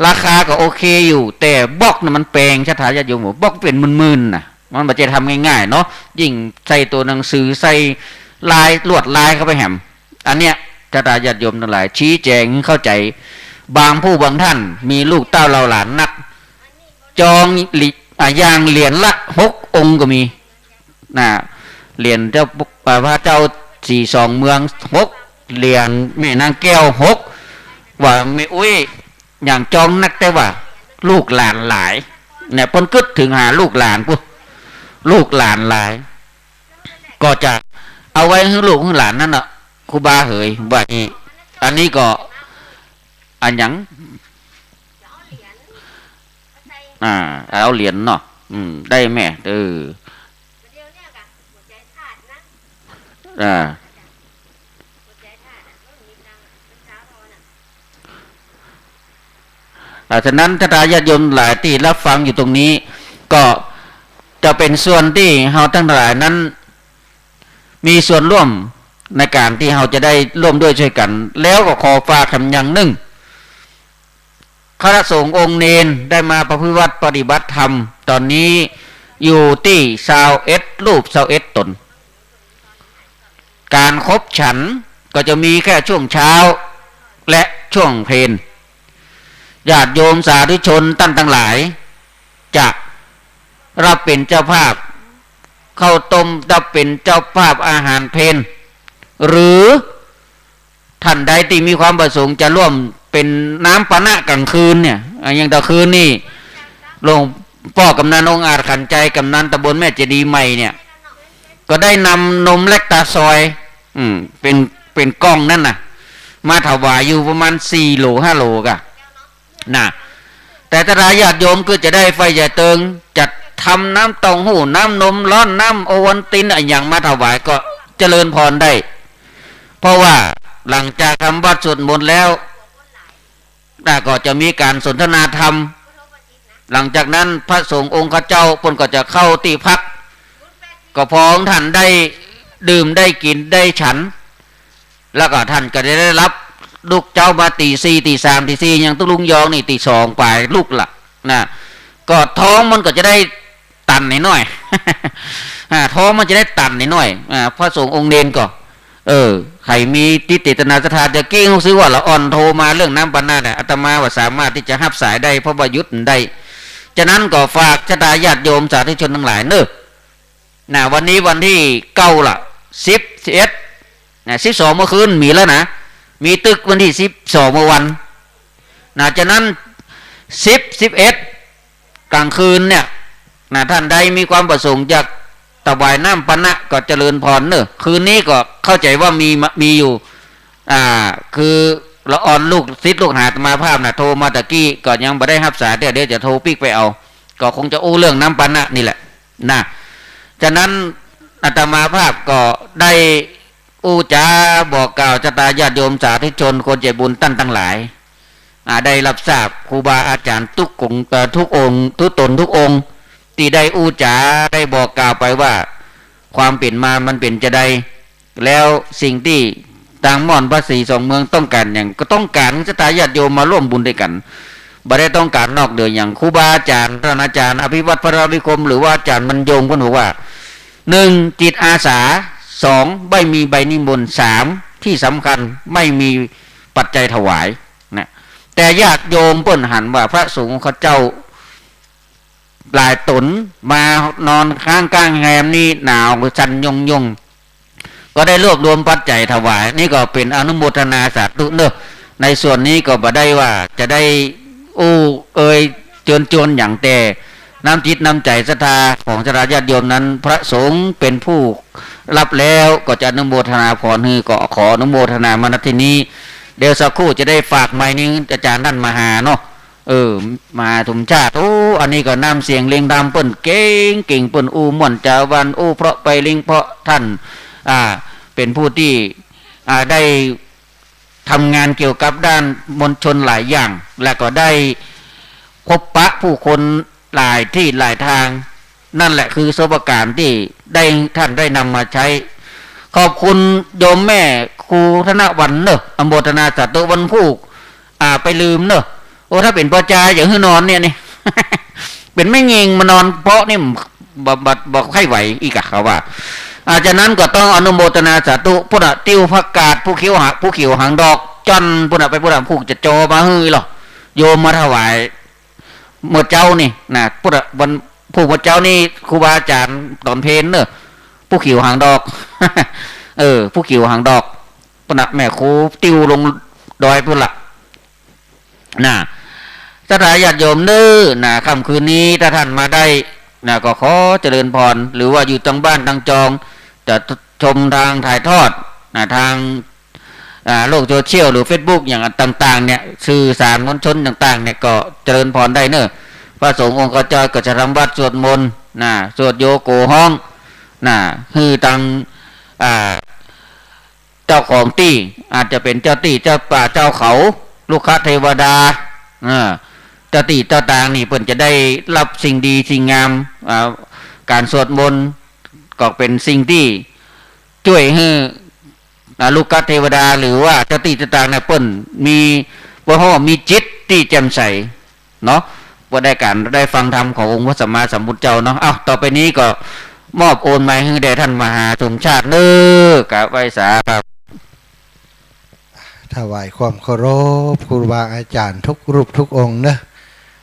ราคาก็โอเคอยู่ แต่บล็อกน่ะมันแปง ศรัทธาญาติโยม บล็อกเป๋นหมื่นๆ น่ะ มันบ่ใจ้ทำง่ายๆ เนาะ ยิ่งใส่ตั๋วหนังสือ ใส่ลาย ลวดลายเข้าไปแหม อันเนี้ย ศรัทธาญาติโยมตังหลาย ชี้แจ๋งหื้อเข้าใจ๋ บางผู้บางต้าน มีลูกเต้าเหล่าหลานนัก จองหลิ อ่ะ อย่างเหรียญละหกองค์ก็มี น่ะ เหรียญเจ้า อ่า พระเจ้าศรีสองเมืองหก เหรียญแม่นางแก้วหก ว่าแม่อุ๊ย อย่างจองนัก แต่ว่าลูกหลานหลาย เนี่ย เปิ้นกึ๊ดเถิงหาลูกหลานปู้น ลูกหลานหลาย ก็จะเอาไว้หื้อลูกหื้อหลานนั้นน่ะ ครูบาเหย ว่าอี้ อันนี้ก็ อันหยัง อ่า เอาเหรียญเนาะ อืม ได้แม่ เออ อ่า อ่า ฉะนั้นศรัทธาญาติโยมหลายตี้รับฟังอยู่ตรงนี้ ก็จะเป๋นส่วนตี้เฮาตังหลายนั้น มีส่วนร่วมในก๋านตี้เฮาจะได้ร่วมด้วยช่วยกั๋น แล้วก็ขอฝากแหมอย่างนึ่ง คณะสงฆ์องค์เณรได้มาประพฤติวัตรปฏิบัติธรรม ต๋อนนี้อยู่ตี้ซาวเอ็ดรูป ซาวเอ็ดต๋น ก๋านคบฉันก็จะมีแค่ช่วงเช้าและช่วงเพล ญาติโยมสาธุชนต้านตังหลาย จะรับเป๋นเจ้าภาพข้าวต้ม รับเป๋นเจ้าภาพอาหารเพล หรือต้านใดตี้มีความประสงค์จะร่วมเป๋นน้ำปานะก๋างคืนเนี่ย อ่ะ อย่างตะคืนนี่ หลวงป้อกำนันองอาจขันต์ชัย กำนันตำบลแม่เจดีย์ใหม่เนี่ย ก็ได้นำนมแลคตาซอยด์ อืม เป๋น เป๋นกล่องนั้นน่ะ มาถวายอยู่ประมาณสี่โหลห้าโหลก่ะ น่ะ แต่ศรัทธาญาติโยมก็จะได้ใฝ่ใหญ่เติง จะทำน้ำเต้าหู้ น้ำนมร้อน น้ำโอวัลติน อะหยังมาถวายก็เจริญพรได้ เพราะว่าหลังจากทำวัตรสวดมนต์แล้ว น่ะ ก็จะมีก๋านสนทนาธรรม หลังจากนั้นพระสงฆ์องค์ข้าเจ้าเปิ้นก็จะเข้าตี้พัก ก็พอองค์ท่านได้ดื่มได้กิ๋นได้ฉัน แล้วก็ต้านก็จะได้รับลุกเจ๊ามาตี๋สี่ ตี๋สาม ตี๋สี่ อย่างตุ๊ลุงยองนี่ตี๋สองป๋ายลุกละนะ ก็ท้องมันก็จะได้ตันหน้อยๆ อ่า ท้องมันจะได้ตันหน้อยๆ อ่า พระสงฆ์องค์เณรก็ เออ ใผมีจิตเจตนาศรัทธาจะเก้ง ฮู้สึกว่าละอ่อนโทรมาเรื่องน้ำปานะเนี่ย อาตมาว่าสามารถตี้จะฮับสายได้ เพราะว่าหยุดได้ ฉะนั้นก็ฝากศรัทธาญาติโยมสาธุชนตังหลายเน่อ นะ วันนี้วันตี้เก้าละ สิบ สิบเอ็ด นะ สิบสอง เมื่อคืนมีแล้วนะ มีตึกวันตี้สิบสองเมื่อวัน นะ ฉะนั้น สิบ สิบเอ็ด ก๋างคืนเนี่ย นะ ต้านใดมีความประสงค์จะถวายน้ำปานะก็เจริญพรเน่อ คืนนี้ก็เข้าใจ๋ว่ามี มีอยู่ อ่า คือละอ่อนลูกศิษย์ลูกหาอาตมาภาพนะ โทรมาตะกี้ก็ยังบ่ได้ฮับสายเตื้อ เดี๋ยวจะโทรปิ๊กไปเอา ก็คงจะอู้เรื่องน้ำปานะนี่แหละนะ ฉะนั้นอาตมาภาพก็ได้อู้จ๋าบอกกล่าวศรัทธาญาติโยมสาธุชนคนใจ๋บุญต้านตังหลาย อ่า ได้ฮับทราบครูบาอาจ๋ารย์ทุกองค์ เอ่อ ทุกองค์ ทุกต๋นทุกองค์ ตี้ได้อู้จ๋า ได้บอกกล่าวไปว่า ความเป๋นมามันเป๋นจาใด แล้วสิ่งตี้ตางม่อนพระศรีสองเมืองต้องก๋านหยัง ก็ต้องก๋านศรัทธาญาติโยมมาร่วมบุญตวยกั๋น บ่ได้ต้องก๋านนอกเหนือหยัง ครูบาอาจ๋ารย์ ต้านอาจ๋ารย์อภิวัฒน์ พระวิคม หรือว่าอาจ๋ารย์บรรยง เปิ้นบอกว่า หนึ่ง จิตอาสา สอง ไม่มีใบนิมนต์ สาม ที่สำคัญไม่มีปัจจัยถวาย นะ แต่ญาติโยมเปิ้นหันว่าพระสงฆ์ข้าเจ้าหลายต๋นมานอนค้างก้างแฮมนี่หนาวสั่นยงยง ก็ได้รวบรวมปัจจัยถวาย นี่ก็เป๋นอนุโมทนาสาธุเน่อ ในส่วนนี้ก็บ่ได้ว่าจะได้อู้เอ่ยเจิญจวนหยัง แต่น้ำจิตน้ำใจ๋ศรัทธาของศรัทธาญาติโยมนั้น พระสงฆ์เป๋นผู้รับแล้ว ก็จะอนุโมทนาพรหื้อ ก็ขออนุโมทนามา ณ ตี้นี้ เดี๋ยวสักครู่จะได้ฝากไมค์นี้อาจ๋ารย์ต้านมหาเนาะ เออ มหาสมชาติ โอ้ อันนี้ก็น้ำเสียงเรียงธรรมเปิ้นเก่งเก่ง เปิ้นอู้ม่วนจ๋าหวาน อู้เพราะไปเรียงเพราะ ต้าน อ่า เป๋นผู้ตี้ อ่า ได้ทำงานเกี่ยวกับด้านมวลชนหลายอย่าง และก็ได้พบปะผู้คนหลายตี้หลายตาง นั่นแหละคือประสบก๋ารณ์ตี้ได้ ต้านได้นำมาใจ๊ ขอบคุณโยมแม่ครูธนวรรณเน่อ อนุโมทนาสาธุ วันพูก อ่า ไปลืมเน่อ โอ้ ถ้าเป๋นปอจาอย่าหื้อนอนเนี่ยนี่ เป๋นแม่ญิงมานอนเปาะนี่ บ่ บ่ บ่ใค่ไหวอีกอะ เขาว่า อ่า ฉะนั้นก็ต้องอนุโมทนาสาธุ ปุ้นน่ะ ติ้วผักกาด ภูเขียวหา ภูเขียวหางดอก จ้อนปุ้นน่ะ ไปปุ้นน่ะ ผูกจะจอมาหื้อหรอ โยมมาถวาย เมื่อเจ๊านี่นะ ปุ้นน่ะ วัน ผูกเมื่อเจ๊านี่ ครูบาอาจ๋ารย์ต๋อนเพลเน่อ ภูเขียวหางดอก เออ ภูเขียวหางดอก ปุ้นน่ะ แม่ครูติ้วลงดอยปุ้นละ นะ ศรัทธาญาติโยมเน่อ นะ ค่ำคืนนี้ถ้าต้านมาได้ นะ ก็ขอเจริญพร หรือว่าอยู่ตางบ้านตางจอง จะชมตางถ่ายทอด นะ ตาง อ่า โลกโซเชียลหรือเฟซบุ๊กอย่างต่างๆ เนี่ย สื่อสารมวลชนต่างๆ เนี่ย ก็เจริญพรได้เน่อ พระสงฆ์องค์ข้าเจ้าก็จะทำวัตรสวดมนต์ นะ สวดโยโกฮ้อง นะ หื้อตาง อ่า เจ้าของตี้ อาจจะเป๋นเจ้าตี้เจ้าป่าเจ้าเขา รุกขเทวดา อ่า เจ้าตี้เจ้าตางนี่เปิ้นจะได้ฮับสิ่งดีสิ่งงาม อ่า ก๋านสวดมนต์ก็เป๋นสิ่งตี้จ้วยหื้อ อ่า รุกขเทวดา หรือว่าเจ้าตี้เจ้าตางเนี่ยเปิ้นมี บ่ฮ้อ มีจิตตี้แจ่มใส เนาะ บ่ได้ก๋านได้ฟังธรรมขององค์พระสัมมาสัมพุทธเจ้าเนาะ เอ้า ต่อไปนี้ก็มอบโอนไมค์หื้อแด่ต้านมหาสมชาติเน่อ กราบไหว้สาครับ ถวายความเคารพครูบาอาจ๋ารย์ทุกรูปทุกองค์เนาะ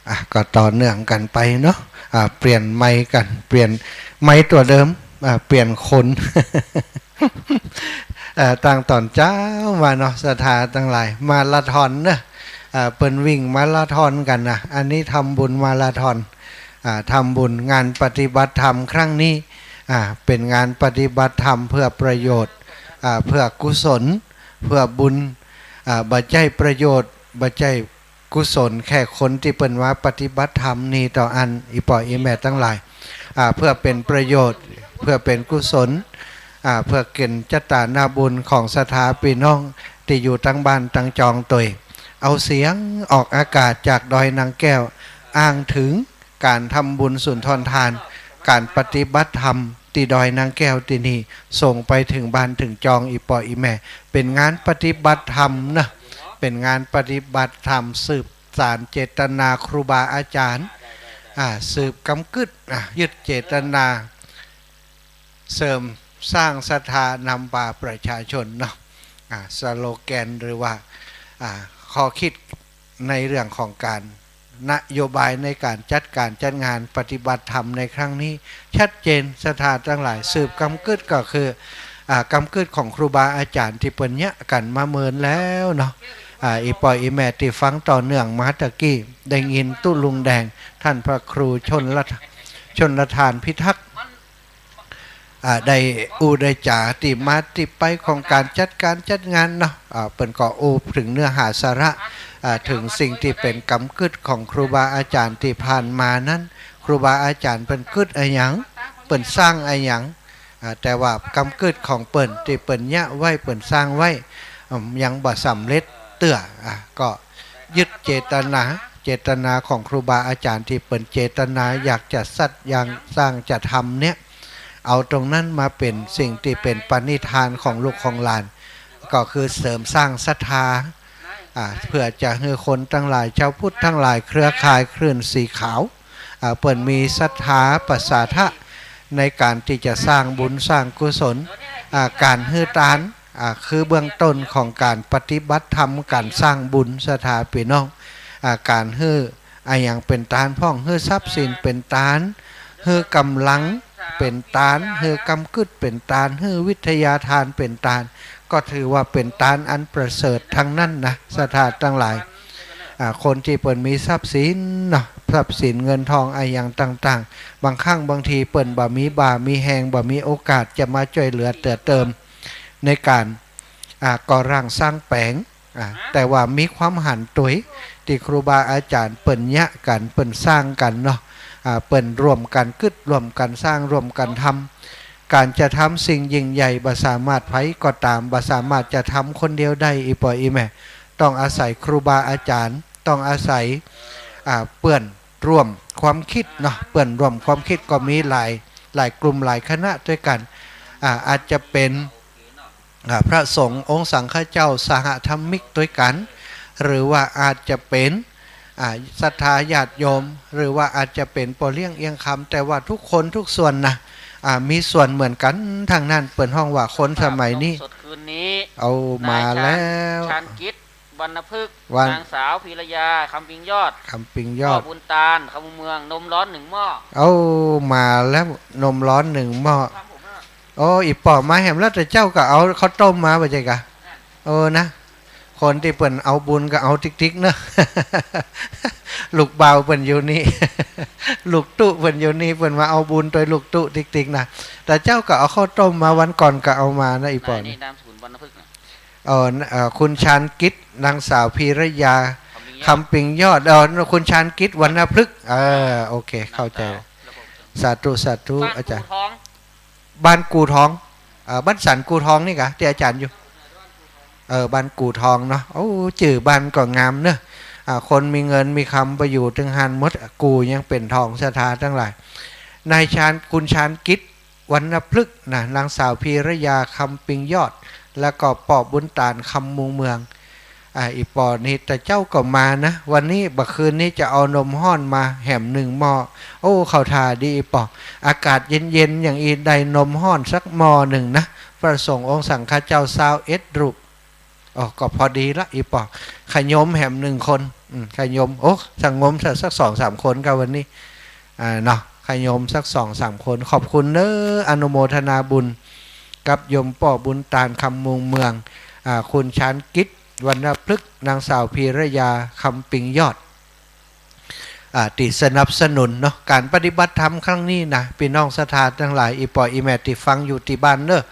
อ่ะ ก็ต่อเนื่องกั๋นไปเนาะ อ่ะ เปลี่ยนไมค์กั๋น เปลี่ยนไมค์ตั๋วเดิม อ่ะ เปลี่ยนคน เอ่อ ตั้งต๋อนเจ๊ามาเนาะ ศรัทธาตังหลาย มาราธอนเนาะ อ่า เปิ้นวิ่งมาราธอนกั๋นนะ อันนี้ทำบุญมาราธอน อ่า ทำบุญ งานปฏิบัติธรรมครั้งนี้ อ่า เป๋นงานปฏิบัติธรรมเพื่อประโยชน์ อ่า เพื่อกุศล เพื่อบุญ อ่า บ่ใจ้ประโยชน์ บ่ใจ้กุศลแค่คนตี้เปิ้นมาปฏิบัติธรรมนี้เต้าอั้น อี่ป้ออี่แม่ตังหลาย อ่า เพื่อเป๋นประโยชน์ เพื่อเป๋นกุศล อ่า เพื่อเก๋ณฑ์เจตนาบุญของศรัทธาปี้น้องตี้อยู่ตังบ้านตังจองตวย เอาเสียงออกอากาศจากดอยนางแก้ว อ้างเถิงก๋านทำบุญสุนทรทาน ก๋านปฏิบัติธรรม ตี้ดอยนางแก้วตี้นี่ ส่งไปเถิงบ้านเถิงจอง อี่ป้ออี่แม่ เป๋นงานปฏิบัติธรรมเนาะ เป๋นงานปฏิบัติธรรม สืบสานเจตนาครูบาอาจ๋ารย์ อ่า สืบกำกึ๊ด อ่า ยึดเจตนา เสริมสร้างศรัทธานำพาประชาชนเนาะ อ่า สโลแกนหรือว่า อ่า ข้อคิดในเรื่องของก๋าน นโยบายในก๋านจัดก๋านจัดงานปฏิบัติธรรมในครั้งนี้ ชัดเจน ศรัทธาตังหลาย สืบกำกึ๊ดก็คือ อ่า กำกึ๊ดของครูบาอาจ๋ารย์ตี้เปิ้นเยียะกั๋นมาเมินแล้วเนาะ อ่า อี่ป้ออี่แม่ตี้ฟังต่อเนื่องมาตะกี้ ได้ยินตุ๊ลุงแดง ต้านพระครูชลท- ชลทานพิทักษ์ อ่า ได้อู้ได้จ๋าตี้มาตี้ไปของก๋านจัดก๋านจัดงานเนาะ อ่า เปิ้นก็อู้เถิงเนื้อหาสาระ อ่า เถิงสิ่งตี้เป๋นกำกึ๊ดของครูบาอาจ๋ารย์ตี้ผ่านมานั้น ครูบาอาจ๋ารย์เปิ้นกึ๊ดอะหยัง เปิ้นสร้างอะหยัง อ่า แต่ว่ากำกึ๊ดของเปิ้นตี้เปิ้นเยียะไว้ เปิ้นสร้างไว้ อืม ยังบ่สำเร็จเตื้อ อ่า ก็ยึดเจตนา เจตนาของครูบาอาจ๋ารย์ตี้เปิ้นเจตนาอยากจะสัตย์ อยากสร้างจะทำเนี่ย เอาตรงนั้นมาเป๋นสิ่งตี้เป๋นปณิธานของลูกของหลาน ก็คือเสริมสร้างศรัทธา อ่า เปื้อจะหื้อคนตังหลาย จาวพุทธตังหลาย เครือข่ายคลื่นสีขาว อ่า เปิ้นมีศรัทธาประสาทะในก๋านตี้จะสร้างบุญสร้างกุศล อ่า ก๋านหื้อตาน อ่า คือเบื้องต้นของก๋านปฏิบัติธรรม ก๋านสร้างบุญ ศรัทธาปี้น้อง อ่า ก๋านหื้อ อะหยังเป๋นตานพ่อง หื้อทรัพย์สินเป๋นตาน หื้อกำลังเป๋นตาน หื้อกำกึ๊ดเป๋นตาน หื้อวิทยาทานเป๋นตาน ก็ถือว่าเป๋นตานอันประเสริฐตังนั้นนะ ศรัทธาตังหลาย อ่า คนตี้เปิ้นมีทรัพย์สินเนาะ ทรัพย์สินเงินทองอะหยังต่างๆ บางครั้งบางทีเปิ้นบ่มีบ่ามีแฮง บ่มีโอกาสจะมาจ้วยเหลือเตื้อเติมในก๋าน อ่า ก่อร่างสร้างแป๋ง อ่า แต่ว่ามีความหันตวยตี้ครูบาอาจ๋ารย์เปิ้นเยียะกั๋น เปิ้นสร้างกั๋นเนาะ อ่า เปิ้นร่วมกั๋นกึ๊ด ร่วมกั๋นสร้าง ร่วมกั๋นทำ ก๋านจะทำสิ่งยิ่งใหญ่บ่สามารถ ใผก็ต๋ามบ่สามารถจะทำคนเดียวได้ อี่ป้ออี่แม่ ต้องอาศัยครูบาอาจ๋ารย์ ต้องอาศัย อ่า เปื้อนร่วมความกึ๊ดเนาะ เปื้อนร่วมความกึ๊ดก็มีหลาย หลายกลุ่มหลายคณะตวยกั๋น อ่า อาจจะเป๋น อ่า พระสงฆ์องค์สังฆเจ้าสหธรรมิกตวยกั๋น หรือว่าอาจจะเป๋น อ่า ศรัทธาญาติโยม หรือว่าอาจจะเป๋นป้อเลี้ยงเอี้ยงคำ แต่ว่าทุกคนทุกส่วนนะ อ่า มีส่วนเหมือนกั๋นตังนั้น เปิ้นฮ้องว่าคนสมัยนี้ สดคืนนี้ เอามาแล้ว นายชาญ ชาญกิจ วรรณพฤกษ์ วัน นางสาวพีรยา คำปิงยอด คำปิงยอด ป้อบุญตาน คำเมือง นมร้อนหนึ่งหม้อ เอามาแล้ว นมร้อนหนึ่งหม้อ ครับผม โอ้ อี่ป้อมาแหมแล้ว แต่เจ๊าก็เอาข้าวต้มมาบ่ใจ้กา เออนะ คนตี้เปิ้นเอาบุญก็เอาติ๊กๆ เนาะ ลูกบ่าวเปิ้นอยู่นี่ ลูกตุ๊เปิ้นอยู่นี่ เปิ้นมาเอาบุญตวยลูกตุ๊ติ๊กๆ นะ แต่เจ๊าก็เอาข้าวต้มมา วันก่อนก็เอามานะ อี่ป้อ นายนี่นามสกุลวรรณพฤกษ์นะ เออ เออ คุณชาญกิจ นางสาวพีรยา คำปิงยอด คำปิงยอด เออ คุณชาญกิจ วรรณพฤกษ์ เออ โอเค เข้าใจ๋ สาธุ สาธุ บ้าน อาจ๋ารย์ กู่ทอง บ้านกู่ทอง เอ่อ บ้านสันกู่ทองนี่กา ตี้อาจ๋ารย์อยู่ เออ บ้านกู่ทองเนาะ โอ้ จื้อบ้านก็งามเนาะ อ่า คนมีเงินมีคำไปอยู่ตึงหั้นหมด กู่ยังเป๋นทอง ศรัทธาตังหลาย นายชาญ คุณชาญกิจ วรรณพฤกษ์นะ นางสาวพีรยา คำปิงยอด แล้วก็ป้อบุญตาน คำมุงเมือง อ่า อี่ป้อนี่ แต่เจ๊าก็มานะ วันนี้ บ่าคืนนี้จะเอานมฮ้อนมาแหมหนึ่งหม้อ โอ้ เข้าท่าดีอี่ป้อ อากาศเย็นๆ อย่างอี้ได้นมฮ้อนสักหม้อหนึ่งนะ พระสงฆ์องค์สังฆเจ้าซาวเอ็ดรูป อ๋อ ก็พอดีละอี่ป้อ ขยมแหมหนึ่งคน อืม ขยม โอ้ สงมสัก สักสองสามคนก็วันนี้ อ่า เนาะ ขยมสักสองสามคน ขอบคุณเน้อ อนุโมทนาบุญกับโยมป้อบุญตาน คำมุงเมือง อ่า คุณชาญกิจ วรรณพฤกษ์ นางสาวพีรยา คำปิงยอด อ่า ตี้สนับสนุนเนาะ ก๋านปฏิบัติธรรมครั้งนี้นะ ปี้น้องศรัทธาตังหลาย อี่ป้ออี่แม่ตี้ฟังอยู่ตี้บ้านเน้อ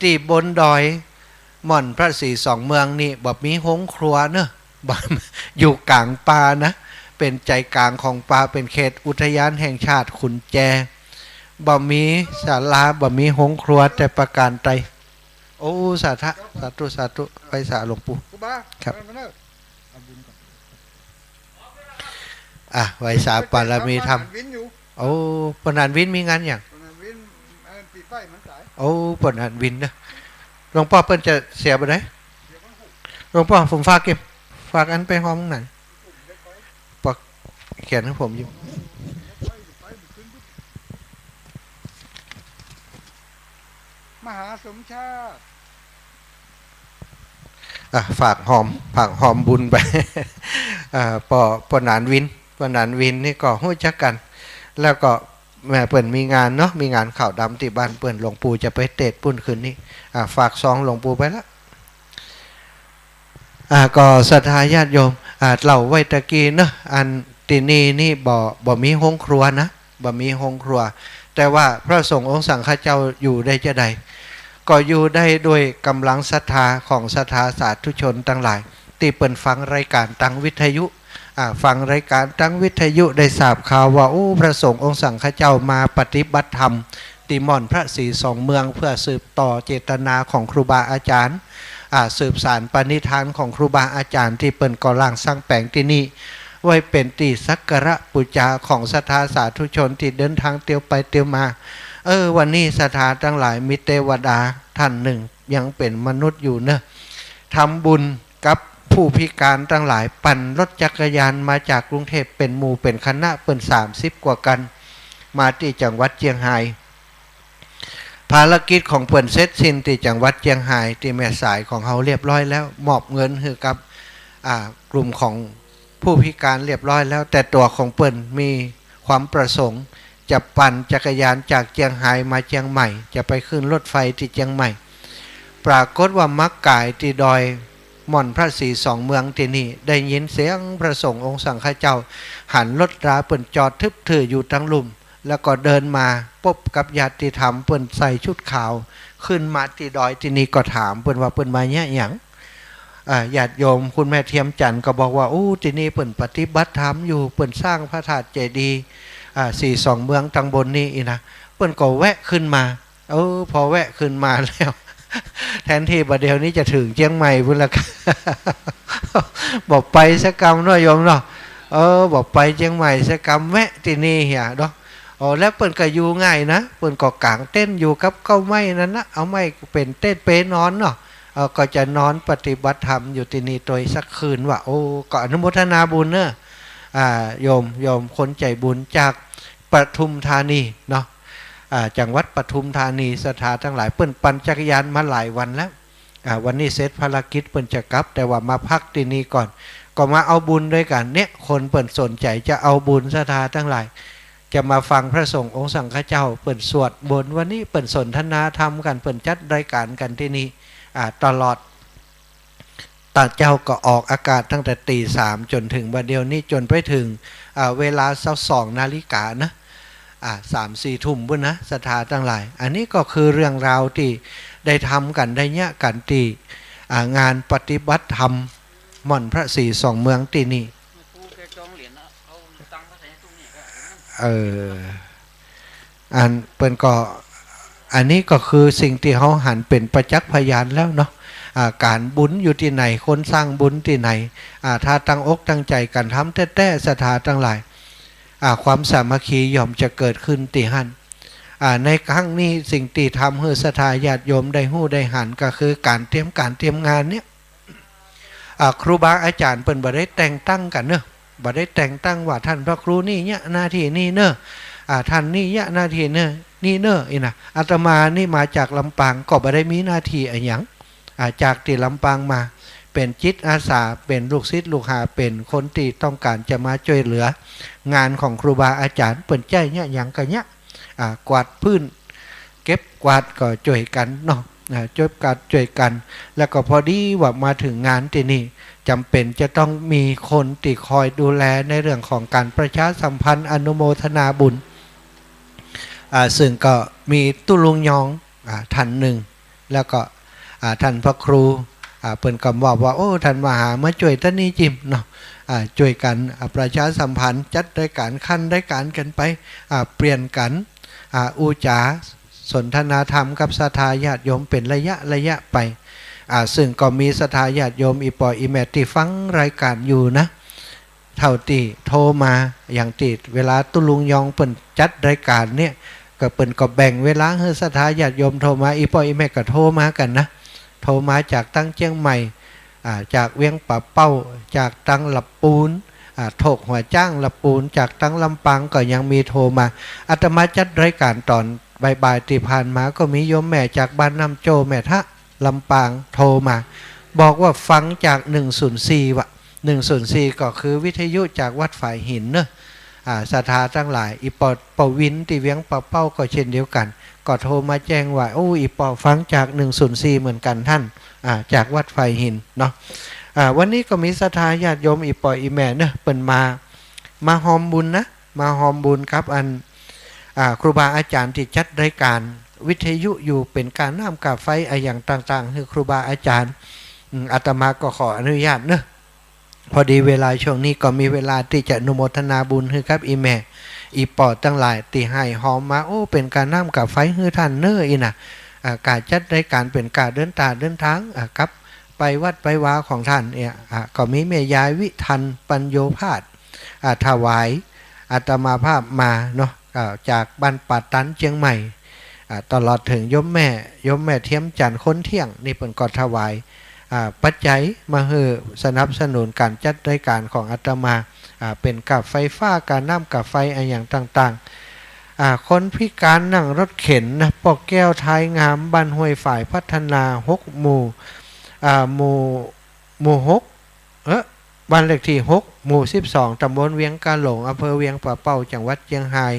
ตี้บนดอยม่อนพระศรีสองเมืองนี่ บ่มีโฮงครัวเน้อ บ่ อยู่ก๋างป่านะ เป๋นใจ๋ก๋างของป่า เป๋นเขตอุทยานแห่งชาติขุนแจ บ่มีศาลา บ่มีโฮงครัวแต่ประก๋านใด โอ้ สาธุ สาธุ สาธุ ไหว้สาหลวงปู่ ครูบา ครับ เอาบุญก่อน อ่ะ ไหว้สาบารมีธรรม ป้อหนานวินอยู่ โอ้ ป้อหนานวินมีงานหยัง ป้อหนานวิน เอ่อ โอ้ ป้อหนานวินเนาะ หลวงป้อเปิ้นจะเสียบ่ได้ หลวงป้อ ผมฝากเก็บ ฝากอันไปหอมหน่อย ปอกเขียนหื้อผมอยู่ มหาสมชาติ อ่ะ ฝากหอม ฝากหอมบุญไป อ่า ป้อ ป้อหนานวิน ป้อหนานวินนี่ก็ฮู้จักกั๋น แล้วก็แม่เปิ้นมีงานเนาะ มีงานขาวดำตี้บ้านเปิ้น หลวงปู่จะไปเตสน์ปุ้นคืนนี้ อ่า ฝากซองหลวงปู่ไปละ อ่า ก็ศรัทธาญาติโยม อ่า เล่าไว้ตะกี้เนาะ อันตี้นี่นี่บ่ บ่มีโฮงครัวนะ บ่มีโฮงครัว แต่ว่าพระสงฆ์องค์สังฆเจ้าอยู่ได้จาใด ก็อยู่ได้ด้วยก๋ำลังศรัทธาของศรัทธาสาธุชนตังหลาย ตี้เปิ้นฟังรายก๋านตางวิทยุ อ่า ฟังรายก๋านตางวิทยุได้ทราบข่าวว่า โอ้ พระสงฆ์องค์สังฆเจ้ามาปฏิบัติธรรม ตี้ม่อนพระศรีสองเมือง เพื่อสืบต่อเจตนาของครูบาอาจ๋ารย์ อ่า สืบสานปณิธานของครูบาอาจ๋ารย์ ตี้เปิ้นก่อร่างสร้างแป๋งตี้นี่ ไว้เป๋นตี้สักการะปู๋จาของศรัทธาสาธุชนตี้เดินทางเตียวไปเตียวมา เออ วันนี้ศรัทธาตังหลาย มีเตวดาต้านนึ่ง ยังเป๋นมนุษย์อยู่เนาะ ทำบุญกับผู้พิก๋านตังหลาย ปั่นรถจักรยานมาจากกรุงเทพฯ เป๋นหมู่เป๋นคณะเปิ้นสามสิบกว่ากั๋น มาตี้จังหวัดเจียงฮาย ภารกิจของเปิ้นเสร็จสิ้นตี้จังหวัดเจียงฮาย ตี้แม่สายของเฮาเรียบร้อยแล้ว มอบเงินหื้อกับ อ่า กลุ่มของผู้พิก๋านเรียบร้อยแล้ว แต่ตั๋วของเปิ้นมีความประสงค์จะปั่นจักรยานจากเจียงฮายมาเจียงใหม่ จะไปขึ้นรถไฟตี้เจียงใหม่ ปรากฏว่ามาก๋ายตี้ดอยม่อนพระศรีสองเมืองตี้นี่ ได้ยินเสียงพระสงฆ์องค์สังฆเจ้า หันรถราเปิ้นจอดทึบถื้ออยู่ตังลุ่ม แล้วก็เดินมาปบกับญาติธรรม เปิ้นใส่ชุดขาว ขึ้นมาตี้ดอยตี้นี่ ก็ถามเปิ้นว่าเปิ้นมาเยียะหยัง อ่า ญาติโยมคุณแม่เทียมจันทร์ก็บอกว่า โอ้ ตี้นี่เปิ้นปฏิบัติธรรมอยู่ เปิ้นสร้างพระธาตุเจดีย์ อ่า ศรีสองเมืองตังบนนี่อี้นะ เปิ้นก็แวะขึ้นมา เออ พอแวะขึ้นมาแล้ว แทนตี้บ่าเดี่ยวนี้จะเถิงเจียงใหม่ปุ้นละ บ่ไปสักกำเนาะโยมเนาะ เออ บ่ไปเจียงใหม่สักกำ แวะตี้นี่เหียเนาะ อ๋อ แล้วเปิ้นก็อยู่ง่ายนะ เปิ้นก็ก๋างเต็นท์อยู่กับเก๊าไม้นั้นนะ เอาไม้เป๋นเต็นท์เปนอนเนาะ เออ ก็จะนอนปฏิบัติธรรมอยู่ตี้นี่ตวยสักคืนว่า โอ้ ก็อนุโมทนาบุญเนาะ อ่า โยม โยมคนใจ๋บุญจากปทุมธานีเนาะ อ่า จังหวัดปทุมธานี ศรัทธาตังหลาย เปิ้นปั่นจักรยานมาหลายวันแล้ว อ่า วันนี้เสร็จภารกิจเปิ้นจะกลับ แต่ว่ามาพักตี้นี่ก่อน ก็มาเอาบุญตวยกั๋นเนี่ย คนเปิ้นสนใจ๋จะเอาบุญ ศรัทธาตังหลาย จะมาฟังพระสงฆ์องค์สังฆเจ้าเปิ้นสวดมนต์ วันนี้เปิ้นสนทนาธรรมกั๋น เปิ้นจัดรายก๋านกั๋นตี้นี่ อ่า ตลอด ตาเจ้าก็ออกอากาศตั้งแต่ตีสามจ๋นเถิงบ่าเดี่ยวนี้ จ๋นไปเถิง อ่า เวลาซาวสองนาฬิกานะ อ่า สามสี่ทุ่มปุ้นนะ ศรัทธาตังหลาย อันนี้ก็คือเรื่องราวตี้ได้ทำกั๋น ได้เยียะกั๋นตี้ อ่า งานปฏิบัติธรรมม่อนพระศรีสองเมืองตี้นี่ เออ อันเปิ้นก็ อันนี้ก็คือสิ่งตี้เฮาหันเป๋นประจักษ์พยานแล้วเนาะ อ่า ก๋านบุญอยู่ตี้ไหน คนสร้างบุญตี้ไหน อ่า ถ้าตั้งอกตั้งใจ๋กั๋นทำแต๊ๆ ศรัทธาตังหลาย อ่า ความสามัคคีย่อมจะเกิดขึ้นตี้หั้น อ่า ในครั้งนี้สิ่งตี้ทำหื้อศรัทธาญาติโยมได้ฮู้ได้หันก็คือก๋านเตรียมก๋านเตรียมงานเนี่ย อ่า ครูบาอาจ๋ารย์เปิ้นบ่ได้แต่งตั้งกั๋นเนาะ บ่ได้แต่งตั้งว่าต้านพระครูนี่เยียะหน้าตี้นี่เนาะ อ่า ต้านนี่เยียะหน้าตี้เนาะ นี่เนาะ อี้นะ อาตมานี่มาจากลำปาง ก็บ่ได้มีหน้าตี้อะหยัง อ่า จากตี้ลำปางมา เป๋นจิตอาสา เป๋นลูกศิษย์ลูกหา เป๋นคนตี้ต้องก๋านจะมาจ้วยเหลืองานของครูบาอาจ๋ารย์ เปิ้นใจ๊เยียะหยังก็เยียะ อ่า กวาดพื้น เก็บกวาดก็จ้วยกั๋นเนาะ อ่า เก็บกวาดจ้วยกั๋น แล้วก็พอดีว่ามาเถิงงานตี้นี่ จ๋ำเป๋นจะต้องมีคนตี้คอยดูแลในเรื่องของก๋านประชาสัมพันธ์อนุโมทนาบุญ อ่า ซึ่งก็มีตุ๊ลุงยอง อ่า ต้านนึ่ง แล้วก็ อ่า ต้านพระครู อ่า เปิ้นก็บอกว่า โอ้ ต้านมหามาจ้วยต้านนี้จิ่มเนาะ อ่า จ้วยกั๋น อ่า ประชาสัมพันธ์ จัดรายก๋าน ขั้นรายก๋านกั๋นไป อ่า เปลี่ยนกั๋น อ่า อู้จ๋าสนทนาธรรมกับศรัทธาญาติโยมเป๋นระยะระยะไป อ่า ซึ่งก็มีศรัทธาญาติโยมอี่ป้ออี่แม่ตี้ฟังรายก๋านอยู่นะ เต้าตี้โทรมา อย่างตี้เวลาตุ๊ลุงยองเปิ้นจัดรายก๋านเนี่ย ก็เปิ้นก็แบ่งเวลาหื้อศรัทธาญาติโยมโทรมา อี่ป้ออี่แม่ก็โทรมากั๋นนะ โทรมาจากตังเจียงใหม่ อ่า จากเวียงป่าเป้า จากตังละปูน อ่า โถกหัวจ๊างละปูน จากตังลำปางก็ยังมีโทรมา อาตมาจัดรายก๋านต๋อนบ่ายๆ ตี้ผ่านมาก็มีโยมแม่จากบ้านน้ำโจ้ แม่ทะ ลำปางโทรมา บอกว่าฟังจากหนึ่งศูนย์สี่ ว่ะ หนึ่งศูนย์สี่ ก็คือวิทยุจากวัดฝายหินเนอะ อ่า ศรัทธาตังหลาย อี่ป้อ ป้อวินตี้เวียงป่าเป้าก็เช่นเดียวกั๋น ก็โทรมาแจ้งว่า โอ้ อี่ป้อฟังจากหนึ่งศูนย์สี่เหมือนกั๋นต้าน อ่า จากวัดฝายหินเนาะ อ่า วันนี้ก็มีศรัทธาญาติโยมอี่ป้ออี่แม่เนอะ เปิ้นมา มาฮอมบุญนะ มาฮอมบุญกับอัน อ่า ครูบาอาจ๋ารย์ตี้จัดรายก๋านวิทยุอยู่ เป๋นก้าน้ำก้าไฟอะหยังต่างๆ หื้อครูบาอาจ๋ารย์ อืม อาตมาก็ขออนุญาตเนอะ พอดีเวลาช่วงนี้ก็มีเวลาตี้จะอนุโมทนาบุญหื้อกับอี่แม่ อี่ป้อตังหลายตี้ให้ฮอมมา โอ้ เป๋นก้าน้ำก้าไฟหื้อต้านเนอะ อี่นะ อ่า ก้าจัดรายก๋าน เป๋นก้าเดินต๋าเดินตาง อ่า กับไปวัดไปวาของต้านเนี่ย อ่า ก็มีแม่ยายวิทัน ปัญโญภาส อ่า ถวายอาตมาภาพมาเนาะ อ่า จากบ้านป่าตันเจียงใหม่ อ่า ตลอดเถิงโยมแม่ โยมแม่เทียมจันทร์ คนเที่ยง นี่เปิ้นก็ถวาย อ่า ปัจจัยมาหื้อสนับสนุนก๋านจัดรายก๋านของอาตมา อ่า เป๋นก้าไฟฟ้า ก้าน้ำก้าไฟอะหยังต่างๆ อ่า คนพิก๋านนั่งรถเข็นนะ ป้อแก้ว ท้ายงาม บ้านห้วยฝายพัฒนา หก หมู่ อ่า หมู่ หมู่หก เอ๊ะ บ้านเลขตี้หก หมู่สิบสอง ต๋ำบลเวียงกาหลง อำเภอเวียงป่าเป้า จังหวัดเจียงฮาย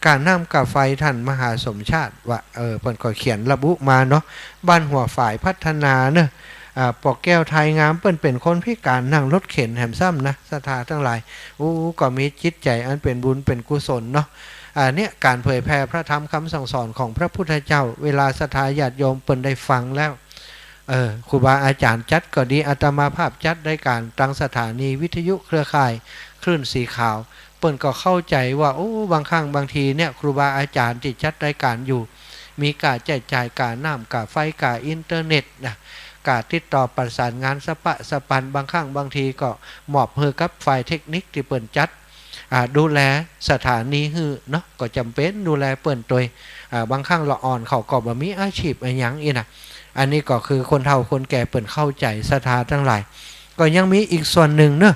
ก้าน้ำก้าไฟต้านมหาสมชาติ ว่า เออ เปิ้นก็เขียนระบุมาเนาะ บ้านห้วยฝายพัฒนาเนอะ อ่า ป้อแก้ว ท้ายงาม เปิ้นเป๋นคนพิก๋านนั่งรถเข็นแหมซ้ำนะ ศรัทธาตังหลาย อู้ ก็มีจิตใจ๋อันเป๋นบุญเป๋นกุศลเนาะ อ่า เนี่ย ก๋านเผยแผ่พระธรรมคำสั่งสอนของพระพุทธเจ้า เวลาศรัทธาญาติโยมเปิ้นได้ฟังแล้ว เออ ครูบาอาจ๋ารย์จัดก็ดี อาตมาภาพจัดรายก๋านตางสถานีวิทยุเครือข่ายคลื่นสีขาว เปิ้นก็เข้าใจ๋ว่า โอ้ บางครั้งบางทีเนี่ย ครูบาอาจ๋ารย์ตี้จัดรายก๋านอยู่ มีก้าใจ๊จ่ายก้าน้ำก้าไฟก้าอินเทอร์เน็ตนะ ก้าติดต่อประสานงานสะปะสะปัน บางครั้งบางทีก็มอบหื้อกับฝ่ายเทคนิคตี้เปิ้นจัด อ่า ดูแลสถานีหื้อเนาะ ก็จ๋ำเป๋นดูแลเปิ้นตวย อ่า บางครั้งละอ่อนเขาก็บ่มีอาชีพอะหยังอี้นะ อันนี้ก็คือคนเฒ่าคนแก่เปิ้นเข้าใจ๋ ศรัทธาตังหลาย ก็ยังมีอีกส่วนนึ่งเนอะ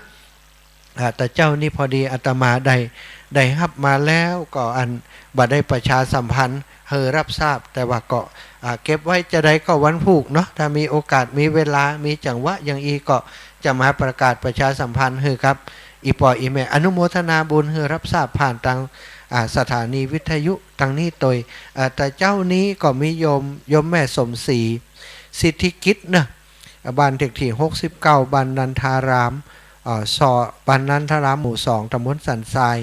อ่า แต่เจ้านี้พอดีอาตมาได้ ได้ฮับมาแล้ว ก็อันบ่ได้ประชาสัมพันธ์หื้อฮับทราบ แต่ว่าก็ อ่า เก็บไว้จะใดก็วันพูกเนาะ ถ้ามีโอกาสมีเวลามีจังหวะอย่างอี้ก็จะมาประกาศประชาสัมพันธ์หื้อกับ อี่ป้ออี่แม่ อนุโมทนาบุญหื้อฮับทราบผ่านตาง อ่า สถานีวิทยุตางนี้ตวย อ่า แต่เจ้านี้ก็มีโยม โยมแม่สมศรี สิทธิกิจเนอะ บ้านเลขตี้หกสิบเก้า บ้านนันทาราม อ่า ซอ บ้านนันทาราม หมู่สอง ต๋ำบลสันทราย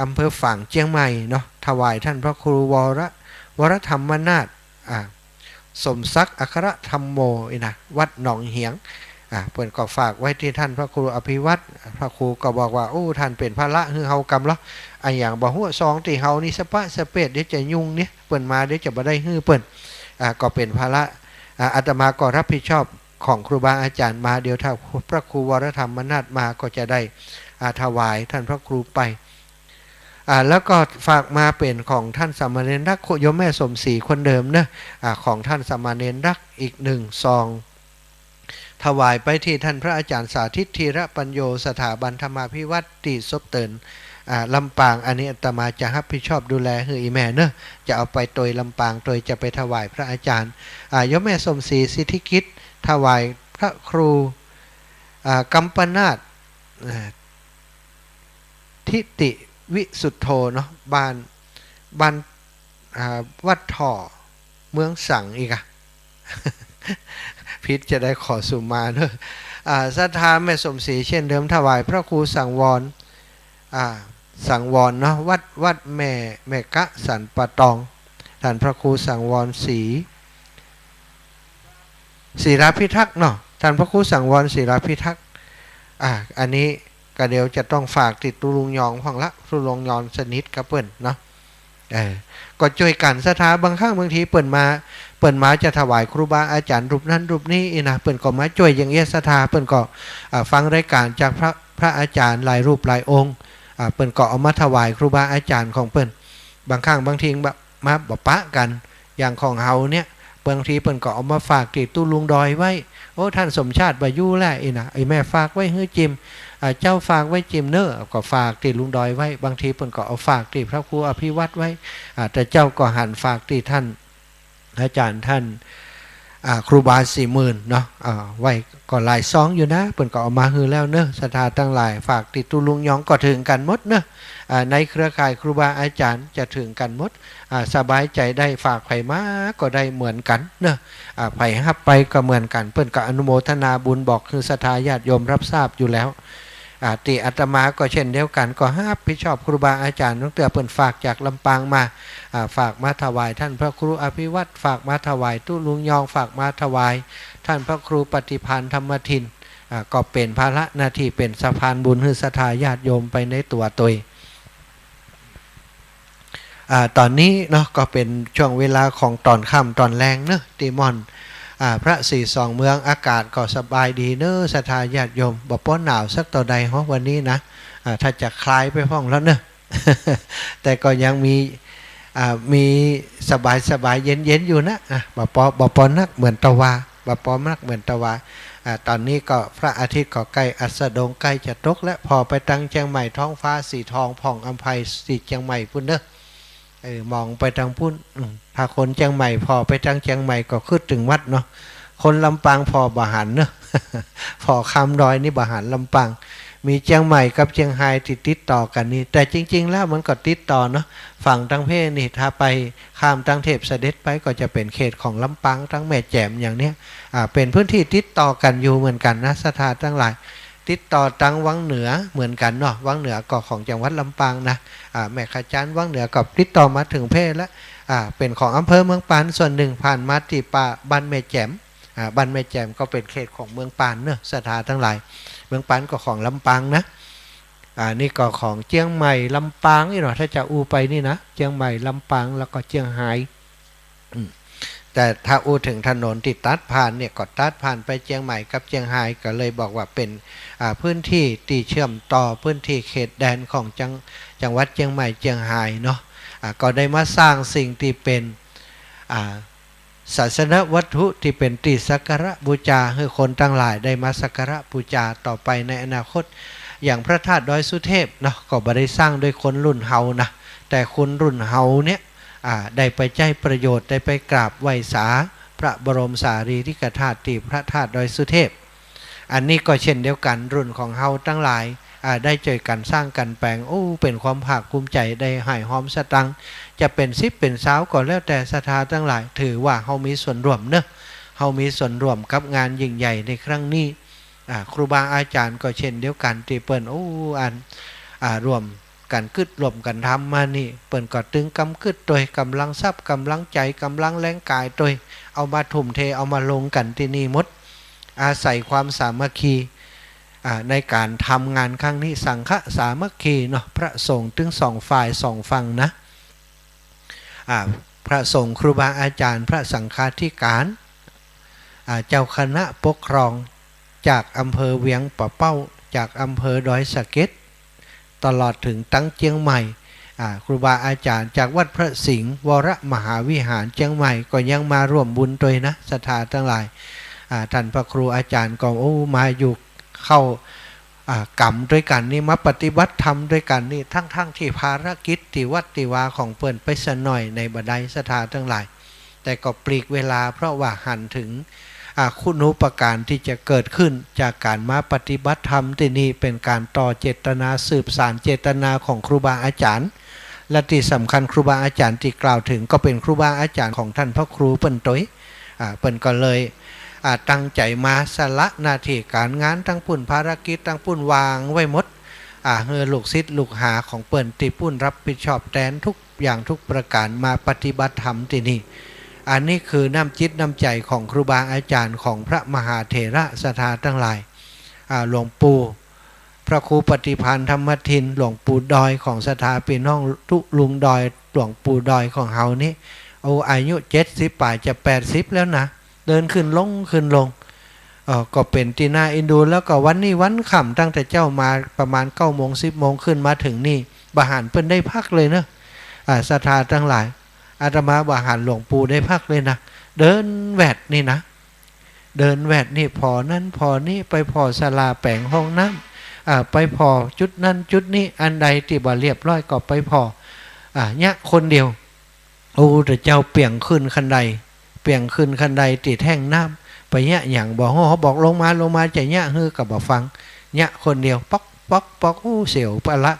อำเภอฝาง เจียงใหม่เนาะ ถวายต้านพระครูวร วรธรรมนาถ อ่า สมศักดิ์ อัครธรรมโม อี้นะ วัดหนองเหียง อ่า เปิ้นก็ฝากไว้ตี้ต้านพระครูอภิวัตร พระครูก็บอกว่า โอ้ ต้านเป๋นภาระหื้อเฮากำลอ อะหยังบ่ฮู้ ซองตี้เฮานี่สะปะสะเปด เดี๋ยวจะยุ่งเนี่ย เปิ้นมาเดี๋ยวจะบ่ได้หื้อเปิ้น อ่า ก็เป๋นภาระ อ่า อาตมาก็ฮับผิดชอบของครูบาอาจ๋ารย์มา เดี๋ยวถ้าพระครูวรธรรมนาถมาก็จะได้ อ่า ถวายต้านพระครูไป อ่า แล้วก็ฝากมาเป๋นของต้านสามเณรรัก โยมแม่สมศรีคนเดิมเนอะ อ่า ของต้านสามเณรรักอีกหนึ่งซอง ถวายไปตี้ต้านพระอาจ๋ารย์สาธิต ธีรปัญโญ สถาบันธรรมาภิวัตน์ตี้ศพเติน อ่า ลำปาง อันนี้อาตมาจะฮับผิดชอบดูแลหื้ออี่แม่เนอะ จะเอาไปตวยลำปาง ตวยจะไปถวายพระอาจ๋ารย์ อ่า โยมแม่สมศรี สิทธิกิจ ถวายพระครู อ่า กัมปนาถ อ่า ทิติวิสุทโธเนาะ บ้าน บ้าน อ่า วัดถ่อ เมืองสังอีกอะ ผิดจะได้ขอสุมาเนอะ อ่า ศรัทธาแม่สมศรีเช่นเดิม ถวายพระครูสังวร อ่า สังวรเนาะ วัด วัดแม่ แม่กะสันป่าตอง ต้านพระครูสังวรศรี ศิลาพิทักษ์เนาะ ต้านพระครูสังวรศิลาพิทักษ์ อ่า อันนี้ก็เดี๋ยวจะต้องฝากตี้ตุ๊ลุงยองพ่องละ ตุ๊ลุงยองสนิทกับเปิ้นเนาะ เออ ก็จ้วยกั๋นศรัทธา บางครั้งบางทีเปิ้นมา เปิ้นมาจะถวายครูบาอาจ๋ารย์รูปนั้นรูปนี้อี้นะ เปิ้นก็มาจ้วยอย่างเอี้ย ศรัทธา เปิ้นก็ อ่า ฟังรายก๋านจากพระ พระอาจ๋ารย์หลายรูปหลายองค์ อ่า เปิ้นก็เอามาถวายครูบาอาจ๋ารย์ของเปิ้น บางครั้งบางทีแบบมาบ่ปะกั๋น อย่างของเฮาเนี่ย บางทีเปิ้นก็เอามาฝากตี้ตุ๊ลุงดอยไว้ โอ้ ต้านสมชาติบ่อยู่แล้ว อี้นะ ไอ้แม่ฝากไว้หื้อจิม อ่า เจ้าฝากไว้จิมเน่อ ก็ฝากตี้ลุงดอยไว้ บางทีเปิ้นก็เอาฝากตี้พระครูอภิวัตรไว้ อ่า แต่เจ้าก็หันฝากตี้ต้าน อาจ๋ารย์ต้าน อ่า ครูบาสี่หมื่นเนาะ อ่า ไว้ก็หลายซองอยู่นะ เปิ้นก็เอามาหื้อแล้วเน่อ ศรัทธาตังหลาย ฝากตี้ตุ๊ลุงยองก็เถิงกั๋นหมดเน่อ อ่า ในเครือข่ายครูบาอาจ๋ารย์จะเถิงกั๋นหมด อ่า สบายใจ๋ได้ ฝากใผมาก็ได้เหมือนกั๋นเน่อ อ่า ใผฮับไปก็เหมือนกั๋น เปิ้นก็อนุโมทนาบุญบอกหื้อศรัทธาญาติโยมฮับทราบอยู่แล้ว อ่า ตี้อาตมาก็เช่นเดียวกั๋น ก็ฮับผิดชอบครูบาอาจ๋ารย์ ตั้งแต่เปิ้นฝากจากลำปางมา อ่า ฝากมาถวายต้านพระครูอภิวัตร ฝากมาถวายตุ๊ลุงยอง ฝากมาถวายต้านพระครูปฏิภาณธรรมทิน อ่า ก็เป๋นภาระหน้าตี้ เป๋นสะพานบุญหื้อศรัทธาญาติโยมไปในตั๋วตวย อ่า ต๋อนนี้เนาะ ก็เป๋นช่วงเวลาของต๋อนค่ำต๋อนแลงเนาะ ตี้ม่อน อ่า พระศรีสองเมือง อากาศก็สบายดีเน่อ ศรัทธาญาติโยม บ่ปอหนาวสักเต้าใดฮอ วันนี้นะ อ่า ถ้าจะคลายไปพ่องแล้วเน่อ แต่ก็ยังมี อ่า มีสบายๆ เย็นๆ อยู่นะ อ่ะ บ่ปอ บ่ปอนักเหมือนตะวา บ่ปอนักเหมือนตะวา อ่า ต๋อนนี้ก็พระอาทิตย์ก็ใก้อัสดง ใก้จะตกแล้ว ผ่อไปตางเจียงใหม่ ท้องฟ้าสีทองผ่องอำไพสีเจียงใหม่ปู้นเน่อ เออ มองไปตางปู้น อืม ถ้าคนเจียงใหม่ผ่อไปตางเจียงใหม่ก็กึ๊ดเถิงวัดเนาะ คนลำปางผ่อบ่หันเนาะ ผ่อข้ามดอยนี่บ่หันลำปาง มีเจียงใหม่กับเจียงฮายตี้ติดต่อกั๋นนี่ แต่จริงๆ แล้วมันก็ติดต่อเนาะ ฝั่งตางเพนี่ ถ้าไปข้ามตางเทพเสด็จไปก็จะเป๋นเขตของลำปาง ตางแม่แจ่มอย่างเนี้ย อ่า เป๋นพื้นตี้ติดต่อกั๋นอยู่เหมือนกั๋นนะ ศรัทธาตังหลาย ติดต่อตางวังเหนือเหมือนกั๋นเนาะ วังเหนือก็ของจังหวัดลำปางนะ อ่า แม่ขะจานวังเหนือก็ติดต่อมาเถิงเพแล้ว อ่า เป๋นของอำเภอเมืองปานส่วนนึ่ง ผ่านมาตี้ป่าบ้านแม่แจ่ม อ่า บ้านแม่แจ่มก็เป๋นเขตของเมืองปานเนาะ ศรัทธาตังหลาย เมืองปานก็ของลำปางนะ อ่า นี่ก็ของเจียงใหม่ ลำปางนี่เนาะ ถ้าจะอู้ไปนี่นะ เจียงใหม่ ลำปาง แล้วก็เจียงฮาย อืม แต่ถ้าอู้เถิงถนนตี้ตัดผ่านเนี่ย ก็ตัดผ่านไปเจียงใหม่กับเจียงฮาย ก็เลยบอกว่าเป๋น อ่า พื้นตี้ตี้เชื่อมต่อ พื้นตี้เขตแดนของจัง จังหวัดเจียงใหม่เจียงฮายเนาะ อ่า ก็ได้มาสร้างสิ่งตี้เป๋น อ่า ศาสนวัตถุตี้เป๋นตี้สักการะบูชา หื้อคนตังหลายได้มาสักการะบูชาต่อไปในอนาคต อย่างพระธาตุดอยสุเทพเนาะ ก็บ่ได้สร้างโดยคนรุ่นเฮานะ แต่คนรุ่นเฮาเนี่ย อ่า ได้ไปใจ๊ประโยชน์ ได้ไปกราบไหว้สาพระบรมสารีริกธาตุตี้พระธาตุดอยสุเทพ อันนี้ก็เช่นเดียวกั๋น รุ่นของเฮาตังหลาย อ่า ได้จ้วยกั๋นสร้างกั๋นแป๋ง โอ้ เป๋นความภาคภูมิใจ๋ ได้หายหอมสะตังค์ จะเป๋นสิบเป๋นซาวก็แล้วแต่ศรัทธาตังหลาย ถือว่าเฮามีส่วนร่วมเนาะ เฮามีส่วนร่วมกับงานยิ่งใหญ่ในครั้งนี้ อ่า ครูบาอาจ๋ารย์ก็เช่นเดียวกั๋น ตี้เปิ้น โอ้ อัน อ่า ร่วมกั๋นกึ๊ดร่วมกั๋นทำมานี่ เปิ้นก็ตึงกำกึ๊ดตวย ก๋ำลังทรัพย์ ก๋ำลังใจ๋ ก๋ำลังแฮงก๋ายตวย เอามาทุ่มเท เอามาลงกั๋นตี้นี่หมด อาศัยความสามัคคี อ่า ในก๋านทำงานครั้งนี้ สังฆสามัคคีเนาะ พระสงฆ์ตึงสองฝ่ายสองฝั่งนะ อ่า พระสงฆ์ครูบาอาจ๋ารย์ พระสังฆาธิการ อ่า เจ้าคณะปกครองจากอำเภอเวียงป่าเป้า จากอำเภอดอยสะเก็ด ตลอดเถิงตางเจียงใหม่ อ่า ครูบาอาจ๋ารย์จากวัดพระสิงห์วรมหาวิหารเจียงใหม่ก็ยังมาร่วมบุญตวยนะ ศรัทธาตังหลาย อ่า ต้านพระครูอาจ๋ารย์ก็ โอ้ มาอยู่เข้า อ่า ก๋ำตวยกั๋นนี่ มาปฏิบัติธรรมตวยกั๋นนี่ ทั้งๆ ตี้ภารกิจตี้วัดตี้วาของเปิ้นไปซะหน้อยในบ่ได้ ศรัทธาตังหลาย แต่ก็ปลีกเวลา เพราะว่าหันเถิง อ่า คุณูปการตี้จะเกิดขึ้นจากก๋านมาปฏิบัติธรรมตี้นี่ เป๋นก๋านต่อเจตนา สืบสานเจตนาของครูบาอาจ๋ารย์ และตี้สำคัญครูบาอาจ๋ารย์ตี้กล่าวเถิงก็เป๋นครูบาอาจ๋ารย์ของต้านพระครูเปิ้นตวย อ่า เปิ้นก็เลย อ่า ตั้งใจ๋มาสละหน้าตี้ก๋านงานตางปุ้น ภารกิจตางปุ้นวางไว้หมด อ่า หื้อลูกศิษย์ลูกหาของเปิ้นตี้ปุ้นรับผิดชอบแตนทุกอย่างทุกประก๋านมาปฏิบัติธรรมตี้นี่ อันนี้คือน้ำจิตน้ำใจ๋ของครูบาอาจ๋ารย์ของพระมหาเถระศรัทธาตังหลาย อ่า หลวงปู่พระครูปฏิภาณธรรมทิน หลวงปู่ดอยของศรัทธาปี้น้องตุ๊ลุงดอย หลวงปู่ดอยของเฮานี่ โอ้ อายุเจ็ดสิบป๋ายจะแปดสิบแล้วนะ เดินขึ้นลงขึ้นลง เอ่อ ก็เป๋นตี้น่าเอ็นดู แล้วก็วันนี้วันค่ำตั้งแต่เจ๊ามาประมาณเก้าโมงสิบโมงขึ้นมาเถิงนี่ บ่หันเปิ้นได้พักเลยเนาะ อ่า ศรัทธาตังหลาย อาตมาบ่หันหลวงปู่ได้พักเลยนะ เดินแวดนี่นะ เดินแวดนี่ ผ่อนั้นผ่อนี้ ไปผ่อศาลาแป๋งห้องน้ำ อ่า ไปผ่อจุดนั้นจุดนี้ อันใดตี้บ่เรียบร้อยก็ไปผ่อ อ่า เยียะคนเดียว โอ้ แต่เจ้าเปียงขึ้นคันได เปียงขึ้นคันไดตี้แท่งน้ำ ไปเยียะหยังบ่ฮู้ บอกลงมา ลงมา จะเยียะหื้อก็บ่ฟัง เยียะคนเดียว ป๊อก ป๊อก ป๊อก อู้ เสียวปะละ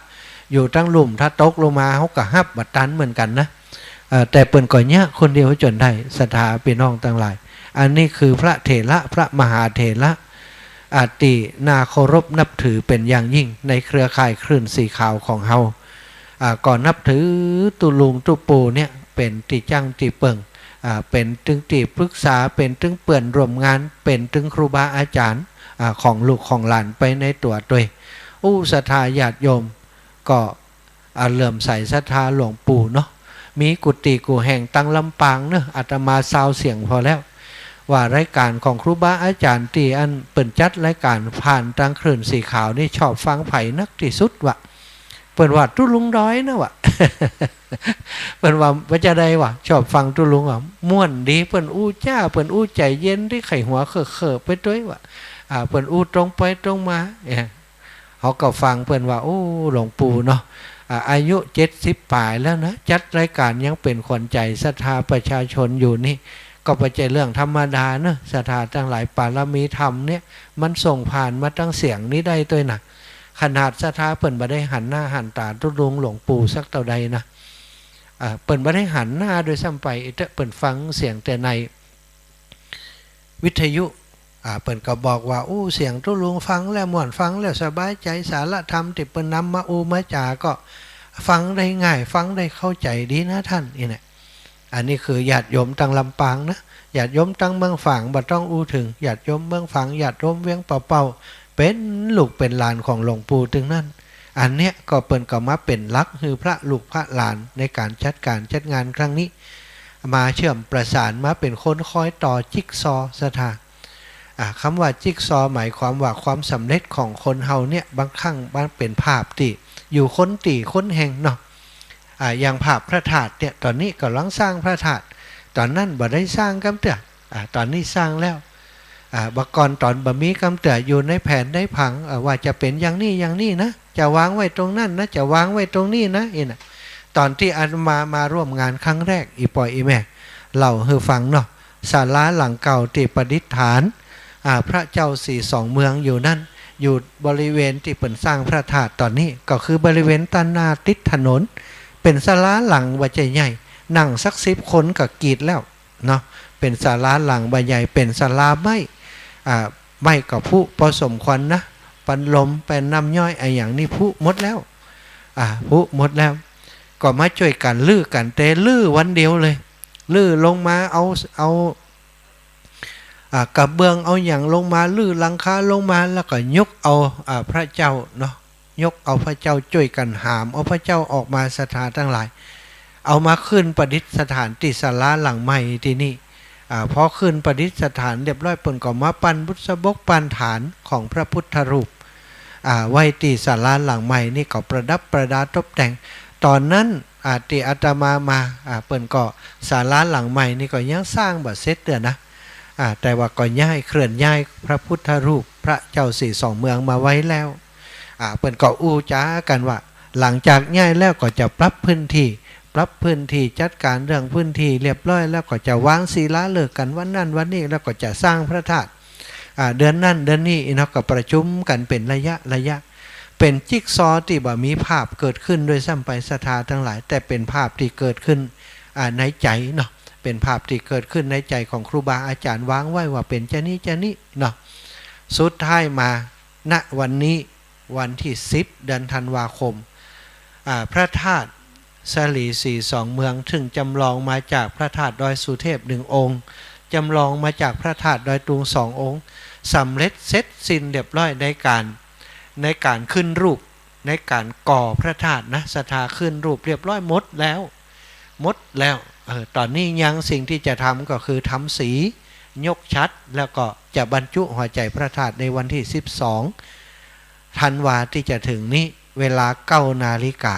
อยู่ตังลุ่ม ถ้าตกลงมา เฮาก็ฮับบ่ตันเหมือนกั๋นนะ เอ่อ แต่เปิ้นก็เยียะคนเดียวจ๋นได้ ศรัทธาปี้น้องตังหลาย อันนี้คือพระเถระ พระมหาเถระ อ่า ตี้น่าเคารพนับถือเป๋นอย่างยิ่งในเครือข่ายคลื่นสีขาวของเฮา อ่า ก็นับถือตุ๊ลุงตุ๊ปู่เนี่ยเป๋นตี้จั้งตี้เปิง อ่า เป๋นตึงตี้ปรึกษา เป๋นตึงเปื้อนร่วมงาน เป๋นตึงครูบาอาจ๋ารย์ อ่า ของลูกของหลานไปในตั๋วตวย อู้ ศรัทธาญาติโยมก็ อ่า เลื่อมใสศรัทธาหลวงปู่เนาะ มีกู้ตี้กู้แห่งตังลำปางเนาะ อาตมาซาวเสียงพอแล้ว ว่ารายก๋านของครูบาอาจ๋ารย์ตี้อันเปิ้นจัดรายก๋านผ่านตางคลื่นสีขาวนี่ชอบฟังใผนักตี้สุดวะ เปิ้นว่าตุ๊ลุงดอยนะวะ เปิ้นว่า ว่าจาใดวะ ชอบฟังตุ๊ลุงอะ ม่วนดี เปิ้นอู้จ้า เปิ้นอู้ใจ๋เย็นดี ใค่หัวเคิกๆ ไปตวยวะ อ่า เปิ้นอู้ตรงไปตรงมา เอ้ย เฮาก็ฟังเปิ้นว่า โอ้ หลวงปู่เนาะ อ่า อายุเจ็ดสิบป๋ายแล้วนะ จัดรายก๋านยังเป๋นขวัญใจ๋ศรัทธาประชาชนอยู่นี่ ก็บ่ใจ้เรื่องธรรมดาเนาะ ศรัทธาตังหลาย ปารมีธรรมเนี่ย มันส่งผ่านมาตางเสียงนี้ได้ตวยนะ ขนาดศรัทธาเปิ้นบ่ได้หันหน้าหันต๋าตุ๊ลุงหลวงปู่สักเต้าใดนะ อ่า เปิ้นบ่ได้หันหน้าโดยซ้ำไป แต่เปิ้นฟังเสียงแต่ใน วิทยุ อ่า เปิ้นก็บอกว่า อู้ เสียงตุ๊ลุงฟังแล้วม่วน ฟังแล้วสบายใจ๋ สาระธรรมตี้เปิ้นนำมาอู้มาจ๋าก็ฟังได้ง่าย ฟังได้เข้าใจ๋ดีนะต้าน อี้แหละ อันนี้คือญาติโยมตังลำปางนะ ญาติโยมตังเมืองฝางบ่ต้องอู้เถิง ญาติโยมเมืองฝาง ญาติโยมเวียงป่าเป้า เป๋นลูกเป๋นหลานของหลวงปู่ตึงนั้น อันเนี้ยก็เปิ้นก็มาเป๋นหลักหื้อพระลูกพระหลานในก๋านจัดก๋านจัดงานครั้งนี้ มาเชื่อมประสาน มาเป๋นคนคอยต่อจิ๊กซอว์ศรัทธา อ่า กำว่าจิ๊กซอว์หมายความว่าความสำเร็จของคนเฮาเนี่ย บางครั้งมันเป๋นภาพตี้อยู่คนตี้คนแห่งเนาะ อ่า อย่างภาพพระธาตุเนี่ย ต๋อนนี้ก่ำลังสร้างพระธาตุ ต๋อนนั้นบ่ได้สร้างกำเตื้อ อ่า ต๋อนนี้สร้างแล้ว อ่า บ่าก่อนต๋อนบ่มีกำเตื้ออยู่ในแผนในผัง อ่า ว่าจะเป๋นอย่างนี้อย่างนี้นะ จะวางไว้ตรงนั้นนะ จะวางไว้ตรงนี้นะ อี้นะ ต๋อนตี้อาตมามาร่วมงานครั้งแรก อี่ป้ออี่แม่เล่าหื้อฟังเนาะ ศาลาหลังเก่าตี้ประดิษฐาน อ่า พระเจ้าสีสองเมืองอยู่นั้น อยู่บริเวณตี้เปิ้นสร้างพระธาตุต๋อนนี้ ก็คือบริเวณต้านหน้าติดถนน เป๋นศาลาหลังบ่ใจ้ใหญ่ นั่งสักสิบคนก็กีดแล้ว เนาะ เป๋นศาลาหลังบ่ใหญ่ เป๋นศาลาไม้ อ่า ไม้ก็ผุพอสมควรนะ ปันลม แป้นน้ำย้อย อะหยังนี่ผุหมดแล้ว อ่า ผุหมดแล้ว ก็มาจ้วยกั๋นรื้อกั๋น แต่รื้อวันเดียวเลย รื้อลงมาเอา เอา อ่า กระเบื้องเอาหยังลงมา รื้อหลังคาลงมา แล้วก็ยกเอา อ่า พระเจ้าเนาะ ยกเอาพระเจ้า จ้วยกั๋นหามเอาพระเจ้าออกมา ศรัทธาตังหลาย เอามาขึ้นประดิษฐานตี้ศาลาหลังใหม่ตี้นี่ อ่า พอขึ้นประดิษฐานเรียบร้อย เปิ้นก็มาปั้นบุษบกปั้นฐานของพระพุทธรูป อ่า ไว้ตี้ศาลาหลังใหม่นี่ ก็ประดับประดาตกแต่ง ต๋อนนั้น อ่า ตี้อาตมามา อ่า เปิ้นก็ ศาลาหลังใหม่นี่ก็ยังสร้างบ่เสร็จเตื้อนะ อ่า แต่ว่าก็ย้าย เคลื่อนย้ายพระพุทธรูปพระเจ้าสีสองเมืองมาไว้แล้ว อ่า เปิ้นก็อู้จ๋ากั๋นว่า หลังจากย้ายแล้วก็จะปรับพื้นที่ ปรับพื้นที่ จัดก๋านเรื่องพื้นที่เรียบร้อย แล้วก็จะวางศิลาฤกษ์กั๋นวันนั้นวันนี้ แล้วก็จะสร้างพระธาตุ อ่า เดือนนั้นเดือนนี้ อี้เนาะ ก็ประชุมกั๋นเป๋นระยะระยะ เป๋นจิ๊กซอว์ตี้บ่มีภาพเกิดขึ้นโดยซ้ำไป ศรัทธาตังหลาย แต่เป๋นภาพตี้เกิดขึ้น อ่า ในใจ๋เนาะ เป๋นภาพตี้เกิดขึ้นในใจ๋ของครูบาอาจ๋ารย์วางไว้ว่าเป๋นจานี้จานี้เนาะ สุดท้ายมา ณ วันนี้ วันตี้สิบ เดือนธันวาคม อ่า พระธาตุสะหลีสีสองเมือง ซึ่งจำลองมาจากพระธาตุดอยสุเทพหนึ่งองค์ จำลองมาจากพระธาตุดอยตุงสององค์ สำเร็จเสร็จสิ้นเรียบร้อยในก๋าน ในก๋านขึ้นรูป ในก๋านก่อพระธาตุนะ ศรัทธา ขึ้นรูปเรียบร้อยหมดแล้ว หมดแล้ว เออ ต๋อนนี้ยังสิ่งตี้จะทำก็คือทำสี ยกฉัตร แล้วก็จะบรรจุหัวใจ๋พระธาตุในวันตี้สิบสองธันวาตี้จะถึงนี้ เวลาเก้านาฬิกา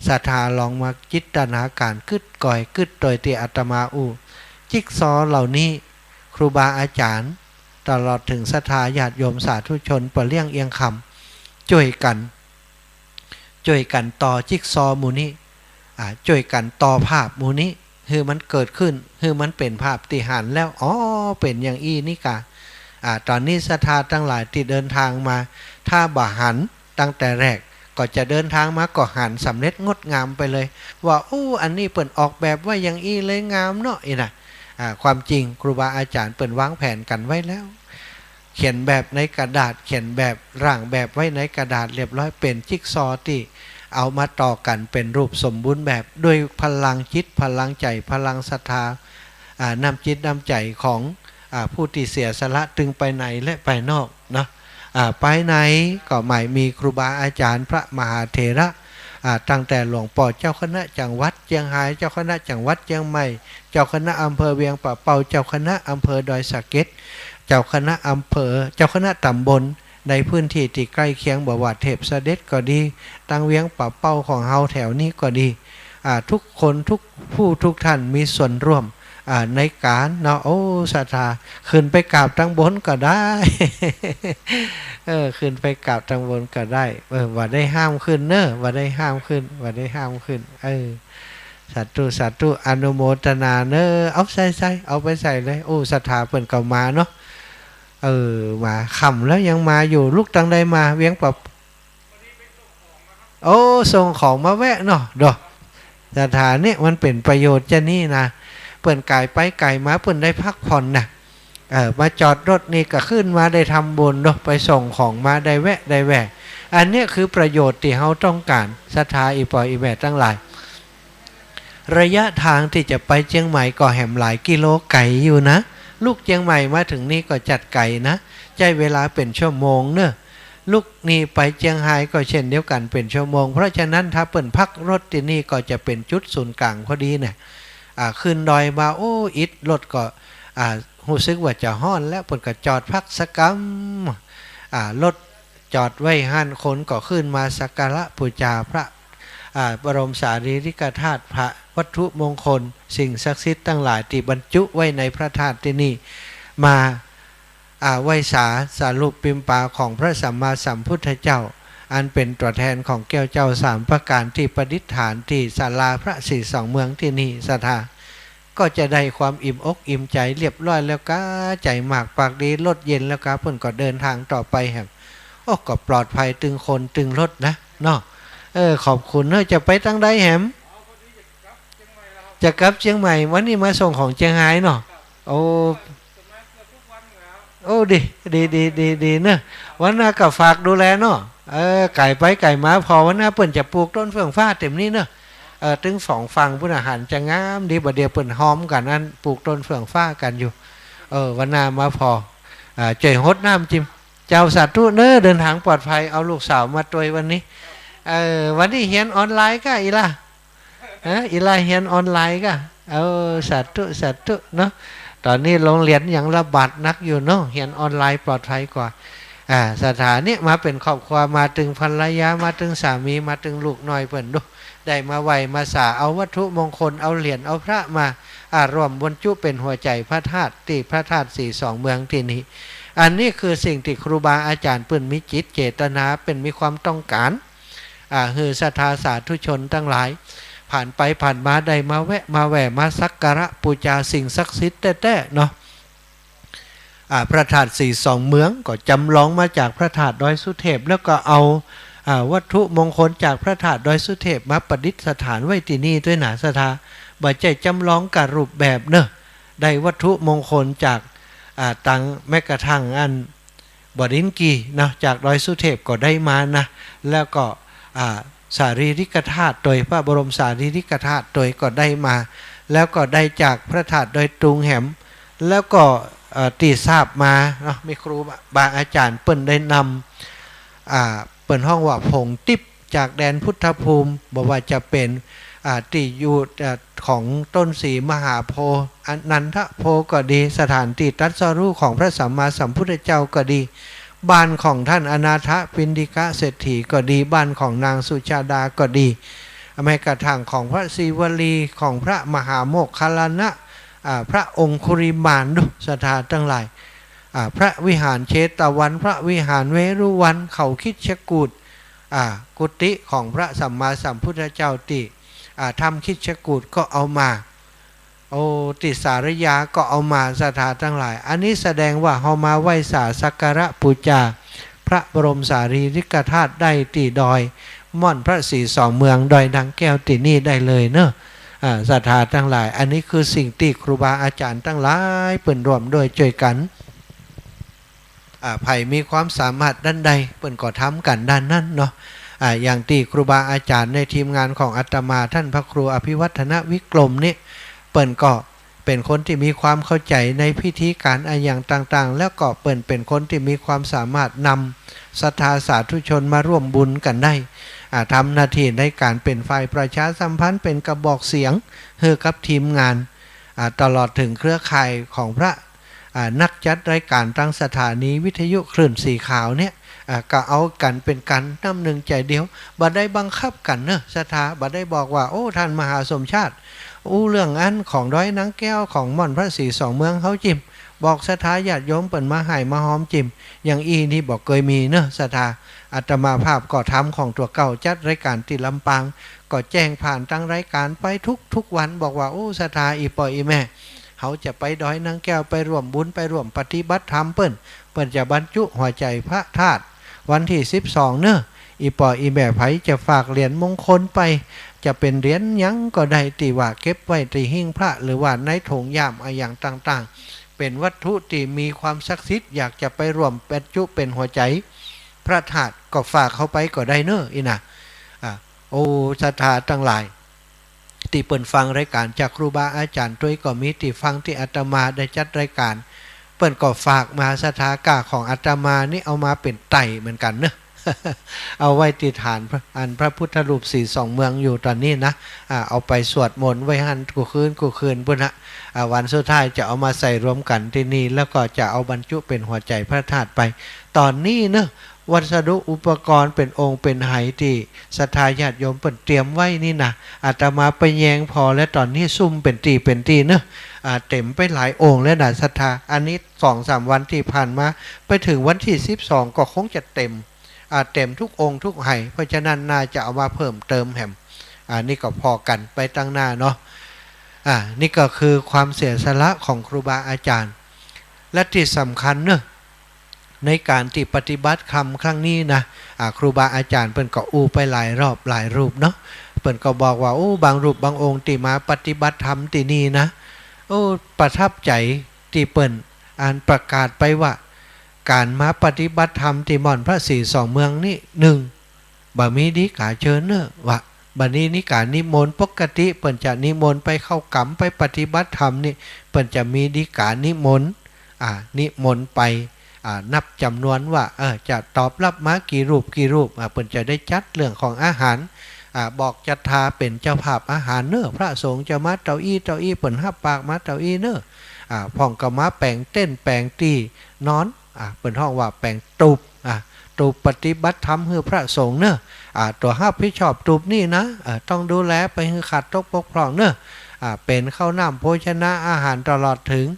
ศรัทธาลองมาจินตนาก๋านกึ๊ดก่อยกึ๊ดโตยตี้อาตมาอู้ จิ๊กซอว์เหล่านี้ ครูบาอาจ๋ารย์ ตลอดเถิงศรัทธาญาติโยมสาธุชน ป้อเลี้ยงเอียงคำ จ้วยกั๋น จ้วยกั๋นต่อจิ๊กซอว์หมู่นี้ อ่า จ้วยกั๋นต่อภาพหมู่นี้ หื้อมันเกิดขึ้น หื้อมันเป๋นภาพตี้หันแล้ว อ๋อ เป๋นอย่างอี้นี่กา อ่า ต๋อนนี้ศรัทธาตังหลายตี้เดินตางมา ถ้าบ่หันตั้งแต่แรก ก็จะเดินตางมาก็หันสำเร็จงดงามไปเลย ว่า อู้ อันนี้เปิ้นออกแบบไว้อย่างอี้เลย งามเนาะ อี้นะ อ่า ความจริงครูบาอาจ๋ารย์เปิ้นวางแผนกั๋นไว้แล้ว เขียนแบบในกระดาษ เขียนแบบ ร่างแบบไว้ในกระดาษเรียบร้อย เป๋นจิ๊กซอว์ตี้เอามาต่อกั๋นเป๋นรูปสมบูรณ์แบบ ด้วยพลังจิต พลังใจ๋ พลังศรัทธา อ่า น้ำจิตน้ำใจ๋ของ อ่า ผู้ตี้เสียสละตึงไปในและไปนอกเนาะ อ่า ไปในก็หมายมีครูบาอาจ๋ารย์พระมหาเถระ อ่า ตั้งแต่หลวงป้อเจ้าคณะจังหวัดเจียงฮาย เจ้าคณะจังหวัดเจียงใหม่ เจ้าคณะอำเภอเวียงป่าเป้า เจ้าคณะอำเภอดอยสะเก็ด เจ้าคณะอำเภอ เจ้าคณะตำบลในพื้นตี้ตี้ใก้เคียง บ่ว่าเทพเสด็จก็ดี ตังเวียงป่าเป้าของเฮาแถวนี้ก็ดี อ่า กู้คนกู้ผู้กู้ต้านมีส่วนร่วม อ่า ในก๋านเนาะ โอ้ ศรัทธา ขึ้นไปกราบตังบนก็ได้ เออ ขึ้นไปกราบตังบนก็ได้ เออ บ่ได้ห้ามขึ้นเนาะ บ่ได้ห้ามขึ้น บ่ได้ห้ามขึ้น เออ สาธุ สาธุ อนุโมทนาเนาะ เอาใส่ ใส่ เอาไปใส่เลย โอ้ ศรัทธาเปิ้นก็มาเนาะ เออ มา ค่ำแล้วยังมาอยู่ ลุกตังใดมา เวียงป่า โอ้ ส่งของมาแวะเนาะ เด้อ ศรัทธาเนี่ยมันเป๋นประโยชน์จานี่นะ เปิ้นก๋ายไปก๋ายมา เปิ้นได้พักผ่อนนะ เออ มาจอดรถนี่ก็ขึ้นมาได้ทำบุญเนาะ ไปส่งของมาได้แวะ ได้แวะ อันเนี้ยคือประโยชน์ตี้เฮาต้องก๋าน ศรัทธาอี่ป้ออี่แม่ตังหลาย ระยะตางตี้จะไปเจียงใหม่ก็แหมหลายกิโลไก๋อยู่นะ ลุกเจียงใหม่มาเถิงนี่ก็จัดไก๋นะ ใจ๊เวลาเป๋นชั่วโมงเนาะ ลุกนี่ไปเจียงฮายก็เช่นเดียวกั๋นเป๋นชั่วโมง เพราะฉะนั้นถ้าเปิ้นพักรถตี้นี่ก็จะเป๋นจุดศูนย์ก๋างพอดีเนี่ย อ่า ขึ้นดอยมา โอ้ อิดรถก็ อ่า ฮู้สึกว่าจะฮ้อนแล้ว เปิ้นก็จอดพักสักกำ อ่า รถจอดไว้หั้น คนก็ขึ้นมาสักการะปู๋จาพระ อ่า บรมสารีริกธาตุ พระวัตถุมงคล สิ่งศักดิ์สิทธิ์ตังหลายตี้บรรจุไว้ในพระธาตุตี้นี่ มา อ่า ไหว้สาสารูปปิมปาของพระสัมมาสัมพุทธเจ้า อันเป๋นตั๋วแทนของแก้วเจ้าสามประก๋านตี้ประดิษฐานตี้ศาลาพระสี่สองเมืองตี้นี่ ศรัทธา ก็จะได้ความอิ่มอกอิ่มใจ๋เรียบร้อยแล้วกา ใจ๋หมากปากดี รถเย็นแล้วกา เปิ้นก็เดินตางต่อไปแหม โอ้ ก็ปลอดภัยตึงคนตึงรถนะเนาะ เออ ขอบคุณเนาะ จะไปตังใดแหม จะกลับเจียงใหม่ วันนี้มาส่งของเจียงฮายเนาะ โอ้ โอ้ ดี ดี ดี ดี ดีเนาะ วันหน้าก็ฝากดูแลเนาะ เออ ก๋ายไปก๋ายมา ผ่อวันหน้าเปิ้นจะปลูกต้นเฟื่องฟ้าเต็มนี่เนาะ เออ ตึงสองฝั่งปุ้นอะ หันจะงามดี บ่าเดี่ยวเปิ้นฮอมกั๋นอั้น ปลูกต้นเฟื่องฟ้ากั๋นอยู่ เออ วันหน้ามาผ่อ อ่า จ้วยฮดน้ำจิม เจ้าสาธุเนาะ เดินตางปลอดภัย เอาลูกสาวมาตวยวันนี้ เออ วันนี้เฮียนออนไลน์ก้า อีหล่า ฮะ อีหล่าเฮียนออนไลน์ก้า เออ สาธุ สาธุเนาะ ต๋อนนี้โฮงเฮียนยังระบาดหนักอยู่เนาะ เฮียนออนไลน์ปลอดภัยกว่า อ่า ศรัทธาเนี่ยมาเป๋นครอบครัว มาตึงภรรยา มาตึงสามี มาตึงลูกน้อยเปิ้นดู ได้มาไหว้มาสา เอาวัตถุมงคล เอาเหรียญ เอาพระมา อ่า ร่วมบรรจุเป๋นหัวใจ๋พระธาตุ ตี้พระธาตุสี่สองเมืองตี้นี่ อันนี้คือสิ่งตี้ครูบาอาจ๋ารย์เปิ้นมีจิตเจตนา เปิ้นมีความต้องก๋าน อ่า หื้อศรัทธาสาธุชนตังหลาย ผ่านไปผ่านมาได้มาแวะมาแหว่มาสักการะปู๋จาสิ่งศักดิ์สิทธิ์แต๊ๆ เนาะ อ่า พระธาตุสี่สองเมืองก็จ๋ำลองมาจากพระธาตุดอยสุเทพ แล้วก็เอา อ่า วัตถุมงคลจากพระธาตุดอยสุเทพมาประดิษฐานไว้ตี้นี่ตวยนะ ศรัทธา บ่ใจ้จ๋ำลองก้ารูปแบบเนาะ ได้วัตถุมงคลจาก อ่า ตังแม้กระทั่งอัน บ่อดินกีเนาะ จากดอยสุเทพก็ได้มานะ แล้วก็ อ่า สารีริกธาตุตวย พระบรมสารีริกธาตุตวยก็ได้มา แล้วก็ได้จากพระธาตุดอยตุงแหม แล้วก็ เอ่อ ตี้ทราบมาเนาะ มีครูบาอาจ๋ารย์เปิ้นได้นำ อ่า เปิ้นฮ้องว่าผงติ๊บจากแดนพุทธภูมิ บ่ว่าจะเป๋น อ่า ตี้อยู่ อ่า ของต้นศรีมหาโพธิ์ อนันทโพธิ์ก็ดี สถานตี้ตรัสรู้ของพระสัมมาสัมพุทธเจ้าก็ดี บ้านของท่านอนาถปิณฑิกะเศรษฐีก็ดี บ้านของนางสุชาดาก็ดี แม้กระทั่งของพระศิวลี ของพระมหาโมคคัลลานะ อ่า พระองคุริมาน ดู ศรัทธาตังหลาย อ่า พระวิหารเชตวัน พระวิหารเวฬุวัน เขาคิชกูฏ อ่า กุฏิของพระสัมมาสัมพุทธเจ้าตี้ อ่า ถ้ำคิชกูฏก็เอามา โอ้ ตี้สาริยาก็เอามา ศรัทธาตังหลาย อันนี้แสดงว่าเฮามาไหว้สาสักการะปู๋จา พระบรมสารีริกธาตุได้ตี้ดอยม่อนพระศรีสองเมือง ดอยนางแก้วตี้นี่ได้เลยเนาะ อ่า ศรัทธาตังหลาย อันนี้คือสิ่งตี้ครูบาอาจ๋ารย์ตังหลายเปิ้นร่วมด้วยจ้วยกั๋น อ่า ใผมีความสามารถด้านใด เปิ้นก็ทำกั๋นด้านนั้นเนาะ อ่า อย่างตี้ครูบาอาจ๋ารย์ในทีมงานของอาตมา ต้านพระครูอภิวัฒนวิกรมนี่ เปิ้นก็เป๋นคนตี้มีความเข้าใจ๋ในพิธีก๋านอะหยังต่างๆ แล้วก็เปิ้นเป๋นคนตี้มีความสามารถนำศรัทธาสาธุชนมาร่วมบุญกั๋นได้ อ่า ทำหน้าตี้ในก๋านเป๋นฝ่ายประชาสัมพันธ์ เป๋นกระบอกเสียงหื้อกับทีมงาน อ่า ตลอดเถิงเครือข่ายของพระ อ่า นักจัดรายก๋านตางสถานีวิทยุคลื่นสีขาวเนี่ย อ่า ก็เอากั๋นเป๋นกั๋นน้ำนึ่งใจ๋เดียว บ่ได้บังคับกั๋นเนาะ ศรัทธา บ่ได้บอกว่า โอ้ ต้านมหาสมชาติ อู้เรื่องอันของดอยนางแก้ว ของม่อนพระศรีสองเมืองเฮาจิ่ม บอกศรัทธาญาติโยมเปิ้นมาฮ่ายมาฮอมจิ่ม อย่างอี้นี่บ่เกยมีเนาะ ศรัทธา อาตมาภาพก็ทำของตั๋วเก่า จัดรายก๋านตี้ลำปาง ก็แจ้งผ่านตางรายก๋านไปทุกๆ วัน บอกว่า โอ้ ศรัทธาอี่ป้ออี่แม่ เฮาจะไปดอยนางแก้ว ไปร่วมบุญ ไปร่วมปฏิบัติธรรมเปิ้น เปิ้นจะบรรจุหัวใจ๋พระธาตุวันตี้สิบสองเนาะ อี่ป้ออี่แม่ใผจะฝากเหรียญมงคลไป จะเป๋นเหรียญหยังก็ได้ ตี้ว่าเก็บไว้ตี้หิ้งพระ หรือว่าในถุงย่ามอะหยังต่างๆ เป๋นวัตถุตี้มีความศักดิ์สิทธิ์ อยากจะไปร่วมบรรจุเป๋นหัวใจ๋พระธาตุ ก็ฝากเข้าไปก็ได้เนาะ อี้นะ อ่า โอ้ ศรัทธาตังหลาย ตี้เปิ้นฟังรายก๋านจากครูบาอาจ๋ารย์ตวยก็มี ตี้ฟังตี้อาตมาได้จัดรายก๋าน เปิ้นก็ฝากมา ศรัทธา ก้าของอาตมานี่เอามาเป๋นไตรเหมือนกั๋นเนาะ เอาไว้ตี้ฐานพระ อันพระพุทธรูปศรีสองเมืองอยู่ต๋อนนี้นะ อ่า เอาไปสวดมนต์ไว้หั้นกู้คืนกู้คืนปู้นนะ อ่า วันสุดท้ายจะเอามาใส่รวมกั๋นตี้นี่ แล้วก็จะเอาบรรจุเป๋นหัวใจ๋พระธาตุไป ต๋อนนี้เนาะ วัสดุอุปกรณ์เป๋นองค์เป๋นไหตี้ศรัทธาญาติโยมเปิ้นเตรียมไว้นี่นะ อาตมาไปแยงผ่อแล้ว ต๋อนนี้ซุ่มเป๋นตี้เป๋นตี้เนาะ อ่า เต๋มไปหลายองค์แล้วนะ ศรัทธา อันนี้สองสามวันตี้ผ่านมา ไปเถิงวันตี้สิบสองก็คงจะเต๋ม อ่า เต๋มทุกองค์ทุกไห เพราะฉะนั้นน่าจะเอามาเพิ่มเติมแหม อ่า นี่ก็ผ่อกั๋นไปตางหน้าเนาะ อ่า นี่ก็คือความเสียสละของครูบาอาจ๋ารย์ และตี้สำคัญเนาะ ในก๋านตี้ปฏิบัติธรรมครั้งนี้นะ อ่า ครูบาอาจ๋ารย์เปิ้นก็อู้ไปหลายรอบหลายรูปเนาะ เปิ้นก็บอกว่า โอ้ บางรูปบางองค์ตี้มาปฏิบัติธรรมตี้นี่นะ โอ้ ประทับใจ๋ตี้เปิ้นอันประกาศไปว่า ก๋านมาปฏิบัติธรรมตี้ม่อนพระศรีสองเมืองนี่ นึ่ง บ่มีดีก๋าเจิญเนาะ ว่าบ่มีดีก๋านิมนต์ ปกติเปิ้นจะนิมนต์ไปเข้ากรรม ไปปฏิบัติธรรมนี่ เปิ้นจะมีดีก๋านิมนต์ อ่า นิมนต์ไป อ่า นับจ๋ำนวนว่า เออ จะตอบรับมากี่รูปกี่รูป อ่า เปิ้นจะได้จัดเรื่องของอาหาร อ่า บอกศรัทธาเป๋นเจ้าภาพอาหารเนาะ พระสงฆ์จะมาเต้าอี้เต้าอี้ เปิ้นฮับปากมาเต้าอี้เนาะ อ่า พ่องก็มาแป๋งเต็นท์แป๋งตี้นอน อ่า เปิ้นฮ้องว่าแป๋งตูบ อ่า ตูบปฏิบัติธรรมหื้อพระสงฆ์เนาะ อ่า ตั๋วฮับผิดชอบตูบนี่นะ เอ่อ ต้องดูแลไปหื้อขาดตกบกพร่องเนาะ อ่า เป๋นข้าวน้ำโภชนะอาหารตลอดเถิง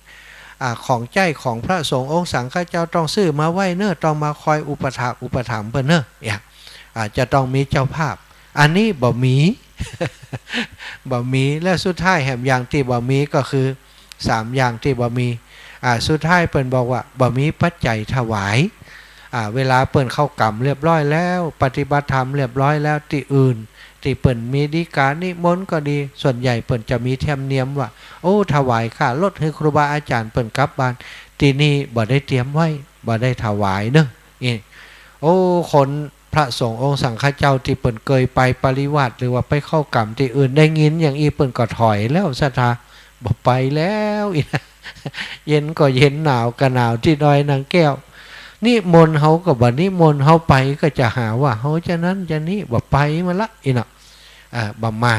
อ่า ของใจ๊ของพระสงฆ์องค์สังฆเจ้าต้องซื้อมาไว้เนาะ ต้องมาคอยอุปถากอุปถัมภ์เปิ้นเนาะ เนี่ย อ่า จะต้องมีเจ้าภาพ อันนี้บ่มี บ่มี และสุดท้ายแหมอย่างตี้บ่มีก็คือ สามอย่างตี้บ่มี อ่า สุดท้ายเปิ้นบอกว่าบ่มีปัจจัยถวาย อ่า เวลาเปิ้นเข้ากรรมเรียบร้อยแล้ว ปฏิบัติธรรมเรียบร้อยแล้ว ตี้อื่น ตี้เปิ้นมีดีก๋านิมนต์ก็ดี ส่วนใหญ่เปิ้นจะมีธรรมเนียมว่า โอ้ ถวายค่ารถหื้อครูบาอาจ๋ารย์เปิ้นกลับบ้าน ตี้นี่บ่ได้เตรียมไว้ บ่ได้ถวายเนาะ นี่ โอ้ คน พระสงฆ์องค์สังฆเจ้าตี้เปิ้นเกยไปปริวาสหรือว่าไปเข้ากรรมตี้อื่น ได้ยินอย่างอี้เปิ้นก็ถอยแล้ว ศรัทธา บ่ไปแล้วอี้นะ เย็นก็เย็น หนาวก็หนาว ตี้ดอยนางแก้ว นิมนต์เฮาก็บ่นิมนต์ เฮาไปก็จะหาว่าเฮาจะนั้นจะนี้ บ่ไปมันละอี้เนาะ อ่า บ่มา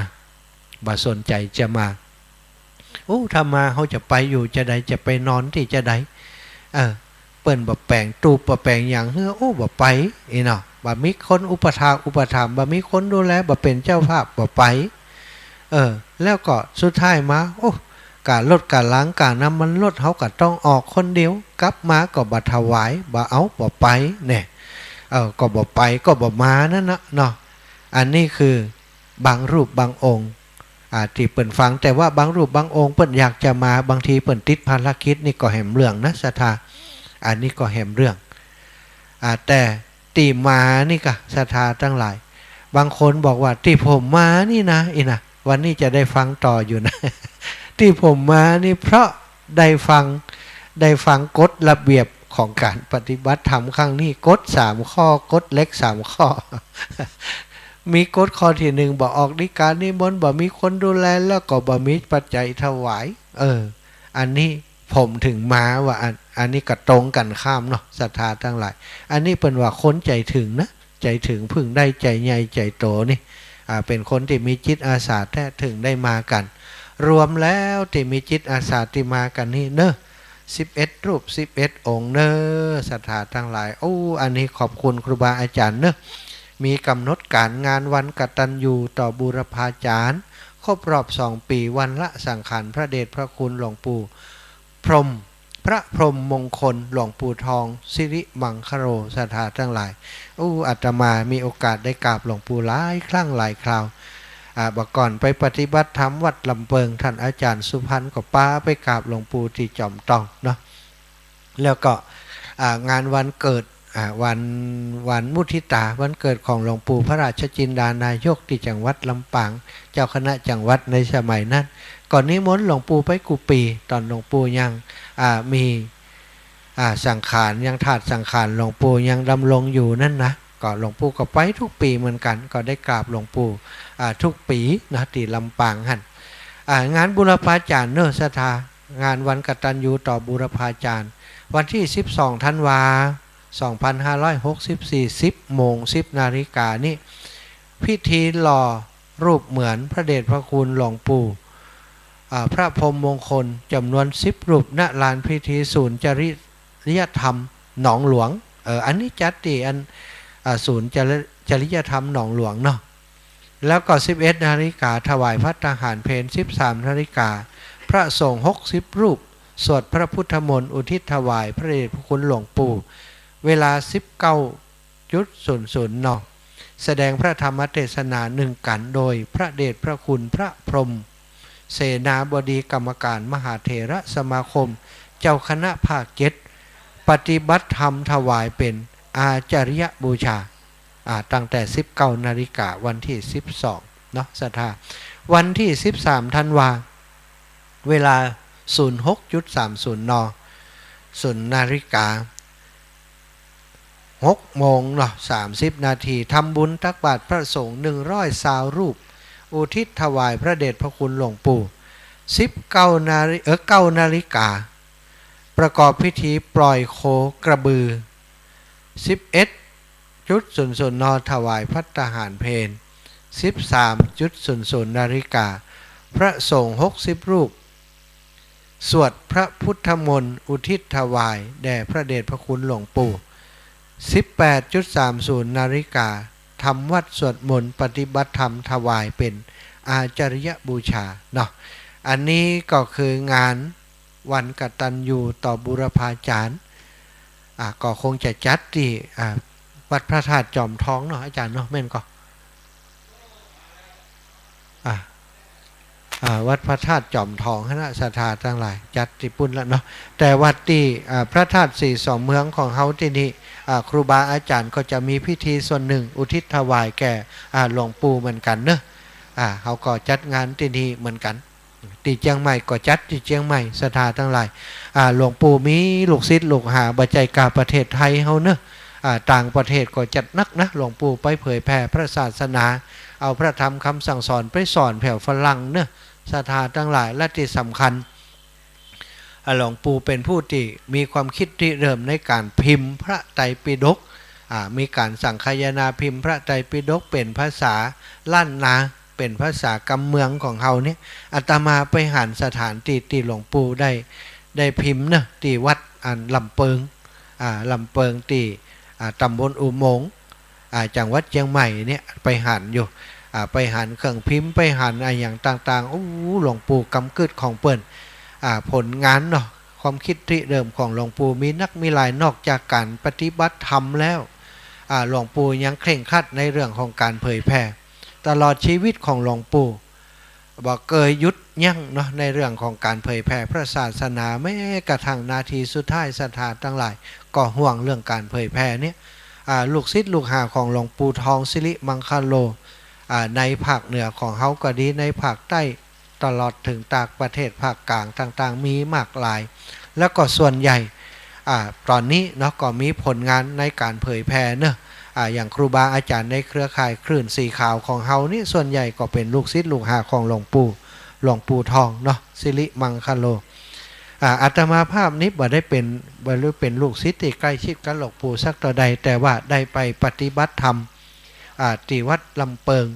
บ่สนใจ๋จะมา โอ้ ถ้ามาเฮาจะไปอยู่จาใด จะไปนอนตี้จาใด เออ เปิ้นบ่แป๋งตูบ บ่แป๋งหยังหื้อ โอ้ บ่ไป อี้เนาะ บ่มีคนอุปถากอุปถัมภ์ บ่มีคนดูแล บ่เป๋นเจ้าภาพ บ่ไป เออ แล้วก็สุดท้ายมา โอ้ ก้ารถก้าลาง ก้าน้ำมันรถ เฮาก็ต้องออกคนเดียว กลับมาก็บ่ถวาย บ่เอา บ่ไป แน่ เออ ก็บ่ไป ก็บ่มา นั่นน่ะเนาะ อันนี้คือบางรูปบางองค์ อ่า ตี้เปิ้นฟัง แต่ว่าบางรูปบางองค์เปิ้นอยากจะมา บางทีเปิ้นติดภารกิจ นี่ก็แหมเรื่องนะ ศรัทธา อันนี้ก็แหมเรื่อง อ่า แต่ตี้มานี่กะ ศรัทธาตังหลาย บางคนบอกว่า ตี้ผมมานี่นะ อี้นะ วันนี้จะได้ฟังต่ออยู่นะ ตี้ผมมานี่เพราะได้ฟัง ได้ฟังกฎระเบียบของการปฏิบัติธรรมครั้งนี้ กฎสามข้อ กฎเหล็กสามข้อ มีกฎข้อตี้หนึ่ง บ่ออกนิกายนิมนต์ บ่มีคนดูแล แล้วก็บ่มีปัจจัยถวาย เออ อันนี้ผมถึงมาว่า อัน อันนี้ก็ตรงกันข้ามเนาะ ศรัทธาตังหลาย อันนี้เปิ้นว่าคนใจ๋ถึงนะ ใจ๋ถึง เพิ่งได้ใจ๋ใหญ่ใจ๋โตนี่ อ่า เป๋นคนตี้มีจิตอาสาแต๊ ถึงได้มากั๋น รวมแล้วตี้มีจิตอาสาตี้มากั๋นนี่เนาะ สิบเอ็ดรูป สิบเอ็ดองค์เนาะ ศรัทธาตังหลาย โอ้ อันนี้ขอบคุณครูบาอาจ๋ารย์เนาะ มีก๋ำหนดก๋านงานวันกตัญญูต่อบูรพาจ๋ารย์ ครบรอบสองปี๋วันละสังขารพระเดชพระคุณหลวงปู่พรหม พระพรหมมงคล หลวงปู่ทอง สิริมังคโล ศรัทธาตังหลาย อู้ อาตมามีโอกาสได้กราบหลวงปู่หลายครั้งหลายคราว อ่า บ่าก่อนไปปฏิบัติธรรมวัดลำเปิง ต้านอาจ๋ารย์สุพรรณก็ปาไปกราบหลวงปู่ตี้จอมต้องเนาะ แล้วก็ อ่า งานวันเกิด อ่า วัน วันมุทิตา วันเกิดของหลวงปู่พระราชจินดานายกตี้จังหวัดลำปาง เจ้าคณะจังหวัดในสมัยนั้น ก็นิมนต์หลวงปู่ไปกู้ปี๋ ต๋อนหลวงปู่ยัง อ่า มี อ่า สังขาร ยังธาตุสังขารหลวงปู่ยังดำรงอยู่นั่นนะ ก็หลวงปู่ก็ไปกู้ปี๋เหมือนกั๋น ก็ได้กราบหลวงปู่ อ่า กู้ปี๋นะ ตี้ลำปางหั้น อ่า งานบูรพาจ๋ารย์เนาะ ศรัทธา งานวันกตัญญูต่อบูรพาจ๋ารย์ วันตี้สิบสองธันวา สองพันห้าร้อยหกสิบสี่ สิบโมง สิบนาฬิกานี่ พิธีหล่อรูปเหมือนพระเดชพระคุณหลวงปู่ อ่า พระพรหมมงคลจ๋ำนวนสิบรูป ณ ลานพิธีศูนย์จริยธรรมหนองหลวง เออ อันนี้จัดตี้อัน อ่า ศูนย์จริ จริยธรรมหนองหลวงเนาะ แล้วก็สิบเอ็ดนาฬิกา ถวายภัตตาหารเพล สิบสามนาฬิกา พระสงฆ์หกสิบรูป สวดพระพุทธมนต์อุทิศถวายพระเดชพระคุณหลวงปู่ เวลาสิบเก้าจุดศูนย์ศูนย์ น. แสดงพระธรรมเทศนาหนึ่งกัณฑ์โดยพระเดชพระคุณพระพรหมเสนาบดีกรรมการมหาเถรสมาคม เจ้าคณะภาคเจ็ด ปฏิบัติธรรมถวายเป๋นอาจาริยบูชา อ่า ตั้งแต่สิบเก้านาฬิกาวันตี้สิบสองเนาะ ศรัทธา วันตี้สิบสามธันวา เวลาศูนย์หกจุดสามศูนย์ น. ศูนย์นาฬิกา หกโมงเนาะ สามสิบนาที ทำบุญตักบาตรพระสงฆ์หนึ่งร้อยซาวรูป อุทิศถวายพระเดชพระคุณหลวงปู่ สิบเก้านาฬิ เออ เก้านาฬิกา ประกอบพิธีปล่อยโคกระบือ สิบเอ็ดจุดศูนย์ศูนย์ น. ถวายภัตตาหารเพล สิบสามจุดศูนย์ศูนย์ นาฬิกา พระสงฆ์หกสิบรูป สวดพระพุทธมนต์อุทิศถวายแด่พระเดชพระคุณหลวงปู่ สิบแปดจุดสามศูนย์ นาฬิกา ทำวัตรสวดมนต์ปฏิบัติธรรมถวายเป๋นอาจาริยบูชาเนาะ อันนี้ก็คืองานวันกตัญญูต่อบูรพาจ๋ารย์ อ่า ก็คงจะจัดตี้ อ่า วัดพระธาตุจอมทองเนาะ อาจ๋ารย์เนาะ แม่นก่อ อ่า อ่า วัดพระธาตุจอมทองหั้นนะ ศรัทธาตังหลาย จัดตี้ปู้นละเนาะ แต่วัดตี้ อ่า พระธาตุศรีสองเมืองของเฮาตี้นี่ อ่า ครูบาอาจ๋ารย์ก็จะมีพิธีส่วนหนึ่งอุทิศถวายแก่ อ่า หลวงปู่เหมือนกั๋นเนาะ อ่า เฮาก็จัดงานตี้นี่เหมือนกั๋น ตี้เจียงใหม่ก็จัดตี้เจียงใหม่ ศรัทธาตังหลาย อ่า หลวงปู่มีลูกศิษย์ลูกหาบ่ใจ้ก้าประเทศไทยเฮาเนาะ อ่า ต่างประเทศก็จัดนักนะ หลวงปู่ไปเผยแผ่พระศาสนา เอาพระธรรมคำสั่งสอนไปสอนแผวฝรั่งเนาะ ศรัทธาตังหลาย และตี้สำคัญ อ่า หลวงปู่เป๋นผู้ตี้มีความคิดริเริ่มในก๋านพิมพ์พระไตรปิฎก อ่า มีก๋านสังคายนาพิมพ์พระไตรปิฎกเป๋นภาษาล้านนา เป๋นภาษากำเมืองของเฮาเนี่ย อาตมาไปหันสถานตี้ตี้หลวงปู่ได้ ได้พิมพ์เนาะ ตี้วัดอันลำเปิง อ่า ลำเปิง ตี้ อ่า ตำบลอุโมงค์ อ่า จังหวัดเจียงใหม่เนี่ย ไปหันอยู่ อ่า ไปหันเครื่องพิมพ์ ไปหันอะหยังต่างๆ โอ้ หลวงปู่กำกึ๊ดของเปิ้น อ่า ผลงานเนาะ ความคิดริเริ่มของหลวงปู่มีนักมีหลาย นอกจากก๋านปฏิบัติธรรมแล้ว อ่า หลวงปู่ยังเคร่งครัดในเรื่องของก๋านเผยแผ่ ตลอดชีวิตของหลวงปู่ บ่เกยหยุดยั้งเนาะ ในเรื่องของก๋านเผยแผ่พระศาสนา แม้กระทั่งนาทีสุดท้าย ศรัทธาตังหลายก็ห่วงเรื่องก๋านเผยแผ่เนี่ย อ่า ลูกศิษย์ลูกหาของหลวงปู่ทองสิริมังคโล อ่า ในภาคเหนือของเฮาก็ดี ในภาคใต้ ตลอดเถิงต่างประเทศภาคกลางต่างๆ มีมากหลาย แล้วก็ส่วนใหญ่ อ่า ต๋อนนี้เนาะ ก็มีผลงานในก๋านเผยแผ่เนาะ อ่า อย่างครูบาอาจ๋ารย์ในเครือข่ายคลื่นสีขาวของเฮานี่ ส่วนใหญ่ก็เป๋นลูกศิษย์ลูกหาของหลวงปู่ หลวงปู่ทองเนาะ สิริมังคโล อ่า อาตมาภาพนี้บ่ได้เป๋น บ่ได้เป๋นลูกศิษย์ตี้ใก้ชิดกับหลวงปู่สักเต้าใด แต่ว่าได้ไปปฏิบัติธรรม อ่า ตี้วัดลำเปิง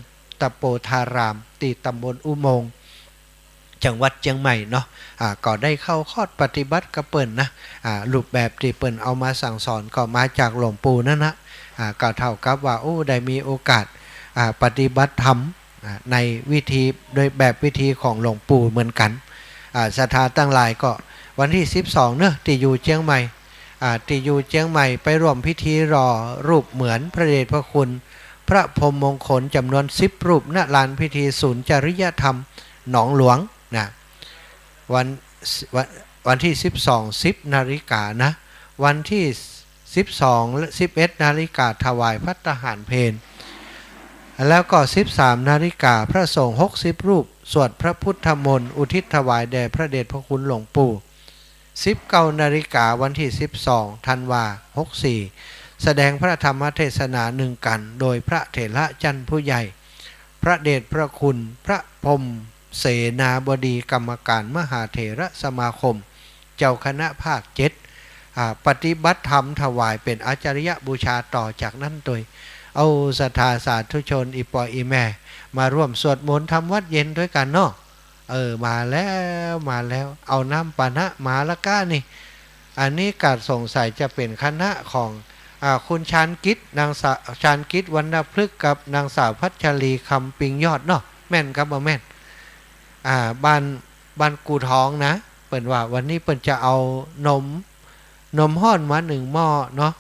ตะโปธาราม ตี้ตำบลอุโมงค์ จังหวัดเจียงใหม่เนาะ อ่า ก็ได้เข้าคอร์สปฏิบัติกับเปิ้นนะ อ่า รูปแบบตี้เปิ้นเอามาสั่งสอนก็มาจากหลวงปู่นั่นนะ อ่า ก็เท่ากับว่า โอ้ ได้มีโอกาส อ่า ปฏิบัติธรรม อ่า ในวิธี โดยแบบวิธีของหลวงปู่เหมือนกั๋น อ่า ศรัทธาตังหลายก็วันตี้สิบสองเนาะ ตี้อยู่เจียงใหม่ อ่า ตี้อยู่เจียงใหม่ไปร่วมพิธีหล่อรูปเหมือนพระเดชพระคุณ พระพรหมมงคลจ๋ำนวนสิบรูป ณ ลานพิธีศูนย์จริยธรรมหนองหลวงนะ วัน วัน วันตี้สิบสอง สิบนาฬิกานะ วันตี้สิบสอง สิบเอ็ดนาฬิกา ถวายภัตตาหารเพล แล้วก็สิบสามนาฬิกา พระสงฆ์หกสิบรูป สวดพระพุทธมนต์ อุทิศถวายแด่พระเดชพระคุณหลวงปู่ สิบเก้านาฬิกา วันตี้สิบสอง ธันวา หกสี่ แสดงพระธรรมเทศนาหนึ่งกัณฑ์ โดยพระเถระชั้นผู้ใหญ่ พระเดชพระคุณ พระพรหมเสนาบดี กรรมการมหาเถรสมาคม เจ้าคณะภาคเจ็ด อ่า ปฏิบัติธรรมถวายเป๋นอาจาริยบูชาต่อจากนั้นโตย เอาศรัทธาสาธุชน อี่ป้ออี่แม่ มาร่วมสวดมนต์ทำวัตรเย็นตวยกั๋นเนาะ เออ มาแล้ว มาแล้ว เอาน้ำปานะมาละก้านี่ อันนี้ก็สงสัยจะเป๋นคณะของ อ่า คุณชาญกิจ นางสาว ชาญกิจ วรรณพฤกษ์ กับนางสาวพัชรี คำปิงยอดเนาะ แม่นกับบ่แม่น อ่า บ้าน บ้านกู่ทองนะ เปิ้นว่าวันนี้เปิ้นจะเอานม นมฮ้อนมาหนึ่งหม้อเนาะ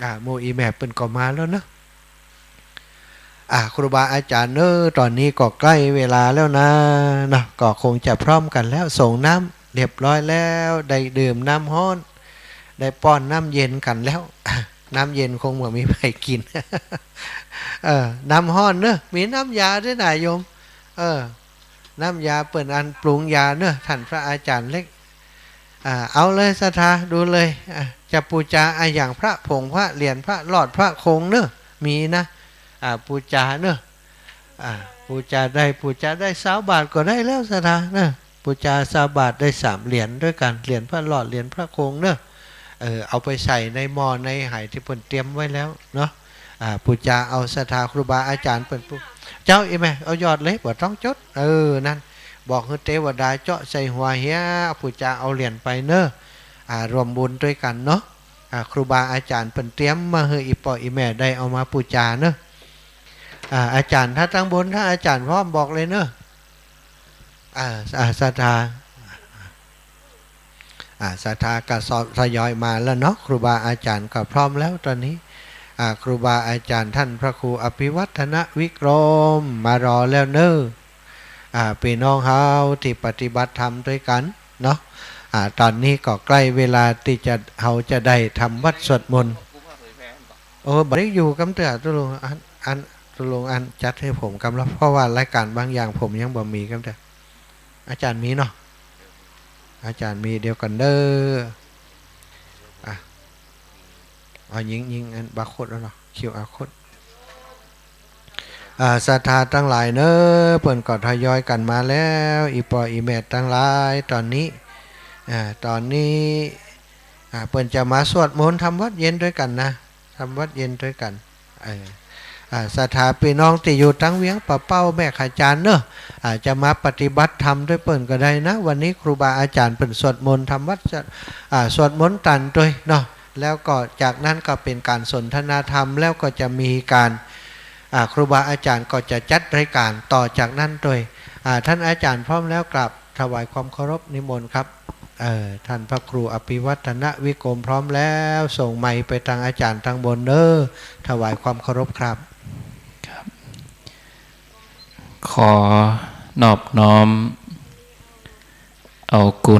อ่า หมู่อี่แม่เปิ้นก็มาแล้วเนาะ อ่า ครูบาอาจ๋ารย์เอ้อ ต๋อนนี้ก็ใก้เวลาแล้วนะ เนาะ ก็คงจะพร้อมกั๋นแล้ว สรงน้ำเรียบร้อยแล้ว ได้ดื่มน้ำฮ้อน ได้ป้อนน้ำเย็นกั๋นแล้ว น้ำเย็นคงบ่มีใผกิ๋น เออ น้ำฮ้อนเนาะ มีน้ำยาตวยนะโยม เออ น้ำยาเปิ้นอันปรุงยาเนาะ ท่านพระอาจ๋ารย์เล็ก อ่า เอาเลยศรัทธา ดูเลย อ่า จะปู๋จาอะหยัง พระผง พระเหรียญ พระหลอด พระคงเนาะ มีนะ อ่า ปู๋จาเนาะ อ่า ปู๋จาได้ ปู๋จาได้ซาวบาทก็ได้แล้วศรัทธาเนาะ ปู๋จาซาวบาทได้สามเหรียญตวยกั๋น เหรียญพระหลอด เหรียญพระคงเนาะ เออ เอาไปใส่ในหม้อในไหตี้เปิ้นเตรียมไว้แล้วเนาะ อ่า ปู๋จาเอาศรัทธาครูบาอาจ๋ารย์เปิ้นปู๋ เจ้า อี่แม่ เอาหยอดเลย บ่ต้องจด เออ นั่น บอกหื้อเตวดาเจาะใส่หัวเหีย ปู๋จาเอาเหรียญไปเนาะ อ่า ร่วมบุญตวยกั๋นเนาะ อ่า ครูบาอาจ๋ารย์เปิ้นเตรียมมาหื้ออี่ป้ออี่แม่ได้เอามาปู๋จาเนาะ อ่า อาจ๋ารย์ ถ้าตังบน ถ้าอาจ๋ารย์พร้อมบอกเลยเนาะ อ่า อ่า ศรัทธา อ่า ศรัทธาก็ทยอยมาแล้วเนาะ ครูบาอาจ๋ารย์ก็พร้อมแล้วต๋อนนี้ อ่า ครูบาอาจ๋ารย์ท่านพระครูอภิวัฒนวิกรมมารอแล้วเนาะ อ่า ปี้น้องเฮาตี้ปฏิบัติธรรมตวยกั๋นเนาะ อ่า ต๋อนนี้ก็ใก้เวลาตี้จะ เฮาจะได้ทำวัตรสวดมนต์ โอ้ บ่ได้อยู่กำเตื้อ ตกลงอัน อัน ตกลงอันจัดหื้อผมกำละ เพราะว่ารายก๋านบางอย่างผมยังบ่มีกำเตื้อ อาจ๋ารย์มีเนาะ อาจ๋ารย์มี เดี๋ยวก่อนเด้อ อ่ะ เอายิง ยิงอันบาร์โค้ดแล้วเนาะ คิวอาร์โค้ด อ่า ศรัทธาตังหลายเนาะ เปิ้นก็ทยอยกั๋นมาแล้ว อี่ป้ออี่แม่ตังหลาย ต๋อนนี้ อ่า ต๋อนนี้ อ่า เปิ้นจะมาสวดมนต์ทำวัตรเย็นตวยกั๋นนะ ทำวัตรเย็นตวยกั๋น เออ อ่า ศรัทธาปี้น้องตี้อยู่ตังเวียงป่าเป้าแม่ขะจานเนาะ อ่า จะมาปฏิบัติธรรมตวยเปิ้นก็ได้นะ วันนี้ครูบาอาจ๋ารย์เปิ้นสวดมนต์ทำวัตร อ่า สวดมนต์ตันตวยเนาะ แล้วก็จากนั้นก็เป๋นก๋านสนทนาธรรม แล้วก็จะมีก๋าน อ่า ครูบาอาจ๋ารย์ก็จะจัดรายก๋านต่อจากนั้นตวย อ่า ท่านอาจ๋ารย์พร้อมแล้ว กราบถวายความเคารพนิมนต์ครับ เอ่อ ท่านพระครูอภิวัฒนวิกรมพร้อมแล้ว ส่งไมค์ไปตางอาจ๋ารย์ตางบนเน้อ ถวายความเคารพครับ ครับ ขอนอบน้อมเอากุณ